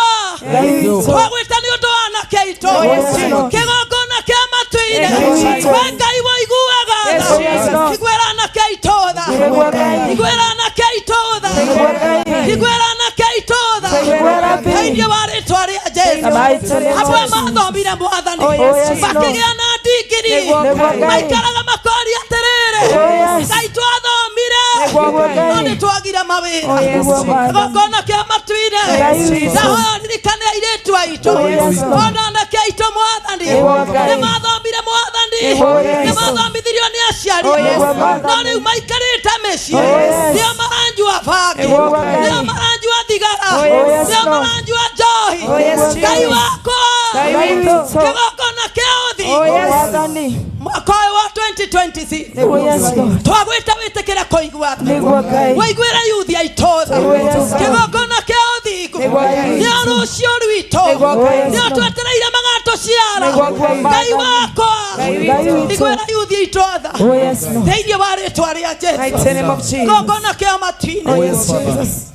Ngai witũ. Twagwĩta nĩ ũndũ wa anake aitũ. Oh, yes, Lord. Kĩgongona kĩa matu-inĩ. Ngai witũ. We Ngai woiguaga Yes, tha. yes, Lord. Iguĩra anake aitũ tha. Nĩguo Ngai. Iguĩra anake aitũ tha. Nĩguo Ngai. Iguĩra anake aitũ tha. Nĩguo Rabbi. Thĩinĩ wa rĩtwa rĩa Jesũ. Mighty name of Amwe Jesus. mathomire Mwathani. Oh, yes, Lord. Makĩgĩa na ndigiri. Nĩguo Ngai. Maikaraga makoria atĩrĩrĩ. Oh, yes. Ngai twathomire. Nĩguo Ngai. No nĩ twagire mawĩra. Oh, yes, Lord. Kĩgongona kĩa matu-inĩ. Ngai witũ. Ndahoya ririkane airĩtu aitũ. Oh, yes, Lord. Ona anake aitũ Mwathani. Nĩguo Ngai. Nĩ mathomire Mwathani. Nĩguo Nĩ Yesu. mathomithirio nĩ aciari. Oh, yes, Lord. No rĩu maikarĩte mĩciĩ. Oh, yes. Nĩo maranjua bangi. Nĩguo Ngai. Nĩo maranjua thigara. Oh, yes, Nĩo Lord. maranjua njohi. Oh, yes, Ngai Jesus. wakwa. Ngai witũ. Kĩgongona kĩa ũthingu. Oh, yes. Mwathani. Mwaka ũyũ wa 2026. Nĩguo yes, Lord. Twagwĩta wĩtĩkĩre kũigua tha. Nĩguo Ngai. Wĩiguĩre yuthi aitũ tha. Nĩguo yes, Lord. Kĩgongona kĩa ũthingu. Nĩguo Ngai. Nĩo rũciũ rwitũ. Nĩguo Ngai. Nĩo twetereire magatũciara. Nĩguo Ngai. Ngai wakwa. Ngai witũ. Iguĩra yuthi aitũ tha. Oh, yes, Lord. Thĩinĩ wa rĩtwa rĩa Jesũ. Mighty name of Jesus. Kĩgongona kĩa matu-inĩ. Oh, yes, Jesus.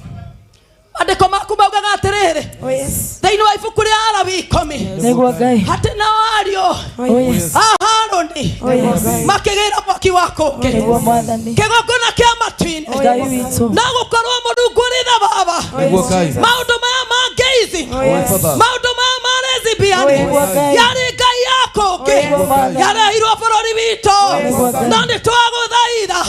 Maandĩko maku maugaga atĩrĩrĩ. Oh, yes. Thĩinĩ wa ibuku rĩa Alawi ikũmi. Nĩguo Ngai. Atĩ nao ariũ Oh, yes. a Harũni Oh, yes. makĩgĩra mwaki wa kũngĩ. Nĩguo Mwathani. Kĩgongona kĩa matu-inĩ. Ngai witũ. No gũkorwo Mũrungu ũrĩ tha baba. Nĩguo Ngai. Maũndũ maya ma ngeizi. Oh, yes. Maũndũ maya ma lesbian. Nĩguo Ngai. Yarĩ Ngai ya kũngĩ. Nĩguo Mwathani. Yarehirwo bũrũri witũ. Nĩguo Ngai. No nĩ twagũthaitha.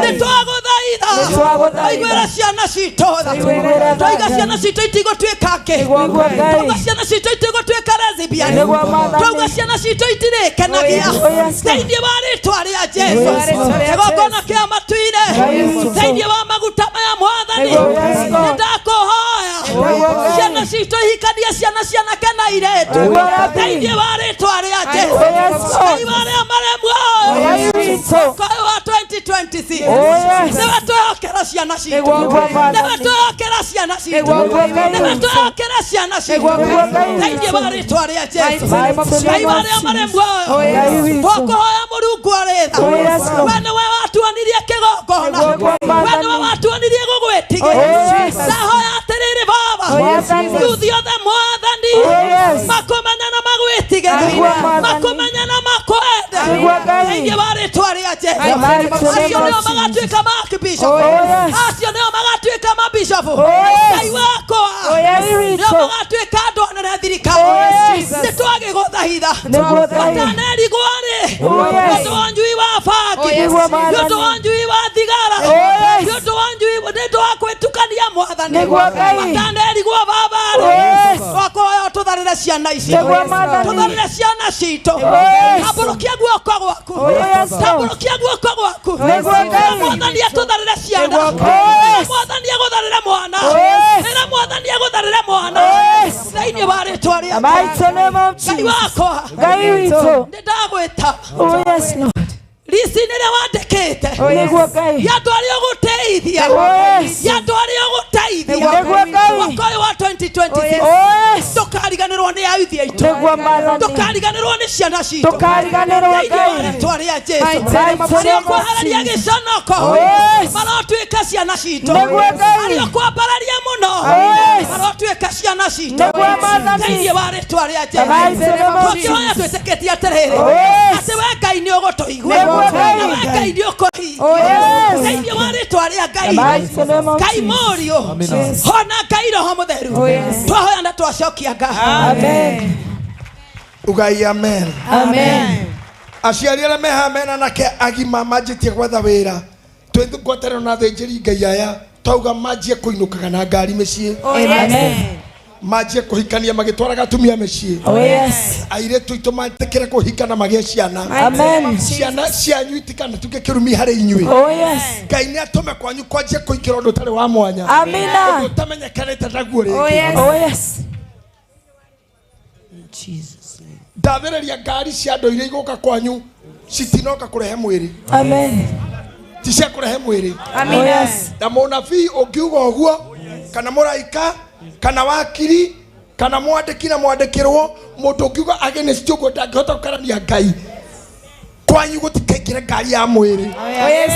Nĩ twagũthaitha. Nĩ twagũthaitha. Iguĩra ciana citũ tha. Iguĩra tha. Twaiga ciana citũ itigũtuĩka ngĩ. Nĩguo Ngai. Twauga ciana citũ itigũtuĩka lesbian. Nĩguo Mwathani. Twauga ciana citũ itirĩkenagia. Oh, yes, Lord. Thĩinĩ wa rĩtwa rĩa Jesũ. Yes, Lord. Kĩgongona kĩa matu-inĩ. Ngai witũ. Thĩinĩ wa maguta maya Mwathani. Nĩguo, yes, Lord. Nĩ ndakũhoya. Nĩguo Ngai. Ciana citũ ihikanie ciana cianake na airĩtu. Nĩguo Rabbi. Thĩinĩ wa rĩtwa rĩa Jesũ. Oh, yes, Lord. Ngai wa arĩa marĩ muoyo. Ngai witũ. Mwaka ũyũ wa 2026. Oh, yes. Nĩwe twehokera ciana citũ. Nĩguo Mwathani. Nĩwe twehokera ciana citũ. Nĩguo Ngai Nĩwe witũ. twehokera ciana citũ. Nĩguo Ngai Thĩinĩ wa rĩtwa rĩa Jesũ. Mighty name Ngai wa of arĩa marĩ Jesus. muoyo. Oh, yes. Ngai witũ. Twakũhoya Mũrungu arĩ tha. Oh, yes, Lord. We nĩwe watuonirie kĩgongona. Nĩguo We Mwathani. nĩwe watuonirie gũgwĩtigĩra. Oh, yes. Ndahoya atĩrĩrĩ Baba. Oh, yes, Jesus. Yuthi othe Mwathani. Oh, yes. Makũmenya na magwĩtigĩre. Nĩguo Mwathani. Makũmenya na makwende. Nĩguo Ngai. Thĩinĩ wa rĩtwa rĩa Jesũ. Mighty name Acio nĩo of Jesus. magatuĩka maakibishopu. Oh, yes. Acio nĩo magatuĩka mabishopu. Oh, yes. Ngai wakwa. Oh, yes. Nĩo magatuĩka andũ anene thirikari. Oh, yes. Nĩ twagĩgũthaitha. Nĩguo Ngai. Matanerigwo rĩ. Oh, yes. Nĩ ũndũ wa njui wa bangi. Nĩguo Nĩ Mwathani. ũndũ wa njui wa thigara. Oh, yes. Nĩ ũndũ wa njui nĩ ũndũ wa kwĩtukania Mwathani. Nĩguo Ngai. Matanerigwo baba rĩ. Oh, yes. Twakũhoya ũtũtharĩre ciana ici. Nĩguo Mwathani. Tũtharĩre ciana citũ. Oh, yes. Tambũrũkia guoko gwaku. Oh, yes, Lord. Tambũrũkia guoko gwaku. Nĩguo Ngai. Mwathani atũtharĩre ciana. Nĩguo Ngai. Ĩra Mwathani agũtharĩre mwana. Oh, yes. Ĩra Mwathani agũtharĩre mwana. Oh, yes. Thĩinĩ wa rĩtwa rĩa Mighty name of Ngai Jesus. wakwa. Ngai witũ. Nĩ ndagwĩta. Oh, yes, Lord. Risi-inĩ ĩrĩa wandĩkĩte. Nĩguo Ngai. Ya andũ arĩa ũgũteithia. Oh, yes. Ya andũ arĩa ũgũteithia. Nĩguo Ngai. Mwaka ũyũ wa 2026. Oh, yes. Ndũkariganĩrwo Ndũkariganĩrwo nĩ ayuthi aitũ. Nĩguo Mwathani. Ndũkariganĩrwo nĩ ciana citũ. Ndũkariganĩrwo Thĩinĩ wa Ngai. rĩtwa rĩa Jesũ. Mighty name of Arĩa ũkweheraria Jesus. gĩconoko Oh, yes. marotuĩka ciana citũ. Nĩguo Ngai. Arĩa ũkwambararia mũno Oh, yes. marotuĩka ciana citũ. Nĩguo Mwathani. Thĩinĩ wa rĩtwa rĩa Jesũ. Mighty name of Tũkĩhoya Jesus. twĩtĩkĩtie atĩrĩrĩ Oh, yes. atĩ we Ngai nĩ ũgũtũigua. Nĩguo Ngai. Na we Ngai nĩ ũkũhingia. Oh, yes. Thĩinĩ wa rĩtwa rĩa Ngai. Mighty name of Ngai Jesus. Mũriũ. Amina. Hona Ngai Roho Mũtheru. Oh, yes. Twahoya na twacokia ngatho. Amen. Ugai amen. Amen. Aciari arĩa me haha mena anake agima manjĩtie gwetha wĩra twĩ ngwatanĩro na athĩnjĩri Ngai aya twauga manjie kũinũkaga na ngari mĩciĩ. Oh, yes. Amen. Manjie kũhikania magĩtwaraga atumia mĩciĩ. Oh, yes. Airĩtu aitũ metĩkĩre kũhika na magĩe ciana. Amen. Ciana cianyu itikanatuĩke kĩrumi harĩ inyuĩ. Oh, yes. Ngai nĩ atũme kwanyu kwanjie kũingĩra ũndũ ũtarĩ wa mwanya. Amina. Ũndũ ũtamenyekanĩte naguo rĩngĩ. Oh, yes. Oh, yes. Ndathĩrĩria ngari cia andũ iria igũka kwanyu citinoka kũrehe mwĩrĩ. Amen. Ti cia kũrehe mwĩrĩ. Amina. Oh, yes. Na mũnabii ũngiuga ũguo kana mũraika kana wakiri kana mwandĩki na mwandĩkĩrwo mũndũ ũngiuga against ũguo ndangĩhota gũkarania Ngai. Kwanyu gũtikaingĩre ngari ya mwĩrĩ. Oh, yes.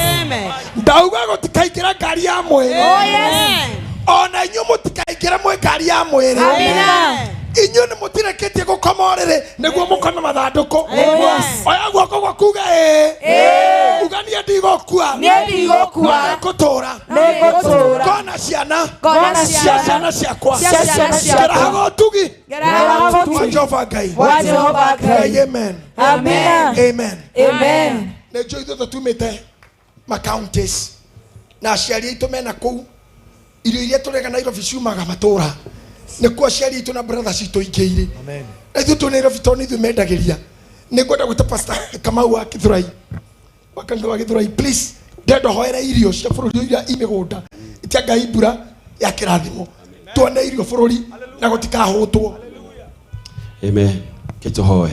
Ndauga gũtikaingĩre ngari ya mwĩrĩ. Oh, yes. Ona inyuĩ mũtikaingĩre mwĩ ngari ya mwĩrĩ. Amina. Inyuĩ nĩ mũtirekĩtie gũkoma ũrĩrĩ nĩguo mũkome mathandũkũ. Oh, yes. Oya guoko gwaku uge ĩĩ. Uga niĩ ndigũkua. Niĩ ndigũkua. Nĩngũtũũra. Nĩngũtũũra. Ngona ciana. Ngona Cia ciana. ciana ciakwa. Cia ciana ciakwa. Ngerahaga ũtugi. Ngerahaga ũtugi. Wa Jehova Ngai. Wa Jehova Ngai. Ngai, amen. Amina. Amen. Amen. Nĩ njũĩ ithuothe tumĩte ma counties na aciari aitũ mena kũu irio iria tũrĩaga Nairobi ciumaga matũũra nĩkuo aciari aitũ na brothers citũ ingĩ irĩ na ithuĩ twĩ Nairobi tondũ nĩ ithuĩ mendagĩria. Nĩ ngwenda gwĩta Pastor Kamau wa Gĩthũrai wa kanitha wa Gĩthũrai, please ndenda hoere irio cia bũrũri iria i mĩgũnda itia Ngai mbura ya kĩrathimo tuone irio bũrũri na gũtikahũtwo. Amen. Kĩtũhoe.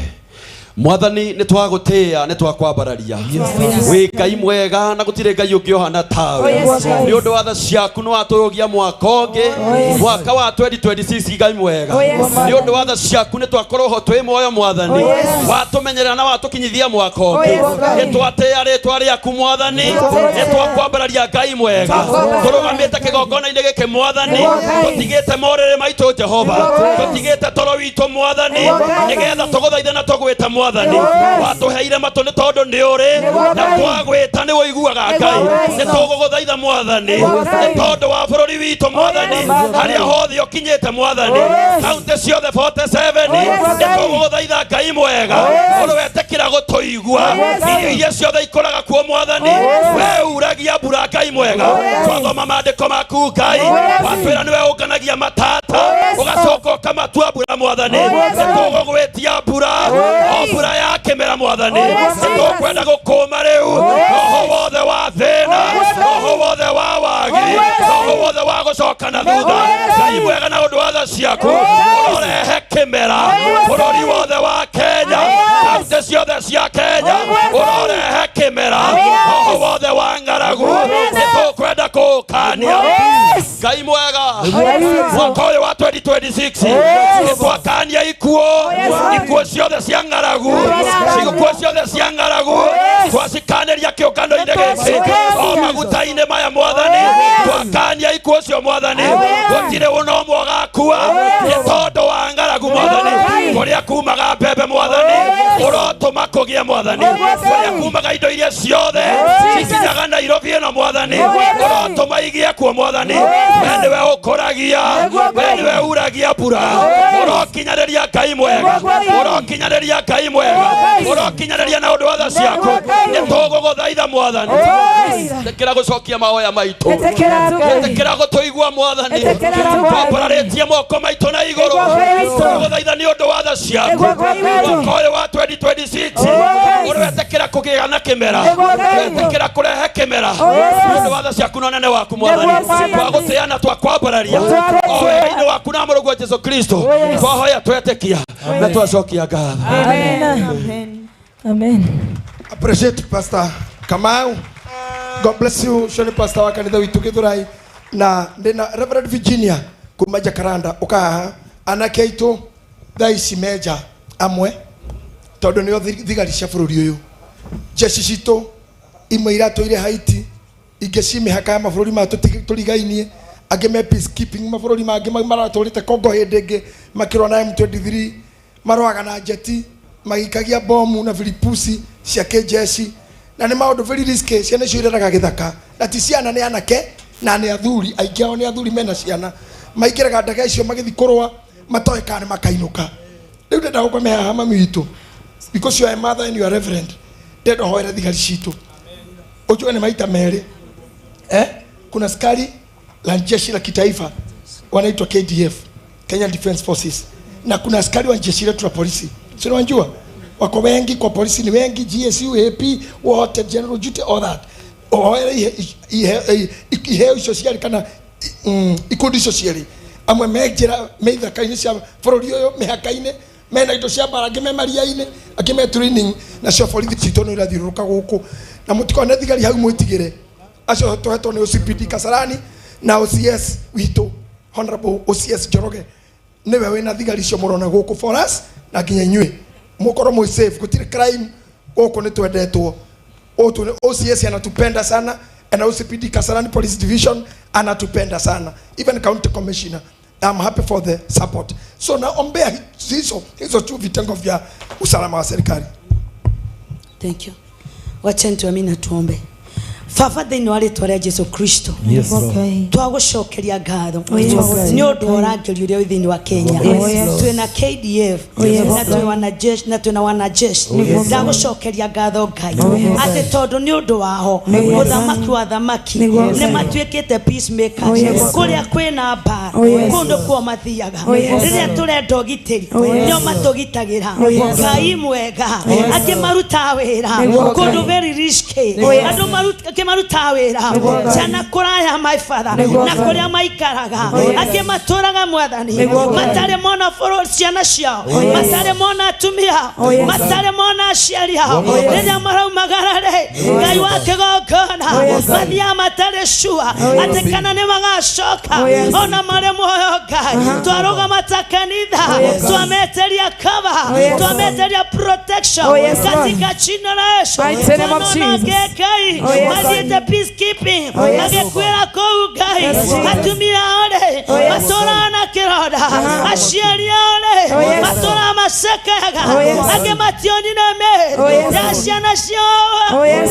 Mwathani nĩ twagũtĩĩa nĩ twakwambararia wĩ Ngai mwega na gũtirĩ Ngai ũngĩ ũhana tawe. Nĩ ũndũ wa tha ciaku nĩ watũrũgia mwaka ũngĩ mwaka wa 2026 Ngai mwega. Nĩ ũndũ wa tha ciaku nĩ twakorwo ho twĩ muoyo Mwathani watũmenyerera na watũkinyithia mwaka ũngĩ. Nĩ twatĩĩa rĩtwa rĩaku Mwathani nĩ twakwambararia Ngai mwega tũrũgamĩte kĩgongona-inĩ gĩkĩ Mwathani tũtigĩte morĩrĩ maitũ Jehova tũtigĩte toro witũ Mwathani nĩgetha tũgũthaithe na tũgwĩte Mwathani watũheire matũ nĩ tondũ nĩ ũrĩ na twagwĩta nĩ ũiguaga Ngai. Nĩ tũgũgũthaitha Mwathani nĩ tondũ wa bũrũri witũ Mwathani harĩa hothe ũkinyĩte Mwathani kaunti ciothe 47 nĩ tũgũgũthaitha Ngai mwega ũrwetĩkĩra gũtũigua irio iria ciothe ikũraga kuo Mwathani we uragia mbura Ngai mwega twathoma maandĩko maku Ngai watwĩra nĩwe ũnganagia matata ũgacoka ũkamatua mbura Mwathani nĩ tũgũgwĩtia mbura o mbura ya kĩmera Mwathani nĩ tũkwenda gũkũma rĩu roho wothe wa thĩna roho wothe wa wagi roho wothe wa gũcoka na thutha Ngai mwega na ũndũ wa tha ciaku ũrorehe kĩmera bũrũri wothe wa Kenya kaunti ciothe cia Kenya ũrorehe kĩmera roho wothe wa ng'aragu nĩ tũkwenda kũũkania Ngai mwega mwaka ũyũ wa 2026 nĩ twakania ikuũ ikuũ ciothe cia ng'aragu ikuũ ciothe cia ng'aragu twacikanĩria kĩũngano-inĩ gĩkĩ o maguta-inĩ maya Mwathani twakania ikuũ cio Mwathani gũtirĩ ũna ũmwe ũgakua nĩ tondũ wa ng'aragu Mwathani kũrĩa kumaga mbembe Mwathani ũrotũma kũgĩe Mwathani kũrĩa kumaga indo iria ciothe cikinyaga Nairobi ĩno Mwathani ũrotũma igĩe kuo Mwathani we nĩwe ũkũragia we nĩwe uragia mbura ũrokinyanĩria Ngai mwega ũrokinyanĩria Ngai mwega ũrokinyanĩria na ũndũ wa tha ciaku nĩ tũgũgũthaitha Mwathani ĩtĩkĩra gũcokia mahoya maitũ ĩtĩkĩra gũtũigua Mwathani twambararĩtie moko maitũ na igũrũ tũgũthaitha nĩ ũndũ wa tha ciaku mwaka ũyũ wa 2026 ũroetĩkĩra kũgĩa na kĩmera ũroetĩkĩra kũrehe kĩmera nĩ ũndũ wa tha ciaku na ũnene waku Mwathani twagũtĩĩa na twakwambararia o wega-inĩ waku na mũrũguo Jesũ Kristo twahoya twetĩkia na twacokia ngatho. Amen. Amen. Appreciate Pastor Kamau. God bless you. Shoni pastor wa kanitha witũ Gĩthũrai na ndĩna Reverend Virginia kuma Jacaranda ũkahaha anake aitũ Thaa ici menja amwe tondũ nĩo thigari cia bũrũri ũyũ. Jeshi citũ imwe iratũire Haiti, ingĩ ci mĩhaka ya mabũrũri maya tũrigainie, angĩ me peacekeeping mabũrũri mangĩ maratũrĩte Congo hĩndĩ ĩngĩ makĩrũa na M23, marũaga na njeti, magĩikagia bomu na vilipusi cia kĩjeshi, na nĩ maũndũ very risky. Ciana icio ireraga gĩthaka, na ti ciana, nĩ anake na nĩ athuri, aingĩ ao nĩ athuri mena ciana, maingĩraga ndege icio magĩthiĩ kũrũa matoĩ kana nĩ makainũka. Rĩu ndĩrenda gũkome haha mami witũ, because you are a mother and you are reverend, ndĩrenda ũhoere thigari citũ ũjue nĩ maita merĩ. Kuna askari la jeshi la kitaifa wanaitwa KDF, Kenya Defence Forces, na kuna askari wa jeshi letu la polisi, si unajua wako wengi kwa polisi, ni wengi, GSU, AP, wote, general duty, all that. Ohoere iheo icio ciarĩ kana ikundi icio cierĩ, amwe me njĩra me ithaka-inĩ cia bũrũri ũyũ, mĩhaka-inĩ, mena indo cia mbara, angĩ me maria-inĩ, angĩ me training. Nacio borithi citũ nĩ irathiũrũrũka gũkũ, na mũtikone thigari hau mwĩtigĩre, acio tũhetwo nĩ OCPD Kasarani na OCS witũ Honorable OCS Njoroge, nĩwe wĩna thigari icio mũrona gũkũ for us, na nginya inyuĩ mũkorwo mwĩ safe. Gũtirĩ crime gũkũ, nĩ twendetwo. OCS anatupenda sana, and OCPD Kasarani Police Division anatupenda sana, even county commissioner. I'm happy for the support. So naombea hizo tu vitengo vya usalama wa serikali. Thank you. Wacha tuamini na tuombe. Baba thĩinĩ wa rĩtwa rĩa Jesu Kristo, Yes, Lord. twagũcokeria ngatho Oh, yes. nĩ ũndũ wa ũrangĩri ũrĩa wĩ thĩinĩ wa Kenya. Oh, yes, Lord. Twĩna KDF Oh, yes, na Lord. twĩ wanajeshi na twĩna wanajeshi. Oh, yes, Lord. Ndagũcokeria ngatho Ngai Oh, yes. atĩ tondũ nĩ ũndũ waho Nĩguo. mũthamaki wa thamaki Nĩguo. nĩ matuĩkĩte peacemakers. Oh, yes. Kũrĩa kwĩna mbara, Oh, yes. kũndũ kuo mathiaga. Oh, yes. Rĩrĩa tũrenda ũgitĩri, Oh, yes. nĩo matũgitagĩra. Oh, yes. Ngai mwega, Oh, yes. angĩ marutaga wĩra Nĩguo. kũndũ very risky, Oh, yes. andũ angĩ marutaga wĩra Nĩguo. jana kũraya, my father, Nĩguo. na kũrĩa maikaraga. Oh, yes. Angĩ matũraga mwathani Nĩguo. matarĩ mona bũrũri ciana ciao, Oh, yes. matarĩ mona atumia, Oh, yes. matarĩ mona aciari ao. Oh, yes. Rĩrĩa maraumagara rĩ, Ngai wa kĩgongona, Oh, yes. mathiaga matarĩ sure Oh, yes. atĩ kana nĩ magacoka Oh, yes. ona marĩ muoyo. Ngai, twarũgama ta kanitha, Oh, yes. twameteria cover, Oh, yes. twameteria protection Oh, yes, Lord. katika jina la Yesu. Mighty name of Twanona Jesus. Ngai Oh, yes. mathiĩte peacekeeping, Oh, yes. magĩkuĩra kũu Ngai. Yes, Jesus. Atumia ao rĩ, Oh, yes. matũraga na kĩronda, aciari ao rĩ, Oh, yes. matũraga macekayaga. Oh, yes. Angĩ mationire mĩĩrĩ Oh, yes. ya ciana ciao Oh, yes.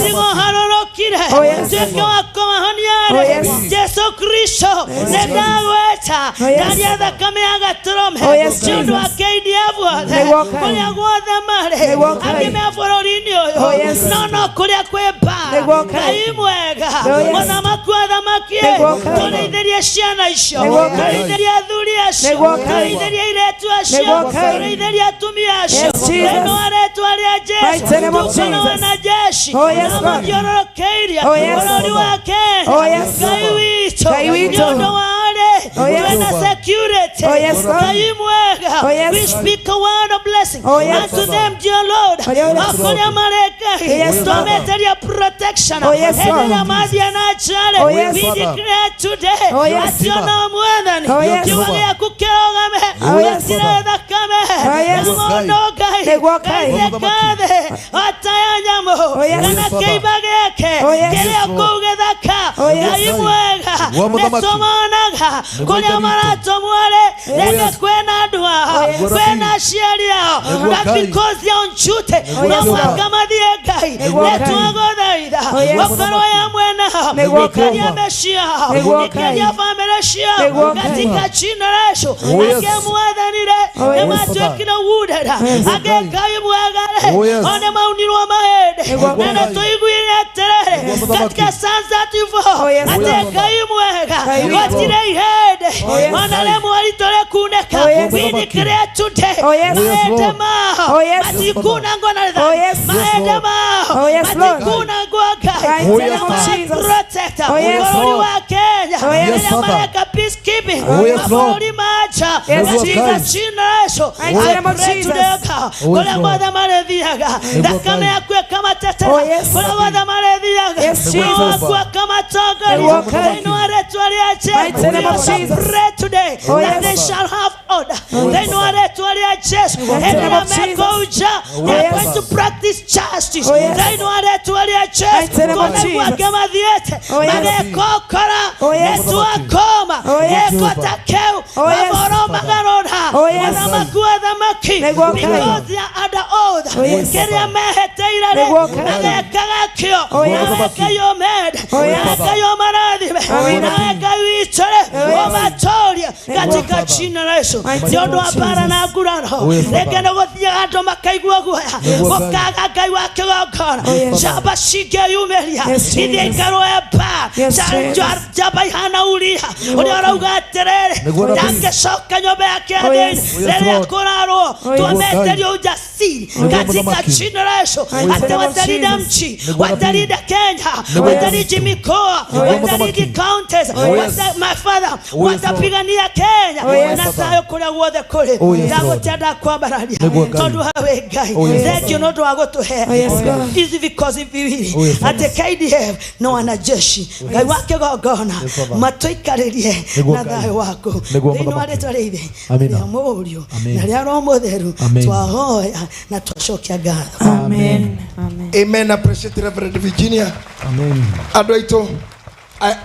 cigoharũrũkire. Oh, yes. Tuĩke wa kũmahonia Oh, rĩ, yes. Jesu Kristo, nĩ ndagweta Oh, yes. ndaria thakame ya gatũrũme Oh, yes, nĩ ũndũ wa Jesus. KDF othe Nĩguo Ngai. kũrĩa guothe marĩ, Nĩguo Ngai. angĩ me bũrũri-inĩ ũyũ, Oh, yes. no kũrĩa kwĩ mbara. Nĩguo Ngai. Ngai mwega, Oh, yes. mũthamaki wa thamaki, Nĩguo Ngai. tũrĩithĩrie ciana icio, Nĩguo Ngai. tũrĩithĩrie athuri acio, Nĩguo Ngai. tũrĩithĩrie airĩtu acio, Nĩguo Ngai. tũrĩithĩrie atumia acio. Yes, Jesus. Thĩinĩ wa rĩtwa rĩa Jesu, Mighty name of tukona Jesus. wanajeshi Oh, yes, na Lord. mathiũrũrũkĩirie Oh, yes. bũrũri wa Kenya. Oh, yes. Ngai witũ, Ngai witũ. nĩ ũndũ wa rĩ, Oh, yes. twĩna security. Oh, yes, Lord. Ngai mwega, Oh, yes. we speak a word of blessing Oh, yes. unto them, dear Lord. Oh, yes. O kũrĩa marĩ Ngai, Yes, Lord. twameteria protection. Oh, yes, Hĩndĩ Lord. ĩrĩa mathiĩ na njĩra-rĩ, Oh, yes. we declare today Oh, yes. atĩ ona mwathani Oh, yes. kiugo gĩaku kĩrũgame, Oh, yes. gũtirĩ thakame Oh, yes. ya mũndũ Ngai Nĩguo Ngai. gaitĩka thĩ ota ya nyamũ Oh, yes. kana kĩimba gĩake Oh, yes. kĩrĩa kũu gĩthaka. Oh, yes. Ngai mwega, Wa mũthamaki. nĩtũmonaga Nĩguo kũrĩa Ithe witũ. maratũmwo rĩ, rĩngĩ yes. kwĩna andũ ao, yes. kwĩna aciari ao, Nĩguo but Ngai. because they are on duty, Nĩguo no Jehova. mũhaka mathiĩ Ngai. Nĩguo Ngai. Nĩtwagũthaitha Oh, yes. ũkorwo hamwe nao, Nĩguo ikaria Ngai. mĩciĩ yao, Nĩguo ikaria Ngai. bamĩrĩ ciao Nĩguo Ngai. katika jina la Yesu. Oh, yes. Angĩ mwathani rĩ, Oh, yes. nĩmatuĩkire wounded, angĩ Ngai mwega rĩ, Oh, yes. o nĩmaunirwo mahĩndĩ, Nĩguo na Ngai. nĩtũiguire atĩrĩrĩ Nĩguo mũthamaki. katika Psalms 34 Oh, yes. atĩ Ngai mwega, Ngai witũ. gũtirĩ ihĩndĩ Oh, yes. ona rĩmwe ritũ rĩkunĩka. Oh, yes. We declare today Oh, yes. Oh, yes, mahĩndĩ Lord. mao Oh, yes. matikunangwo na Oh, yes. mahĩndĩ mao Oh, yes, Lord. matikunangwo Ngai. Mighty Oh, name yes, of Lord. Jesus. Protect Oh, yes. bũrũri wa Kenya Oh, yes. rĩrĩa Yes, Father. mareka peacekeeping. magharibi, Oh, yes, Lord. mabũrũri ma nja, Yes, katika Lord. jina la Yesu. Oh, I yes, pray Lord. today, God, Oh, yes, kũrĩa Lord. guothe marĩthiaga, Nĩguo thakame Ngai. yaku ĩkamatetera, Oh, yes. kũrĩa guothe marĩthiaga, Yes, Roho Jesus. waku akamatongoria. Nĩguo Ngai. Thĩinĩ wa rĩĩtwa rĩa Jesũ. Mighty name of We also Jesus. pray today Oh, that yes. they shall have order. Oh, yes. Thĩinĩ wa rĩĩtwa rĩa Jesũ. Mighty Hĩndĩ name ĩrĩa of Jesus. mekũu nja, Oh, they are yes. going to practice justice. Oh, yes. Thĩinĩ wa rĩĩtwa rĩa Jesũ. Mighty name of Kũrĩa Jesus. guothe mathiĩte, Oh, yes. mageka ũkora, Oh, yes. nĩtwakoma, Oh, yes. gĩko ta kĩu, Oh, yes. maboro magarũra, Oh, yes. mũthamaki wa thamaki, Nĩguo Ngai. because they are under oath. Oh, yes. Kĩrĩa mehĩtĩire rĩ, Nĩguo Ngai. magekaga kĩo. Oh, yes. Nawe Ngai ũmende, Oh, yes. nawe Ngai ũmarathime, Amina. nawe Ngai witũ rĩ, Oh, yes. ũmatũrie katika Baba. jina la Yesu. Mighty Nĩ ũndũ wa name of mbara na Jesus. nguraro, Oh, yes, Baba. rĩngĩ nĩ gũthiaga andũ makaigua guoya, Nĩguo Ngai. gũkaga Ngai wa kĩgongona, Oh, yes. njamba cingĩyumĩria, Yes, ithiĩ Jesus. ikarũe mbara, Yes, Jesus. njamba ihana Uria, ũrĩa ũrauga atĩrĩrĩ, Nĩguo Nabii. ndangĩcoka nyũmba yake ya Oh, thĩinĩ, yes. Oh, yes, rĩrĩa Lord. kũrarwo, Oh, yes. twametĩrio ujasiri Nĩguo katika Mũthamaki. jina la Yesu, Mighty hata name of watalinda Jesus. mji, Nĩguo Nabii. watalinda Kenya, Nĩguo watalindi mikoa, Nĩguo watalindi Mũthamaki. counties, Oh, yes. my father, Oh, yes, Lord. watapigania Kenya Oh, yes. na thayũ kũrĩa guothe kũrĩ. Oh, yes, Lord. Ndagũtĩa ndakwambararia Nĩguo Ngai. tondũ we Ngai. Oh, yes, Thank you nĩ ũndũ wa gũtũhe Oh, yes, God. hizi vikosi viwili Oh, yes, Lord. atĩ KDF no wanajeshi Ngai wa kĩgongona Yes, Baba. matũikarĩrie Nĩguo na Ngai. thayũ waku Nĩguo thĩinĩ wa Mũthamaki. rĩtwa rĩa Ithe Amina. rĩa Mũriũ Amen. na rĩa Roho Mũtheru Amen. twahoya na twacokia ngatho. Amen. Amen. Amen. Appreciate Reverend Virginia. Amen. Andũ aitũ,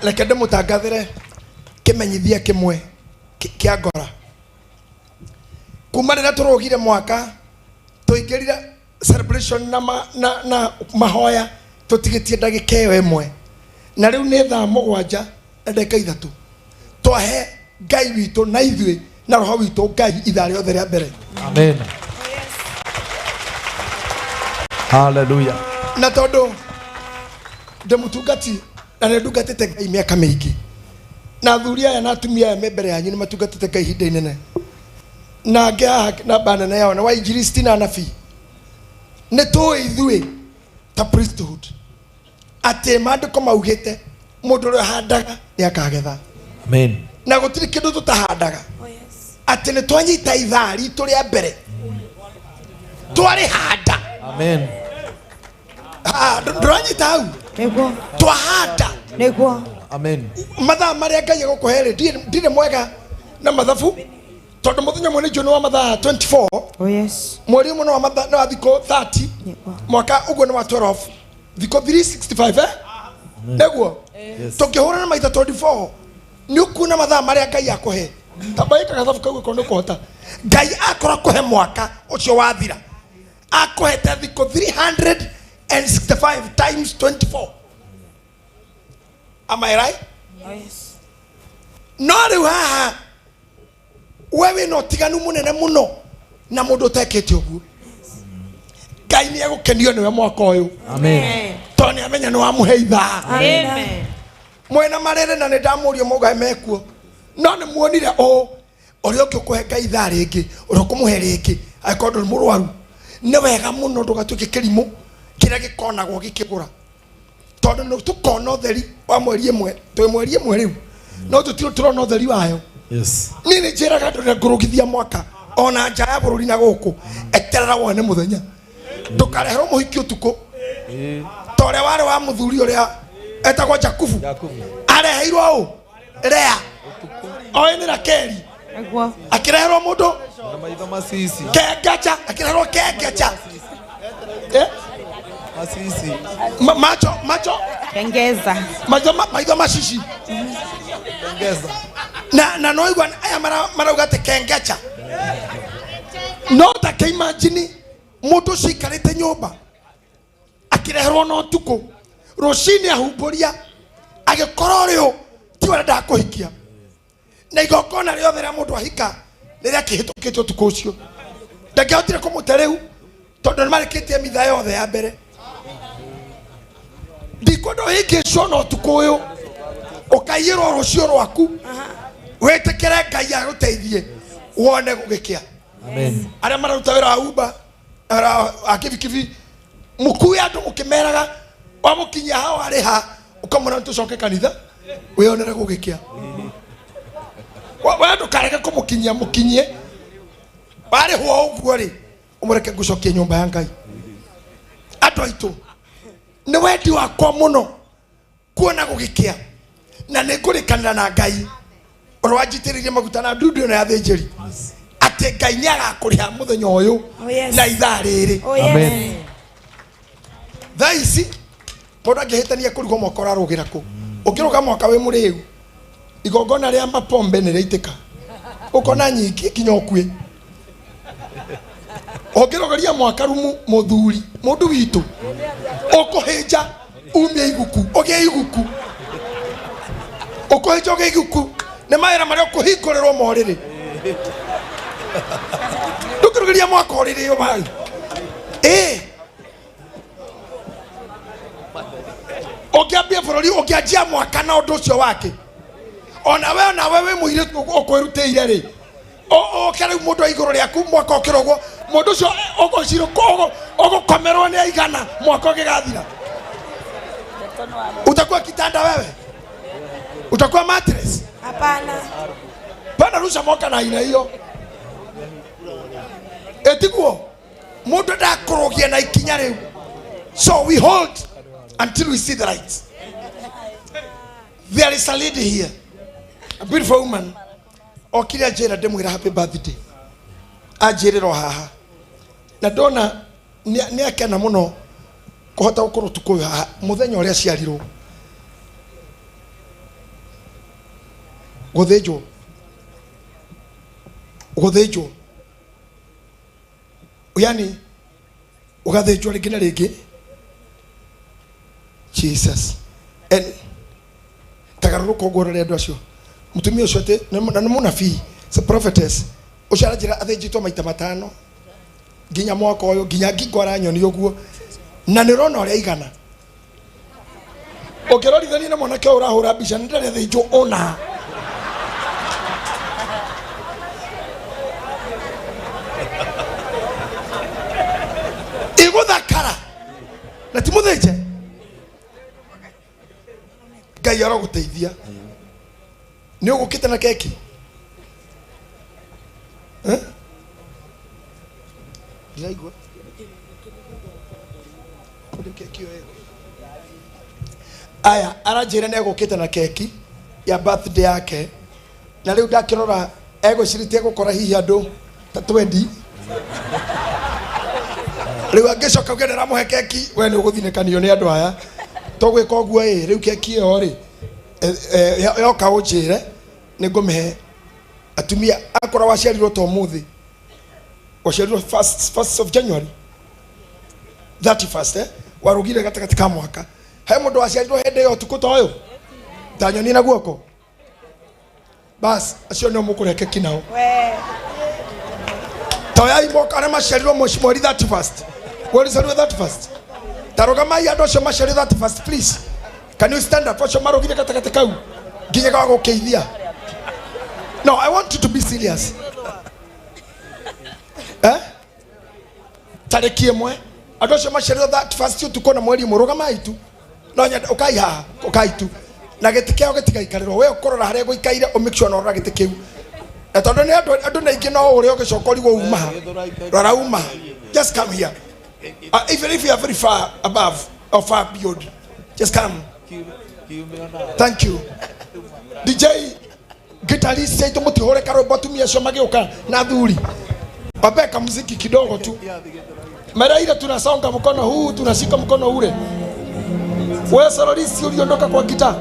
reke ndĩmũtangathĩre kĩmenyithia kĩmwe kĩa ngora. Kuma rĩrĩa tũrũgire mwaka tũingĩrire celebration na, na mahoya tũtigĩtie ndagĩka ĩyo ĩmwe, na rĩu nĩ thaa 7 na ndagĩka 3. Twahe Ngai witũ na ithuĩ na roho witũ Ngai ithaa rĩothe rĩa mbere. Amen. Hallelujah. Na tondũ ndĩ mũtungati na nĩ ndungatĩte Ngai mĩaka mĩingĩ, na athuri aya na atumia aya me mbere yanyu nĩ matungatĩte Ngai ihinda inene, na angĩ haha namba nene yao nĩ wainjilisti na anabii. Nĩ tũĩ ithuĩ ta priesthood atĩ maandĩko maugĩte mũndũ ũrĩa ũhandaga nĩ akagetha. Amen. Na gũtirĩ kĩndũ tũtahandaga. Atĩ nĩ twanyita ithaa ritũ rĩa mbere twarĩhanda. Amen. Ndũranyita hau? Nĩguo. Twahanda. Nĩguo. Amen. Mathaa marĩa Ngai egũkũhe rĩ, ndirĩ mwega na mathabu tondũ mũthenya ũmwe nĩ njũĩ nĩ wa mathaa 24. Oh, yes. Mweri ũmwe nĩ wa mathaa, nĩ wa thikũ 30. Nĩguo. Mwaka ũguo nĩ wa 12. Thikũ 365, eh? Nĩguo? Yes. Tũngĩhũra na maita 24, nĩ ũkuona mathaa marĩa Ngai akũhe. Tamba ĩka gathabu kau ũkorwo nĩ ũkũhota. Ngai akorwo akũhe mwaka ũcio wathira, akũhete thikũ 365 times 24. Am I right? Yes. No rĩu haha we wĩna ũtiganu mũnene mũno na mũndũ ũtekĩte ũguo. Ngai nĩ egũkenio nĩwe mwaka ũyũ. Amen. Tondũ nĩ amenya nĩ wamũhe ithaa. Amen. Mwena marĩrĩ na nĩ ndamũria mũgae mekuo, no nĩ muonire ũũ ũrĩa ũngĩ ũkũhe Ngai ithaa rĩngĩ, ũrĩa ũkũmũhe rĩngĩ angĩkorwo ndũrĩ mũrwaru, nĩ wega mũno ndũgatuĩke kĩrimũ kĩrĩa gĩkonagwo gĩkĩgũra, tondũ nĩ tũkona ũtheri wa mweri ĩmwe, twĩ mweri ĩmwe rĩu, no tũtirĩ tũrona ũtheri wayo. Yes. Niĩ nĩ njĩraga andũ rĩrĩa ngũrũgithia mwaka ona nja ya bũrũri na gũkũ, eterera wone mũthenya, ndũkareherwo mũhiki ũtukũ ta ũrĩa warĩ wa mũthuri ũrĩa etagwo Jakubu, areheirwo ũ Lea, oĩ nĩ Rakeli, Nĩguo. akĩreherwo mũndũ Na maitho macici. kengecha, akĩreherwo kengecha. Masisi. Macho, macho. Kengeza. Maitho maitho macici. Kengeza. Na no igua aya marauga atĩ kengecha. No ta kĩimagine mũndũ ũcio aikarĩte nyũmba akĩreherwo na ũtukũ, rũcinĩ ahumbũria agĩkorwo ũrĩũ tiwe arendaga kũhikia, na igongona rĩothe rĩa mũndũ ahika rĩrĩa akĩhĩtũkĩte ũtukũ ũcio ndangĩahotire kũmũte rĩu tondũ nĩmarĩkĩtie mitha yothe ya mbere. Ndikwenda ũhĩngĩcwo na ũtukũ ũyũ ũkaiyĩrwo rũciũ rwaku, wĩtĩkĩre Ngai agũteithie wone gũgĩkĩa. Amen. Arĩa mararuta wĩra wa Uber, wĩra wa kibikibi, mũkue andũ mũkĩmeraga, wamũkinyia hau arĩ ha, ũkamwĩra nĩtũcoke kanitha wĩonere gũgĩkĩa. We ndũkarege kũmũkinyia mũkinyie warĩhwo ũguo rĩ ũmũreke ngũcokie nyũmba ya Ngai. Andũ aitũ nĩ wendi wakwa mũno kuona gũgĩkĩa na nĩ ngũrĩkanĩra na Ngai ũrĩa wanjitĩrĩirie maguta na ndundu ĩno ya thĩnjĩri atĩ Ngai nĩ agakũrĩha mũthenya ũyũ Oh, yes. na ithaa rĩrĩ. Oh, yes. Amen. Thaa ici mũndũ angĩhĩtania kũrigwo mwaka ũrarũgĩra kũ ũngĩrũga mwaka wĩ mũrĩu igongona rĩa mapombe nĩ rĩaitĩka ũkona nyingĩ nginya ũkue. Ũngĩrũgĩria mwaka rumu mũthuri mũndũ witũ ũkũhĩnja umie iguku ũgĩe iguku ũkũhĩnja ũgĩe iguku nĩ mawĩra marĩa ũkũhingũrĩrwo morĩrĩ ndũngĩrũgĩria mwaka ũrĩrĩ ũbai ĩĩ ũngĩambia bũrũri ũngĩanjia mwaka na ũndũ ũcio wake ona we onawe wĩ mũirĩtu ũkwĩrutĩire rĩ ũke rĩu mũndũ igũrũ rĩaku mwaka ũkĩrũgwo mũndũ ũcio ũgũcirwo ũgũkomerwo nĩ aigana mwaka ũgĩgathira. Utakuwa kitanda wewe? Utakuwa mattress? Hapana. Pana rusha mwaka na aina hiyo etiguo mũndũ ndakũrũgia na ikinya rĩu. So we hold until we see the light. There is a lady here, a beautiful woman. Okire anjĩra ndĩmwĩra happy birthday anjĩrĩra o haha na ndona nĩ akena mũno kũhota gũkorwo ũtukũ ũyũ haha mũthenya ũrĩa aciarirwo gũthĩnjwo gũthĩnjwo yani ũgathĩnjwo rĩngĩ na rĩngĩ. Jesus. And tagarũrũka ũguo ũrore andũ acio mũtumia ũcio atĩ na nĩ mũnabii, it's a prophetess ũcio aranjĩra athĩnjĩtwo maita matano nginya mwaka ũyũ nginya ngingo aranyoni ũguo na nĩ ũrona ũrĩa aigana. Ũngĩrorithania na mwanake ũyũ ũrahũra mbica nĩ ndarĩ athĩnjwo ona. Ĩgũthakara na ti mũthĩnje. Ngai arogũteithia. Nĩ ũgũkĩte na keki? Eh? Ndiraigua. Kũrĩ keki ĩyo ĩho. Aya, aranjĩra nĩ egũkĩte na keki ya birthday yake na rĩu ndakĩrora egwĩcirĩtie gũkora hihi andũ ta 20 rĩu angĩcoka uge ndĩramũhe keki we nĩ ũgũthinĩkanio nĩ andũ aya tũgwĩka ũguo ĩ rĩu keki ĩyo rĩ yoka ũnjĩre nĩ ngũmĩhe atumia akorwo waciarirwo ta ũmũthĩ waciarirwo first of January 31st warũgire gatagatĩ ka mwaka he mũndũ waciarirwo hĩndĩ ĩyo ũtukũ ta ũyũ ta nyoni na guoko bas acio nĩo mũkũrĩa keki nao toyai moka arĩa maciarirwo mweri 31st waricarirwo 31st tarũgamai andũ acio maciarirwo 31st please. Can you stand up acio marũgire gatagatĩ kau nginya ga gũkĩithia. No, I want you to be serious. Eh? Tarĩki ĩmwe andũ acio maciarirwo 31st ũtukũ na mweri ũmwe rũgamai tu no nyenda ũkai haha ũkai tu na gĩtĩ kĩao gĩtigaikarĩrwo we ũkũrora harĩa gũikaire ũ make sure na ũrora gĩtĩ kĩu na tondũ nĩ andũ nĩ aingĩ no ũrĩa ũgĩcoka ũrigwo uma ha rora uma ha. Just come here. Even if you are very far above or far beyond, just come. Thank you. DJ guitarist aitũ mũtihũre karwĩmbo atumia acio magĩũka na athuri wapeka muziki kidogo tu mara ile tunasonga mkono huu tunashika mkono ule. Wewe soloist uliondoka kwa gitaa.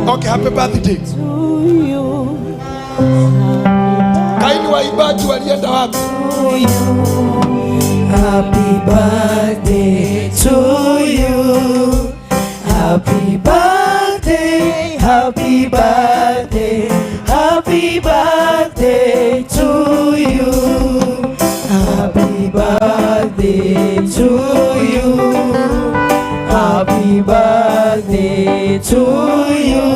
Okay, happy birthday. Kaini waimbaji walienda wapi? Happy birthday to you. Happy birthday, happy birthday, happy birthday to you. Happy birthday to you. Happy birthday to you.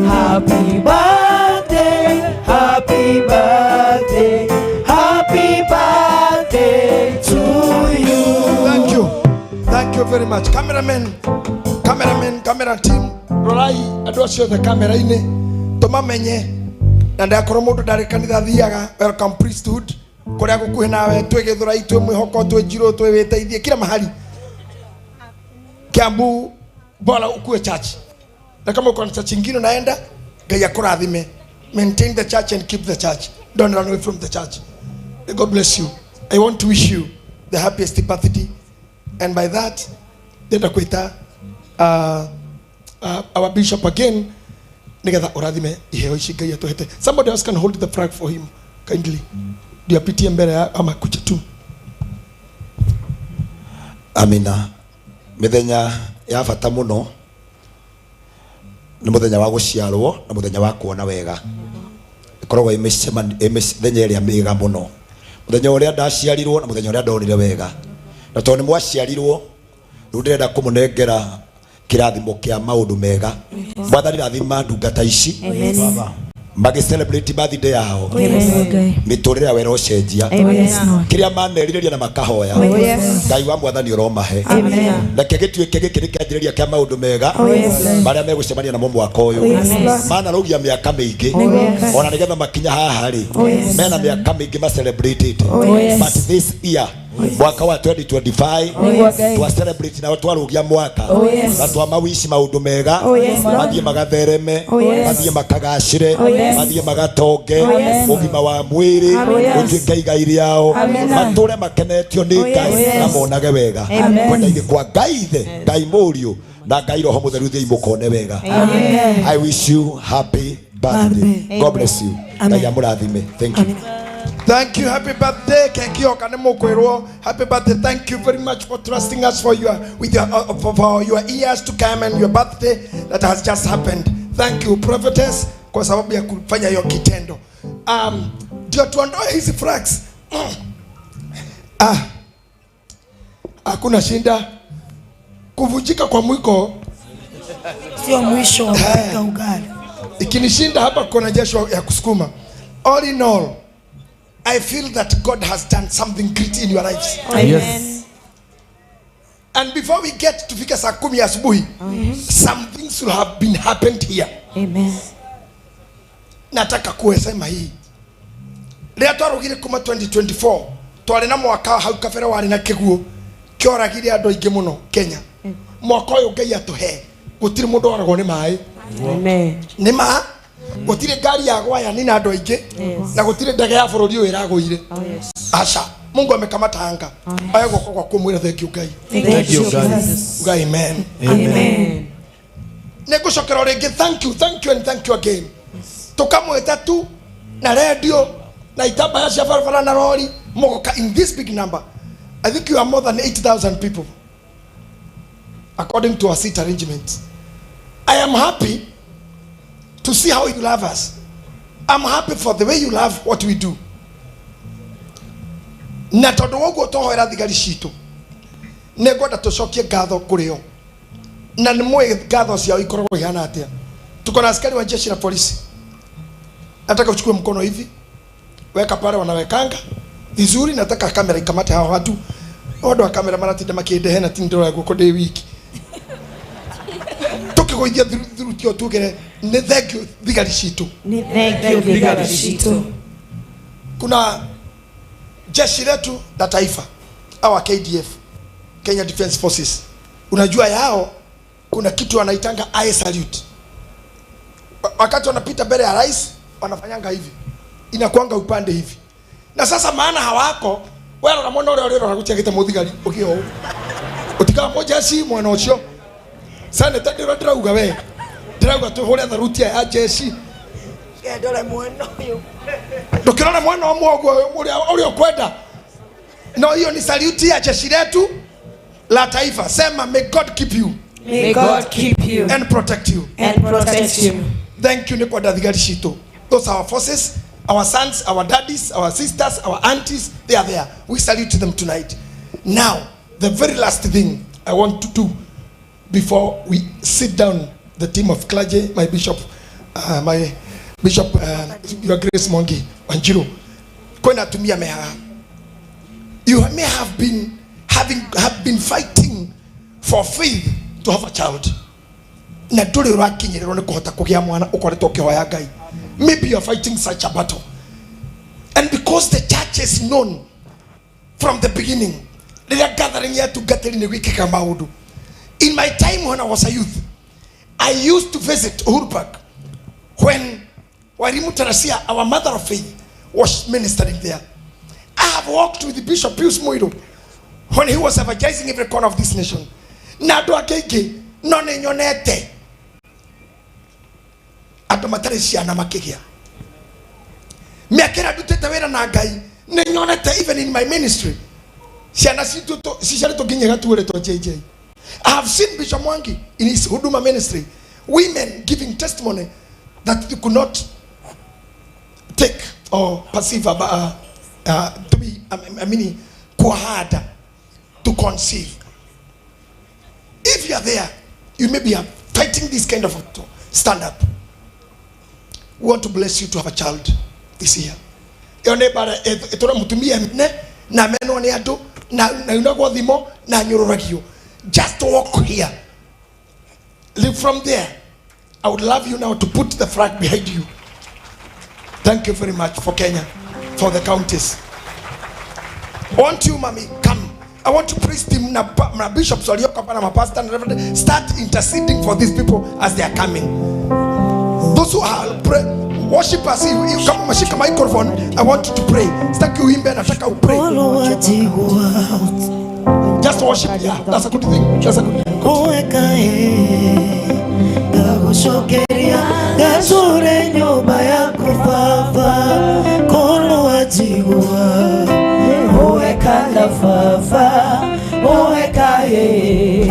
Happy birthday, happy birthday, happy birthday to you. Thank you. Thank you very much. Cameraman, cameraman, camera team. Rorai andũ acio othe kamera-inĩ. Tumamenye na ndakorwo mundu ndari kanitha thiaga, welcome priesthood kuria gukuhi nawe, twi Githurai, twi Mwihoko, twi Njiro, twi Witeithie, kila mahali Kiambu, bora ukue church. Na kama uko na church ingine unaenda, Ngai akurathime. Maintain the church and keep the church. Don't run away from the church. May God bless you. I want to wish you the happiest birthday, and by that ndenda kwita our bishop again nigetha urathime iheo ici Ngai atuhete. Somebody else can hold the flag for him kindly. Ndiapitie mbere ya ama kuja tu. Amina. Mithenya ya bata muno ni muthenya wa guciarwo na muthenya wa kuona wega. Ikoragwo mithenya ĩrĩa mĩega mũno, muthenya ũrĩa ndaciarirwo na muthenya ũrĩa ndonire wega. Na tondũ nĩ mwaciarirwo, rĩu ndĩrenda kũmũnengera kĩrathimo kĩa maũndũ mega. Mwathani rathima ndungata ici magi celebrate birthday yao, mĩtũrĩre yao ĩrocenjia, kĩrĩa manerirĩria na makahoya, Ngai wa mwathani ũromahe. Reke gĩtuĩke gĩkĩ nĩ kĩanjĩrĩria kĩa maũndũ mega marĩa megũcemania namo mwaka ũyũ. Manarũgia mĩaka mĩingĩ ona nĩgetha makinya haha rĩ, mena mĩaka mĩingĩ ma celebrated, but this year mwaka wa 2025 twa celebrate nao, twarũgia mwaka na twamawici maũndũ mega, mathiĩ magathereme, mathiĩ makagacĩre, mathiĩ magatonge, ũgima wa mwĩrĩ ũtuĩke igai rĩao, matũre makenetio nĩ Ngai na monage wega. Kwenda-inĩ kwa Ngai Ithe, Ngai Mũriũ na Ngai Roho Mũtheru, thiĩi mũkone wega. I wish you happy birthday. God bless you. Ngai amũrathime. Thank you. Thank you. Happy birthday. Keki oka nĩ mũkwĩrwo. Happy birthday. Thank you very much for trusting us for your with your for your ears to come and your birthday that has just happened. Thank you prophetess kwa sababu ya kufanya hiyo kitendo. Ndio tuondoe hizi flags. Hakuna shinda. Kuvunjika kwa mwiko sio mwisho wa kupika ugali. Ikinishinda hapa kuna jasho ya kusukuma. All in all, I feel that God has done something great in your lives. Yes. And before we get to fika saa 10 asubuhi, some things will have been happened here. Amen. Nataka kuesema hii. Rĩrĩa twarugire kuma 2024, twarĩ na mwaka hau kabere warĩ na kĩguũ kĩoragire andũ aingĩ mũno Kenya. Mwaka ũyũ Ngai atũhe, gũtirĩ mũndũ oragwo nĩ maĩ. Amen. Nĩ ma gũtirĩ ngari ya gwaya na andũ aingĩ, na gũtirĩ ndege ya bũrũri ũyũ ĩragũire. Aca, Mungu amekamata anga. Aya guoko gwaku mwĩre thank you Ngai. Thank you Ngai. Uga amen. Amen. Nĩngũcokera o rĩngĩ thank you, thank you and thank you again. Tukamwĩta tu na radio na itambaya cia barabara na rori mũgoka in this big number. I think you are more than 8,000 people according to our seat arrangement. I am happy to see how you love us. I'm happy for the way you love what we do. Na tondu woguo twahoera thigari citũ, nĩngwenda tũcokie ngatho kũrĩ o, na nĩ mũĩ ngatho ciao ikoragwo ihana atĩa. Tuko na askari wa jeshi la polisi. Nataka uchukue mkono hivi, weka pale wanawekanga vizuri. Nataka kamera ikamate hao watu. Watu wa kamera maratinda makĩndehe na ti ndĩroya guoko ndĩ wiki. Tukĩgũithia thurutio tugere nĩ thank you thigari citũ. Ni thank you thigari citũ. Kuna jeshi letu la taifa, our KDF, Kenya Defence Forces. Unajua yao kuna kitu wanaitanga eye salute. Wakati wanapita mbele ya rais wanafanyanga hivi, inakuanga upande hivi. Na sasa maana hawako wewe unamwona ule ule anakutia muthigari ukio utika moja si mwana ucio sana tandira ndirauga we ndirauga tuhure tharuti ya jeshi Ndore mwena ũyũ. ndukirora mwana ũmwe ũguo ũrĩa ũkwenda. No, hiyo ni saluti ya jeshi letu la taifa. Sema may God keep you. May God keep you. And protect you. And protect you. Thank you nĩ kwenda thigari citũ. Those are our forces, our sons, our daddies, our sisters, our aunties, they are there. We salute them tonight. Now, the very last thing I want to do before we sit down, the team of clergy, my bishop, Your Grace Mwangi Wanjiru, kwenda tumia meha. You may have been have been fighting for faith to have a child. Na ndũrĩ ũrakinyĩrĩrwo nĩ kũhota kũgĩa mwana ũkoretwo ũkĩhoya Ngai. Maybe you are fighting such a battle. And because the church is known from the beginning, rĩrĩa gathering ya tungatĩri nĩ gwĩkĩka maũndũ. In my time when I was a youth, I used to visit Uhuru Park when Wairimu Tarasia, our mother of faith, was ministering there. I have walked with Bishop Pius Muiru when he was evangelizing every corner of this nation. Na andũ angĩ aingĩ no nĩ nyonete andũ matarĩ ciana makĩgĩa. Mĩaka ĩrĩa ndutĩte wĩra na Ngai nĩ nyonete even in my ministry ciana citũ cicaritwo nginya igatuĩrĩtwo JJ. I have seen Bishop Mwangi in his Huduma ministry, women giving testimony that they could not take or perceive to be, I mean, kuhada, to conceive. If you are there, you may be fighting this kind of stand up. We want to bless you to have a child this year. Your neighbor, etora mutumia mne na menwo ni andu na yunagwo thimo na nyururagio. Just walk here. Live from there. I would love you now to put the flag behind you. Thank you very much for Kenya, for the counties. I want you, mommy, come. I want to praise team na bishops walioko hapa na mapastor na reverend. Start interceding for these people as they are coming. Those who are pray, worshipers, if kama umeshika microphone, I want you to pray. Sitaki uimbe, nataka upray. Just worship, yeah. That's a good thing. That's a good thing. Gagushokeria gature nyumba yaku baba korwo wajigua uwekana baba uwekae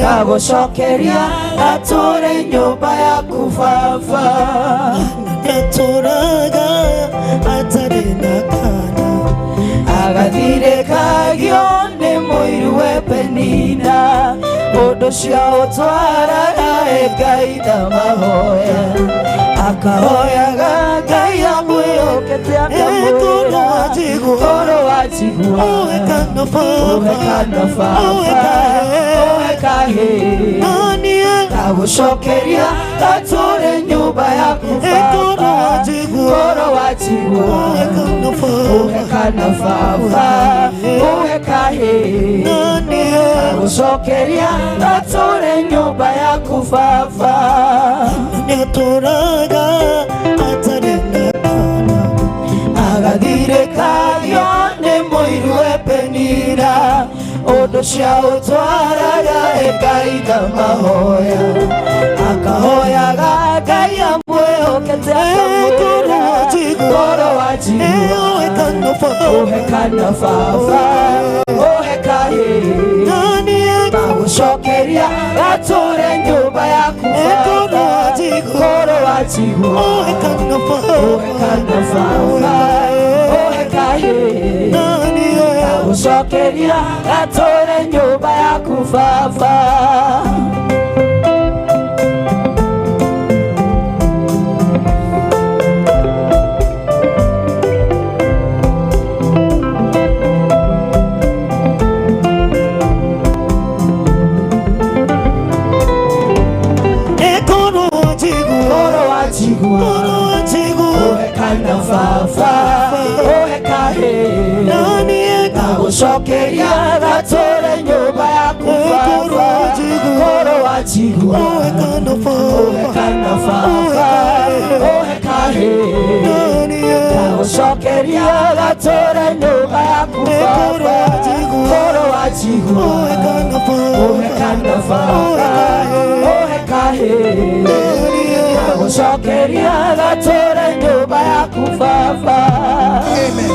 gagushokeria gature nyumba yaku baba gaturaga atari na kana agathire kagio ni muiru we Penina undu cia utwaraga Ngai na mahoya akahoyaga Ngai amwĩhokete akamwĩra korwo wajigua ũhekana baba ũhekahĩ gagũcokeria gatũre nyũmba yaku baba korwo wajigua ũhekana baba ũhekahĩ gagũcokeria gatũre nyũmba yaku baba nĩatũraga atarĩ na kana agathire kagio nĩ mũiru we Penina undu cia utwaraga Ngai na mahoya akahoyaga Ngai amwĩhokete akamwĩra korwo wajigua ũhekana baba ũhekahĩ gagũcokeria gatũre nyũmba yaku baba korwo wajigua ũhekana baba ũhekahĩ gagũcokeria gatũre nyũmba yaku baba. Ũhekana baba ũhekahĩ gagũcokeria gatũre nyũmba yaku baba korwo wajigua ũhekana baba ũhekahĩ gagũcokeria gatũre nyũmba yaku baba korwo wajigua ũhekana baba ũhekahĩ gagũcokeria gatũre nyũmba yaku baba. Amen.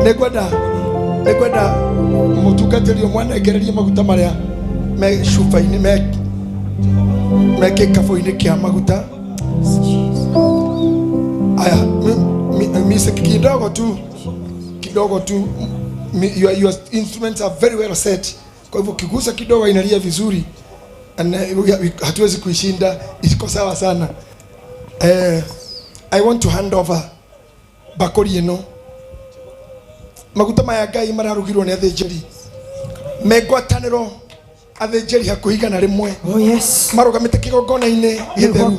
Nĩngwenda mũtungatĩri ũmwe anengererie maguta marĩa me cuba-inĩ me gĩkabũ-inĩ kĩa maguta. Aya, music kidogo tu. Your instruments are very well set. Kwa hivyo ukigusa kidogo inalia vizuri. And hatuwezi kuishinda, iko sawa sana. I want to hand over bakori ĩno. Maguta maya Ngai mararugirwo nĩ athĩnjĩri me ngwatanĩro Athĩnjĩri hakuhĩ 100 marũgamĩte kĩgongona-inĩ gĩtheru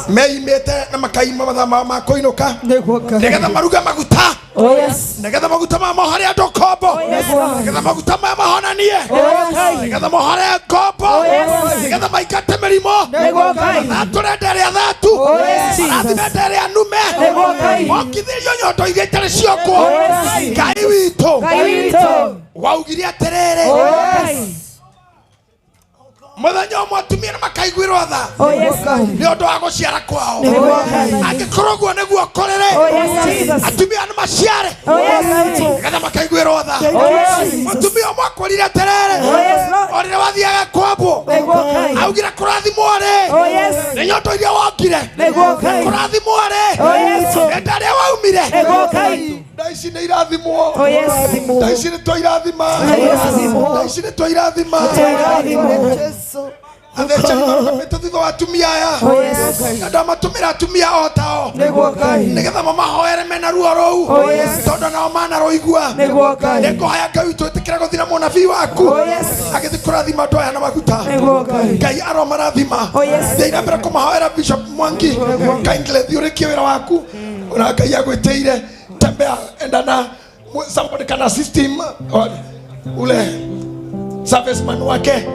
meimĩte na makaima mathaa mao ma kũinũka nĩgetha maruge maguta nĩgetha maguta maya mohore andũ ngombo nĩgetha maguta maya mahonanie nĩgetha mohore ngombo nĩgetha maingate mĩrimũ mathatũre nda ĩrĩa thatu marathime nda ĩrĩa nume mokithĩrio nyondo iria itarĩ ciokwo. Ngai witũ waugire atĩrĩrĩ muthenya ũmwe atumia nĩ makaiguĩrwo tha nĩ ũndũ wa gũciara kwao. Angĩkorwo ũguo nĩguo kũrĩrĩ atumia nĩ maciare nĩgetha makaiguĩrwo tha. Mũtumia ũmwe akwĩrire atĩrĩrĩ o rĩrĩa wathiaga kwambwo augire kũrathimwo rĩ nĩ nyondo iria wongire, kũrathimwo rĩ nĩ nda ĩrĩa waumire. Nda ici nĩ irathimwo, nda ici nĩ twairathima, nda ici nĩ twairathima. Athĩnjĩri marũgamĩte thutha wa atumia aya na ndamatũmĩra atumia o tao nĩgetha mamahoere mena ruo rũu tondũ nao manarũigua. Nĩngũhoya Ngai witũ ĩtĩkĩre gũthiĩ na mũnabii waku agĩthiĩ kũrathima andũ aya na maguta. Ngai aromarathima. Thiĩ na mbere kũmahoera Bishop Mwangi kindly thiĩ ũrĩkie wĩra waku ona Ngai agwĩtĩire. Tembea enda na somebody can assist him ule serviceman wake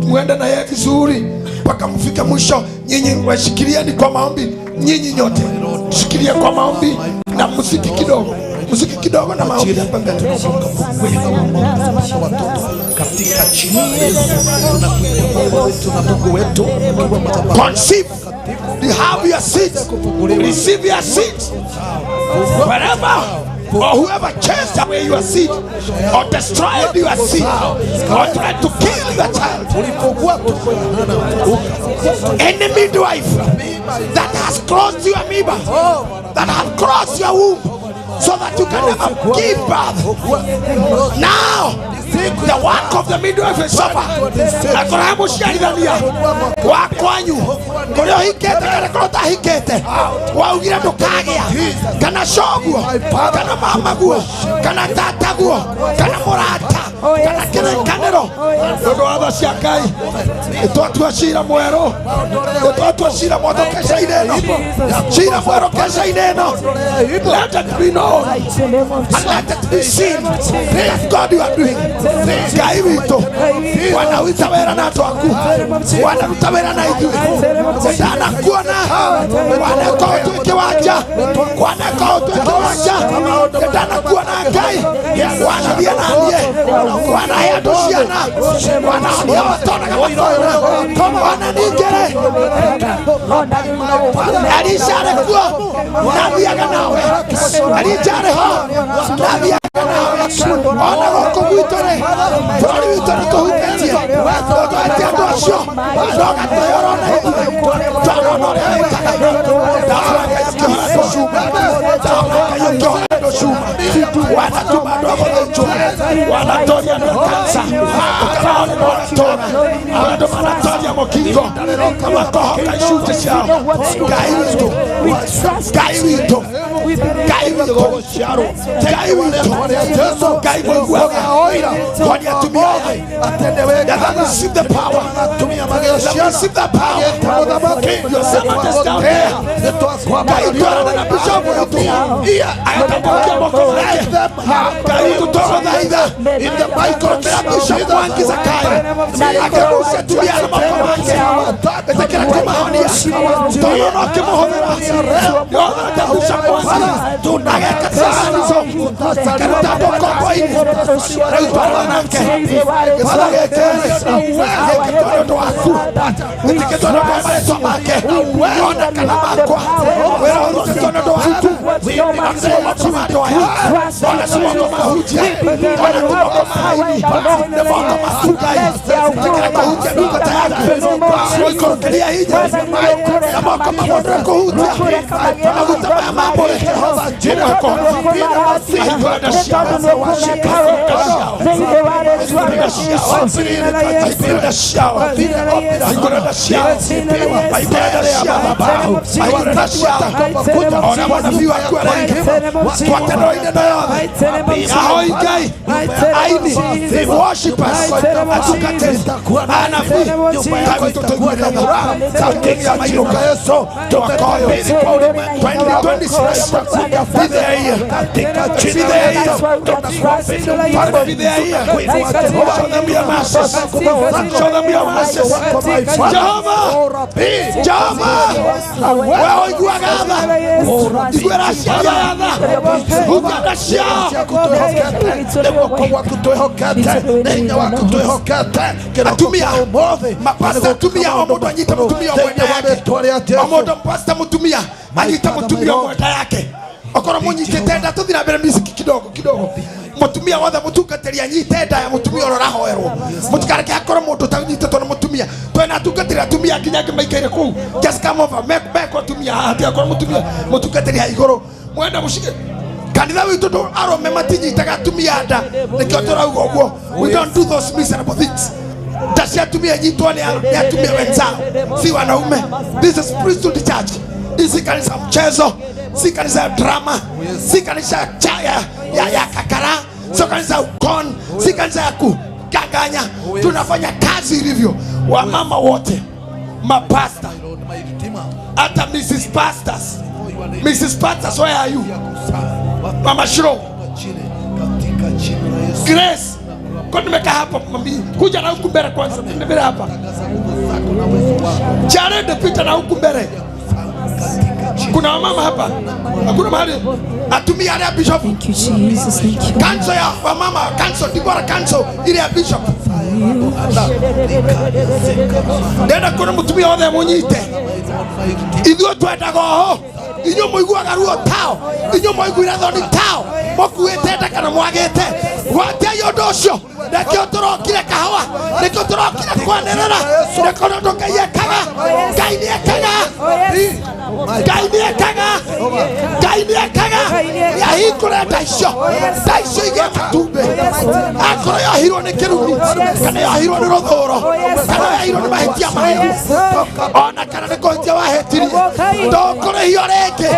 muende na yeye vizuri mpaka mfike mwisho. Nyinyi washikilieni kwa maombi, nyinyi nyote shikilia kwa maombi na muziki kidogo, muziki kidogo na maombi hapa mbele. Katika jina la Yesu tunakuita Baba wetu na Mungu wetu. Conceive, you have your seeds, receive your seeds. Wherever or whoever chased away your seed or destroyed your seed or tried to kill your child, any midwife that has crossed your amoeba, that has crossed your womb so that you can never give birth, now the work of the midwife is over. Akora mũciarithania wa kwanyu kũrĩa ũhikĩte kana kũrĩa ũtahikĩte waugire ndũkagĩa kana coguo kana mamaguo kana tataguo kana mũrata kana kĩrĩkanĩro nĩ ũndũ wa tha cia Ngai nĩtwatua cira mwerũ, nĩtwatua cira mwerũ keca-inĩ ĩno, cira mwerũ keca-inĩ ĩno. Let it be known and let it be seen that God you are doing. Ngai witũ wanawita wĩra na andũ aku, wanaruta wĩra na ithuĩ, ndanakuona waneka ũtue kĩwanja, waneka ũtue kĩwanja, ndanakuona Ngai wanathiĩ na niĩ, wanahe andũ ciana, wanahonia matonaga matona, wananingĩrĩ Elisha arĩ kuo nathiaga nawe, Elisha arĩ ho nathiaga nawe, ona gũkũ gwitũ rĩ bũrũri witũ nĩ tũhutĩtie tũtwetie andũ acio no gatũhe ũrona ithuĩ twarona ũrĩa wĩkaga. Ndahora Ngai ũkĩhora andũ cuma, ndahora Ngai ũkĩhora andũ cuma, wanatuma andũ a gũthĩnjwo, wanatoria andũ a kansa, ũkamahonia na ũgatũra andũ manatoria mũkingo makohoka icunjĩ ciao. Ngai witũ, Ngai witũ, Ngai witũ, Ngai witũ, Ngai mũiguaga honia atumia aya. Let them receive the power. Let them receive the power. Your servant is down there. Ngai twarana na bishop witũ agatambukia moko make. Ngai witũ twagũthaitha ikũrũkĩra Bishop Mwangi Zakayo akĩgucia atumia na moko make, ĩtĩkĩra kũmahonia tondũ no kĩmũhũthĩra nĩhũthĩrĩte Bishop Mwangi ageka cianico akaruta andũ ngombo-inĩ. Rĩu twarana nake gĩcoro gĩkĩ gĩkĩtwo nĩ ũndũ waku, gĩtikĩtwo nĩ ũndũ wa marĩtwa make ona kana makwa, wĩra ũrutĩtwo nĩ ũndũ waku. Na ti moko ma andũ aya, ona ti moko ma ahunjia, ona ti moko ma aini, nĩ moko maku Ngai. Ĩtĩkĩra kũhutia ndungata yaku, gũikũrũkĩria hinya na moko ma mũndũ ũrĩa kũhutia na maguta maya mambũre Atumia omodo anyita mutumia mwenda yake omodo mpasta mutumia anyita mutumia mwenda yake okoro munyitite nda tuthi na mbere music kidogo kidogo mutumia wothe mutungatĩri anyite nda ya mutumia ũrĩa ũrahoerwo mũtikareke akorwo mũndũ ũtanyitĩtwo nĩ mũtumia twĩna atungatĩri atumia nginya angĩ maikaire kũu just come over mekwo atumia haha tigakorwo mũtumia mũtungatĩri ha igũrũ mwenda mũcike kanitha witũ ndũ arũme matinyitaga atumia nda nĩkĩo tũrauga ũguo we don't do those miserable things nda cia atumia nyitwo nĩ atumia wenzao si wanaume. This is priesthood church. Hii si kanisa mchezo, si kanisa ya drama, si kanisa ya kakara, sio kanisa ya ukon, si kanisa ya kuganganya. Tunafanya kazi ilivyo. Wamama wote, mapasta, hata Mrs. Pastors. Mrs. Pastors, where are you? Mama Shiro, Grace, kwa nimekaa hapa mami, kuja na huku mbele kwanza, mbele hapa. Jared pita na huku mbele. Kuna wamama hapa. Hakuna mahali atumia ile ya bishop. Thank you Jesus, thank you. Council ya wamama, council Dibora council ile ya bishop. Ndenda kuna mutumia wothe munyite. Ithuĩ twendaga oho. Inyuĩ mũiguaga ruo tao. Inyuĩ mũiguire thoni tao. Mũkuĩte nda kana mwagĩte. Gwatiai ũndũ ũcio. Nĩkĩo tũrokire kahũa. Nĩkĩo tũrokire kwanĩrĩra. Nĩkĩo ũndũ Ngai ekaga. Ngai nĩekaga. Ngai nĩekaga. Ngai nĩekaga. Nĩahingũre nda icio. Nda icio igĩe matumbĩ. Akorwo yohirwo nĩ kĩrumi kana yohirwo nĩ rũthũro kana yohirwo nĩ mahĩtia maku ona kana nĩ kũhĩtia wahĩtirie ndũkũrĩhio rĩngĩ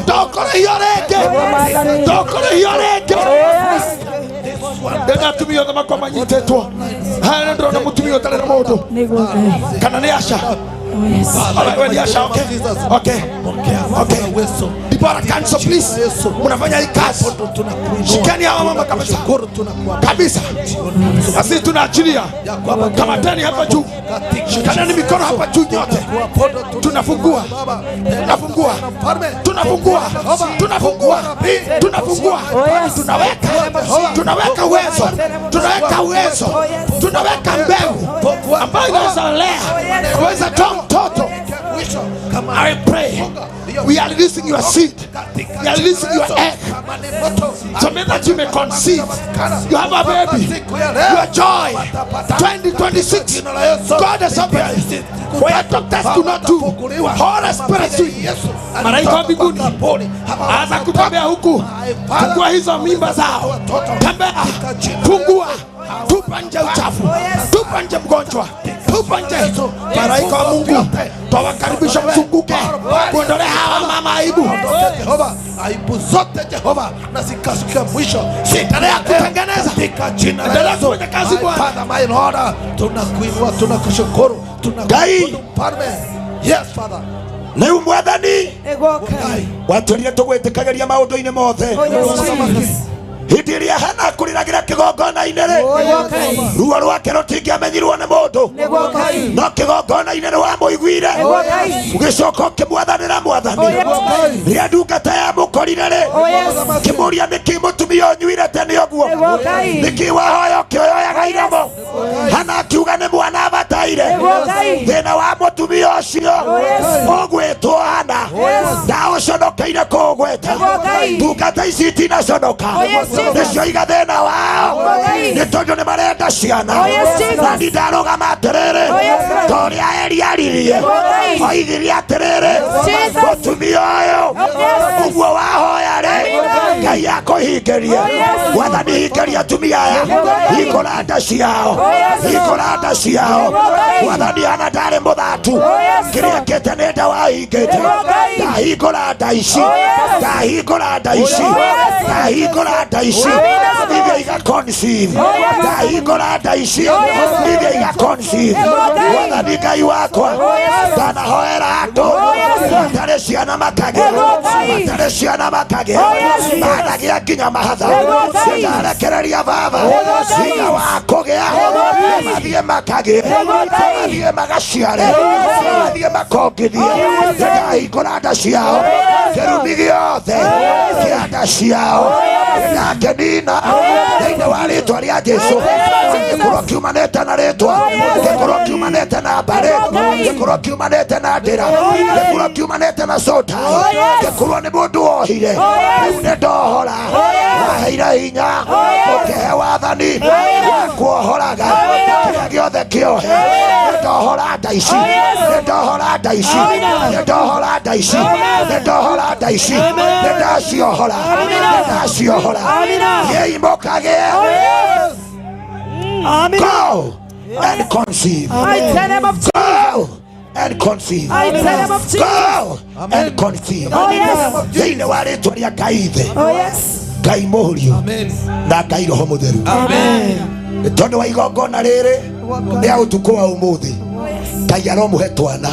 ndũkũrĩhio rĩngĩ ndũkũrĩhio rĩngĩ. Ndenda atumia othe makwa manyitĩtwo harĩa ndĩrona mũtumia ũtarĩ na mũndũ kana nĩ Asha. Alright, Asha, okay. Okay. Okay. Dibora council please. Mnafanya hii kazi. Shikeni hawa mama kabisa. Kabisa. Na sisi tunaachilia. Kamateni hapa juu. Shikaneni mikono hapa juu nyote. Tunafungua. Tunafungua. Tunafungua. Tunafungua. Tunafungua. Tunaweka. Tunaweka uwezo. Tunaweka uwezo. Tunaweka mbegu ambayo inaweza lea. Inaweza toa mtoto. I pray we are releasing your seed. We are releasing your egg. So may that you may conceive. You have a baby. Your joy. 2026. God has opened. Where doctors do not do. Holy Spirit. Malaika wa mbinguni anza kutembea huku. Fungua hizo mimba zao. Tembea. Fungua. Tupa nje uchafu. Tupa nje mgonjwa. Tupa nje. Malaika wa Mungu twawakaribisha mzunguke kuondolea hawa mama aibu. Jehova, aibu zote Jehova na zikafika mwisho. Endelea kutengeneza. Katika jina la Endelea Yesu. kufanya kazi My Bwana. Father, my Lord, tunakuinua, tunakushukuru, tunakuabudu mfalme. Yes, Father. Rĩu mwathani watwĩrire tũgwĩtĩkagĩria maũndũ-inĩ mothe. Hĩndĩ ĩrĩa Hana akũrĩragĩra kĩgongona-inĩ rĩ, ruo rwake rũtingĩamenyirwo nĩ mũndũ, no kĩgongona-inĩ nĩ wamũiguire, ũgĩcoka ũkĩmwathanĩra mwathani. Rĩrĩa ndungata yamũkorire rĩ, kĩmũria nĩkĩ mũtumia ũnyuire tene ũguo, nĩkĩ wahoya ũkĩoyoyaga iromo. Hana akiuga nĩ mwana abataire. Thĩna wa mũtumia ũcio ũgwĩtwo Hana ndaũconoka. Njokeire kũgweta. Nĩguo Ngai. Ndungata ici itinaconoka. Oh, yes, Jesus. Nĩcio iga thĩna wao. Nĩguo Ngai. Nĩ tondũ nĩ marenda ciana. Oh, yes, Jesus. Na niĩ ndarũgama atĩrĩrĩ. Oh, yes, Lord. Ta ũrĩa Eli aririe. Nĩguo Ngai. Oigire atĩrĩrĩ. Jesus. Mũtumia ũyũ. Yes. Ũguo wahoya rĩ. Amina. Ngai akũhingĩrie. Oh, yes. Mwathani hingĩria atumia aya. Nĩguo Ngai. Hingũra nda ciao. Oh, yes, Lord. Hingũra nda ciao. Nĩguo Ngai. Mwathani ana ndarĩ mũthatu. Oh, yes, Kĩrĩa Lord. kĩte nĩ nda wahingĩte. Nĩguo Ngai. Ndahingũra nda ici. Oh, yes. Ndahingũra nda ici. Oh, yes. Ndahingũra nda ici. Amina. Nithie iga conceive. Oh, yes. Ndahingũra nda ici. Oh, yes. Nithie iga conceive. Nĩguo Ngai. Mwathani Ngai wakwa. Oh, yes. Ndanahoera andũ. Oh, yes. Matarĩ ciana makagĩa. Nĩguo Ngai. Matarĩ ciana makagĩa. Oh, yes. Managĩa nginya mahatha. Nĩguo Ngai. Ndarekereria baba. Nĩguo Ngai. Hinya wa kũgĩa. Nĩguo Ngai. Mathiĩ makagĩe. Nĩguo Ngai. Mathiĩ magaciare. Nĩguo Ngai. Mathiĩ makongithie. Yes. Ndahingũra nda ciao. Kĩrumi gĩothe kĩa nda ciao. Ndakĩnina thĩinĩ wa rĩtwa rĩa Jesũ. Gĩkorwo kiumanĩte na rĩtwa. Gĩkorwo kiumanĩte na mbarĩ. Gĩkorwo kiumanĩte na ndĩra. Gĩkorwo kiumanĩte na sotai. Gĩkorwo nĩ mũndũ wohire. Rĩu nĩ ndohora. Waheire hinya. Ũkĩhe wathani wa kuohoraga kĩrĩa gĩothe kĩohe. Nĩ ndohora nda ici. Nĩ ndohora nda ici. Nĩ ndohora nda ici. Nĩ ndohora nda ici. Nĩ ndaciohora. Nĩ ndaciohora. Thiĩi mũkagĩe. Go and conceive. Mighty name of Jesus. Go and conceive. Mighty name of Jesus. Go and conceive. Oh, yes. Thĩinĩ wa rĩtwa rĩa Ngai Ithe. Oh, yes. Ngai Mũriũ na Ngai Roho Mũtheru. Nĩ tondũ wa igongona rĩrĩ rĩa ũtukũ wa ũmũthĩ Ngai aromũhe twana.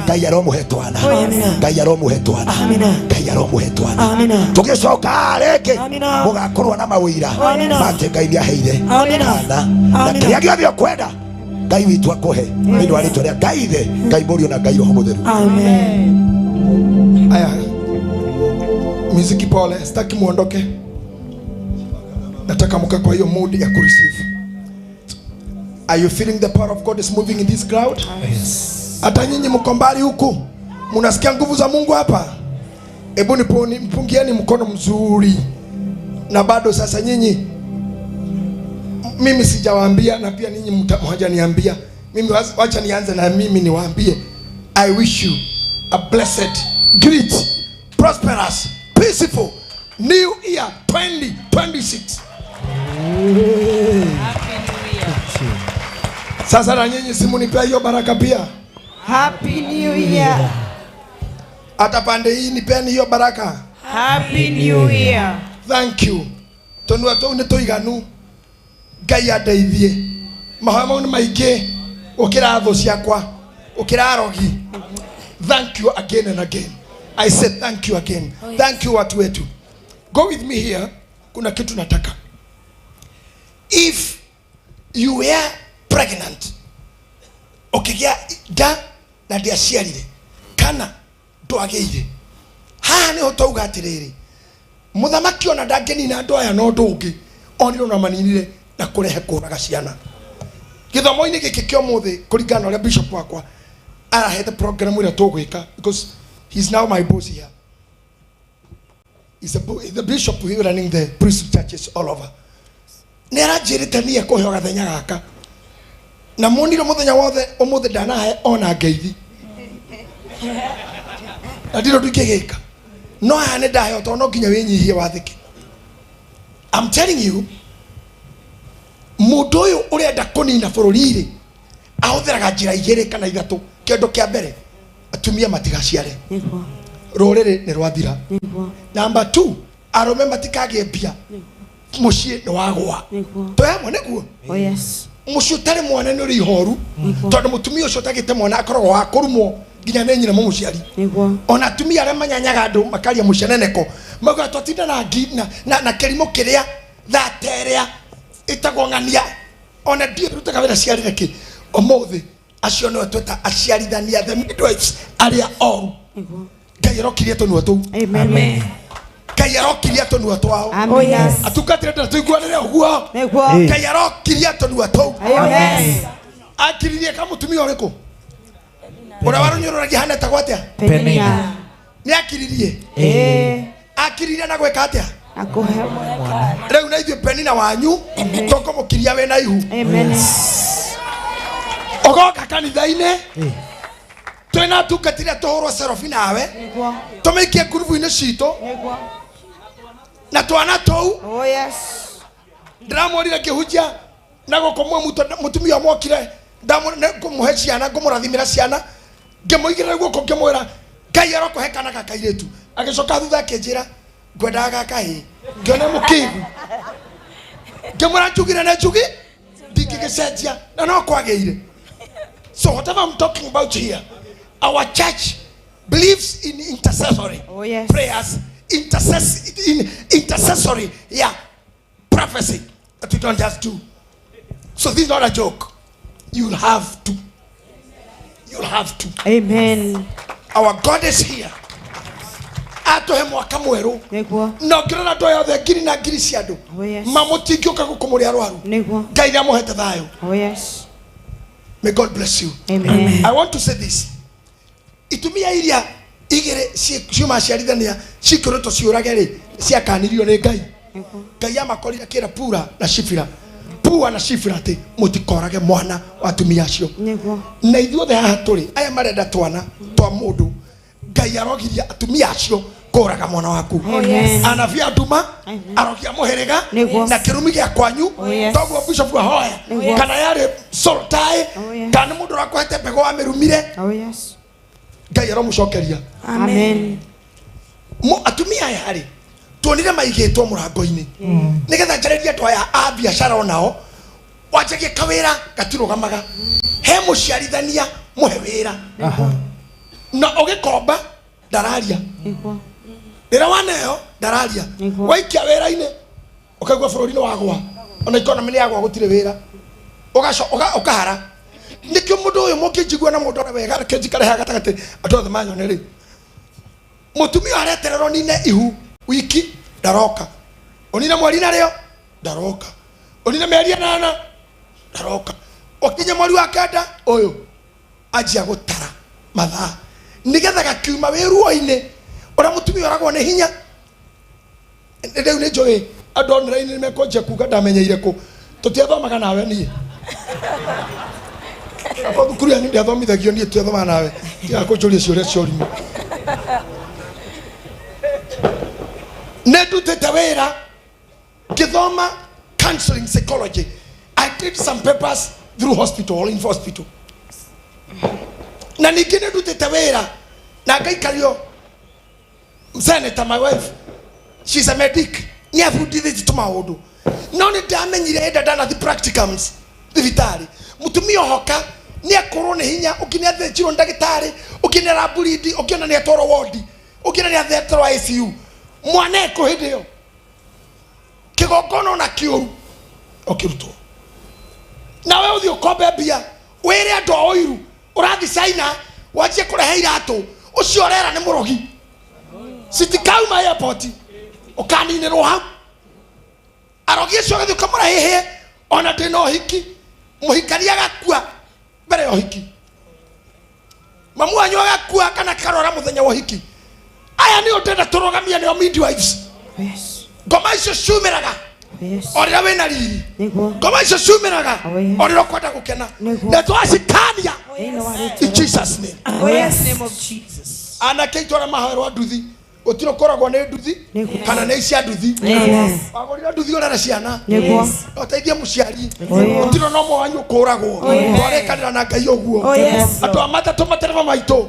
Ngai aromũhe twana. Ngai aromũhe twana. Ngai aromũhe twana. Tũgĩcoka haha rĩngĩ mũgakorwo na mawĩira ma atĩ Ngai nĩ aheire kana na kĩrĩa gĩothe ũkwenda Ngai witũ akũhe thĩinĩ wa rĩtwa rĩa Ngai Ithe, Ngai Mũriũ na Ngai Roho Mũtheru. Aya, muziki pole, sitaki muondoke, nataka mkae kwa hiyo mood ya kureceive. Are you feeling the power of God is moving in this crowd? Yes. Hata nyinyi mko mbali huku munasikia nguvu za Mungu hapa? Hebu mpungieni mkono mzuri. Na bado sasa nyinyi, mimi sijawaambia na pia ninyi hamjaniambia. Mimi wacha nianze na mimi niwaambie. I wish you a blessed, great, prosperous, peaceful new year 2026. Sasa na nyinyi simunipea hiyo baraka pia. Happy New Year. Hata pande hii nipeni hiyo baraka. Happy New Year. Thank you. Tondu tou nĩ tũiganu. Ngai andeithie. Mahoya mau nĩ maingĩ gũkĩra thũ ciakwa, gũkĩra arogi. Thank you again and again. I say thank you again. Oh, yes. Thank you watu wetu. Go with me here. Kuna kitu nataka. If you were pregnant, ũkĩgĩa nda na ndĩaciarire kana ndwagĩire, haha nĩho twauga atĩrĩrĩ, mũthamaki ona ndangĩnina andũ aya na ũndũ ũngĩ, onire ona maninire na kũrehe kũraga ciana. Gĩthomo-inĩ gĩkĩ kĩa ũmũthĩ kũringana na ũrĩa bishop wakwa arahete program ĩrĩa tũgwĩka, because he's now my boss here. He's the bishop who running the priesthood churches all over. Nĩ aranjĩrĩte niĩ ekũheo gathenya gaka. Na muonire mũthenya wothe ũmũthĩ ndanahe ona ngeithi. Na ndirĩ ũndũ ingĩgĩka. No haha nĩ ndaheo tondũ no nginya wĩnyihie wathĩke. I'm telling you, mũndũ ũyũ ũrenda kũnina bũrũri-rĩ, ahũthĩraga njĩra igĩrĩ kana ithatũ. Kĩndũ kĩa mbere, atumia matigaciare. Rũrĩrĩ nĩ rwathira. Number 2, arũme matikagĩe mbia. Mũciĩ nĩ wagwa. Twĩ hamwe nĩguo? Oh, yes. Mũciĩ ũtarĩ mwana nĩ ũrĩ ihoru. Tondũ mũtumia ũcio ũtagĩte mwana akoragwo wa kũrumwo nginya nĩ nyina mũmũciari. Ona atumia arĩa manyanyaga andũ makaria mũceneneko, maugaga twatinda na ngi, na kĩrimũ kĩrĩa thata ĩrĩa ĩtagwo ng'ania, ona ndiũ ĩrutaga wĩra ciarire kĩ. Ũmũthĩ acio nĩo tweta aciarithania, the midwives arĩa oru. Ngai arokirie tũnua tũu. Amen. Ngai arokirie tũnua twao. Amen. Oh, yes. Atungatĩre ndĩra tũiguanĩre ũguo. Nĩguo. Ngai arokirie tũnua tũu. Amen. Akiririe ka mũtumia ũrĩkũ? Ũrĩa warũnyũrũragia hana etagwo atĩa? Penina. Nĩ akiririe. Akiririe na gwĩka atĩa? Akũhe mwana. Rĩu na ithuĩ Penina wanyu tũkũmũkiria wĩna ihu. Amen. Ũgoka kanitha-inĩ twĩna atungatĩri tũhũrwo selfie nawe tũmĩikie ngurubu-inĩ citũ na twana tũu. Oh yes. Ndĩramwĩrire ngĩhunjia na gũkũ mũtumia ũmwe okire ngũmũhe ciana ngũmũrathimĩra ciana ngĩmũigĩrĩra guoko ngĩmwĩra Ngai arokũhe kana ga kairĩtu. Agĩcoka thutha akĩnjĩra ngwendaga ga kahĩĩ. Ngĩona mũkĩgu. Ngĩmwĩra njugire nĩ njugi ndingĩgĩcenjia na no kwagĩire. So whatever I'm talking about here, our church believes in intercessory prayers, in intercessory prophecy that we don't just do. So this is not a joke. You'll have to. You'll have to. Amen. Our God is here. Atuhe mwaka mweru. Na ũngĩrora andũ aya othe ngiri na ngiri cia andũ. Mamũtingĩũka gũkũ mũrĩ arwaru. Ngai nĩamũhete thayũ. Oh yes. May God bless you. Amen. I want to say this. Itumia iria igĩrĩ ciuma ciarithania cikĩrĩtwo ciũrage rĩ ciakanirio nĩ Ngai. Ngai amakorire akĩra Pura na Shifira. Pua na Shifira atĩ mũtikorage mwana wa atumia acio. Na ithuothe haha tũrĩ aya marenda twana twa mũndũ Ngai arogiria atumia acio kũraga mwana waku. Anabii a nduma arogia mũhĩrĩga na kĩrumi gĩa kwanyu toguo bishop ahoya kana yarĩ soltai kana nĩ mũndũ ũrakũhete mbegũ wamĩrumire. Ngai aromũcokeria. Amen. Atumia aya rĩ tuonire maigĩtwo mũrango-inĩ nĩgetha njarĩrie andũ aya a biacara onao wanjagie kawĩra gatirũgamaga he mũciarithania mũhe wĩra na ũgĩkomba ndararia rĩrĩa waneo ndararia waikia wĩra-inĩ ũkaigua bũrũri nĩ wagwa ona economy nĩ yagwa gũtirĩ wĩra ũkahara nĩkĩo mũndũ ũyũ mũngĩnjigua na mũndũ ũrĩa wega reke njikare haha gatagatĩ andũ othe manyone rĩ mũtumia aretererwo nine ihu wiki ndaroka ũnine mweri narĩo ndaroka ũnine mĩeri ĩnana ndaroka ũkinye mweri wa kenda ũyũ anjia gũtara mathaa nĩgetha gakiuma wĩ ruo-inĩ ũrĩa mũtumia ũragwo nĩ hinya. Rĩu nĩ njũĩ andũ online nĩ mekwanjia kuga ndamenyeire kũ tũtiathomaga nawe niĩ akorwo thukuru yanyu ndiathomithagio niĩ tũtiathomaga nawe tiga kũnjũria ciũria cia ũrimũ. Nĩ ndutĩte wĩra ngĩthoma counseling psychology. I did some papers through hospital, in hospital. Na ningĩ nĩ ndutĩte wĩra na ngaikario senator, my wife, she's a medic, nĩ abundithĩtie tũmaũndũ no nĩ ndamenyire hĩndĩ ndanathi practicums thibitarĩ mũtumia ohoka nĩ akorwo nĩ hinya ũngĩ nĩ athĩnjirwo nĩ ndagĩtarĩ ũngĩ nĩ araburindi ũngĩ ona nĩ atwarwo wodi ũngĩ ona nĩ athetwo ICU mwana ekũ hĩndĩ ĩyo kĩgongona ona kĩũru ũkĩrutwo nawe ũthiĩ ũkombe mbia wĩre andũ a ũiru ũrathi China wanjie kũrehe iratũ ũcio ũrera nĩ mũrogi citikauma airport ũkaninĩrwo hau arogi acio ũgathiĩ ũkamũrehĩhĩe ona ndĩna ũhiki mũhikania agakua mbere ya ũhiki mamu wanyu agakua kana karora mũthenya wa ũhiki. Aya nĩo ndĩrenda tũrũgamie nĩo midwives. Ngoma icio ciumĩraga o rĩrĩa wĩna riri ngoma icio ciumĩraga o rĩrĩa ũkwenda gũkena na twacikania in Jesus name. Anake aitũ arĩa mahoerwo nduthi gũtirĩ ũkoragwo nĩ nduthi kana nĩ cia nduthi wagũrire nduthi ũrere ciana ũteithie mũciari gũtirĩ ona ũmwe wanyu ũkũragwo twarĩkanĩra na Ngai ũguo andũ a matatũ matereba maitũ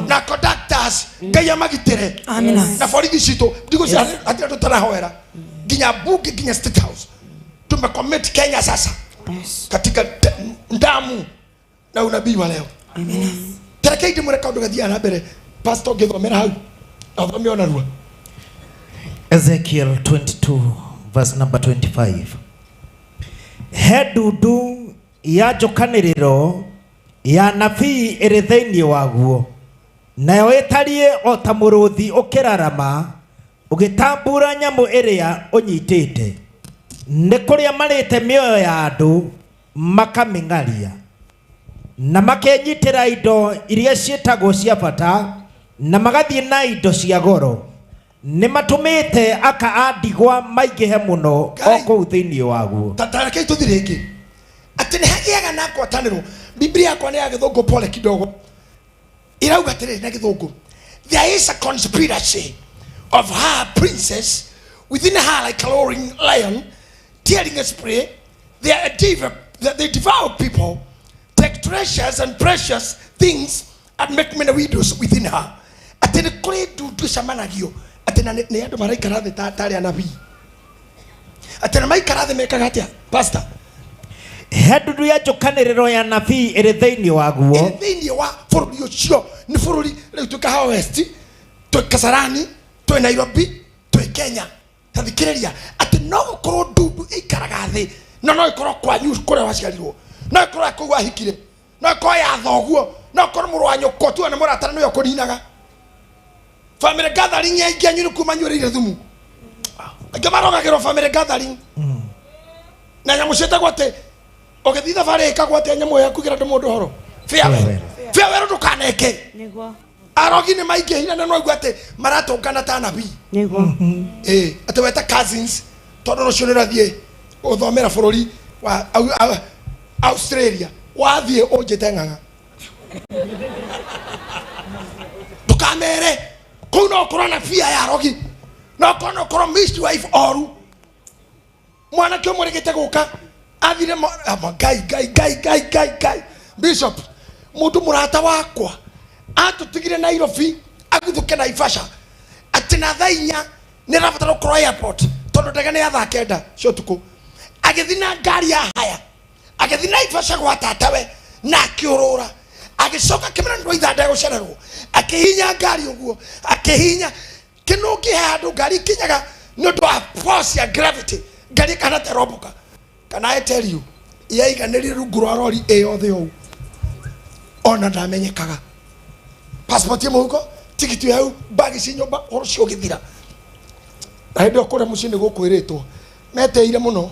na conductors Ngai amagitĩre na borithi citũ ndigũcia hatirĩ andũ tũtarahoera nginya bunge nginya State House tumecommit Kenya sasa katika ndamu na unabii wa leo. Tarekei ndĩmwĩre kaũndũ gathiaga na mbere pastor ngĩthomera hau athome ona rua. Ezekiel 22 verse number 25. He ndundu ya njũkanĩrĩro ya nabii ĩrĩ thĩinĩ waguo nayo ĩtariĩ o ta mũrũthi ũkĩrarama ũgĩtambura nyamũ ĩrĩa ũnyitĩte nĩ kũrĩa marĩte mĩoyo ya andũ makamĩng'aria na makenyitĩra indo iria ciĩtagwo cia bata Na magathiĩ na indo cia goro nĩ matũmĩte aka a ndigwa maingĩhe mũno o kũu thĩinĩ waguo. Tarekei tũthi rĩngĩ atĩ nĩ hagĩaga na ngwatanĩro. Biblia yakwa nĩ ya gĩthũngũ, pole kidogo, irauga atĩrĩrĩ na gĩthũngũ, there is a conspiracy of her princess within her like a roaring lion tearing a prey. They are they devour people, take treasures and precious things and make many widows within her. Atĩ nĩ kũrĩ ndundu icemanagio atĩ na nĩ andũ maraikara thĩ tarĩ anabii, atĩ na maikara thĩ mekaga atĩa, pastor? He ndundu ya njũkanĩrĩro ya nabii ĩrĩ thĩinĩ waguo. Ĩrĩ thĩinĩ wa bũrũri ũcio. Nĩ bũrũri rĩu twĩ Kahawa West, twĩ Kasarani, twĩ Nairobi, twĩ Kenya. Ta thikĩrĩria atĩ no gũkorwo ndundu ĩikaraga thĩ, no no ĩkorwo kwanyu kũrĩa waciarirwo, no ĩkorwo ya kũu wahikire, no ĩkorwo ya thoguo, no ĩkorwo mũrũ wa nyũkwa tu nĩ mũratana nĩwe ũkũninaga. Family gathering aingĩ anyu nĩ kuma nyuĩrĩire thumu, angĩ marogagĩrwo family gathering na nyamũ ciĩtagwo atĩ ũgĩthiĩ thabarĩ ĩkagwo atĩa nyamũ ĩyo ya kugĩra andũ mũndũ ũhoro farewell farewell ndũkaneke. Arogi nĩ maingĩhire na nĩwaigua atĩ maratũngana ta anabii. Ĩĩ, atĩ weta cousins tondũ rũciũ nĩ ũrathiĩ gũthomera bũrũri wa Australia, wathiĩ ũnjĩte ng'ang'a, ndũkamere kũu no ũkorwo na bia ya arogi, no ũkorwo no ũkorwo midwife oru. Mwanake ũmwe rĩgĩte gũka athire ngai ngai ngai ngai ngai ngai bishop mũndũ mũrata wakwa atũtigire Nairobi aguthũke Naivasha atĩ na thaa inya nĩ arabatara gũkorwo airport tondũ ndege nĩ ya thaa kenda cia ũtukũ. Agĩthiĩ na ngari ya haya, agĩthiĩ Naivasha gwa tatawe na akĩũrũra, agĩcoka akĩmera nĩ ndwaitha ndegũcererwo, akĩhihinya ngari ũguo, akĩhihinya kĩnũngi he handũ ngari ikinyaga nĩ ũndũ wa force ya gravity, ngari ĩkahana ta ĩrombũka. Can I tell you, yaiganĩrire rungu rwa rori ĩ yothe ũũ, ona ndamenyekaga. Passport ĩ mũhuko, tigiti ĩ hau, bagi ci nyũmba, ũhoro ũcio ũgĩthira. Na hĩndĩ ĩyo kũrĩa mũciĩ nĩ gũkwĩrĩtwo metĩire mũno,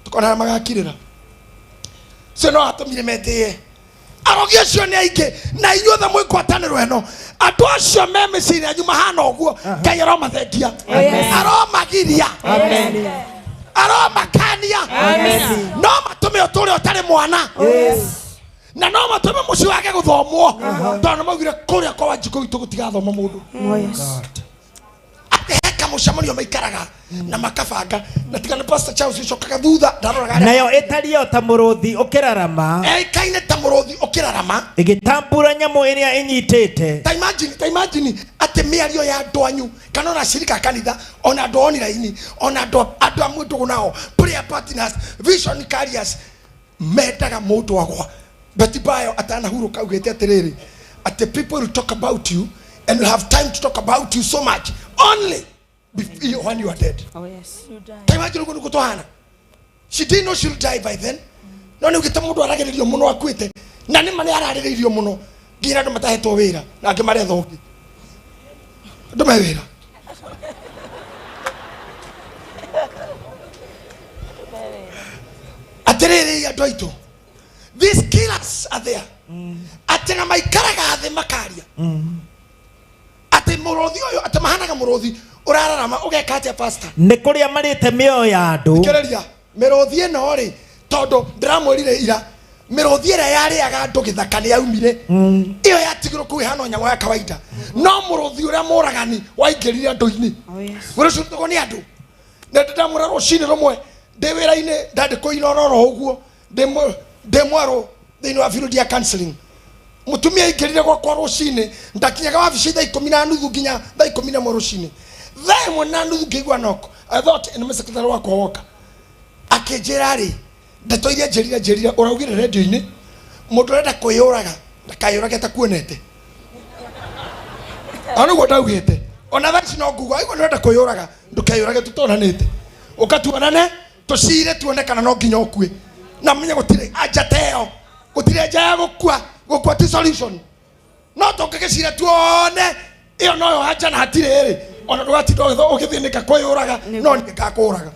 tũkona magakirĩra. Cio no atũmire metĩe. Arogi acio nĩ aingĩ na inyuothe mwĩ ngwatanĩro ĩno. Andũ acio me mĩciĩ-inĩ yanyu mahana ũguo, Ngai aromathengia, aromagiria, aromakania. No matũme ũtũre ũtarĩ mwana, na no matũme mũciĩ wage gũthomwo, tondũ nĩ maugire kũrĩa kwa Wanjikũ witũ gũtigathoma mũndũ. Atĩ he kamũcemanio maikaraga na makabanga, na tiga nĩ Pastor Charles ũcokaga thutha ndaroraga arĩa Nayo ĩtariĩ o ta mũrũthi ũkĩrarama, ĩkaine ta mũrũthi ũkĩrarama, ĩgĩtambura nyamũ ĩrĩa ĩnyitĩte. Ta imagine, ta imagine atĩ mĩario ya andũ anyu kana ona ashirika a kanitha, ona andũ a online, ona andũ a mwĩndũgũ nao, prayer partners, vision carriers, mendaga mũndũ agwa. Betty Bayo atanahurũka augĩte atĩrĩrĩ, atĩ people will talk about you and will have time to talk about you so much only when you are dead. Oh, yes. Ta imagine ũguo nĩguo tũhana. She didn't know she would die by then. No nĩ ũgĩte mũndũ aragĩrĩrio mũno akuĩte, na nĩ ma nĩ ararĩrĩirio mũno nginya andũ matahetwo wĩra na angĩ maretha ũngĩ. Andũ me wĩra. Atĩrĩrĩ andũ aitũ, these killers are there. Atĩ na maikaraga thĩ makaria atĩ mũrũthi ũyũ, atĩ mahanaga mũrũthi ũrararama ũgeka atĩa, pastor? Nĩ kũrĩa marĩte mĩoyo ya andũ. Thikĩrĩria, mĩrũthi ĩno rĩ, tondũ ndĩramwĩrire ira, mĩrũthi ĩrĩa yarĩaga andũ gĩthaka nĩ yaumire, ĩyo yatigirwo kũu ĩhana nyamũ ya kawaida, no mũrũthi ũrĩa mũragani waingĩrire andũ-inĩ, wĩra ũcio ũrutagwo nĩ andũ. Na ndĩndamwĩra rũcinĩ rũmwe ndĩ wĩra-inĩ, ndandĩ kũinororo ũguo, ndĩ mwerũ thĩinĩ wa field ya counseling. Mũtumia aingĩrire gwakwa rũcinĩ, ndakinyaga wabici thaa ikũmi na nuthu nginya thaa ikũmi na ĩmwe rũcinĩ. Thaa ĩmwe na nuthu ngĩigua knock. I thought nĩ secretary wakwa woka. Akĩnjĩra rĩ, ndeto iria njĩrire, njĩrire, ũraugire redio-inĩ, mũndũ ũrenda kwĩyũraga, ndakeyũrage atakuonete. Ona ũguo ndaugĩte. Ona thaa ici no nguga, aigua nĩ ũrenda kwĩyũraga, ndũkeyũrage tũtonanĩte. Ũka tuonane, tũcire tuone kana no nginya ũkue. Na menye gũtirĩ anja ta ĩyo, gũtirĩ anja ya gũkua, gũkua ti solution. No tũngĩgĩcira tuone ĩyo noyo anja na hatirĩ rĩ, ona ndũgatinda ũgĩthĩnĩka kwĩyũraga, no niĩ ngakũraga.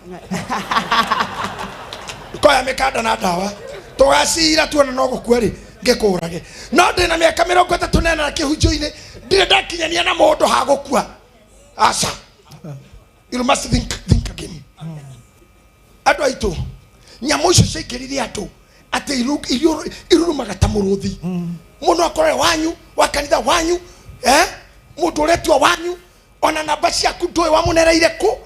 Koya mĩkanda na ndawa, tũgacira tuone no gũkua rĩ, Ngĩkũrage. No ndĩ na mĩaka 34 kĩhunjio-inĩ, ndirĩ ndakinyania na mũndũ ha gũkua. Aca. You must think again. Andũ aitũ, nyamũ icio ciaingĩrire andũ atĩ irurumaga ta mũrũthi. Mũndũ akorwe wanyu, wa kanitha wanyu, Mũndũ ũretua wanyu, ona namba ciaku ndũĩ wamũnereire kũ.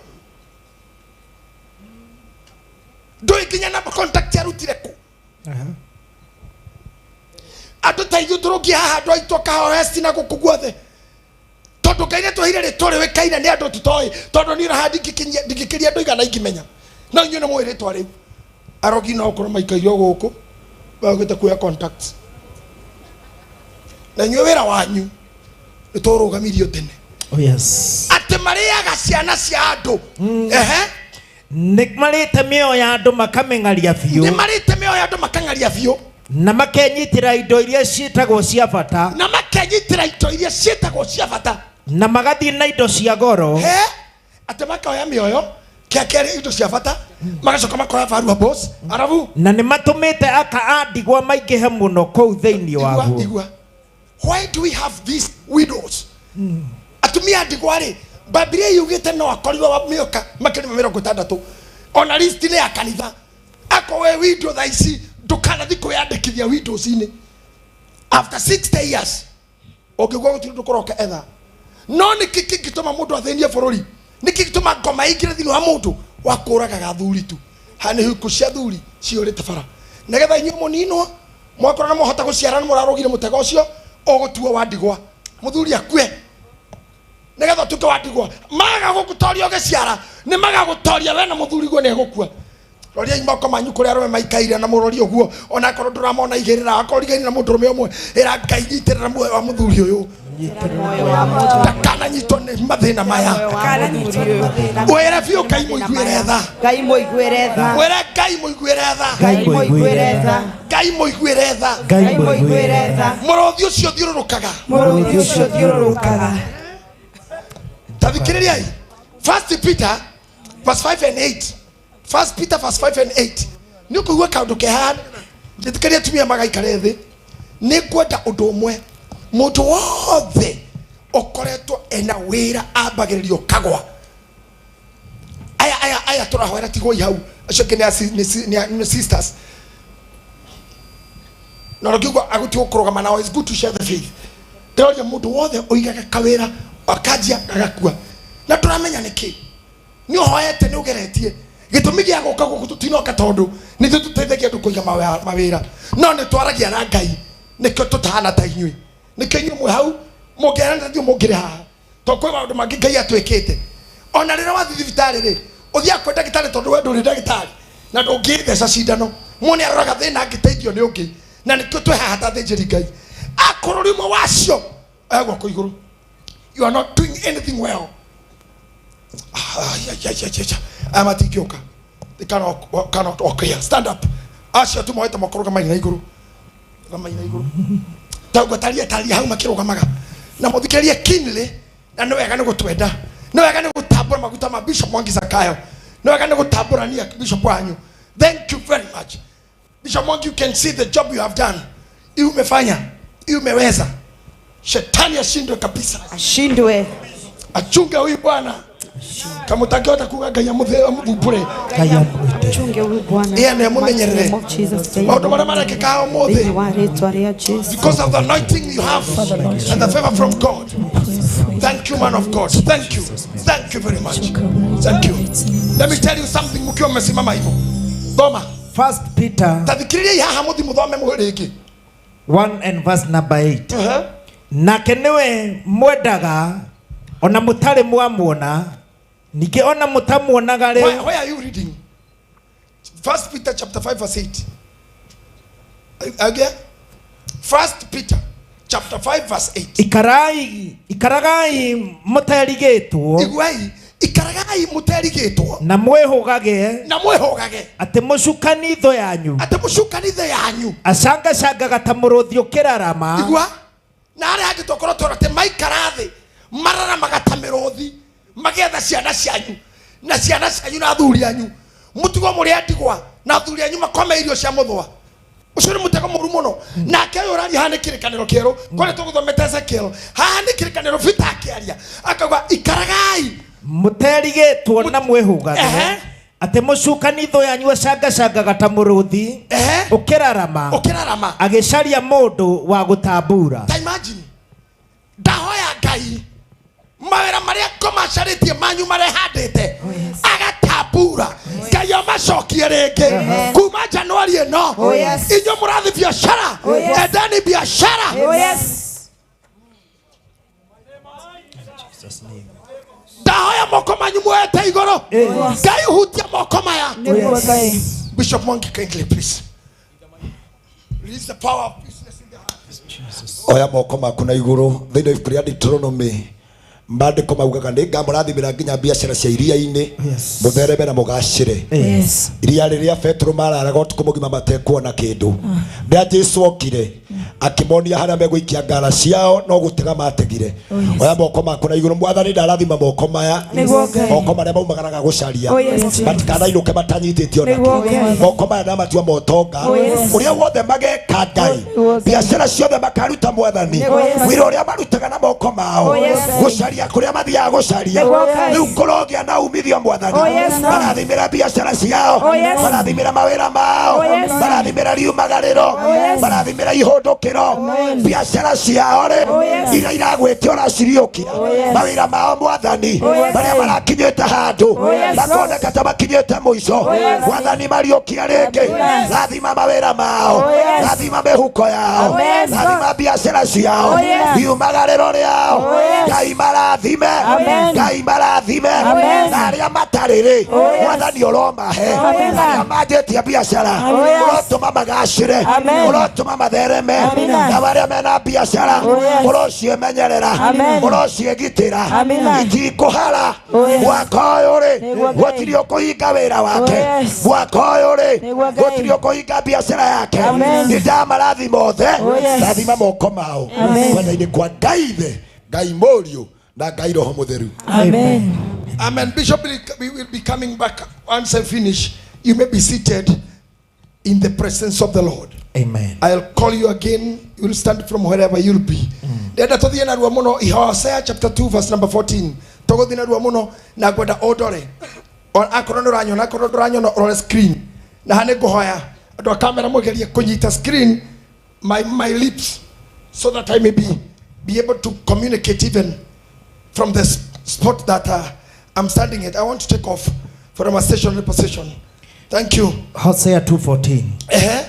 Ndũĩ nginya namba contact arutire kũ. Andũ ta ithuĩ tũrũngiĩ haha, andũ aitũ a West na gũkũ guothe. Tondũ Ngai nĩatũheire rĩtwa rĩũĩkaine nĩ andũ tũtoĩ, tondũ niĩ haha ndingĩkiria andũ igana ingĩmenya. No inyuĩ nĩ mũĩ rĩtwa rĩu. Arogi no gũkorwo maikaire o gũkũ, magũkĩte kuoya contacts. Na inyuĩ wĩra wanyu nĩ tũrũgamirio tene. Oh, yes. Atĩ marĩaga ciana cia andũ. Ehe. Nĩ marĩte mĩoyo ya andũ makamĩng'aria biũ. Nĩ marĩte mĩoyo ya andũ makang'aria biũ. Na makenyitĩra indo iria ciĩtagwo cia bata. Na makenyitĩra indo iria ciĩtagwo cia bata. Na magathiĩ na indo cia goro. He? Atĩ makoya mĩoyo, kĩa kerĩ indo cia bata, magacoka makoya valuables, arabu. Na nĩ matũmĩte aka a ndigwa maingĩhe mũno kũu thĩinĩ Igua, waguo. igua. Why do we have these widows? Atumia a ndigwa rĩ, Biblia yugĩte no akorirwo wa mĩaka makĩria ma 60. Ona list nĩ ya kanitha. Akorwo wĩ widow thaa ici, ndũkanathiĩ kwĩyandĩkithia widows-inĩ. After 60 years, ũngĩgua gũtirĩ ũndũ ũkũroka etha. No nĩkĩ kĩngĩtũma mũndũ athĩnie bũrũri? Nĩkĩ kĩngĩtũma ngoma ĩingĩre thĩinĩ wa mũndũ wa kũragaga athuri tu? Haha nĩ huko cia athuri ciyũrĩte bara. Nĩgetha inyuĩ mũninwo, mwakorwo na mwahota gũciara nĩ mũrarũgire mũtego ũcio, ũgũtuo wa ndigwa. Mũthuri akue. Nĩgetha ũtuĩke wa ndigwa. Maga gũgũtoria ũgĩciara, nĩ magagũtoria we na mũthuri guo nĩ egũkua. Roriai moko manyu kũrĩa arũme maikaire na mũrorie ũguo, ona akorwo ndũramona igĩrĩra, akorwo ũrigaine na mũndũrũme ũmwe, ĩra Ngai nyitĩrĩra muoyo wa mũthuri ũyũ. Ndakananyitwo nĩ mathĩna maya. Wĩre biũ Ngai mũiguĩre tha. Ngai mũiguĩre tha. Wĩre Ngai mũiguĩre tha. Ngai mũiguĩre tha. Ngai mũiguĩre tha. Ngai mũiguĩre tha. Mũrũthi ũcio ũthiũrũrũkaga. Mũrũthi ũcio ũthiũrũrũkaga. Ta thikĩrĩriai. First Peter verse 5 and 8. First Peter verse 5 and 8. Nĩ ũkũigua kaũndũ ke haha. Njĩtĩkĩrie atumia magaikare thĩ. Nĩ ngwenda ũndũ ũmwe. Mũndũ wothe ũkoretwo ena wĩra ambagĩrĩrio kagwa. Aya, aya, aya tũrahoera tigoi hau. Acio angĩ nĩ sisters. Na ũngĩigua agũtigwo kũrũgama nao, it's good to share the faith. Ndĩroria mũndũ wothe ũigaga kawĩra akanjia agakua. Na tũramenya nĩkĩ. Nĩ ũhoete, nĩ ũgeretie. Gĩtũmi gĩa gũka gũkũ tũtinoka tondũ nĩ ithuĩ tũteithagia andũ kũiga mawĩra. No nĩ twaragia na Ngai, nĩkĩo tũtahana ta inyuĩ. Nĩkĩo inyuĩ mwĩ hau, mũngĩarana ithuĩ mũngĩrĩ haha. Tondũ kwĩ maũndũ mangĩ Ngai atwĩkĩte. Ona rĩrĩa wathiĩ thibitarĩ rĩ, ũthiaga kwĩ ndagĩtarĩ tondũ we ndũrĩ ndagĩtarĩ na ndũngĩtheca cindano. Mũndũ nĩ aroraga thĩna angĩteithio nĩ ũngĩ. Na nĩkĩo twĩ haha ta athĩnjĩri Ngai. Akorwo ũrĩ ũmwe wacio, oya guoko igũrũ. You are not doing anything well. Ay, ay, ay, ay, ay, ay. Aya matingĩũka. They cannot walk here. Stand up. Acio tu moete moko rũgamai na igũrũ. Rũgamai na igũrũ. Ta ũguo taria, taria hau makĩrũgamaga. Na mũthikĩrĩrie keenly, na nĩ wega nĩ gũtwenda. Nĩ wega nĩ gũtambũra maguta ma Bishop Mwangi Zakayo. Nĩ wega nĩ gũtambũrania Bishop wanyu. Thank you very much. Bishop Mwangi, you can see the job you have done. Hii umefanya, hii umeweza. Shetani ashindwe kabisa. Ashindwe. Achunge huyu bwana. Kama utakiota kuga Ngai amuthumbure. Ngai amwite. Achunge huyu bwana. Yeye nĩ amumenyerere. Mighty name of Jesus, Ngai Maũndũ marĩa marekĩka ũmũthĩ. Thĩinĩ wa rĩtwa rĩa Jesu. Because of the anointing you have and the favor from God. Thank you, man of God. Thank you. Thank you very much. Thank you. Let me tell you something mkiwa mmesimama hivyo. Thoma. First Peter. Tathikĩrĩriai haha mũthiĩ mũthome rĩngĩ. 1 and verse number 8. Nake nĩwe mwendaga ona mũtarĩ mwamuona, ningĩ ona mũtamuonaga rĩu. Why are you reading? First Peter chapter 5 verse 8. Again? First Peter chapter 5 verse 8. Ikarai, ikaragai mũterigĩtwo. Iguai, ikaragai mũterigĩtwo. Na mwĩhũgage. Na mwĩhũgage. Atĩ mũcukani thũ yanyu. Atĩ mũcukani thũ yanyu. Acangacangaga ta mũrũthi ũkĩrarama. Igua. Na arĩa angĩ tũkorwo tũrora atĩ maikara thĩ, mararamaga ta mĩrũthi, magĩetha ciana cianyu, na ciana cianyu na athuri anyu. Mũtigwo mũrĩ a ndigwa, na athuri anyu makome irio cia mũthũa. Ũcio nĩ mũtego mũru mũno. Nake ũyũ ũraria haha nĩ kĩrĩkanĩro kĩerũ. Kũrĩa tũgũthomete Ezekiel. Haha nĩ kĩrĩkanĩro Peter akĩaria. Akauga ikaragai. Mũterigĩtwo na mwĩhũgage atĩ mũcukani thũ yanyu acangacangaga ta mũrũthi ũkĩrarama ũkĩrarama agĩcaria mũndũ wa gũtambura. Ta imagine. Ndahoya Ngai mawĩra marĩa ngoma acarĩtie manyu marehandĩte agatambura Ngai amacokie rĩngĩ kuma Januari ĩno. Oh, yes. Inyuĩ mũrathi biacara, Oh, yes. endani biacara. Oh, yes. Ndahoya moko manyu muoete igũrũ. Ngai hutia moko maya. Nĩguo Ngai. Bishop Mwangi, kindly please release the power of business in the heart. Oya moko maku na igũrũ. Thĩinĩ wa ibuku rĩa Deuteronomy maandĩko maugaga nĩ ngamũrathimĩra nginya biacara cia iria-inĩ mũthereme na mũgacĩre. Yes. Iria rĩrĩa Petero mararaga ũtukũ mũgima matekuona kĩndũ, rĩrĩa Jesu okire akĩmonia harĩa megũikia ngara ciao no gũtega mategire. Oya moko maku na igũrũ. Mwathani ndarathima moko maya, Nĩguo Ngai. moko marĩa maumagaraga gũcaria Oh, yes, Jesus. matikanainũke matanyitĩte ona Nĩguo kĩ. Ngai. Moko maya ndamatua motonga. Oh, yes. Ũrĩa wothe mageka Ngai, Nĩguo Ngai. biacara ciothe makaruta Mwathani, Nĩguo Ngai. wĩra ũrĩa marutaga na moko mao, Oh, yes. gũcaria kũrĩa mathiaga gũcaria, Nĩguo Ngai. rĩu kũrogĩa na umithio Mwathani. Oh, yes, Lord. Marathimĩra biacara ciao, Oh, yes. marathimĩra mawĩra mao, Oh, yes. marathimĩra riumagarĩro, Oh, yes. marathimĩra ihũndũkĩro, biacara ciao rĩ Oh, yes. iria iragwĩtia ũraciriũkia, Oh, yes. mawĩra mao Mwathani, Oh, yes. marĩa marakinyĩte handũ Oh, yes. makoneka ta makinyĩte mũico, Oh, yes. Mwathani mariũkia rĩngĩ. Yes. Rathima mawĩra mao, Oh, yes. rathima mĩhuko yao, Oh, yes. rathima biacara ciao, Oh, yes. riumagarĩro rĩao, Oh, yes. Ngai marathime, Amen. Ngai marathime, Amen. na arĩa matarĩ rĩ, Oh, yes. Mwathani ũromahe, Oh, yes. arĩa manjĩtie biacara Oh, yes. ũrotũma magacĩre, Amen. ũrotũma mathereme, Amen. na arĩa mena biacara Oh, yes. ũrociĩmenyerera, Amen. ũrociĩgitĩra, Amen. itikũhara. Oh, yes. Mwaka ũyũ rĩ, Nĩguo Ngai. gũtirĩ ũkũhinga wĩra wake. Oh, yes. Mwaka ũyũ rĩ, Nĩguo Ngai. gũtirĩ ũkũhinga biacara yake. Amen. Nĩ ndamarathima othe. Oh, yes. Rathima moko mao Amen. mwena-inĩ kwa Ngai Ithe, Ngai Mũriũ na Ngai Roho Mũtheru. Amen. Amen. Bishop, we will be coming back once I finish. You may be seated in the presence of the Lord. Amen. I'll call you again. You'll stand from wherever you'll be. Ndenda tuthie narua muno Hosea chapter 2 verse number 14. Tuguthie narua muno na ngwenda ũndore. Akorwo nĩ ũranyona, akorwo ndũranyona ũrore screen. Na haha nĩ ngũhoya andũ a kamera mũgerie kũnyita screen my lips so that I may be able to communicate even from the spot that I'm standing at. I want to take off from a stationary position. Thank you. Hosea 2:14.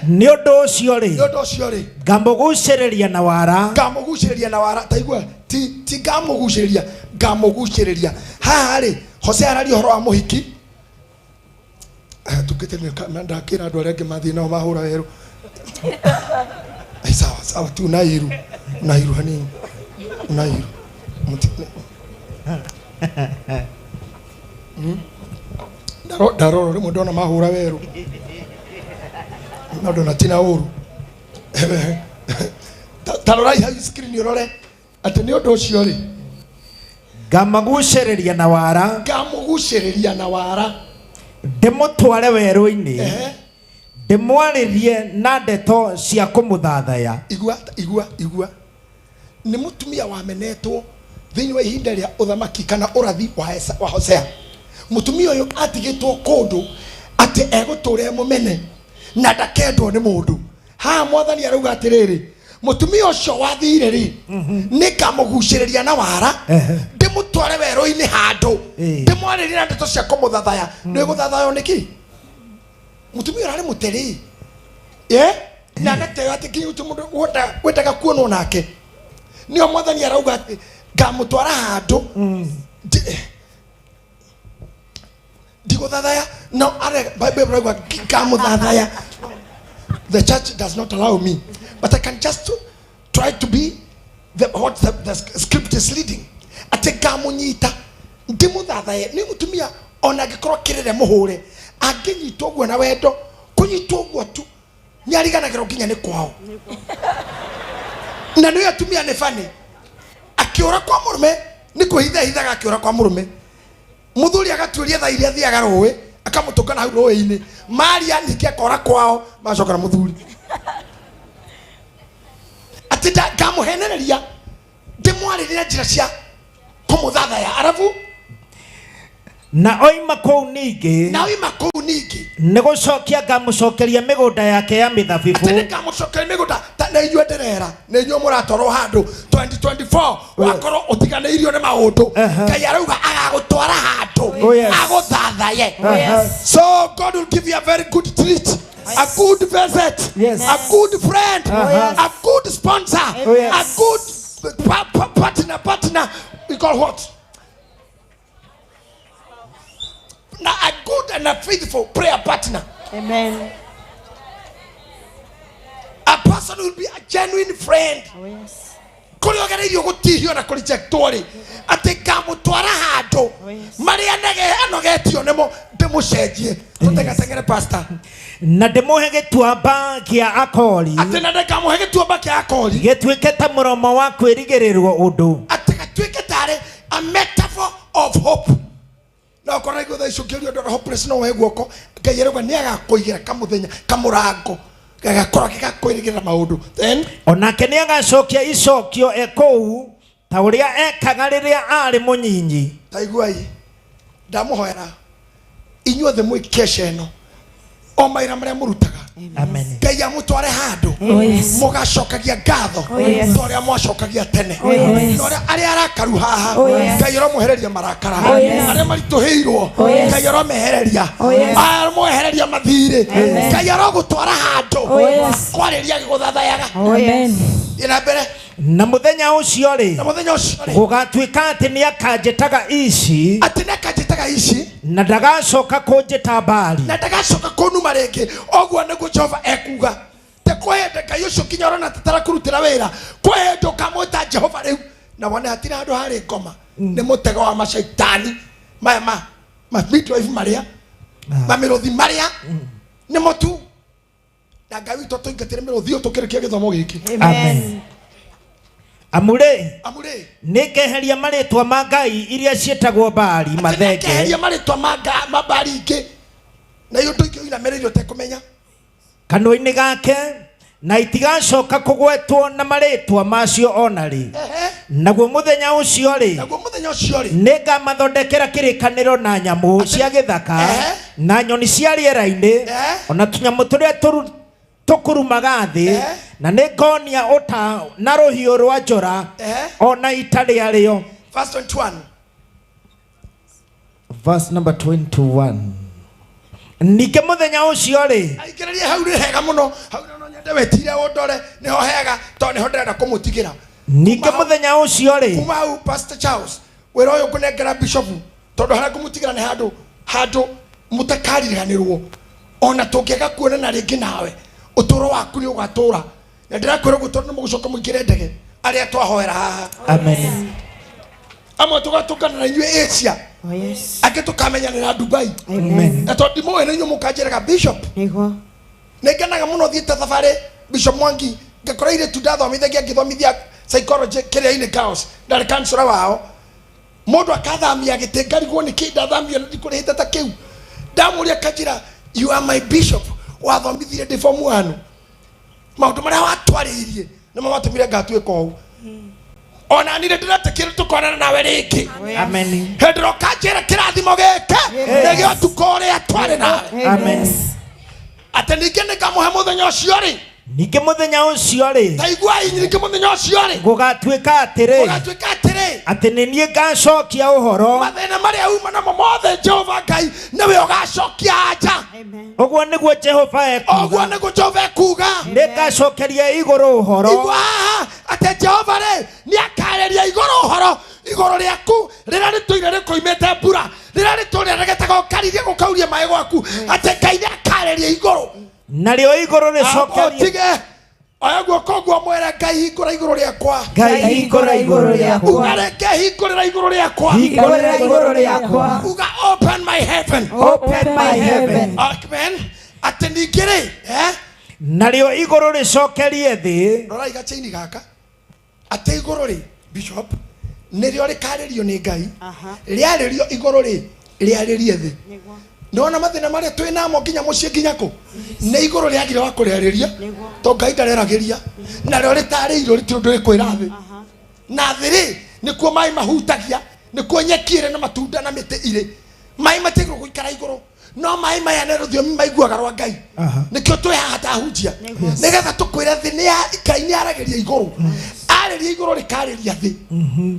Nĩ ũndũ ũcio rĩ, Nĩ ũndũ ũcio rĩ, ngamũgucĩrĩria na wara, ngamũgucĩrĩria na wara. Taigua, ti ngamũgucĩrĩria, ngamũgucĩrĩria. Haha rĩ, Hosea araria ũhoro wa mũhiki. Tungĩte nĩ ndakĩra andũ arĩa angĩ mathiĩ nao mahũra werũ. Ai, sawa sawa tu, nairu nairu hanini, nairu. Ndarora rĩmwe ndona mahũra werũ, no ndona tina ũru. Ta rorai hau screen ũrore atĩ nĩ ũndũ ũcio rĩ, ngamagucĩrĩria na wara, ngamũgucĩrĩria na wara, ndĩmũtware werũ-inĩ, ndĩmwarĩrie na ndeto cia kũmũthathaya. Igua, igua, igua. Nĩ mũtumia wamenetwo thĩinĩ wa ihinda rĩa ũthamaki kana ũrathi wa Hosea. Mũtumia ũyũ atigĩtwo kũndũ atĩ egũtũra e mũmene na ndakendwo nĩ mũndũ. Haha Mwathani arauga atĩrĩrĩ, mũtumia ũcio wathire rĩ, nĩ ngamũgucĩrĩria na wara, ndĩmũtware werũ-inĩ handũ, ndĩmwarĩrie na ndeto cia kũmũthathaya. Nĩ gũthathaywo nĩkĩ? Mũtumia ũrarĩ mũterĩ. Na agateo atĩ nginya gũtirĩ mũndũ wendaga kuonwo nake. Nĩo Mwathani arauga atĩ ngamũtwara handũ, ndigũthathaya, no Bible ĩrauga ngamũthathaya. The church does not allow me, but I can just try to be what the script is leading. Atĩ ngamũnyita ndĩmũthathaye. Nĩ mũtumia ona angĩkorwo kĩrĩre mũhũre, angĩnyitwo ũguo na wendo, kũnyitwo ũguo tu nĩ ariganagĩrwo nginya nĩ kwao. Na nĩwe atumia nĩ bani, akĩũra kwa mũrũme nĩ kwĩhitha hithaga, akĩũra kwa mũrũme. Mũthuri agatuĩria thaa iria athiaga rũĩ, akamũtũnga na hau rũĩ-inĩ. Maria ningĩ akora kwao, magacoka na mũthuri. Nĩngamũhenereria ndĩmwarĩrie njĩra cia kũmũthathaya arabu na oima kũu ningĩ na oima kũu ningĩ nĩ gũcokia ngamũcokeria mĩgũnda yake ya mĩthabibũ atĩ nĩngamũcokeria mĩgũnda ta nĩ inyuĩ ndĩrera nĩ inyuĩ mũratwarwo handũ 2024 wakorwo ũtiganĩirio nĩ maũndũ Ngai arauga agagũtwara handũ Oh, yes. agũthathaye. Oh, yes. So God will give you a very good treat, a good visit, Yes. a good friend, Uh-huh. a good sponsor, Oh, yes. a good partner. We call what? Now, a good and a faithful prayer partner. Amen. A person will be a genuine friend. Oh, yes. Kũrĩa ũgereirio gũtihio na kũrejectwo rĩ atĩ ngamũtwara handũ marĩa anogetio nĩmo ndĩmũcenjie tũtegatengere pastor na ndĩmũhe gĩtuamba kĩa Akori atĩ na nĩngamũhe gĩtuamba kĩa Akori gĩtuĩke ta mũromo wa kwĩrigĩrĩrwo ũndũ atĩ gatuĩke tarĩ a metaphor of hope na okorwo naigua thaa ici ũngĩũrio ndora hopeless no woe guoko Ngai arauga nĩ agakũigĩra kamũthenya kamũrango gagakorwo gĩgakwĩrĩgĩrĩra maũndũ then onake nĩ agacokia icokio e kũu ta ũrĩa ekaga rĩrĩa aarĩ mũnyinyi ta iguai ndamũhoera inyuothe mwĩkesha ĩno o mawĩra marĩa mũrutaga Amen. Ngai amũtware handũ Oh, yes. mũgacokagia ngatho Oh, yes. ta ũrĩa mwacokagia tene Oh, yes. na ũrĩa arĩa arakaru haha Oh, yes. Ngai ũromwehereria marakara Oh, yes. arĩa maritũhĩirwo Oh, yes. Ngai ũromehereria Oh, yes. aromwehereria mathirĩ Amen. Ngai arogũtwara handũ Oh, yes. kwarĩria gĩgũthathayaga Amen. Thiĩ na mbere na mũthenya ũcio rĩ na mũthenya ũcio rĩ gũgatuĩka atĩ nĩ akanjĩtaga ici atĩ nĩ akanjĩtaga ici na ndagacoka kũnjĩta Baali na ndagacoka kũnuma rĩngĩ ũguo nĩguo Jehova ekuga te kwĩ hĩndĩ Ngai ũcio nginya ũrona ta tarakũrutĩra wĩra kwĩ hĩndĩ ũkamwĩta Jehova rĩu na wone hatirĩ handũ harĩ ngoma nĩ mũtego wa macaitani maya ma ma midwife marĩa mamĩrũthi marĩa nĩmo tu na Ngai witũ tũingatĩre mĩrũthi ĩyo tũkĩrĩkia gĩthomo gĩkĩ Amen. Amu rĩ amu rĩ nĩ ngeheria marĩtwa ma ngai iria ciĩtagwo Baali mathenge keheria marĩtwa ma Baali ingĩ na iyo ũndũ ingĩ ũinamĩrĩire ũtekũmenya kanua-inĩ gake na itigacoka kũgwetwo na marĩtwa macio ona rĩ naguo mũthenya ũcio rĩ naguo mũthenya ũcio rĩ nĩ ngamathondekera kĩrĩkanĩro na nyamũ cia gĩthaka na nyoni cia rĩera-inĩ ona tũnyamũ tũrĩa tũkurumaga thĩ na nĩ ngonia ũta na rũhiũ rwa njora ona ita rĩarĩo. Verse 21. Verse number 21. Ningĩ mũthenya ũcio rĩ aingĩrĩrie hau nĩ hega mũno hau no nyende wetire ũndore nĩho hega tondũ nĩho ndĩrenda kũmũtigĩra ningĩ mũthenya ũcio rĩ kuma hau Pastor Charles wĩra ũyũ ngũnengera bishop tondũ harĩa ngũmũtigĩra nĩ handũ handũ mũtakariganĩrwo ona tũngĩaga kuonana rĩngĩ nawe ũtũũro waku nĩ ũgatũũra na ndĩrakwĩra ũguo tondũ nĩ mũgũcoka mũingĩre ndege arĩa twahoera haha. Amen. Amwe tũgatũngana na inyuĩ Asia angĩ tũkamenyanĩra Dubai Amen. na tondũ ndimũĩ nĩ inyuĩ mũkanjĩraga bishop nĩguo nĩ ngenaga mũno thiĩte thabarĩ Bishop Mwangi ngakora airĩtu ndathomithagia ngĩthomithia psychology kĩrĩa-inĩ girls ndarĩ counselor wao mũndũ akathamia gĩtĩ ngarigwo nĩkĩ ndathamio na ndikũrĩhĩte ta kĩu ndamũria kanjĩra you are my bishop wathomithirie ndĩ form 1 maũndũ marĩa watwarĩirie nĩmo matũmire ngatuĩka ũũ ona nĩ ndĩretĩkĩra tũkonana nawe rĩngĩ Amen. hĩndĩ ĩrĩa ũkanjĩra kĩrathimo gĩkĩ nĩgĩo tukũ ũrĩa twarĩ nawe Amen. atĩ ningĩ nĩngamũhe mũthenya ũcio rĩ ningĩ mũthenya ũcio rĩ ta iguai ningĩ mũthenya ũcio rĩ gũgatuĩka atĩrĩ gũgatuĩka atĩrĩ atĩ nĩ niĩ ngacokia ũhoro mathĩna marĩa uma namo mothe Jehova Ngai nĩwe ũgacokia anja ũguo nĩguo Jehova ekuuga ũguo nĩguo Jehova ekuuga nĩ ngacokeria igũrũ ũhoro igua haha atĩ Jehova rĩ nĩ akarĩria igũrũ ũhoro igũrũ rĩaku rĩrĩa rĩtũire rĩkũimĩte mbura rĩrĩa rĩtũire rĩgetaga ũkaririe gũkauria maĩ gwaku atĩ Ngai nĩ akarĩria igũrũ narĩo igũrũ rĩcokerie tige oya guoko ũguo mwĩre Ngai hingũra igũrũ rĩakwa Ngai hingũra igũrũ rĩakwa. uga reke hingũrĩra igũrũ rĩakwa Hingũrĩra igũrũ rĩakwa. uga open my heaven Open my heaven. Amen. Atĩ ningĩ rĩ narĩo igũrũ rĩcokerie thĩ rora igachaini gaka atĩ igũrũ rĩ bishop nĩrĩo rĩkarĩrio nĩ Ngai rĩarĩrio igũrũ rĩ rĩarĩrie thĩ Nĩwona mathĩna marĩa twĩ namo nginya mũciĩ nginya kũ nĩ igũrũ rĩagire wa kũrĩarĩria to Ngai ndareragĩria narĩo rĩtarĩirwo rĩtirĩ ũndũ rĩkwĩra thĩ na thĩ rĩ nĩkuo maĩ mahutagia nĩkuo nyeki ĩrĩ na matunda na mĩtĩ irĩ maĩ matiagĩrĩirwo gũikara igũrũ no maĩ maya nĩ rũthiomi maiguaga rwa Ngai nĩkĩo twĩ haha tahunjia nĩgetha tũkwĩre thĩ nĩ ya Ngai nĩ aragĩria igũrũ arĩria igũrũ rĩkarĩria thĩ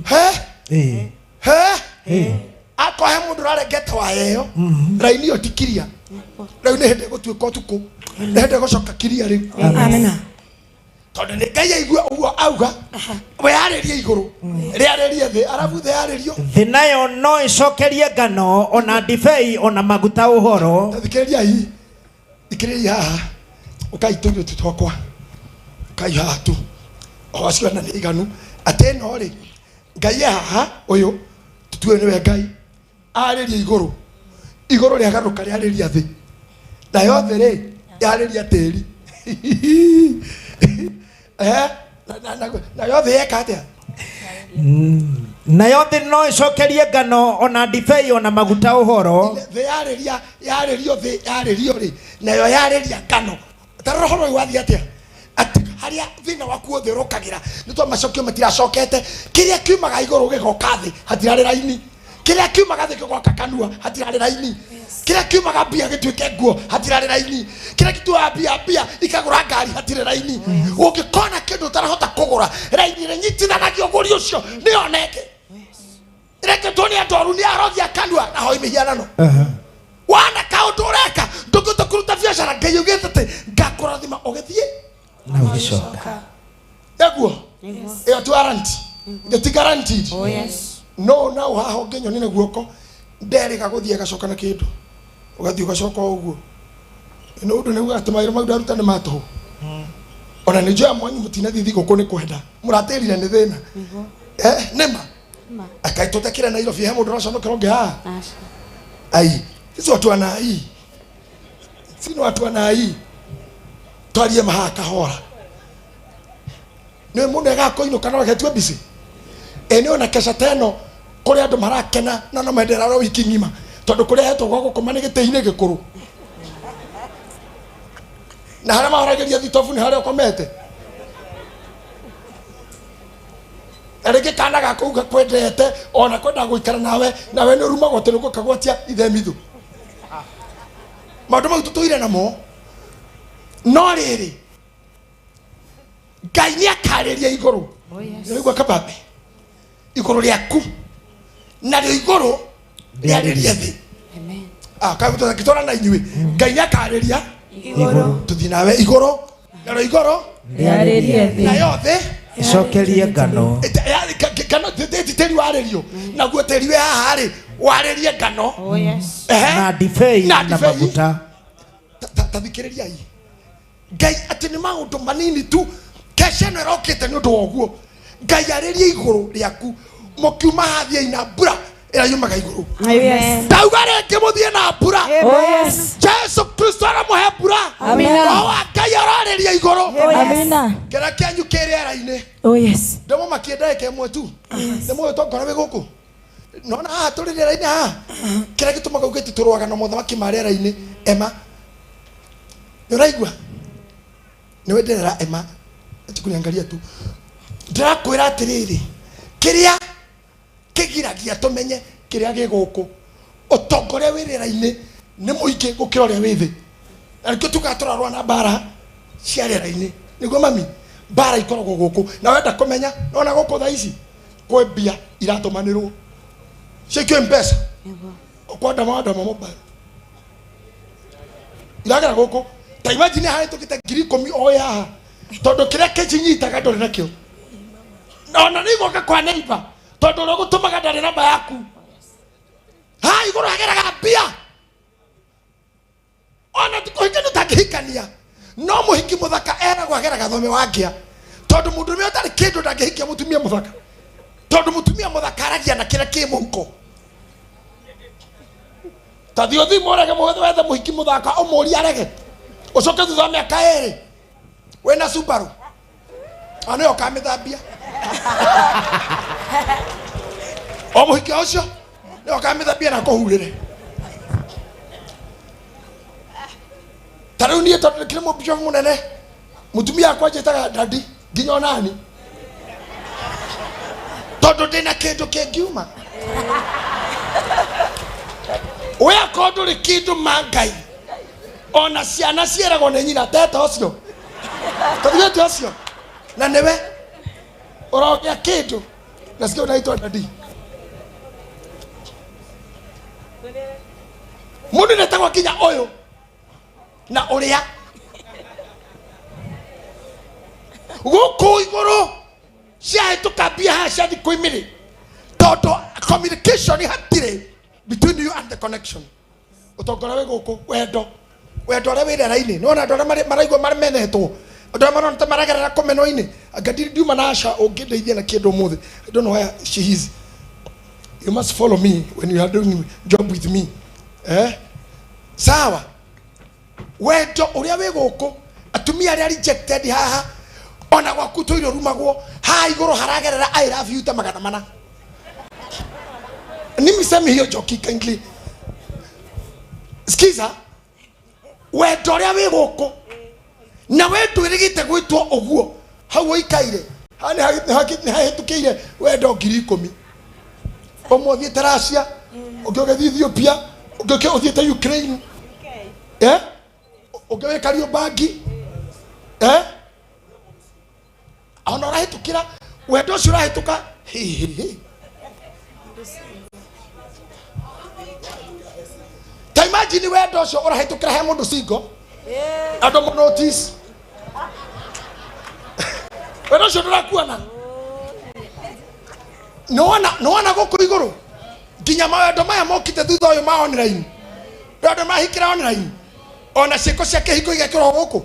he he akorwo he mũndũ ũrarengete waya ĩyo raini ĩyo ti kiria rĩu nĩ hĩndĩ ĩgũtuĩka ũtukũ nĩ hĩndĩ ĩgũcoka kiria rĩu Amina. tondũ nĩ Ngai aigua ũguo auga we arĩrie igũrũ rĩarĩrie thĩ arabu thĩ yarĩrio Thĩ nayo no ĩcokerie ngano ona ndibei ona maguta ũhoro. Thikĩrĩria hii thikĩrĩria haha ũkai tũirio tu twakwa ũkai haha tu o acio na nĩ iganu atĩ ĩno rĩ Ngai e haha ũyũ tũtue nĩwe Ngai arĩrie igũrũ igũrũ rĩagarũka rĩarĩria thĩ nayo thĩ rĩ yarĩria tĩri nayo thĩ yeka atĩa Nayo thĩ no ĩcokerie ngano ona ndibei ona maguta ũhoro. Thĩ yarĩria yarĩrio thĩ yarĩrio rĩ nayo yarĩria ngano tarora ũhoro ũyũ wathiĩ atĩa atĩ harĩa thĩna waku wothe ũrokagĩra nĩ tondũ macokio matiracokete kĩrĩa kiumaga igũrũ gĩgoka thĩ hatirarĩ raini kĩrĩa kiumaga thĩ gĩgoka kanua hatirarĩ raini kĩrĩa kiumaga mbia gĩtuĩke nguo hatirarĩ raini kĩrĩa gĩtuaga mbia mbia ikagũra ngari hatirĩ raini ũngĩkona kĩndũ ũtarahota kũgũra raini ĩrĩnyitithanagia ũgũri ũcio nĩyoneke ĩreketwo nĩ andũ oru nĩ arogi a kanua na hoi mĩhianano wana kaũndũ ũreka ndũngĩhota kũruta biacara Ngai augĩte atĩ ngakũrathima ũgĩthiĩ na ũgĩcoka ĩguo ĩyo ti warranty ĩyo ti guaranteed no na haha ũngĩnyoni na guoko nderĩga gũthiĩ agacoka na kĩndũ ũgathiĩ ũgacoka o ũguo nĩ ũndũ nĩ uga atĩ mawĩra mau ndaruta nĩ ma tũhũ ona nĩ njoya mwanyu mũtinathiĩ thigũkũ nĩ kwenda mũratĩrire nĩ thĩna nĩma akai tũtekire Nairobi he mũndũ ũraconokera ũngĩ haha ai sisi watu wana ai sisi ni watu wana ai twarie mahaha kahora nĩ mũndũ egakũinũka no agetue mbici ĩ nĩ ona kesha ta ĩno kũrĩ andũ marakena na no mendera ro wiki ng'ima tondũ kũrĩa hetwo gwa gũkoma nĩ gĩtĩ-inĩ gĩkũrũ na harĩa mahoragĩria thitobu nĩ harĩa ũkomete na rĩngĩ kana gaku gakwendete ona kwenda gũikara nawe nawe nĩ ũrumagwo atĩ nĩũgũkagwatia ithemithũ maũndũ mau tũtũire namo no rĩrĩ Ngai nĩ akarĩria igũrũ nĩũraigua kabambe igũrũ rĩaku narĩo igũrũ rĩarĩrie thĩ tũtangĩtwara na inyuĩ Ngai nĩ akarĩria tũthiĩ nawe igũrũ narĩo igũrũ Rĩarĩrie thĩ. nayo thĩ Ĩcokerie ngano. Ngano ti tĩri warĩrio naguo tĩri wĩ haha rĩ warĩrie ngano Na ndibei Na na ndibei. maguta. Ta thikĩrĩriai Ngai atĩ nĩ maũndũ manini tu kesha ĩno ĩrokĩte nĩ ũndũ wa ũguo Ngai arĩrie igũrũ rĩaku mũkiuma hathiĩ na mbura ĩrĩa yumaga igũrũ ndauga rĩngĩ mũthiĩ na mbura Jesu Kristo aramũhe mbura roho wa Ngai ararĩria igũrũ kĩrĩa kĩanyu kĩ rĩera-inĩ ndĩmũmakie ndagĩka ĩmwe tu nĩmũĩ tongora wĩ gũkũ nona haha tũrĩ rĩera-inĩ haha kĩrĩa gĩtũmaga uge atĩ tũrũaga na mothamaki ma rĩera-inĩ ema nĩ ũraigua nĩwe ndĩrera ema atikuniangalia tu ndĩrakwĩra atĩrĩrĩ kĩrĩa kĩgiragia tũmenye kĩrĩa gĩ gũkũ ũtonga ũrĩa wĩ rĩera-inĩ nĩ mũingĩ gũkĩra ũrĩa wĩ thĩ na nĩkĩo tugaga tũrarũa na mbara cia rĩera-inĩ nĩguo mami mbara ikoragwo gũkũ na wenda kũmenya nona gũkũ thaa ici kwĩ mbia iratũmanĩrwo cikio mpesa ũkwandama wandama mobile iragera gũkũ ta imagine hahĩtũkĩte 10,000 o haha tondũ kĩrĩa kĩcinyitaga ndũrĩ nakĩo ona nĩ igoka kwa neighbor tondũ ũrĩa ũgũtũmaga ndarĩ namba yaku ha igũrũ hageraga mbia ona kũhikania ũtangĩhikania no mũhiki mũthaka eragwo ageraga thome wa ngĩa tondũ mũndũrũme ũtarĩ kĩndũ ndangĩhikia mũtumia mũthaka tondũ mũtumia mũthaka aragia na kĩrĩa kĩ mũhuko ta thiĩ ũthime ũrege wethe mũhiki mũthaka ũmũrie arege ũcoke thutha wa mĩaka ĩrĩ wĩna Subaru ona nĩyo ũkamĩthambia o mũhiki ũcio nĩwe ũkamĩthambia na akũhurĩre Ta rĩu niĩ tondũ ndĩkĩrĩ mũbishop mũnene, mũtumia akwa anjĩtaga dadi nginya onani, tondũ ndĩna kĩndũ kĩngiuma. We akorwo ndũrĩ kĩndũ ma Ngai, ona ciana ciĩragwo nĩ nyina teta ũcio tũthigĩte ũcio na nĩwe ũrogĩa kĩndũ nasikia unaitwa dadi. Mũndũ nĩetagwo nginya ũyũ na ũrĩa gũkũ igũrũ ciahĩtũka mbia haha cia thikũ imĩrĩ, tondũ communication hatirĩ between you and the connection. Ũtonga ũrĩa wĩ gũkũ, wendo wendo ũrĩa wĩ rĩera-inĩ, nĩwona andũ arĩa maraigua mamenetwo, andũ arĩa marona ta maragerera kũmenwo-inĩ. Anga ndiuma na aca ũngĩndeithia na kĩndũ ũmũthĩ. I don't know where she is. You must follow me when you are doing job with me. Sawa. Wendo ũrĩa wĩ gũkũ, atumia arĩa rejected haha, ona gwaku tũire rumagwo haha igũrũ haragerera I love you ta magana mana. Nimisemi hiyo joki kindly. Sikiza, wendo ũrĩa wĩ gũkũ na we ndwĩrĩgĩte gwĩtwo ũguo hau ũikaire haha nĩ hahĩtũkĩire wendo 10,000. Ũmwe ũthiĩte Russia, ũngĩ ũgĩthiĩ Ethiopia, ũngĩ ũthiĩte Ukraine, ũngĩ wĩ Kariobangi, ona ũrahĩtũkĩra wendo ũcio ũrahĩtũka hi, hi, hi. Ta imagine wendo ũcio ũrahĩtũkĩra he mũndũ single, andũ mo notice wendo ũcio ndũrakuana. Nĩwona gũkũ igũrũ nginya mawendo maya mokĩte thutha ũyũ ma online, rĩu andũ mahikĩra online, ona ciĩko cia kĩhiko igekĩrwo gũkũ.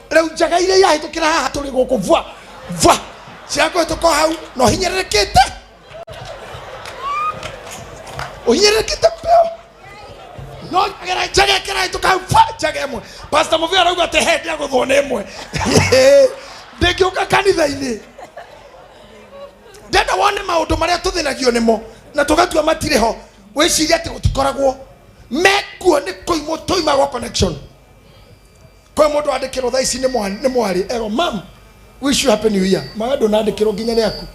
Rĩu njaga iria irahĩtũkĩra haha tũrĩ gũkũ vwa vwa cirakũhĩtũka hau na ũhinyĩrĩrĩkĩte, ũhinyĩrĩrĩkĩte biũ. No njaga ĩkĩrahĩtũka hau vwa njaga ĩmwe. Pastor Mũbĩa arauga atĩ he ndĩagũthwo nĩ ĩmwe. Ndĩngĩũka kanitha-inĩ. Ndenda wone maũndũ marĩa tũthĩnagio nĩmo na tũgatua matirĩ ho, wĩcirie atĩ gũtikoragwo. Mekuo nĩ kũimwo tũimagwo connection. Kwĩ mũndũ wandĩkĩrwo thaa ici nĩ mwarĩ erwo, mam, wish you happy new year. Mawe ndũnandĩkĩrwo nginya nĩ aku,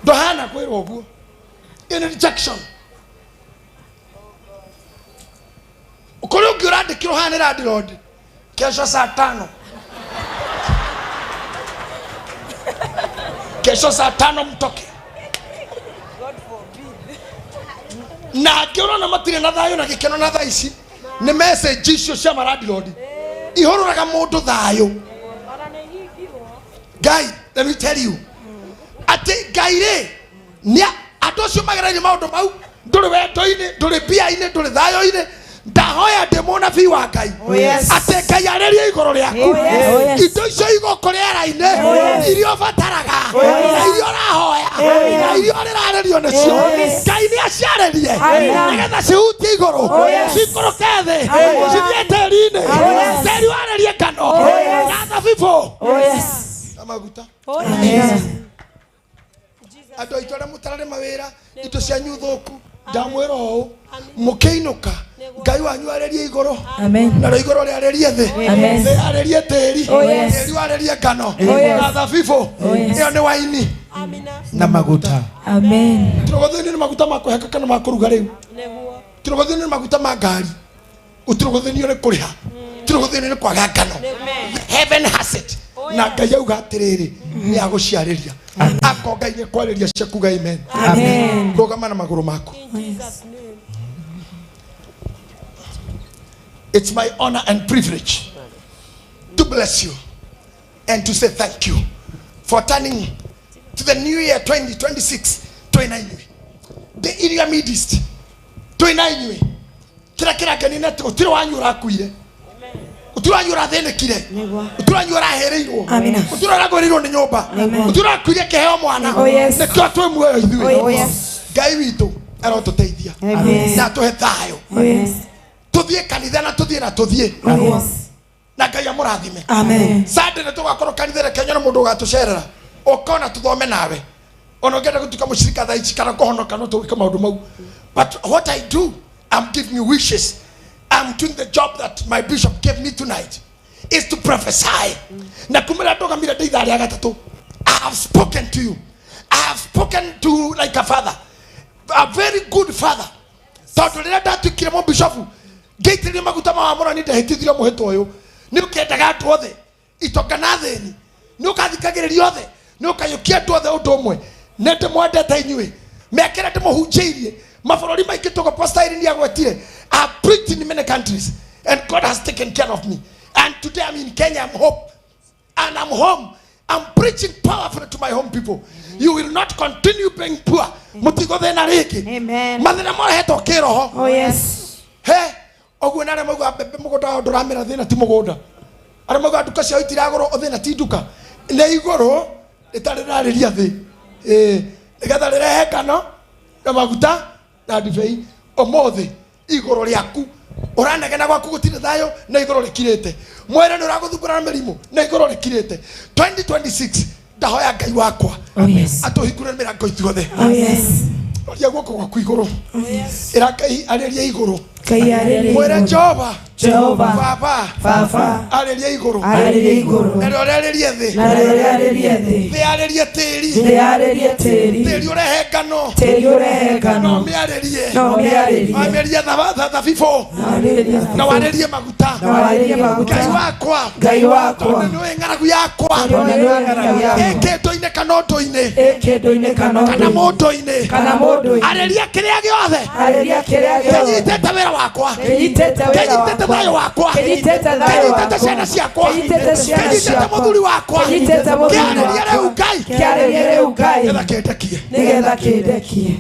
ndũhana kwĩrwo ũguo. In rejection. Kũrĩ ũngĩ ũrandĩkĩrwo haha nĩ landlord, kesho saa 5, kesho saa 5 mtoke. Na angĩ ũrona matirĩ na thayũ na gĩkeno na thaa ici nĩ message icio cia malandlord ihũrũraga mũndũ thayũ. Ngai, let me tell you, atĩ Ngai rĩ, nĩ andũ acio magereire maũndũ mau, ndũrĩ wendo-inĩ, ndũrĩ mbia-inĩ, ndũrĩ thayũ-inĩ. Ndahoya ndĩ mũnabii wa Ngai. Oh, yes. Atĩ Ngai arĩrie igũrũ rĩaku. Oh, yes. Oh, yes. Indo icio igũkũ rĩera-inĩ, Oh, yes. iria ũbataraga, Oh, yes. na iria ũrahoya, Oh, yes. na iria ũrĩrarĩrio nĩcio. Oh, yes. Ngai nĩ aciarĩrie, Amen. nĩgetha cihutie igũrũ, Oh, yes. cikũrũke thĩ, Amen. cithiĩ tĩri-inĩ. Oh, yes. Tĩri warĩrie ngano, Oh, yes. na thabibũ. Oh, yes. Na maguta. Oh, yes. Andũ aitũ arĩa mũtararĩ mawĩra, indo cianyu thũku, ndamwĩra ũũ, mũkĩinũka, Ngai wanyu arĩrie igũrũ. Amen. Narĩo igũrũ rĩarĩrie thĩ. Amen. Thĩ yarĩrie tĩri. Oh, yes. Tĩri warĩrie ngano. Oh, yes. Na thabibũ. Oh, yes. Ĩyo nĩ waini. Na maguta. Amen. Tũrũgũthĩinĩ nĩ maguta ma kwĩhaka kana ma kũruga rĩu. Tũrũgũthĩinĩ nĩ maguta ma ngari. Tũrũgũthĩinĩ nĩ kũrĩha. Tũrũgũthĩinĩ nĩ kwaga ngano. Heaven has it. Na Ngai auga atĩrĩrĩ, nĩ agũciarĩria. Akorwo Ngai nĩ ekwarĩria ciaku, amen. Amen. Rũgama na magũrũ maku. It's my honor and privilege to bless you and to say thank you for turning to the new year 2026. Twina inyuĩ. The in your midst. Twina inyuĩ. Kĩrĩa kĩrangenia nĩ atĩ gũtirĩ wanyu ũrakuire. Gũtirĩ wanyu ũrathĩnĩkire. Gũtirĩ wanyu ũrahĩrĩirwo. Amina. Gũtirĩ ũragũrĩirwo nĩ nyũmba. Gũtirĩ ũrakuire kĩheo mwana. Oh, yes. Nĩkĩo twĩ muoyo ithuĩ. Oh, yes. Ngai witũ arotũteithia. Amen. Na atũhe thayũ. Oh, yes. Tũthiĩ kanitha na tũthiĩ na tũthiĩ. Oh, yes. Na Ngai amũrathime. Amen. Sunday nĩ tũgakorwo kanitha reke nyone mũndũ ũgatũcerera. Ũkona tũthome nawe. Ona ũngĩenda gũtuĩka mũcirika thaa ici kana kũhonoka no tũgĩke maũndũ mau. But what I do, I'm giving you wishes. I'm doing the job that my bishop gave me tonight is to prophesy. Na kumira ndũgamire ndĩ ithaa rĩa gatatũ. I have spoken to you. I have spoken to you like a father. A very good father. Tondũ rĩrĩa ndatuĩkire mũbishofu ngĩitĩrĩrio maguta ma wamũrani ndehĩtithirio mũhĩtwa ũyũ nĩ ũkendaga andũ othe itonga na athĩni nĩ ũkathikagĩrĩria othe nĩ ũkayũkia andũ othe ũndũ ũmwe nĩ ndĩmwendete inyuĩ mĩaka ĩrĩa ndĩmũhunjĩirie mabũrũri maingĩ tũgo Pastor Irene agwetire I have preached in many countries and God has taken care of me and today I'm in Kenya I'm hope and I'm home I'm preaching powerfully to my home people you will not continue being poor mũtigũthĩna rĩngĩ mathĩna morehetwo kĩroho Oh, yes. he ũguo na arĩa maugaga mbembe mũgũnda wao ndũramera thĩna ti mũgũnda arĩa maugaga nduka ciao itiragũrwo thĩna ti nduka nĩ igũrũ rĩtarĩ rĩrarĩria thĩ Ĩĩ, nĩgetha rĩrehe ngano na maguta na ndibei ũmũthĩ igũrũ rĩaku ũranegena gwaku gũtirĩ thayũ na igũrũ rĩkirĩte mwere nĩ ũragũthumbũra na mĩrimũ na igũrũ rĩkirĩte 2026 ndahoya ngai wakwa atũhingũre mĩrango ithuothe Oh, yes. roria guoko gwaku igũrũ ĩra ngai arĩrie igũrũ Ngai arĩrie mwĩre igũrũ. jehova Jehova. baba Baba. arĩrie igũrũ Arĩrie igũrũ. na rĩo rĩarĩrie thĩ Na rĩo rĩarĩrie thĩ. thĩ yarĩrie tĩri Thĩ yarĩrie tĩri. tĩri ũrehe ngano Tĩri ũrehe ngano. no mĩarĩrie No mĩarĩrie. warĩrie thabibũ na warĩrie maguta Na warĩrie maguta. ngai wakwa Ngai wakwa. tondũ nĩũĩ ng'aragu yakwa Tondũ nĩũĩ ng'aragu yakwa. ĩ kĩndũ-inĩ kana ũndũ-inĩ Ĩ kĩndũ-inĩ kana kana ũndũ-inĩ. mũndũ-inĩ Kana mũndũ-inĩ. arĩria kĩrĩa gĩothe Arĩria kĩrĩa gĩothe. kĩnyitĩte wĩra wakwa Kĩnyitĩte wĩra kĩnyitĩte wakwa. thayũ wakwa Kĩnyitĩte thayũ kĩnyitĩte wakwa. ciana ciakwa Kĩnyitĩte ciana kĩnyitĩte ciakwa. mũthuri wakwa Kĩnyitĩte mũthuri kĩarĩrie rĩu wakwa. ngai Kĩarĩrie rĩu Ngai. nĩgetha kĩndekie Nĩgetha kĩndekie.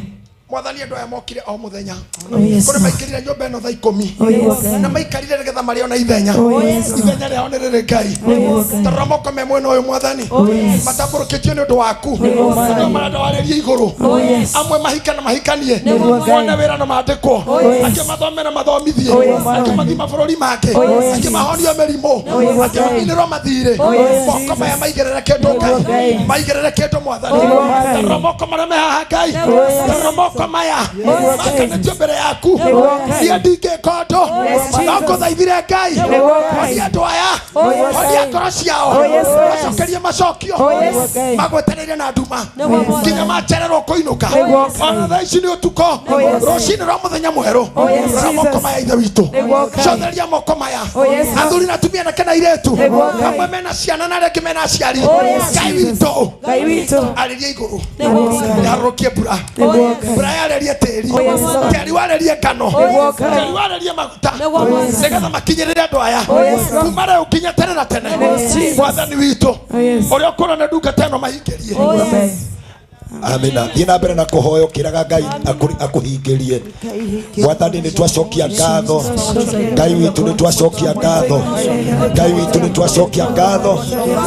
mwathani andũ aya mokire o mũthenya Oh, yes. kũrĩ maingĩrire nyũmba ĩno thaa ikũmi Oh, yes. na maikarire nĩgetha marĩo na ithenya Oh, yes. ithenya rĩao nĩ rĩrĩ ngai Oh, yes. tarora moko me mwena ũyũ mwathani Oh, yes. matambũrũkĩtio nĩ ũndũ waku Nĩguo, Mwathani. andũ marenda warĩrie igũrũ Oh, yes. amwe mahika na mahikanie Nĩguo, Ngai. mone wĩra na mandĩkwo Oh, yes. angĩ mathome na mathomithie Oh, yes. angĩ mathiĩ mabũrũri mangĩ Oh, yes. angĩ mahonio mĩrimũ Oh, yes. angĩ maninĩrwo mathirĩ Oh, yes. moko maya maigĩrĩre kĩndũ Nĩguo, ngai Ngai. maigĩrĩre kĩndũ mwathani Nĩguo, Mwathani. tarora moko marĩa me haha ngai Oh, yes. tarora moko maya Nĩguo, Ngai. makanĩtio mbere yaku Nĩguo, Ngai. niĩ ndingĩka ũndũ Yes, Jesus. no ngũthaithire ngai Nĩguo, Ngai. honia andũ aya Oh, yes. honia ngoro ciao Oh, yes. macokerie macokio Oh, yes. magwetereire na nduma Nĩguo, nginya macererwo kũinũka Nĩguo, Ngai. ona thaa ici nĩ ũtukũ Oh, yes. rũcinĩ rwa mũthenya mwerũ Oh, yes, rora Jesus. moko maya ithe witũ Nĩguo, Ngai. cotheria moko maya Oh, yes. athuri na atumia anake na airĩtu Nĩguo, Ngai. amwe mena ciana na arĩa angĩ mena aciari Oh, yes, ngai Jesus. witũ Ngai witũ. arĩria igũrũ Nĩguo, Ngai. yarũrũkie mbura Nĩguo, Ngai. mbura yarĩrie tĩri Oh, yes, Lord. tĩri warĩrie ngano Nĩguo, Ngai. tĩri warĩrie maguta Oh, yes. nĩgetha makinyĩrĩre andũ aya Oh, yes, Lord. kuma rĩu nginya tene na tene Yes, Jesus. mwathani witũ Oh, yes. ũrĩa ũkũrona nĩ ndungata ĩno mahingĩrie Oh, yes. amina thiä na mbere na kå hoya å kä raga ngai akå hingä rie mwathani nä twacokia ngatho ngai witå nä twacokia ngatho ngai witå nä twacokia ngatho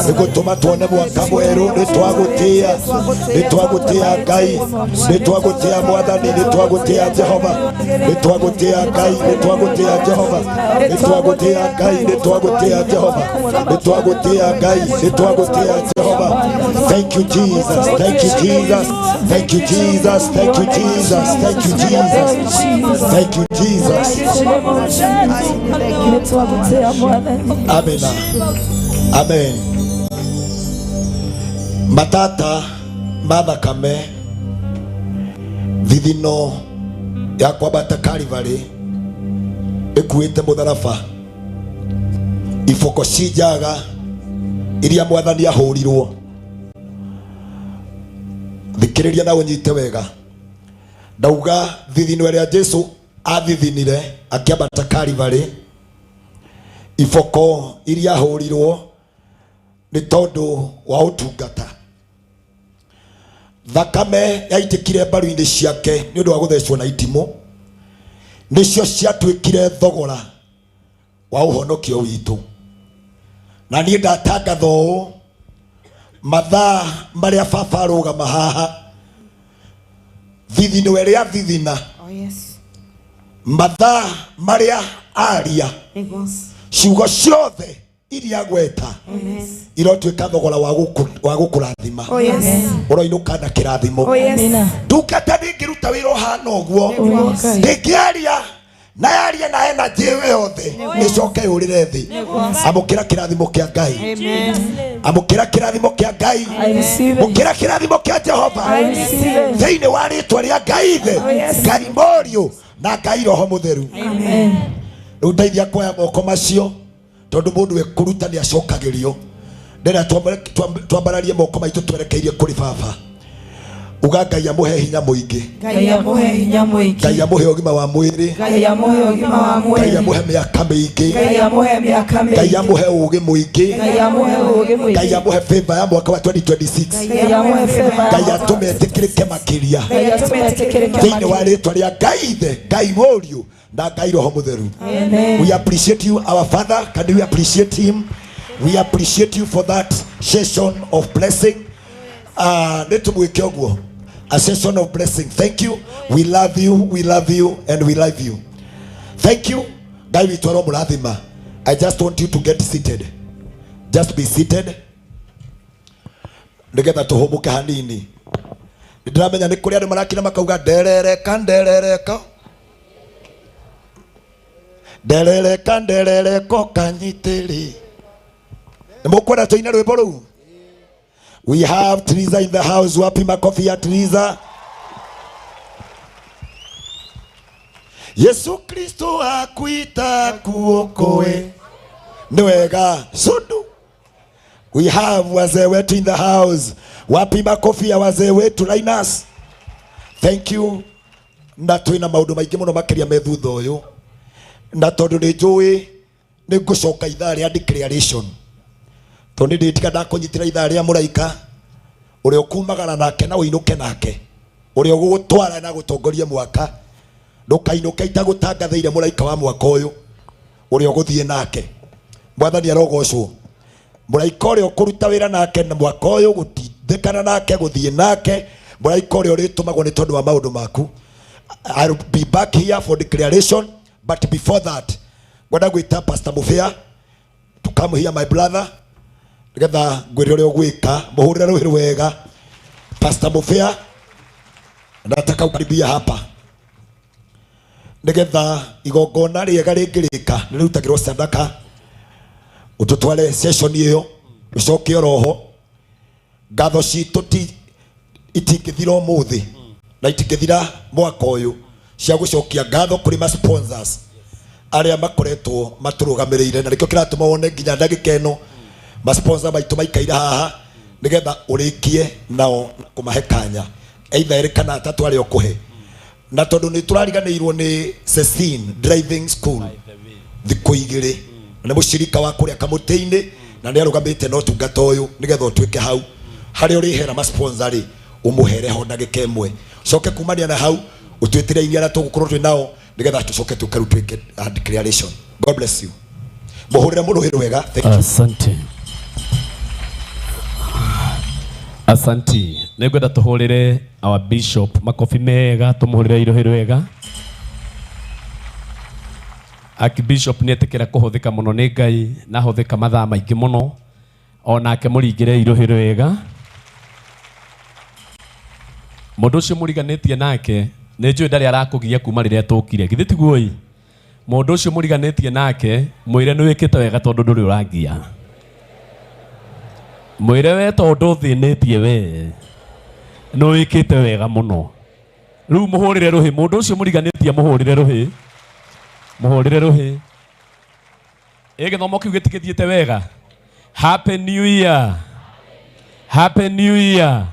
nä gå tå ma tuone mwaka mwerå nä twagå tä a nä twagå tä a ngai nä twagå tä a mwathani nä twagå tä a jehova nä twagå tä a ngai nä twagå tä a jehova nä twagå tä a ngai nä twagå tä a jehova nä twagå tä a ngai nä twagå tä a jehova thank you jesus thank you jesus thank you jesus thank you jesus thank you jesus thank you jesus amina amen matata ma thakame thithino ya kwambata Calvary ĩkuĩte mũtharaba iboko ci njaga iria mwathani ahũrirwo thikĩrĩria na ũnyite wega ndauga thithino ĩrĩa Jesu athithinire akĩambata Calvary iboko iria ahũrirwo nĩ tondũ wa ũtungata thakame yaitĩkire mbaru-inĩ ciake nĩ ũndũ wa gũthecwo na itimũ nĩcio ciatuĩkire thogora wa ũhonokio witũ na niĩ ndatangatha ũũ mathaa marĩa baba arũgama haha thithino ĩrĩa thithina Oh, yes. mathaa marĩa aria Nĩguo. ciugo ciothe iria gweta Amen. irotuĩka thogora wa gũkũrathima Oh, yes. ũroinũka na kĩrathimo Oh, yes. ndungata ndĩngĩruta wĩra ũhana ũguo Nĩguo. ndĩngĩaria Na yarie na energy ĩyo yothe ĩcoke yũrĩre thĩ. Amũkĩra kĩrathimo kĩa Ngai. Amũkĩra kĩrathimo kĩa Ngai. Mũkĩra kĩrathimo kĩa Jehova thĩinĩ wa rĩtwa rĩa Ngai Ithe, Ngai Mũriũ na Ngai Roho Mũtheru. Rĩu ndeithia kuoya moko macio tondũ mũndũ ekũruta nĩ acokagĩrio. Ndĩrenda twambararie moko maitũ twerekeirie kũrĩ baba. Uga Ngai amũhe hinya mũingĩ. Ngai amũhe hinya mũingĩ. Ngai amũhe ũgima wa mwĩrĩ. Ngai amũhe ũgima wa Ngai mwĩrĩ. amũhe mĩaka mĩingĩ. Ngai amũhe mĩaka Ngai mĩingĩ. amũhe ũũgĩ mũingĩ. Ngai amũhe ũũgĩ mũingĩ. Ngai amũhe favor ya mwaka wa 2026. Ngai amũhe favor ya Ngai mwaka wa atũme etĩkĩrĩke makĩria Ngai atũme etĩkĩrĩke thĩinĩ wa makĩria. rĩtwa rĩa Ngai Ithe, Ngai Mũriũ na Ngai Roho Mũtheru. Amen. We appreciate you, our Father. Can we appreciate him? We appreciate you for that session of blessing. Nĩ tũmwĩke ũguo. A session of blessing. Thank you. We love you. We love you. And we love you. Thank you. Ngai witũ aromũrathima. I just want you to get seated. Just be seated. Nĩgetha tũhũmũke hanini. Nĩ ndĩramenya nĩ kũrĩ andũ marakira makauga nderereka nderereka nderereka nderereka ũkanyitĩrĩ. Nĩ mũkwenda tũine rwĩmbo rũu? We have Teresa in the house. Wapi makofi ya Teresa? Yesu Kristo akuita kuokoe. Ni wega. Sundu. We have wazee wetu in the house. Wapi makofi ya wazee wetu Linus? Thank you. Na twina maundu maingi muno makiria me thutha uyu. Na tondu ni njui ni ngucoka ithaa ria declaration. Tondu ni nditiga ndakunyitira ithaa ria muraika uria ukumagara nake na uinuke nake uria ugugutwara na gutongoria mwaka ndukainuke itagutangathĩire mũraika wa mwaka ũyũ ũrĩa ũgũthiĩ nake. Mwathani arogocwo. Mũraika ũrĩa ũkũruta wĩra nake na mwaka ũyũ gũtindĩkana nake gũthiĩ nake mũraika ũrĩa ũrĩtũmagwo nĩ tondũ wa maũndũ maku. I'll be back here for declaration, but before that ngwenda gwĩta Pastor Mubea to come here, my brother, nĩgetha ngwĩre ũrĩa ũgwĩka. Mũhũrĩre rũhĩ wega. Pastor Mubea, nataka ukaribia hapa nigetha igongona rĩega rĩngĩrĩka nĩ rĩrutagĩrwo sadaka ũtũtware session ĩyo ũcoke oroho. Ngatho citũ ti itingĩthira ũmũthĩ na itingĩthira mwaka ũyũ cia gũcokia ngatho kũrĩ ma sponsors arĩa makoretwo matũrũgamĩrĩire, na nĩkĩo kĩratũma wone nginya ndagĩka ĩno ma sponsor maitũ maikaire haha nĩgetha ũrĩkie nao na kũmahe kanya either erĩ kana atatũ arĩa ũkũhe. Na tondũ nĩ tũrariganĩirwo nĩ Cecine Driving School thikũ igĩrĩ na nĩ mũcirika wa kũrĩa kamũtĩ-inĩ na nĩ arũgamĩte na ũtungata ũyũ nĩgetha ũtuĩke hau harĩa ũrĩhera ma sponsor rĩ ũmũhere ho ndagĩka ĩmwe ũcoke kumania na hau ũtwĩtĩre iria arĩa tũgũkorwo twĩ nao nĩgetha tũcoke tũke rĩu twĩke declaration. God bless you. Mũhũrĩre mũrũhĩ wega. Thank you. Asante. Asanti. Nĩngwenda tũhũrĩre our bishop makobi mega, tũmũhũrĩre irohĩ rwega. Archbishop nĩetĩkĩra kũhũthĩka mũno nĩ Ngai na ahũthĩka mathaa maingĩ mũno, onake mũringĩre irohĩ rwega. Mũndũ ũcio mũriganĩtie nake nĩ njũĩ ndarĩ arakũgia kuma rĩrĩa tũkire, githĩ tiguo ĩ? Mũndũ ũcio mũriganĩtie nake mwĩre nĩ wĩkĩte wega tondũ ndũrĩ ũrangia. Mwĩre we tondũ ũthĩnĩtie we nĩ wĩkĩte wega mũno. Rĩu mũhũrĩre rũhĩ mũndũ ũcio mũriganĩtie, mũhũrĩre rũhĩ, mũhũrĩre rũhĩ. Ĩ gĩthomo kĩu gĩtigĩthiĩte wega. Happy New Year. Happy New Year.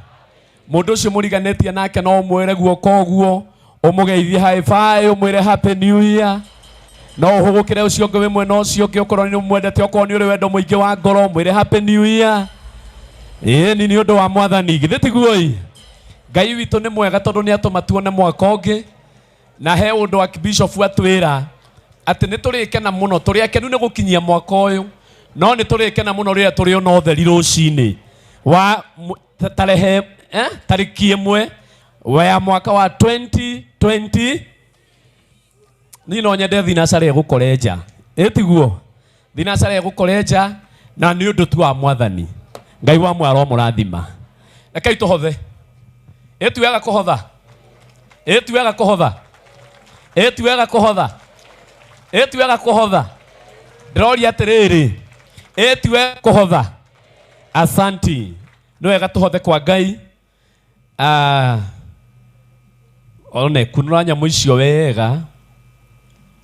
Mũndũ ũcio mũriganĩtie nake no ũmwĩre guoko ũguo, ũmũgeithie high five, ũmwĩre Happy New Year. No ũhũgũkĩre ũcio ũngĩ wĩ mwena ũcio ũngĩ, okorwo nĩ ũmwendete, okorwo nĩ ũrĩ wendo mũingĩ wa ngoro, ũmwĩre Happy New Year. Ĩĩ ni nĩ ũndũ wa Mwathani, githĩ tiguo ĩ? Ngai witũ nĩ mwega tondũ nĩ atũma tuone mwaka ũngĩ, na he ũndũ Archbishop atwĩra atĩ nĩ tũrĩkena mũno, tũrĩ akenu nĩ gũkinyia mwaka ũyũ, no nĩ tũrĩkena mũno rĩrĩa tũrĩona ũtheri rũcinĩ wa tarehe, tarĩki ĩmwe ya mwaka wa 2020. Niĩ no nyende thinacara ĩgũkorenja, ĩ tiguo? Thinacara ĩgũkorenja na nĩ ũndũ tu wa Mwathani. Ngai wa muoyo aromũrathima. Rekei tũhothe. Ĩ ti wega kũhotha? Ĩ ti wega kũhotha? Ĩ ti wega kũhotha? Ĩ ti wega kũhotha? Ndĩroria atĩrĩrĩ, ĩ ti wega kũhotha? Asanti. Nĩ wega tũhothe kwa Ngai. Ah, one kunũra nyamũ icio wega.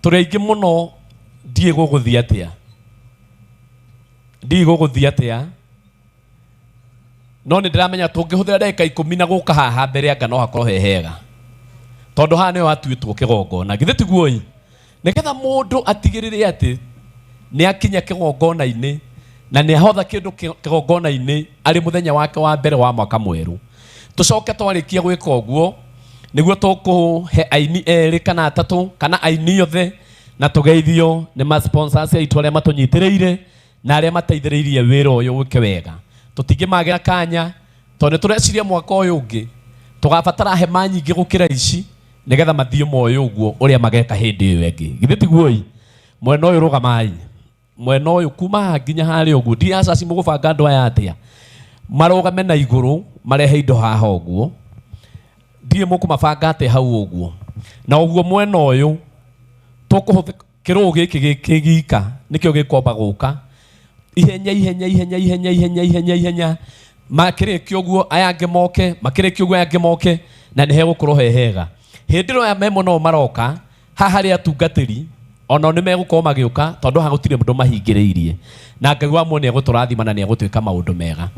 Tũrĩ aingĩ mũno, ndiĩ gũgũthiĩ atĩa, ndiĩ gũgũthiĩ atĩa, no nĩ ndĩramenya tũngĩhũthĩra ndagĩka 10 na gũka haha mbere anga no hakorwo he hega, tondũ haha nĩho hatuĩtwo kĩgongona. Githĩ tiguo ĩ? Nĩgetha mũndũ atigĩrĩre atĩ nĩ akinya kĩgongona-inĩ na nĩ ahotha kĩndũ kĩgongona-inĩ arĩ mũthenya wake wa mbere wa mwaka mwerũ. Tũcoke twarĩkia gwĩka ũguo nĩguo tũkũhe aini erĩ kana atatũ kana aini othe, na tũgeithio nĩ ma sponsors aitũ arĩa matũnyitĩrĩire na arĩa mateithĩrĩirie wĩra ũyũ wĩke wega. Tũtingĩmagĩra kanya tondũ nĩ tũreciria mwaka ũyũ ũngĩ tũgabatara hema nyingĩ gũkĩra ici nĩgetha mathiĩ moyo ũguo ũrĩa mageka hĩndĩ ĩyo ĩngĩ. Githĩ tiguo ĩ? Mwena ũyũ rũgamai, mwena ũyũ kuma haha nginya harĩa ũguo. Ndiĩ acaci mũgũbanga andũ aya atĩa marũgame na igũrũ marehe indo haha ũguo. Ndiĩ mũkũmabanga atĩa hau ũguo. Na ũguo mwena ũyũ tũkũhũthĩra kĩrũũ gĩkĩ gĩkĩgika nĩkĩo gĩkwamba gũka ihenya ihenya ihenya ihenya ihenya ihenya ihenya, makĩrĩkia ũguo aya angĩ moke, makĩrĩkia ũguo aya angĩ moke, na nĩ hegũkorwo he hega. Hĩndĩ ĩno aya me mũno maroka haha harĩ atungatĩri onao nĩ megũkorwo magĩũka, tondũ haha gũtirĩ mũndũ mahingĩrĩirie, na Ngai wa muoyo nĩ egũtũrathima na nĩ egũtwĩka maũndũ mega.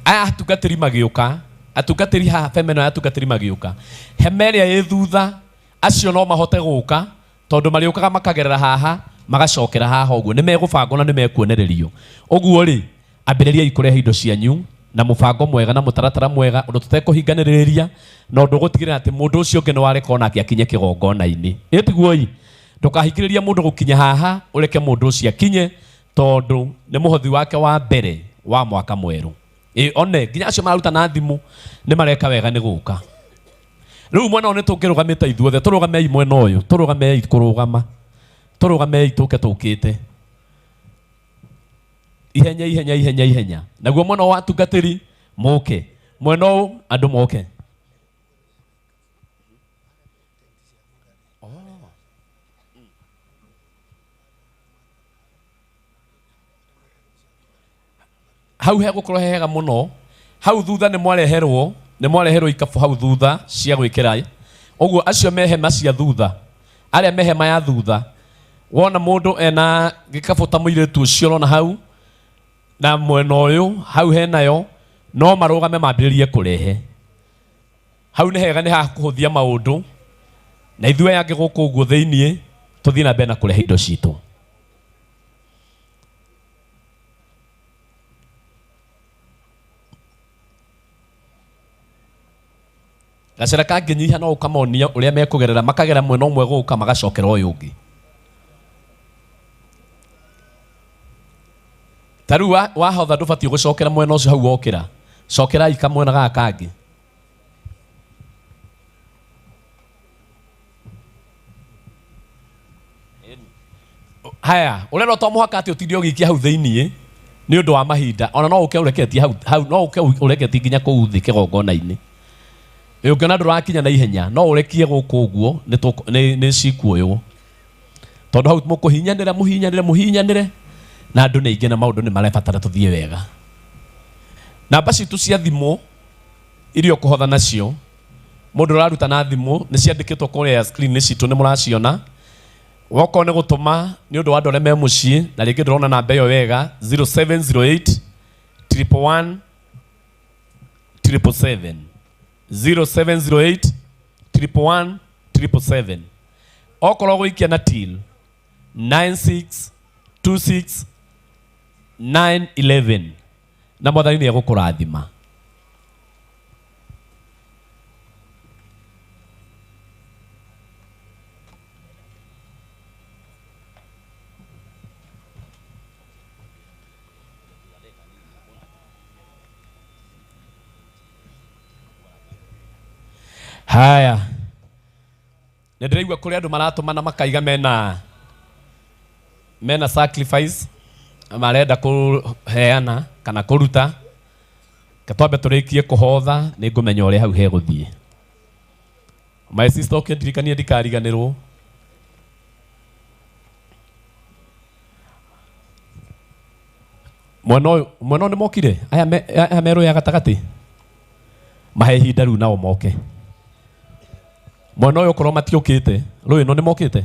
Aya atungatĩri magĩũka, atungatĩri haha hema ĩno ya atungatĩri magĩũka, hema ĩrĩa ĩ thutha acio no mahote gũka, tondũ marĩũkaga makagerera haha magacokera haha ũguo. Nĩ megũbangwo na nĩ mekuonererio. Ũguo rĩ, ambĩrĩriai kũrehe indo cianyu na mũbango mwega na mũtaratara mwega, ũndũ tũtekũhinganĩrĩria na ũndũ ũgũtigĩrĩra atĩ mũndũ ũcio ũngĩ nĩ wareka onake akinye kĩgongona-inĩ. Ĩ tiguo ĩ? Ndũkahingĩrĩrie mũndũ gũkinya haha, ũreke mũndũ ũcio akinye, tondũ nĩ mũhothi wake wa mbere wa mwaka mwerũ. Ĩ one nginya acio mararuta na thimũ nĩ mareka wega nĩ gũka. Rĩu mwena ũyũ nĩ tũngĩrũgamĩte ithuothe, tũrũgamei mwena ũyũ, tũrũgamei kũrũgama, tũrũgamei tũke tũkĩte ihenya ihenya ihenya ihenya. Naguo mwena wa atungatĩri moke, mwena ũyũ andũ moke. Hau hegũkorwo he hega mũno. Hau thutha nĩ mwareherwo, nĩ mwareherwo ikabu hau thutha cia gwĩkĩra. Ũguo acio me hema cia thutha, arĩa me hema ya thutha, wona mũndũ ena gĩkabũ ta mũirĩtu ũcio ũrona hau na mwena ũyũ hau henayo, no marũgame mambĩrĩrie kũrehe. Hau nĩ hega, nĩ ha kũhũthia maũndũ, na ithuĩ aya angĩ gũkũ ũguo thĩiniĩ tũthiĩ na mbere na kũrehe indo citũ. Gacĩra kangĩnyiha no ũkamonia ũrĩa mekũgerera, makagera mwena ũmwe gũka magacokera ũyũ ũngĩ. Ta rĩu wahotha ndũbatiĩ gũcokera mwena ũcio hau wokĩra, cokerai kamwena gaka kangĩ. Haya, ũrerwo to mũhaka atĩ ũtinde ũgĩikia hau thĩiniĩ nĩ ũndũ wa mahinda, ona no ũke ũreketie hau, hau no ũke ũreketie nginya kũu thĩ kĩgongona-inĩ. Ĩ ũngĩona ndũrakinya na ihenya, no ũrekie gũkũ ũguo, nĩ cikuoywo. Tondũ hau mũkũhinyanĩra, mũhinyanĩre, mũhinyanĩre, na andũ nĩ aingĩ na maũndũ nĩ marebatara tũthiĩ wega. Namba citũ cia thimũ iria ũkũhotha nacio, mũndũ ũraruta na thimũ nĩ ciandĩkĩtwo kũrĩa screen citũ, nĩ mũraciona. Wokorwo nĩ gũtũma nĩ ũndũ wa andũ arĩa me mũciĩ na rĩngĩ ndũrona namba ĩyo wega, zero seven zero eight triple one triple seven. Zero seven zero eight triple one triple seven. Okorwo gũikia na till nine six two six nine eleven. Na Mwathani nĩ egũkũrathima. Haya, nĩ ndĩraigua kũrĩ andũ maratũmana makaiga mena sacrifice marenda kũheana kana kũruta. Reke twambe tũrĩkie kũhotha, nĩ ngũmenya ũrĩa hau hegũthiĩ. My sister, ũkĩndirikania ndikariganĩrwo. Mwena ũyũ mwena ũyũ nĩ mokire aya aya merũ ya gatagatĩ mahe ihinda rĩu nao moke. Mwena ũyũ okorwo matiũkĩte rũĩ no nĩ mokĩte.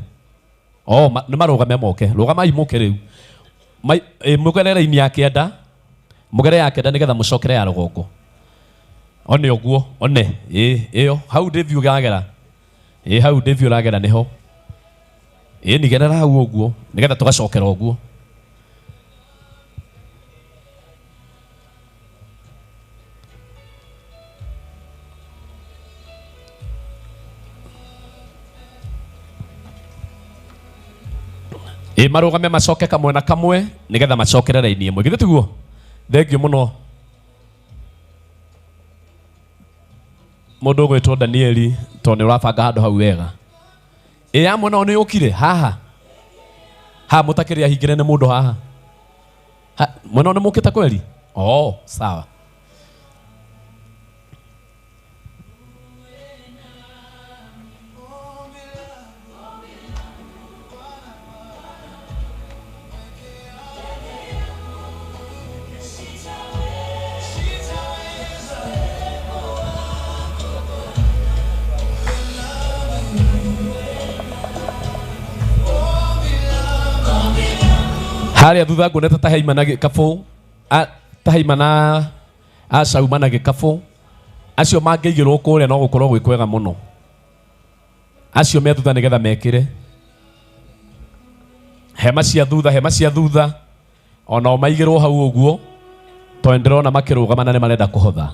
Oh, nĩ marũgame moke. Rũgamai mũke rĩu. Mũgere raini ya kĩanda. Mũgere ya kĩanda nĩgetha mũcokere ya rũgongo. One ũguo, one. Ĩyo hau David ũragera. Hau David ũragera nĩho. Nigerera hau ũguo nĩgetha tũgacokera ũguo. Marũgame macoke kamwe na kamwe nĩgetha macokere raini ĩmwe. Githĩ tiguo? Thengiũ mũno mũndũ ũgwĩtwo Danieli tondũ nĩ ũrabanga handũ hau wega. Ya mwena nĩ ũkire haha. Ha mũtakĩrĩ ahingĩre nĩ mũndũ haha. Mwena nĩ mũkĩte kweli? Oh, sawa. Haria thutha nguonete ta haima na gĩkabũ ta haima na acauma na gĩkabũ acio mangĩigĩrwo kũrĩa no gũkorwo gwĩ kwega mũno acio me thutha nĩgetha mekĩre hema cia thutha onao maigĩrwo hau ũguo tondũ ndĩrona makĩrũgama na nĩ marenda kũhotha.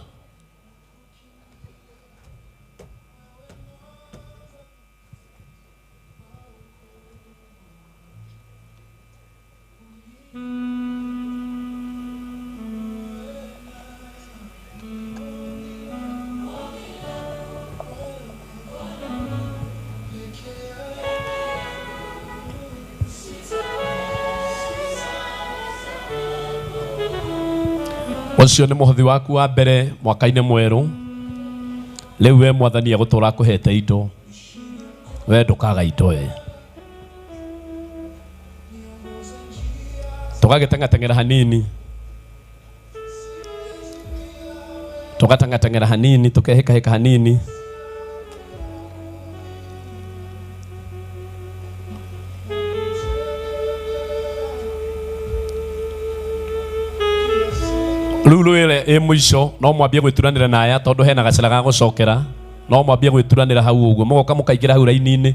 Ũcio nĩ mũhothi waku wa mbere mwaka-inĩ mwerũ. Rĩu we mwathani egũtũra akũhete indo. We ndũkaga indo we. Tũgagĩteng'ateng'era hanini. Tũgateng'ateng'era hanini, tũkehĩkahĩka hanini. Rĩu rwĩre ĩ mũico no mwambie gwĩturanĩra na aya tondũ hena gacĩra ga gũcokera no mwambie gwĩturanĩra hau ũguo mũgoka mũkaingĩra hau raini-inĩ.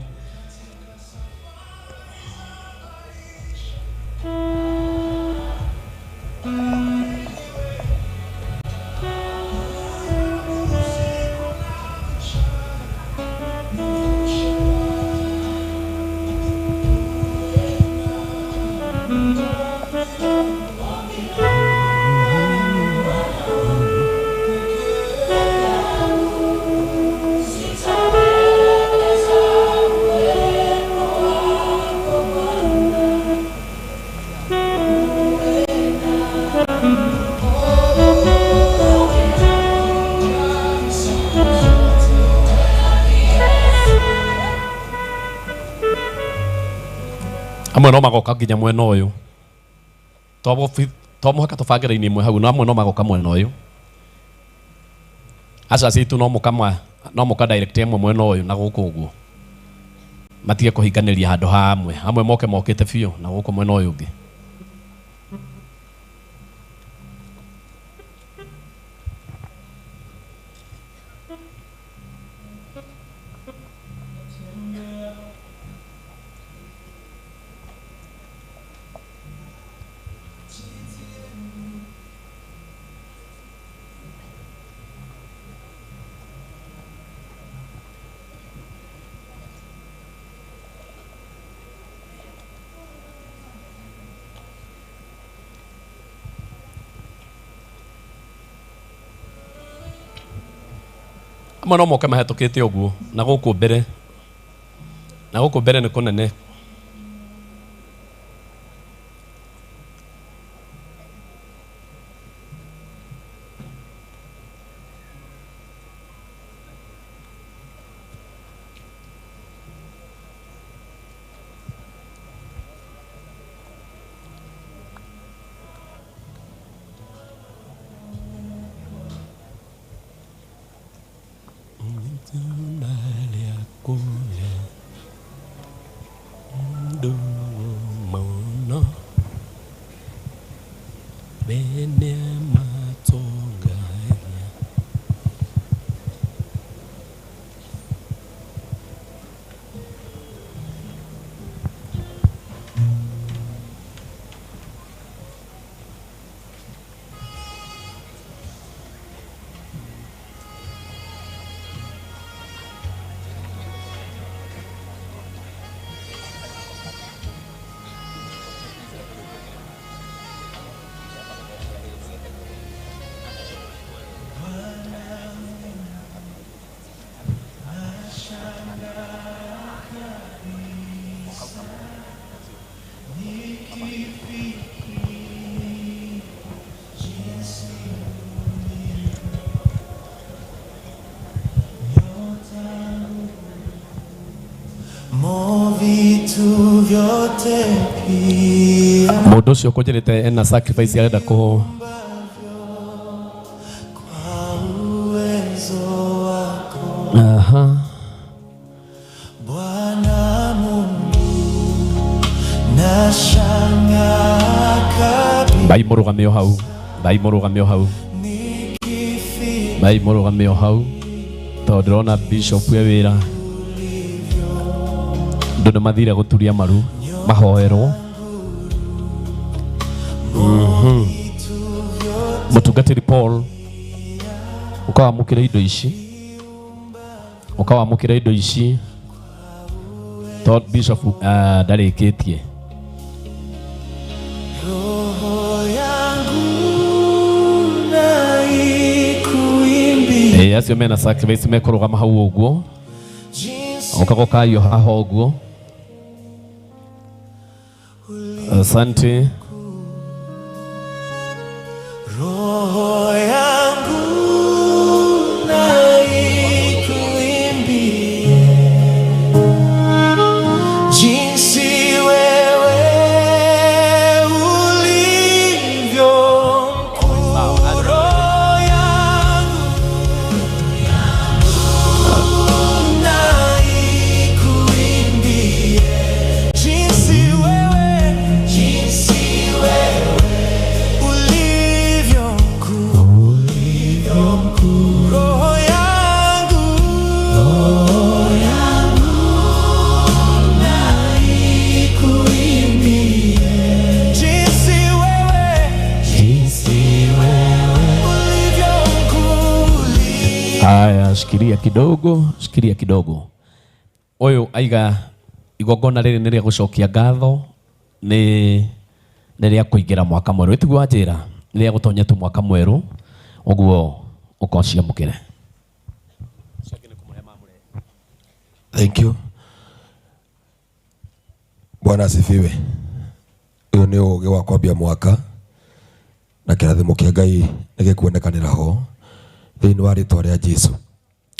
Amwe no magoka nginya mwena ũyũ to mũhaka tũbange raini ĩmwe hau no amwe no magoka mwena ũyũ aca citũ no mũka direct ĩmwe mwena ũyũ na gũkũ ũguo matige kũhinganĩria handũ ha amwe amwe moke mokĩte biũ na gũkũ mwena ũyũ ũngĩ. Amwe no moke mahetũkĩte ũguo na gũkũ mbere nĩ kũnene. Mo vitu vyote pia Mũndũ ũcio ũkũnjĩrĩte ena sacrifice arenda kũ uwezo wako Aha. Bwana Mungu, nashangaa kabisa Mbai mũrũgame o hau, mbai mũrũgame o hau, mbai mũrũgame o hau, tondũ ndĩrona bishop e wĩra. Andũ nĩ mathire gũturia maru mahoerwo. Mũtungatĩri Paul, ũkawamũkĩra indo ici, ũkawamũkĩra indo ici tondũ bishop ndarĩkĩtie. Roho yangu na ikuimbie Ĩĩ, acio mena sacrifice mekũrũgama hau ũguo, ũkagokaio haha ũguo. Asante. Roho yangu na ikuimbie jinsi wewe ulivyo mkuu. Roho yangu na ikuimbie jinsi wewe ulivyo mkuu. Roho yangu na ikuimbie jinsi wewe ulivyo mkuu. Haya, shikilia kidogo, shikilia kidogo. Ũyũ aiga igongona rĩrĩ nĩ rĩa gũcokia ngatho, nĩ rĩa kũingĩra mwaka mwerũ. Ĩtiguo wanjĩra, nĩ rĩa gũtonya tu mwaka mwerũ, ũguo ũkociamũkĩre. Thank you. Bwana asifiwe. Ũyũ nĩ ũgĩ wa kwambia mwaka na kĩrathimo kĩa Ngai nĩ gĩkuonekanĩra ho thĩinĩ wa rĩtwa rĩa Jesu.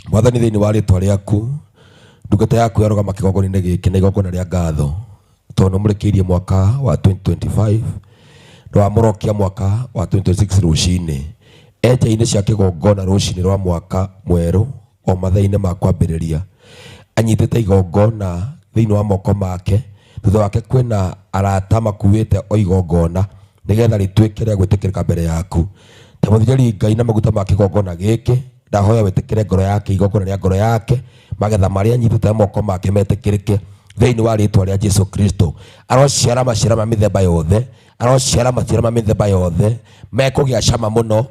Mwathani, thĩinĩ wa rĩtwa rĩaku ndungata yaku yarũgama kĩgongona-inĩ gĩkĩ na igongona rĩa ngatho, tondũ nĩ mũrĩkĩirie mwaka wa 2025 na wamũrokia mwaka wa 2026 rũcinĩ. Enja-inĩ cia kĩgongona rũcinĩ rwa mwaka mwerũ o mathaa-inĩ ma kwambĩrĩria, anyitĩte igongona thĩinĩ wa moko make. Thutha wake kwĩna arata makuĩte o igongona nĩgetha rĩtuĩke rĩa gwĩtĩkĩrĩka mbere yaku. Ta mũthĩnjĩri Ngai na maguta ma kĩgongona gĩkĩ, ndahoya wĩtĩkĩre ngoro yake, igongona rĩa ngoro yake, magetha marĩa anyitĩte moko make metĩkĩrĩke thĩinĩ wa rĩtwa rĩa Jesu Kristo. Arociara maciaro ma mĩthemba yothe, arociara maciaro ma mĩthemba yothe mekũgĩa cama mũno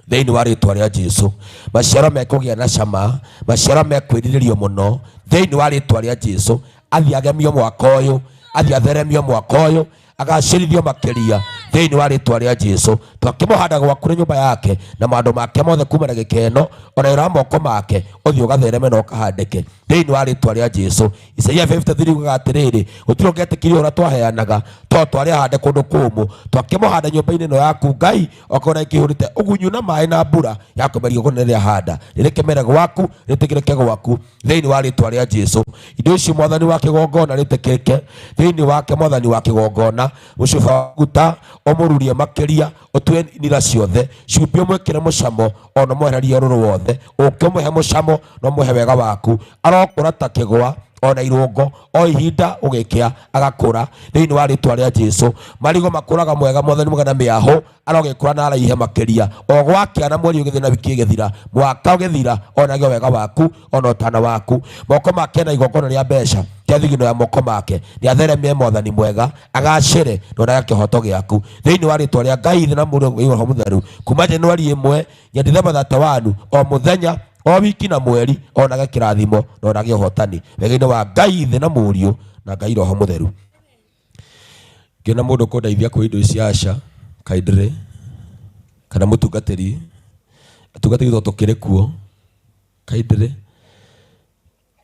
thĩinĩ wa rĩtwa rĩa Jesu. Maciaro mekũgĩa na cama, maciaro mekwĩrirĩrio mũno thĩinĩ wa rĩtwa rĩa Jesu. Athiĩ agemio mwaka ũyũ, athiĩ atheremio mwaka ũyũ, agacĩrithio makĩria thĩinĩ wa rĩtwa rĩa Jesu. Twakĩmũhanda gwaku nĩ nyũmba yake na maũndũ make mothe kuma na gĩkeno, ona wĩra wa moko make ũthiĩ ũgathereme na ũkahandĩke thĩinĩ wa rĩtwa rĩa Jesu. Isaia 53 yugaga atĩrĩrĩ, gũtirĩ ũngĩetĩkirie ũrĩa twaheanaga, tondũ twarĩ ahande kũndũ kũmũ. Twakĩmũhanda nyũmba-inĩ ĩno yaku Ngai, okorwo ĩkĩihũrĩte ũgunyu na maĩ na mbura ya kũmeria igongona rĩrĩa handa, rĩrĩkĩmere gwaku, rĩtĩkĩrĩke gwaku thĩinĩ wa rĩtwa rĩa Jesu. Indo ici mwathani wa kĩgongona rĩtĩkĩrĩke thĩinĩ wake, mwathani wa kĩgongona, mũcuba wa maguta ũmũrurie makĩria, ũtue nira ciothe, cumbĩ ũmwĩkĩre mũcamo, ona ũmwehererie ũrũrũ wothe, ũkĩmũhe mũcamo na ũmũhe wega waku. Arokũra ta kĩgwa, Ona irũngo o ihinda ũgĩkĩa agakũra thĩinĩ wa rĩtwa rĩa Jesu. Marigũ makũraga mwega mwathani mwega na mĩahũ arogĩkũra na araihe makĩria o gwakĩa na mweri ũgĩthiĩ na wiki ĩgĩthira mwaka ũgĩthira onage wega waku ona ũtana waku. Moko make na igongona rĩa mbeca kĩa thigino ya moko make nĩ atheremie mwathani mwega agacĩre na onage kĩhoto gĩaku thĩinĩ wa rĩtwa rĩa Ngai Ithe na Mũriũ na Roho Mũtheru. Kuma Januari 1 nginya Dithemba 31 o mũthenya o wiki na mweri onage kĩrathimo na onage ũhotani wega-inĩ wa Ngai Ithe na Mũriũ na Ngai Roho Mũtheru. Ngĩona mũndũ kũndeithia kwĩ indo ici aca kaindĩrĩ kana mũtungatĩri atungatĩri tondũ tũkĩrĩ kuo kaindĩrĩ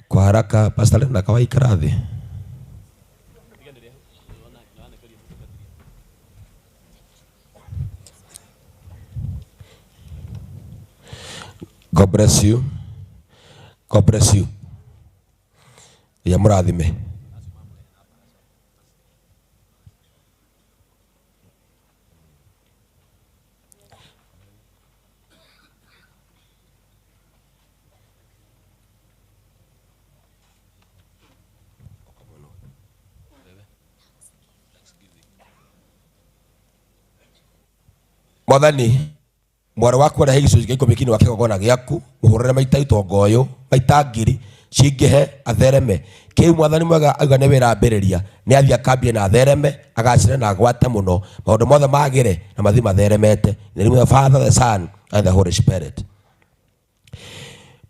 kwa haraka. Pastor Lena kawaikara thĩ. God bless you. God bless you. Ya mũrathime. Mwathani mwarĩ waku arehe gĩcunjĩ kĩa ikũmi kĩinĩ wa kĩgongona gĩaku mũhũrĩre maita itonga ũyũ maita ngiri cingĩhe athereme. Kĩu mwathani mwega auga nĩ wĩra ambĩrĩria nĩ athiĩ akambie na athereme agacĩre na agwate mũno maũndũ mothe magĩre na mathiĩ matheremete. In the name of the Father, the Son, and the Holy Spirit.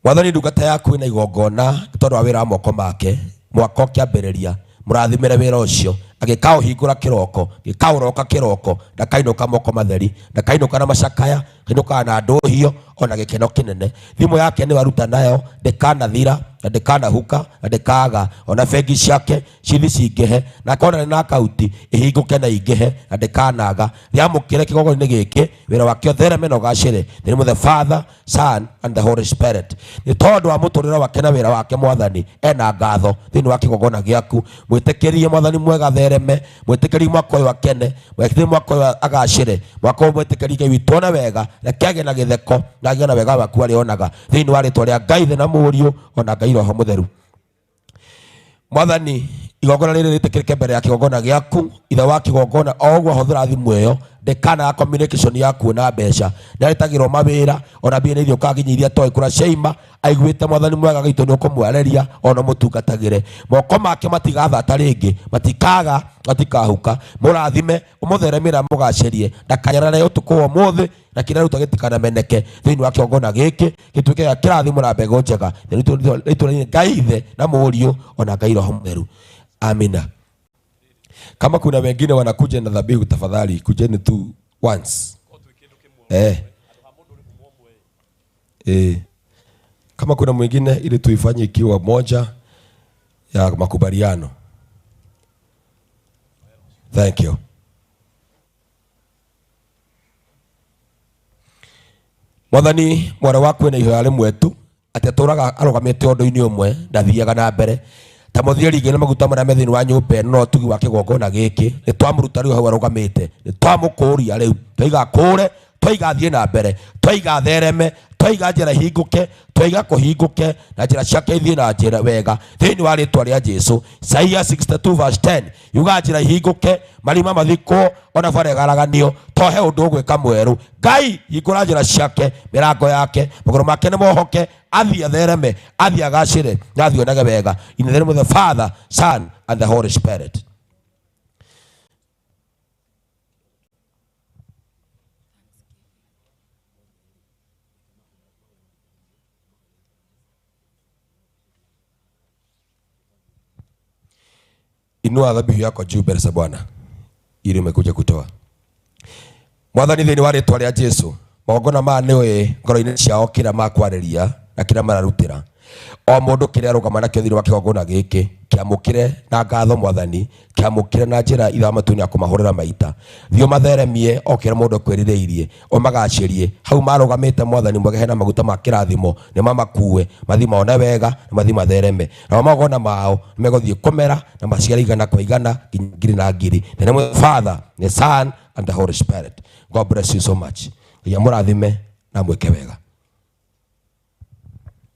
Mwathani ndungata yaku ĩna igongona nĩ tondũ wa wĩra wa moko make mwaka ũkĩambĩrĩria mũrathimĩre wĩra ũcio agĩkaũhingũra kĩroko gĩkaũroka kĩroko ndakainũka moko matheri ndakainũka na macakaya kainũkaga na ndũhio ona gĩkeno kĩnene. Thimũ yake nĩ waruta nayo ndĩkanathira na ndĩkanahuka na ndĩkaga ona bengi ciake cithi cingĩhe na akona nĩ na akaunti ĩhingũke na ingĩhe na ndĩkanaga. Rĩamũkĩre kĩgongona-inĩ gĩkĩ wĩra wake ũthereme na ũgacĩre. In the name of the Father, Son, and the Holy Spirit. Nĩ tondũ wa mũtũrĩre wake na wĩra wake mwathani ena ngatho thĩinĩ wa kĩgongona gĩaku. Mwĩtĩkĩrie mwathani mwega thereme, mwĩtĩkĩrie mwaka ũyũ akene, mwĩtĩkĩrie mwaka ũyũ agacĩre, mwaka ũyũ mwĩtĩkĩrie Ngai witũ one wega, reke agĩe na gĩtheko na agĩe na wega waku arĩonaga thĩinĩ wa rĩtwa rĩa Ngai Ithe na Mũriũ ona Ngai Roho Mũtheru. Mwathani igongona rĩrĩ rĩtĩkĩrĩke mbere ya kĩgongona gĩaku ithe wa kĩgongona o ũguo ahũthĩra thimũ ĩyo ndĩkanaga communication ya kuona mbeca nĩarĩtagĩrwo mawĩra ona mbia nĩ ithiũkaga nginya iria atoĩ kũrĩa ciaima aiguĩte mwathani mwega gitũ nĩ ũkũmwarĩria ona mũtungatagĩre moko make matigathata rĩngĩ matikaga matikahuka mũrathime ũmũtheremie na mũgacĩrie ndakanyarare ũtukũ wa ũmũthĩ na kĩrĩa aruta gĩtikanameneke thĩinĩ wa kĩgongona gĩkĩ gĩtuĩke gĩa kĩrathimo na mbegũ njega rĩtwa Ngai Ithe na Mũriũ ona Ngai Roho Mũtheru. Amina. Kama kuna wengine wanakuja na dhabihu tafadhali kujeni tu once. Kama kuna mwingine ili tuifanye ikiwa moja ya makubaliano. Thank you. Mwathani mwana waku ena ihoya rĩmwe tu atĩ atũraga arũgamĩte ũndũ-inĩ ũmwe ndathiaga na mbere ta mũthiĩri ingĩ na maguta marĩa me thĩinĩ wa nyũmba ĩno na ũtugi wa kĩgongona gĩkĩ nĩ twamũruta rĩu hau arũgamĩte nĩ twamũkũria rĩu twaiga kũre twaiga athiĩ na mbere twaiga athereme twaiga njĩra ihingũke twaiga kũhingũke na njĩra ciake ithiĩ na njĩra wega thĩinĩ wa rĩtwa rĩa Jesu. Isaia 62 verse 10 yuga njĩra ihingũke marima mathikwo ona bara ĩgaraganio tohe ũndũ ũgwĩka mwerũ. Ngai hingũra njĩra ciake mĩrango yake magũrũ make nĩ mohoke athiĩ athereme athiĩ agacĩre na athiĩ onage wega. In the name of the Father, Son, and the Holy Spirit. Inua dhabihu yako juu mbele za Bwana ili umekuja kutoa. Mwathani thĩinĩ wa rĩtwa rĩa Jesu magongona maya nĩũĩ ngoro-inĩ ciao kĩrĩa makwarĩria na kĩrĩa mararutĩra o mũndũ kĩrĩa arũgama nakĩo thĩinĩ wa kĩgongona gĩkĩ kĩamũkĩre na ngatho Mwathani kĩamũkĩre na njĩra ithe wa matu-inĩ ya kũmahũrĩra maita thiĩ ũmatheremie o kĩrĩa mũndũ ekwĩrirĩirie ũmagacĩrie hau marũgamĩte Mwathani mwega hena maguta ma kĩrathimo nĩ mamakue mathiĩ mone wega na mathiĩ mathereme nao magongona mao nĩmegũthiĩ kũmera na maciare igana kwa igana nginya ngiri na ngiri. In the name of the Father, the Son, and the Holy Spirit. God bless you so much. Ngai amũrathime na amwĩke wega.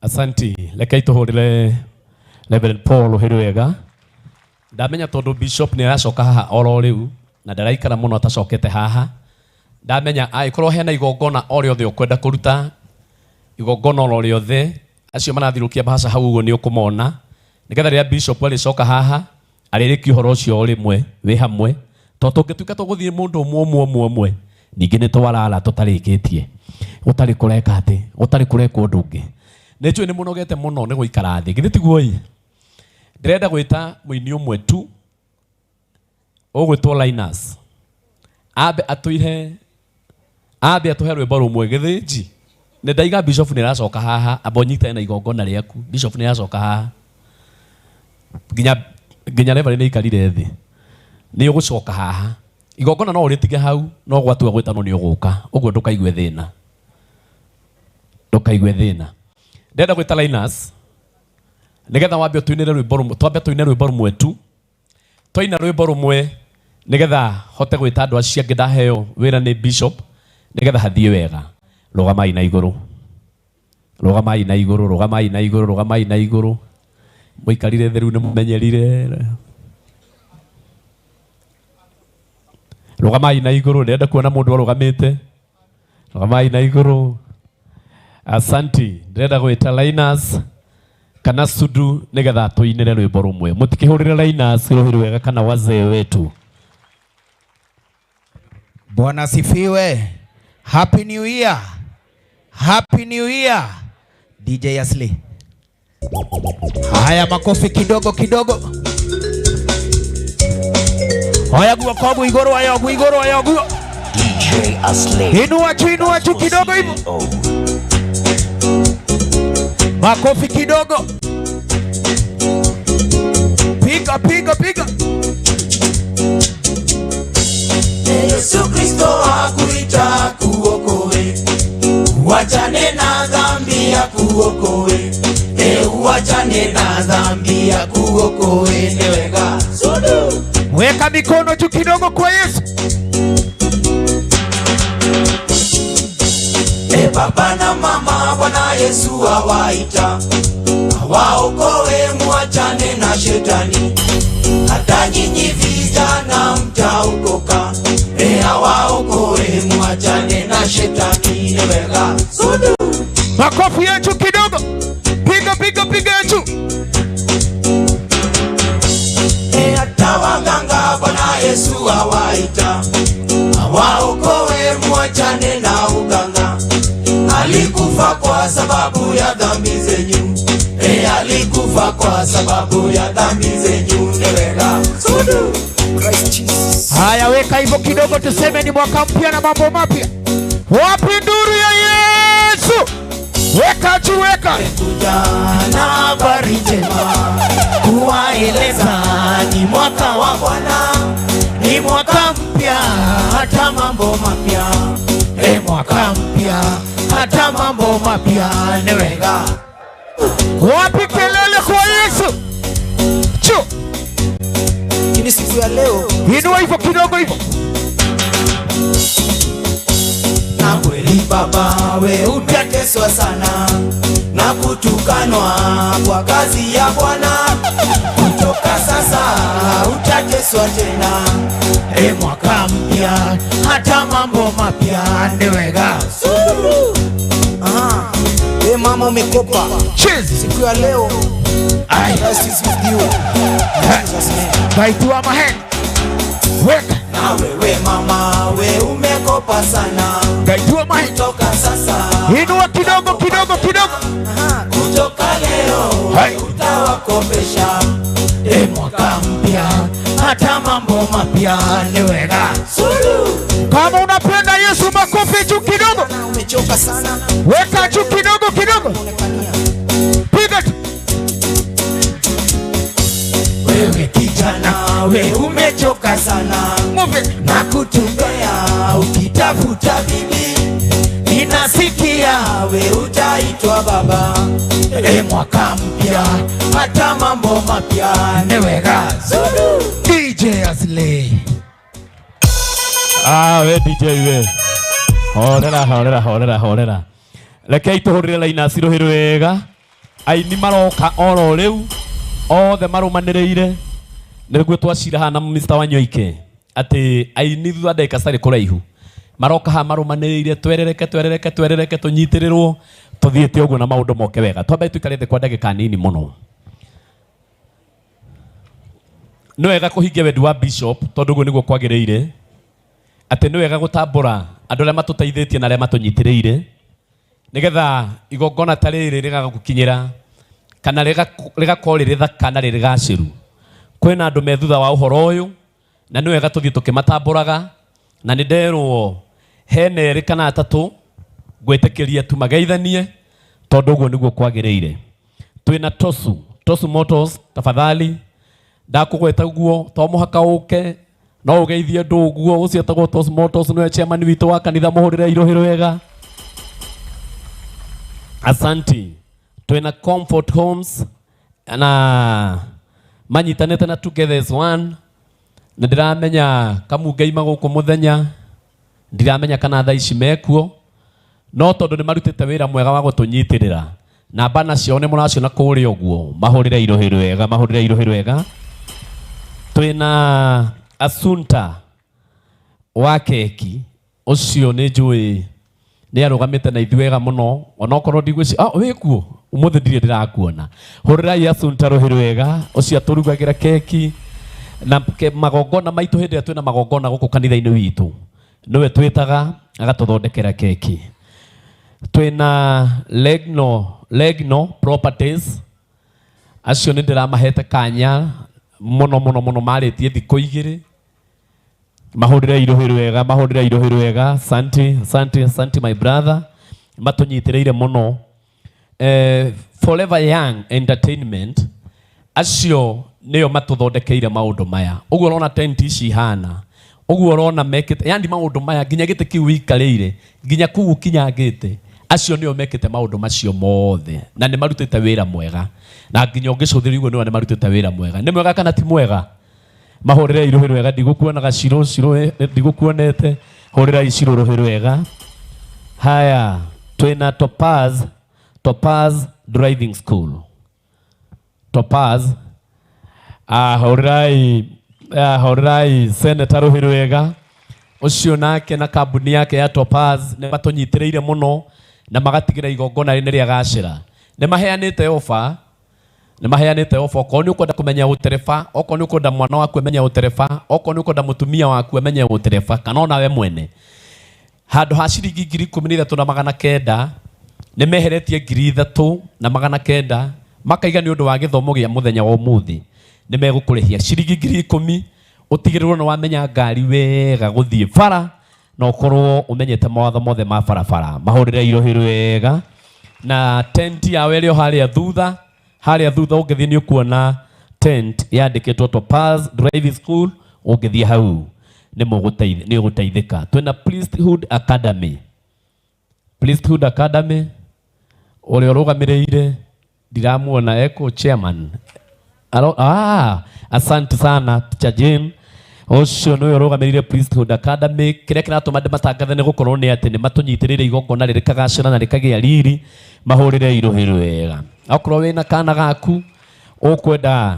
Asanti. Reke tũhũrĩre Reverend Paul rũhĩ rwega. Ndamenya tondũ Bishop nĩ aracoka haha oro rĩu na ndaraikara mũno atacokete haha. Ndamenya angĩkorwo hena igongona o rĩothe ũkwenda kũruta, igongona oro rĩothe, acio marathirũkia mbahaca hau ũguo nĩ ũkũmona, nĩgetha rĩrĩa Bishop arĩcoka haha arĩrĩkie ũhoro ũcio o rĩmwe wĩ hamwe, tondũ tũngĩtuĩka tũgũthiĩ mũndũ ũmwe ũmwe ũmwe ũmwe, ningĩ nĩ twarara tũtarĩkĩtie, gũtarĩ kũreka atĩ, gũtarĩ kũrekwo ũndũ ũngĩ. Nĩ njũĩ nĩ mũnogete mũno nĩ gũikara thĩ, githĩ tiguo ĩ? Ndĩrenda gwĩta mũini ũmwe tu ũgwĩtwo Linus, ambe atũihe, ambe atũhe rwĩmbo rũmwe gĩthĩnji. Nĩ ndaiga Bishop nĩ aracoka haha, amba ũnyitane na igongona rĩaku. Bishop nĩ aracoka haha, nginya Reverend nĩ aikarire thĩ, nĩ ũgũcoka haha. Igongona no ũrĩtige hau, no gwatua gwĩtanwo nĩ ũgũka, ũguo ndũkaigue thĩna, ndũkaigue thĩna. Ndĩrenda gwĩta Linus nĩgetha wambe ũtũinĩre rwĩmbo rũmwe, twambe tũine rwĩmbo rũmwe tu, twaina rwĩmbo rũmwe nĩgetha hote gwĩta andũ acio angĩ ndaheo wĩra nĩ Bishop, nĩgetha hathiĩ wega. Rũgamai na igũrũ, rũgamai na igũrũ, rũgamai na igũrũ, rũgamai na igũrũ. Mũikarire thĩ rĩu nĩ mũmenyerire. Rũgamai na igũrũ, ndĩrenda kuona mũndũ arũgamĩte. Rũgamai na igũrũ. Asanti. Ndĩrenda gwĩta Linus kana Sudu nĩgetha tũinĩre rwĩmbo rũmwe. Mũtikĩhũrĩre Linus rũhĩ rwega kana wazee wetu. Bwana asifiwe. Happy New Year. Happy New Year. DJ Asli. Haya, makofi kidogo kidogo. Haya, guo kwa igoro, haya guo igoro, haya guo. DJ Asli. Inua juu, inua juu kidogo hivyo. Makofi kidogo. Piga, piga, piga. Yesu Kristo akuita kuokoe, uachane na dhambi ya kuokoe, uachane na dhambi ya kuokoe, ni wega. Sudu. Weka mikono juu kidogo kwa Yesu. Baba na mama, Bwana Yesu awaita, awaokoe, muachane na shetani. Hata nyinyi vijana mtaokoka. Awaokoe, muachane na shetani, ni wega. Sudu. Makofi yetu kidogo. Piga, piga, piga yetu. Hata waganga Bwana Yesu awaita, awaokoe, muachane na uganga. Alikufa kwa sababu ya dhambi zenyu. Alikufa kwa sababu ya dhambi zenyu, ni wega. Sudu. Christ Jesus. Haya, weka hivyo kidogo, tuseme ni mwaka mpya na mambo mapya. Wapi nduru ya Yesu? Weka juu, weka. Kuja na habari njema kuwaeleza ni mwaka wa Bwana, ni mwaka mpya, hata mambo mapya. Mwaka mpya, hata mambo mapya, ni wega. Wapi kelele kwa Yesu? Chu. Ni siku ya leo. Inua hivyo kidogo hivyo. Na kweli baba we utateswa sana na kutukanwa kwa kazi ya Bwana. Kutoka sasa utateswa tena. Mwaka mpya, hata mambo mapya, ni wega. Aha. Mama umekopa. Cheers. Siku ya leo. Christ is with you. Jesus name. Baitua mahen. Weka. Na wewe mama we umekopa sana. Baitua mahen. Kutoka sasa. Inua kidogo kidogo kidogo. Aha. Kutoka leo utawakopesha. Mwaka mpya, hata mambo mapya, ni wega. Sulu. Kama unapenda Yesu makofi juu kidogo. Umechoka sana. Weka juu kidogo kidogo. Piga tu. Wewe kijana we umechoka sana. Move. Na kutembea ukitafuta bibi, ninasikia we utaitwa baba. Mwaka mpya, hata mambo mapya, ni wega. Zulu. DJ Asli. We DJ we. Horera, horera, horera, horera. Rekei tũhũrĩre Linus rũhĩ rwega. Aini maroka oro rĩu. Othe marũmanĩrĩire nĩguo twacira haha na Mr. Wanyoike atĩ aini thutha ndagĩka citarĩ kũraihu maroka haha marũmanĩrĩire twerereke twerereke twerereke tũnyitĩrĩrwo tũthiĩte ũguo na maũndũ moke wega. Twambe tũikare thĩ kwa ndagĩka nini mũno. Nĩ wega kũhingia wendi wa bishop tondũ ũguo nĩguo kwagĩrĩire atĩ nĩ wega gũtambũra andũ arĩa matũteithĩtie na arĩa matũnyitĩrĩire nĩgetha igongona ta rĩrĩ rĩgagũkinyĩra kana rĩgakorwo rĩrĩ thaka na rĩrĩ gacĩru. Kwĩna andũ me thutha wa ũhoro ũyũ na nĩ wega tũthiĩ tũkĩmatambũraga na nĩ nderwo hena erĩ kana atatũ ngwĩtĩkĩria tu mageithanie tondũ ũguo nĩguo kwagĩrĩire. Twĩna Tosu, Tosu Motors, tafadhali ndakũgweta ũguo to mũhaka ũke no ũgeithie andũ ũguo. Ũcio etagwo Tosu Motors nĩwe chairman witũ wa kanitha, mũhũrĩre irũhĩ rwega. Asanti. Twĩna Comfort Homes na manyitanĩte na Together as One na ndĩramenya kamungeima gũkũ mũthenya ndiramenya kana thaa ici mekuo no tondũ nĩ marutĩte wĩra mwega wa gũtũnyitĩrĩra na bana ciao nĩ mũraciona kũrĩa ũguo mahũrĩre irũhĩ rwega, mahũrĩre irũhĩ rwega. Twĩna Asunta wa keki ũcio nĩ njũĩ nĩ arũgamĩte na ithuĩ wega mũno onokorwo ndigwĩci wĩkuo ũmũthĩ ndirĩ ndĩrakuona. Hũrĩrai Asunta rũhĩ rwega ũcio atũrugagĩra keki na magongona maitũ hĩndĩ ĩrĩa twĩna magongona gũkũ kanitha-inĩ witũ nĩwe twĩtaga agatũthondekera keki. Twĩna Legno Properties acio nĩ ndĩramahete kanya mũno mũno mũno marĩtie thikũ igĩrĩ mahũrĩre irũhĩ rwega, mahũrĩre irũhĩ rwega. Asante, asante, asante my brother matũnyitĩrĩire mũno. Forever Young Entertainment acio nĩo matũthondekeire maũndũ maya ũguo ũrona tent ici ihana ũguo ũrona mekĩte yani maũndũ maya nginya gĩtĩ kĩu wĩikarĩire nginya kũu ũkinyangĩte acio nĩo mekĩte maũndũ macio mothe na nĩ marutĩte wĩra mwega na nginya ũngĩcũthĩrĩria ũguo nĩ marutĩte wĩra mwega. Nĩ mwega kana ti mwega? Mahũrĩre irũhĩ rwega, ndigũkuonaga Shiro, Shiro ndigũkuonete, hũrĩrai Shiro rũhĩ rwega. Haya, twĩna Topaz, Topaz Driving School. Topaz, hũrĩrai Senator rũhĩ rwega. Ũcio nake na kambuni yake ya Topaz nĩ matũnyitĩrĩire mũno na magatigĩra igongona rĩrĩ rĩagacĩra. Nĩ maheanĩte offer, nĩ maheanĩte offer okorwo nĩ ũkwenda kũmenya ũtereba, okorwo nĩ ũkwenda mwana waku amenye ũtereba, okorwo nĩ ũkwenda mũtumia waku amenye ũtereba kana ona we mwene. Handũ ha ciringi ngiri ikũmi na ithatũ na magana kenda nĩ meheretie ngiri ithatũ na magana kenda makaiga nĩ ũndũ wa gĩthomo gĩa mũthenya wa ũmũthĩ nĩ megũkũrĩhia ciringi ngiri ikũmi ũtigĩrĩrwo nĩ wamenya ngari wega gũthiĩ bara na ũkorwo ũmenyete mawatho mothe ma barabara. Mahũrĩre irũhĩ rwega na tent yao ĩrĩ o harĩa thutha, harĩa thutha ũngĩthiĩ nĩ ũkuona tent yandĩkĩtwo Topaz Driving School, ũngĩthiĩ hau nĩ ũgũteithĩka. Twĩna Priesthood Academy, Priesthood Academy ũrĩa ũrũgamĩrĩire ndiramuona eko chairman. Asante sana Teacher Jane. Ũcio nĩwe ũrũgamĩrĩire Priesthood Academy. Kĩrĩa kĩratũma ndĩmatangathe nĩ gũkorwo nĩ atĩ nĩ matũnyitĩrĩire igongona rĩrĩ rĩkagacĩra na rĩkagĩa riri, mahũrĩre irũhĩ rwega. Okorwo wĩna kana gaku ũkwenda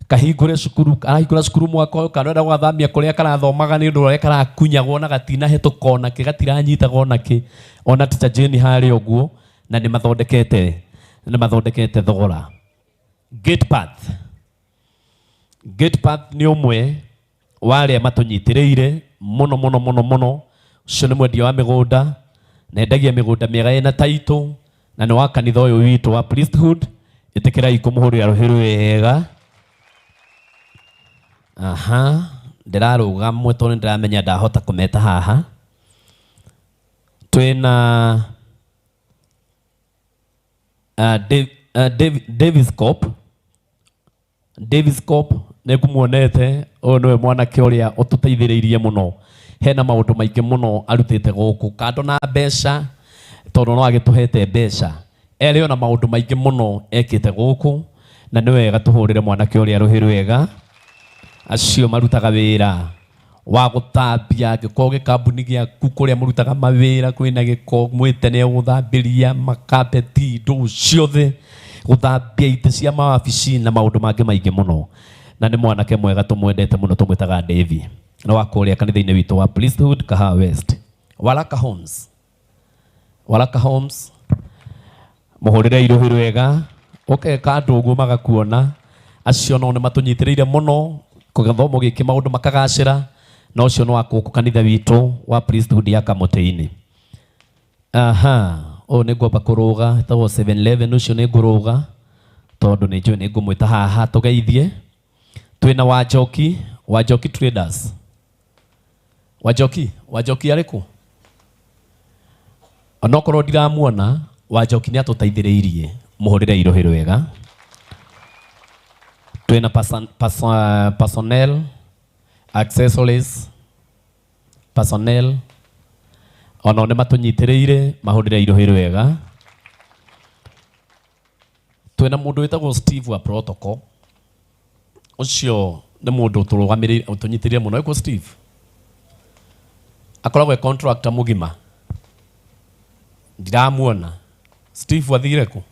kahingũre cukuru, arahingũra cukuru mwaka ũyũ kana ũrenda gũgathamia kũrĩa karathomaga nĩ ũndũ ũrĩa karakunyagwo na gatinahĩtũka ona kĩ, gatiranyitagwo ona kĩ, ona Teacher Jane harĩa ũguo na nĩ mathondekete thogora. Gate Path, Gate Path nĩ ũmwe wa arĩa matũnyitĩrĩire mũno mũno mũno mũno. Ũcio nĩ mwendia wa mĩgũnda na endagia mĩgũnda mĩega ĩna title na nĩ wa kanitha ũyũ witũ wa Priesthood. Ĩtĩkĩrai kũmũhũrĩra rũhĩ rwega. Aha, ndĩrarũgamwe tondũ nĩndĩramenya ndahota kũmeta haha. Twĩna Davis Cop, Davis Cop nĩ ngũmuonete, ũyũ nĩwe mwanake ũrĩa ũtũteithĩrĩirie mũno. Hena maũndũ maingĩ mũno arutĩte gũkũ kando na mbeca tondũ no agĩtũhete mbeca, erĩ ona maũndũ maingĩ mũno ekĩte gũkũ na nĩ wega tũhũrĩre mwanake ũrĩa rũhĩ rwega. Acio marutaga wĩra wa gũthambia, angĩkorwo gĩkambuni gĩaku kũrĩa mũrutaga mawĩra kwĩna gĩko mwĩte nĩ egũthambĩria makabeti ndũ ciothe Gũthambia itĩ cia mawabici na maũndũ mangĩ maingĩ mũno. Na nĩ mwanake mwega tũmwendete mũno tũmwĩtaga Davy. Na wa kũrĩa kanitha-inĩ witũ wa Priesthood Kahawa West. Waraka Homes. Waraka Homes. Mũhũrĩre irũhi rwega. Ũkeka andũ ũguo magakuona. Acio nao nĩ matũnyitĩrĩire mũno gĩthomo gĩkĩ maũndũ makagacĩra. Na ũcio nĩ wa gũkũ kanitha witũ wa Priesthood ya Kamũtĩ-inĩ. Aha, ũyũ nĩ ngwamba kũrũga, ĩtagwo 711 ũcio nĩ ngũrũga tondũ nĩ njũĩ nĩ ngũmwĩta haha tũgeithie. Twĩna Wanjoki, Wanjoki Traders. Wanjoki, Wanjoki arĩ kũ? Onokorwo ndiramuona, Wanjoki nĩ atũteithĩrĩirie, mũhũrĩre irũhi rwega. Twĩna personnel, accessories, personnel, onao nĩ matũnyitĩrĩire, mahũrĩre irũhi rwega. Twĩna mũndũ wĩtagwo Steve wa protocol. Ũcio nĩ mũndũ ũtũrũgamĩrĩire, ũtũnyitĩrĩire mũno. Ĩkũ Steve? Akoragwo e contractor mũgima. Ndiramuona. Steve athire kũ?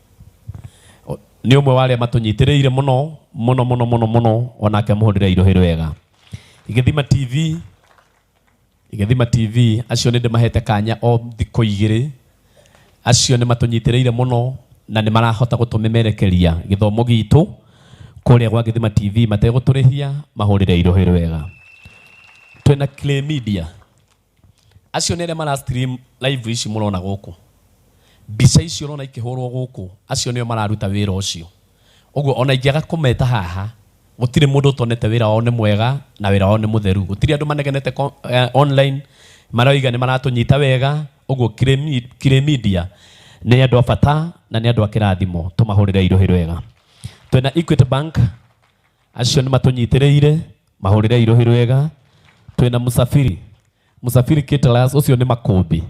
Nĩ ũmwe wa arĩa matũnyitĩrĩire mũno, mũno, mũno, mũno, mũno, onake mũhũrĩre irũhi rwega. Gĩthima TV, Gĩthima TV, acio nĩ ndĩmahete kanya o thikũ igĩrĩ. Acio nĩ matũnyitĩrĩire mũno na nĩ marahota gũtũmemerekeria gĩthomo gitũ kũrĩa gwa Gĩthima TV mategũtũrĩhia, mahũrĩre irũhi rwega. Twĩna Clay Media. Acio nĩ arĩa mara stream live ici mũrona gũkũ. Mbica ici ũrona ikĩhũrwo gũkũ, acio nĩo mararuta wĩra ũcio. Ũguo ona ingĩaga kũmeta haha, gũtirĩ mũndũ ũtonete wĩra wao nĩ mwega na wĩra wao nĩ mũtheru. Gũtirĩ andũ manegenete online maroiga nĩ maratũnyita wega. Ũguo Clay Media nĩ andũ a bata na nĩ andũ a kĩrathimo, tũmahũrĩre irũhi rwega. Twĩna Equity Bank, acio nĩ matũnyitĩrĩire, mahũrĩre irũhi rwega. Twĩna Musafiri, Musafiri Caterers, ũcio nĩ makũmbĩ.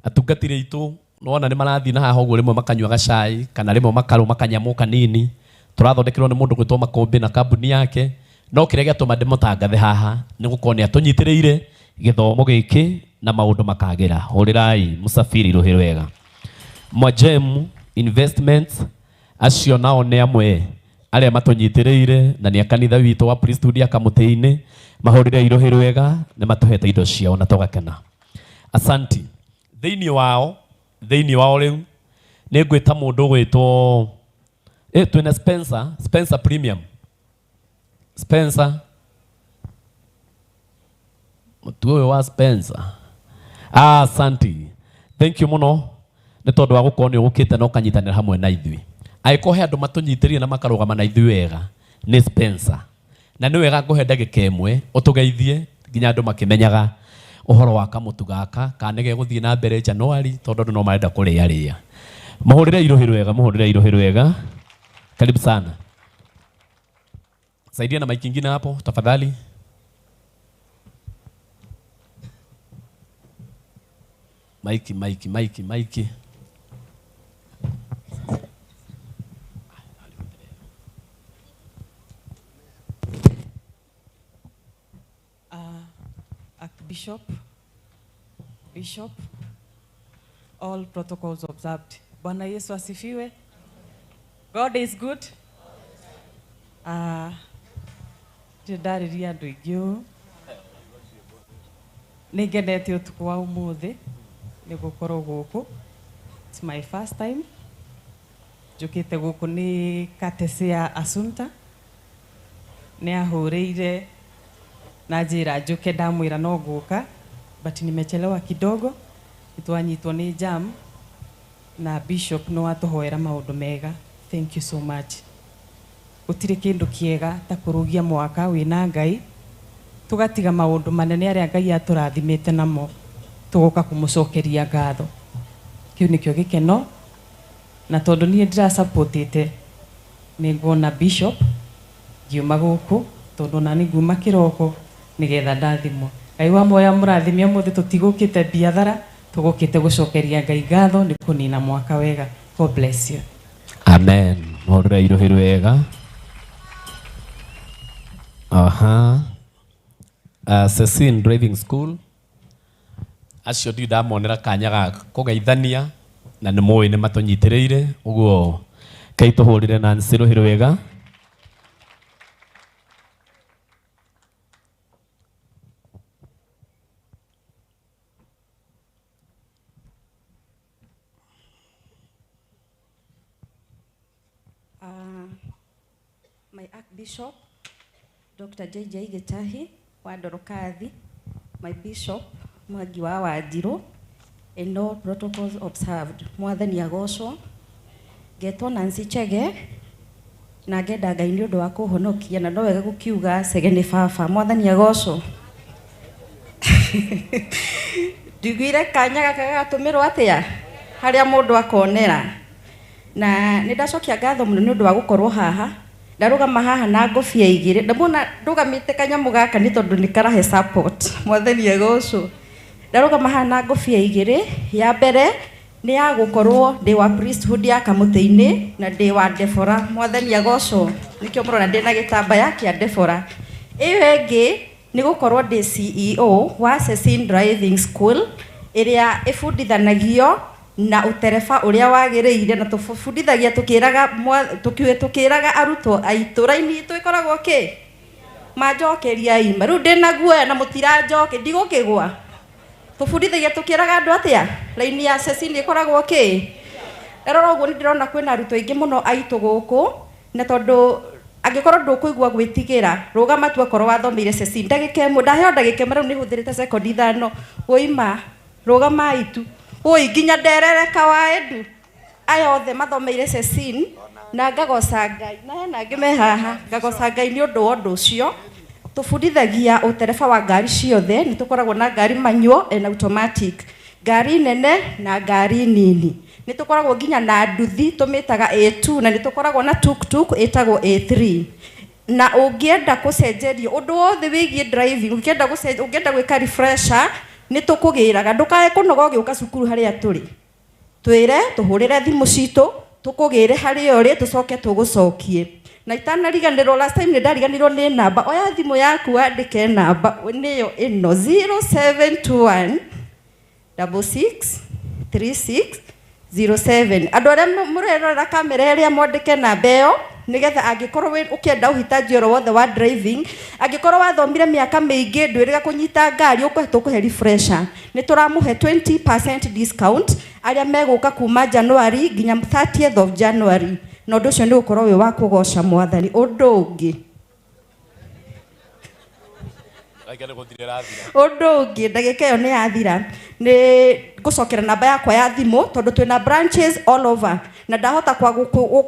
Atungatĩri aitũ nĩwona nĩ marathiĩ na haha ũguo rĩmwe makanyua gacai kana rĩmwe makarũma kanyamũ kanini. Tũrathondekerwo nĩ mũndũ gwĩtwo Makũmbĩ na kambuni yake. No kĩrĩa gĩatũma ndĩmũtangathe haha nĩ gũkorwo nĩ atũnyitĩrĩire gĩthomo gĩkĩ na maũndũ makagĩra. Hũrĩrai Musafiri rũhĩ rwega. Mwajemu Investments, acio nao nĩ amwe arĩa matũnyitĩrĩire na nĩ a kanitha witũ wa Priesthood ya Kamũtĩ-inĩ. Mahũrĩre irũhĩ rwega, nĩ matũhete indo ciao na tũgakena. Asanti. Thĩinĩ wao, thĩinĩ wao rĩu nĩ ngwĩta mũndũ ũgwĩtwo, twĩna Spencer, Spencer Premium. Spencer. Mũtu ũyũ wa Spencer. Asanti. Thank you mũno nĩ tondũ wa gũkorwo nĩ ũgũkĩte na ũkanyitanĩra hamwe na ithuĩ. Angĩkorwo he andũ matũnyitĩrĩire na makarũgama na ithuĩ wega, nĩ Spencer. Na nĩ wega ngũhe ndagĩka ĩmwe ũtũgeithie nginya andũ makĩmenyaga ũhoro wa kamũtu gaka kana nĩ gegũthiĩ na mbere January tondũ andũ no marenda kũrĩarĩa. Mũhũrĩre irũhi rwega, mũhũrĩre irũhi rwega. Karibu sana. Saidia na mic ingine hapo tafadhali. Mic, mic, mic, mic. Archbishop, Bishop, all protocols observed. Bwana Yesu asifiwe. God is good. Ndĩrarĩria andũ aingĩ ũũ. Nĩngenete ũtukũ wa ũmũthĩ nĩ gũkorwo gũkũ. It's my first time. Njũkĩte gũkũ nĩ courtesy ya Assunta. Nĩ ahũrĩire na njĩra njũke, ndamwĩra no ngũka, but nimechelewa kidogo. Nĩtwanyitwo nĩ jam na Bishop no atũhoera maũndũ mega. Thank you so much. Gũtirĩ kĩndũ kĩega ta kũrũgia mwaka wĩna Ngai, tũgatiga maũndũ manene arĩa Ngai atũrathimĩte namo, tũgoka kũmũcokeria ngatho. Kĩu nĩkĩo gĩkeno, na tondũ niĩ ndĩrasupportĩte, nĩ nguona Bishop ngiuma gũkũ, tondũ ona nĩ nguma kĩroko nĩgetha ndathimwo. Ngai wa muoyo amũrathime ũmũthĩ, tũtigũkĩte biathara, tũgũkĩte gũcokeria Ngai ngatho nĩ kũnina mwaka wega. God bless you. Amen. Mũhũrĩre irũhi rwega. Aha. Cecine Driving School. Acio ndirĩ ndamonera kanya ga kũgeithania na nĩ mũĩ nĩ matũnyitĩrĩire, ũguo Kai tũhũrĩre Nancy rũhĩ rwega. My Archbishop, Dr. J.J. Gitahi wa Ndorokathi, my Bishop Mwangi wa Wanjiru, and all protocols observed. Mwathani agocwo, ngetwo Nancy Chege, na ngenda Ngai nĩ ũndũ wa kũhonokia, na no wega gũkiuga Chege nĩ baba. Mwathani agocwo. Ndiguire kanya gaka gagatũmĩrwo atĩa harĩa mũndũ akonera. Na nĩ ndacokia ngatho mũno nĩ ũndũ wa gũkorwo haha. Ndarũgama haha na ngũbia igĩrĩ. Ndamwona ndũgamĩte kanyamũ gaka nĩ tondũ nĩ karahe support. Mwathani agocwo. Ndarũgama haha na ngũbia igĩrĩ. Ya mbere nĩ ya gũkorwo ndĩ wa priesthood ya Kamũtĩ-inĩ na ndĩ wa Deborah. Mwathani agocwo. Nĩkĩo mũrona ndĩ na gĩtambaya kĩa Deborah. Ĩyo ĩngĩ nĩ gũkorwo ndĩ CEO wa Cecine Driving School ĩrĩa ĩbundithanagio na ũtereba ũrĩa wagĩrĩire, na tũbundithagia tũkĩraga arutwo aitũ raini itũ ĩkoragwo kĩ manjokeria ima rĩu ndĩna guoya na mũtiranjoke ndigũkĩgwa. Tũbundithagia tũkĩraga andũ atĩa raini ya Cecine ĩkoragwo kĩ. Ndarora ũguo nĩ ndĩrona kwĩna arutwo aingĩ mũno aitũ gũkũ, na tondũ angĩkorwo ndũkũigua gwĩtigĩra rũgama tu akorwo wathomeire Cecine ndagĩka ĩmwe, ndaheo ndagĩka ĩmwe rĩu nĩhũthĩrĩte sekondi ithano ũima rũgamai tu oi nginya nderereka wa edu aya othe mathomeire Cecine, na ngagoca Ngai na hena angĩ me haha, ngagoca Ngai nĩ ũndũ wa ũndũ ũcio. Tũbundithagia ũtereba wa ngari ciothe, nĩ tũkoragwo na ngari manual and automatic, ngari nene na ngari nini, nĩ tũkoragwo nginya na nduthi tũmĩtaga A2, na nĩ tũkoragwo na tuk-tuk ĩtagwo A3. Na ũngĩenda gũcenjerio ũndũ wothe wĩgiĩ driving, ũngĩenda ũngĩenda gwĩka refresher nĩ tũkũgĩraga. Ndũkae kũnoga ũgĩũka cukuru harĩa tũrĩ, twĩre tũhũrĩre thimũ citũ tũkũgĩre harĩa ũrĩ tũcoke tũgũcokie. Na itanariganĩrwo, last time nĩ ndariganĩrwo nĩ namba, oya thimũ yaku wandĩke namba nĩyo ĩno 0721 66 36 07. Andũ arĩa mũrerorera kamera ĩrĩa mwandĩke namba ĩyo nĩgetha angĩkorwo ũkĩenda ũhitaji oro wothe wa driving, angĩkorwo wathomire mĩaka mĩingĩ ndwĩrĩga kũnyita ngari, tũkũhe refresher. Nĩ tũramũhe 20% discount arĩa megũka kuma January nginya 30th of January, na ũndũ ũcio nĩ ũgũkorwo wĩ wa kũgoca Mwathani. Ũndũ ũngĩ, ũndũ ũngĩ, ndagĩka ĩyo nĩ yathira, nĩ ngũcokera namba yakwa ya thimũ tondũ twĩna branches all over, na ndahota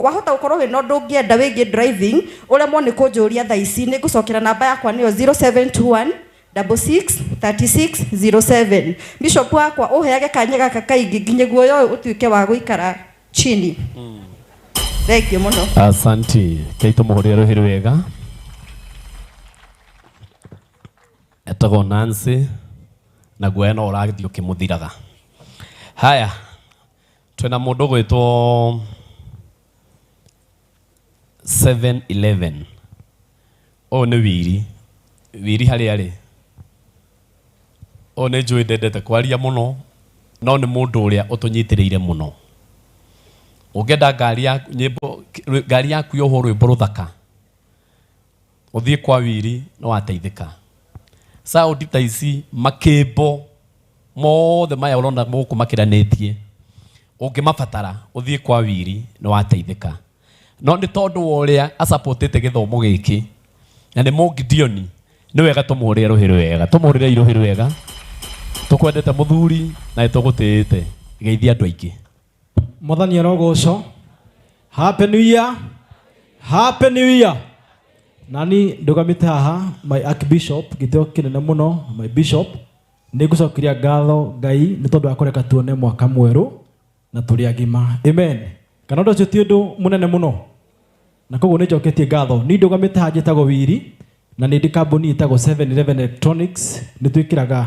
wahota gũkorwo wĩna ũndũ ũngĩenda wĩgiĩ driving ũremwo nĩ kũnjũria thaa ici, nĩ ngũcokera namba yakwa nĩyo 0721 66 36 07. Bishop wakwa ũheage kanya gaka kaingĩ nginya guoya ũyũ ũtuĩke wa gũikara chini. Thank you mũno. Asante. Kai tũmũhũrĩre rũhĩ rwega. Etagwo Nancy na guoya no ũrathiĩ ũkĩmũthiraga. Haya, twĩna mũndũ ũgwĩtwo 711. Ũyũ nĩ Wiri. Wiri harĩa arĩ. Ũyũ nĩ njũĩ ndendete kwaria mũno, no nĩ mũndũ ũrĩa ũtũnyitĩrĩire mũno. Ũngĩenda ngari yaku, nyĩmbo, ngari yaku yohwo rwĩmbo rũthaka, ũthiĩ kwa Wiri nĩ wateithĩka. Sound ta ici, makĩmbo mothe maya ũrona gũkũ makĩranĩtie, ũngĩmabatara ũthiĩ kwa Wiri nĩ wateithĩka. No nĩ tondũ wa ũrĩa acapotĩte gĩthomo gĩkĩ, na nĩ Mũgideoni, nĩ wega tũmũhũrĩre rũhĩ rwega, tũmũhũrĩre rũhĩ rwega. Tũkwendete mũthuri na nĩ tũgũtĩĩte. Geithia andũ aingĩ. Mwathani arogocwo. Happy New Year. Happy New Year. Nani ndũgamĩte haha my Archbishop, gĩtĩo kĩnene mũno my bishop, nĩ ngũcokeria ngatho Ngai nĩ tondũ wa kũreka tuone mwaka mwerũ na tũrĩ agima. Amen. Kana ũndũ ũcio ti ũndũ mũnene mũno, na koguo nĩ njoketie ngatho. Niĩ ndũgamĩte haha njĩtagwo Wiri, na nĩ ndĩ kambuni ĩtagwo 711 Electronics, nĩ twĩkĩraga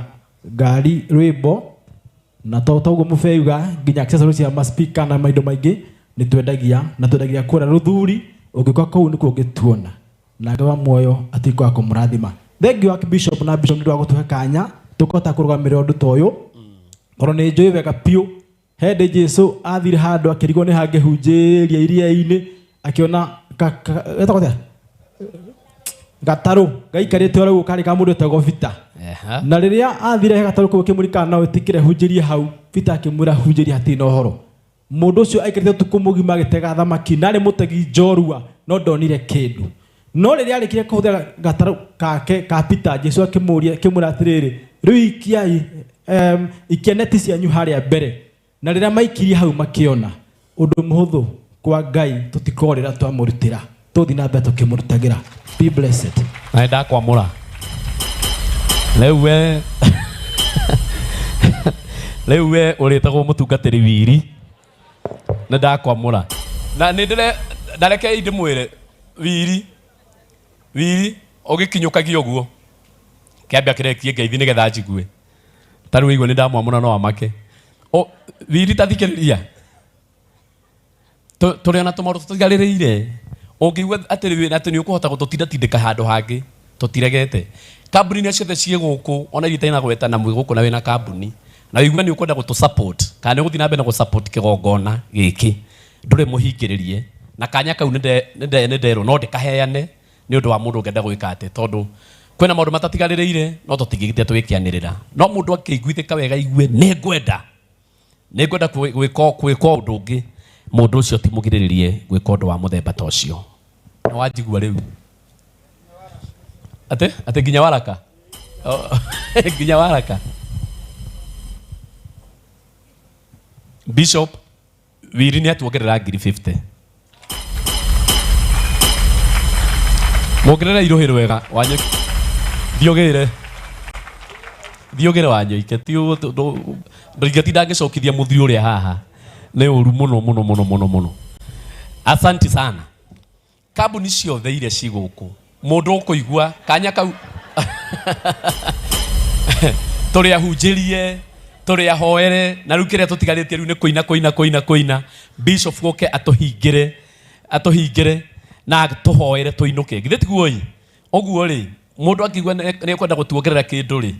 ngari rwĩmbo, na to toguo mũbeuga nginya accessories cia ma speaker na maindo maingĩ nĩ twendagia, na twendagia kũrĩa Rũthuri. Ũngĩũka kũu nĩkuo ũngĩtuona, na Ngai wa muoyo atuĩke wa kũmũrathima. Thank you Archbishop na Bishop nĩ ũndũ wa gũtũhe kanya tũkahota kũrũgamĩrĩra ũndũ ta ũyũ, tondũ nĩ njũĩ wega biũ Hĩndĩ Jesu athire handũ akĩrigwo nĩ hangĩhunjĩria iria-inĩ akĩona getagwo atĩa? Gatarũ gaikarĩte oro ũguo karĩ ka mũndũ wetagwo Peter. Na rĩrĩa athire he gatarũ kau akĩmũririkana no wĩtĩkĩre hunjĩrie hau, Peter akĩmwĩra hunjĩrie hatirĩ na ũhoro. Mũndũ ũcio aikarĩte ũtukũ mũgima agĩtega thamaki na arĩ mũtegi njorua no ndonire kĩndũ. No rĩrĩa arĩkirie kũhũthĩra gatarũ kake ka Peter, Jesu akĩmũria akĩmwĩra atĩrĩrĩ, rĩu ikiai ikia neti cianyu harĩa mbere. Na rĩrĩa maikirie hau makĩona ũndũ mũhũthũ kwa Ngai tũtikorĩra twamũrutĩra, tũthiĩ na mbere tũkĩmũrutagĩra. Be blessed. Na ndakwamũra rĩu we rĩu we ũrĩtagwo mũtungatĩri wiri nĩ ndakwamũra na nĩ ndĩre ndarekei ndĩmwĩre wiri wiri ũgĩkinyũkagia ũguo kĩambia kĩrekie ngeithi nĩgetha njigue ta rĩu igua nĩ ndamwamũra no amake o wiri ta thikĩrĩria tũrĩ ona tũmaũndũ tũtigarĩrĩire ũngĩigua atĩ atĩ nĩ ũkũhota gũtũtindatindĩka handũ hangĩ tũtiregete kambuni iria ciothe ciĩ gũkũ ona iria itarĩ na gweta na mwĩ gũkũ na wĩna kambuni na wĩigue nĩ ũkwenda gũtũ support kana nĩ ũgũthiĩ na mbere na gũ support kĩgongona gĩkĩ ndũrĩ mũhingĩrĩrie na kanya kau nĩ nderwo no ndĩkaheane nĩ ũndũ wa mũndũ ũngĩenda gwĩka atĩ tondũ kwĩna maũndũ matatigarĩrĩire no tũtingĩgĩtia tũgĩkĩanĩrĩra no mũndũ akĩiguithĩka wega igue nĩ ngwenda gwĩka ũndũ ũngĩ mũndũ ũcio ti mũgirĩrĩrie gwĩka ũndũ wa mũthemba ta ũcio. Nĩ wanjigua rĩu atĩ atĩ nginya waraka nginya waraka Bishop Wiri nĩ atuongerera ngiri 50 muongerere irũhĩ rwega Wanyoike thiũgĩre Wanyoike ti ndingĩtinda ngĩcokithia mũthuri ũrĩa haha nĩ ũru mũno mũno mũno mũno mũno. Asante sana. Kambuni ciothe iria ci gũkũ mũndũ ũkũigua kanya kau tũrĩ ahunjĩrie tũrĩ ahoere na rĩu kĩrĩa tũtigarĩtie rĩu nĩ kũina kũina kũina kũina Bishop oke atũhingĩre na tũhoere tũinũke githĩ tiguo ĩ ũguo rĩ mũndũ angĩigua nĩ ekwenda gũtuongerera kĩndũ rĩ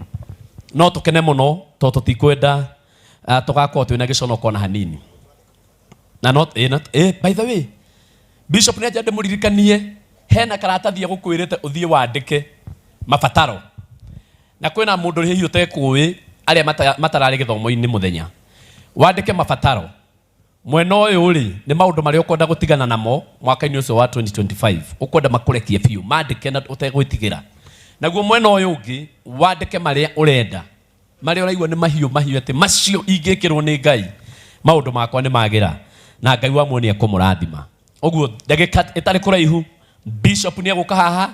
no tũkene mũno tondũ tũtikwenda tũgakorwo twĩna gĩconoko ona hanini na not by the way Bishop nĩ anja ndĩmũririkanie hena karatathi egũkwĩrĩte ũthiĩ wandĩke mabataro na kwĩna mũndũ hihi ũtekũĩ arĩa matararĩ gĩthomo-inĩ mũthenya wandĩke mabataro mwena ũyũ rĩ nĩ maũndũ marĩa ũkwenda gũtigana namo mwaka-inĩ ũcio wa 2025 ũkwenda makũrekie biũ mandĩke na ũtegwĩtigĩra naguo mwena ũyũ ũngĩ wandĩke marĩa ũrenda marĩa ũraigua nĩ mahiũ mahiũ atĩ macio ingĩkĩrwo nĩ Ngai maũndũ makwa nĩ magĩra na Ngai wa muonia kũmũrathima ũguo ndagĩka ĩtarĩ kũraihu Bishop nĩ egũka haha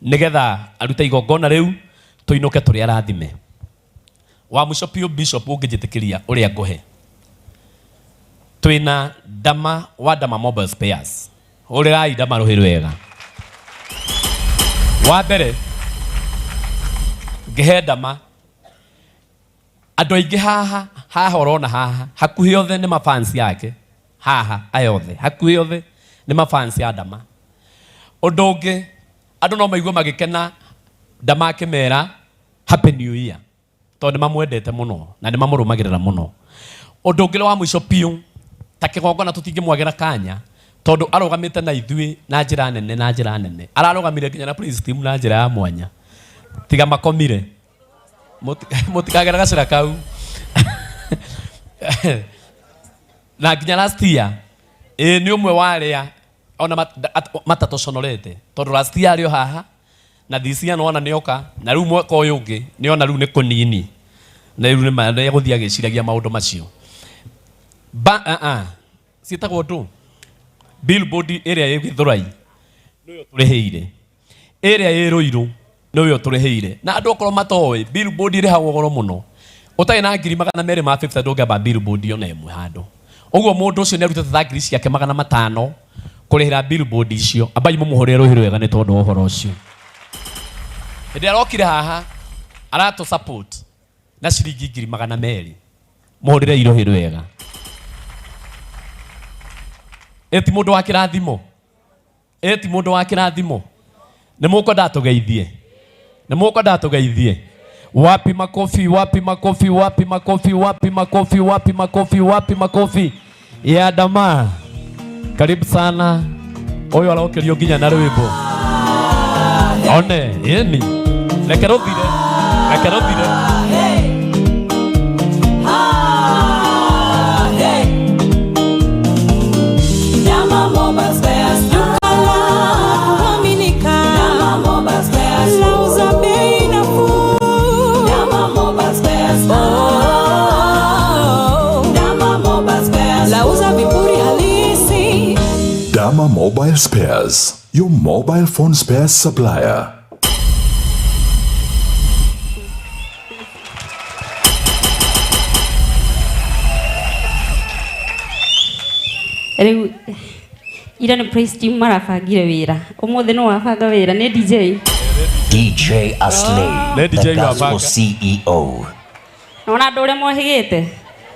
nĩgetha arute igongona rĩu tũinũke tũrĩ arathime wa mũico biũ Bishop ũngĩnjĩtĩkĩria ũrĩa ngũhe twĩna Dama wa Dama Mobile Spares hũrĩrai Dama rũhĩ rwega wa mbere ngĩhe Dama andũ aingĩ haha haha ũrona haha hakuhĩ othe nĩ mafans yake haha aya othe hakuhĩ othe nĩ mafans ya Dama ũndũ ũngĩ andũ no maigue magĩkena Dama akĩmera happy new year tondũ nĩ mamwendete mũno na nĩ mamũrũmagĩrĩra mũno ũndũ ũngĩ wa mũico biũ ta kĩgongona tũtingĩmwagĩra kanya tondũ arũgamĩte na ithuĩ na njĩra nene na njĩra nene ararũgamire nginya na praise team na njĩra ya mwanya tiga makomire mũtikagera gacĩra kau na nginya last year ĩ nĩ ũmwe wa arĩa ona matatũconorete tondũ last year arĩ o haha na this year nĩwona nĩoka na rĩu mwaka ũyũ ũngĩ nĩona rĩu nĩ kũnini na rĩu nĩ egũthiĩ agĩciragia maũndũ macio ciĩtagwo ndũ billboard ĩrĩa ĩ Gĩthũrai nĩyo tũrĩhĩire ĩrĩa ĩ Rũirũ nĩyo tũrĩhĩire na andũ okorwo matoĩ billboard ĩrĩhagwo goro mũno ũtarĩ na ngiri 250 ndũngĩamba billboard ona ĩmwe handũ ũguo mũndũ ũcio nĩ arutĩte ta ngiri ciake 500 kũrĩhĩra billboard icio ambai mũmũhũrĩre rũhĩ rwega nĩ tondũ wa ũhoro ũcio hĩndĩ arokire haha aratũ support na ciringi ngiri 200 mũhũrĩre irũhĩ rwega ĩ ti mũndũ wa kĩrathimo ĩ ti mũndũ wa kĩrathimo nĩ mũkwenda atũgeithie nĩ mũkwenda atũgeithie Wapi makofi, wapi makofi, wapi makofi, wapi makofi, wapi makofi, wapi makofi ya Dama. Karibu sana. Ũyũ arokerio nginya na rwĩmbo. One, yeni. Reke rũthire. Reke rũthire. Dama Mobile Spares, your mobile phone spares supplier. Rĩu ira nĩ praise team marabangire wĩra ũmũthĩ nĩ wabanga wĩra nĩ DJ. DJ Aslay, Nĩ the DJ gospel wabanga. CEO. Nona andũ ũrĩa mohĩgĩte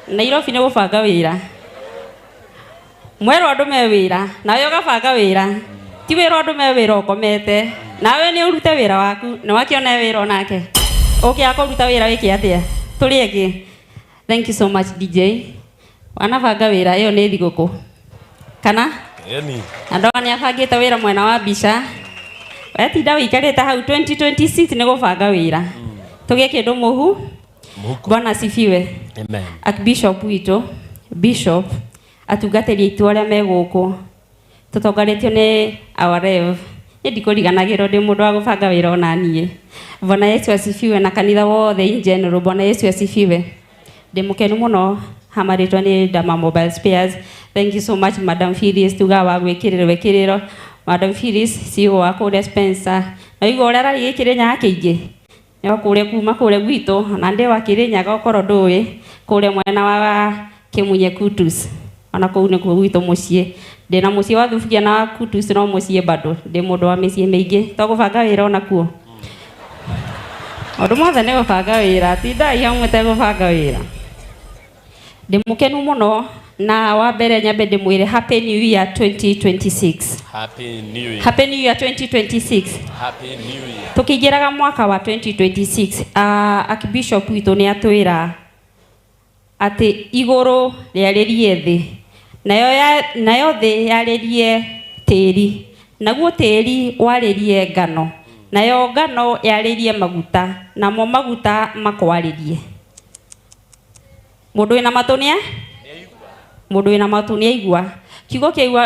Nairobi nĩ gũbanga wĩra mwerwo andũ me wĩra nawe ũgabanga wĩra ti wĩra andũ me wĩra ũkomete nawe nĩ ũrute wĩra waku nĩ wakĩona wĩra onake ũkĩaga kũruta wĩra wĩke atĩa tũrĩ angĩ. Thank you so much DJ. Wanabanga wĩra ĩyo nĩ thigũkũ kana Yeni. andũ aya nĩ abangĩte wĩra mwena wa mbica wetinda wĩikarĩte hau 2026 nĩ gũbanga wĩra tũgĩe kĩndũ mũhu. Bwana asifiwe. Amen. Archbishop witũ bishop atungatĩri aitũ arĩa me gũkũ tũtongoretio nĩ our rev niĩ ndikũriganagĩrwo ndĩ mũndũ wa gũbanga wĩra ona niĩ. Bwana Yesu asifiwe na kanitha wothe in general. Bwana Yesu asifiwe. Ndĩ mũkenu mũno hamarĩtwo nĩ Dama Mobile Spares. Thank you so much Madam Phyllis tuga wa gwĩkĩrĩrwo ĩkĩrĩro Madam Phyllis CEO wa kũrĩa Spencer na igua ũrĩa ararĩ Kĩrĩnyaga kĩingĩ nĩ wa kũrĩa kuma kũrĩa gwitũ na ndĩ wa Kĩrĩnyaga okorwo ndũĩ kũrĩa mwena wa Kĩmunye Kutus ona kũu nĩkuo gwitũ mũciĩ ndĩna mũciĩ wa Thubukia na wa Kutus no mũciĩ bado ndĩ mũndũ wa mĩciĩ mĩingĩ to gũbanga wĩra onakuo maũndũ mothe nĩ gũbanga wĩra tindai hamwe tegũbanga wĩra. Ndĩ mũkenu mũno na wa mbere nyambe ndĩmwĩre Happy New Year 2026. Happy New Year. Happy New Year 2026. Happy New Year. Tukĩingĩraga mwaka wa 2026 Archbishop witũ nĩ atwĩra atĩ igũrũ rĩarĩrie thĩ nayo thĩ yarĩrie tĩri naguo tĩri warĩrie ngano nayo ngano yarĩrie maguta namo maguta makwarĩrie. Mũndũ wĩna matũ nĩa mũndũ wĩna matũ nĩ aigua kiugo kĩaigua.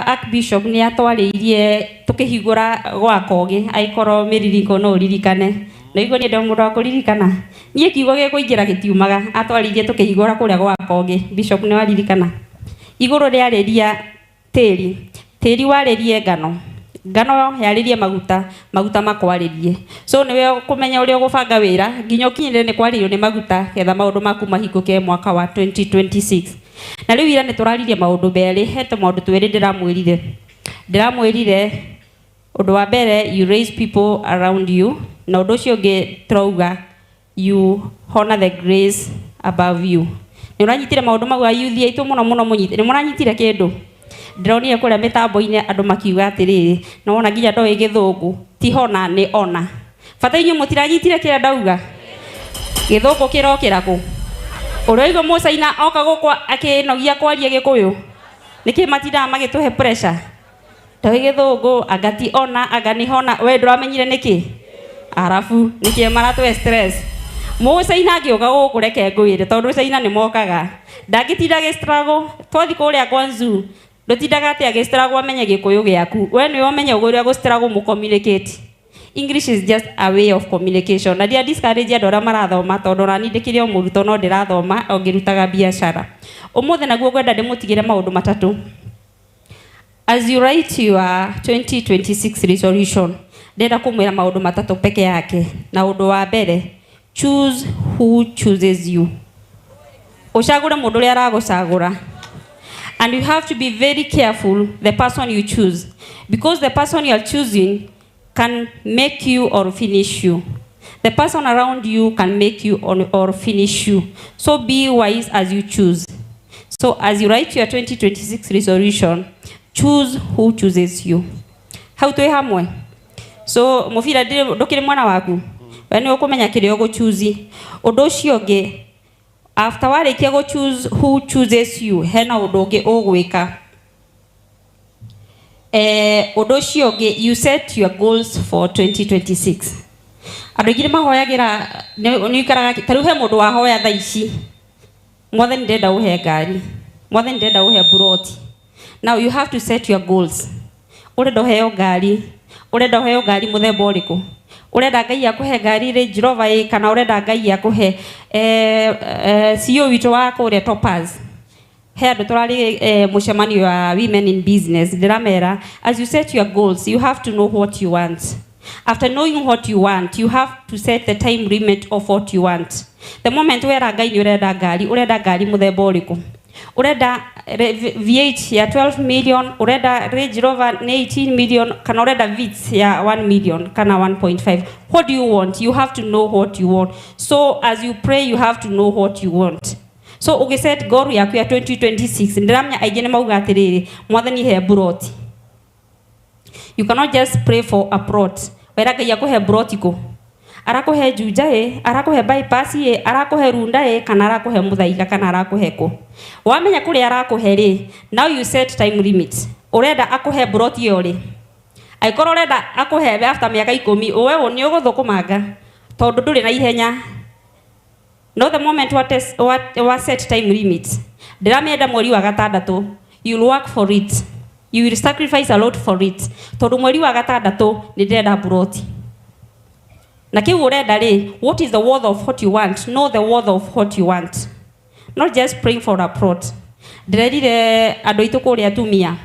Archbishop nĩ atwarĩirie tũkĩhingũra gwa Kogi aikorwo mĩririko no ũririkane na igua niĩ ndĩ mũndũ wa kũririkana niĩ kiugo gĩkũingĩra gĩtiumaga atwarĩirie tũkĩhingũra kũrĩa gwa Kogi. Bishop nĩ waririkana igũrũ rĩarĩria tĩri tĩri warĩrie ngano ngano yarĩrie maguta maguta makwarĩrie so nĩwe ũkũmenya ũrĩa ũgũbanga wĩra nginya ũkinyĩre nĩ kwarĩrio nĩ maguta getha maũndũ maku mahingũke mwaka wa 2026. Na rĩu ira nĩ tũraririe maũndũ merĩ he tũmaũndũ twĩrĩ ndĩramwĩrire ũndũ wa mbere you raise people around you na ũndũ ũcio ũngĩ tũrauga you honor the grace above you. Nĩ ũranyitire maũndũ mau ayuthi aitũ mũno mũno mũnyite nĩ mũranyitire kĩndũ ndĩronire kũrĩa mĩtambo-inĩ andũ makiuga atĩrĩrĩ na wona nginya ndoĩ gĩthũngũ ti hona nĩ ona bata inyuĩ mũtiranyitire kĩrĩa ndauga gĩthũngũ kĩrokĩra kũ ũrĩa waigua mũcaina oka gũkũ akĩnogia kwaria gĩkũyũ nĩkĩ matindaga magĩtũhe pressure ndoĩ gĩthũngũ anga ti ona anga nĩ hona we ndũramenyire nĩkĩ arabu nĩkĩ maratũhe stress mũcaina angĩũka gũkũ reke ngwĩre tondũ caina nĩ mokaga ndangĩtinda agĩ struggle twathiĩ kũrĩa Gwanzu ndũtindaga atĩ agĩ struggle amenye gĩkũyũ gĩaku we nĩwe ũmenye ũrĩa gũ struggle mũ communicate. English is just a way of communication na ndia discourage andũ arĩa marathoma tondũ ona niĩ ndĩkĩrĩ o mũrutwo no ndĩrathoma o ngĩrutaga biacara. Ũmũthĩ naguo ngwenda ndĩmũtigĩre maũndũ matatũ. As you write your 2026 resolution ndĩrenda kũmwĩra maũndũ matatũ peke yake na ũndũ wa mbere choose who chooses you. Ũcagũre mũndũ ũrĩa aragũcagũra. And you have to be very careful the person you choose because the person you are choosing can make you or finish you. The person around you can make you or finish you. So be wise as you choose. So as you write your 2026 resolution, choose who chooses you. Hau twĩ hamwe. So mũbira ndũkĩrĩ mwana waku We nĩ ũkũmenya kĩrĩa ũgũchuzi. Ũndũ ũcio ũngĩ, after warĩkia gũ choose who chooses you, hena ũndũ ũngĩ ũgwĩka. Ũndũ ũcio ũngĩ, you set your goals for 2026. Andũ aingĩ nĩ mahoyagĩra, nĩ ũikaraga ta rĩu he mũndũ wahoya thaa ici, Mwathani ndĩrenda ũhe ngari, Mwathani ndĩrenda ũhe buroti. Now you have to set your goals. Ũrenda ũheo ngari, ũrenda ũheo ngari mũthemba ũrĩkũ? Ũrenda Ngai akũhe ngari Range Rover ĩ, kana ũrenda Ngai akũhe CEO witũ wa kũrĩa Topaz. He andũ tũrarĩ mũcemanio wa women in business, ndĩramera as you set your goals you have to know what you want. After knowing what you want, you have to set the time limit of what you want. The moment wera Ngai nĩ ũrenda ngari, ũrenda ngari mũthemba ũrĩkũ? Ũrenda V8 ya 12 million, ũrenda Range Rover nĩ 18 million, kana ũrenda Vitz ya 1 million kana 1.5. What do you want? You have to know what you want. So as you pray, you have to know what you want. So ũgĩset goal yaku ya 2026, ndĩramenya aingĩ nĩ mauga atĩrĩrĩ, Mwathani he buroti. You cannot just pray for a plot. Wera Ngai akũhe buroti kũ? Arakũhe Juja ĩ, arakũhe bypass ĩ, arakũhe Runda ĩ, kana arakũhe Muthaiga, kana arakũhe kũ? Wamenya kũrĩa arakũhe rĩ, now you set time limit. Ũrenda akũhe buroti ĩyo rĩ? Angĩkorwo ũrenda akũhe after mĩaka 10, wewe nĩ ũgũthũkũmanga tondũ ndũrĩ na ihenya. No the moment wa set time limit, ndĩramĩenda mweri wa gatandatũ, you'll work for it. You will sacrifice a lot for it. Tondũ mweri wa gatandatũ nĩ ndĩrenda buroti. Na kĩu ũrenda rĩ, what is the worth of what you want? Know the worth of what you want. Not just praying for a plot. Ndĩrerire andũ aitũ kũrĩa atumia,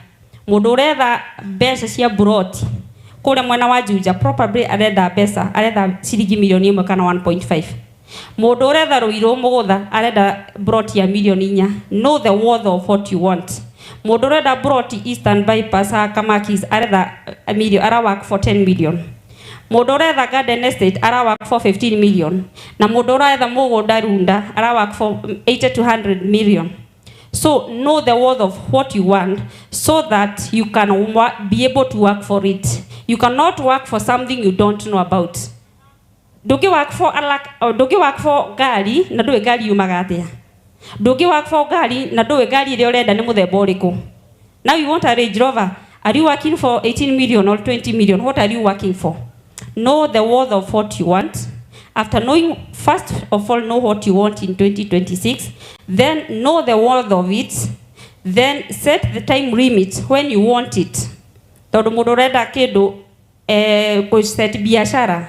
mũndũ ũretha mbeca cia buroti kũrĩa mwena wa Juja, probably arenda mbeca, aretha ciringi milioni 1 kana 1.5. Mũndũ ũretha Ruiru mũgũtha arenda buroti ya milioni 4. Know the worth of what you want. Mũndũ ũrenda buroti Eastern Bypass Kamakis aretha million, ara work for 10 million. Mũndũ ũretha Garden Estate ara work for 15 million. Na mũndũ ũretha mũgũnda Runda ara work for 80 to 100 million. So know the worth of what you want so that you can be able to work for it. You cannot work for something you don't know about. Ndũngĩ work for a lack, ndũngĩ work for ngari na ndũĩ ngari yumaga atĩa. Ndũngĩ work for ngari na ndũĩ ngari ĩrĩa ũrenda nĩ mũthemba ũrĩkũ. Now you want a Range Rover. Are you working for 18 million or 20 million? What are you working for? Know the worth of what you want. After knowing, first of all, know what you want in 2026. Then know the worth of it. Then set the time limit when you want it. Tondũ mũndũ ũrenda kĩndũ, kũ set biashara,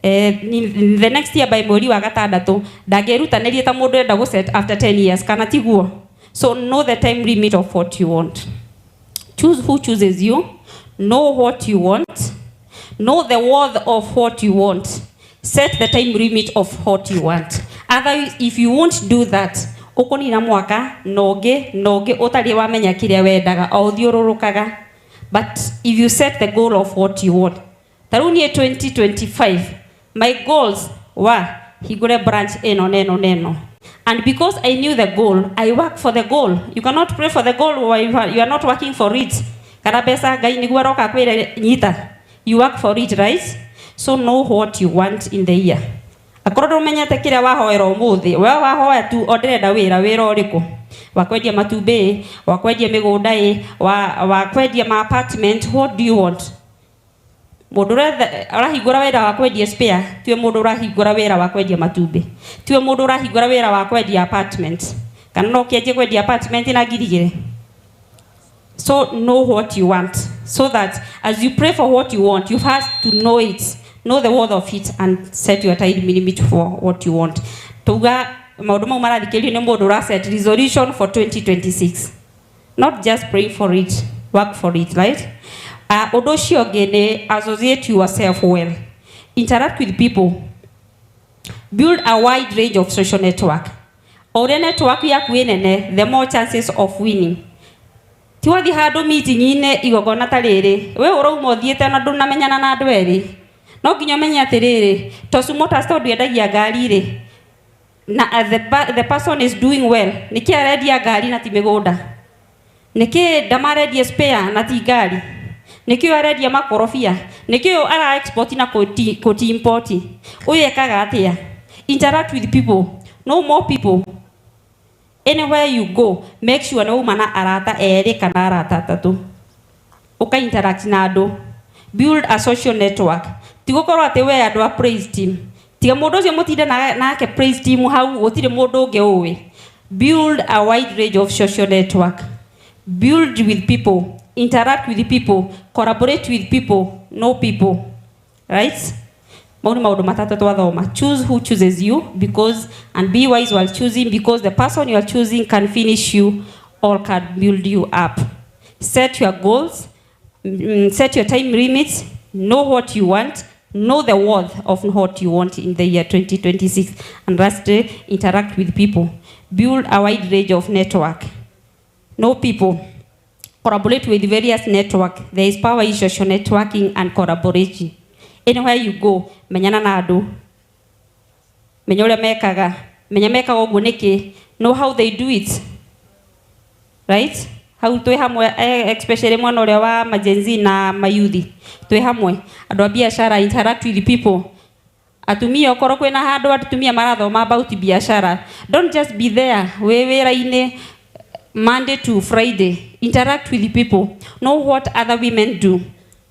the next year by mweri wa gatandatũ ndangĩrutanĩria ta mũndũ ũrenda gũ set after 10 years, kana tiguo? So know the time limit of what you want. Choose who chooses you. Know what you want. Know the worth of what you want. Set the time limit of what you want. Otherwise, if you won't do that, ũkũnina mwaka na ũngĩ na ũngĩ ũtarĩ wamenya kĩrĩa wendaga, o ũthiũrũrũkaga. But if you set the goal of what you want, ta rĩu niĩ 2025, my goals were hingũre branch ĩno na ĩno na ĩno. And because I knew the goal, I work for the goal. You cannot pray for the goal while you are not working for it. Kana mbeca Ngai nĩguo aroka akwĩre nyita. You work for it, right? So know what you want in the year. Akorwo ndũmenyete kĩrĩa wahoera ũmũthĩ, we wahoya tu o ndĩrenda wĩra, wĩra ũrĩkũ? Wa kwendia matumbĩ, wa kwendia mĩgũnda ĩ, wa kwendia ma apartment, what do you want? Mũndũ ũrahingũra wĩra wa kwendia spare, tiwe mũndũ ũrahingũra wĩra wa kwendia matumbĩ, tiwe mũndũ ũrahingũra wĩra wa kwendia apartment. Kana no kĩanjie kwendia apartment na ngiri igĩrĩ? So know what you want, so that as you pray for what you want, you have to know it, know the worth of it, and set your time limit for what you want. Tuga maũndũ mau marathikĩrĩrio nĩ mũndũ ũra set resolution for 2026. Not just pray for it, work for it, right? Ũndũ ũcio ũngĩ nĩ associate yourself well. Interact with people. Build a wide range of social network. O ũrĩa network yaku ĩ nene, the more chances of winning. Ti wathiĩ handũ meeting-inĩ igongona ta rĩrĩ, we ũrauma ũthiĩte na ndũnamenyana na andũ erĩ. No nginya ũmenye atĩrĩrĩ, Tosu Motors tondũ yendagia ngari rĩ, na the person is doing well, nĩkĩ arendia ngari na ti mĩgũnda? Nĩkĩ ndamarendia spare na ti ngari? Nĩkĩo arendia makorobia? Nĩkĩo ara export na kũti import? Ũyũ ekaga atĩa? Interact with people. Know more people. Anywhere you go, make sure nĩ wauma na arata erĩ kana arata atatũ. Ũka interact na andũ. Build a social network. Ti gũkorwo atĩ we andũ a praise team. Tiga mũndũ ũcio mũtinde nake praise team hau gũtirĩ mũndũ ũngĩ ũĩ. Build a wide range of social network. Build with people. Interact with people. Collaborate with people. Know people. Right? Mau nĩ maũndũ matatũ twathoma. Choose who chooses you, because, and be wise while choosing, because the person you are choosing can finish you or can build you up. Set your goals, set your time limits, know what you want, know the worth of what you want in the year 2026. And lastly, interact with people. Build a wide range of network. Know people. Collaborate with various network. There is power in social networking and collaboration. Anywhere you go, menyana na andũ. Menya ũrĩa mekaga. Menya mekaga ũguo nĩkĩ. Know how they do it. Right? Hau twĩ hamwe, especially mwena ũrĩa wa majenzi na mayuthi. Twĩ hamwe. Andũ a biacara, interact with people. Atumia, okorwo kwĩna handũ atumia marathoma about biacara, don't just be there wĩ wĩra-inĩ Monday to Friday. Interact with people. Know what other women do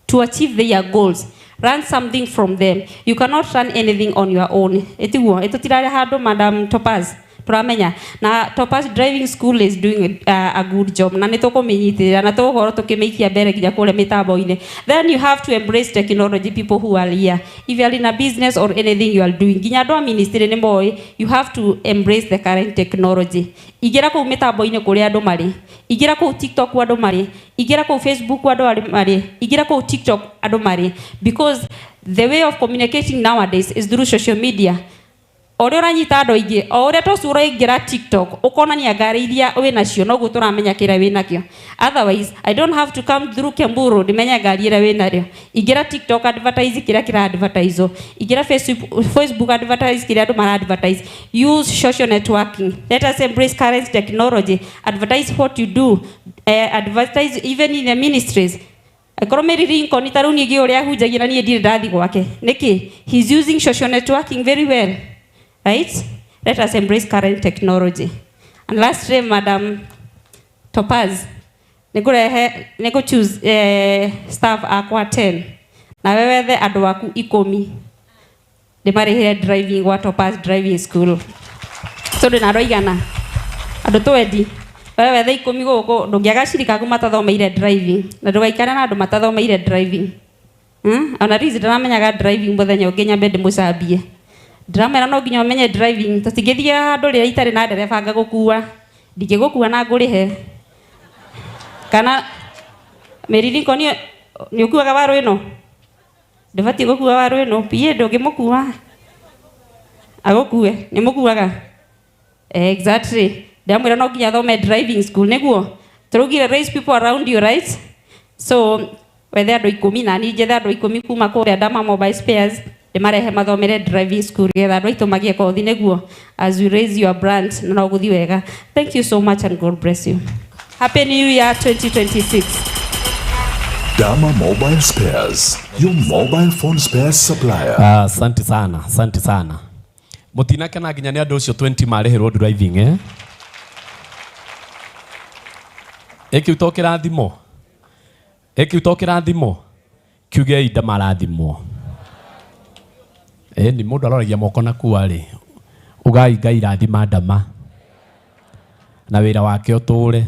to achieve their goals. Learn something from them. You cannot run anything on your own. Etiguo, etutirare handũ Madam Topaz. Turamenya. Na Topaz Driving School is doing a good job. Na nĩtũkũmĩnyitĩrĩra na tũgũkorwo tũkĩmĩikia mbere nginya kũrĩa mĩtambo-inĩ. Then you have to embrace technology, people who are here. If you are in a business or anything you are doing, nginya andũ a ministry nĩ moĩ, you have to embrace the current technology. Ingĩra kũu mĩtambo-inĩ kũrĩa andũ marĩ. Ingĩra kũu TikTok andũ marĩ. Ingĩra kũu Facebook andũ marĩ. Ingĩra kũu TikTok andũ marĩ. Because the way of communicating nowadays is through social media. O ũrĩa ũranyita andũ aingĩ, o ũrĩa tocio ũraingĩra TikTok ũkonania ngari iria wĩnacio, noguo tũramenya kĩrĩa wĩnakĩo. Otherwise, I don't have to come through Kemburu ndimenye ngari ĩrĩa wĩnayo. Ingĩra TikTok, advertise kĩrĩa kĩra advertise. Ingĩra Facebook, advertise kĩrĩa andũ mara advertise. Use social networking. Let us embrace current technology. Advertise what you do. Advertise even in the ministries. Akorwo Mary Lincoln ta rĩu niĩ ũrĩa ahunjagia na niĩ ndirĩ ndathi gwake. Nĩkĩ? He's using social networking very well. Right? Let us embrace current technology. And lastly, Madam Topaz, nĩngũrehe, nĩngũ choose staff akwa 10. Nawe wethe andũ aku 10. Ndĩmarĩhĩre driving gwa Topaz Driving School. Tondũ na andũ aigana? Andũ 20. Wewe wethe 10 gũkũ, ndũngĩaga cirika aku matathomeire driving. Na ndũgaikare na andũ matathomeire driving. Ona Liz ndaramenyaga driving, mũthenya ũngĩ nyambe ndĩmũcambie. Ndĩramwĩra no nginya ũmenye driving, tũtingĩthiĩ handũ rĩrĩa itarĩ na ndereba ngagũkua. Ndingĩgũkua na ngũrĩhe. Kana Mary Lincoln nĩ ũkuaga waru ĩno? Ndũbatiĩ gũkua waru ĩno. PA ndũngĩmũkua. Agũkue, nĩ mũkuaga? Exactly. Ndĩramwĩra no nginya athome driving school nĩguo. Tũraugire raise people around you, right? So wethe andũ 10 na niĩ njethe andũ 10 kuma kũrĩa Dama Mobile Spares, ndĩmarehe mathomere driving school getha andũ aitũ magĩe kothi nĩguo as you raise your brand na no gũthiĩ wega. Thank you so much and God bless you. Happy New Year 2026. Dama Mobile Spares, your mobile phone spares supplier. Asante sana, asante sana. Mũtinakena nginya nĩ andũ ũcio 20 marĩhĩrwo driving, eh? Ĩkĩu to kĩrathimo. Ĩkĩu to kĩrathimo. Kiuge inda marathimwo. Ni mũndũ aroragia moko na kua rĩ. Ugai Ngai rathima Ndama. Na wĩra wake ũtũre.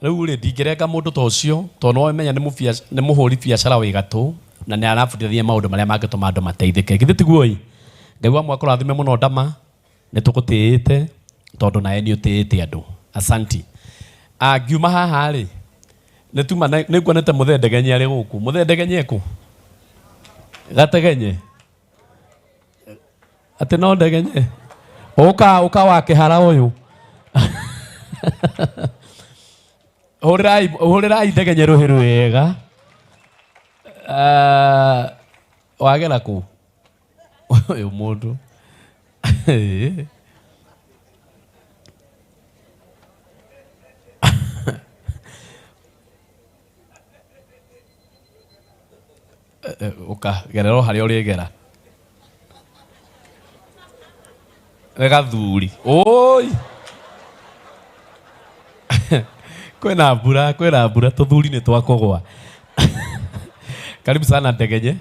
Rĩu rĩ ndingĩrenga mũndũ ta ũcio tondũ no menya nĩ mũhũri biacara wĩ gatũ na nĩ arabundithia maũndũ marĩa mangĩtũma andũ mateithĩke. Githĩ tiguo ĩ? Ngai wa mwaka ũrathime mũno Ndama, nĩ tũgũtĩĩte tondũ nawe nĩ ũtĩĩte andũ. Asanti. Ngiuma haha rĩ, nĩ tuma nĩ nguonete mũthee Ndegenye arĩ gũkũ. Mũthee Ndegenye ekũ? Gategenye. Atĩ no Ndegenye. Ũka ũka wa kĩhara ũyũ. Hũrĩrai, hũrĩrai Ndegenye rũhĩ rwega. Wagera kũ? Ũyũ mũndũ. Ũkagerera o harĩa ũrĩgera. Nĩ gathuri. Oi. Kwĩna mbura, kwĩna mbura, tũthuri nĩ twakũgwa. Karibu sana Ndegenye.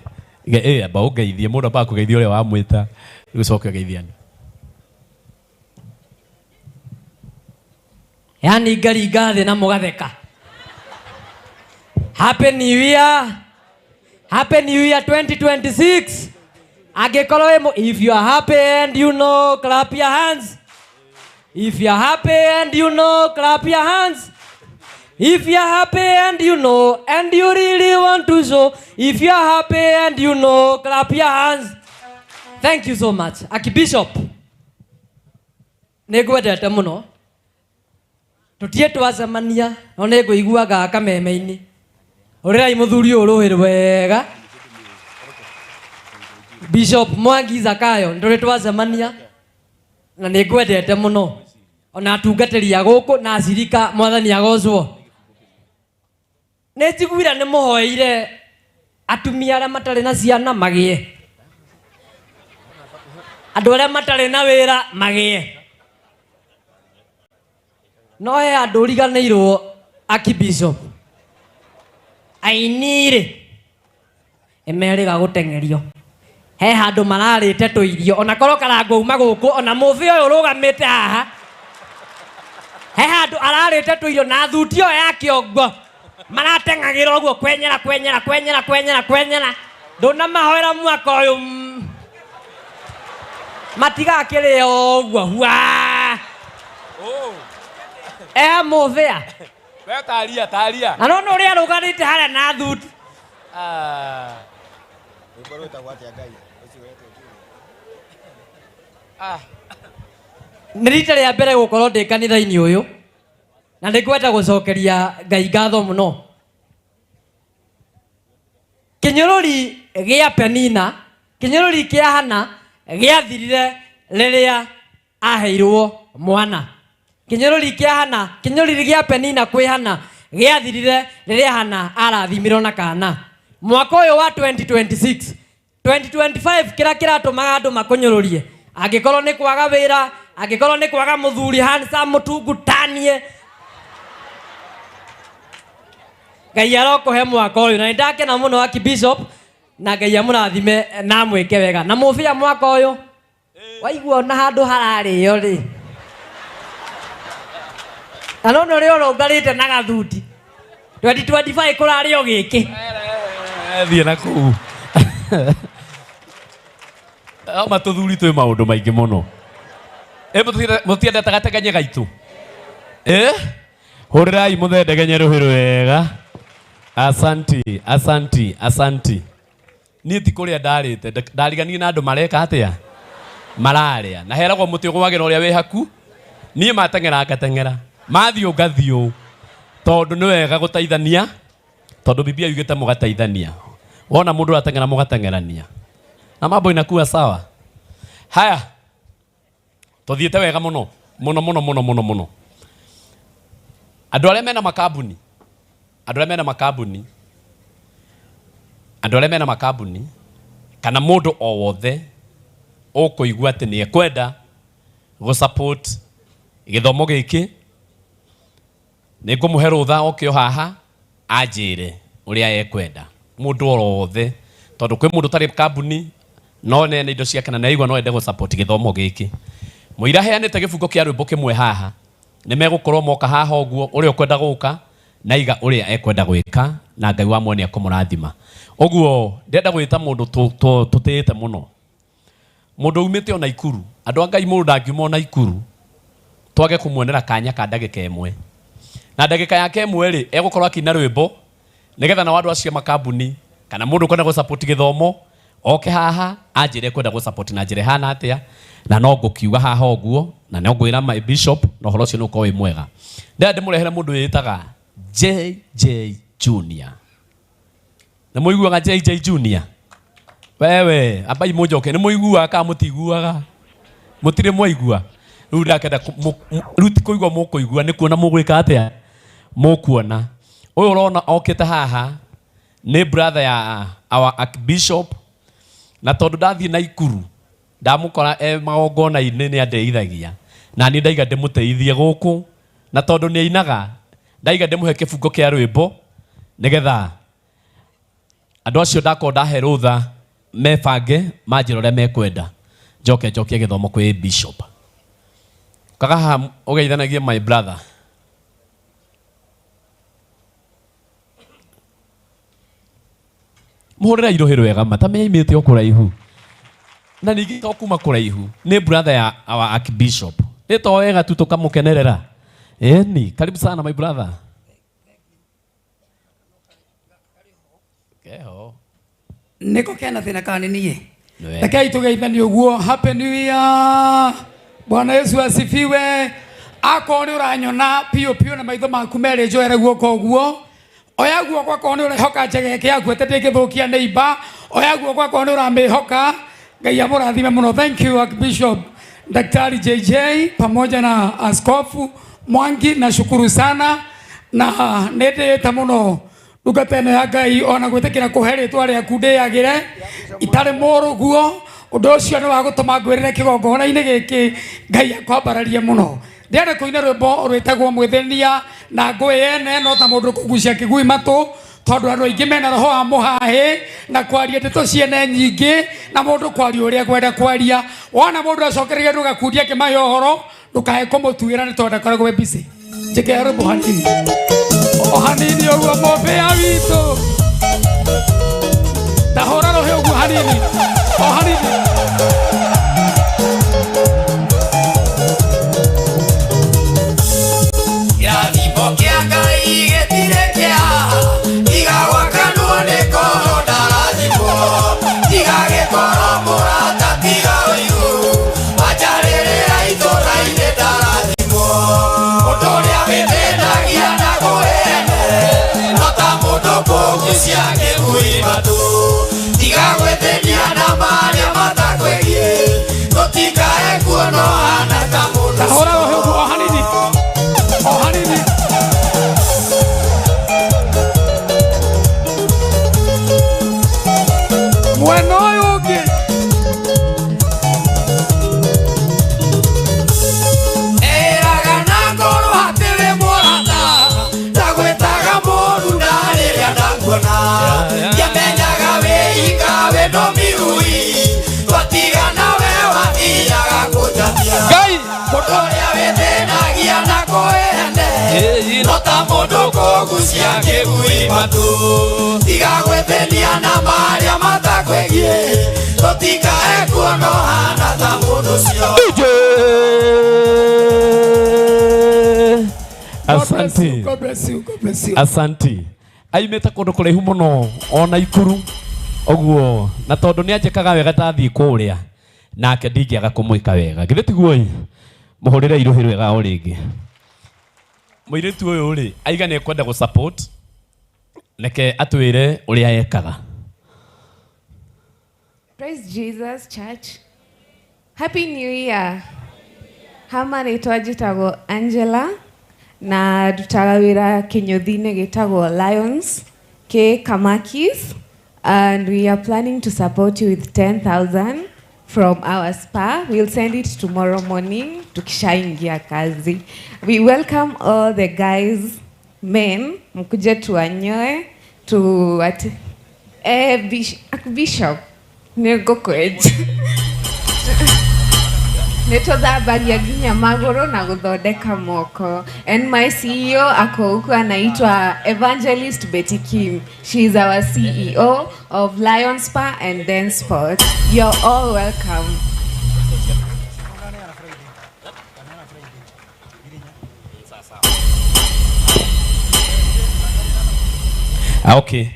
Amba ũngeithie, mũndũ ambaga kũgeithia ũrĩa wamwĩta, rĩu ũcoke ũgeithie andũ. Yani ngaringa thĩ na mũgatheka. Happy New Year. Happy New Year 2026. Angĩkorwo wĩ if you are happy and you know, clap your hands. If you are happy and you know, clap your hands. If you are happy and you know, and you really want to show. If you are happy and you know, clap your hands. Thank you so much. Archbishop, nĩngwendete mũno. Tũtirĩ twacemania, no nĩngũiguaga kameme-inĩ. Ũrĩrai mũthuri ũyũ rũhĩ wega. Bishop Mwangi Zakayo, nĩtũrĩ twacemania na nĩngwendete mũno. Ona atungatĩri a gũkũ na acirika, mwathani agocwo. Nĩ njiguire nĩ mũhoeire atumia arĩa matarĩ na ciana magĩe, andũ arĩa matarĩ na wĩra magĩe. No he andũ ũriganĩirwo Archbishop. Aini-rĩ, nĩmerĩga gũteng'erio. He handũ mararĩte tũirio, ona korwo karangwo uma gũkũ, ona mũbĩ ũyũ ũrũgamĩte haha. He handũ ararĩte tũirio na thuti ĩyo ya kĩongo. Marateng'agĩra ũguo kwenyera, kwenyera, kwenyera, kwenyera, kwenyera. Ndũnamahoera mwaka ũyũ, matigakĩrĩo ũguo, hua. Mũthĩa. We taria, taria. Na no ũrĩa arũgamĩte harĩa na thuti. Rwĩmbo rwĩtagwo atĩa Ngai? Ũcio wetwo Nĩ rita rĩa mbere gũkorwo ndĩ kanitha-inĩ ũyũ, na nĩ ngwenda gũcokeria Ngai ngatho mũno. Kĩnyũrũri gĩa Penina, kĩnyũrũri kĩa Hana gĩathirire rĩrĩa aheirwo mwana. Kĩnyũrũri kĩa Hana, kĩnyũrũri gĩa Penina kwĩ Hana gĩathirire rĩrĩa Hana arathimirwo na kana. Mwaka ũyũ wa 2026, 2025 kĩrĩa kĩratũmaga andũ makũnyũrũrie, angĩkorwo nĩ kwaga wĩra, angĩkorwo nĩ kwaga mũthuri handsome mũtungu tanie, Ngai arokũhe mwaka ũyũ. Na nĩ ndakena mũno Archbishop, na Ngai amũrathime na amwĩke wega. Na mũbĩa mwaka ũyũ waigua ona handũ hararĩo rĩ, na no ũrĩa ũrũngarĩte na gathuti 2025 kũrarĩo gĩkĩ. Thiĩ na kũu. Ama tũthuri twĩ maũndũ maingĩ mũno. Mũtiendete gategenye gaitũ? Hũrĩrai mũthendegenye rũhĩ rwega. Asanti, asanti, asanti. Niĩ ti kũrĩa ndarĩte, ndariganie na andũ mareka atĩa? Mararĩa. Na heragwo mũtĩ ũgwagĩra ũrĩa wĩ haku. Niĩ mateng'era ngateng'era. Mathiũ ngathiũ. Tondũ nĩ wega gũteithania, tondũ Biblia yugĩte mũgateithania. Wona mũndũ arateng'era mũgateng'erania. Na mambo inakuwa sawa. Haya. Tũthiĩte wega mũno. Mũno, mũno, mũno, mũno, mũno. Andũ arĩa mena makambuni, andũ arĩa mena makambuni, andũ arĩa mena makambuni, kana mũndũ o wothe ũkũigua atĩ nĩ ekwenda gũ-support gĩthomo gĩkĩ, nĩ ngũmũhe rũtha oke o haha anjĩre ũrĩa ekwenda. Mũndũ o wothe, tondũ kwĩ mũndũ ũtarĩ kambuni no nene indo ciake na nĩaigua no ende gũ-support gĩthomo gĩkĩ. Mũira aheanĩte gĩbungo kĩa rwĩmbo kĩmwe haha, nĩ megũkorwo moka haha ũguo, ũrĩa ũkwenda gũka na iga ũrĩa ekwenda gwĩka, na Ngai wa muoyo nĩekũmũrathima. Ũguo ndĩrenda gwĩta mũndũ tũtĩĩte mũno, mũndũ umĩte ona Ikuru. Andũ a Ngai, mũndũ ndangiuma ona Ikuru twage kũmuonera kanya ka ndagĩka ĩmwe, na ndagĩka yake ĩmwe rĩ, egũkorwo akĩina rwĩmbo nĩgetha nao andũ acio a makambuni kana mũndũ ũkwenda gũ-support gĩthomo oke haha anjĩre ekwenda gũ-support na njĩra ĩhana atĩa, na no ngũkiuga haha ũguo, na no ngwĩra my bishop, na ũhoro ũcio nĩ ũkorwo wĩ mwega. Ndĩrenda ndĩmũrehere mũndũ wĩĩtaga JJ Junior. Nĩ mũiguaga JJ Junior? Wewe, ambai mũnjoke, nĩ mũiguaga kana mũtiguaga? Mũtirĩ mwaigua? Rĩu ndakenda rĩu ti kũigua mũkũigua, nĩ kuona mũgwĩka atĩa? Mũkuona. Ũyũ ũrona okĩte haha Nĩ brother ya our archbishop na tondũ ndathiĩ Naikuru ndamũkora e magongona-inĩ nĩ andeithagia na niĩ ndaiga ndĩmũteithie gũkũ na tondũ nĩ ainaga ndaiga ndĩmũhe kĩbungo kĩa rwĩmbo nĩgetha andũ acio ndakorwo ndahe rũtha mebange manjĩra ũrĩa mekwenda njoke njokie gĩthomo kwĩ bishop. Kaga haha ũgeithanagie my brother. Muhũrĩre irohĩ rwega ma ta meimĩte o kũraihu na ningĩ to kuma kũraihu nĩ brother ya our archbishop nĩ to wega tu tũkamũkenerera. Ĩni karibu sana my brother. Keho niko kena thina kana niĩ rekei tũgeithanie ũguo. Happy New Year. Bwana Yesu asifiwe. Akorwo nĩ ũranyona piũ piũ na maitho maku merĩ njoere guoko ũguo. Oya guoko akorwo nĩ ũrehoka njegeke yaku atĩ ndĩngĩthũkia nĩ imba. Oya guoko akorwo nĩ ũramĩhoka. Ngai amũrathime mũno. Thank you Archbishop Daktari JJ pamoja na Askofu Mwangi, nashukuru sana na nĩ ndĩĩte mũno ndungata ĩno ya Ngai ona gwĩtĩkĩra kũhe rĩtwa rĩaku ndĩagĩre itarĩ mũrũguo. Ũndũ ũcio nĩ wa gũtũma ngwĩrĩre kĩgongona-inĩ gĩkĩ Ngai akwambararie mũno. Ndĩrenda kũina rwĩmbo rwĩtagwo mwĩthĩnia na ngũĩ ene no ta mũndũ kũgucia kĩgui matũ tondũ andũ aingĩ mena roho wa mũhahĩ na kwaria ndeto ciene nyingĩ na mũndũ kwaria ũrĩa kwenda kwaria. Wona mũndũ acokereria ndũgakundia akĩmahe ũhoro ndũkae kũmũtuĩra nĩ tondũ ndakoragwo e busy. Njĩkĩra rwĩmbo hanini o hanini ũguo mũbĩa witũ ndahũra rũhĩ ũguo hanini o hanini. Kĩrathimo kĩa Ngai gĩtirĩ kĩaha tiga gwakanwo nĩ ngoro ndarathimwo tiga gĩkoro mũrata tiga ũiru manjarĩrĩra itũra-inĩ ndarathimwo ũndũ ũrĩa wĩthĩnagia na kũhene no ta mũndũ kũgucia kĩgui matũ tiga gwĩthĩnia na marĩa matakwĩgiĩ tũtikae kuona ũhana ta mũndũ. Ndahũra rũhĩ ũguo o hanini o hanini. Mwena ũyũ ũngĩ Ĩraga na ngoro hatirĩ mũrata ndagwĩtaga mũru na rĩrĩa ndakuona ndiamenyaga wĩika wĩno mĩrui twatigana we wathiaga kũnjathia Ngai mũndũ ũrĩa wĩthĩnagia na kũhene no ta mũndũ kũgucia kĩgui matũ tiga gwĩthĩnia na marĩa matakwĩgiĩ tũtikae kuona ũhana ta mũndũ ũcio. Asante. God bless you, God bless you. Asante. Aimĩte kũndũ kũraihu mũno ona Ikuru ũguo na tondũ nĩ anjĩkaga wega ndathiĩ kũrĩa nake ndingĩaga kũmwĩka wega. Githĩ tiguo ĩ? Mũhũrĩre irũhĩ rwega o rĩngĩ. Mũirĩtu ũyũ rĩ aiga nĩ ekwenda gũ support reke atwĩre ũrĩa ekaga. Praise Jesus Church. Happy New Year. Hama rĩtwa njĩtagwo Angela na ndutaga wĩra kĩnyũthi-inĩ gĩtagwo Lions K Kamakis and we are planning to support you with 10,000 from our spa. We'll send it tomorrow morning tukishaingia kazi. We welcome all the guys, men, mkuje tuwanyoe tu at, Bishop nĩngũkwenja nĩtũthambagia nginya magũrũ na gũthondeka moko. And my CEO ako huku anaitwa Evangelist Betty Kim. She is our CEO of Lion Spa and Dance Sport. You're all welcome. Okay.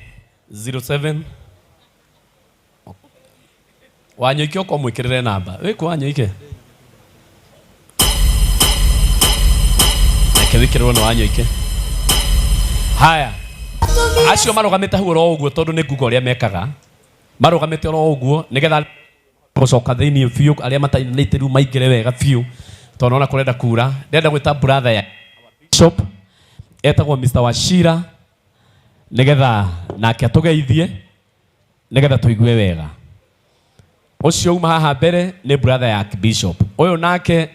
07 Wanyoike uko mwikirire namba. Wiko Wanyoike. Reke wikirwo na Wanyoike. Haya. Acio marugamite hau oro uguo tondu ni nguga uria mekaga. Marugamite oro uguo nigetha gucoka thiini biu aria matainite riu maingire wega biu tondu ona kurenda kura. Ndenda gwita brother ya bishop etagwo Mr. Wachira. Nigetha nake atũgeithie nigetha tũigue wega. Ũcio uma haha mbere nĩ brother ya Bishop. Ũyũ nake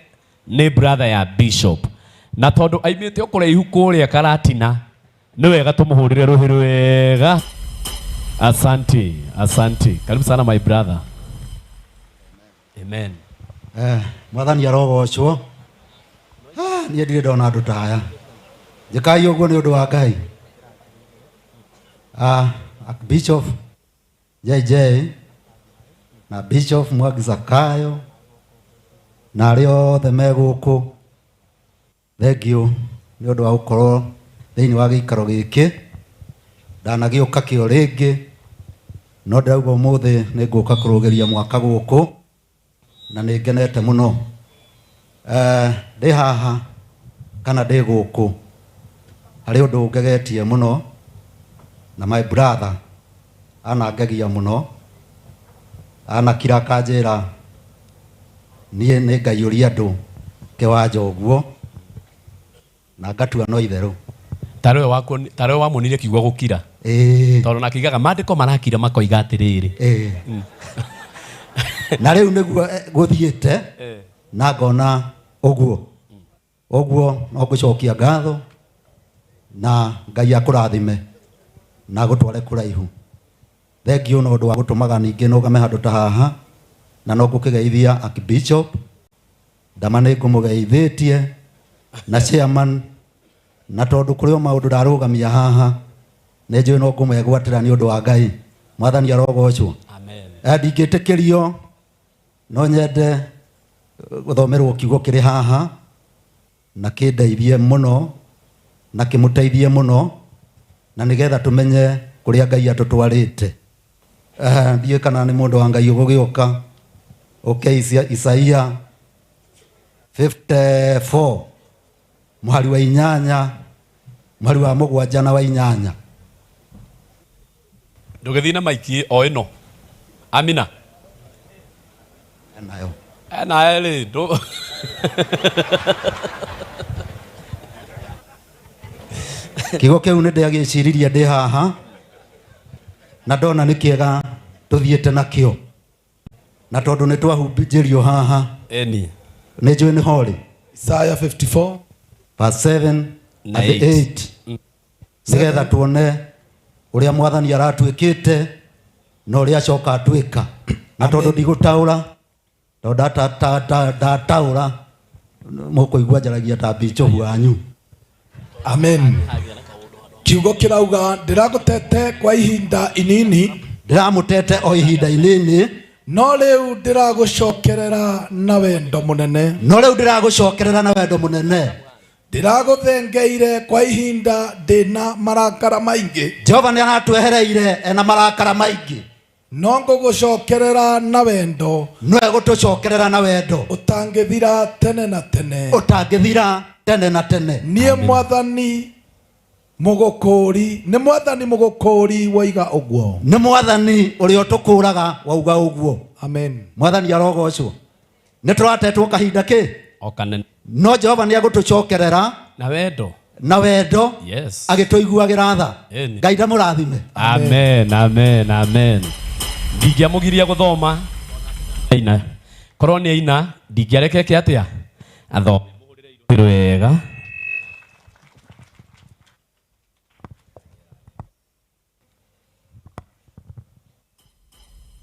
nĩ brother ya Bishop. Na tondũ aimĩte o kũraihu kũrĩa Karatina, nĩ wega tũmũhũrĩre rũhĩ rwega. Asante, asante. Karibu sana my brother. Amen. Mwathani arogocwo. Niĩ ndirĩ ndona andũ ta aya. Njĩkai ũguo nĩ ũndũ wa Ngai. Bishop JJ na Bishop Mwangi Zakayo na arĩa othe me gũkũ, thengiũ nĩ ũndũ wa gũkorwo thĩinĩ wa gĩikaro gĩkĩ. Ndanagĩũka kĩo rĩngĩ, no ndĩrauga ũmũthĩ nĩ ngũka kũrũgĩria mwaka gũkũ na nĩ ngenete mũno. Ndĩ haha kana ndĩ gũkũ harĩ ũndũ ũngegetie mũno, na my brother anangegia mũno, anakira akanjĩra niĩ nĩ ngaiyũria andũ kĩwanja ũguo, na ngatua no itherũ. Tarĩwe wamuonire kiugo gũkira. Tondũ nake aigaga maandĩko marakira makoiga atĩrĩrĩ. Na rĩu nĩguo gũthiĩte na ngona ũguo. Ũguo no ngũcokia ngatho na Ngai akũrathime na agũtware kũraihu. Thengiũ na ũndũ wa gũtũmaga ningĩ nũgame handũ ta haha, na no ngũkĩgeithia Archbishop Ndama nĩ ngũmũgeithĩtie na chairman, na tondũ kũrĩ o maũndũ ndarũgamia haha nĩ njũĩ no ngũmegwatĩra nĩ ũndũ wa Ngai. Mwathani arogocwo. Amen. Ndingĩtĩkĩrio no nyende gũthomerwo kiugo kĩrĩ haha na kĩndeithie mũno na kĩmũteithie mũno, na nĩgetha tũmenye kũrĩa Ngai atũtwarĩte. Ndiũĩ kana nĩ mũndũ wa Ngai ũgũgĩũka. Ũke Isaia 54 mũhari wa 8 mũhari wa 7 na wa 8. Ndũgĩthiĩ na maiki o ĩno. Amina. Nayo. Nayo rĩ, ndũ- Kiugo kĩu nĩ ndĩagĩciririe ndĩ haha na ndona nĩ kĩega tũthiĩte nakĩo, na tondũ nĩ twahunjĩrio haha. Eni. Nĩ njũĩ nĩ horĩ. Isaiah 54 verse 7 Na and 8. 8. Nĩgetha tuone ũrĩa Mwathani aratuĩkĩte na ũrĩa acoka atuĩka. Na tondũ ndigũtaũra, tondũ ndataũra mũkũigua njaragia ta Bishop wanyu. Amen. Kiugo kĩrauga ndĩragũtete kwa ihinda inini. Ndĩramũtete o ihinda inini. No rĩu ndĩragũcokerera na wendo mũnene. No rĩu ndĩragũcokerera na wendo mũnene. Ndĩragũthengeire kwa ihinda ndĩna marakara maingĩ. Jehova nĩ aratwehereire ena marakara maingĩ. No ngũgũcokerera na wendo. No egũtũcokerera na wendo. Ũtangĩthira tene na tene. Ũtangĩthira tene na tene. Niĩ Mwathani mũgũkũũri, nĩ Mwathani mũgũkũũri woiga ũguo. Nĩ Mwathani ũrĩa ũtũkũũraga wauga ũguo. Amen. Mwathani arogocwo. Nĩ tũratetwo kahinda kĩ? O kanene. No Jehova nĩ egũtũcokerera na wendo. Na wendo. Yes. Agĩtũiguagĩra tha. Ĩni. Ngai ndamũrathime. Amen, amen, amen. Ndingĩamũgiria gũthoma. Aina. Korwo nĩ aina, ndingĩarekeke atĩa? Athome. Wega.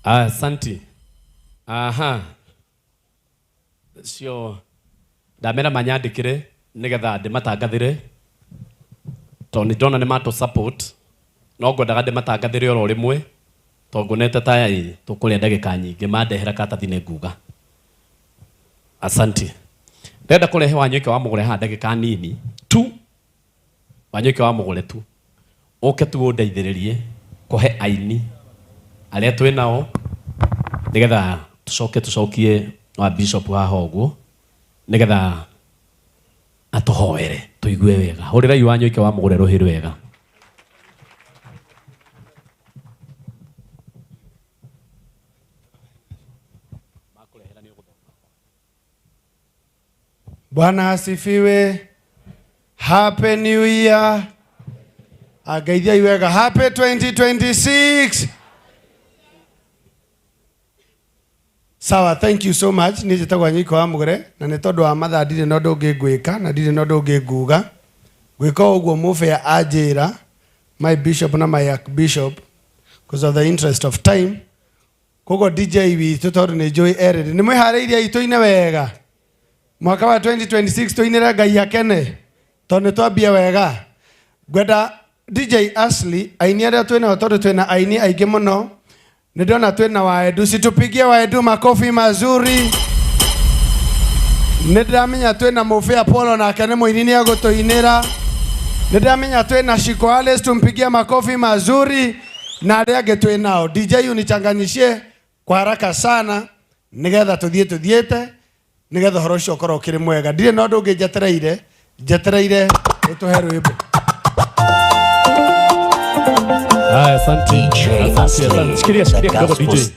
Asante. Aha. Cio ndamera manyandĩkĩre nĩgetha ndĩmatangathĩre, tondũ nĩ ndona nĩ matũ support, no ngwendaga ndĩmatangathĩre oro rĩmwe, tondũ nguonete ta ĩ tũkũrĩa ndagĩka nyingĩ, mandehera karatathi nĩ nguga. Asante. Ndĩrenda kũrehe Wanyoike wa Mũgũre haha ndagĩka nini tu. Wanyoike wa Mũgũre tu. Ũke tu ũndeithĩrĩrie kũhe aini arĩa twĩ nao nĩgetha tũcoke tũcokie wa Bishop haha ũguo nĩgetha atũhoere tũigue wega. Hũrĩrai Wanyoike wa Mũgũre rũhĩ rwega. Bwana asifiwe. Happy New Year. Ngeithiai wega. Happy 2026. Sawa, thank you so much. Niĩ njĩtagwo Anyiko wa Mũgere na nĩ tondũ wa mathaa ndirĩ na ũndũ ũngĩ ngwĩka na ndirĩ na ũndũ ũngĩ nguga. Ngwĩka o ũguo mũbĩa anjĩra, my bishop na my archbishop, because of the interest of time. Koguo DJ witũ tondũ nĩ njũĩ erĩrĩ. Nĩ mwĩharĩirie tũine wega. Mwaka wa 2026 tũinĩre Ngai akene tondũ nĩ twambia wega. Ngwenda DJ Ashley aini arĩa twĩnao tondũ twĩna aini aingĩ mũno. Nĩ ndĩrona twĩna Waedu, situpigie Waedu makofi mazuri. Nĩ ndĩramenya twĩna Mũbĩa Polo nake nĩ mũini nĩ egũtũinĩra. Nĩ ndĩramenya twĩna Shiko Alice, tumpigie makofi mazuri na arĩa angĩ twĩnao. DJ unichanganyishie kwa haraka sana nĩgetha tũthiĩ tũthiĩte nĩgetha ũhoro ũcio ũkorwo ũkĩrĩ mwega. Ndirĩ na ũndũ ũngĩ njetereire, njetereire ũtũhe rwĩmbo. Haya, asante. DJ Asante, Aslay, asante. Shikilia, the shikilia kidogo gospel DJ.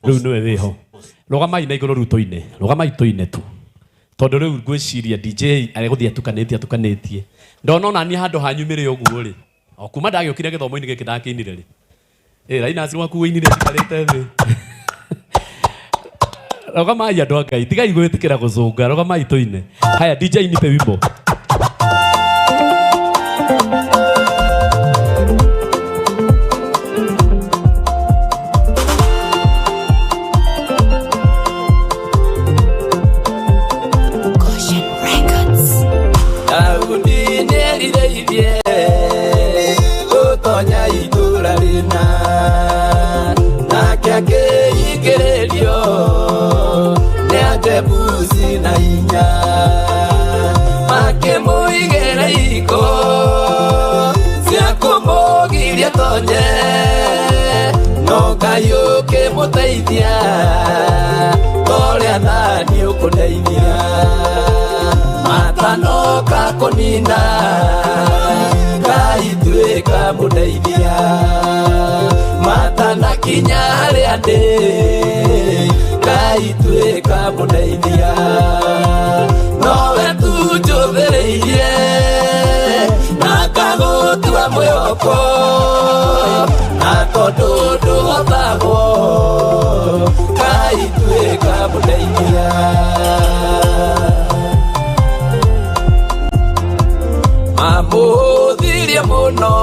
Rĩu nĩwe wĩho. Rũgamai na igũrũ rĩu tũine. Rũgamai tũine tu. Tondũ rĩu ngwĩciria DJ aregũthiĩ atukanĩtie atukanĩtie. Ndona ona niĩ handũ hanyumĩre ũguo rĩ. O kuma ndagĩũkire gĩthomo-inĩ gĩkĩ ndakĩinire rĩ. Ĩ Raina waku wĩinire njikarĩte thĩ. Rũgamai andũ a Ngai, tigai gwĩtĩkĩra gũcũnga, rũgamai tũine. Haya DJ nipe wimbo. Goshen Records. Daudi nĩerirĩirie gũtonya itũũra rĩna, nake akĩingĩrĩrio nĩ Ajebusi na hinya, makĩmũigĩra iko cia kũmũgiria tonye, no Ngai ũkĩmũteithia torĩa nani ũkũndeithia matanoka kũnina Ngai tuĩka mũndeithia matanakinya harĩa ndĩ Ngai tuĩka mũndeithia nowe tu njũthĩrĩirie na ngagũtua mwĩhoko na tondũ ndũhotagwo Ngai tuĩka mũndeithia. Mamũhũthirie mũno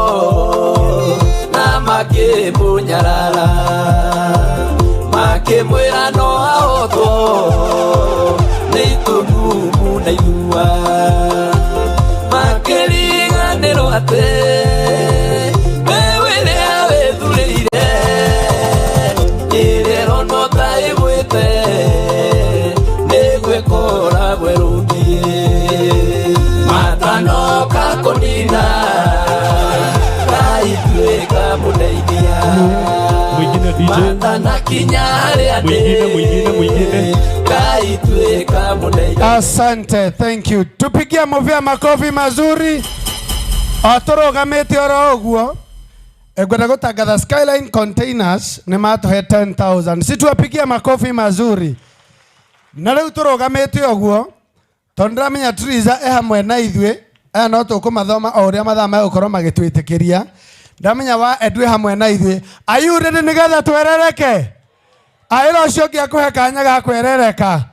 na makĩmũnyarara makĩmwĩra no ahotwo nĩ itumumu na ithua makĩriganĩrwo atĩ mbeũ ĩrĩa wĩthurĩire ĩrĩa ĩronwo ta ĩgwĩte nĩgwĩkora bwerũthiĩ matanoka kũnina Ngai tuĩka mũndeithia Mwingine DJ. matanakinya harĩa ndĩ Mwingine, mwingine, mwingine. Ngai tuĩka mũndeithia. Asante, thank you. Tupigie Muvia makofi mazuri. O tũrũgamĩte oro ũguo. Ngwenda gũtangatha Skyline Containers nĩ matũhe 10,000. Si tuwapigie makofi mazuri. Na rĩu tũrũgamĩte ũguo tondũ ndĩramenya Triza e hamwe na ithuĩ aya no tũkũmathoma o ũrĩa mathaa megũkorwo magĩtwĩtĩkĩria. Ndamenya wa Edu e hamwe na ithuĩ. Are you ready nĩgetha twerereke? Aĩra ũcio ũngĩ akũhe kanya ga kwerereka.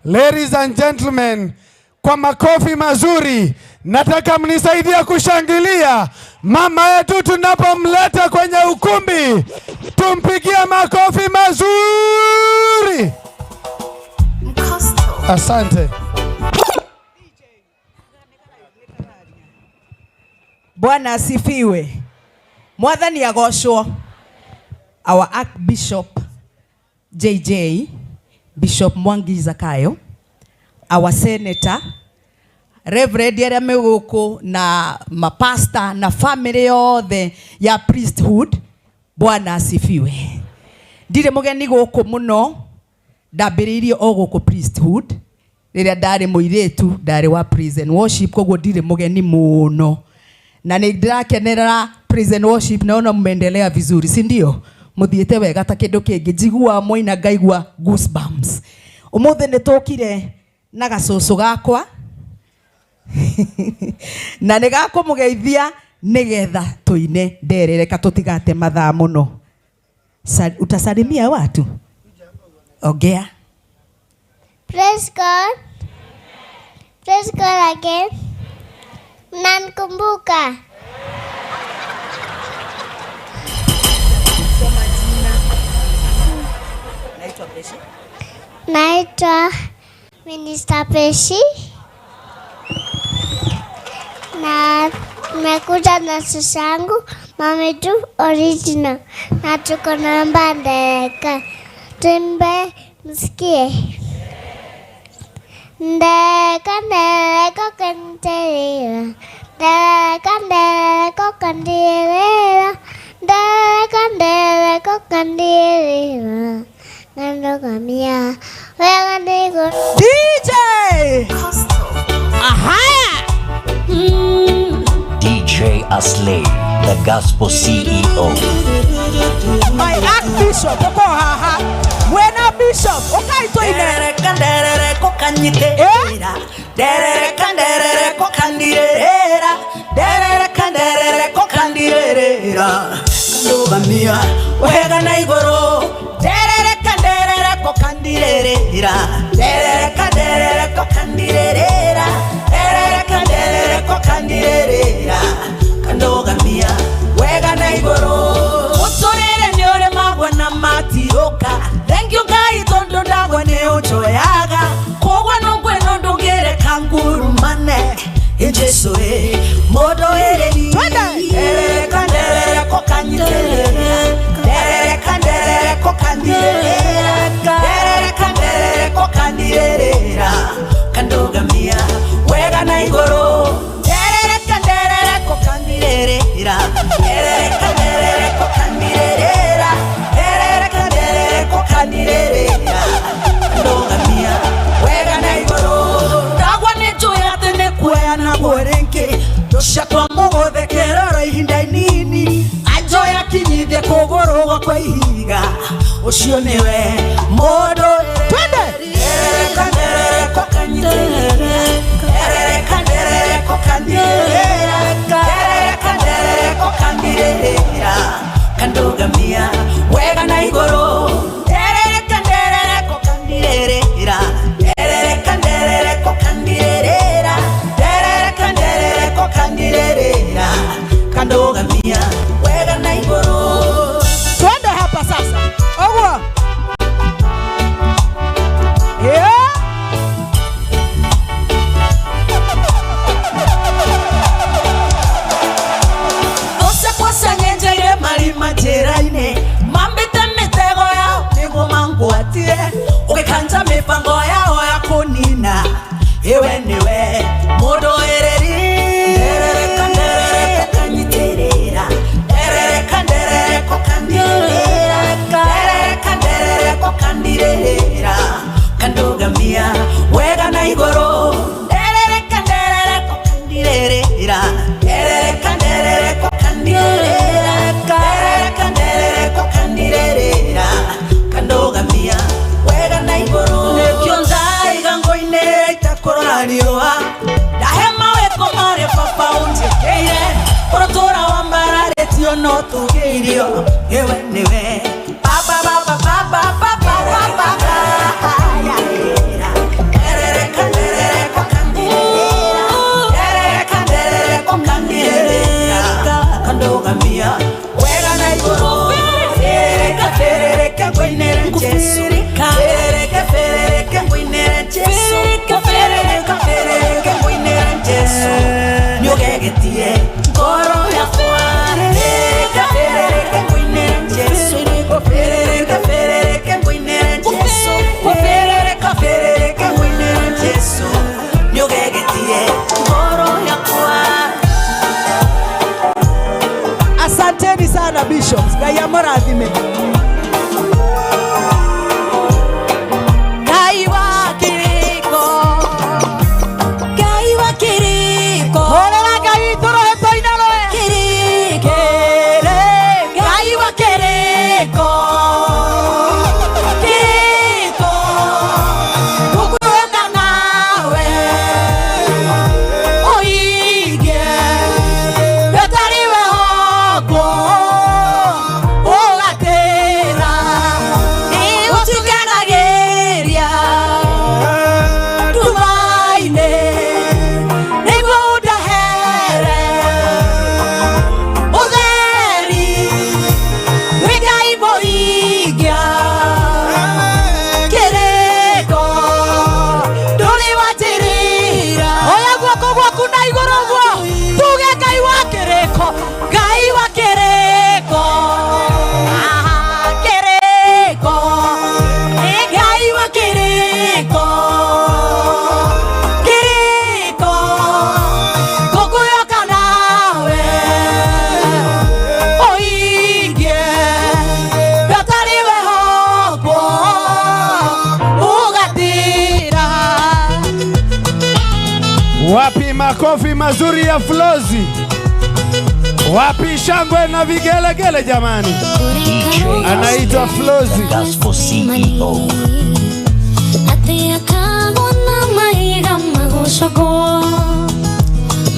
Ladies and gentlemen, kwa makofi mazuri nataka mnisaidie kushangilia mama yetu tunapomleta kwenye ukumbi. Tumpigie makofi mazuri. Asante. Bwana asifiwe. Mwathani agocwo. Our Archbishop JJ Bishop Mwangi Zakayo, our senator Reverend arĩa me gũkũ na mapasta na family yothe ya priesthood. Bwana asifiwe. Ndirĩ mũgeni gũkũ mũno, ndambĩrĩirie o gũkũ priesthood rĩrĩa ndarĩ mũirĩtu, ndarĩ wa prison worship, koguo ndirĩ mũgeni mũno na nĩ ndĩrakenerera prison worship. Naona mmeendelea vizuri, si ndio? Muthiĩte wega ta kĩndũ kĩngĩ njiguaga mwaina ngaigua goosebumps. Ũmũthĩ nĩ tũkire na gacũcũ gakwa na nĩ gakũmũgeithia Nigetha tuine nderereka tutigate mathaa muno. Utasalimia watu? Ongea. Praise God. Praise God again. Mnanikumbuka? Soma jina. Naitwa Peshi. Naitwa Minister Peshi. Na nimekuja na sisi yangu Mamitu original na tuko na Ndereka. Tuimbe msikie. Ndereka ndereka kandirira. Ndereka ndereka kandirira. Ndereka ndereka kandirira. Ngandogamia wega ndigo. DJ! Ahaya! DJ Aslay, the Gospel CEO. My Archbishop, uko haha. Mwena Bishop, ukaitwa ine. Ndereka nderereko kanyiterera. Ndereka nderereko kandirera. Ndereka nderereko kandirera. Kandogamia wega na igoro. Ndereka nderereko kandirera. Ndereka nderereko kandirera. Ndereka nderereko kandirera. Kandogamia wega na igoro. Uturire ni uri magwa na matiroka. Thank you Ngai tondu ndagwa ni uchoyaga. Kogwa nungwe nundugire kangurumane. Jesu e modo ereri. Ndereka nderereko kanyiterera. Ndereka nderereko kandirera. Ndereka nderereko kandirera. Kandogamia wega na igoro. Ndereka nderereko kandirera. Ndereka nderereko kandirera. Ndereka nderereko kandirera. Kandogamia wega na igoro. Ndagwa ni njuĩ atĩ nĩ kuoya na gwerenke. Ndũcakwa mũgũthekerera ihinda inini. Anjoya kinyithie kũgũrũ gwakwa ihiga. Ũcio nĩwe mũndũ. Twende. Ndereka nderereko kanyiterera. Ndereka nderereko kandirera. Ndereka nderereko kandirera. Kandogamia wega na igoro. Ndereka nderereko kandirera. Ndereka nderereko kandirera. Ndereka nderereko kandirera. Kandogamia wega na igoro. Twende hapa sasa. Ogwa. Yeah. Ose nyenjeire marima njĩra-inĩ. Mambĩte mĩtego yao nĩguo mangwatie. Ũgĩkanja mĩbango yao ya kũnina. Iwe nĩwe mũndũ ĩrĩri. Nderereka nderereko kanyitĩrĩra. Nderereka nderereko kandirĩra. Nderereka nderereko kandirĩrĩra. Kandogamia wega na igoro. Nderereka nderereko kandirĩrĩra. Nderereka nderereko kandirĩrĩra. Nderereka nderereko kandirĩrĩra. Kandogamia wega na igoro. Nĩkĩo ndaiga ngo-inĩ itakũrora riũa. Ndahe mawĩko marĩa baba ũnjĩkĩire. Ũrotũra wambararĩtio no tũgĩirio. Iwe nĩwe baba baba baba baba baba. Nderereka nderereko kandirĩrĩra. Nderereka nderereko kandirĩrĩra. Kandogamia wega na igoro. Ferereka ferereka ngũinĩre Jesu. Ferereka ferereka ngũinĩre Jesu. Ferereka ferereka ngũinĩre Jesu. Nĩũgegetie ngoro yakwa. Ferereka ferereka ngũinĩre Jesu. Ferereka ferereka ngũinĩre Jesu. Ferereka ferereka ngũinĩre Jesu. Nĩũgegetie ngoro yakwa. Asanteni sana bishops. Ngai amũrathime. Ngai wa kĩrĩko. Ngai wa kĩrĩko. Horera Ngai tũrohe tũinũrwe. Kĩrĩko. Ngai wa kĩrĩko. Kĩrĩko. Tũkwenda nawe. Oige. Wetari Makofi mazuri ya Flozi? Wapi shangwe na vigelegele jamani? DJ Anaitwa Flozi. The Gospel CEO. Atĩ akagwo na mahiga magucagwo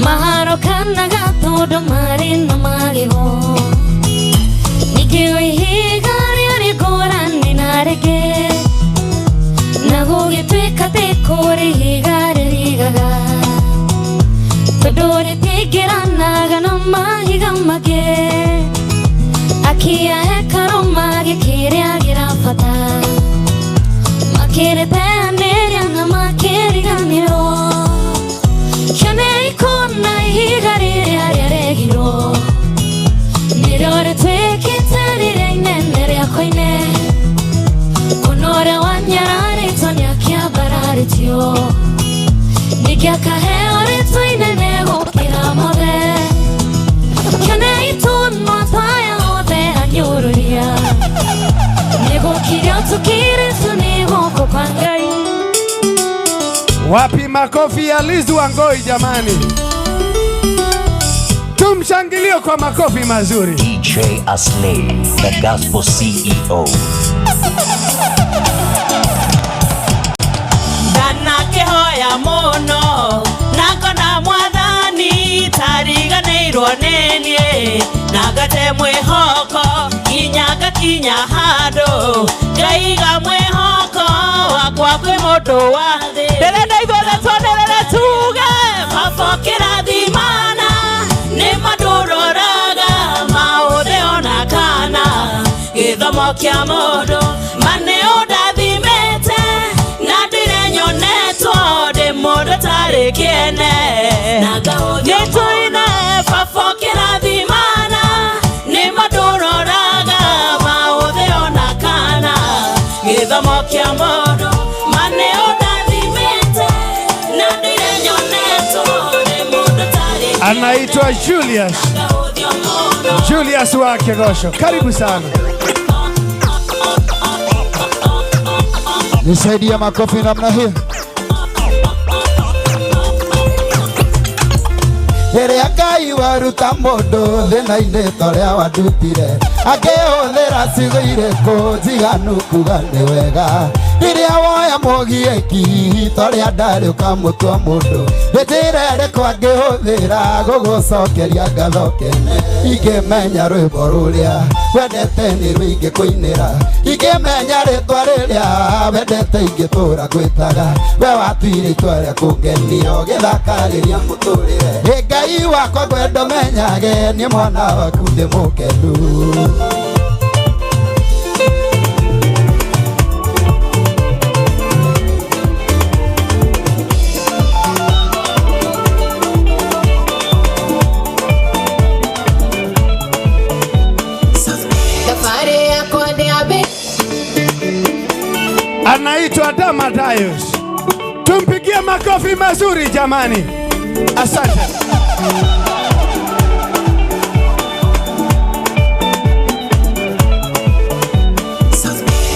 maharũkanaga tondũ marĩ na magego ningĩ ihiga rĩarĩ ngũrani na rĩngĩ na gũgĩtuĩka atĩ kũrĩ ihiga rĩrigaga tondũ rĩtingĩranaga na mahiga mangĩ akia hekarũ magĩkĩrĩagĩra bata makĩrĩteanĩria na makĩriganĩrwo kĩonei kũna ihiga rĩrĩa rĩaregirwo nĩrĩo rĩtuĩkĩte rĩrĩa inene rĩa koine kũna ũrĩa wanyararĩtwo nĩakĩambararĩtio ningĩ akaheo rĩtwa inene gũkĩra mothe kĩonei tũnua twaya othe anyũrũria nĩgũkirio tũkirĩtwo nĩ guoko kwa Ngai. Wapi makofi ya Liz Wangoi jamani? Tumshangilie kwa makofi mazuri. DJ Aslay, the Gospel CEO. Ndanakihoya muno nakona mwathani tariganĩirwo nĩ niĩ na ngate mwĩhoko nginya ngakinya handũ ngaiga mwĩhoko wakwa kwĩ mũndũ wa thĩ. Ndĩrenda ithuothe tuonerere tuge baba kĩrathimana nĩ mandũroraga maũthĩ ona kana gĩthomo kĩa mũndũ ma nĩ ũndathimĩte na ndire nyonetwo ndĩ mũndũ ũtarĩ kĩene nĩtũine baba kĩrathimana nĩ mandũroraga maũthĩ ona kana gĩthomo kĩa mũndũ ma nĩ ũndathimĩte na ndire nyonetwo ndĩ mũndũ ũtarĩ kĩene. Anaitwa Julius. Julius wa Kegosho. Karibu sana. Nisaidie makofi namna hii. Rĩrĩa Ngai waruta mũndũ thĩna-inĩ ta ũrĩa wandutire akĩhũthĩra ciugo irĩkũ njiganu kuga nĩ wega rĩrĩa woya mũgiĩki ta ũrĩa ndarĩ ũkamũtua mũndũ nĩ njĩra ĩrĩkũ angĩhũthĩra gũgũcokeria ngatho kene ingĩmenya rwĩmbo rũrĩa wendete nĩ rũingĩ kũinĩra ingĩmenya rĩtwa rĩrĩa wendete ingĩtũra gwĩtaga we watuire itua rĩa kũngenio gĩthakarĩria mũtũrĩre ĩ Ngai wakwa ngwenda ũmenyage niĩ mwana waku ndĩ mũkenu. Anaitwa Damadayos. Tumpigie makofi mazuri jamani. Asante.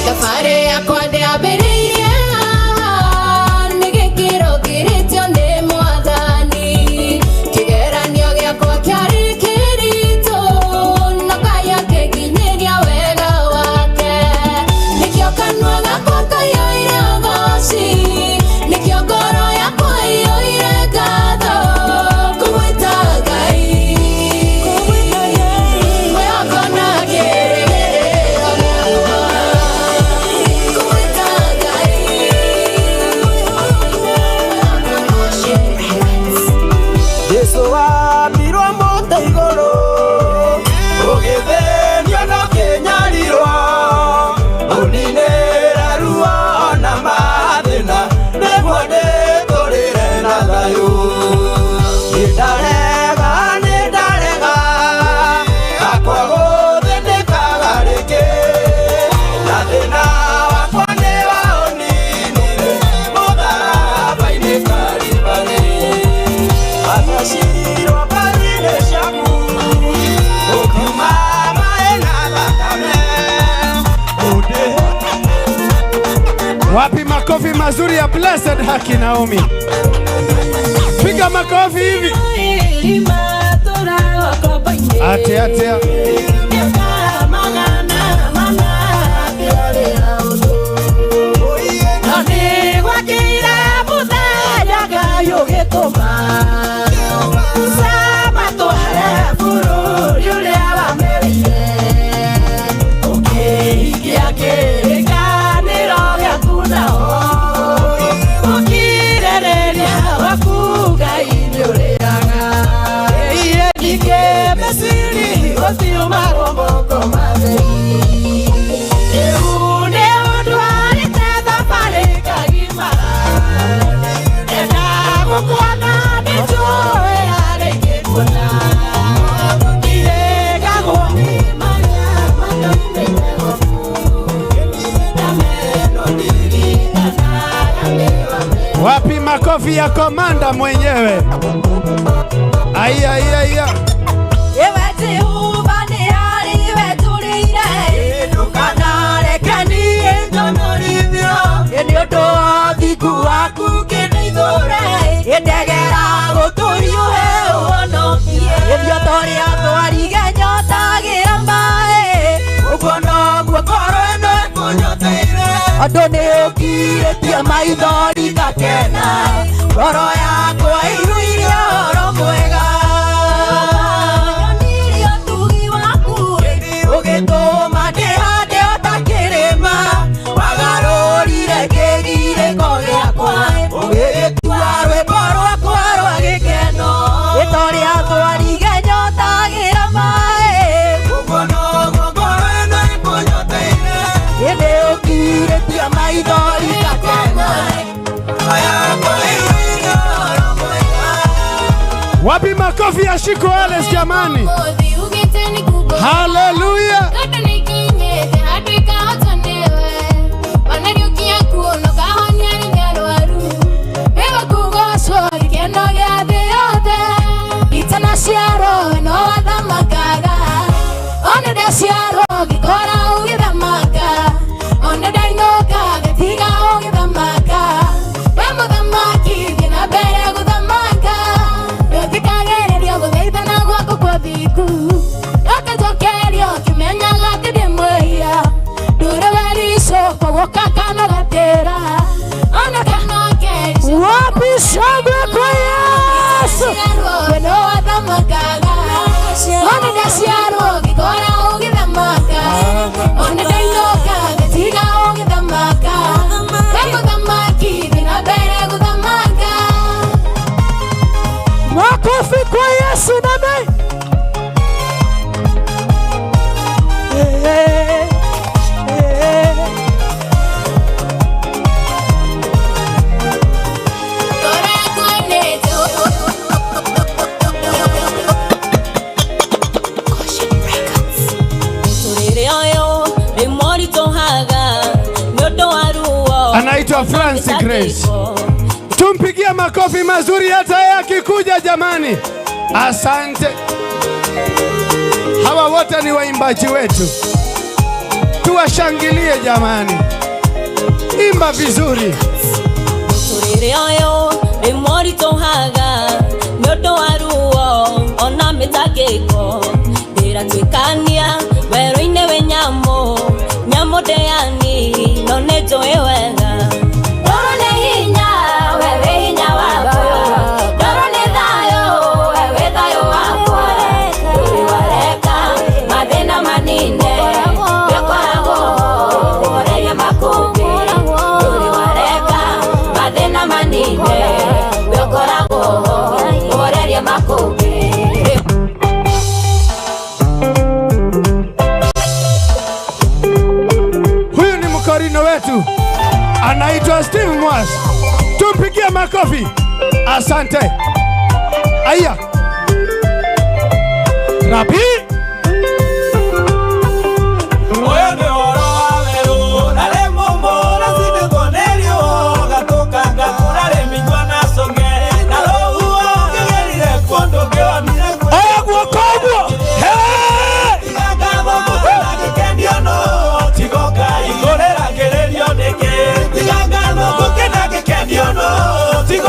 Thabarĩ yakwa ndĩambĩrĩirie nĩ gĩkĩro kĩrĩtio nĩ Mwathani kĩgeranio gĩakwa kĩarĩ kĩritũ no Ngai akĩnginyĩria wega wake nĩkĩo kanua gakwa kaiyũire ũgooci nĩkĩo ngoro yakwa ĩiyũire ngatho kũgwĩta Ngai mwĩhoko na kĩĩrĩgĩrĩro gĩakwa kũgwĩta Ngai. Jesu ambirwo mũtĩ igũrũ ũgĩthĩnio na ũkĩnyarirwo ũninĩre ruo na mathĩna nĩguo ndĩtũrĩre na thayũ. Nĩndarega nĩndarega akwa gũthĩnĩkaga rĩngĩ na thĩna wakwa nĩwaũninire mũtharaba-inĩ Kalivarĩ. Athecirwo mbaru-inĩ ciaku ũkiuma maĩ na thakame ũndĩ. Wapi makofi mazuri ya Blessed Haki Naomi? Piga makofi hivi. Ate ate. Wapi makofi ya komanda mwenyewe? Aya aya aya. Andũ nĩ ũkirĩtie maithori ngakena, ngoro yakwa ĩiyũire ũhoro mwega. Nyonirie ũtugi waku ũgĩtũma ndĩhande o ta kĩrĩma, wagarũrire kĩgirĩko gĩakwa ũgĩgĩtua rwĩmbo rwakwa rwa gĩkeno. Rĩtwa rĩakwa rigenyotagĩra maĩ, ũguo noguo ngoro ĩno ĩkũnyoteire. Ĩndĩ ũkirĩtie maithori ngakena. Wapi makofi ya Shiko Alex jamani? Hallelujah. Wapi shangwe kwa Yesu? Makofi kwa Yesu nami. Anaitwa Francis Grace. Tumpigie makofi mazuri hata yeye akikuja jamani. Asante. Hawa wote ni waimbaji wetu. Tuwashangilie jamani. Imba vizuri. Huyu ni mkorino wetu, anaitwa Steve Mwas. Tumpigie makofi. Asante. Aya. Rabi. Tigo,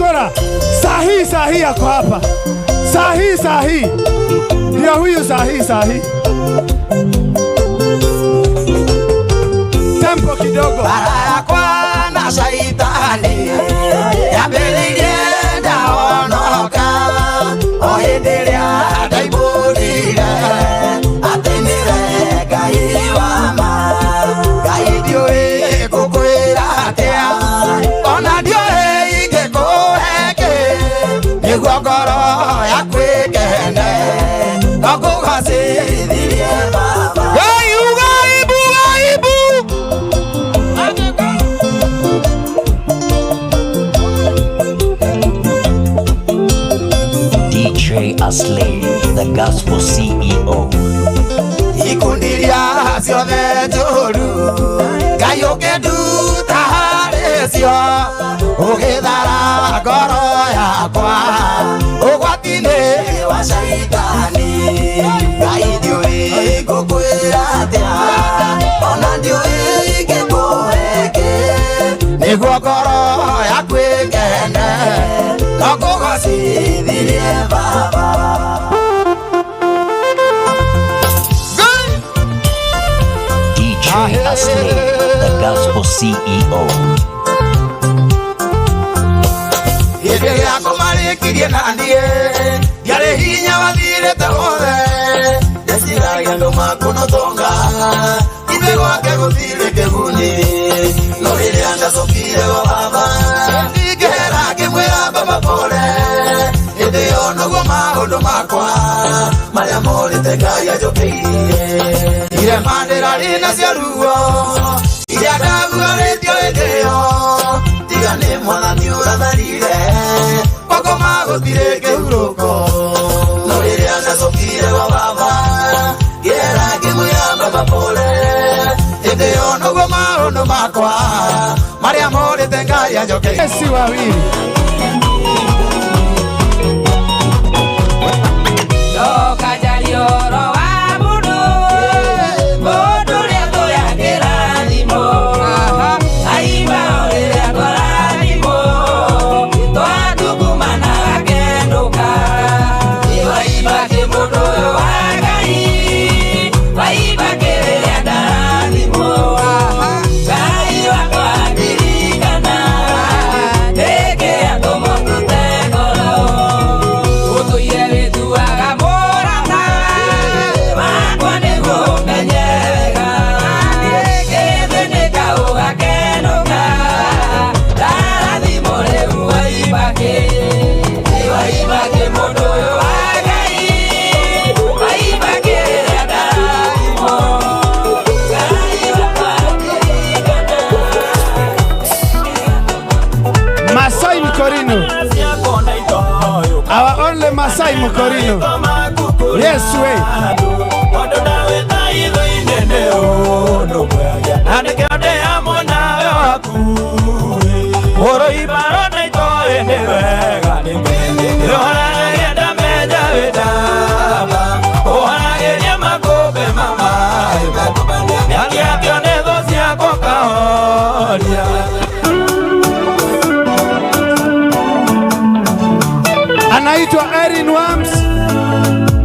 wakora. Sahi sahi ako hapa. Sahi sahi. Ndio huyu sahi sahi. Tempo kidogo. Bara yakwa na shaitani yambĩrĩirie ndahonoka o hĩndĩ ĩrĩa ndaimbũrire atĩ nĩwe Ngai wa ma. Ngai ndiũĩ ngũkwĩra atĩa ona ndiũĩ ingĩkũhe kĩ nĩguo ngoro yaku ĩkene no ngũgacĩthirie Baba. Ngai ugaibu gaibu. DJ Aslay, the Gospel CEO. Ikundi iria ciothe njũru Ngai ũkĩnduta harĩ cio ũgĩthara ngoro yakwa ũgwati-inĩ wa caitani. Ngai ndiũĩ ngũkwĩra atĩa ona ndiũĩ ingĩkũhe kĩ nĩguo ngoro yaku ĩkene no ngũgocithirie Baba. DJ Aslay, the Gospel CEO. Hĩndĩ ĩrĩa kũmarĩkirie na niĩ ndiarĩ hinya wathirĩte wothe ndeciragia andũ makũnũtonga ithe gwake gũtirĩ kĩguni no rĩrĩa ndacokire gwa baba ngĩhera ngĩmwĩra baba pole hĩndĩ ĩyo noguo maũndũ makwa marĩa morĩte Ngai anjũkĩirie. Irema ndĩrarĩ nacio ruo iria ndagurarĩtio hĩndĩ ĩyo tiga nĩ Mwathani ũratharire gwakwa gũtirĩ kĩhurũko no rĩrĩa ndacokire gwa baba ngĩhera ngĩmwĩra baba pole hĩndĩ ĩyo noguo maũndũ makwa marĩa morĩte Ngai anjũkĩirie. Esi wawili. Masai Mkorino. Our only Masai Mkorino. Yes, we. Anaitwa Erin Wams.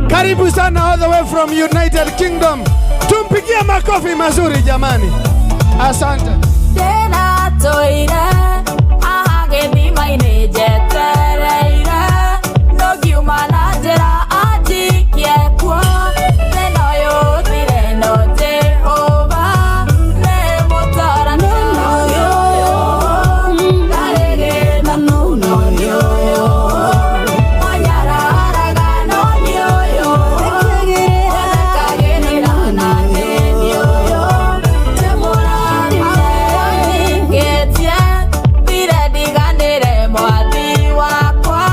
Karibu sana all the way from United Kingdom. Tumpigie makofi mazuri jamani. Asante. Tena toire ahage njetereire no ngiuma na njĩra anjikie kuo thĩna ũyũ ũthire no Jehova nĩ mũtarani ũyũ ndarĩ gĩtano no nĩ ũyũ wanyararaga no nĩ ũyũ ũthekagĩrĩra na nĩ ũyũ ndĩmũrathime ngĩtie thire ndiganĩre mwathi wakwa.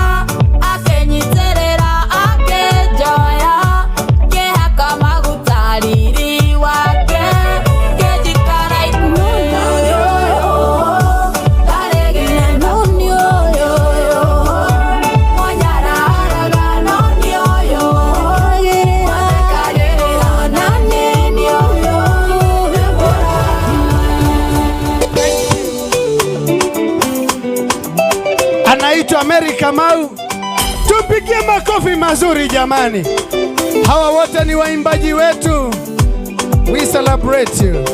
Mary Kamau. Tupigie makofi mazuri jamani. Hawa wote ni waimbaji wetu. We celebrate you.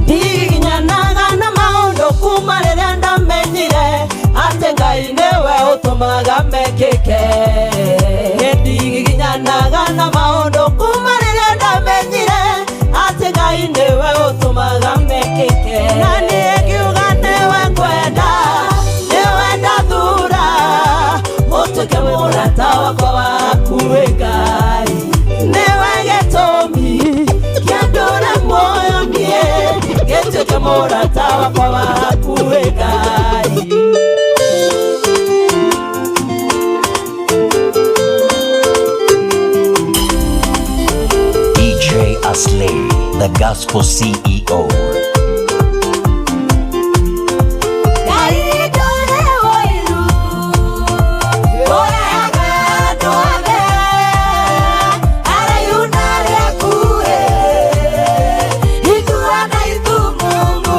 Ndiginyanaga na maũndũ kuma rĩrĩa ndamenyire atĩ Ngai nĩwe ũtũmaga mekĩke. Ndiginyanaga na maũndũ kuma rĩrĩa ndamenyire atĩ Ngai nĩwe ũtũmaga mekĩke. Na niĩ ngiuga nĩwe ngwenda, nĩwe ndathura, ũtuĩke mũrata wakwa waku wĩ Ngai. Nĩwe gĩtũmi kĩa ndũre muoyo niĩ, gĩtuĩke mũrata wakwa waku wĩ Ngai. DJ Aslay, the Gospel CEO. Ngai ndũrĩ ũiru, ũrehaga andũ othe, araihu na arĩa akuhĩ, ithua na ithumumu,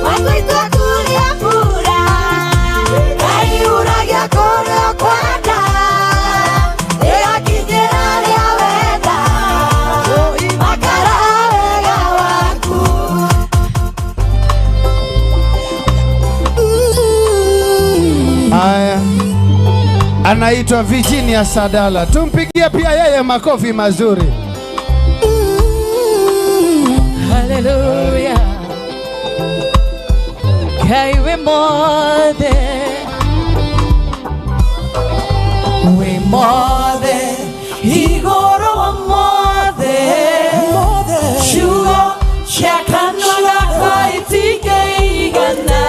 waku itwakuria mbura, Ngai uragia kũrĩa ũkwenda, ĩgakinyĩra arĩa wenda, makara wega waku. Haya, anaitwa Virginia Sadala. Tumpigie pia yeye makofi mazuri. Hallelujah. Ngai wĩ mothe, wĩ mothe, igũrũ wa mothe, ciugo cia kanua gakwa itingĩigana,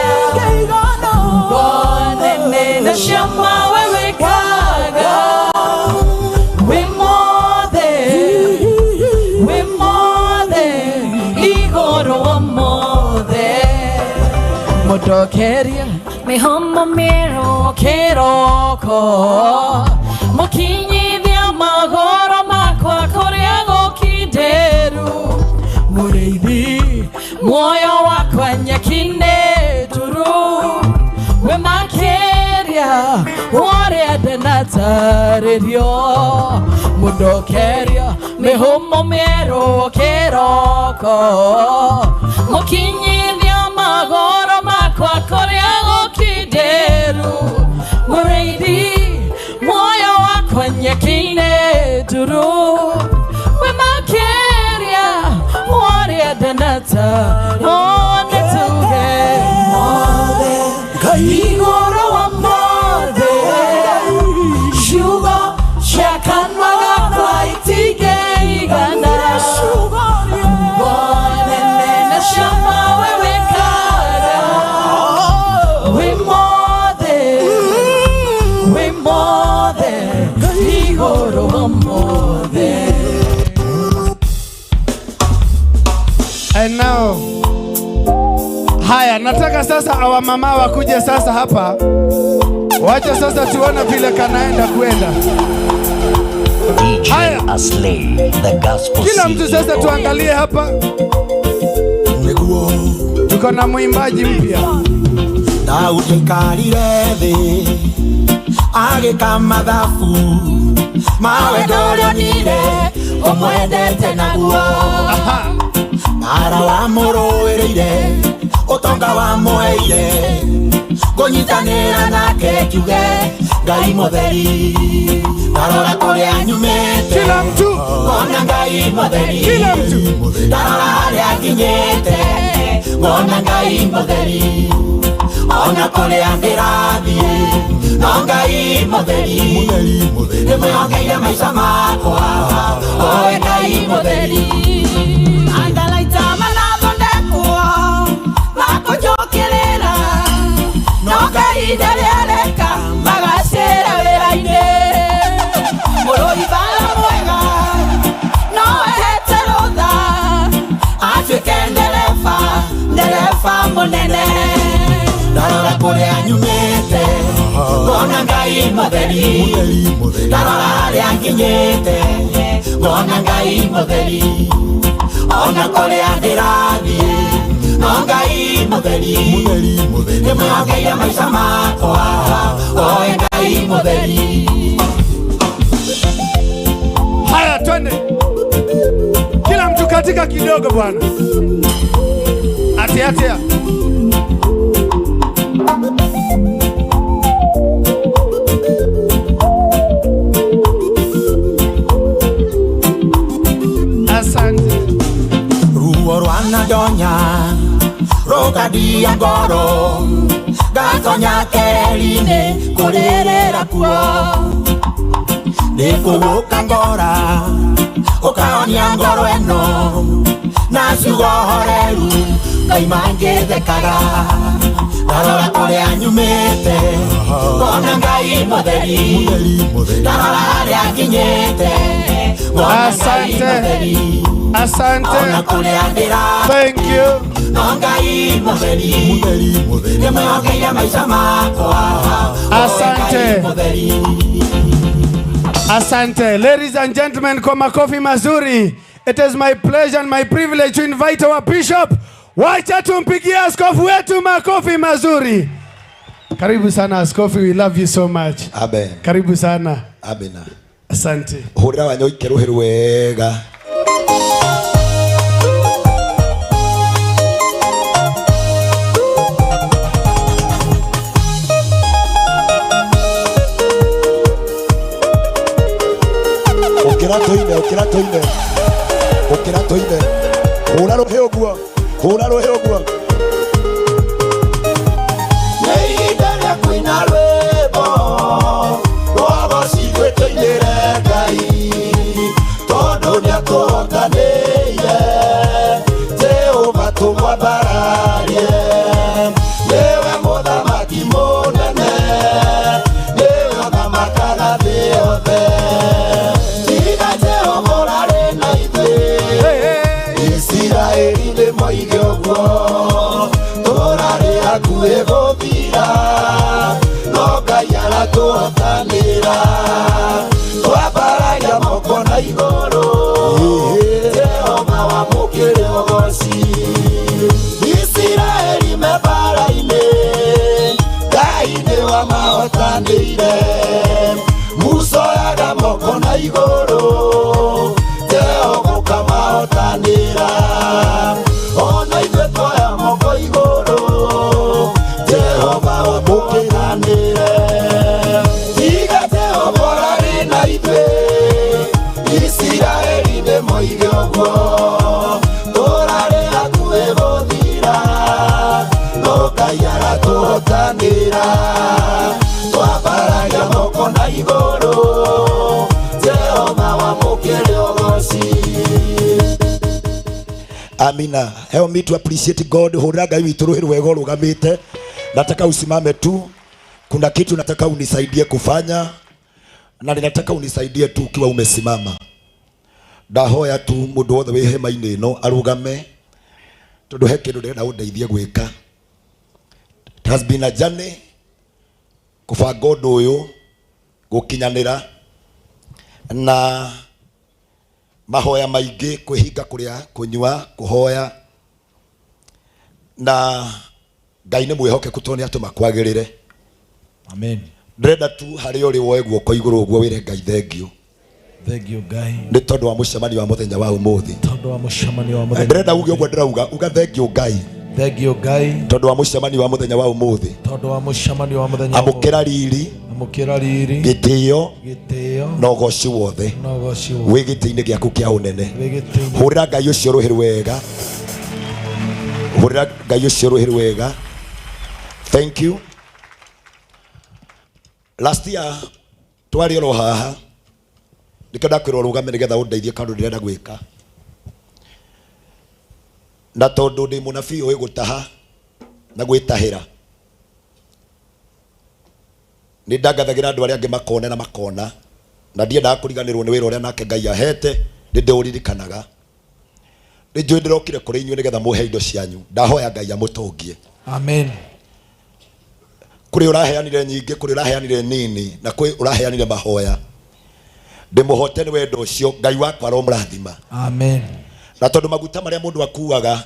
nene na cia mawe wĩkaga, wĩ mothe, wĩ mothe, igũrũ wa mothe. Mũndokeria mĩhũmũ mĩerũ kĩroko, mũkinyithia magũrũ makwa kũrĩa gũkindĩru, mũrĩithi muoyo wakwa nyeki-inĩ nduru, wĩ makĩria ũrĩa ndanatarĩrio, mũndokeria mĩhũmũ mĩerũ kĩroko, mũkinyithia magũrũ makwa kũrĩa gũkindĩru, mũrĩithi muoyo wakwa nyeki-inĩ nduru, wĩ makĩria ũrĩa ndanatarĩrio, nĩtuge mothe igũrũ wa mothe, ciugo cia kanua gakwa itingĩigana, nene na cia mawe wĩkaga, wĩ mothe, wĩ mothe, igũrũ wa mothe. And now, haya, nataka sasa awa mama wakuje sasa hapa. Wacha sasa tuone vile kanaenda kuenda. DJ Aslay, the Gospel Kila mtu sasa CEO. tuangalie hapa. Tuko na mwimbaji mpya. Daudi aikarire thĩ agĩka mathabu mawe ndũrĩonire ũmwendete naguo mara wamũrũĩrĩire ũtonga wamũheire ngũnyitanĩra nake kiuge Ngai mũtheri ndarora kũrĩa nyumĩte Kila mtu ngona Ngai mũtheri Kila mtu ndarora harĩa nginyĩte ngona Ngai mũtheri ona kũrĩa ndĩrathiĩ no Ngai mũtheri nĩmwĩhokeire maica makwa oe Ngai mũtheri. Andalaita manathondekwo makũnjũkĩrĩra, no Ngai ndarĩ areka magacĩra wĩra-inĩ. Mũrũi bara mwega no ehete rũtha atuĩke ndereba, ndereba mũnene. Ndarora kũrĩa nyumĩte ngona Ngai mũtheri ndarora harĩa nginyĩte ngona Ngai mũtheri ona kũrĩa ndĩrathiĩ no Ngai Ngai mutheri nĩ mwĩhokeire maica makwa oe Ngai mutheri. Haya, twende kila mtu katika kidogo bwana. Atia atia. Asante. Ruo rwanandonya rũkandia ngoro ngatonya keri-inĩ kũrĩrĩra kuo nĩkũgũka ngora ũkahonia ngoro ĩno na ciugo horeru ngaima ngĩthekaga ndarora kũrĩa nyumĩte ngona Ngai mũtheri ndarora harĩa nginyĩte ngona Ngai mũtheri. Asante. Thank you. Asante. Asante. Ladies and gentlemen, kwa makofi mazuri. It is my pleasure and my privilege to invite our bishop. Wacha tumpigie askofu wetu makofi mazuri. Karibu sana askofu, we love you so much. Amen. Karibu sana. Amen. Asante. Hurira wanyoike ruhi rwega. Ukira toine, ukira toine. Ukira toine. Hura ruhi uguo. Hura ruhi uguo. Nĩ ihinda rĩa kũina rwĩmbo rwagocirwe tũinĩre Ngai tondũ nĩatũhotanĩire Jehova tũmwambararie nĩwe mũthamaki mũnene nĩwe ũthamakaga thĩ yothe tiga Jehova ũrarĩ na ithuĩ Isiraeli nĩmoige ũguo tũrarĩ hakuhĩ gũthira no Ngai aratũhotanĩra twambararia moko na igũrũ Jehova wamũkĩre ũgoci Isiraeli me mbara-inĩ Ngai nĩwe amahotanĩire Musa oyaga moko na igũrũ Jehova ũkamahotanĩra ona ithuĩ tuoya moko igũrũ Jehova wamũkĩranĩre tiga Jehova ũrarĩ na ithuĩ Isiraeli nĩmoige ũguo tũrarĩ hakuhĩ gũthira no Ngai aratũhotanĩra twambararia moko na igũrũ Jehova wamũkĩre ũgoci. Amina. Help me to appreciate God. Hurira Ngai witũ rũhĩ rwega ũrũgamĩte. Nataka usimame tu. Kuna kitu nataka unisaidie kufanya na ninataka unisaidie tu ukiwa umesimama. Ndahoya tu mũndũ wothe wĩ hema-inĩ ĩno arũgame tondũ he kĩndũ ndĩrenda ũndeithie gwĩka. It has been a journey kũbanga ũndũ ũyũ gũkinyanĩra na mahoya maingĩ kwĩhinga kũrĩa kũnyua kũhoya na Ngai nĩ mwĩhokeku tondũ nĩatũma kwagĩrĩre. Amen. Ndĩrenda tu harĩa ũrĩ woe guoko igũrũ ũguo wĩre Ngai thengio. Thengio Ngai nĩ tondũ wa mũcemanio wa mũthenya wa ũmũthĩ. Tondũ wa mũcemanio wa mũthenya. Ndĩrenda uge ũguo ndĩrauga uga thengio Ngai. Thengio Ngai tondũ wa mũcemanio wa mũthenya wa ũmũthĩ. Tondũ wa mũcemanio wa mũthenya. Amũkĩra riri. Amũkĩra riri. Gĩtĩo. Gĩtĩo. Na ũgoci wothe. Na ũgoci wothe. Wĩ gĩtĩ-inĩ gĩaku kĩa ũnene. Wĩ gĩtĩ-inĩ. Hũrĩra Ngai ũcio rũhĩ rwega. Hũrĩra Ngai ũcio rũhĩ rwega. Thank you. Last year twarĩ oro haha nĩkĩo ndakwĩrwo ũrũgame nĩgetha ũndeithie kaũndũ ndĩrenda gwĩka na tondũ ndĩ mũnabii ũĩ gũtaha na gwĩtahĩra nĩ ndangathagĩra andũ arĩa angĩ makone na makona na ndiendaga kũriganĩrwo nĩ wĩra ũrĩa nake Ngai ahete nĩ ndĩũririkanaga nĩ njũĩ ndĩrokire kũrĩ inyuĩ nĩgetha mũhe indo cianyu ndahoya Ngai amũtongie. Amen. Kũrĩ ũraheanire nyingĩ kũrĩ ũraheanire nini na kwĩ ũraheanire mahoya ndĩmũhote nĩ wendo ũcio Ngai wakwa aromũrathima. Amen. Na tondũ maguta marĩa mũndũ akuaga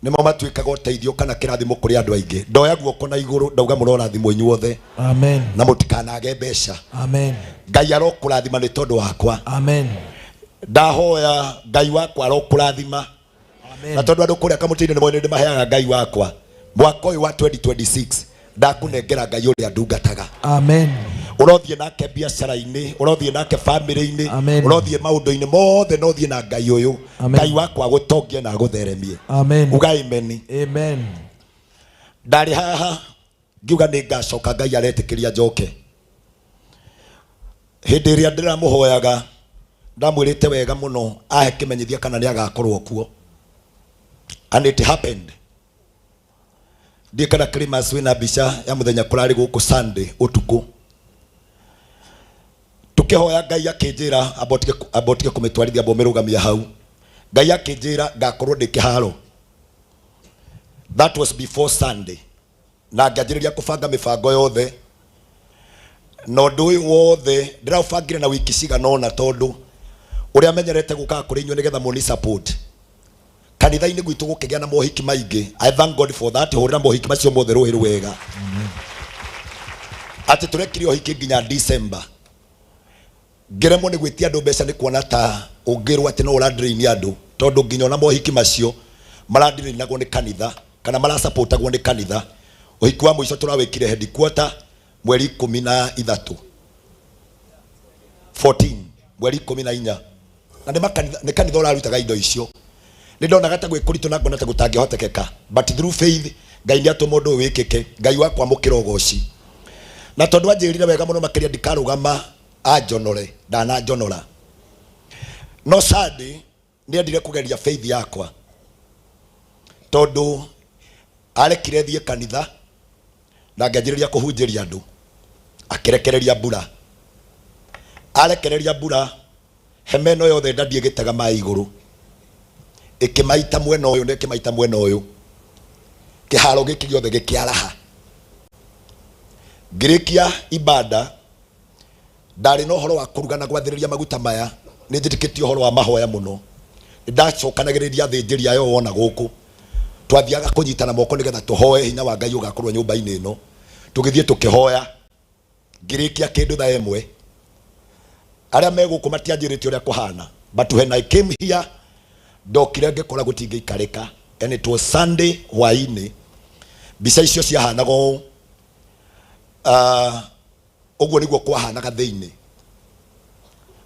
Nĩmo matuĩkaga ũteithio kana kĩrathimo kũrĩ andũ aingĩ. Ndoya guoko na igũrũ ndauga mũrorathimwo inyuothe. Amen. Na mũtikanage mbeca. Amen. Ngai arokũrathima nĩ tondũ wakwa. Amen. Ndahoya Ngai wakwa arokũrathima. Na tondũ andũ kũrĩa kamũtĩ-inĩ nĩ moĩ nĩ ndĩmaheaga Ngai wakwa. Mwaka ũyũ wa 2026 ndakũnengera Ngai ũrĩa ndungataga. Amen. Ũrothiĩ nake biacara-inĩ, ũrothiĩ nake famĩlĩ-inĩ, Amen. ũrothiĩ maũndũ-inĩ mothe na ũthiĩ na Ngai ũyũ. Amen. Ngai wakwa agũtongie na agũtheremie. Amen. Uga amen. Amen. Ndarĩ haha ngiuga nĩ ngacoka Ngai aretĩkĩria njoke. Hĩndĩ ĩrĩa ndĩramũhoyaga ndamwĩrĩte wega mũno ahe kĩmenyithia kana nĩ agakorwo kuo. And it happened. Ndiĩ kana Christmas wĩna mbica ya mũthenya kũrarĩ gũkũ Sunday ũtukũ. Tukĩhoya Ngai akĩnjĩra amba ũtige kũmĩtwarithia amba ũmĩrũgamie hau. Ngai akĩnjĩra ngakorwo ndĩ kĩharo. That was before Sunday. Na ngĩanjĩrĩria kũbanga mĩbango yothe. Na ũndũ ũyũ wothe ndĩraũbangire na wiki cigana ũna tondũ ũrĩa menyerete gũkaga kũrĩ inyuĩ nĩgetha mũni support. Kanitha-inĩ gwitũ gũkĩgĩa na mohiki maingĩ. I thank God for that. Hũrĩra mohiki macio mothe rũhĩ rwega. Atĩ tũrekire ũhiki nginya December. Ngĩremwo nĩ gwĩtia andũ mbeca nĩ kuona ta ũngĩrwo atĩ no ũradrain andũ tondũ nginya ona mohiki macio maradrainagwo nĩ kanitha kana marasupportagwo nĩ kanitha. Ũhiki wa mũico tũrawĩkire headquarter mweri 13. 14 mweri 14. Na nĩ makanitha, nĩ kanitha ũrarutaga indo icio. Nĩ ndonaga ta gwĩ kũritũ na ngona ta gũtangĩhotekeka. But through faith Ngai nĩ atũma ũndũ ũyũ wĩkĩke. Ngai wakwa amũkĩra ũgoci. Na tondũ anjĩrire wega mũno makĩria ndikarũgama anjonore, ndananjonora. No Sunday nĩ endire kũgeria faith yakwa. Tondũ arekire thiĩ kanitha na ngĩanjĩrĩria kũhunjĩria andũ. Akĩrekereria mbura. Arekereria mbura hema ĩno yothe ndadiĩ ĩgĩtega maĩ igũrũ. Ĩkĩmaita mwena ũyũ na ĩkĩmaita mwena ũyũ. Kĩharo gĩkĩ gĩothe gĩkĩaraha. Ngĩrĩkia ibada ndarĩ na ũhoro wa kũruga na gwathĩrĩria maguta maya. Nĩ njĩtĩkĩtie ũhoro wa mahoya mũno. Nĩ ndacokanagĩrĩria athĩnjĩri aya wona gũkũ. Twathiaga kũnyitana moko nĩgetha tũhoe hinya wa Ngai ũgakorwo nyũmba-inĩ ĩno. Tũgĩthiĩ tũkĩhoya. Ngĩrĩkia kĩndũ thaa ĩmwe. Arĩa me gũkũ matianjĩrĩte ũrĩa kũhana. But when I came here, ndokire ngĩkora gũtingĩikarĩka. And it was Sunday hwaĩ-inĩ. Mbica icio ciahanaga ũũ. Ũguo nĩguo kwahanaga thĩinĩ.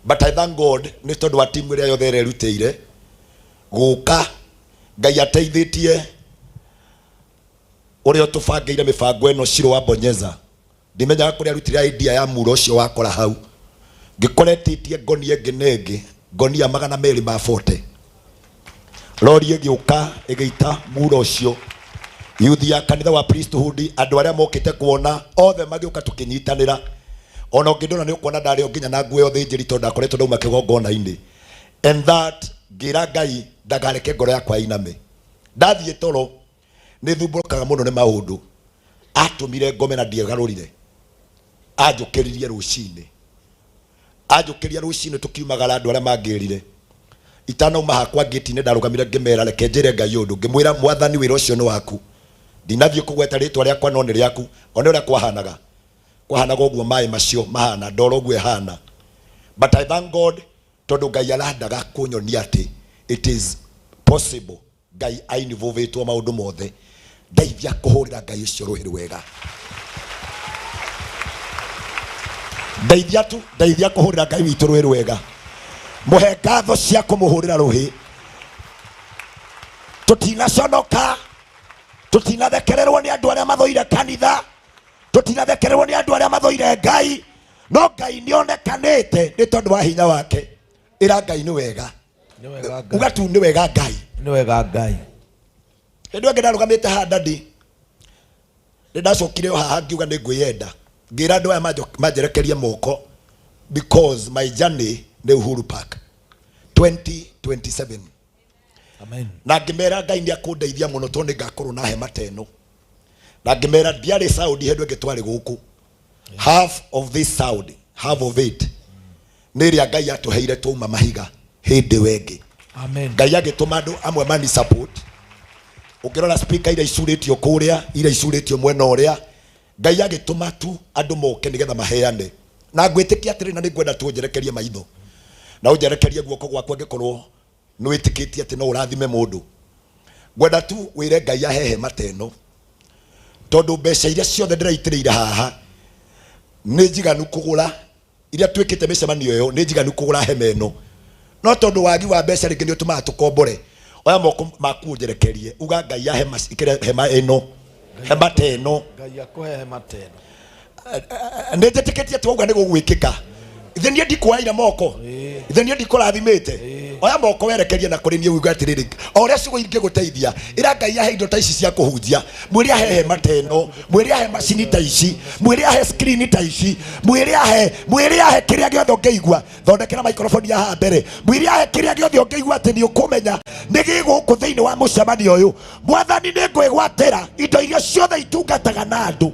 But I thank God nĩ tondũ wa timu ĩrĩa yothe ĩrerutĩire gũka. Ngai ateithĩtie ũrĩa ũtũbangĩire mĩbango ĩno Shiro wa Bonyeza. Ndimenyaga kũrĩa arutire idea ya muro ũcio wakora hau. Ngĩkoretĩtie ngonia ĩngĩ na ĩngĩ, ngonia magana merĩ ma 40. Rori ĩgĩũka ĩgĩita muro ũcio. Youth ya kanitha wa priesthood, andũ arĩa mokĩte kuona othe magĩũka tũkĩnyitanĩra. Ona ũngĩndora nĩ ũkuona ndarĩ o nginya na nguo ya ũthĩnjĩri tondũ ndakoretwo ndauma kĩgongona-inĩ. And that ngĩra Ngai ndakareke ngoro yakwa ĩiname. Ndathiĩ toro nĩ thumbũrũkaga mũno nĩ maũndũ. Atũmire ngome na ndiegarũrire. Anjũkĩririe rũcinĩ. Anjũkĩria rũcinĩ tũkiumagara andũ arĩa mangĩrire. Itanauma hakwa ngĩti-inĩ ndarũgamire ngĩmera reke njĩre Ngai ũndũ. Ngĩmwĩra mwathani wĩra ũcio nĩ waku. Ndinathiĩ kũgweta rĩtwa rĩakwa no nĩ rĩaku. One ũrĩa kwahanaga. Kwahanaga ũguo maĩ macio mahana, ndoro ũguo ĩhana. But I thank God tondũ Ngai arandaga kũnyonia atĩ it is possible Ngai ainvolvetwo maũndũ mothe. Ndeithia kũhũrĩra Ngai ũcio rũhĩ rwega. Ndeithia tu, ndeithia kũhũrĩra Ngai witũ rũhĩ rwega. Mũhe ngatho cia kũmũhũrĩra rũhĩ. Tũtinaconoka, tũtinathekererwo nĩ andũ arĩa mathũire kanitha, tũtinathekererwo nĩ andũ arĩa mathũire Ngai, no Ngai nĩonekanĩte nĩ tondũ wa hinya wake. Ĩra Ngai nĩ wega. Uga tu nĩ wega Ngai. Nĩ wega Ngai. Hĩndĩ ĩyo ĩngĩ ndarũgamĩte haha ndadi, nĩ ndacokire o haha ngiuga nĩ ngwĩyenda. Ngĩra andũ aya manjerekerie moko because my journey nĩ Uhuru Park 2027. Amen. Na ngĩmera Ngai nĩ akũndeithia mũno tondũ nĩ ngakorwo na hema ta ĩno. Na ngĩmera ndiarĩ Saudi hĩndĩ ĩngĩ twarĩ gũkũ. Half of this Saudi, half of it nĩ ĩrĩa Ngai atũheire twauma mahiga hĩndĩ ĩyo ĩngĩ. Amen. Ngai agĩtũma andũ amwe mani support. Ũngĩrora speaker iria icurĩtio kũrĩa, iria icurĩtio mwena ũrĩa, Ngai agĩtũma tu andũ moke nĩgetha maheane. Na ngwĩtĩkia atĩrĩ, na nĩngwenda tu ũnjerekerie maitho na ũnjerekerie guoko gwaku angĩkorwo nĩ wĩtĩkĩtie atĩ no ũrathime mũndũ. Ngwenda tu wĩre Ngai ahe hema ta ĩno, tondũ mbeca iria ciothe ndĩraitĩrĩire haha nĩ njiganu kũgũra iria twĩkĩte mĩcemanio ĩyo, nĩ njiganu kũgũra hema ĩno, no tondũ wagi wa mbeca rĩngĩ nĩ ũtũmaga tũkombore. Oya moko maku ũnjerekerie, uga Ngai ahe ĩkĩre hema ĩno, hema ta ĩno. Ngai akũhe hema ta ĩno. Nĩ njĩtĩkĩtie atĩ wauga nĩ gũgwĩkĩka. Ithe niĩ ndikuoyaire moko, ithe niĩ ndikũrathimĩte. Oya moko werekerie na kũrĩ niĩ uge atĩrĩrĩ, o ũrĩa ciugo ingĩgũteithia, ĩra Ngai ahe indo ta ici cia kũhunjia, mwĩre ahe hema ta ĩno, mwĩre ahe macini ta ici, mwĩre ahe screen ta ici, mwĩre ahe, mwĩre ahe kĩrĩa gĩothe ũngĩigua. Thondekera microphone ya haha mbere, mwĩre ahe kĩrĩa gĩothe ũngĩigua atĩ nĩ ũkũmenya nĩ gĩgũkũ thĩinĩ wa mũcemanio ũyũ. Mwathani, nĩ ngwĩgwatĩra indo iria ciothe itungataga na andũ.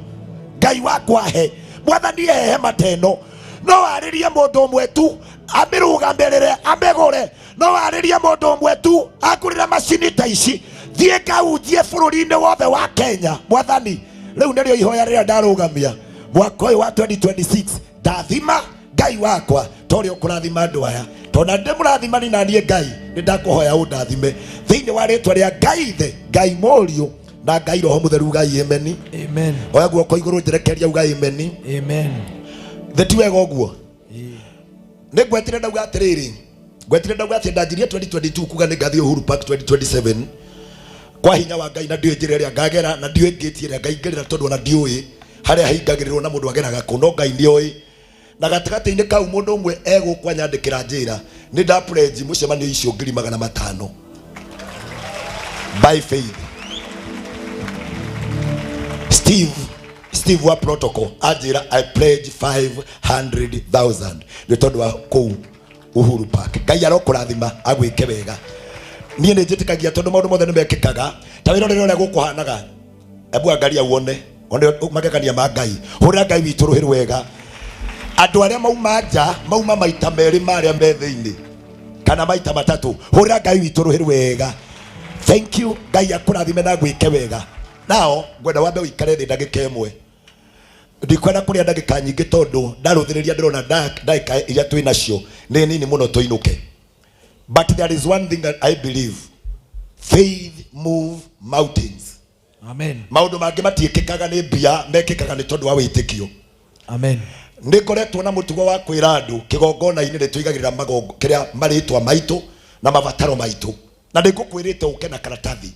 Ngai wakwa he, Mwathani he hema ta ĩno. No warĩrie mũndũ ũmwe tu amĩrũgamĩrĩre, amĩgũre. No warĩrie mũndũ ũmwe tu akũrĩre macini ta ici, thiĩ ngahunjie bũrũri-inĩ wothe wa Kenya. Mwathani, rĩu nĩrĩo ihoya rĩrĩa ndarũgamia mwaka ũyũ wa 2026. Ndathima Ngai wakwa ta ũrĩa ũkũrathima andũ aya, tondũ ndĩ mũrathimani na niĩ Ngai nĩ ndakũhoya ũndathime thĩinĩ wa rĩtwa rĩa Ngai Ithe, Ngai Mũriũ na Ngai Roho Mũtheru. Ugai amen. Amen. Oya guoko igũrũ njerekeria, ugai amen. Amen. Thĩ ti wega ũguo. Nĩ ngwetire ndauga atĩrĩrĩ, ngwetire ndauga atĩ ndanjirie 2022 kuga nĩ ngathiĩ Uhuru Park 2027 kwa hinya wa Ngai, na ndiũĩ njĩra ĩrĩa ngagera, na ndiũĩ ngĩti ĩrĩa ngaingĩrĩra, tondũ ona ndiũĩ harĩa hingagĩrĩrwo na mũndũ ageraga kũ, no Ngai nĩoĩ. Na gatagatĩ-inĩ kau mũndũ ũmwe egũkwa nyandĩkĩra njĩra nĩ nda pledge mũcemanio icio 500,000 by faith. Steve wa protocol anjĩra I pledge 500,000 nĩ tondũ wa kũu Uhuru Park. Ngai arokũrathima agwĩke wega. Niĩ nĩ njĩtĩkagia tondũ maũndũ mothe nĩ mekĩkaga ta wĩrorere ũrĩa gũkũhanaga. Ebu angalia uone one magegania ma Ngai. Hũrĩra Ngai witũ rũhĩ rwega. Andũ arĩa mauma nja mauma maita merĩ ma arĩa me thĩinĩ kana maita matatũ. Hũrĩra Ngai witũ rũhĩ rwega. Thank you. Ngai akũrathime na agwĩke wega. Nao ngwenda wambe ũikare thĩ ndagĩka ĩmwe. Ndikwenda kũrĩa ndagĩka nyingĩ tondũ ndarũthĩrĩria ndĩrona ndagĩka iria twĩ nacio nĩ nini mũno tũinũke. But there is one thing that I believe. Faith move mountains. Amen. Maũndũ mangĩ matiĩkĩkaga nĩ mbia, mekĩkaga nĩ tondũ wa wĩtĩkio. Amen. Nĩ ngoretwo na mũtugo wa kwĩra andũ kĩgongona-inĩ nĩ tũigagĩrĩra magongo kĩrĩa marĩtwa maitũ na mabataro maitũ, na nĩ ngũkwĩrĩte ũke na karatathi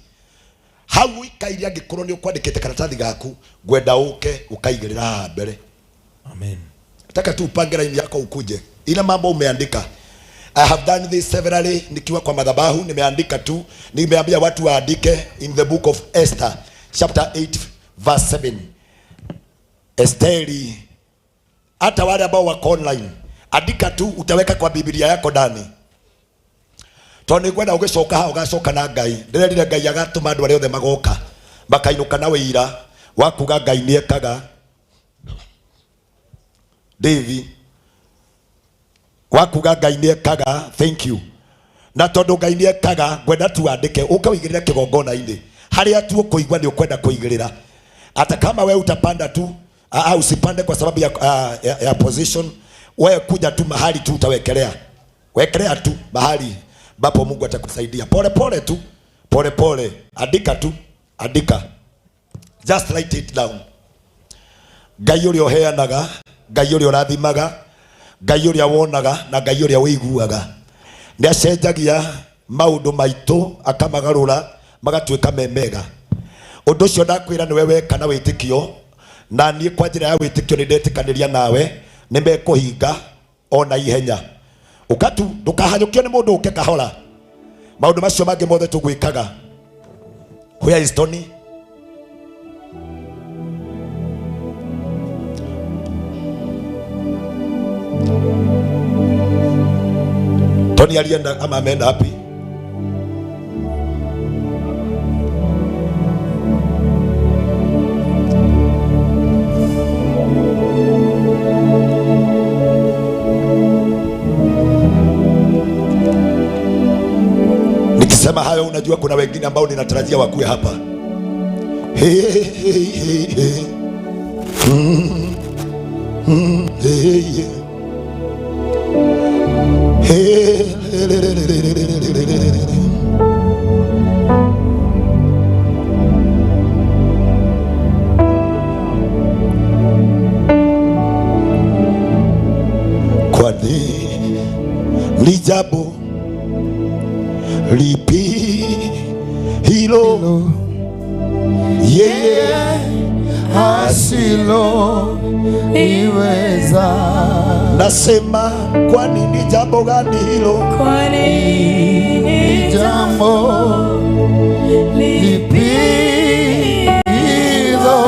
hau ũikaire. Angĩkorwo nĩ ũkwandĩkĩte karatathi gaku, ngwenda ũke ũkaigĩrĩra haha mbere. Amen. Nataka tu upange line yako ukuje. Ile mambo umeandika. I have done this severally nikiwa kwa madhabahu, nimeandika tu, nimeambia watu waandike in the book of Esther chapter 8 verse 7. Esteri, hata wale ambao wako online, andika tu, utaweka kwa Biblia yako ndani. Tondũ nĩ ngwenda ũgĩcoka haha ũgacoka na Ngai. Ndĩrerire Ngai agatũma andũ arĩa othe magoka makainũka na wĩira wa kuga Ngai nĩ ekaga. Davy wa kuga Ngai nĩ ekaga. Thank you. Na tondũ Ngai nĩ ekaga, ngwenda tu andĩke ũke ũigĩrĩre kĩgongona-inĩ harĩa tu ũkũigua nĩ ũkwenda kũigĩrĩra. Hata kama we utapanda tu, usipande kwa sababu ya position. Wewe kuja tu mahali tu utawekelea, wekelea tu mahali ambapo Mungu atakusaidia. Pole pole tu, pole pole, andika tu, andika, just write it down. Ngai ũrĩa ũheanaga, Ngai ũrĩa ũrathimaga, Ngai ũrĩa wonaga na Ngai ũrĩa ũiguaga nĩ acenjagia maũndũ maitũ akamagarũra magatuĩka me mega. Ũndũ ũcio ndakwĩra nĩwe weka na wĩtĩkio, na niĩ kwa njĩra ya wĩtĩkio nĩ ndetĩkanĩria nawe nĩ mekũhinga ona ihenya. Ũka tu, ndũkahanyũkio nĩ mũndũ, ũke kahora. Maũndũ macio mangĩ mothe tũgwĩkaga. Where is Tony? Tony alienda ama ameenda wapi? Nikisema hayo, unajua kuna wengine ambao ninatarajia wakuwe hapa. Hey, hey, hey, hey. Hey, hey. Hey, le, le, le, le, le, le, le, le, le. Kwani ni jambo lipi hilo yeye asilo iweza? Nasema kwani ni jambo gani hilo? Kwani ni jambo lipi hilo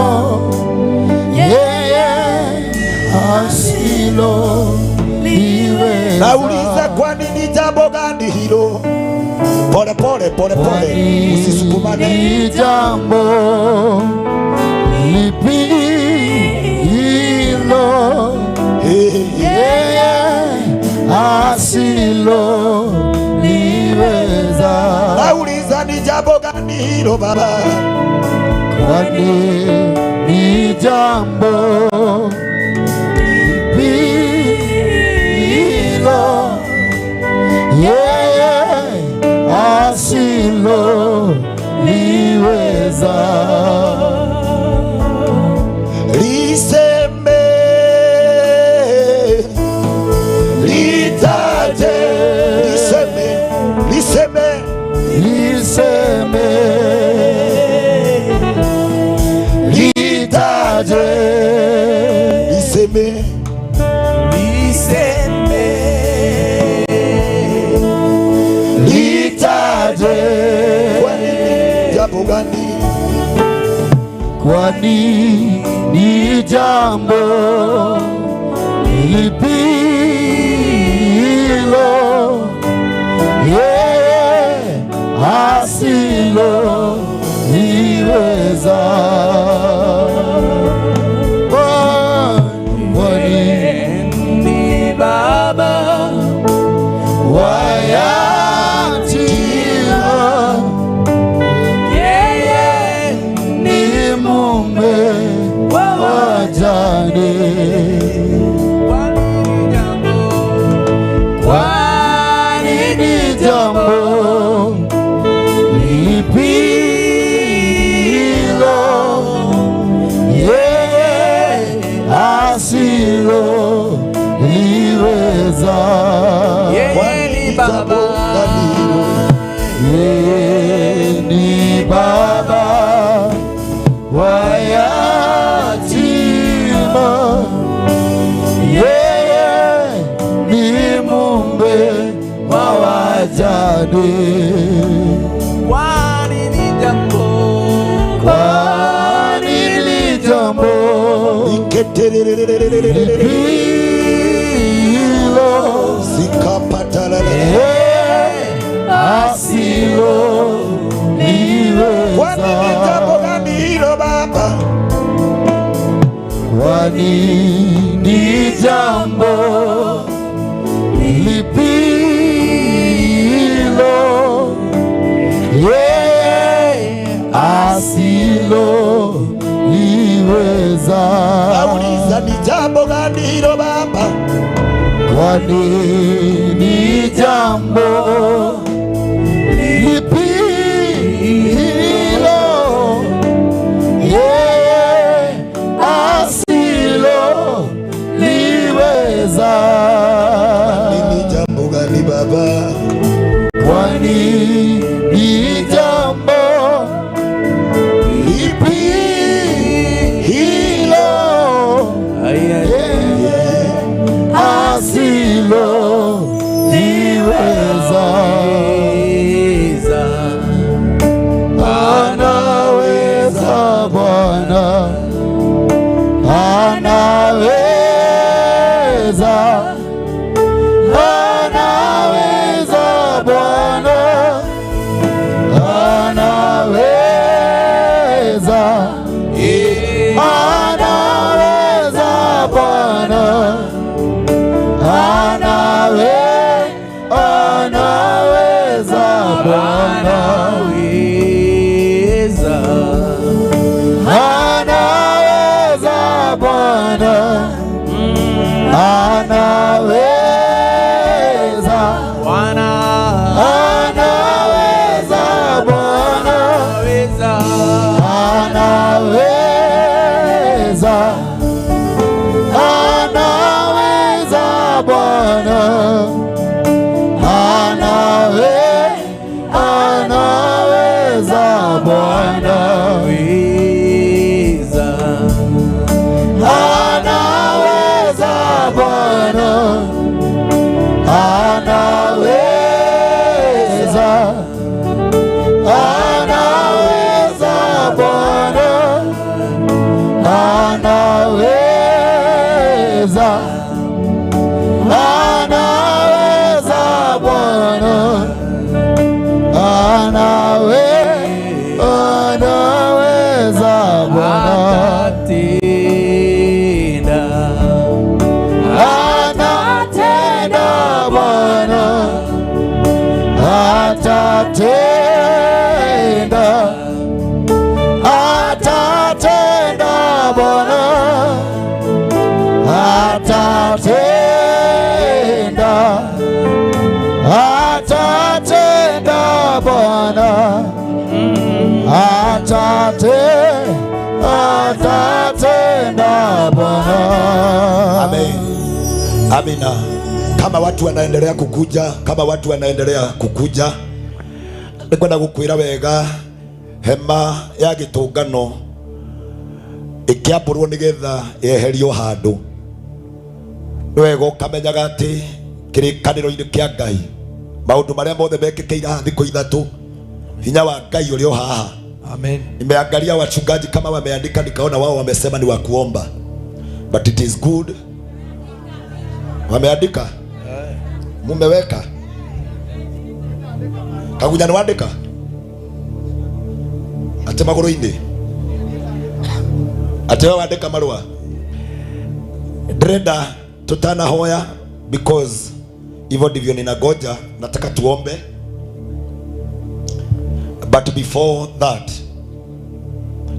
yeye asilo liweza? Nauliza kwani ni jambo gani hilo? Pole pole pole pole, usisukumane. Ni jambo lipi hilo yeye asilo liweza? Nauliza ni jambo gani hilo baba? Kwani ni jambo lipi hilo yeye asilo liweza? Liseme, litaje, liseme, liseme, liseme, litaje, liseme, liseme, litaje. Kwani ni jambo gani? Kwani ni jambo lipi hilo yeye asilo liweza? Kwani ni baba wa yatima, yeye ni mume wa wajane. Kwani ni jambo lipi hilo yeye asilo liweza? Yeye ni baba, yeye ni baba wa yatima, yeye ni mume wa wajane. Kwani ni jambo, kwani ni jambo hilo zikapatalala asilo liweza? Kwani ni jambo gani hilo baba? Kwani ni jambo lipi hilo yeye asilo liweza? Nauliza ni jambo gani hilo baba? Kwani ni jambo lipi hilo yeye asilo liweza? Kwani ni jambo gani baba? Kwani ni jambo lipi hilo yeye asilo liweza? Anaweza Bwana, anaweza, anaweza Bwana, anaweza, anaweza Bwana, anaweza. Bwana, anaweza Bwana, anaweza Bwana, anaweza, anaweza Bwana, anaweza, anaweza Bwana, anaweza Bwana, atatenda Bwana, atatenda, atatenda Bwana, atatenda, atatenda Bwana, atatenda Bwana. Amen. Amina. Kama watu wanaendelea kukuja, kama watu wanaendelea kukuja, nikwenda gukwira wega hema ya gitungano ikiambũrwo nigetha yeherio handu. Nĩ wega ũkamenyaga atĩ kĩrĩkanĩro-inĩ kĩa Ngai maũndũ marĩa mothe mekĩkĩire haha thikũ ithatũ, hinya wa Ngai ũrĩ o haha. Amen. Nimeangalia wachungaji kama wameandika, nikaona wao wamesema ni wa kuomba, but it is good. Wameandika, mumeweka kagunya nĩwandĩka atĩ magũrũ-inĩ atĩ we wandĩka marũa. Ndĩrenda tutanahoya because hivyo ndivyo ninangoja, nataka tuombe, but before that,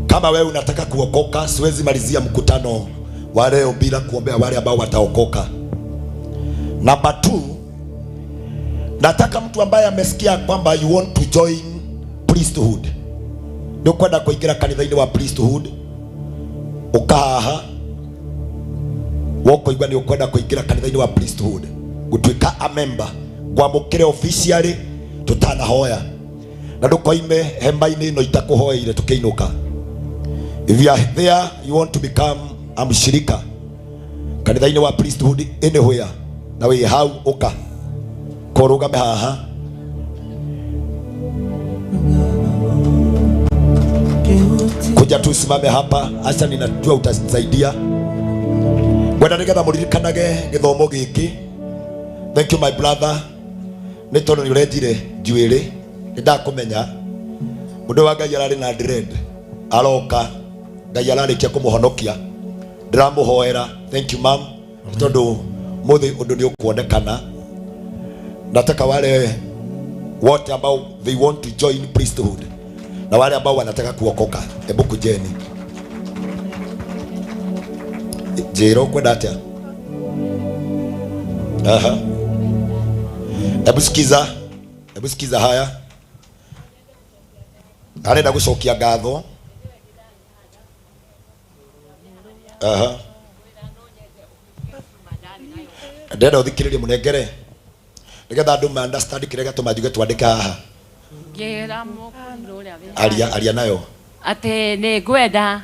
kama wewe unataka kuokoka, siwezi malizia mkutano wa leo bila kuombea wale ambao wataokoka. Number 2, nataka mtu ambaye amesikia kwamba you want to join priesthood, nĩ ũkwenda kũingĩra kanitha-inĩ wa priesthood, ũkahaha wokoigua nĩ ũkwenda kũingĩra kanitha-inĩ wa priesthood, gũtuĩka a member, ngwamũkĩre officially tutanahoya, na ndũkoime hema-inĩ ĩno itakũhoeire tũkĩinũka. If you are there, you want to become a mshirika kanitha-inĩ wa priesthood anywhere, na wĩ hau ũka kũrũgame haha. Kuja tu simame hapa, acha ninajua utanisaidia. Ngwenda nigetha mũririkanage gĩthomo gĩkĩ. Thank you my brother, nĩ tondũ nĩ ũrenjire njuĩrĩ, nĩ ndakũmenya. Mũndũ wa Ngai ararĩ na dread, aroka Ngai ararĩkia kũmũhonokia, ndĩramũhoera. Thank you ma'am, nĩ tondũ mũthĩ ũndũ nĩ ũkuonekana. Nataka wale wote ambao they want to join priesthood na wale ambao wanataka kuokoka, hebu kujeni. Njĩra ũkwenda atĩa? Aha. Hebu sikiza, hebu sikiza haya. Arenda gũcokia ngatho. Aha. Ndĩrenda ũthikĩrĩrie mũnengere nĩgetha andũ ma understand kĩrĩa gĩatũma njuge twandĩke haha. Ngĩra mũkũrinũ ũrĩa wĩ Aria, aria nayo. Atĩ nĩ ngwenda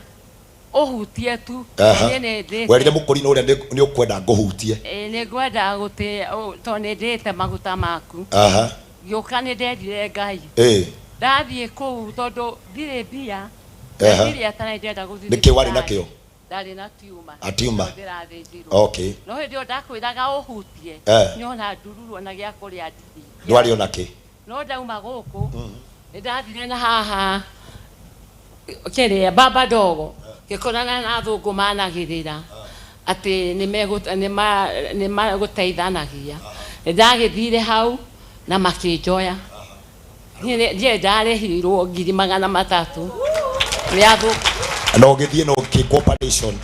ũhutie tu. Aha. Niĩ nĩ ndĩte. Werire mũkũrinũ ũrĩa nĩ ũkwenda ngũhutie. Ĩĩ, nĩ ngwenda gũtĩ tondũ nĩ ndĩte maguta maku. Aha. Ngĩũka nĩ ndendire Ngai. Ĩĩ. Ndathiĩ kũu tondũ ndirĩ mbia. Aha. Ndirĩ ata ndĩrenda gũthiĩ Nĩkĩ warĩ thibitarĩ. nakĩo? Ndarĩ na tiuma. A tumor. Ndĩrathĩnjirwo. Okay. No hĩndĩ ĩyo ndakwĩraga ũhutie, nyona ndururu ona gĩa kũrĩa ndirĩ. Ndwarĩ ona kĩ? No ndauma gũkũ, nĩ ndathire na haha kĩrĩa baba ndogo, ngĩkorana na athũngũ managĩrĩra atĩ nĩ magũteithanagia. Nĩ ndagĩthire hau na makĩnjoya. Niĩ ndirĩ ndarĩhirwo 300,000 nĩ athũngũ. Na ũgĩthiĩ na ũgĩkwo operation.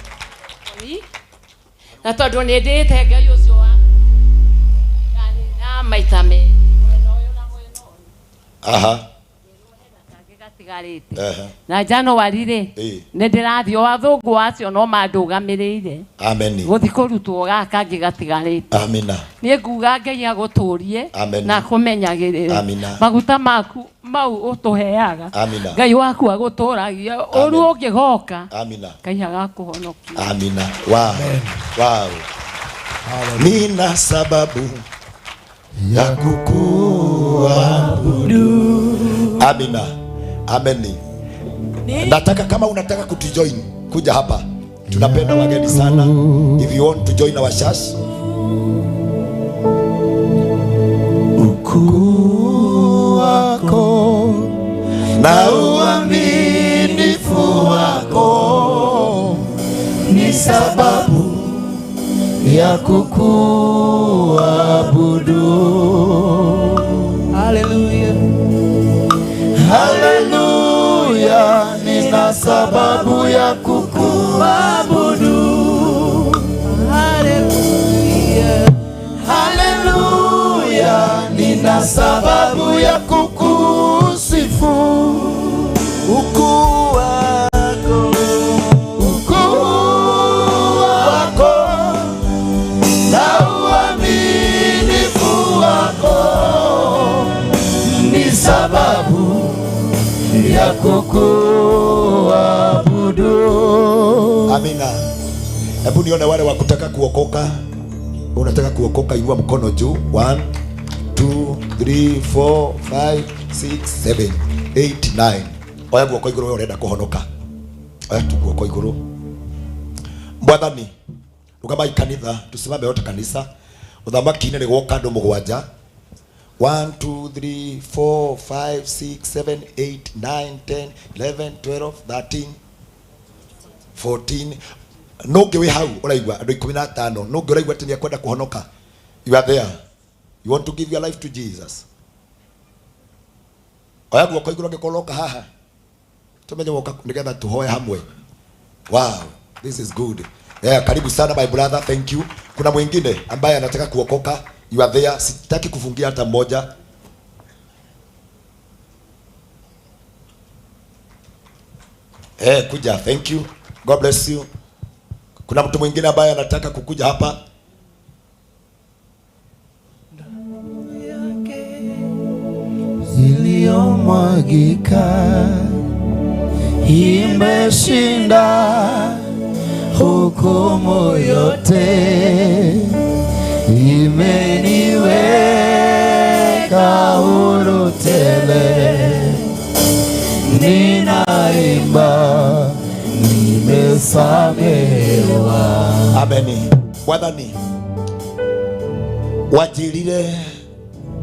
Na tondũ nĩ ndĩte Ngai ũcio wa na maita merĩ. Aha. gatigarĩte. Ehe. Na January rĩ, Ĩĩ. nĩ ndĩrathiĩ o athũngũ acio no mandũgamĩrĩire. Ameni. Gũthiĩ kũrutwo gaka kangĩ gatigarĩte. Amina. Niĩ nguga Ngai agũtũrie Amen. na akũmenyagĩrĩre. Amina. Maguta maku mau ũtũheaga. Amina. Ngai waku agũtũragia ũru ũngĩgoka. Amina. Ngai agakũhonokia. Amina. Wow. Wow. Nina sababu ya kukuabudu. Amina. Ameni. Nataka kama unataka kutujoin kuja hapa. Tunapenda wageni sana. If you want to join our church, Ukuu wako na uaminifu wako ni sababu ya kukuabudu. Haleluya. Haleluya, nina sababu ya kukuabudu. Haleluya. Haleluya, nina sababu ya kukusifu. Ukuu wako, ukuu wako na uaminifu wako ni sababu ya kukuabudu. Amina. Hebu nione wale wa kutaka kuokoka. Unataka kuokoka, inua mkono juu. 1 2 3 4 5 6 7 8 9. Oya guoko iguru we urenda kuhonoka. Oya tu guoko iguru. Mwathani, rugamai kanitha, tusimame wote kanisa. Uthamaki-inĩ nĩ gwoka andũ mũgwanja. 1 2 3 4 5 6 7 8 9 10 11 12 13 14. No ngĩ wĩ hau ũraigua andũ 15. No ngĩ ũraigua atĩ nĩ ekwenda kũhonoka. You are there. You want to give your life to Jesus. Oya guoko igũrũ angĩkorwo ũroka haha. Tumenye woka nĩgetha tuhoe hamwe. Wow, this is good. Yeah, karibu sana my brother, thank you. Kuna mwingine ambaye anataka kuokoka, you are there. Sitaki kufungia hata mmoja. Kuja, thank you. God bless you. Kuna mtu mwingine ambaye anataka kukuja hapa? Iliyomwagika imeshinda hukumu yote, imeniweka huru tele, ninaimba nimesamehewa. Ameni. Mwathani, wanjĩrire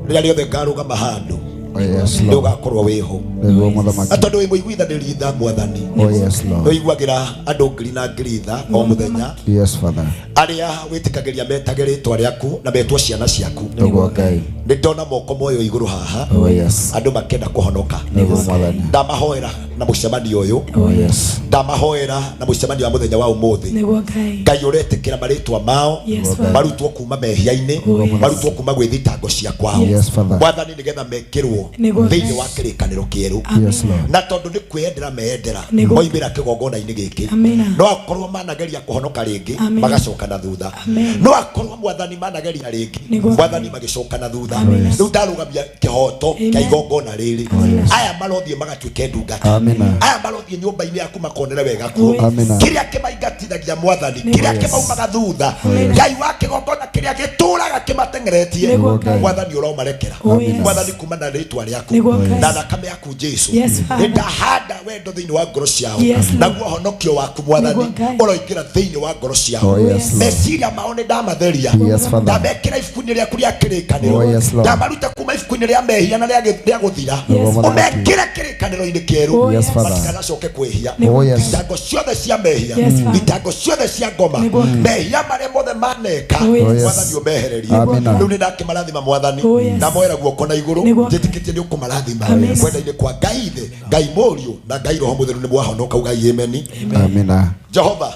rĩrĩa rĩothe ngarũgama handũ Oh, yes, nĩ Lord. ũgakorwo wĩho. Nĩguo mũthamaki. Na tondũ wĩ mũiguithanĩri tha Mwathani, Oh, yes, Lord. nĩ ũiguagĩra andũ ngiri na ngiri tha o mũthenya, Yes, Father. arĩa wĩtĩkagĩria metage rĩtwa rĩaku na metwo ciana ciaku. Nĩguo Ngai. Nĩ ndona moko moyo igũrũ haha, Oh, yes. andũ makĩenda kũhonoka. Nĩguo Mwathani. Ndamahoera na mũcemanio ũyũ. Oh, yes. Ndamahoera na mũcemanio wa mũthenya wa ũmũthĩ. Nĩguo Ngai. Ngai ũretĩkĩra marĩtwa mao, Yes, Father. marutwo kuma mehia-inĩ, Oh, yes. marutwo kuma gwĩ thitango cia kwao. Yes, Father. Mwathani nĩgetha mekĩrwo Nĩguo thĩinĩ Ngai. wa kĩrĩkanĩro kĩerũ. Yes, Lord. Na tondũ nĩ kwĩyendera meyendera Nĩguo. moimĩra kĩgongona-inĩ gĩkĩ, Amina. no akorwo manageria kũhonoka rĩngĩ Amen. magacoka na thutha, Amen. no akorwo Mwathani manageria rĩngĩ Nĩguo. Mwathani magĩcoka na thutha. Amen. Rĩu ndarũgamia kĩhoto kĩa Amen. igongona rĩrĩ. Aya marothiĩ magatuĩke ndungata. Amina. Aya marothiĩ nyũmba-inĩ yaku makonere wega kuo. Amina. Kĩrĩa kĩmaingatithagia Mwathani, Nĩguo. kĩrĩa Yes. kĩmaumaga thutha, Amen. Ngai wa kĩgongona kĩrĩa gĩtũraga kĩmateng'eretie, Nĩguo Ngai. Mwathani ũromarekera. Oh, yes. Mwathani kuma na rĩtwa rĩaku Nĩguo Ngai. na thakame yaku Jesu, Yes, Father. nĩ ndahanda wendo thĩinĩ wa ngoro ciao, Yes, Lord. naguo honokio waku Mwathani Nĩguo Ngai. ũroingĩra thĩinĩ wa ngoro ciao. Oh, yes, Lord. Meciria mao nĩ ndamatheria, Yes, Father. ndamekĩra ibuku-inĩ rĩaku rĩa kĩrĩkanĩro, Oh, yes, Lord. ndamaruta kuma ibuku-inĩ rĩa mehia na rĩa gũthira, Yes. ũmekĩre kĩrĩkanĩro-inĩ kĩerũ, Oh, Yes, Father. matikanacoke kwĩhia. Oh, yes. Thitango ciothe cia mehia, Yes, Father. thitango ciothe cia ngoma, Nĩguo Ngai. mehia marĩa mothe maneka, Oh, yes. Oh, yes. Mwathani ũmehererie. Amina. Rĩu nĩ ndakĩmarathima Mwathani, Oh, yes. ndamoera guoko na igũrũ, Nĩguo. njĩtĩkĩtie nĩ ũkũmarathima Amen. kwenda-inĩ kwa Ngai Ithe, Ngai Mũriũ na Ngai Roho Mũtheru nĩ mwahonoka, ugai ameni. Amina. Jehova,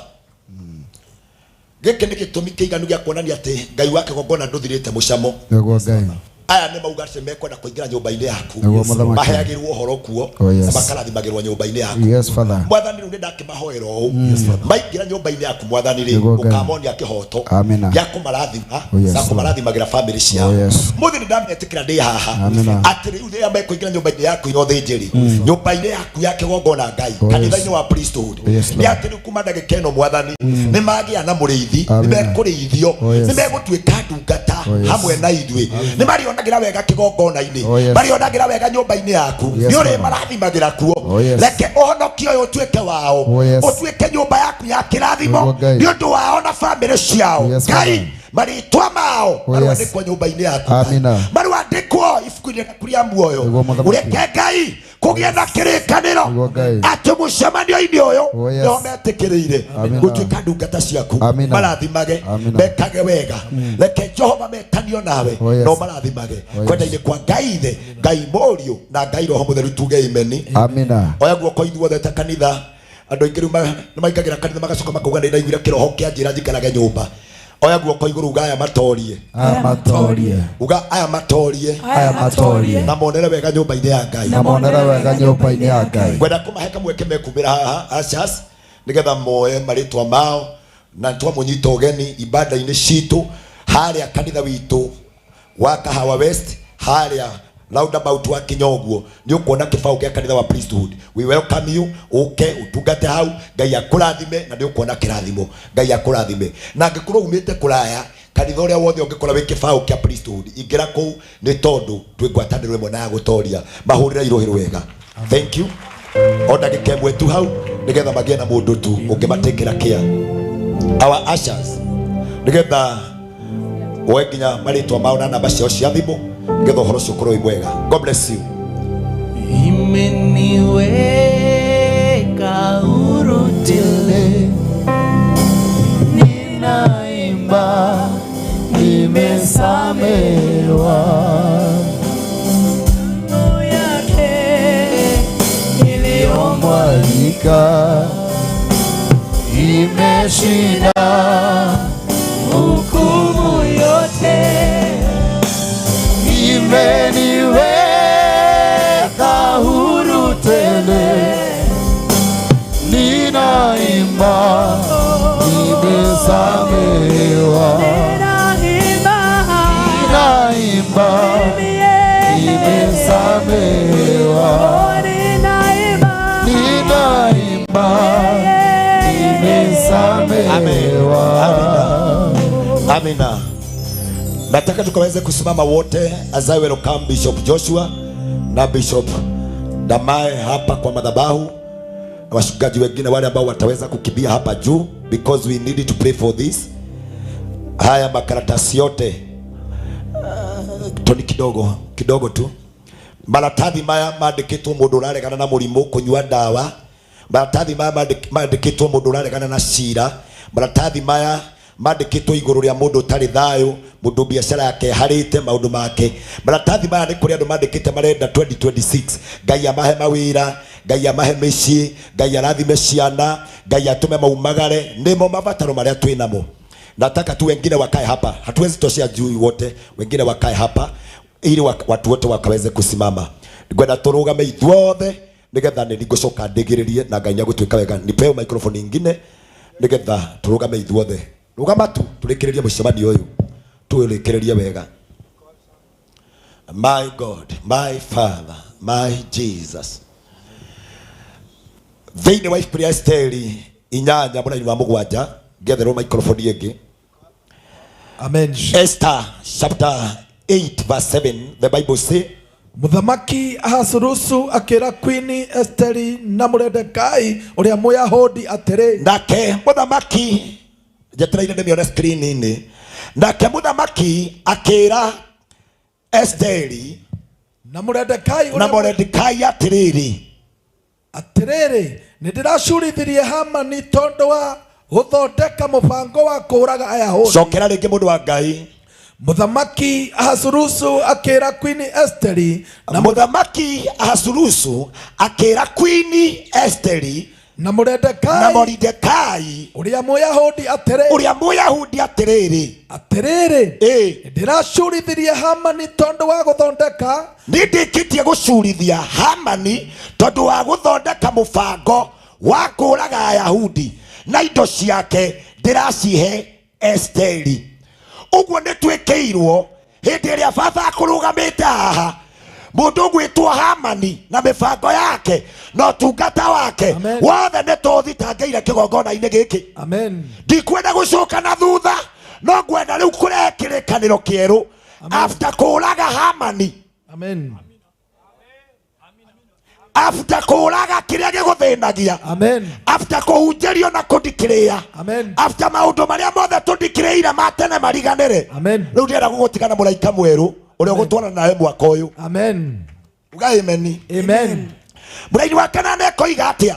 gĩkĩ nĩ gĩtũmi kĩiganu gĩa kuonania atĩ Ngai wa kĩgongona ndũthirĩte mũcamo. Nĩguo Ngai. Aya nĩ mauga atĩ mekwenda kũingĩra nyũmba-inĩ yaku. Nĩguo mũthamaki. Maheagĩrwo ũhoro kuo Oh, yes. na makarathimagĩrwo nyũmba-inĩ yaku. Yes, Father. Mwathani rĩu nĩ ndakĩmahoera ũũ. Mm. Yes, Father. Maingĩra nyũmba-inĩ yaku mwathani rĩ, Nĩguo Ngai. ũkamonia kĩhoto Amina. gĩa kũmarathima Oh, yes, na Lord. kũmarathimagĩra bamĩrĩ ciao. Oh, yes. Mũthĩ nĩ ndametĩkĩra ndĩ haha Amina. atĩ rĩu rĩrĩa mekũingĩra nyũmba-inĩ yaku ya ũthĩnjĩri, Mm. nyũmba-inĩ yaku ya kĩgongona Ngai, Oh, yes. kanitha-inĩ wa priesthood, Yes, nĩ Lord. atĩ rĩu kuma ndagĩka ĩno mwathani nĩ magĩa na mũrĩithi, nĩ Amina. mekũrĩithio, Oh, yes. nĩ megũtuĩka ndungata Oh, yes. hamwe na ithuĩ, nĩ marĩonagĩra wega kĩgongona-inĩ, Oh, yes. marĩonagĩra wega nyũmba-inĩ yaku, Yes, nĩ ũrĩ Lord. marathimagĩra kuo. Oh, yes. Reke ũhonokio ũyũ ũtuĩke wao, Oh, yes. ũtuĩke nyũmba yaku ya kĩrathimo Nĩguo Ngai. nĩ ũndũ wao na bamĩrĩ ciao. Yes, Ngai, Father. marĩtwa mao Oh, yes. marwandĩkwo nyũmba-inĩ yaku, Amina. marwandĩkwo ibuku-inĩ rĩaku rĩa muoyo. Nĩguo mũthamaki. Ũreke Ngai kũgĩe na kĩrĩkanĩro Nĩguo Ngai. atĩ mũcemanio-inĩ ũyũ Oh, yes. nĩo metĩkĩrĩire Amina. gũtuĩka ndungata ciaku, Amina. marathimage, Amina. mekage wega. Reke Jehova metanio nawe, Oh, yes. no marathimage Oh, yes. kwenda-inĩ kwa Ngai Ithe, Ngai Mũriũ na Ngai Roho Mũtheru, tuge imeni. Amina. Oya guoko ithuothe ta kanitha. Andũ aingĩ rĩu nĩ maingagĩra kanitha magacoka makauga nĩ ndaiguire kĩroho kĩa njĩra njikarage nyũmba. Oya guoko igũrũ uga aya matorie. Aya matorie. Uga aya matorie. Aya matorie. Na monere wega nyũmba-inĩ ya Ngai. Na monere wega nyũmba-inĩ ya Ngai. Ngwenda kũmahe kamweke mekumĩra haha ushers nĩgetha moe marĩtwa mao na twamũnyita ũgeni ibada-inĩ citũ harĩa kanitha witũ wa Kahawa West, harĩa roundabout wa Kinyoguo nĩ ũkuona kĩbaũ kĩa kanitha wa priesthood. We welcome you, ũke ũtungate hau, Ngai akũrathime na nĩ ũkuona kĩrathimo. Ngai akũrathime. Na angĩkorwo umĩte kũraya, kanitha ũrĩa wothe ũngĩkorwo wĩ kĩbaũ kĩa priesthood, ingĩra kũu nĩ tondũ twĩ ngwatanĩro ĩmwe na ya gũtoria. Mahũrĩre irũhĩ wega. Thank you. O ndagĩka ĩmwe tu hau nĩgetha magĩe na mũndũ tu ũngĩmatĩkĩra care. Our ushers, nĩgetha woe nginya marĩtwa mao na namba ciao cia thimũ nĩgetha ũhoro ũcio ũkorwo wĩ mwega. God bless you. Imeniweka huru tele, ninaimba nimesamewa. Damu yake iliyomwagika imeshinda hukumu yote. Imeniweka huru tele, ninaimba nimesamehewa. Ninaimba nimesamehewa. Ninaimba nimesamehewa. Amina. Nataka tukaweze kusimama wote as I welcome Bishop Joshua na Bishop Damae hapa kwa madhabahu na wachungaji wengine wale ambao wataweza kukimbia hapa juu because we need to pray for this. Haya makaratasi yote toni kidogo kidogo tu, maratathi maya mandĩkĩtwo mũndũ ũraregana na mũrimũ kũnyua ndawa, maratathi maya mandĩkĩtwo mũndũ ũraregana na cira, maratathi maya mandĩkĩtwo igũrũ rĩa mũndũ ũtarĩ thayũ, mũndũ biacara yake ĩharĩte maũndũ make. Maratathi maya nĩ kũrĩ andũ mandĩkĩte marenda 2026 Ngai amahe mawĩra, Ngai amahe mĩciĩ, Ngai arathime ciana, Ngai atũme maumagare. Nĩmo mabataro marĩa twĩ namo. Nataka tu wengine wakae hapa, hatuwezi toshea juu wote, wengine wakae hapa ili watu wote wakaweze kusimama. Ngwenda tũrũgame ithuothe nĩgetha nĩ ngũcoka ndĩgĩrĩrie na Ngai nĩegũtuĩka wega. Nipeo microphone ingine nĩgetha tũrũgame ithuothe. Rũgama tu tũrĩkĩrĩrie mũcemanio ũyũ, tũrĩkĩrĩrie wega. My God, my Father, my Jesus. Thĩinĩ wa ibuku rĩa Esteri 8 mũraini wa 7, ngetherwo microphone ĩngĩ. Amen. Esther chapter 8 verse 7, the Bible say, Mũthamaki Ahasuerusu akĩra Queen Esteri na Moredekai ũrĩa Mũyahudi atĩrĩ. Nake mũthamaki, njetereire ndĩmĩone screen-inĩ. Nake mũthamaki akĩra Esteri na Moredekai na Moredekai atĩrĩrĩ, atĩrĩrĩ, nĩndĩracurithirie Hamani tondũ wa gũthondeka mũbango wa kũũraga Ayahudi. Cokera rĩngĩ mũndũ wa Ngai. Mũthamaki Ahasuerusu akĩra Queen Esteri na Mũthamaki Ahasuerusu akĩra Queen Esteri Na Moridekai, na Moridekai uria Muyahudi atĩrĩ, uria Muyahudi atĩrĩrĩ, atĩrĩrĩ, ndĩracurithirie Hamani tondũ wa gũthondeka, nĩ ndĩkĩtie gũcurithia Hamani tondũ wa gũthondeka mũbango wa kũũraga Ayahudi na indo ciake ndĩracihe Esteri. Ũguo nĩ twĩkĩirwo hĩndĩ ĩrĩa baba akũrũgamĩte haha, mũndũ ũgwĩtwo Hamani na mĩbango yake na ũtungata wake wothe nĩ tũthitangĩire kĩgongona-inĩ gĩkĩ. Amen. Ndikwenda gũcoka na thutha, no ngwenda rĩu kũrehe kĩrĩkanĩro kĩerũ after kũũraga Hamani. Amen. After kũũraga kĩrĩa gĩgũthĩnagia. Amen. After kũhunjĩrio na kũndikĩrĩa. Amen. After maũndũ marĩa mothe tũndikĩrĩire ma tene mariganĩre. Amen. Rĩu ndĩrenda gũgũtigana mũraika mwerũ ũrĩa ũgũtwarana nawe mwaka ũyũ. Amen. Uga amen. Amen. Mũraini wa kanana ekoiga atĩa?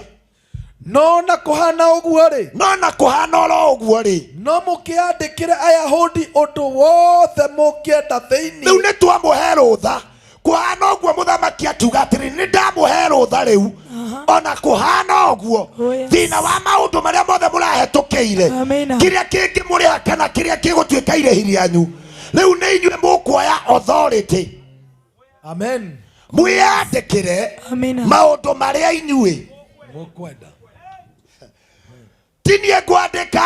No na kũhana ũguo rĩ, no na kũhana oro ũguo rĩ, no mũkĩandĩkĩre Ayahudi ũndũ wothe mũngĩenda thĩinĩ. Rĩu nĩ twamũhe rũtha. Kũhana ũguo mũthamaki akiuga atĩrĩ, nĩ ndamũhe rũtha rĩu, ona kũhana ũguo thĩna wa maũndũ marĩa mothe mũrahetũkĩire, kĩrĩa kĩngĩmũrĩha kana kĩrĩa kĩgũtuĩka irĩhi rĩanyu, rĩu nĩ inyuĩ mũkuoya authority. Amen. Mwĩyandĩkĩre maũndũ marĩa inyuĩ mũkwenda. Ti niĩ ngwandĩka,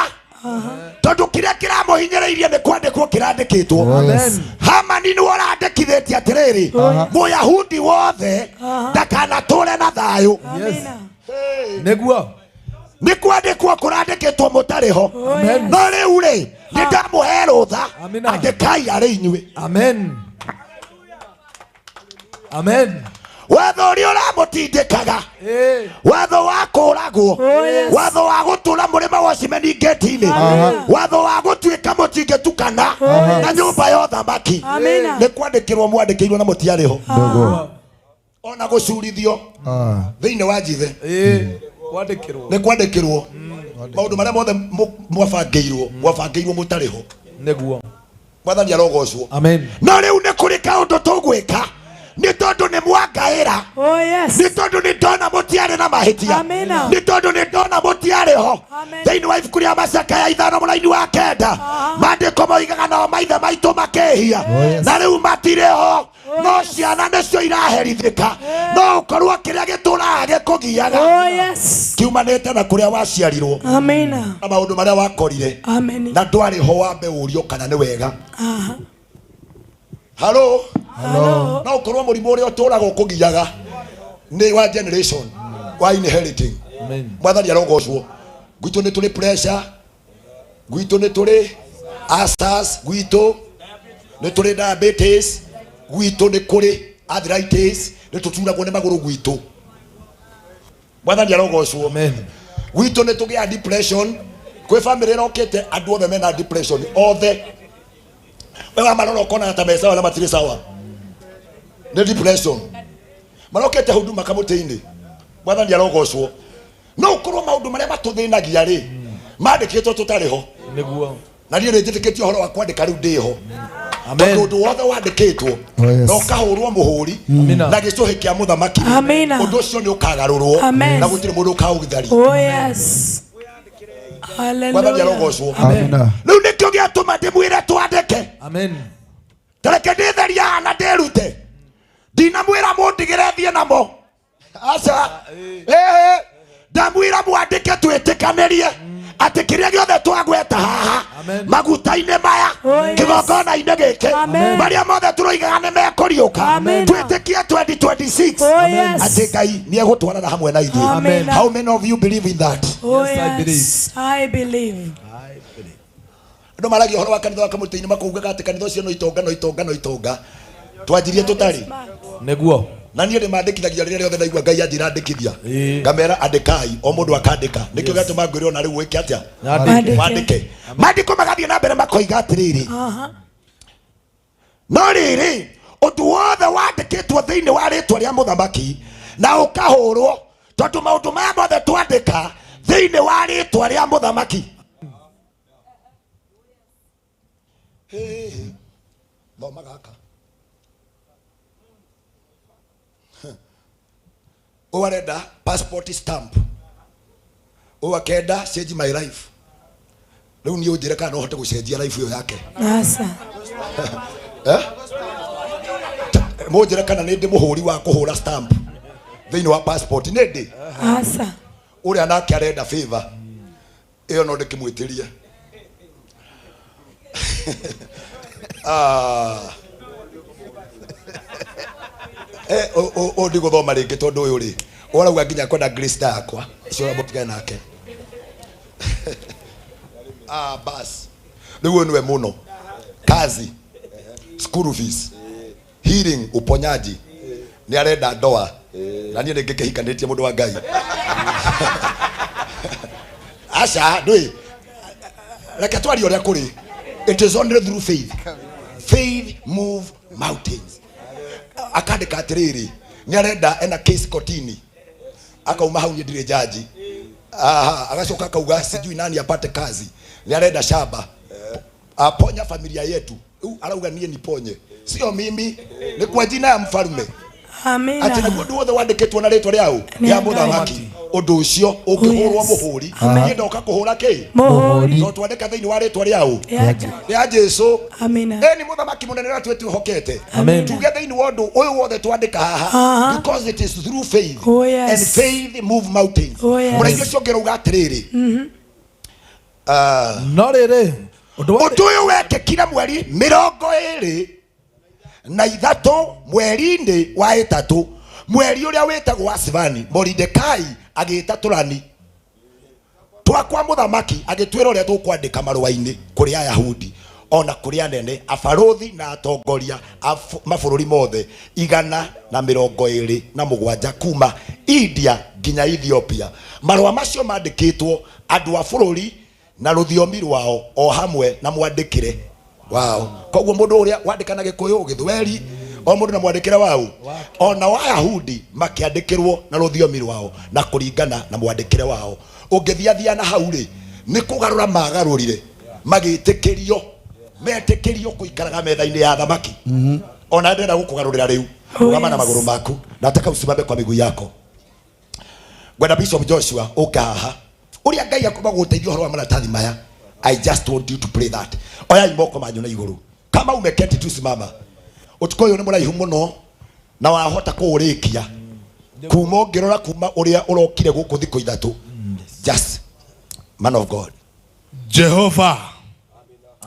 tondũ kĩrĩa kĩramũhinyĩrĩirie nĩ kwandĩkwo kĩrandĩkĩtwo. Hamani nĩwe ũrandĩkithĩtie atĩrĩrĩ, Mũyahudi wothe ndakanatũre na thayũ. Nĩguo nĩ kwandĩkwo kũrandĩkĩtwo mũtarĩ ho. No rĩu rĩ, nĩ ndamũhe rũtha, andĩkai arĩ inyuĩ. Amen. Amen. Watho ũrĩa ũramũtindĩkaga, watho wa kũũragwo, watho wa gũtũra mũrĩma wa cimeni ngĩti-inĩ, watho wa gũtuĩka mũtingĩtukana na nyũmba ya ũthamaki, nĩ kwandĩkĩrwo mwandĩkĩirwo na mũtiarĩ ho. Ona gũcurithio thĩinĩ wa njithe nĩ kwandĩkĩrwo maũndũ marĩa mothe mwabangĩirwo, mwabangĩirwo mũtarĩ ho. Nĩguo. Mwathani arogocwo. Amen. No rĩu nĩ kũrĩ kaũndũ tũgwĩka, nĩ tondũ nĩ mwangaĩra, nĩ tondũ nĩ ndona mũtiarĩ na mahĩtia, nĩ tondũ nĩ ndona mũtiarĩ ho. Thĩinĩ wa ibuku rĩa Macakaya 5 mũraini wa 9, maandĩko moigaga nao maithe maitũ makĩhia, na rĩu matirĩ ho, no ciana nĩcio iraherithĩka. No ũkorwo kĩrĩa gĩtũraga gĩkũgiaga kiumanĩte na kũrĩa waciarirwo na maũndũ marĩa wakorire, na ndwarĩ ho wambe ũrio kana nĩ wega. Hello. Hello. No ũkorwo mũrimũ ũrĩa ũtũraga ũkũgiaga nĩ wa generation, wa inheriting. Mwathani arogocwo. Gwitũ nĩ tũrĩ pressure, gwitũ nĩ tũrĩ ulcers, gwitũ nĩ tũrĩ diabetes, gwitũ nĩ kũrĩ arthritis, nĩ tũturagwo nĩ magũrũ gwitũ. Mwathani arogocwo. Gwitũ nĩ tũgĩa depression. Kwĩ family ĩrokĩte andũ othe mena depression, othe. Wewe marora ukona ta me sawa na matirĩ sawa. Nĩ depression. Marokete huduma kamũtĩ-inĩ. Mwathani arogocwo. No ũkorwo maũndũ marĩa matũthĩnagia rĩ, mandĩkĩtwo tũtarĩ ho. Nĩguo. Na niĩ nĩnjĩtĩkĩtie ũhoro wa kwandĩka rĩu ndĩ ho. Tondũ ũndũ wothe wandĩkĩtwo na ũkahũrwo mũhũri na gĩcũhĩ kĩa mũthamaki, ũndũ ũcio nĩ ũkagarũrwo na gũtirĩ mũndũ ũkaũgitharia. Mwathani arogocwo. Rĩu nĩkĩo gĩatũma ndĩmwĩre twandĩke. Amen. Tareke ndĩtheria na ndĩrute. Ndinamwĩra mũndigĩre thiĩ namo. Aca. Ndamwĩra mwandĩke twĩtĩkanĩrie atĩ kĩrĩa gĩothe twagweta haha maguta-inĩ maya, kĩgongona-inĩ gĩkĩ, marĩa mothe tũroigaga nĩ mekũriũka, twĩtĩkie 2026 atĩ Ngai nĩ egũtwarana hamwe na ithuĩ. How many of you believe in that? Yes, I believe. I believe. Andũ maragia ũhoro wa kanitha wa kamũtĩ-inĩ makaugaga atĩ kanitha ũcio no itonga, no itonga, no itonga. Twanjirie tũtarĩ. Nĩguo. Na niĩ ndĩmandĩkithagia rĩrĩa rĩothe ndaigua Ngai anjĩra andĩkithia, ngamera andĩkai, o mũndũ akandĩka. Nĩkĩo gĩatũma ngwĩre ona rĩu wĩke atĩa? Wandĩke. Maandĩko magathiĩ na mbere makoiga atĩrĩrĩ, no rĩrĩ, ũndũ wothe wandĩkĩtwo thĩinĩ wa rĩtwa rĩa mũthamaki na ũkahũrwo, tondũ maũndũ maya mothe twandĩka thĩinĩ wa rĩtwa rĩa mũthamaki. Thoma gaka. Ũyũ arenda passport stamp. Ũyũ akenda change my life. Rĩu niĩ ũnjĩre kana no hote gũcenjia life ĩyo yake. Aca. Eh? Mũnjĩre kana nĩ ndĩ mũhũri wa kũhũra stamp thĩinĩ wa passport nĩ ndĩ. Aca. Ũrĩa nake arenda favor ĩyo no ndĩkĩmwĩtĩrie. Ah. Eh, o ndigũthoma rĩngĩ tondũ ũyũ rĩ ũrauga nginya kwenda Grace yakwa ũcio mũtigane nake. Ah, bas rĩu ũyũ nĩwe mũno kazi, school fees, healing, uponyaji, nĩ arenda ndoa na niĩ nĩngĩkĩhikanĩtie mũndũ wa Ngai. Aca ndũĩ reke twarie ũrĩa kũrĩ. It is only through faith. Faith move mountains. Akandĩka atĩrĩrĩ nĩ arenda ena case kotini akauma hau niĩ ndirĩ jaji. Aha, agacoka akauga sijui nani apate kazi, nĩ arenda shamba, aponya familia yetu. Rĩu arauga niĩ niponye, sio mimi, ni kwa jina ya mfalme. Amina. Atĩ naguo ũndũ wothe wandĩkĩtwo na rĩtwa rĩaũ rĩa mũthamaki ũndũ ũcio ũngĩhũrwo mũhũri. Niĩ ndoka kũhũra kĩ? Mũhũri. No twandĩka thĩinĩ wa rĩtwa rĩaũ rĩa Jesũ. Ĩ nĩ mũthamaki mũnene ũrĩa twĩhokete. Tuge thĩinĩ wa ũndũ ũyũ wothe twandĩka haha, because it is through faith. Oh, yes. And faith move mountains. Oh, yes. Mũraigua ũcio ũngĩ ũrauga atĩrĩrĩ, no rĩrĩ ũndũ ũyũ wekĩkire mweri 23 mweri-inĩ wa 3 mweri ũrĩa wĩtagwo wa Sivani. Moridekai agĩta tũrani twakwa mũthamaki agĩtwĩra ũrĩa tũkwandĩka marũa-inĩ kũrĩ Ayahudi ona kũrĩ anene abarũthi na atongoria a mabũrũri mothe 127 kuma India nginya Ethiopia. Marũa macio mandĩkĩtwo andũ a bũrũri na rũthiomi rwao o hamwe na mwandĩkĩre wao. Koguo mũndũ ũrĩa wandĩka na Gĩkũyũ, Gĩthweri, o mũndũ na mwandĩkĩre wao. Ona Wayahudi makĩandĩkĩrwo na rũthiomi rwao na kũringana na mwandĩkĩre wao. Ũngĩthiathia na hau rĩ, nĩ kũgarũra magarũrire magĩtĩkĩrio metĩkĩrio kũikaraga metha-inĩ ya thamaki. Ona ndĩrenda gũkũgarũrĩra rĩu. Rũgama na magũrũ maku, nataka usimame kwa miguu yako. Ngwenda Bishop Joshua ũka haha. Ũrĩa Ngai akũma gũteithia ũhoro wa maratathi maya, I just want you to pray that. Oyai moko manyu na igũrũ. Kama umeketi tu simama. Ũtukũ ũyũ nĩ mũraihu mũno na wahota kũũrĩkia. Kuma ũngĩrora kuma ũrĩa ũrokire gũkũ thikũ 3. Just man of God. Jehova.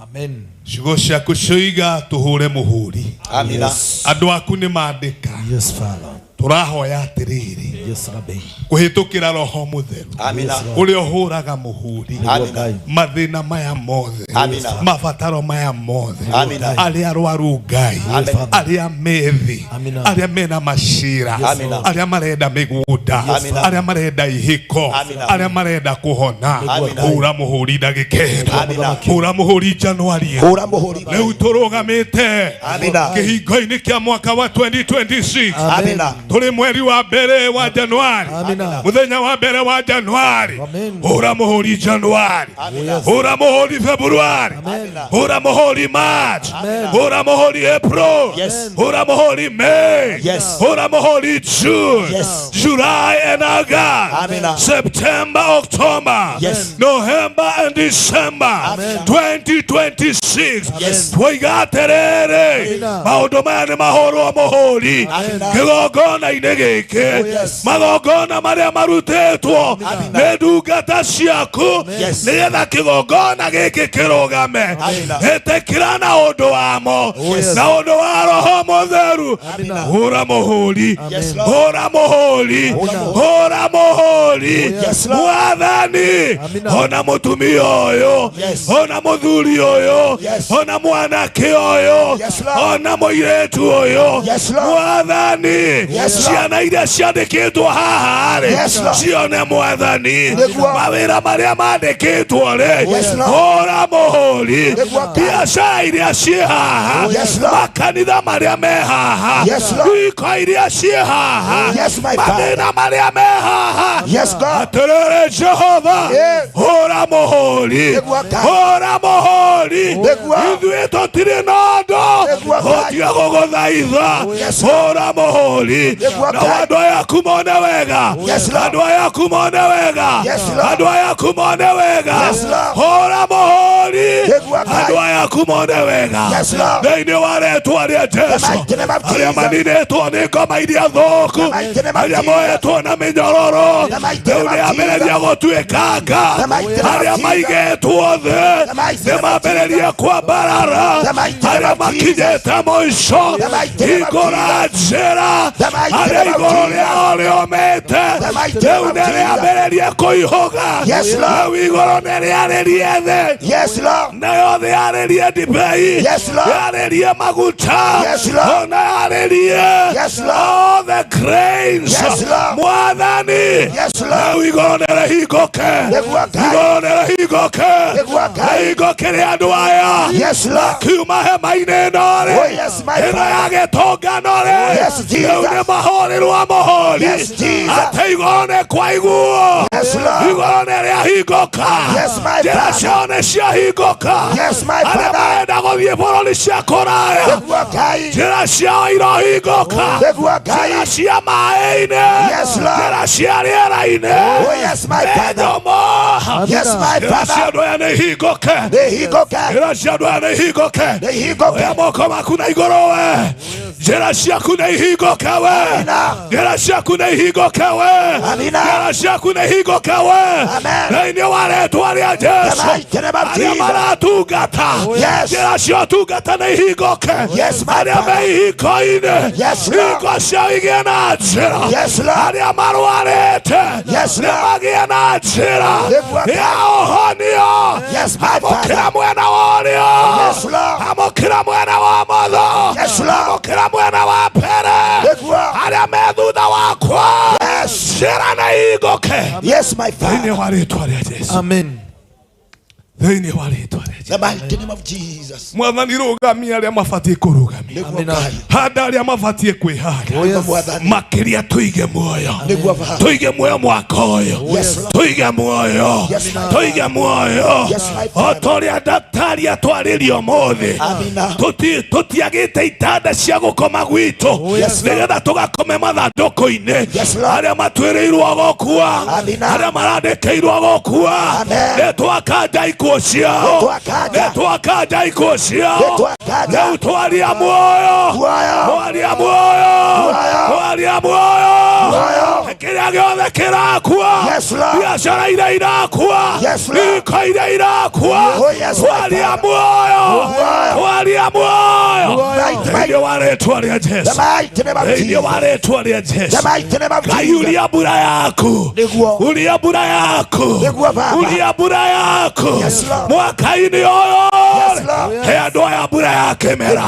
Amen. Ciugo ciaku cioiga tũhũre mũhũri. Amina. Andũ aku nĩ mandĩka. Yes, Father. Tũrahoya atĩrĩrĩ. Yes, Rabbi. Kũhĩtũkĩra Roho Mũtheru. Amina. Ũrĩa ũhũraga mũhũri. Amina. Mathĩna maya mothe. Amina. Mabataro maya mothe. Amina. Arĩa arwaru Ngai. Amina. Arĩa methi. Amina. Arĩa mena macira. Amina. Arĩa marenda mĩgũnda. Amina. Arĩa marenda ihiko. Amina. Arĩa marenda kũhona. Amina. Hũra mũhũri ndagĩka ĩno. Amina. Hũra mũhũri Januari. Hũra mũhũri. Rĩu tũrũgamĩte. Amina. Kĩhingo-inĩ kĩa mwaka wa 2026. Amina. Tũrĩ mweri wa mbere wa Januari. Amina. Mũthenya wa mbere wa Januari. Amen. Hũra mũhũri Januari. Hũra mũhũri Februari. Hũra mũhũri March. Hũra mũhũri April. Yes. Hũra mũhũri May. Yes. Hũra mũhũri June. Yes. July and August. Amina. September, October. Yes. November and December. Amen. 2026. Yes. Twoiga atĩrĩrĩ, maũndũ maya nĩ mahũrwo mũhũri kĩgongona-inĩ gĩkĩ, magongona marĩa marutĩtwo nĩ ndungata ciaku nĩgetha kĩgongona gĩkĩ kĩrũgame. Ĩtĩkĩra na ũndũ wamo na ũndũ wa Roho Mũtheru. Hũra mũhũri, hũra mũhũri, hũra mũhũri. Mwathani, ona mũtumia ũyũ, ona mũthuri ũyũ, ona mwanake ũyũ, ona mũirĩtu ũyũ, Mwathani, ciana iria ciandĩkĩtwo haha rĩ, cione Mwathani mawĩra marĩa mandĩkĩtwo rĩ, hũra mũhũri. Biacara iria ciĩ haha, makanitha marĩa me haha, iko iria ciĩ haha, mathĩna marĩa me haha, atĩrĩrĩ Jehova, hũra mũhũri, hũra mũhũri. Ithuĩ tũtirĩ na ũndũ ũtige gũgũthaitha, hũra mũhũri. Na andũ aya aku moya mone wega. Andũ aya aku mone wega. Andũ aya aku mone wega. Hũra mũhũri. Andũ aya aku mone wega. Thĩinĩ wa rĩtwa rĩa Jesũ. Arĩa maninĩtwo nĩ ngoma iria thũku, arĩa moetwo na mĩnyororo, rĩu nĩambĩrĩria gũtuĩkanga. Arĩa maigĩtwo thĩ nĩmambĩrĩrie kwambarara. Arĩa makinyĩte mũico, hingũra njĩra. Arĩa igũrũ rĩao rĩũmĩte, rĩu nĩrĩambĩrĩrie kũihũga. Rĩu igũrũ nĩrĩarĩrie thĩ, nayo thĩ yarĩrie ndibei, yarĩrie maguta, ona yarĩrie all the grains. Mwathani, rĩu igũrũ nĩrĩhingũke, igũrũ nĩrĩhingũke, rĩhingũkĩre andũ aya makiuma hema-inĩ ĩno rĩ, ĩno ya gĩtũngano rĩ, rĩu nĩ mahũrĩrwo mũhũri atĩ igũrũ nĩ kwaiguo, igũrũ nĩ rĩahingũka, njĩra ciao nĩ ciahingũka. Arĩa marenda gũthiĩ bũrũri cia kũraya, njĩra ciao irohingũka, njĩra cia maĩ-inĩ, njĩra cia rĩera-inĩ, nyũmũ, njĩra cia andũ aya nĩ ihingũke, njĩra cia andũ aya nĩ ihingũke. Oya moko maku na igũrũ we, njĩra ciaku nĩ ihingũke we, njĩra ciaku nĩ ihingũke we, njĩra ciaku nĩ ihingũke we, thĩinĩ wa rĩtwa rĩa Jesũ. Arĩa maratungata, njĩra cia ũtungata nĩ ihingũke. Arĩa me ihiko-inĩ, hingo ciao igĩe na njĩra. Arĩa marwarĩte nĩ magĩe na njĩra ya ũhonio. Amũkĩra mwena wa ũrĩo, amũkĩra mwena wa ũmotho, amũkĩra mwena wa mbere. Arĩa me thutha wakwa, njĩra nĩ ihingũke. Thĩinĩ wa rĩtwa rĩa Jesũ. Amen. Thĩinĩ wa rĩtwa rĩa The mighty name of Jesus. Mwathani, rũgamia arĩa mabatiĩ kũrũgamia, handa arĩa mabatiĩ kwĩhanda, makĩria tũige muoyo, tũige muoyo mwaka ũyũ, tũige muoyo, tũige muoyo. O ta ũrĩa ndagĩtarĩ atwarĩria ũmũthĩ, tũtiagĩte itanda cia gũkoma gwitũ, nĩgetha tũgakome mathandũkũ-inĩ. Arĩa matwĩrĩirwo gũkua, arĩa marandĩkĩirwo gũkua, nĩtwakanja ikuũ ciao, nĩtwakanja ikuũ ciao. Rĩu twaria muoyo, twaria muoyo, twaria muoyo. Kĩrĩa gĩothe kĩrakua, biacara iria irakua, ihiko iria irakua, twaria muoyo, twaria muoyo. Thĩinĩ wa rĩtwa rĩa Jesũ, thĩinĩ wa rĩtwa rĩa Jesũ. Ngai, uria mbura yaku, uria mbura yaku, uria mbura yaku mwaka-inĩ ũyũ. He andũ aya mbura ya kĩmera,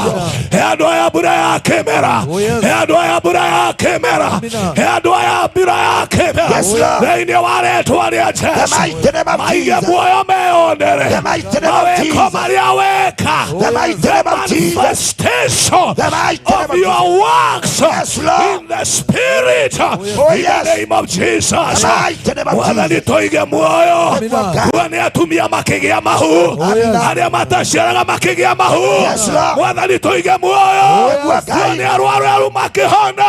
he andũ aya mbura ya kĩmera, he andũ aya mbura ya kĩmera, he andũ aya mbura ya kĩmera. Thĩinĩ wa rĩtwa rĩa Jesũ, maige muoyo meyonere mawĩko marĩa weka, the manifestation of your works in the spirit, in the name of Jesus. Mwathani, tũige muoyo. Tuone atumia makĩgĩa mahu, arĩa mataciaraga makĩgĩa mahu. Mwathani, tũige muoyo. Tuone arwaru makĩhona.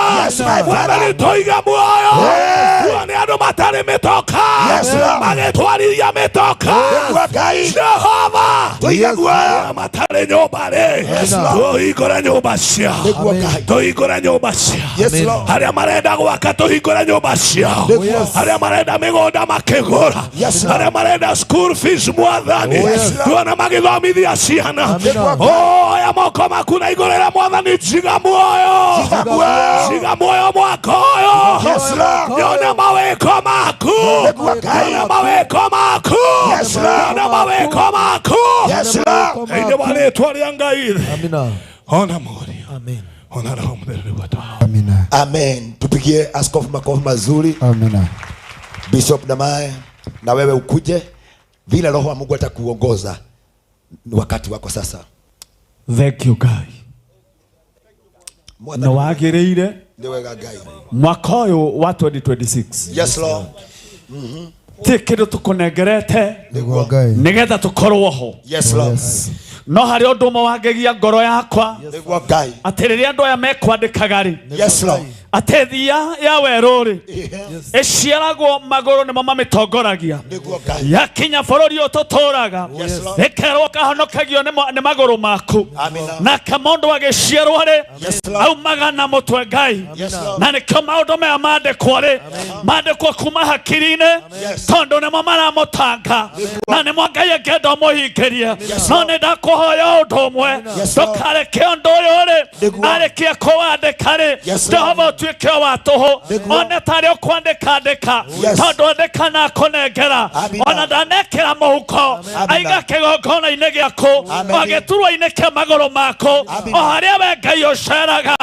Mwathani, tũige muoyo. Tuone andũ matarĩ mĩtoka magĩtwarithia mĩtoka. Jehova, arĩa matarĩ nyũmba rĩ, tũhingũre nyũmba ciao, tũhingũre nyũmba ciao. Arĩa marenda gwaka, tũhingũre nyũmba ciao. Arĩa marenda mĩgũnda makĩgũra, arĩa marenda school fees, Mwathani, tuone magĩthomithia ciana. Oya moko maku na igũrũ rĩa Mwathani, njiga muoyo, njiga muoyo mwaka ũyũ. Nyone mawĩko maku, nyone mawĩko maku, nyone mawĩko maku. Thĩinĩ wa rĩtwa rĩa Ngai. Ona Mũriũ, ona Roho Mũtheru nĩguo twahoya. Amen. Tupigie askofu makofi mazuri. Amina. Bishop Damae, na wewe ukuje vile Roho wa Mungu atakuongoza. Ni wakati wako sasa. Thank you Ngai. Na wagĩrĩire Nĩ wega Ngai. mwaka ũyũ wa 2026. Yes Lord. Ti kĩndũ tũkũnengerete Nĩguo Ngai. nĩgetha tũkorwo ho. Yes Lord. No harĩ ũndũ ũmwe wangegia ngoro yakwa Nĩguo Ngai. atĩ rĩrĩa andũ aya mekwandĩkaga rĩ, Yes Lord. Atĩ thia ya werũ rĩ ĩciaragwo magũrũ nĩmo mamĩtongoragia yakinya bũrũri ũyũ tũtũraga ĩkerwo kahonokagio nĩ magũrũ maku nake mũndũ agĩciarwo rĩ aumaga na mũtwe Ngai na nĩkĩo maũndũ maya mandĩkwo rĩ mandĩkwo kuma hakiri-inĩ tondũ nĩmo maramũtanga na nĩmo Ngai angĩenda ũmũhingĩrie no nĩ ndakũhoya ũndũ ũmwe ndũkareke ũndũ ũyũ rĩ arĩkia kũwandĩka rĩ Jehova ũtuĩke wa tũhũ one tarĩ ũkwandĩkandĩka tondũ andĩka na akũnengera ona ndanekĩra mũhuko aiga kĩgongona-inĩ gĩaku o gĩturwa-inĩ kĩa magũrũ maku o harĩa we Ngai ũceraga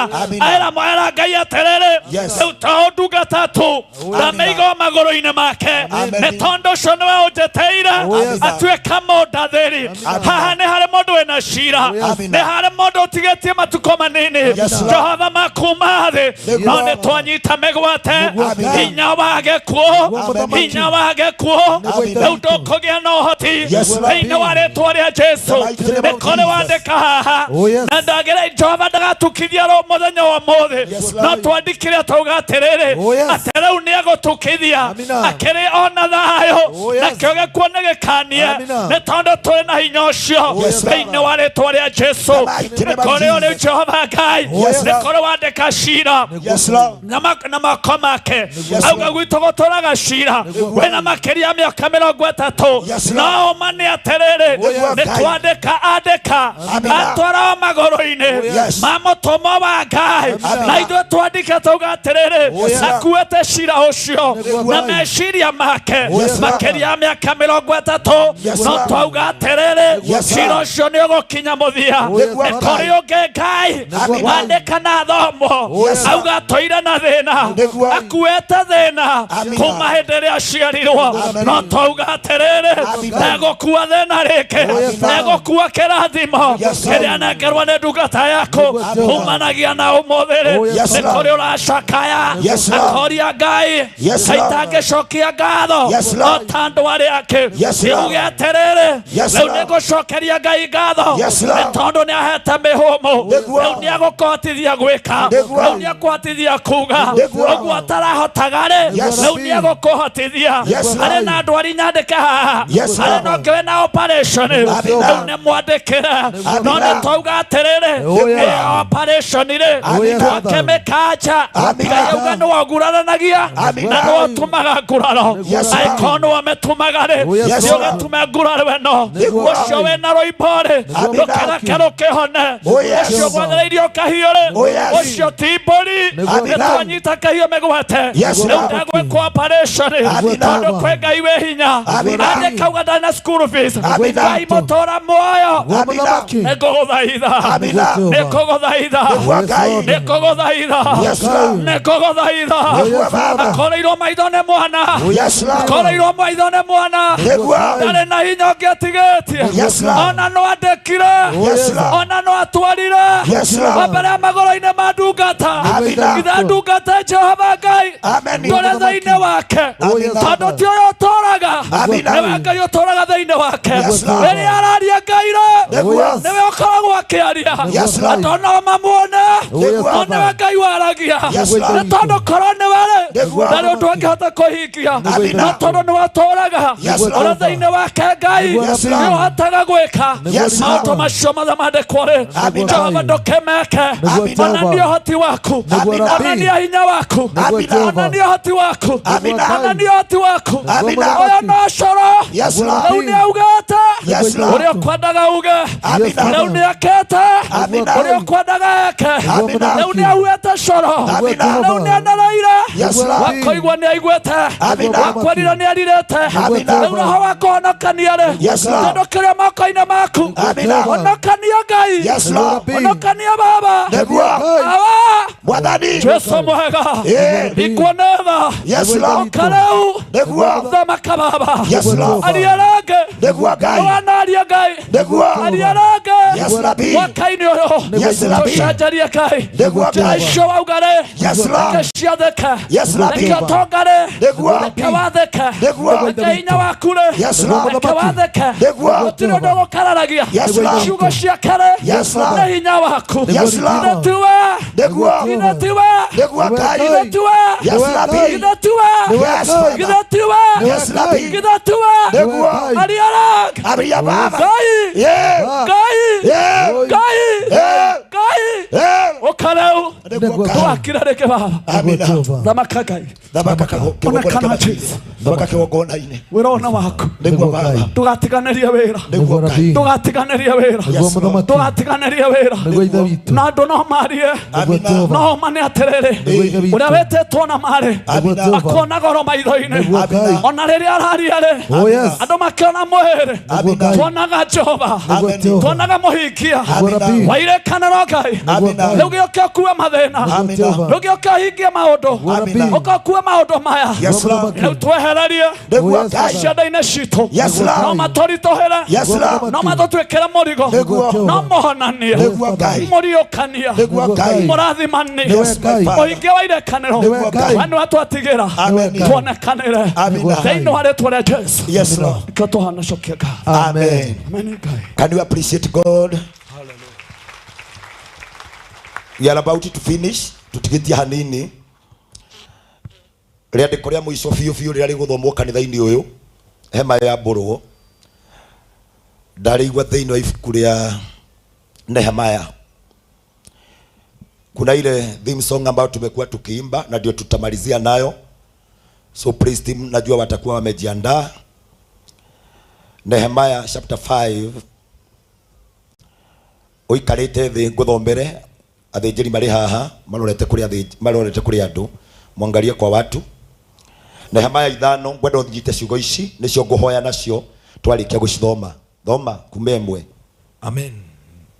era Ngai atĩrĩrĩ rĩu to ndungata tu ndamĩiga o magũrũ-inĩ make nĩ tondũ ũcio nĩwe ũnjĩtĩire atuĩka mũndathĩri haha nĩ harĩ mũndũ wĩna cira nĩ harĩ mũndũ ũtigĩtie matukũ manini Jehova makuma thĩ no nĩ twanyita mĩgwate hinya wa gĩkuũ hinya wa gĩkuũ rĩu ndũkũgĩa na ũhoti thĩinĩ wa rĩtwa rĩa Jesu nĩ kũrĩ wandĩka haha na ndagĩra Jehova ndagatukithia ro mũthenya wa ũmũthĩ no twandĩkire twauga atĩrĩrĩ atĩ rĩu nĩ egũtukithia akĩrĩ ona thayũ nakĩo gĩkuũ nĩ gĩkanie nĩ tondũ tũrĩ na hinya ũcio thĩinĩ wa rĩtwa rĩa Jesu nĩ kũrĩ ũrĩ Jehova Ngai nĩ kũrĩ wandĩka cira na moko make auga gwitũ gũtũraga cira wĩna makĩria mĩaka 30 no ũma nĩ atĩrĩrĩ nĩ twandĩka andĩka atwara magũrũ-inĩ ma mũtũmwo wa Ngai na ithuĩ twandĩke twauga atĩrĩrĩ akuĩte cira ũcio na meciria make makĩria mĩaka 30 no twauga atĩrĩrĩ cira ũcio nĩ ũgũkinya mũthia nĩ kũrĩ ũngĩ Ngai wandĩka na thomo auga atũire na thĩna akuĩte thĩna kuma hĩndĩ ĩrĩa aciarirwo no twauga atĩrĩrĩ ndegũkua thĩna rĩngĩ ndegũkua kĩrathimo kĩrĩa anengerwo nĩ ndungata yaku umanagia na ũmũthĩ rĩ nĩ kũrĩ ũracakaya akoria Ngai kaitangĩcokia ngatho o ta andũ arĩa angĩ nĩuge atĩrĩrĩ rĩu nĩngũcokeria Ngai ngatho nĩ tondũ nĩ ahete mĩhũmũ rĩu nĩ egũkũhotithia gwĩka rĩu nĩ ekũhotithia kuga ũguo atarahotaga rĩ rĩu nĩ egũkũhotithia arĩ na ndwari nyandĩke haha arĩ na ũngĩ wĩna operation rĩu nĩ mwandĩkĩre no nĩ twauga atĩrĩrĩ ĩyo operation rĩ twake mĩkanja Ngai auga nĩwe ũguraranagia na nĩwe ũtũmaga nguraro angĩkorwo nĩwe ũmĩtũmaga rĩ nĩ ũgĩtũme nguraro ĩno ũcio wĩna rũimbo rĩ rũkereke rũkĩhone ũcio gwathĩrĩirio kahiũ rĩ ũcio ti mbũri nĩ twanyita kahiũ mĩgwate rĩu ndegwĩkwo operation tondũ kwĩ Ngai wĩ hinya andĩka auga ndarĩ na school fees Ngai mũtũra muoyo nĩ ngũgũthaitha nĩ ngũgũthaitha nĩ ngũgũthaitha nĩ ngũgũthaitha akoreirwo maitho nĩ mwana akoreirwo maitho nĩ mwana ndarĩ na hinya ũngĩ atigĩtie ona no andĩkire ona no atwarire mbere ya magũrũ-inĩ ma ndungata ithe ndungata Jehova Ngai tũrĩ thĩinĩ wake tondũ ti ũyũ ũtũraga nĩwe Ngai ũtũraga thĩinĩ wake rĩrĩa araria Ngai rĩ nĩwe ũkoragwo akĩaria andũ no mamuone no nĩwe Ngai waragia nĩ tondũ korwo nĩwe rĩ ndarĩ ũndũ angĩhota kũhingia no tondũ nĩwe ũtũraga ũrĩ thĩinĩ wake Ngai nĩ ũhotaga gwĩka maũndũ macio mothe mandĩkwo rĩ Jehova ndũkĩmeke onania ũhoti waku onania hinya waku onania ũhoti waku onania ũhoti waku ũyũ no coro rĩu nĩ augĩte ũrĩa ũkwendaga uge rĩu nĩ ekĩte ũrĩa ũkwendaga eke rĩu nĩ auĩte coro rĩu nĩ anereire wakũigua nĩ aiguĩte wakwarire nĩ arirĩte rĩu roho wa kũhonokania rĩ tondũ kĩrĩa moko-inĩ maku honokania Ngai honokania Baba Awa Jesu mwega ikuone tha ũka rĩu thamaka Baba aria rĩngĩ nĩwanaria Ngai aria rĩngĩ mwaka-inĩ ũyũ tũcenjerie Ngai njĩra icio wauga rĩ reke ciathĩke reke ũtonga rĩ reke wathĩke reke hinya waku rĩ reke wathĩke gũtirĩ ũndũ ũgũkararagia ciugo ciake rĩ nĩ hinya waku ithe tiwe ithe tiwe Nĩguo Ngai. Githĩ tiwe? Yes, Rabbi. Githĩ tiwe? Yes, Father. Githĩ tiwe? Yes, Rabbi. Githĩ tiwe? Nĩguo. Aria rang. Aria Baba. Ngai. Yeah. Ngai. Yeah. Ngai. Yeah. Ngai. Yeah. Ũka rĩu. Nĩguo Ngai. Twakira rĩngĩ baba. Amina. Thamaka Ngai. Thamaka Onekana Jesu. Thamaka kĩgongona-inĩ. Wĩra ũyũ nĩ waku. Nĩguo Baba. Ndũgatiganĩrie wĩra. Nĩguo Ngai. Ndũgatiganĩrie wĩra. Yes, Lord. Ndũgatiganĩrie wĩra. Na andũ no marie. No mane atĩrĩrĩ. Ũrĩa wĩtĩtwo na marĩ. Akona goro maitho-inĩ. Ona rĩrĩa araria rĩ. Andũ makĩona mwĩrĩ. Tuonaga Jehova. Tuonaga mũhingia. Wa irĩkanĩro Ngai. Rĩu gĩũke ũkue mathĩna. Rĩu gĩũke ũhingie maũndũ. Ũka ũkue maũndũ maya. Yes, Lord. Rĩu twehererie. Nĩguo Ngai. Cianda-inĩ citũ. Yes, Lord. No matũritũhĩre. Yes, Lord. No matũtuĩkĩre mũrigo. Nĩguo. No mũhonanie. Nĩguo Ngai. Mũriũkania. Nĩguo Ngai. Mũrathimani. Yes, my Father. Ũhingia wa irĩkanĩro. Nĩguo Ngai. We nĩwe twatigĩra. Amen. Tuonekanĩre. Amina. Thĩinĩ wa rĩtwa rĩa Jesu. Yes, Lord. Nĩkĩo tũhanacokia ngatho. Amen. Amen, Ngai. Can you appreciate God? We are about to finish. Tutigitie hanini. Rĩandĩko rĩa mũico biũ biũ rĩrĩa rĩgũthomwo kanitha-inĩ ũyũ hema ya mbũrwo ndarĩigua thĩinĩ wa ibuku rĩa Nehemaya. Kuna ile theme song ambayo tumekuwa tukiimba na ndio tutamalizia nayo, so praise team najua watakuwa wamejiandaa. Nehemaya chapter 5 ũikarĩte thĩ ngũthomere athĩnjĩri marĩ haha marorete kũrĩ athĩnj- marorete kũrĩ andũ mwangalie kwa watu. Nehemaya 5 ngwenda ũnyite ciugo ici nĩcio ngũhoya nacio twarĩkia gũcithoma. Thoma kuma ĩmwe. Amen.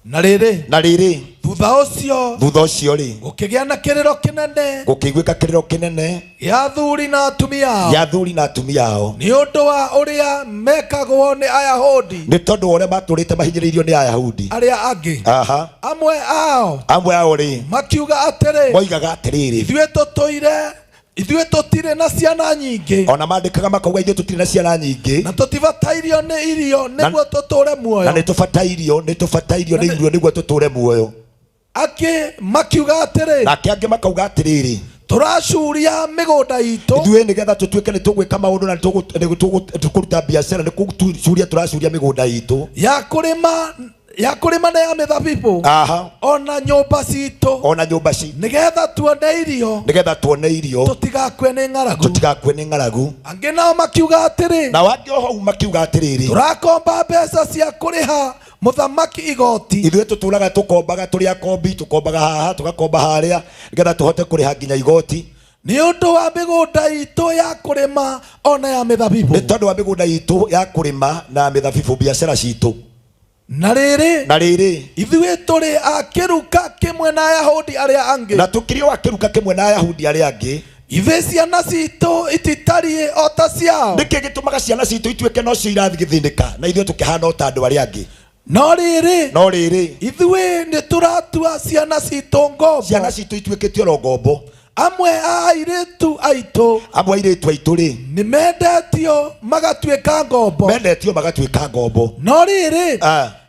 Na rĩrĩ, Na rĩrĩ, thutha ũcio thutha ũcio rĩ, gũkĩgĩa na kĩrĩro kĩnene gũkĩiguĩka kĩrĩro kĩnene gĩa athuri na atumia ao gĩa athuri na atumia ao nĩ ũndũ wa ũrĩa mekagwo nĩ Ayahudi nĩ tondũ wa ũrĩa matũrĩte mahinyĩrĩirio nĩ Ayahudi arĩa angĩ. Aha. Amwe ao Amwe ao rĩ makiuga atĩrĩ, moigaga atĩrĩrĩ, ithuĩ tũtũire ithuĩ tũtirĩ na ciana nyingĩ ona mandĩkaga makauga ithuĩ tũtirĩ na ciana nyingĩ na tũtibatairio nĩ irio nĩguo tũtũre muoyo. na nĩtũbatairio nĩtũbatairio nĩ irio nĩguo tũtũre muoyo. Angĩ makiuga atĩrĩ, Nake angĩ makauga atĩrĩrĩ, tũracuria mĩgũnda itũ ithuĩ nĩgetha tũtuĩke nĩtũgwĩka maũndũ na nĩtũkũruta biacara nĩkũcuria tũracuria mĩgũnda itũ ya kũrĩma ya kũrĩma na ya mĩthabibũ aha ona nyũmba citũ ona nyũmba citũ nĩgetha tuone irio nĩgetha tuone irio tũtigakue nĩ ng'aragu. Tũtigakue nĩ ng'aragu. Angĩ nao makiuga atĩrĩ, Nao angĩ o hau makiuga atĩrĩrĩ, tũrakomba mbeca cia kũrĩha mũthamaki igoti ithuĩ tũtũraga tũkombaga tũrĩ akombi tũkombaga haha tũgakomba harĩa nĩgetha tũhote kũrĩha nginya igoti nĩ ũndũ wa mĩgũnda itũ ya kũrĩma ona ya mĩthabibũ. Nĩ tondũ wa mĩgũnda itũ ya kũrĩma na mĩthabibũ biacara citũ. Na rĩrĩ, Na rĩrĩ, ithuĩ tũrĩ a kĩruka kĩmwe na Ayahudi arĩa angĩ na tũkĩrĩ o a kĩruka kĩmwe na Ayahudi arĩa angĩ. Ithuĩ ciana citũ ititariĩ o ta ciao. Nĩkĩ gĩtũmaga ciana citũ ituĩke nocio irathiĩ gĩthĩnĩka na ithuĩ tũkĩhana o ta andũ arĩa angĩ? No rĩrĩ, No rĩrĩ, ithuĩ nĩ tũratua ciana citũ ngombo. Ciana citũ ituĩkĩte oro ngombo. Amwe a airĩtu aitũ, amwe airĩtu aitũ rĩ, nĩ mendetio magatuĩka ngombo. Mendetio magatuĩka ngombo. No rĩrĩ,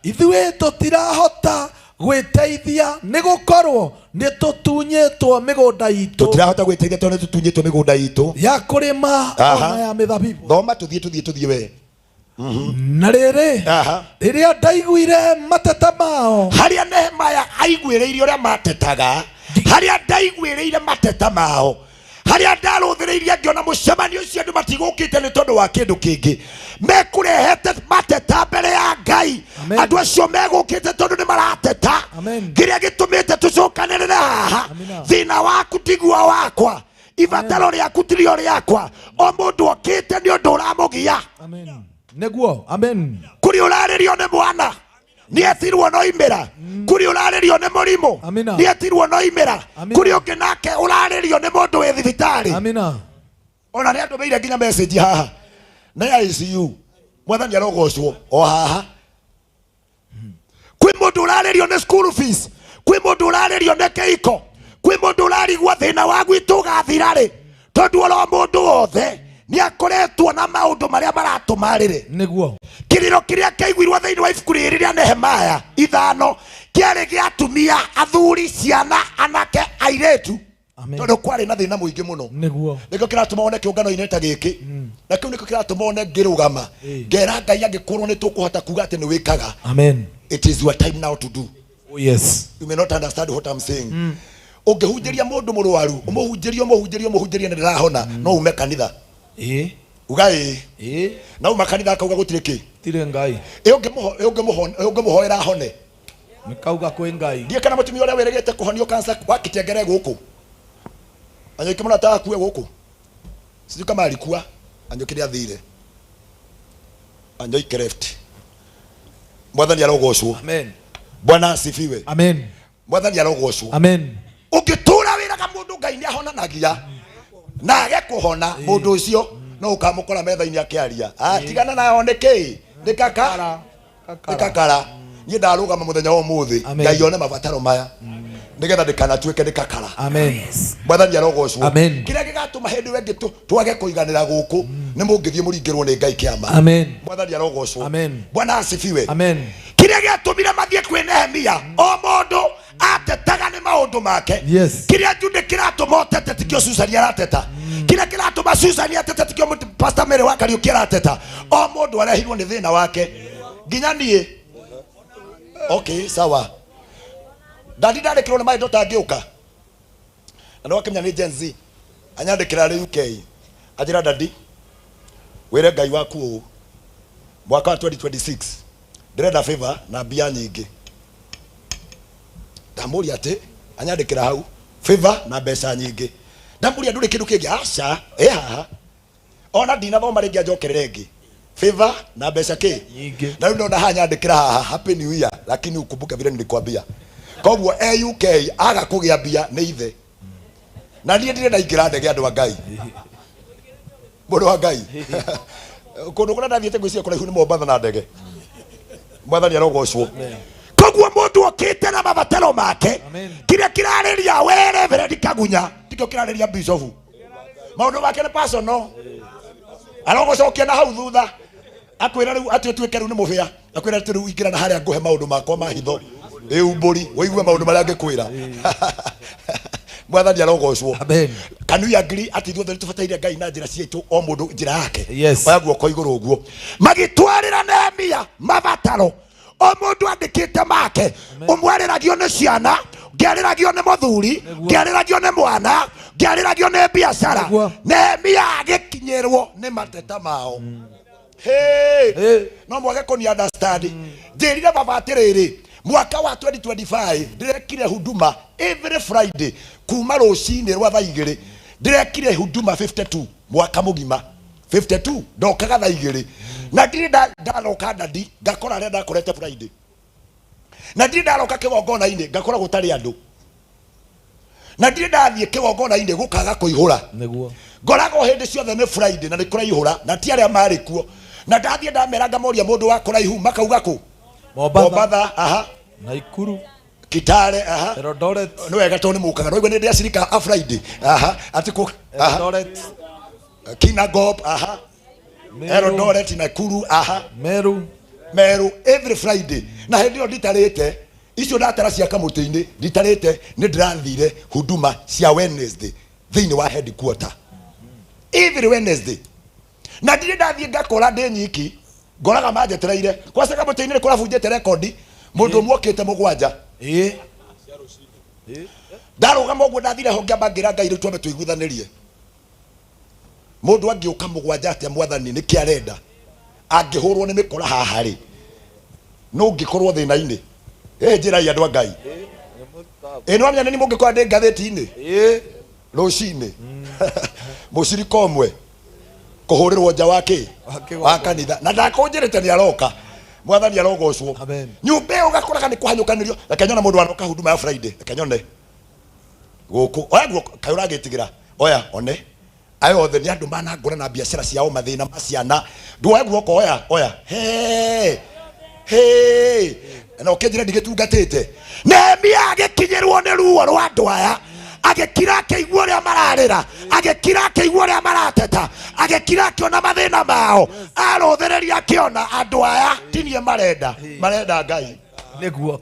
ithuĩ tũtirahota gwĩteithia nĩ gũkorwo nĩ tũtunyĩtwo mĩgũnda itũ. Tũtirahota gwĩteithia tondũ nĩ tũtunyĩtwo mĩgũnda itũ ya kũrĩma ona ya mĩthabibũ. Thoma tũthiĩ tũthiĩ tũthiĩ we. Na rĩrĩ, rĩrĩa ndaiguire mateta mao, harĩa Nehemaya aiguĩrĩire ũrĩa matetaga, harĩa ndaiguĩrĩire mateta mao, harĩa ndarũthĩrĩirie ngĩona mũcemanio ũcio andũ matigũkĩte nĩ tondũ wa kĩndũ kĩngĩ, mekũrehete mateta mbere ya Ngai. Andũ acio megũkĩte tondũ nĩ marateta. Kĩrĩa gĩtũmĩte tũcokanĩrĩre haha, thĩna waku tiguo wakwa, ibataro rĩaku tirio rĩakwa, o mũndũ okĩte nĩ ũndũ ũramũgia. Nĩguo. Amen. Kũrĩ ũrarĩrio nĩ mwana nĩetirwo no imĩra, kũrĩ ũrarĩrio nĩ mũrimũ nĩetirwo no imĩra, kũrĩ ũngĩ nake ũrarĩrio nĩ mũndũ wĩ thibitarĩ. Amina. Ona nĩ andũmĩire nginya message haha na ICU, mwathani arogocwo o haha. Kwĩ mũndũ ũrarĩrio nĩ school fees, kwĩ mũndũ ũrarĩrio nĩ kĩhiko, kwĩ mũndũ ũrarigwo thĩna wa gwitũ ũgathira rĩ, tondũ oro mũndũ wothe nĩakoretwo na maũndũ marĩa maratũma rĩrĩ. Nĩguo. Kĩrĩro kĩrĩa kĩaiguirwo thĩinĩ wa ibuku rĩrĩ rĩa Nehemaya 5 kĩarĩ gĩa atumia, athuri, ciana, anake, airĩtu. Tondũ kwarĩ na thĩna mũingĩ mũno. Nĩguo. Nĩkĩo kĩratũma one kĩũngano-inĩ ta gĩkĩ. Na kĩu nĩkĩo kĩratũma one ngĩrũgama. Ngera Ngai angĩkorwo nĩ tũkũhota kuga atĩ nĩ wĩkaga. Amen. It is your time now to do. Oh yes. You may not understand what I'm saying. Ũngĩhunjĩria mũndũ mũrwaru, ũmũhunjĩrie ũmũhunjĩrie ũmũhunjĩrie na ndarahona, no ume kanitha. Ĩĩ. Uga ĩĩ. Ĩĩ. Na uma kanitha akauga gũtirĩ kĩ. Tirĩ Ngai. Ĩ ũngĩmũhoera ahone. Nĩ kauga kwĩ Ngai. Ndiĩ kana mũtumia ũrĩa wĩrĩgĩte kũhonio cancer wa Kitengere gũkũ. Anyũki mũno atakue gũkũ. Sijui kama alikuwa Anyũki nĩ athire. Anyoike left. Mwathani arogocwo. Amen. Bwana asifiwe. Amen. Mwathani arogocwo. Amen. Ũngĩtũra wĩraga mũndũ Ngai nĩ ahonanagia na age kũhona mũndũ ũcio no ũkamũkora metha-inĩ akĩaria. Ah, tigana nayo nĩ kĩ? Nĩ kaka. Nĩ kakara. Niĩ ndarũgama mũthenya wa ũmũthĩ Ngai one mabataro maya nĩgetha ndĩkanatuĩke nĩ kakara. Amen. Mwathani arogocwo. Amen. Kĩrĩa gĩgatũma hĩndĩ ĩyo ĩngĩ twage kũiganĩra gũkũ nĩ mũngĩthiĩ mũringĩrwo nĩ Ngai kĩama. Amen. Mwathani arogocwo. Amen. Bwana asifiwe. Amen. Kĩrĩa gĩatũmire mathiĩ kwĩ Nehemia o mũndũ atetaga nĩ maũndũ make. Yes. Kĩrĩa Jude kĩratũma ũtete tikĩo Susan arateta. Kĩrĩa kĩratũma Susan atete tikĩo Pastor Mary wa Kariũki arateta. O mũndũ arehirwo nĩ thĩna wake. Nginya niĩ. Okay, sawa. Ndandi ndandĩkĩrwo nĩ maũndũ tangĩũka. Na nĩ wakĩmenya nĩ Gen Z. Anyandĩkĩra arĩ UK. Anjĩra dadi, wĩre Ngai waku ũũ. Mwaka wa 2026 ndĩrenda favor na mbia nyingĩ. Ndamũria atĩ anyandĩkĩra hau favor na mbeca nyingĩ. Ndamũria ndũrĩ kĩndũ kĩngĩ aca ĩ haha. Ona ndinathoma rĩngĩ anjokerere ĩngĩ. Favor na mbeca kĩ? Nyingĩ. Na rĩu ndona haha nyandĩkĩra haha happy new year lakini ukumbuke vile nilikwambia. Koguo e UK aga kũgĩa mbia nĩ ithe. Na niĩ ndirĩ ndaingĩra ndege andũ a Ngai. Mũndũ wa Ngai. Kũndũ kũrĩa ndathiĩte ngwĩciria kũraihu nĩ Mombatha na ndege. Mwathani arogocwo. Koguo mũndũ okĩte na mabataro make kĩrĩa kĩrarĩria we Reverend Kagunya tikĩo kĩrarĩria Bishop. Maũndũ make nĩ personal. Arogũcokia na hau thutha. Akwĩra rĩu atĩ ũtuĩke rĩu nĩ mũbĩa. Akwĩra atĩ rĩu ingĩra na harĩa ngũhe maũndũ makwa ma hitho. Ĩ umbũri ũigue maũndũ marĩa ngĩkwĩra. Mwathani arogocwo. Amen. Can we agree atĩ ithuothe nĩtũbataire Ngai na njĩra ciitũ o mũndũ njĩra yake? Yes. Oya guoko igũrũ ũguo. Magĩtwarĩra Nehemia mabataro. O mũndũ andĩkĩte make. Ũmwe arĩragio nĩ ciana, ũngĩ arĩragio nĩ mũthuri, ũngĩ arĩragio nĩ mwana, ũngĩ arĩragio nĩ biacara. Nehemia agĩkinyĩrwo nĩ mateta mao. Hey. No mwage kũni understand. Njĩrire baba atĩrĩrĩ, mwaka wa 2025 ndĩrekire huduma every Friday kuma rũcinĩ rwa thaa igĩrĩ ndĩrekire huduma 52 mwaka mũgima 52 ndokaga thaa igĩrĩ na ndirĩ ndaroka ndadi ngakora arĩa ndakorete Friday na ndirĩ ndaroka kĩgongona-inĩ ngakora gũtarĩ andũ na ndirĩ ndathiĩ kĩgongona-inĩ gũkaga kũihũra. Nĩguo. Ngoragwo hĩndĩ ciothe nĩ Friday na nĩ kũraihũra na ti arĩa marĩ kuo na ndathiĩ ndamera ngamoria mũndũ wa kũraihu makauga kũ? Mombatha, aha. Naikuru. Kitale, aha. Eldoret. Nĩ wega tondũ nĩ mũkaga. No igua nĩ ndĩ acirika a Friday. Aha. Atĩ kũ? Aha. Eldoret. Kinangop, aha. Meru. Eldoret, Nakuru, aha. Meru. Meru every Friday. Na hĩndĩ ĩyo nditarĩte icio ndatara cia kamũtĩ-inĩ nditarĩte nĩ ndĩrathire huduma cia Wednesday thĩinĩ wa headquarter. Every Wednesday. Na ndirĩ ndathiĩ ngakora ndĩ nyiki ngoraga manjetereire kwaca kamũtĩ-inĩ nĩ kũrabunjĩte rekondi mũndũ ũmwe okĩte mũgwanja. Ĩĩ. Ndarũgama ũguo ndathire ho ngĩamba ngĩra Ngai rĩu twambe tũiguithanĩrie. Mũndũ angĩũka mũgwanja atĩa mwathani nĩkĩ arenda angĩhũrwo nĩ mĩkora haha rĩ no ũngĩkorwo thĩna-inĩ. Ĩ njĩrai andũ a Ngai. Ĩ nĩ wamenya nĩ mũngĩkorwo ndĩ ngathĩti-inĩ rũcinĩ mũcirika ũmwe kũhũrĩrwo nja wa kĩ wa kanitha na ndakũnjĩrĩte nĩ aroka. Mwathani arogocwo. Nyũmba ĩyo ũgakoraga nĩ kũhanyũkanĩrio. Reke nyone mũndũ aroka huduma ya Friday. Reke nyone gũkũ. Oya guoko kaĩ ũragĩtigĩra. Oya one. Aya othe nĩ andũ manangũra na biacara ciao mathĩna ma ciana. Nduoe guoko oya oya. Hey. Hey. Na ũkĩnjĩra ndigĩtungatĩte. Nehemia agĩkinyĩrwo nĩ ruo rwa andũ aya. Agĩkira akĩigua ũrĩa mararĩra, agĩkira akĩigua ũrĩa marateta, agĩkira akĩona mathĩna mao, arũthĩrĩria akĩona andũ aya ti niĩ marenda, marenda Ngai. Nĩguo.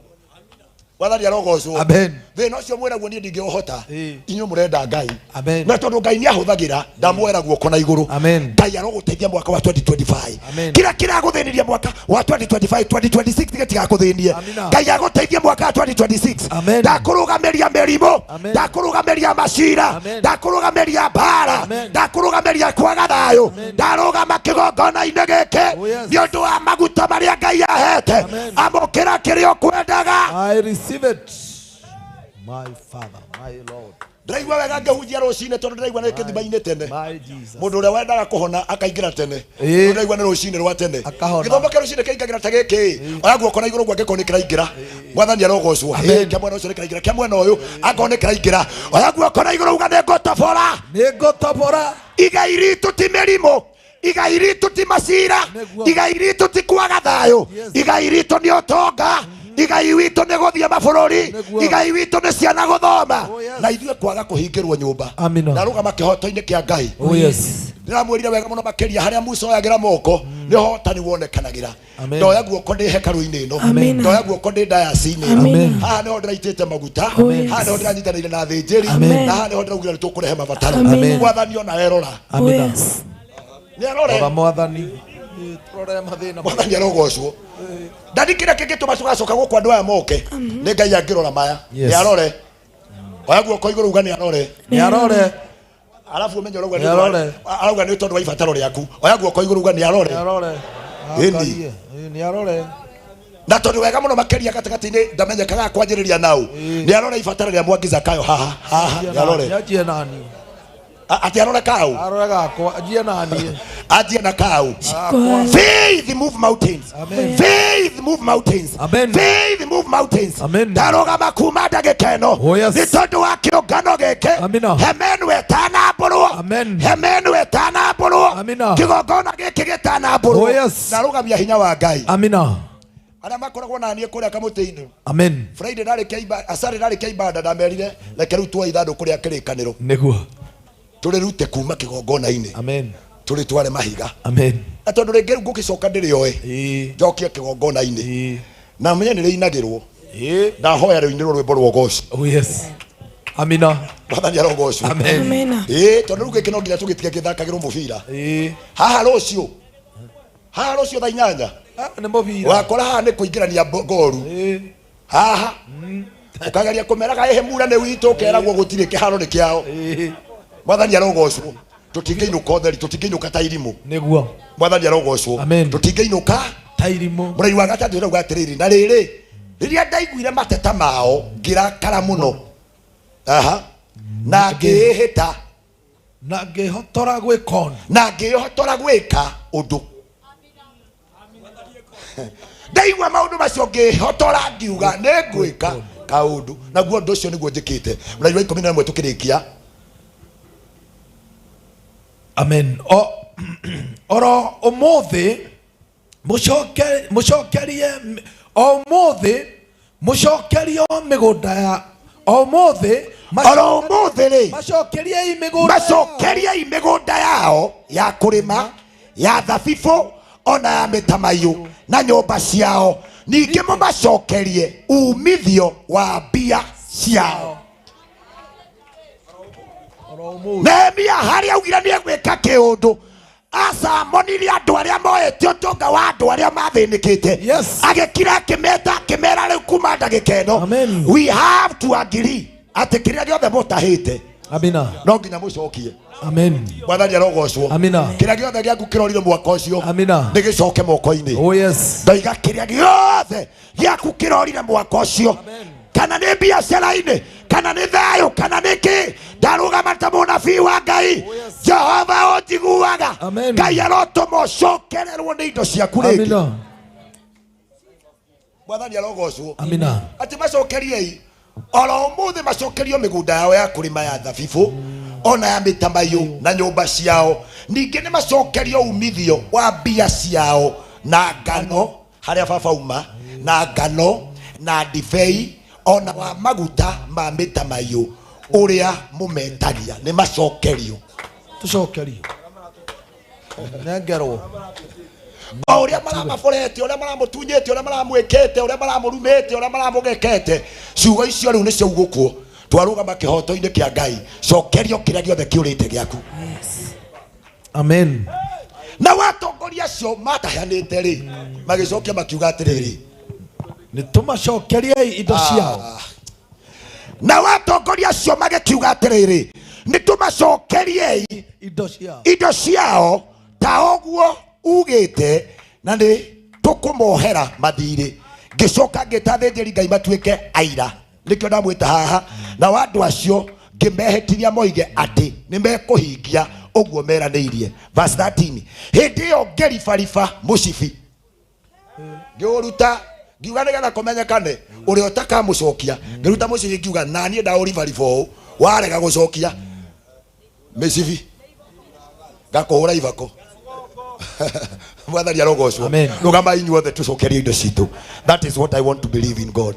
Wathani arogocwo. Amen. Thĩna ũcio mwĩraguo niĩ ndingĩũhota. Inyuĩ mũrenda Ngai. Amen. Na tondũ Ngai nĩahũthagĩra ndamwera guoko na igũrũ. Amen. Ngai arogũteithia mwaka wa 2025. Amen. Kĩrĩa kĩragũthĩnirie mwaka wa 2025 2026 gĩtigakũthĩnie. Ngai agũteithie mwaka wa 2026. Amen. Ndakũrũgamĩria mĩrimũ, Amen. ndakũrũgamĩria macira, Amen. ndakũrũgamĩria mbara, Amen. ndakũrũgamĩria kwaga thayũ, ndarũgama kĩgongona-inĩ gĩkĩ nĩ ũndũ wa maguta marĩa Ngai ahete. Amũkĩra kĩrĩa ũkwendaga. I receive it. My Father, my Lord. Ndĩraigua wega ngĩhunjia rũcinĩ tondũ ndĩraigua nĩ kĩthima-inĩ tene. Mũndũ ũrĩa wendaga kũhona akaingĩra tene. Ndĩraigua nĩ rũcinĩ rwa tene. Gĩthomo kĩa rũcinĩ kĩingagĩra ta gĩkĩ. Oya guoko na igũrũ ũguo angĩkorwo nĩ kĩraingĩra. Mwathani arogocwo. Kĩa mwena ũcio nĩ kĩraingĩra. Kĩa mwena ũyũ angĩkorwo nĩ kĩraingĩra. Oya guoko na igũrũ uga nĩ ngũtobora. Nĩ ngũtobora. Igai ritũ ti mĩrimũ. Igai ritũ ti macira. Igai ritũ ti kwaga thayũ. Igai ritũ nĩ ũtonga. Igai witũ nĩ gũthiĩ mabũrũri. Igai witũ nĩ ciana gũthoma. Na ithuĩ kwaga kũhingĩrwo nyũmba. Ndarũgama kĩhoto-inĩ kĩa Ngai. Oh yes. Ndĩramwĩrire wega mũno makĩria harĩa Musa oyagĩra moko nĩ ũhotani wonekanagĩra. Ndoya guoko ndĩ hekarũ-inĩ ĩno. Ndoya guoko ndĩ dayaci-inĩ ĩno. Haha nĩho ndĩraitĩte maguta. Haha nĩho ndĩranyitanĩire na athĩnjĩri. Na haha nĩho ndĩraugire nĩtũkũrehe mabataro. Mwathani ona erora. Nĩ arore. Rora mwathani. Rora mathĩna. Mwathani arogocwo. Ndani kĩrĩa kĩngĩtũma tũgacoka gũkũ andũ aya moke nĩ Ngai angĩrora maya. Nĩ arore. Oya guoko igũrũ uga nĩ arore. Nĩ arore. Alafu umenye ũrauga nĩ arauga nĩ tondũ wa ibataro rĩaku. Oya guoko igũrũ uga nĩ arore. Nĩ arore. Ĩni. Nĩ arore. Na tondũ wega mũno makĩria gatagatĩ-inĩ ndamenyekaga kwanjĩrĩria nau. Nĩ arore ibataro rĩa Mwangi Zakayo haha haha nĩ arore. Nĩ nani. Ati arore kau. Arore gakwa anjie nani. Anjie na kau. Faith move mountains. Amen. Faith move mountains. Amen. Faith move mountains. Amen. Ndarũgama kuma ndagĩka ĩno. Oh yes. Nĩ tondũ wa kĩũngano gĩkĩ. Amina. Hema ĩno ĩtanambũrwo. Amen. Hema ĩno ĩtanambũrwo. Amina. Kĩgongona gĩkĩ gĩtanambũrwo. Oh yes. Ndarũgamia hinya wa Ngai. Amina. Arĩa makoragwo na niĩ kũrĩa kamũtĩ-inĩ. Amen. Friday ndarĩkia ibada, Asarĩ ndarĩkia ibada ndamerire reke rĩu tuoe ithandũkũ rĩa kĩrĩkanĩro. Nĩguo. Tũrĩrute kuma kĩgongona-inĩ. Amen. Tũrĩtware mahiga. Amen. Na tondũ rĩngĩ rĩu ngũgĩcoka ndĩrĩoe. Njokie kĩgongona-inĩ. Na menye nĩrĩinagĩrwo. Ndahoya rĩinĩrwo rwĩmbo rwa ũgoci. Oh yes. Amina. Mwathani arogocwo. Amen. Amina. Tondũ rĩu gĩkĩ no nginya tũgĩtige gĩthakagĩrwo mũbira. Haha rũciũ. Haha rũciũ thaa 8. Nĩ mũbira. Wakora haha nĩ kũingĩrania ngoru. Haha. Ũkageria kũmeraga ĩhe mura nĩ witũ ũkeragwo gũtirĩ kĩharo nĩ kĩao. Mwathani arogocwo. Tũtingĩinũka ũtheri, tũtingĩinũka ta irimũ. Nĩguo. Mwathani arogocwo. Amen. Tũtingĩinũka ta irimũ. Mũraihu wa gatatũ ũrauga atĩrĩrĩ, na rĩrĩ rĩrĩa ndaiguire mateta mao ngĩrakara mũno. Aha. Na ngĩĩhĩta. Na ngĩhotora gwĩka ũndũ. Na ngĩhotora gwĩka ũndũ. Ndaigua maũndũ macio ngĩhotora ngiuga nĩ ngwĩka kaũndũ. Naguo ũndũ ũcio nĩguo njĩkĩte. Mũraihu wa 11 tũkĩrĩkia. Amen. Oro ũmũthĩ mũcokerie ũmũthĩ mũcokerio mĩgũnda ya ũmũthĩ oro ũmũthĩ rĩ macokeriei mĩgũnda macokeriei mĩgũnda yao ya kũrĩma ya thabibũ ona ya mĩtamaiyũ na nyũmba ciao, ningĩ mũmacokerie umithio wa mbia ciao. Nehemia harĩa augire nĩ egwĩka kĩũndũ acamonirie andũ arĩa moete ũtonga wa andũ arĩa mathĩnĩkĩte. Agĩkira akĩmeta akĩmera rĩu kuma ndagĩka ĩno we have to agree atĩ kĩrĩa gĩothe mũtahĩte Amina. no nginya mũcokie. Amen. Mwathani arogocwo. Amina. Kĩrĩa gĩothe gĩaku kĩrorire mwaka ũcio Amina. nĩ gĩcoke moko-inĩ. Oh yes. Ndoiga kĩrĩa gĩothe gĩaku kĩrorire mwaka ũcio, kana nĩ biacara-inĩ, kana nĩ thayũ, kana nĩ kĩ, ndarũgama ta mũnabii wa Ngai. Jehova ũnjiguaga. Ngai arotũma ũcokererwo nĩ indo ciaku rĩngĩ. Amina. Mwathani arogocwo. Amina. Atĩ macokeriei oro ũmũthĩ macokerio mĩgũnda yao ya kũrĩma ya thabibũ ona ya mĩtamaiyũ na nyũmba ciao, ningĩ nĩ macokerio umithio wa mbia ciao na ngano harĩa baba uma na ngano na ndibei ona wa maguta ma mĩtamaiyũ ũrĩa mũmetagia, nĩ macokerio. Tũcokerio. Nengerwo. O ũrĩa maramaborete, ũrĩa maramũtunyĩte, ũrĩa maramwĩkĩte, ũrĩa maramũrumĩte, ũrĩa maramũgekete, ciugo icio rĩu nĩcio ugũkwo. Twarũgama kĩhoto-inĩ kĩa Ngai, cokerio kĩrĩa gĩothe kĩũrĩte gĩaku. Amen. Na watongoria acio mataheanĩte rĩ, magĩcokia makiuga atĩrĩrĩ, nĩ tũmacokeriei indo ciao. Na watongoria acio magĩkiuga atĩrĩrĩ, nĩ tũmacokeriei indo ciao ta ũguo ugĩte, na nĩ tũkũmohera mathirĩ. Ngĩcoka ngĩta athĩnjĩri Ngai matuĩke aira, nĩkĩo ndamwĩta haha, na andũ acio ngĩmehĩtithia moige atĩ nĩ mekũhingia ũguo meranĩirie. Verse 13, hĩndĩ ĩyo ngĩribariba mũcibi, ngĩũruta, ngiuga nĩgetha kũmenyekane ũrĩa ũtakamũcokia. Ngĩruta mũcibi ngiuga naniĩ ndaũribariba ũũ, warega gũcokia mĩcibi ngakũhũra ibako. Mwathani arogocwo. Rũgama inyuothe tũcokerie indo citũ. That is what I want to believe in God.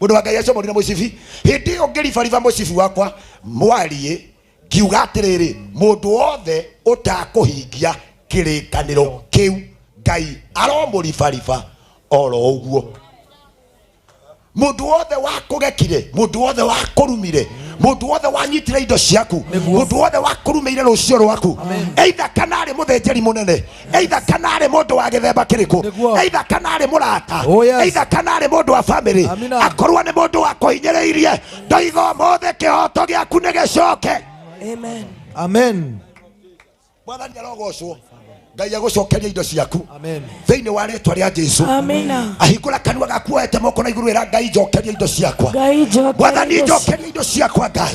Mũndũ wa Ngai acomorire mũcibi. Hĩndĩ ĩyo ngĩribariba mũcibi wakwa mwariĩ, ngiuga atĩrĩrĩ, mũndũ wothe ũtakũhingia kĩrĩkanĩro kĩu, Ngai aromũribariba oro ũguo. Mũndũ wothe wakũgekire, mũndũ wothe wakũrumire, mũndũ wothe wanyitire indo ciaku, mũndũ wothe wakũrumĩire rũciũ rwaku, either kana arĩ mũthĩnjĩri mũnene, either kana arĩ mũndũ wa gĩthemba kĩrĩkũ, either kana arĩ mũrata, either kana arĩ mũndũ wa family, akorwo nĩ mũndũ wakũhinyĩrĩirie, ndoiga ũmũthĩ kĩhoto gĩaku nĩ gĩcoke. Amen. Amen. Mwathani arogocwo. Ngai agũcokeria indo ciaku thĩinĩ wa rĩtwa rĩa Jesu. Amina. Ahingũra kanua gaku woete moko na igũrũ, ĩra Ngai njokeria indo ciakwa. Mwathani njokeria indo ciakwa Ngai.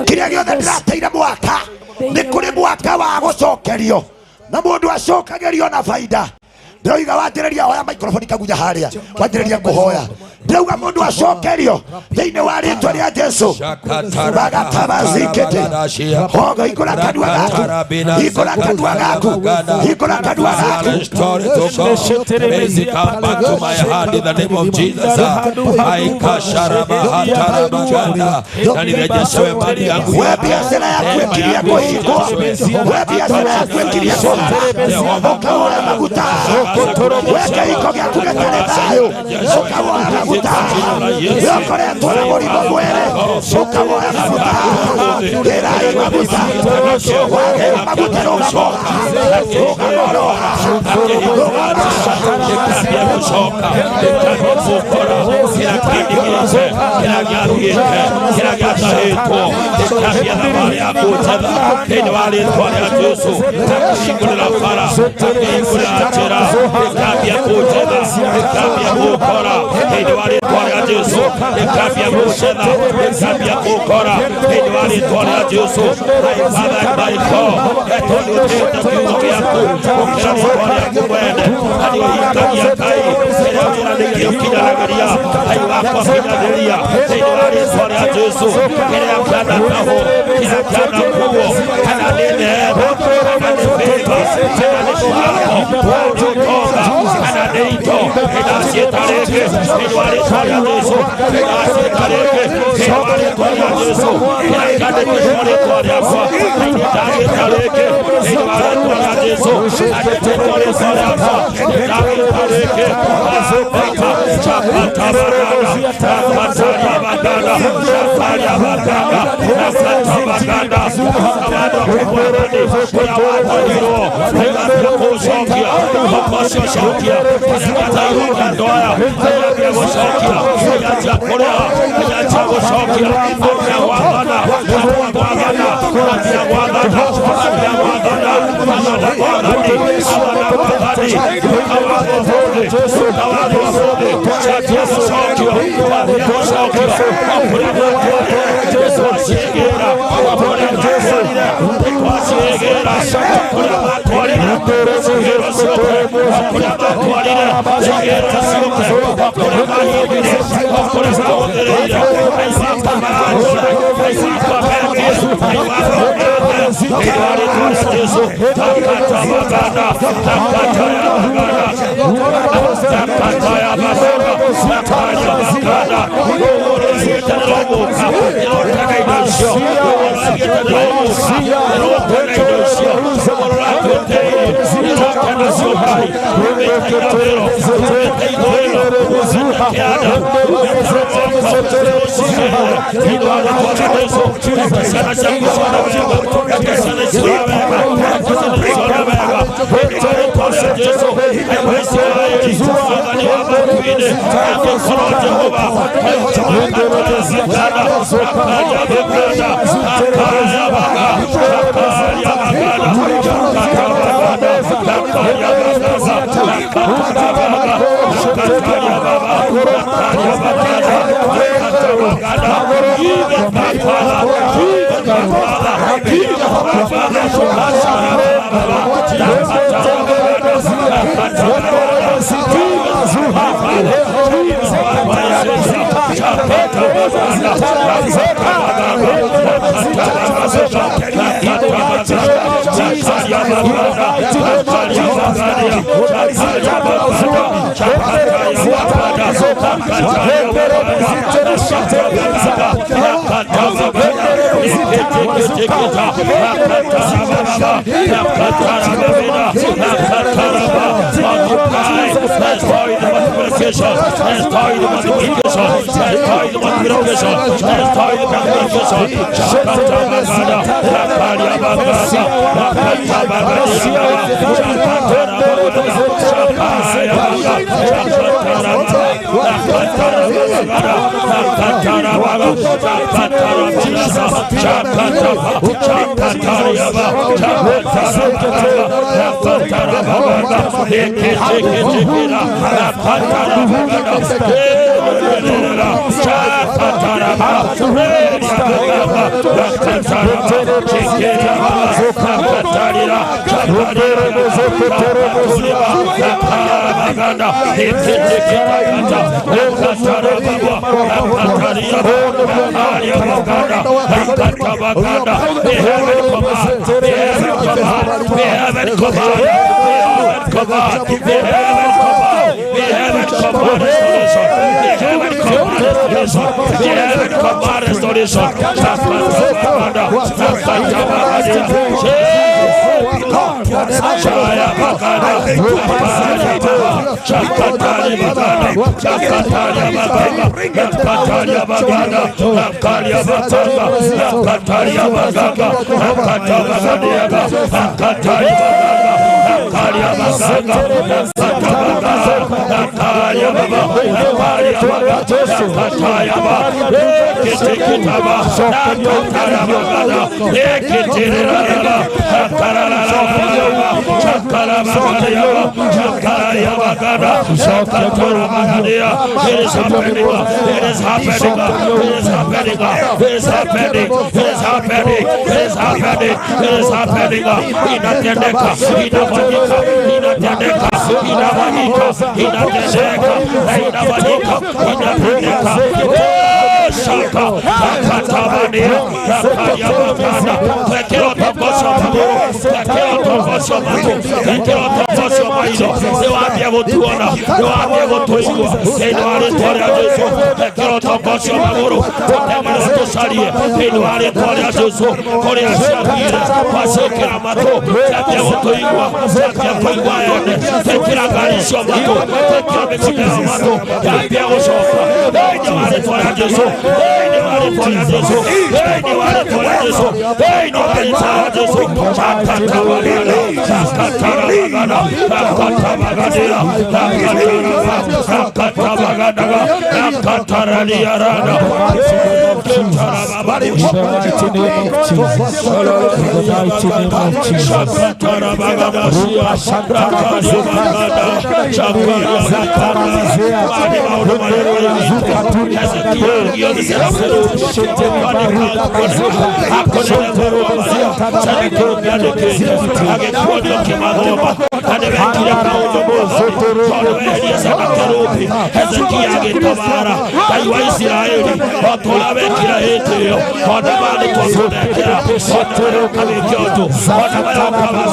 Kĩrĩa gĩothe ndĩrateire mwaka, nĩ kũrĩ mwaka wa gũcokerio, na mũndũ acokagĩrio na baida. Ndĩroiga wanjĩrĩria hoya microphone kagunya harĩa, wanjĩrĩria kũhoya. Ndĩrauga mũndũ acokerio thĩinĩ wa rĩtwa rĩa Jesu. Bagatabazikete. Hoga hingũra kanua gaku, hingũra kanua gaku, hingũra kanua gaku. Come back to my heart in the name of Jesus. Aikasharabahataramaganda, na nirejeshewe mali yangu. We biashara yaku ĩkirie kũhingwo, we biashara yaku ĩkirie kũhara, ũkawoya maguta, we kĩhiko gĩaku gĩtarĩ thayũ, ũkawoya maguta, we ũkoretwo na mũrimũ mwĩrĩ, ũkawoya maguta, gĩrai maguta, wagĩra maguta, rũgamo, rũgamo, rũgamo, gũcoka gũkora kĩrĩa kĩndigĩte, kĩrĩa gĩathiĩte, kĩrĩa gĩatahĩtwo, gĩkambia thabarĩ ya kũnjetha thĩinĩ wa rĩtwa rĩa Jesu. Takĩhingũrĩra bara, takĩhingũrĩra njĩra, gĩkambia kũnjetha, gĩkambia gũkora thĩinĩ wa rĩtwa rĩa Jesu. Gĩkambia kũnjetha, gĩkambia gũkora thĩinĩ wa rĩtwa rĩa Jesu. My Father and my God, tondũ ũtĩĩte kiugo gĩaku gũkĩra rĩtwa rĩaku mwene, na nĩũhingagia Ngai kĩrĩa wĩranĩire ũkinyanagĩria. Ngai wakwa kinyanĩria thĩinĩ wa rĩtwa rĩa Jesu. Kĩrĩa kĩanatahwo, kĩrĩa kĩanakuo, kana nĩ neema, kana nĩ favor, kana nĩ mũgambo, kana nĩ ũtonga, kana nĩ indo, nĩndaciĩta rĩngĩ thĩinĩ wa rĩtwa rĩa Jesu. Nĩndaciĩta rĩngĩ thĩinĩ wa rĩtwa rĩa Jesu. Kĩrĩa kĩandĩkĩtwo rĩtwa rĩakwa, Ngai nĩndagĩta rĩngĩ thĩinĩ wa rĩtwa rĩa Jesu. Andĩkĩtwo rĩtwa rĩakwa, nĩndagĩta rĩngĩ.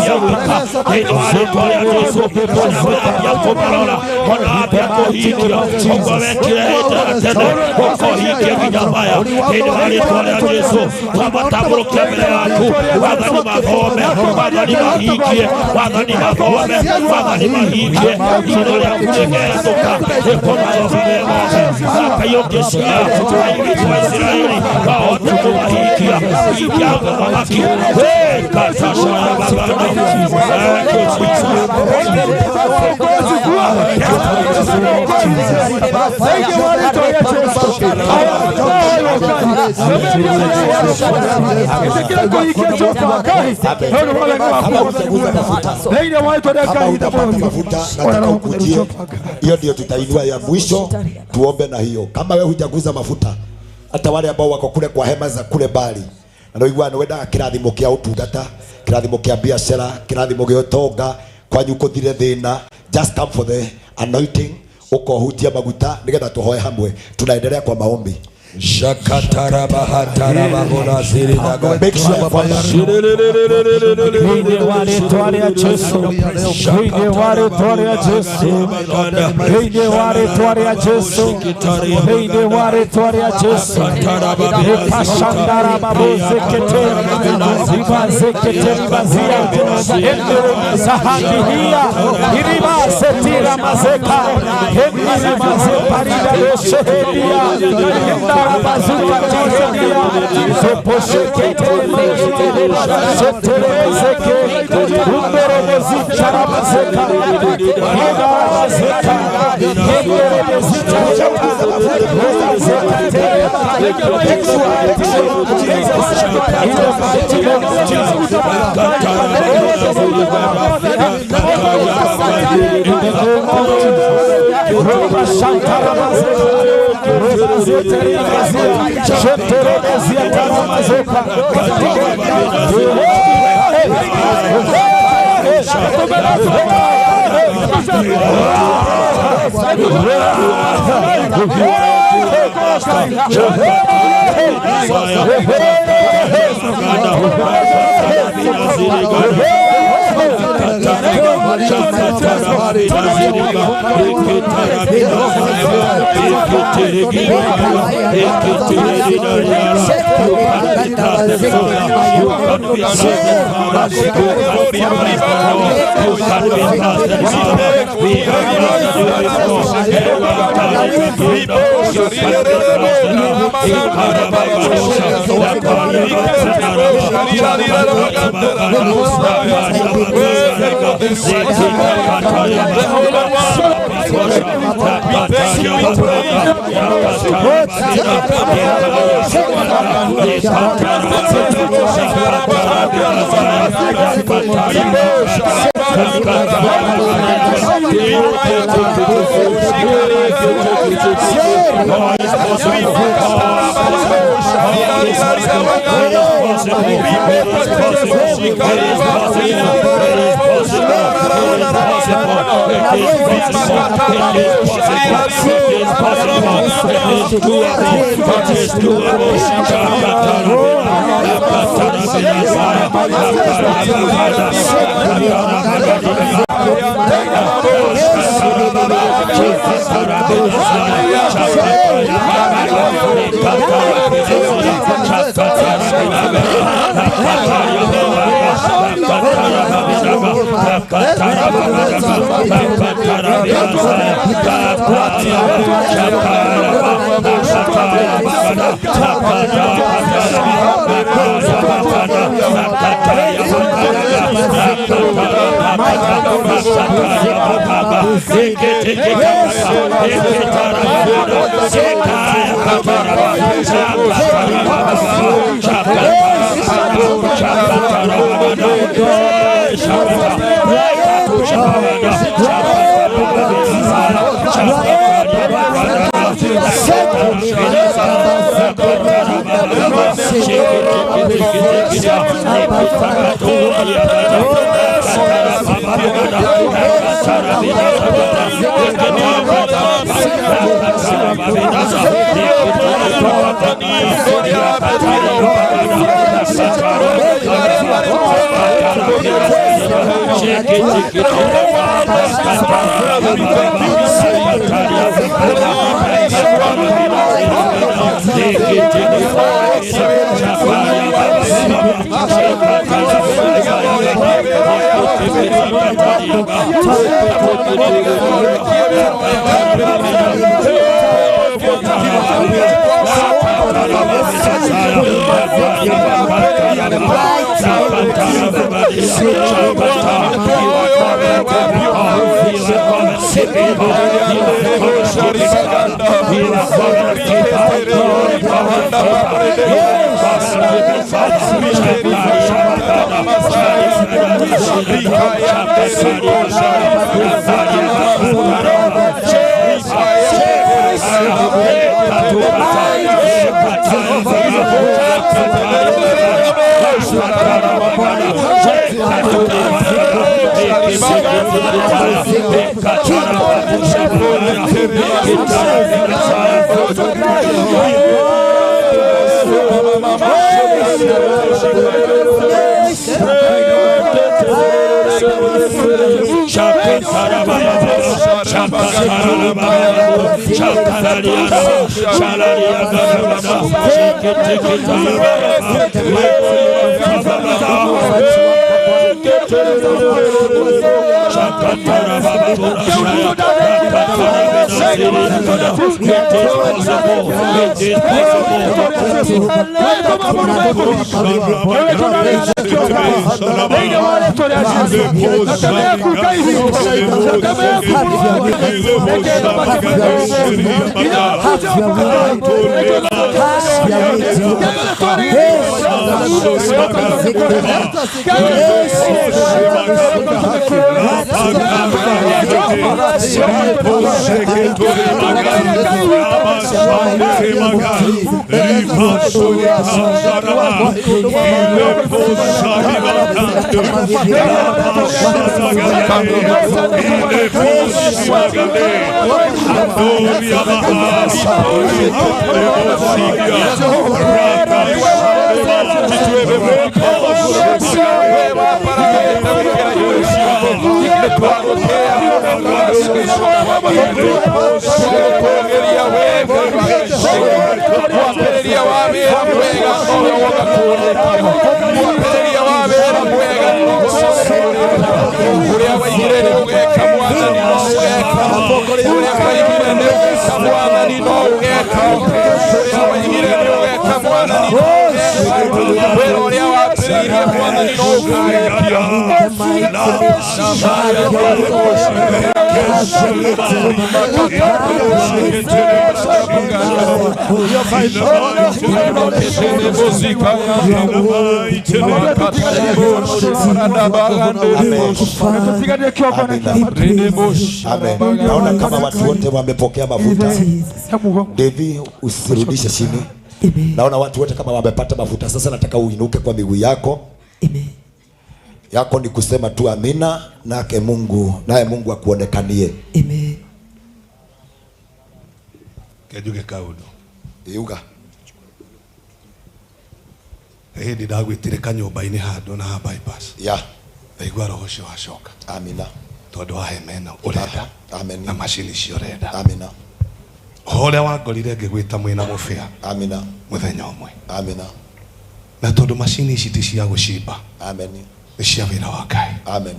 mĩambia thĩinĩ wa rĩtwa rĩa Jesũ ona wambia kũmarora ona wambia kũhingia ũguo wekire hĩndĩ ya tene ũkũhingia nginya maya thĩinĩ wa rĩtwa rĩa Jesũ twamatambũrũkia mbere yaku wathani mathome wathani mahingie wathani mathome wathani mahingie igũrũ rĩaku rĩgethũka rĩkũmathomithia mothe akaiyũkĩcia airĩtu a Isiraeli mahote kũmahingia hingia mũthamaki Nataka ukujie hiyo, ndio tutainua ya mwisho, tuombe na hiyo. Kama wewe hujaguza mafuta, hata wale ambao wako kule kwa hema za kule bali na ndoigua nĩ wendaga kĩrathimo kĩa ũtungata, kĩrathimo kĩa biashara, kĩrathimo gĩa ũtonga, kwanyu kũthire thĩna, just come for the anointing, ukohutia maguta nĩgetha tũhoe hamwe. Tunaendelea kwa maombi. Make sure ya kwamba Amen. Naona kama watu wote wamepokea mafuta. Devi, usirudishe chini. Naona watu wote kama wamepata mafuta. Sasa nataka uinuke kwa miguu yako. Yako ni kusema tu amina, nake Mungu, naye Mungu akuonekanie. Amen. Kejuge kaudo. Iuga. Hindi ndagwitire kanyumba-inĩ handũ na bypass. Yeah. Ndaigua roho ũcio wacoka. Amina. Tondũ wa hema ĩno ũrenda. Amen. Na macini icio ũrenda. Amina. Ũrĩa wangorire ngĩgwĩta mwĩna mũbĩa. Amina. Mũthenya ũmwe. Amina. Na tondũ macini ici ti cia gũcimba. Amen. Nĩ cia wĩra wa Ngai. Amen.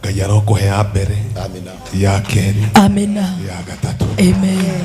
Ngai arokũhe ya mbere. Amina. Ya kerĩ. Amina. Ya gatatũ. Amen.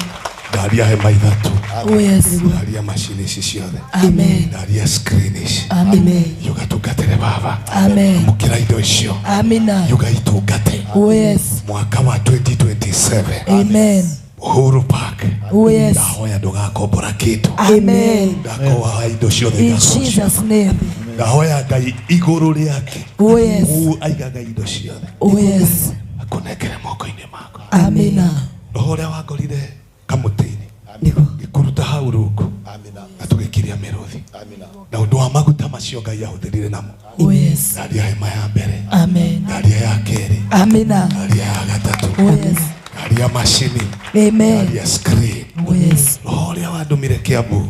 Ndaria hema ithatũ. Oh yes. Ndaria macini ici ciothe. Amen. Ndaria screen ici. Amen. Yugatungatĩre Baba. Amen. Amũkĩra indo icio. Amina. Yugaitungate. Oh yes. Mwaka wa 2027. Amen. Uhuru Park. Oh yes. Ndahoya ndũgakombora kĩndũ. Amen. Ndakoa indo ciothe. In Jesus name. Ndahoya Ngai igũrũ rĩake. Oh yes. Kũu aigaga indo ciothe. Oh yes. Akũnengere moko-inĩ mako. Amina. Roho ũrĩa wangorire kamũtĩ-inĩ ngĩkũruta hau rungu na tũgĩkiria mĩrũthi na ũndũ wa maguta macio Ngai ahũthĩrire namo. Oh yes. Ndaria hema ya mbere. Amen. Ndaria ya kerĩ. Amina. Ndaria ya gatatũ. Oh yes. Ndaria macini. Amen. Ndaria screen. Oh yes. Roho ũrĩa wandũmire Kiambu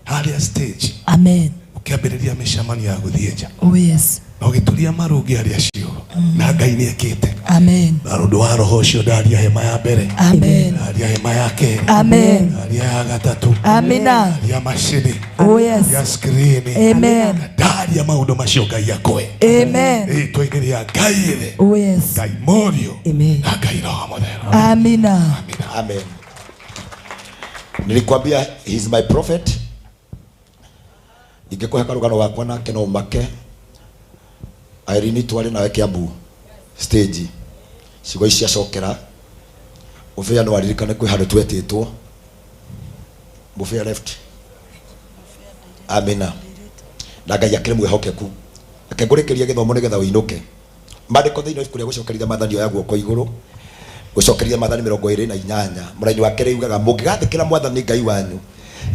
harĩa stage. Amen. Ũkĩambĩrĩria mĩcemanio ya gũthiĩ nja. Oh yes. Na ũgĩturia maru ũngĩaria ciugo. Na Ngai nĩ ekĩte. Amen. Na ũndũ wa roho ũcio ndaria hema ya mbere. Amen. Ndaria hema ya kerĩ. Amen. Ndaria ya gatatũ. Amina. Ndaria macini. Oh yes. Ya skrini. Amen. Ndaria maũndũ macio Ngai akũhe. Amen. Rĩtwa-inĩ rĩa Ngai Ithe. Oh yes. Ngai Mũriũ. Na Ngai Roho Mũtheru. Amina. Amen. Nilikwambia he is my prophet. Ingĩkũhe karũgano gakwa nake no ũmake. Irene twarĩ nawe Kiambu stage. Ciugo ici ciacokera. Mũbĩa no aririkane kwĩ handũ twetĩtwo. Mũbĩa left. Amina. Na Ngai akĩrĩ mwĩhokeku. Reke ngũrĩkĩrie gĩthomo nĩgetha ũinũke. Maandĩko thĩinĩ wa ibuku rĩa gũcokerithia maathani oya guoko igũrũ. Gũcokeria maathani 28 mũraini wa kerĩ yugaga mũngĩgathĩkĩra mwathani Ngai wanyu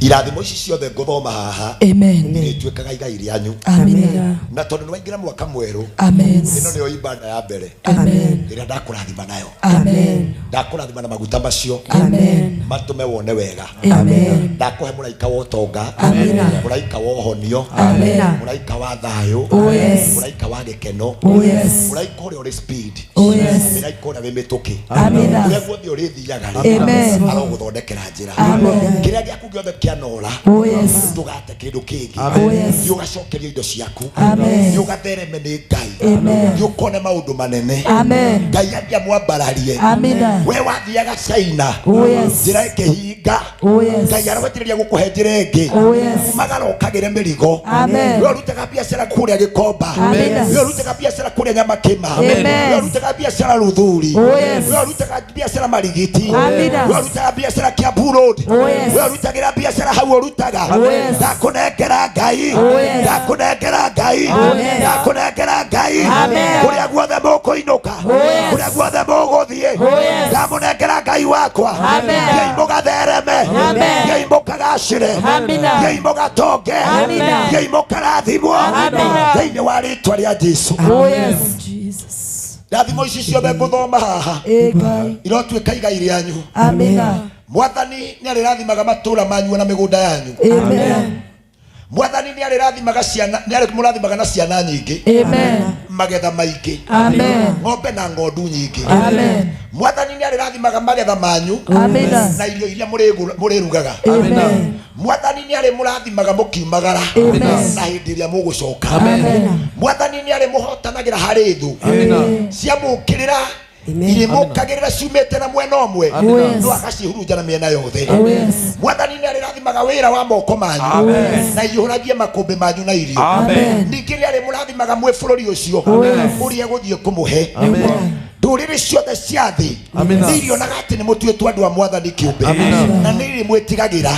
irathimo ici ciothe ngũthoma haha Amen. irĩtuĩkaga igai rĩanyu. Amina. Na tondũ nĩ waingĩra mwaka mwerũ, Amen. ĩno nĩyo ibada ya mbere Amen. ĩrĩa ndakũrathima nayo. Amen. Ndakũrathima na maguta macio. Amen. Matũme wone wega. Amen. Ndakũhe mũraika wa ũtonga. Amina. Mũraika wa ũhonio. Amina. Mũraika wa thayũ. Oh yes. Mũraika wa gĩkeno. Oh yes. Mũraika ũrĩa ũrĩ speed. Oh yes. Mũraika ũrĩa wĩ mĩtũkĩ. Amina. Ũrĩa guothe ũrĩthiaga rĩ, Amen. arogũthondekera njĩra. Amen. Kĩrĩa gĩaku gĩothe kĩanora, Oh yes. ndũgate kĩndũ kĩngĩ. Oh yes. Thiĩ ũgacokerie indo ciaku. Amen. Thiĩ ũgathereme nĩ Ngai. Amen. Thiĩ ũkone maũndũ manene. Amen. Ngai athiĩ amwambararie. Amina. We wathiaga China. Oh yes. Njĩra ĩkĩhinga. Oh yes. Ngai aragwetereria gũkũhe njĩra ĩngĩ. Oh yes. Umagara ũkagĩre mĩrigo. Amen. We ũrutaga biacara kũrĩa Gĩkomba. Amina. We ũrutaga biacara kũrĩa Nyamakĩma. Amen. We ũrutaga biacara Ruthuri. Oh yes. We ũrutaga biacara Marigiti. Amina. We ũrutaga biacara Kiambu Road. Oh yes. We ũrutagĩra biacara hau ũrutaga. Oh yes. Ndakũnengera Ngai. Oh yes. Ndakũnengera Ngai. Amen. Ndakũnengera Ngai. Amen. Kũrĩa guothe mũkũinũka. Oh yes. Kũrĩa guothe mũgũthiĩ. Oh yes. Ndamũnengera Ngai wakwa. Amen. Thiĩi mũgathereme. Amen. Thiĩi mũkagacĩre. Amina. Thiĩi mũgatonge. Amina. Thiĩi mũkarathimwo. Amina. Thĩinĩ wa rĩtwa rĩa Jesũ. Oh yes. Jesus. Ndathimo ici ciothe ngũthoma haha Amen. irotuĩka igai rĩanyu. Amina. Mwathani nĩ arĩrathimaga matũũra manyu na mĩgũnda yanyu. Amen. Mwathani nĩ arĩrathimaga ciana, nĩ arĩmũrathimaga na ciana nyingĩ. Amen. Magetha maingĩ. Amen. Ng'ombe na ng'ondu nyingĩ. Amen. Mwathani nĩ arĩrathimaga magetha manyu. Amina. Na irio iria mũrĩrugaga. Amen. Mwathani nĩ arĩmũrathimaga mũkiumagara. Amen. Na hĩndĩ ĩrĩa mũgũcoka. Amen. Mwathani nĩ arĩmũhotanagĩra harĩ thũ. Ciamũkĩrĩra irĩmũkagĩrĩra ciumĩte na mwena ũmwe no agacihurunja na mĩena yothe. Oh yes. Mwathani nĩ arĩrathimaga wĩra wa moko manyu na iyũragie makũmbĩ manyu na irio. Amen. Ningĩ nĩ arĩmũrathimaga mwĩ bũrũri ũcio Oh yes. ũrĩa egũthiĩ kũmũhe. Ndũrĩrĩ ciothe cia thĩ nĩ irionaga atĩ nĩ mũtuĩtwo andũ a mwathani kĩũmbe na nĩ irĩmwĩtigagĩra.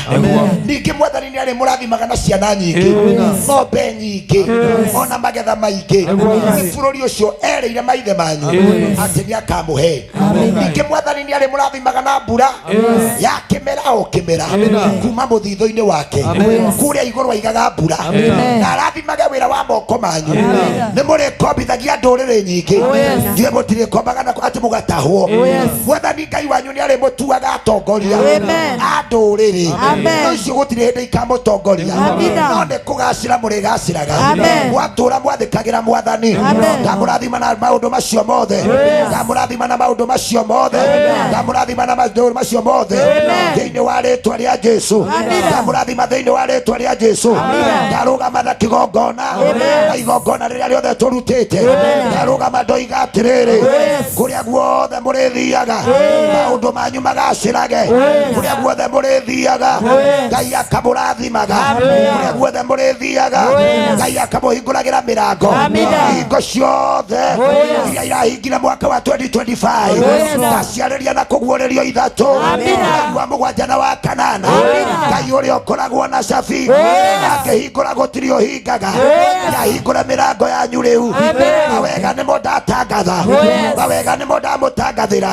Ningĩ mwathani nĩ arĩmũrathimaga na ciana nyingĩ, ng'ombe nyingĩ, ona magetha maingĩ. Nĩ bũrũri ũcio erĩire maithe manyu atĩ nĩ akamũhe. Ningĩ mwathani nĩ arĩmũrathimaga na mbura ya kĩmera o kĩmera kuma mũthithũ-inĩ wake kũrĩa igũrũ aigaga mbura na arathimage wĩra wa moko manyu. Nĩ mũrĩkombithagia ndũrĩrĩ nyingĩ, inyuĩ mũtirĩkombaga na atĩ mũgatahwo. Mwathani Ngai wanyu nĩ arĩmũtuaga atongoria a ndũrĩrĩ. No icio gũtirĩ hĩndĩ ikamũtongoria, no nĩ kũgacĩra mũrĩgacĩraga. Mwatũũra mwathĩkagĩra mwathani. Ndamũrathima na maũndũ macio mothe. Ndamũrathima na maũndũ macio mothe. Ndamũrathima na maũndũ macio mothe thĩinĩ wa rĩtwa rĩa Jesũ. Ndamũrathima thĩinĩ wa rĩtwa rĩa Jesũ. Ndarũgama na kĩgongona na igongona rĩrĩa rĩothe tũrutĩte. Ndarũgama ndoiga atĩrĩrĩ, kũrĩa guothe mũrĩthiaga maũndũ manyu magacĩrage. Kũrĩa guothe mũrĩthiaga Ngai akamũrathimaga. Kũrĩa guothe mũrĩthiaga Ngai akamũhingũragĩra mĩrango. Hingo ciothe iria irahingire mwaka wa 2025 ndaciarĩria na kũguũrĩrio ithatũ mweri wa mũgwanja na wa kanana. Ngai ũrĩa ũkoragwo na cabi akĩhingũra gũtirĩ ũhingaga, nĩahingũre mĩrango yanyu rĩu. Mawega nĩmo ndatangatha. Mawega Mawega nĩmo ndamũtangathĩra.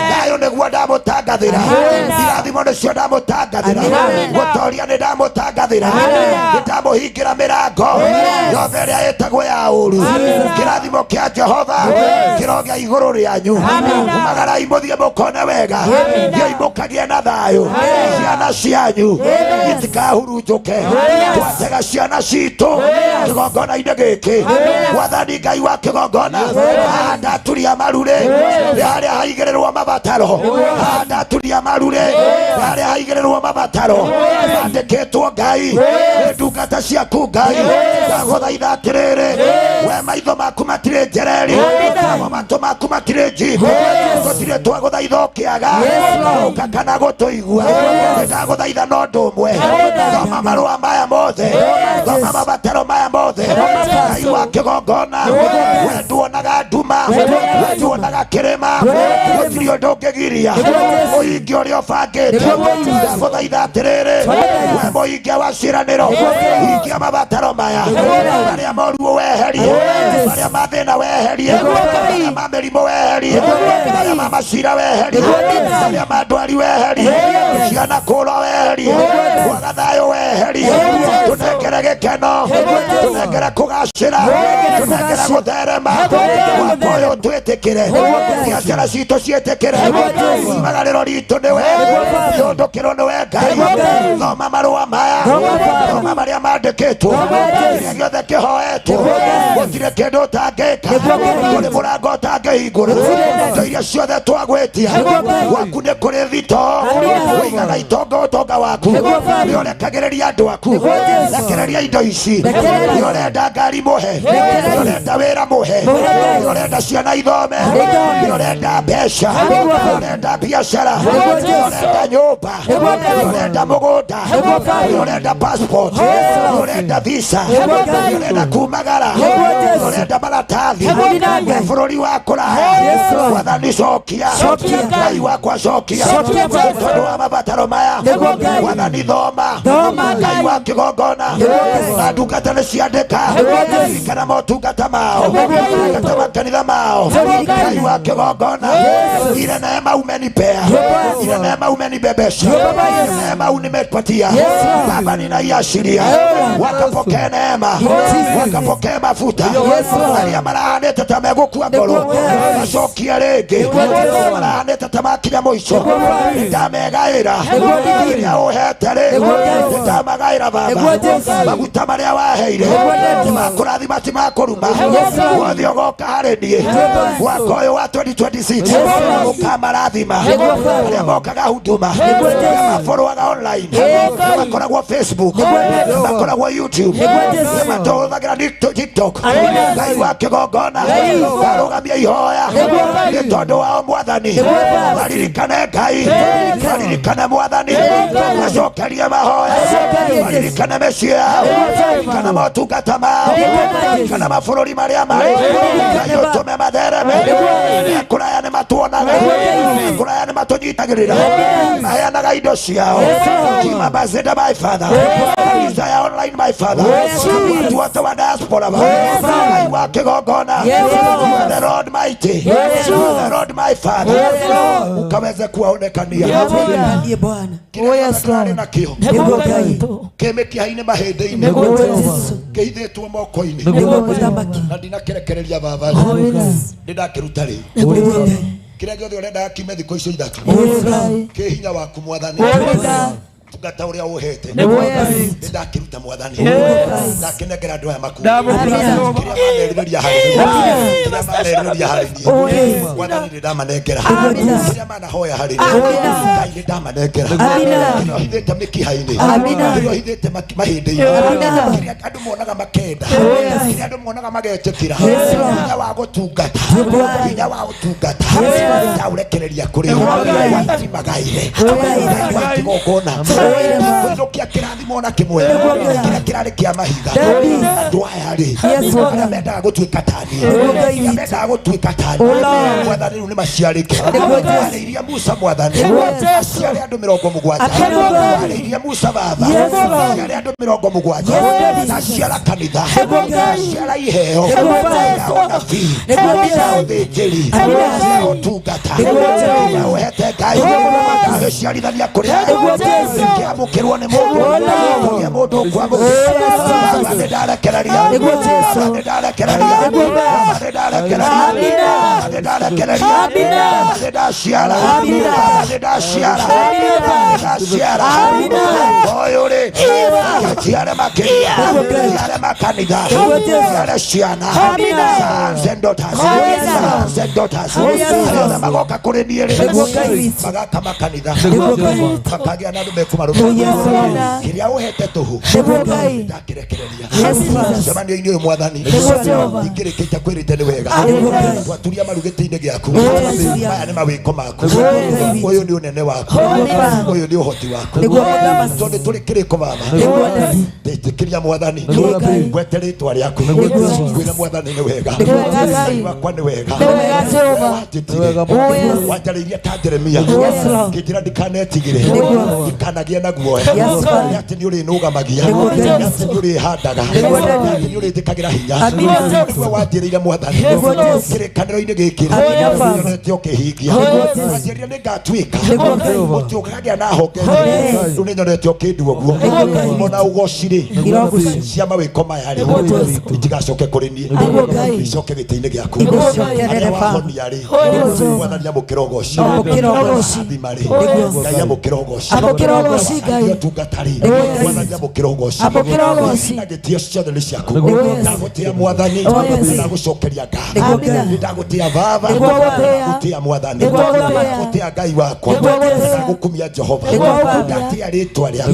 Thayũ nĩguo ndamũtangathĩra. Irathimo nĩcio ndamũtangathĩra. Gũtoria nĩ ndamũtangathĩra. Nĩ ndamũhingĩra mĩrango yothe ĩrĩa ĩtagwo ya ũru. Kĩrathimo kĩa Jehova kĩrogĩa igũrũ rĩanyu. Umagarai mũthiĩ mũkone wega. Thiĩi mũkagĩe na thayũ. Ciana cianyu itikahurunjũke. Twatega ciana citũ kĩgongona-inĩ gĩkĩ. Mwathani Ngai wa kĩgongona, haha ndaturia marurĩ nĩ harĩa haigĩrĩrwo mabataro. Haha ndaturia marurĩ nĩ harĩa haigĩrĩrwo mabataro mandĩkĩtwo Ngai nĩ ndungata ciaku Ngai. Ndagũthaitha atĩrĩrĩ, we maitho maku matirĩ njereri, namo matũ maku matirĩ njingo, tũtirĩ twagũthaitha ũkĩaga gũka kana gũtũigua. Ndagũthaitha na ũndũ ũmwe, thoma marũa maya mothe, thoma mabataro maya mothe. Ngai wa kĩgongona, we nduonaga nduma, we nduonaga kĩrĩma, gũtirĩ ũndũ ũngĩgiria mũhingia ũrĩa ũbangĩte. Ndagũthaitha atĩrĩrĩ, we mũhingia wa ciĩranĩro, hingia mabataro maya, marĩa moru weherie, marĩa ma thĩna weherie, marĩa ma mĩrimũ weherie, marĩa ma macira weherie, marĩa ma ndwari weherie, ciana kũũra weherie, kwaga thayũ weherie, tũnengere gĩkeno, tũnengere kũgacĩra, tũnengere gũtherema. Mwaka ũyũ twĩtĩkĩre, biacara citũ ciĩtĩkĩre, imagarĩro ritũ nĩwe, rĩũndũkĩrwo nĩwe Ngai. Thoma marũa maya, thoma marĩa mandĩkĩtwo, kĩrĩa gĩothe kĩhoetwo, gũtirĩ kĩndũ ũtangĩka, kũrĩ mũrango ũtangĩhingũra. Indo iria ciothe twagwĩtia gwaku nĩ kũrĩ thito, ũigaga itonga ũtonga waku, nĩ ũrekagĩrĩria andũ aku. Rekereria indo ici, nĩ ũrenda ngari mũhe, nĩ ũrenda wĩra mũhe, nĩ ũrenda ciana ithome, nĩ ũrenda mbeca, nĩ ũrenda biacara, nĩ ũrenda nyũmba, nĩ ũrenda mũgũnda, nĩ ũrenda passport, nĩ ũrenda visa, nĩ ũrenda kumagara, nĩ ũrenda maratathi bũrũri wa kũraya. Mwathani cokia, Ngai wakwa cokia, tondũ wa mabataro maya. Mwathani thoma, Ngai wa kĩgongona, na ndungata nĩ ciandĩka ririkana motungata mao, ririkana makanitha mao. Ngai wa kĩgongona, ile neema umenipea, ile neema umenibebesha, ile neema unimepatia Baba, ninaiashiria wakapokee neema, wakapokee mafuta. Arĩa marahanĩte ta megũkua ngoro macokie rĩngĩ, arĩa marahanĩte ta makinya mũico, nĩndamegayĩra kĩrĩa ũhete rĩ, nĩndamagaĩra Baba. Maguta marĩa waheire nĩ makũrathima, ti makũruma. Wothe ũgoka harĩ niĩ mwaka ũyũ wa 2026 ũkamarathima. Arĩa mokaga huduma, arĩa maborwaga online, arĩa makoragwo Facebook, arĩa makoragwo YouTube, arĩa matũhũthagĩra TikTok, Ngai wa kĩgongona, ngarũgamia ihoya nĩ tondũ wao Mwathani. Maririkane Ngai, maririkane Mwathani, macokerie mahoya, maririkane mĩciĩ yao, kana motungata mao, kana mabũrũri marĩa marĩ. Ngai ũtũme mathereme. Kũraya nĩ matuonaga, kũraya nĩ matũnyitagĩrĩra, maheanaga indo ciao. Kimabazenda my father, kanitha ya online my father, watu wote wa diaspora, Ngai wa kĩgongona, you are the Lord mighty, you are the Lord my father, ukaweze kuwaonekania kĩrĩa tũrarĩ nakĩo kĩ mĩkiha-inĩ mahĩndĩ-inĩ, kĩhithĩtwo moko-inĩ, na ndinakĩrekereria Baba, nĩ ndakĩruta rĩu. Kĩrĩa gĩothe ũrendaga kiume thikũ icio ithatũ, kĩ hinya waku Mwathani, tungata ũrĩa ũhete nĩ ndakĩruta Mwathani, ndakĩnengera andũ aya makuũ kĩrĩa manerirĩria harĩ niĩ, kĩrĩa manerirĩria harĩ niĩ Mwathani nĩ ndamanengera, kĩrĩa manahoya harĩ niĩ Ngai nĩ ndamanengera, kĩrĩa ũhithĩte mĩkiha-inĩ, kĩrĩa ũhithĩte mahĩndĩ-inĩ, kĩrĩa andũ monaga makenda, kĩrĩa andũ monaga magetĩkĩra, hinya wa gũtungata, hinya wa ũtungata ndaũrekereria kũrĩ o. Mwathani magaire Ngai wa kĩgongona, Kũinũkia kĩrathimo ona kĩmwe kĩrĩa kĩrarĩ kĩa mahiga andũ aya rĩ arĩa mendaga gũtuĩka tani arĩa mendaga gũtuĩka tani mwathani rĩu nĩ maciarĩke warĩirie Musa mwathani aciare andũ 70 warĩirie Musa baba aciare andũ 70 na aciara kanitha aciara iheo na ũnabii na ũthĩnjĩri na ũtungata na ũhete Ngai ndagĩciarithania kũrĩa kĩamũkĩrwo nĩ mũndũ kũgĩa mũndũ ũkwamũkĩra baba nĩ ndarekereria baba nĩ ndarekereria baba nĩ ndarekereria baba nĩ ndarekereria baba nĩ ndaciara baba nĩ ndaciara baba nĩ ndaciara ũyũ rĩ aciare makĩria aciare makanitha aciare ciana sons and daughters sons and daughters arĩa othe magoka kũrĩ niĩ rĩ magaka makanitha makagĩa na andũ mekũmarũmĩrĩra kĩrĩa ũhete tũhũ ndakĩrekereria cemanio-inĩ ũyũ mwathani ingĩrĩkĩte kwĩrĩte nĩ wega twaturia maru gĩtĩ-inĩ gĩaku maya nĩ mawĩko maku ũyũ nĩ ũnene waku ũyũ nĩ ũhoti waku tondũ tũrĩ kĩrĩko baba ndĩtĩkĩria mwathani ngwete rĩtwa rĩaku ngwĩre mwathani nĩ wega Ngai wakwa nĩ wega wanjĩtire wanjarĩirie ta Jeremia ngĩnjĩra ndikanetigĩre ndikanagie na guoya nĩ atĩ nĩ ũrĩnũgamagia nĩ atĩ nĩ ũrĩhandaga nĩ atĩ nĩ ũrĩnjĩkagĩra hinya nĩwe wanjĩrĩire mwathani kĩrĩkanĩro-inĩ gĩkĩ nyonete ũkĩhingia wanjĩrĩire nĩ ngatuĩka mũtĩ ũkagĩa na honge rĩu nĩ nyonete ũkĩndua ũguo ona ũgoci rĩ cia mawĩko maya rĩ itigacoke kũrĩ niĩ icoke gĩtĩ-inĩ gĩaku arĩa wahonia rĩ mwathani amũkĩra ũgoci athima rĩ Ngai amũkĩra ũgoci ũtungata rĩ mwathani amũkĩra ũgoci na gĩtĩo ciothe nĩ ciaku ndagũtĩa mwathani ndagũcokeria ngatho ndagũtĩa baba ndagũtĩa mwathani ndagũtĩa Ngai wakwa ndagũkumia Jehova ndatĩa rĩtwa rĩaku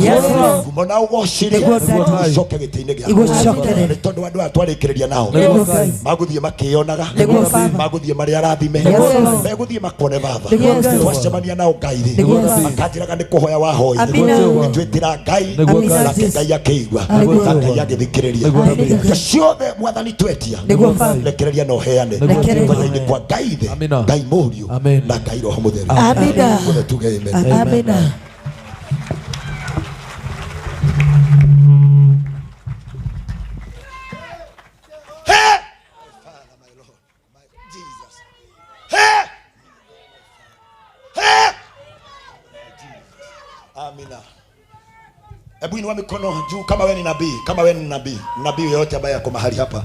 ngumo na ũgoci rĩ icoke gĩtĩ-inĩ gĩaku nĩ tondũ andũ aya twarĩkĩrĩria nao magũthiĩ makĩyonaga magũthiĩ marĩ arathime megũthiĩ makone baba twacemania nao Ngai rĩ makanjĩraga nĩ kũhoya wahoire nĩtwĩtĩra Ngai nake Ngai akĩigua na Ngai agĩthikĩrĩria indo ciothe mwathani twetia rekereria na ũheane thutha-inĩ kwa Ngai ithe Ngai Mũriũ na Ngai Roho Mũtheru Othe tuge amen. Amina. Amina. Hebu inua mikono juu kama wewe ni nabii, kama wewe ni nabii, nabii yeyote ambaye ako mahali hapa.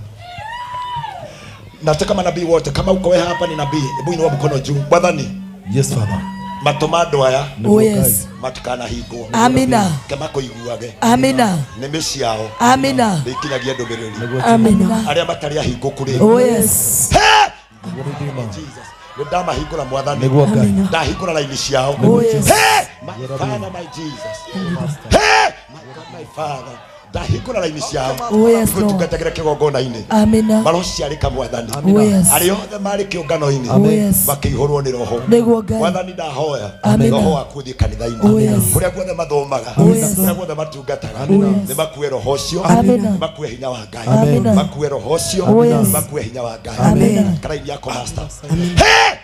Nataka manabii wote, kama uko wewe hapa ni nabii, hebu inua mkono juu. Mwathani. Yes Father. Matomando aya. Oh yes. Matikana hingwo. Amina. Kema kũiguage. Amina. Nĩmĩ ciao. Amina. Nĩikinyagie ndũmĩrĩri. Amina. Arĩa matarĩ ahingũku rĩ. Oh yes. Jesus. Ndamahingũra mwathani. Ndahingũra raini ciao. Hey! My Father, my Jesus. Hey! My God, my Father. Ndahingũra raini ciao. Gũtungatagĩra kĩgongona-inĩ. Amina. Marociarĩka mwathani. Arĩa othe marĩ kĩũngano-inĩ makĩihũrwo nĩ Roho. Mwathani ndahoya Roho waku ũthiĩ kanitha-inĩ. Kũrĩa guothe mathomaga, kũrĩa guothe matungataga, nĩ makue Roho ũcio, nĩ makue hinya wa Ngai, makue Roho ũcio, makue hinya wa Ngai. Karaini yako pastor. Hey!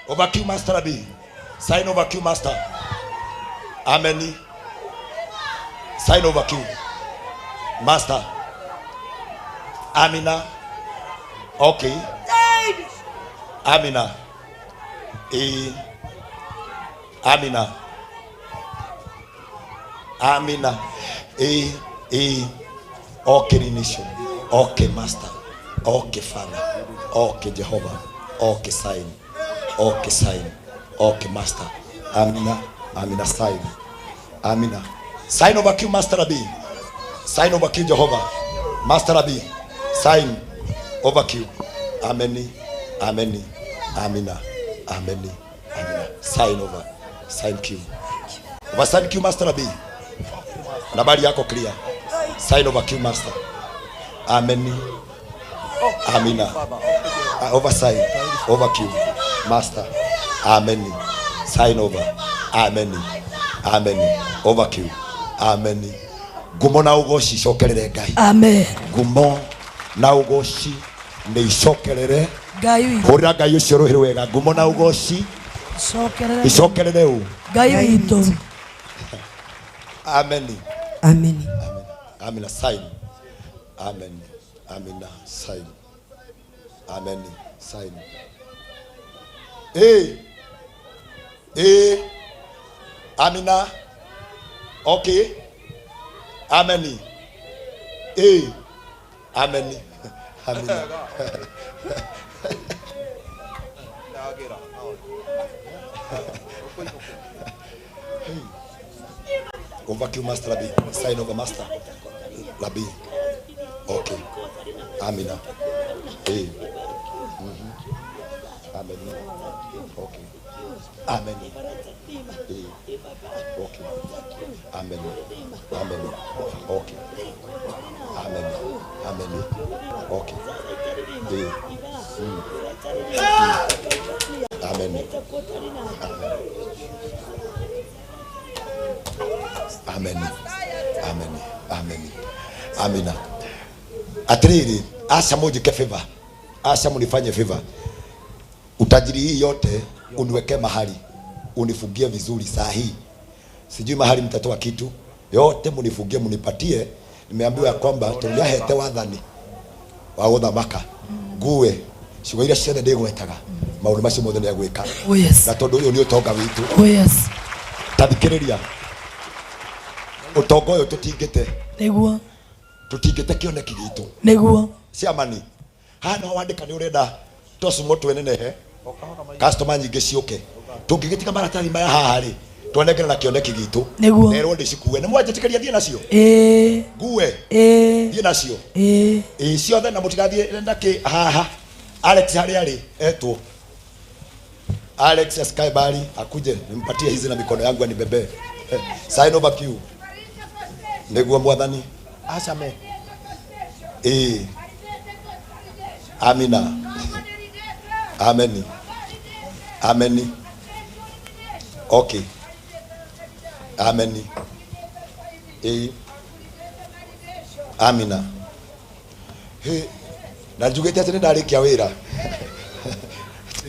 Over Q Master B. Sign over Q Master. Amen. Sign over Q. Master. Amina. Okay. Amina. E. Amina. Amina. E. E. Okay, nation. Okay, Master. Okay, Father. Okay, Jehovah. Okay, sign. Okay, sign. Okay, Master. Amina. Amina, sign. Amina. Sign over Q, Master B. Sign over Q, Jehovah. Master B. Sign over Q. Ameni. Ameni. Amina. Ameni. Amina. Sign over. Sign Q. Over sign Q, Master B. Nabari yako clear. Sign over Q, Master. Ameni. Amina. Over sign. Over Q. Master. Amen. Sign over. Amen. Amen. Over Q. Amen. Ngumo na ugoci icokerere Ngai. Amen. Ngumo na ugoci nĩ icokerere Ngai witũ. Hũrĩra Ngai ũcio rũhĩ rwega. Ngumo na ugoci Icokerere. icokerere ũ. Ngai witũ. Amen. Amen. Amina sign. Amen. Amina sign. Amen. Sign. Hey. Hey. Amina. Okay. Amen. Hey. Amen. Amina. Hey. Over you, Master Rabbi. Sign over, Master Rabbi. Okay. Amina. Hey. Mm-hmm. Amen. Okay. Amen. Hey. Okay. Amen. Amen. Okay. Amen. Amen. Okay. Hey. Mm. Amen. Amen. Amen. Amen. Amen. Amina. Atiriri, acha mujike favor. Acha munifanye favor. Utajiri hii yote uniweke mahali, unifungie vizuri saa hii. Sijui mahali mtatoa kitu. Yote munifungie munipatie. Nimeambiwa ya kwamba tũrĩahete wathani wa gũthamaka. Ngue ciugo iria ciothe ndĩgwetaga maũndũ macio mothe nĩegwĩka. Oh, yes. Na tondũ ũyũ nĩ ũtonga witũ. Oh, yes. Ta thikĩrĩria. Ũtonga ũyũ tũtingĩte. Nĩguo. Tũtingĩte kĩoneki gitũ. Nĩguo. Ciamani. Haha no wandĩka nĩ ũrenda tosumo twenenehe. Customer nyingĩ ciũke. Tũngĩgĩtiga maratathi maya haha rĩ, twanengere na kĩoneki gitũ. Nĩguo. Nerwo ndĩcikue. Nĩ mwanjĩtĩkĩria thiĩ nacio? Ĩĩ. Ngue. Ĩĩ. Thiĩ nacio. Ĩĩ. Ĩĩ ciothe na mũtigathiĩ na kĩ haha. Alex harĩa arĩ etwo. Alex asikae bali akuje nimpatie hizi na mikono yangu anibebee. Sign over Q. Nĩguo mwathani. Acame. Ĩĩ. Amina. Amen. Amen. Okay. Amen. Ĩĩ. Amina. Hĩ, na njugĩte atĩ nĩ ndarĩkia wĩra.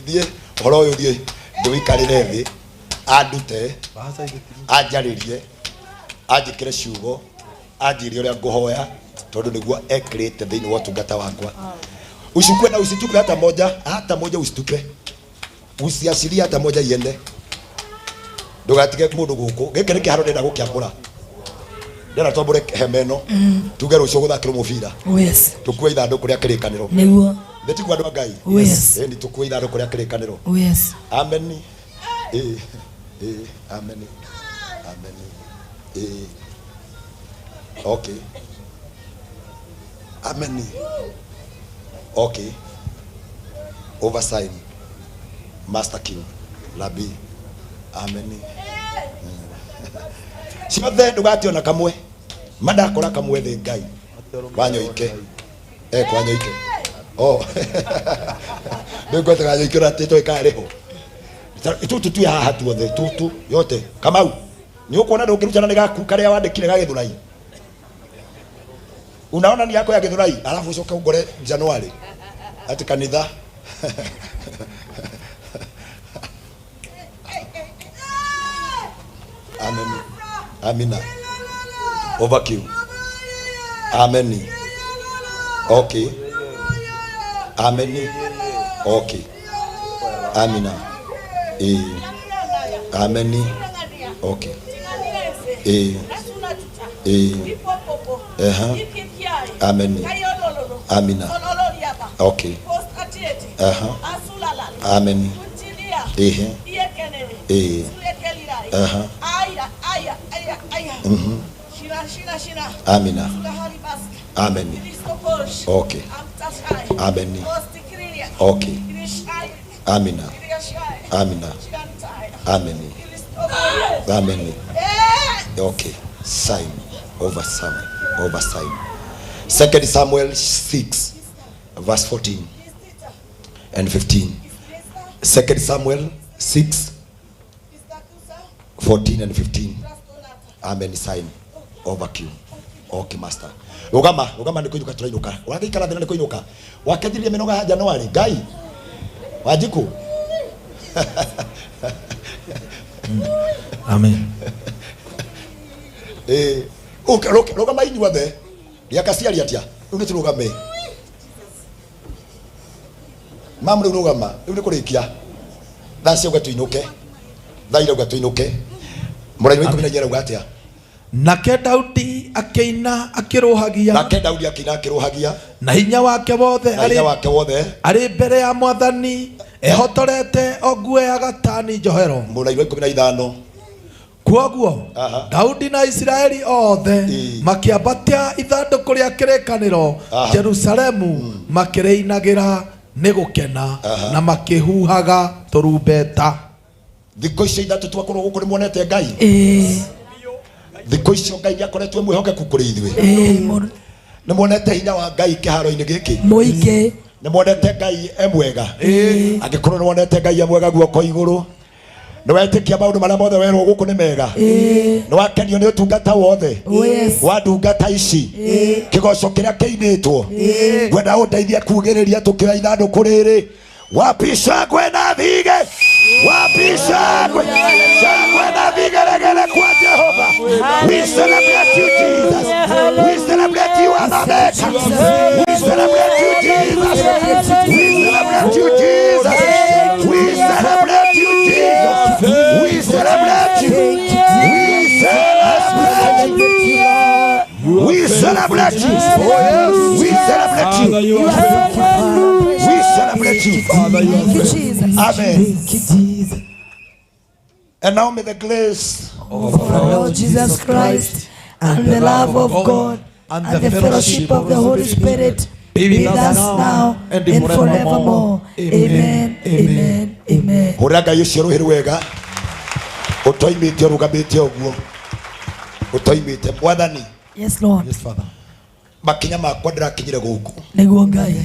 Thiĩ ũhoro ũyũ thiĩ ndĩwĩikarĩre thĩ andute anjarĩrie anjĩkĩre ciugo anjĩre ũrĩa ngũhoya tondũ nĩguo ekĩrĩte thĩinĩ wa ũtungata wakwa. Usichukue na usitupe hata moja usitupe. Usiachilie hata moja iende. Ndũgatige mũndũ gũkũ. Gĩkĩ nĩ kĩharo ndĩrenda gũkĩambũra. Ndĩrenda twambũre hema ĩno. Tuge rũciũ gũthakĩrwo mũbira. Oh, yes. Tũkue ithandũkũ rĩa kĩrĩkanĩro. Nĩguo. Nĩ tiguo andũ a Ngai? Oh, yes. Ĩni tũkue ithandũkũ rĩa kĩrĩkanĩro. Oh, yes. Amen. Ĩĩ. Ĩĩ. Amen. Amen. Ĩĩ. Okay. Amen. Okay. Oversign. Master King. Labi. Amen. Ciothe ndũgate ona kamwe. Mandakora kamwe thĩ Ngai. Wanyoike. Kwanyoike. Oh. Nĩngwetaga Wanyoike ũratĩtwo ĩkarĩ ho. Tutu tu haha tuothe tutu yote. Kamau. Nĩ ũkuona ndũngĩrutana nĩ gaku karĩa wandĩkire ga Gĩthũrai. Unaona ni yako ya Gĩthũrai alafu ucoke ungore Januari ati kanitha. Amen. Amina. Over Q. Amen. Okay. Amen. Okay. Amina. Amen. Okay. Amen. Amina. Okay. Amen. Amina. Amen. Okay. Amen. Okay. Amina. Amina. Amen. Amen. Okay. Sign over sign over sign. 2 Samuel 6 verse 14 and 15. 2 Samuel 6 14 and 15. Amen. Sign over Q. Okay, master. Rugama, rugama nĩ kũinũka tũrainũka. Ũragĩikara thĩna nĩ kũinũka. Wakethirie mĩnoga ya January, Ngai. Wanjiku. Amen. Okay, rugama inyuothe. Rĩakaciari atĩa? Rĩu nĩ tũrũgame. Mamu rĩu rũgama, rĩu nĩ kũrĩkia. Thaa ciauga tũinũke. Thaa irauga tũinũke. Mũraini wa 14 arauga atĩa? Nake Daudi akĩina akĩrũhagia. Nake Daudi akĩina akĩrũhagia. Na hinya wake wothe Na hinya wake wothe. Arĩ mbere ya Mwathani ehotorete o nguo ya gatani njohero. Mũraini wa 15. Kwoguo Daudi na Isiraeli othe makĩambatia ithandũkũ rĩa kĩrĩkanĩro Jerusalemu makĩrĩinagĩra nĩ gũkena na makĩhuhaga tũrumbeta. Thikũ icio ithatũ twakorwo gũkũ nĩ muonete Ngai. Thikũ icio Ngai nĩakoretwo mwĩhokeku kũrĩ ithuĩ. Nĩ muonete hinya wa Ngai kĩharo-inĩ gĩkĩ. Mũingĩ. Nĩ muonete Ngai e mwega. Angĩkorwo nĩ wonete Ngai e mwega guoko igũrũ. Nĩ wetĩkia maũndũ marĩa mothe werwo gũkũ nĩ mega. Nĩ wakenio nĩ ũtungata wothe wa ndungata ici. Kĩgoco kĩrĩa kĩinĩtwo. Ngwenda ũndeithie kugĩrĩria tũkĩoya ithandũkũ rĩrĩ. Wapi shangwe na thige? Wapi shangwe? Shangwe na vigelegele kwa Jehova. We celebrate you, Jesus. We celebrate you, our Maker. We celebrate you, Jesus. We celebrate you, Jesus. We celebrate you, Jesus. We celebrate you. We celebrate you. We celebrate you. We celebrate you. We celebrate you. Thank you, Jesus. Amen. Thank you, Jesus. And now may the grace of our Lord Jesus Christ and the love of God and the fellowship of the Holy Spirit be with us now and forevermore. Amen. Amen. Amen. Hũra Ngai ũcio rũhĩ rwega ũtoimĩte ũrũgamĩte ũguo ũtoimĩte Mwathani. Yes, Lord. Yes, Father. Makinya makwa ndĩrakinyire gũkũ Nĩguo Ngai.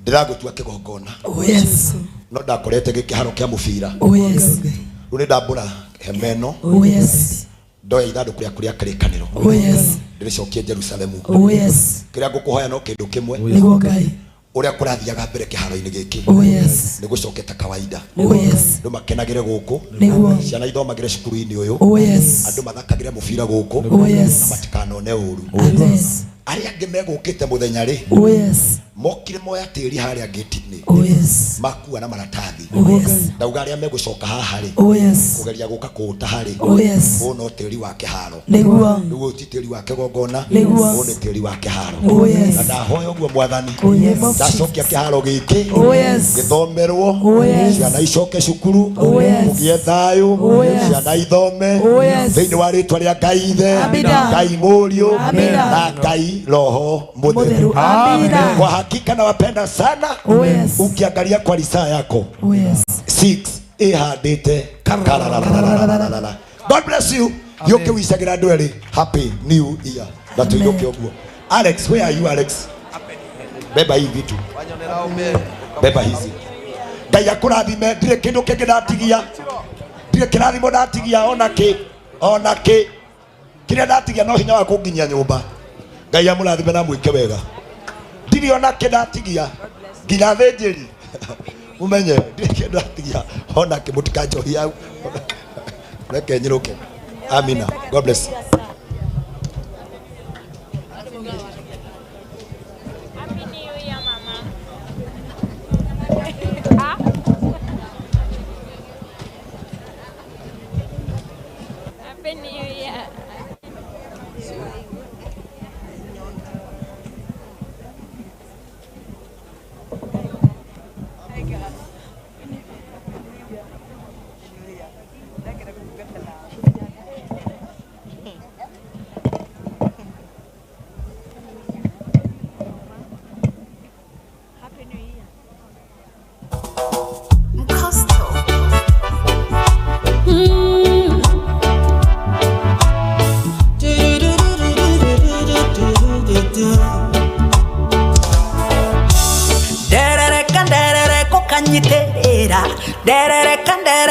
Ndĩragũtua kĩgongona. Oh, yes. No ndakorete gĩkĩharo kĩa mũbira. Oh, yes. Rĩu nĩ ndambũra hema ĩno. Oh, yes. Ndoya ithandũkũ rĩaku rĩa kĩrĩkanĩro. Oh, yes. Ndĩrĩcokie Jerusalemu. Oh, yes. Kĩrĩa ngũkũhoya no kĩndũ kĩmwe. Nĩguo Ngai. Ũrĩa kũrathiaga mbere kĩharo-inĩ gĩkĩ. Oh, yes. Nĩ gũcoke ta kawaida. Oh, yes. Andũ makenagĩre gũkũ. Nĩguo. Ciana ithomagĩre cukuru-inĩ ũyũ. Oh, yes. Andũ mathakagĩre mũbira gũkũ. Oh, yes. Na matikanone ũru. Amen. Arĩa angĩ megũkĩte mũthenya rĩ. Oh, yes. Mokire moya tĩri harĩa gate-inĩ. Oh, yes. Makua na maratathi. Oh, yes. Ndauga arĩa megũcoka haha rĩ. Oh, yes. Kũgeria gũka kũũta harĩ. Oh, yes. Ũyũ no tĩri wa kĩharo. Nĩguo. Rĩu ũyũ ti tĩri wa kĩgongona. Nĩguo. Ũyũ nĩ tĩri wa kĩharo. Oh, yes. Na ndahoya ũguo Mwathani. Oh, yes. Ndacokia kĩharo gĩkĩ. Oh, yes. Gĩthomerwo. Oh, yes. Ciana icoke cukuru. Oh, yes. Kũgĩe thayũ. Oh, yes. Ciana ithome. Oh, yes. Thĩinĩ wa rĩtwa rĩa Ngai Ithe. Amina. Ngai Mũriũ. Amina. Na Ngai Roho Mũtheru. Amina. Kwa hakika nawapenda sana. Oh, yes. Ukiangalia kwa risaa yako. Oh, yes. 6 ihandĩte kararararararara. God bless you. Yũke wicagĩra andũ erĩ happy new year. Na tũinũke ũguo. Alex, where are you, Alex? Beba hii vitu. Beba hizi. Ngai akũrathime, ndirĩ kĩndũ kĩngĩ ndatigia. Ndirĩ kĩrathimo ndatigia ona kĩ, ona kĩ. Kĩrĩa ndatigia no hinya wa kũnginyia nyũmba. Ngai amũrathime na mwĩke wega. Ndirĩ ona kĩ ndatigia nginya thĩnjĩri. Umenye ndirĩ kĩndũ ndatigia ona kĩ, mũtikanjohie hau. Reke nyinũke. Amina. God bless. Happy New Year. Nderereka nderereko kanyiterera. Nderereka nderereka.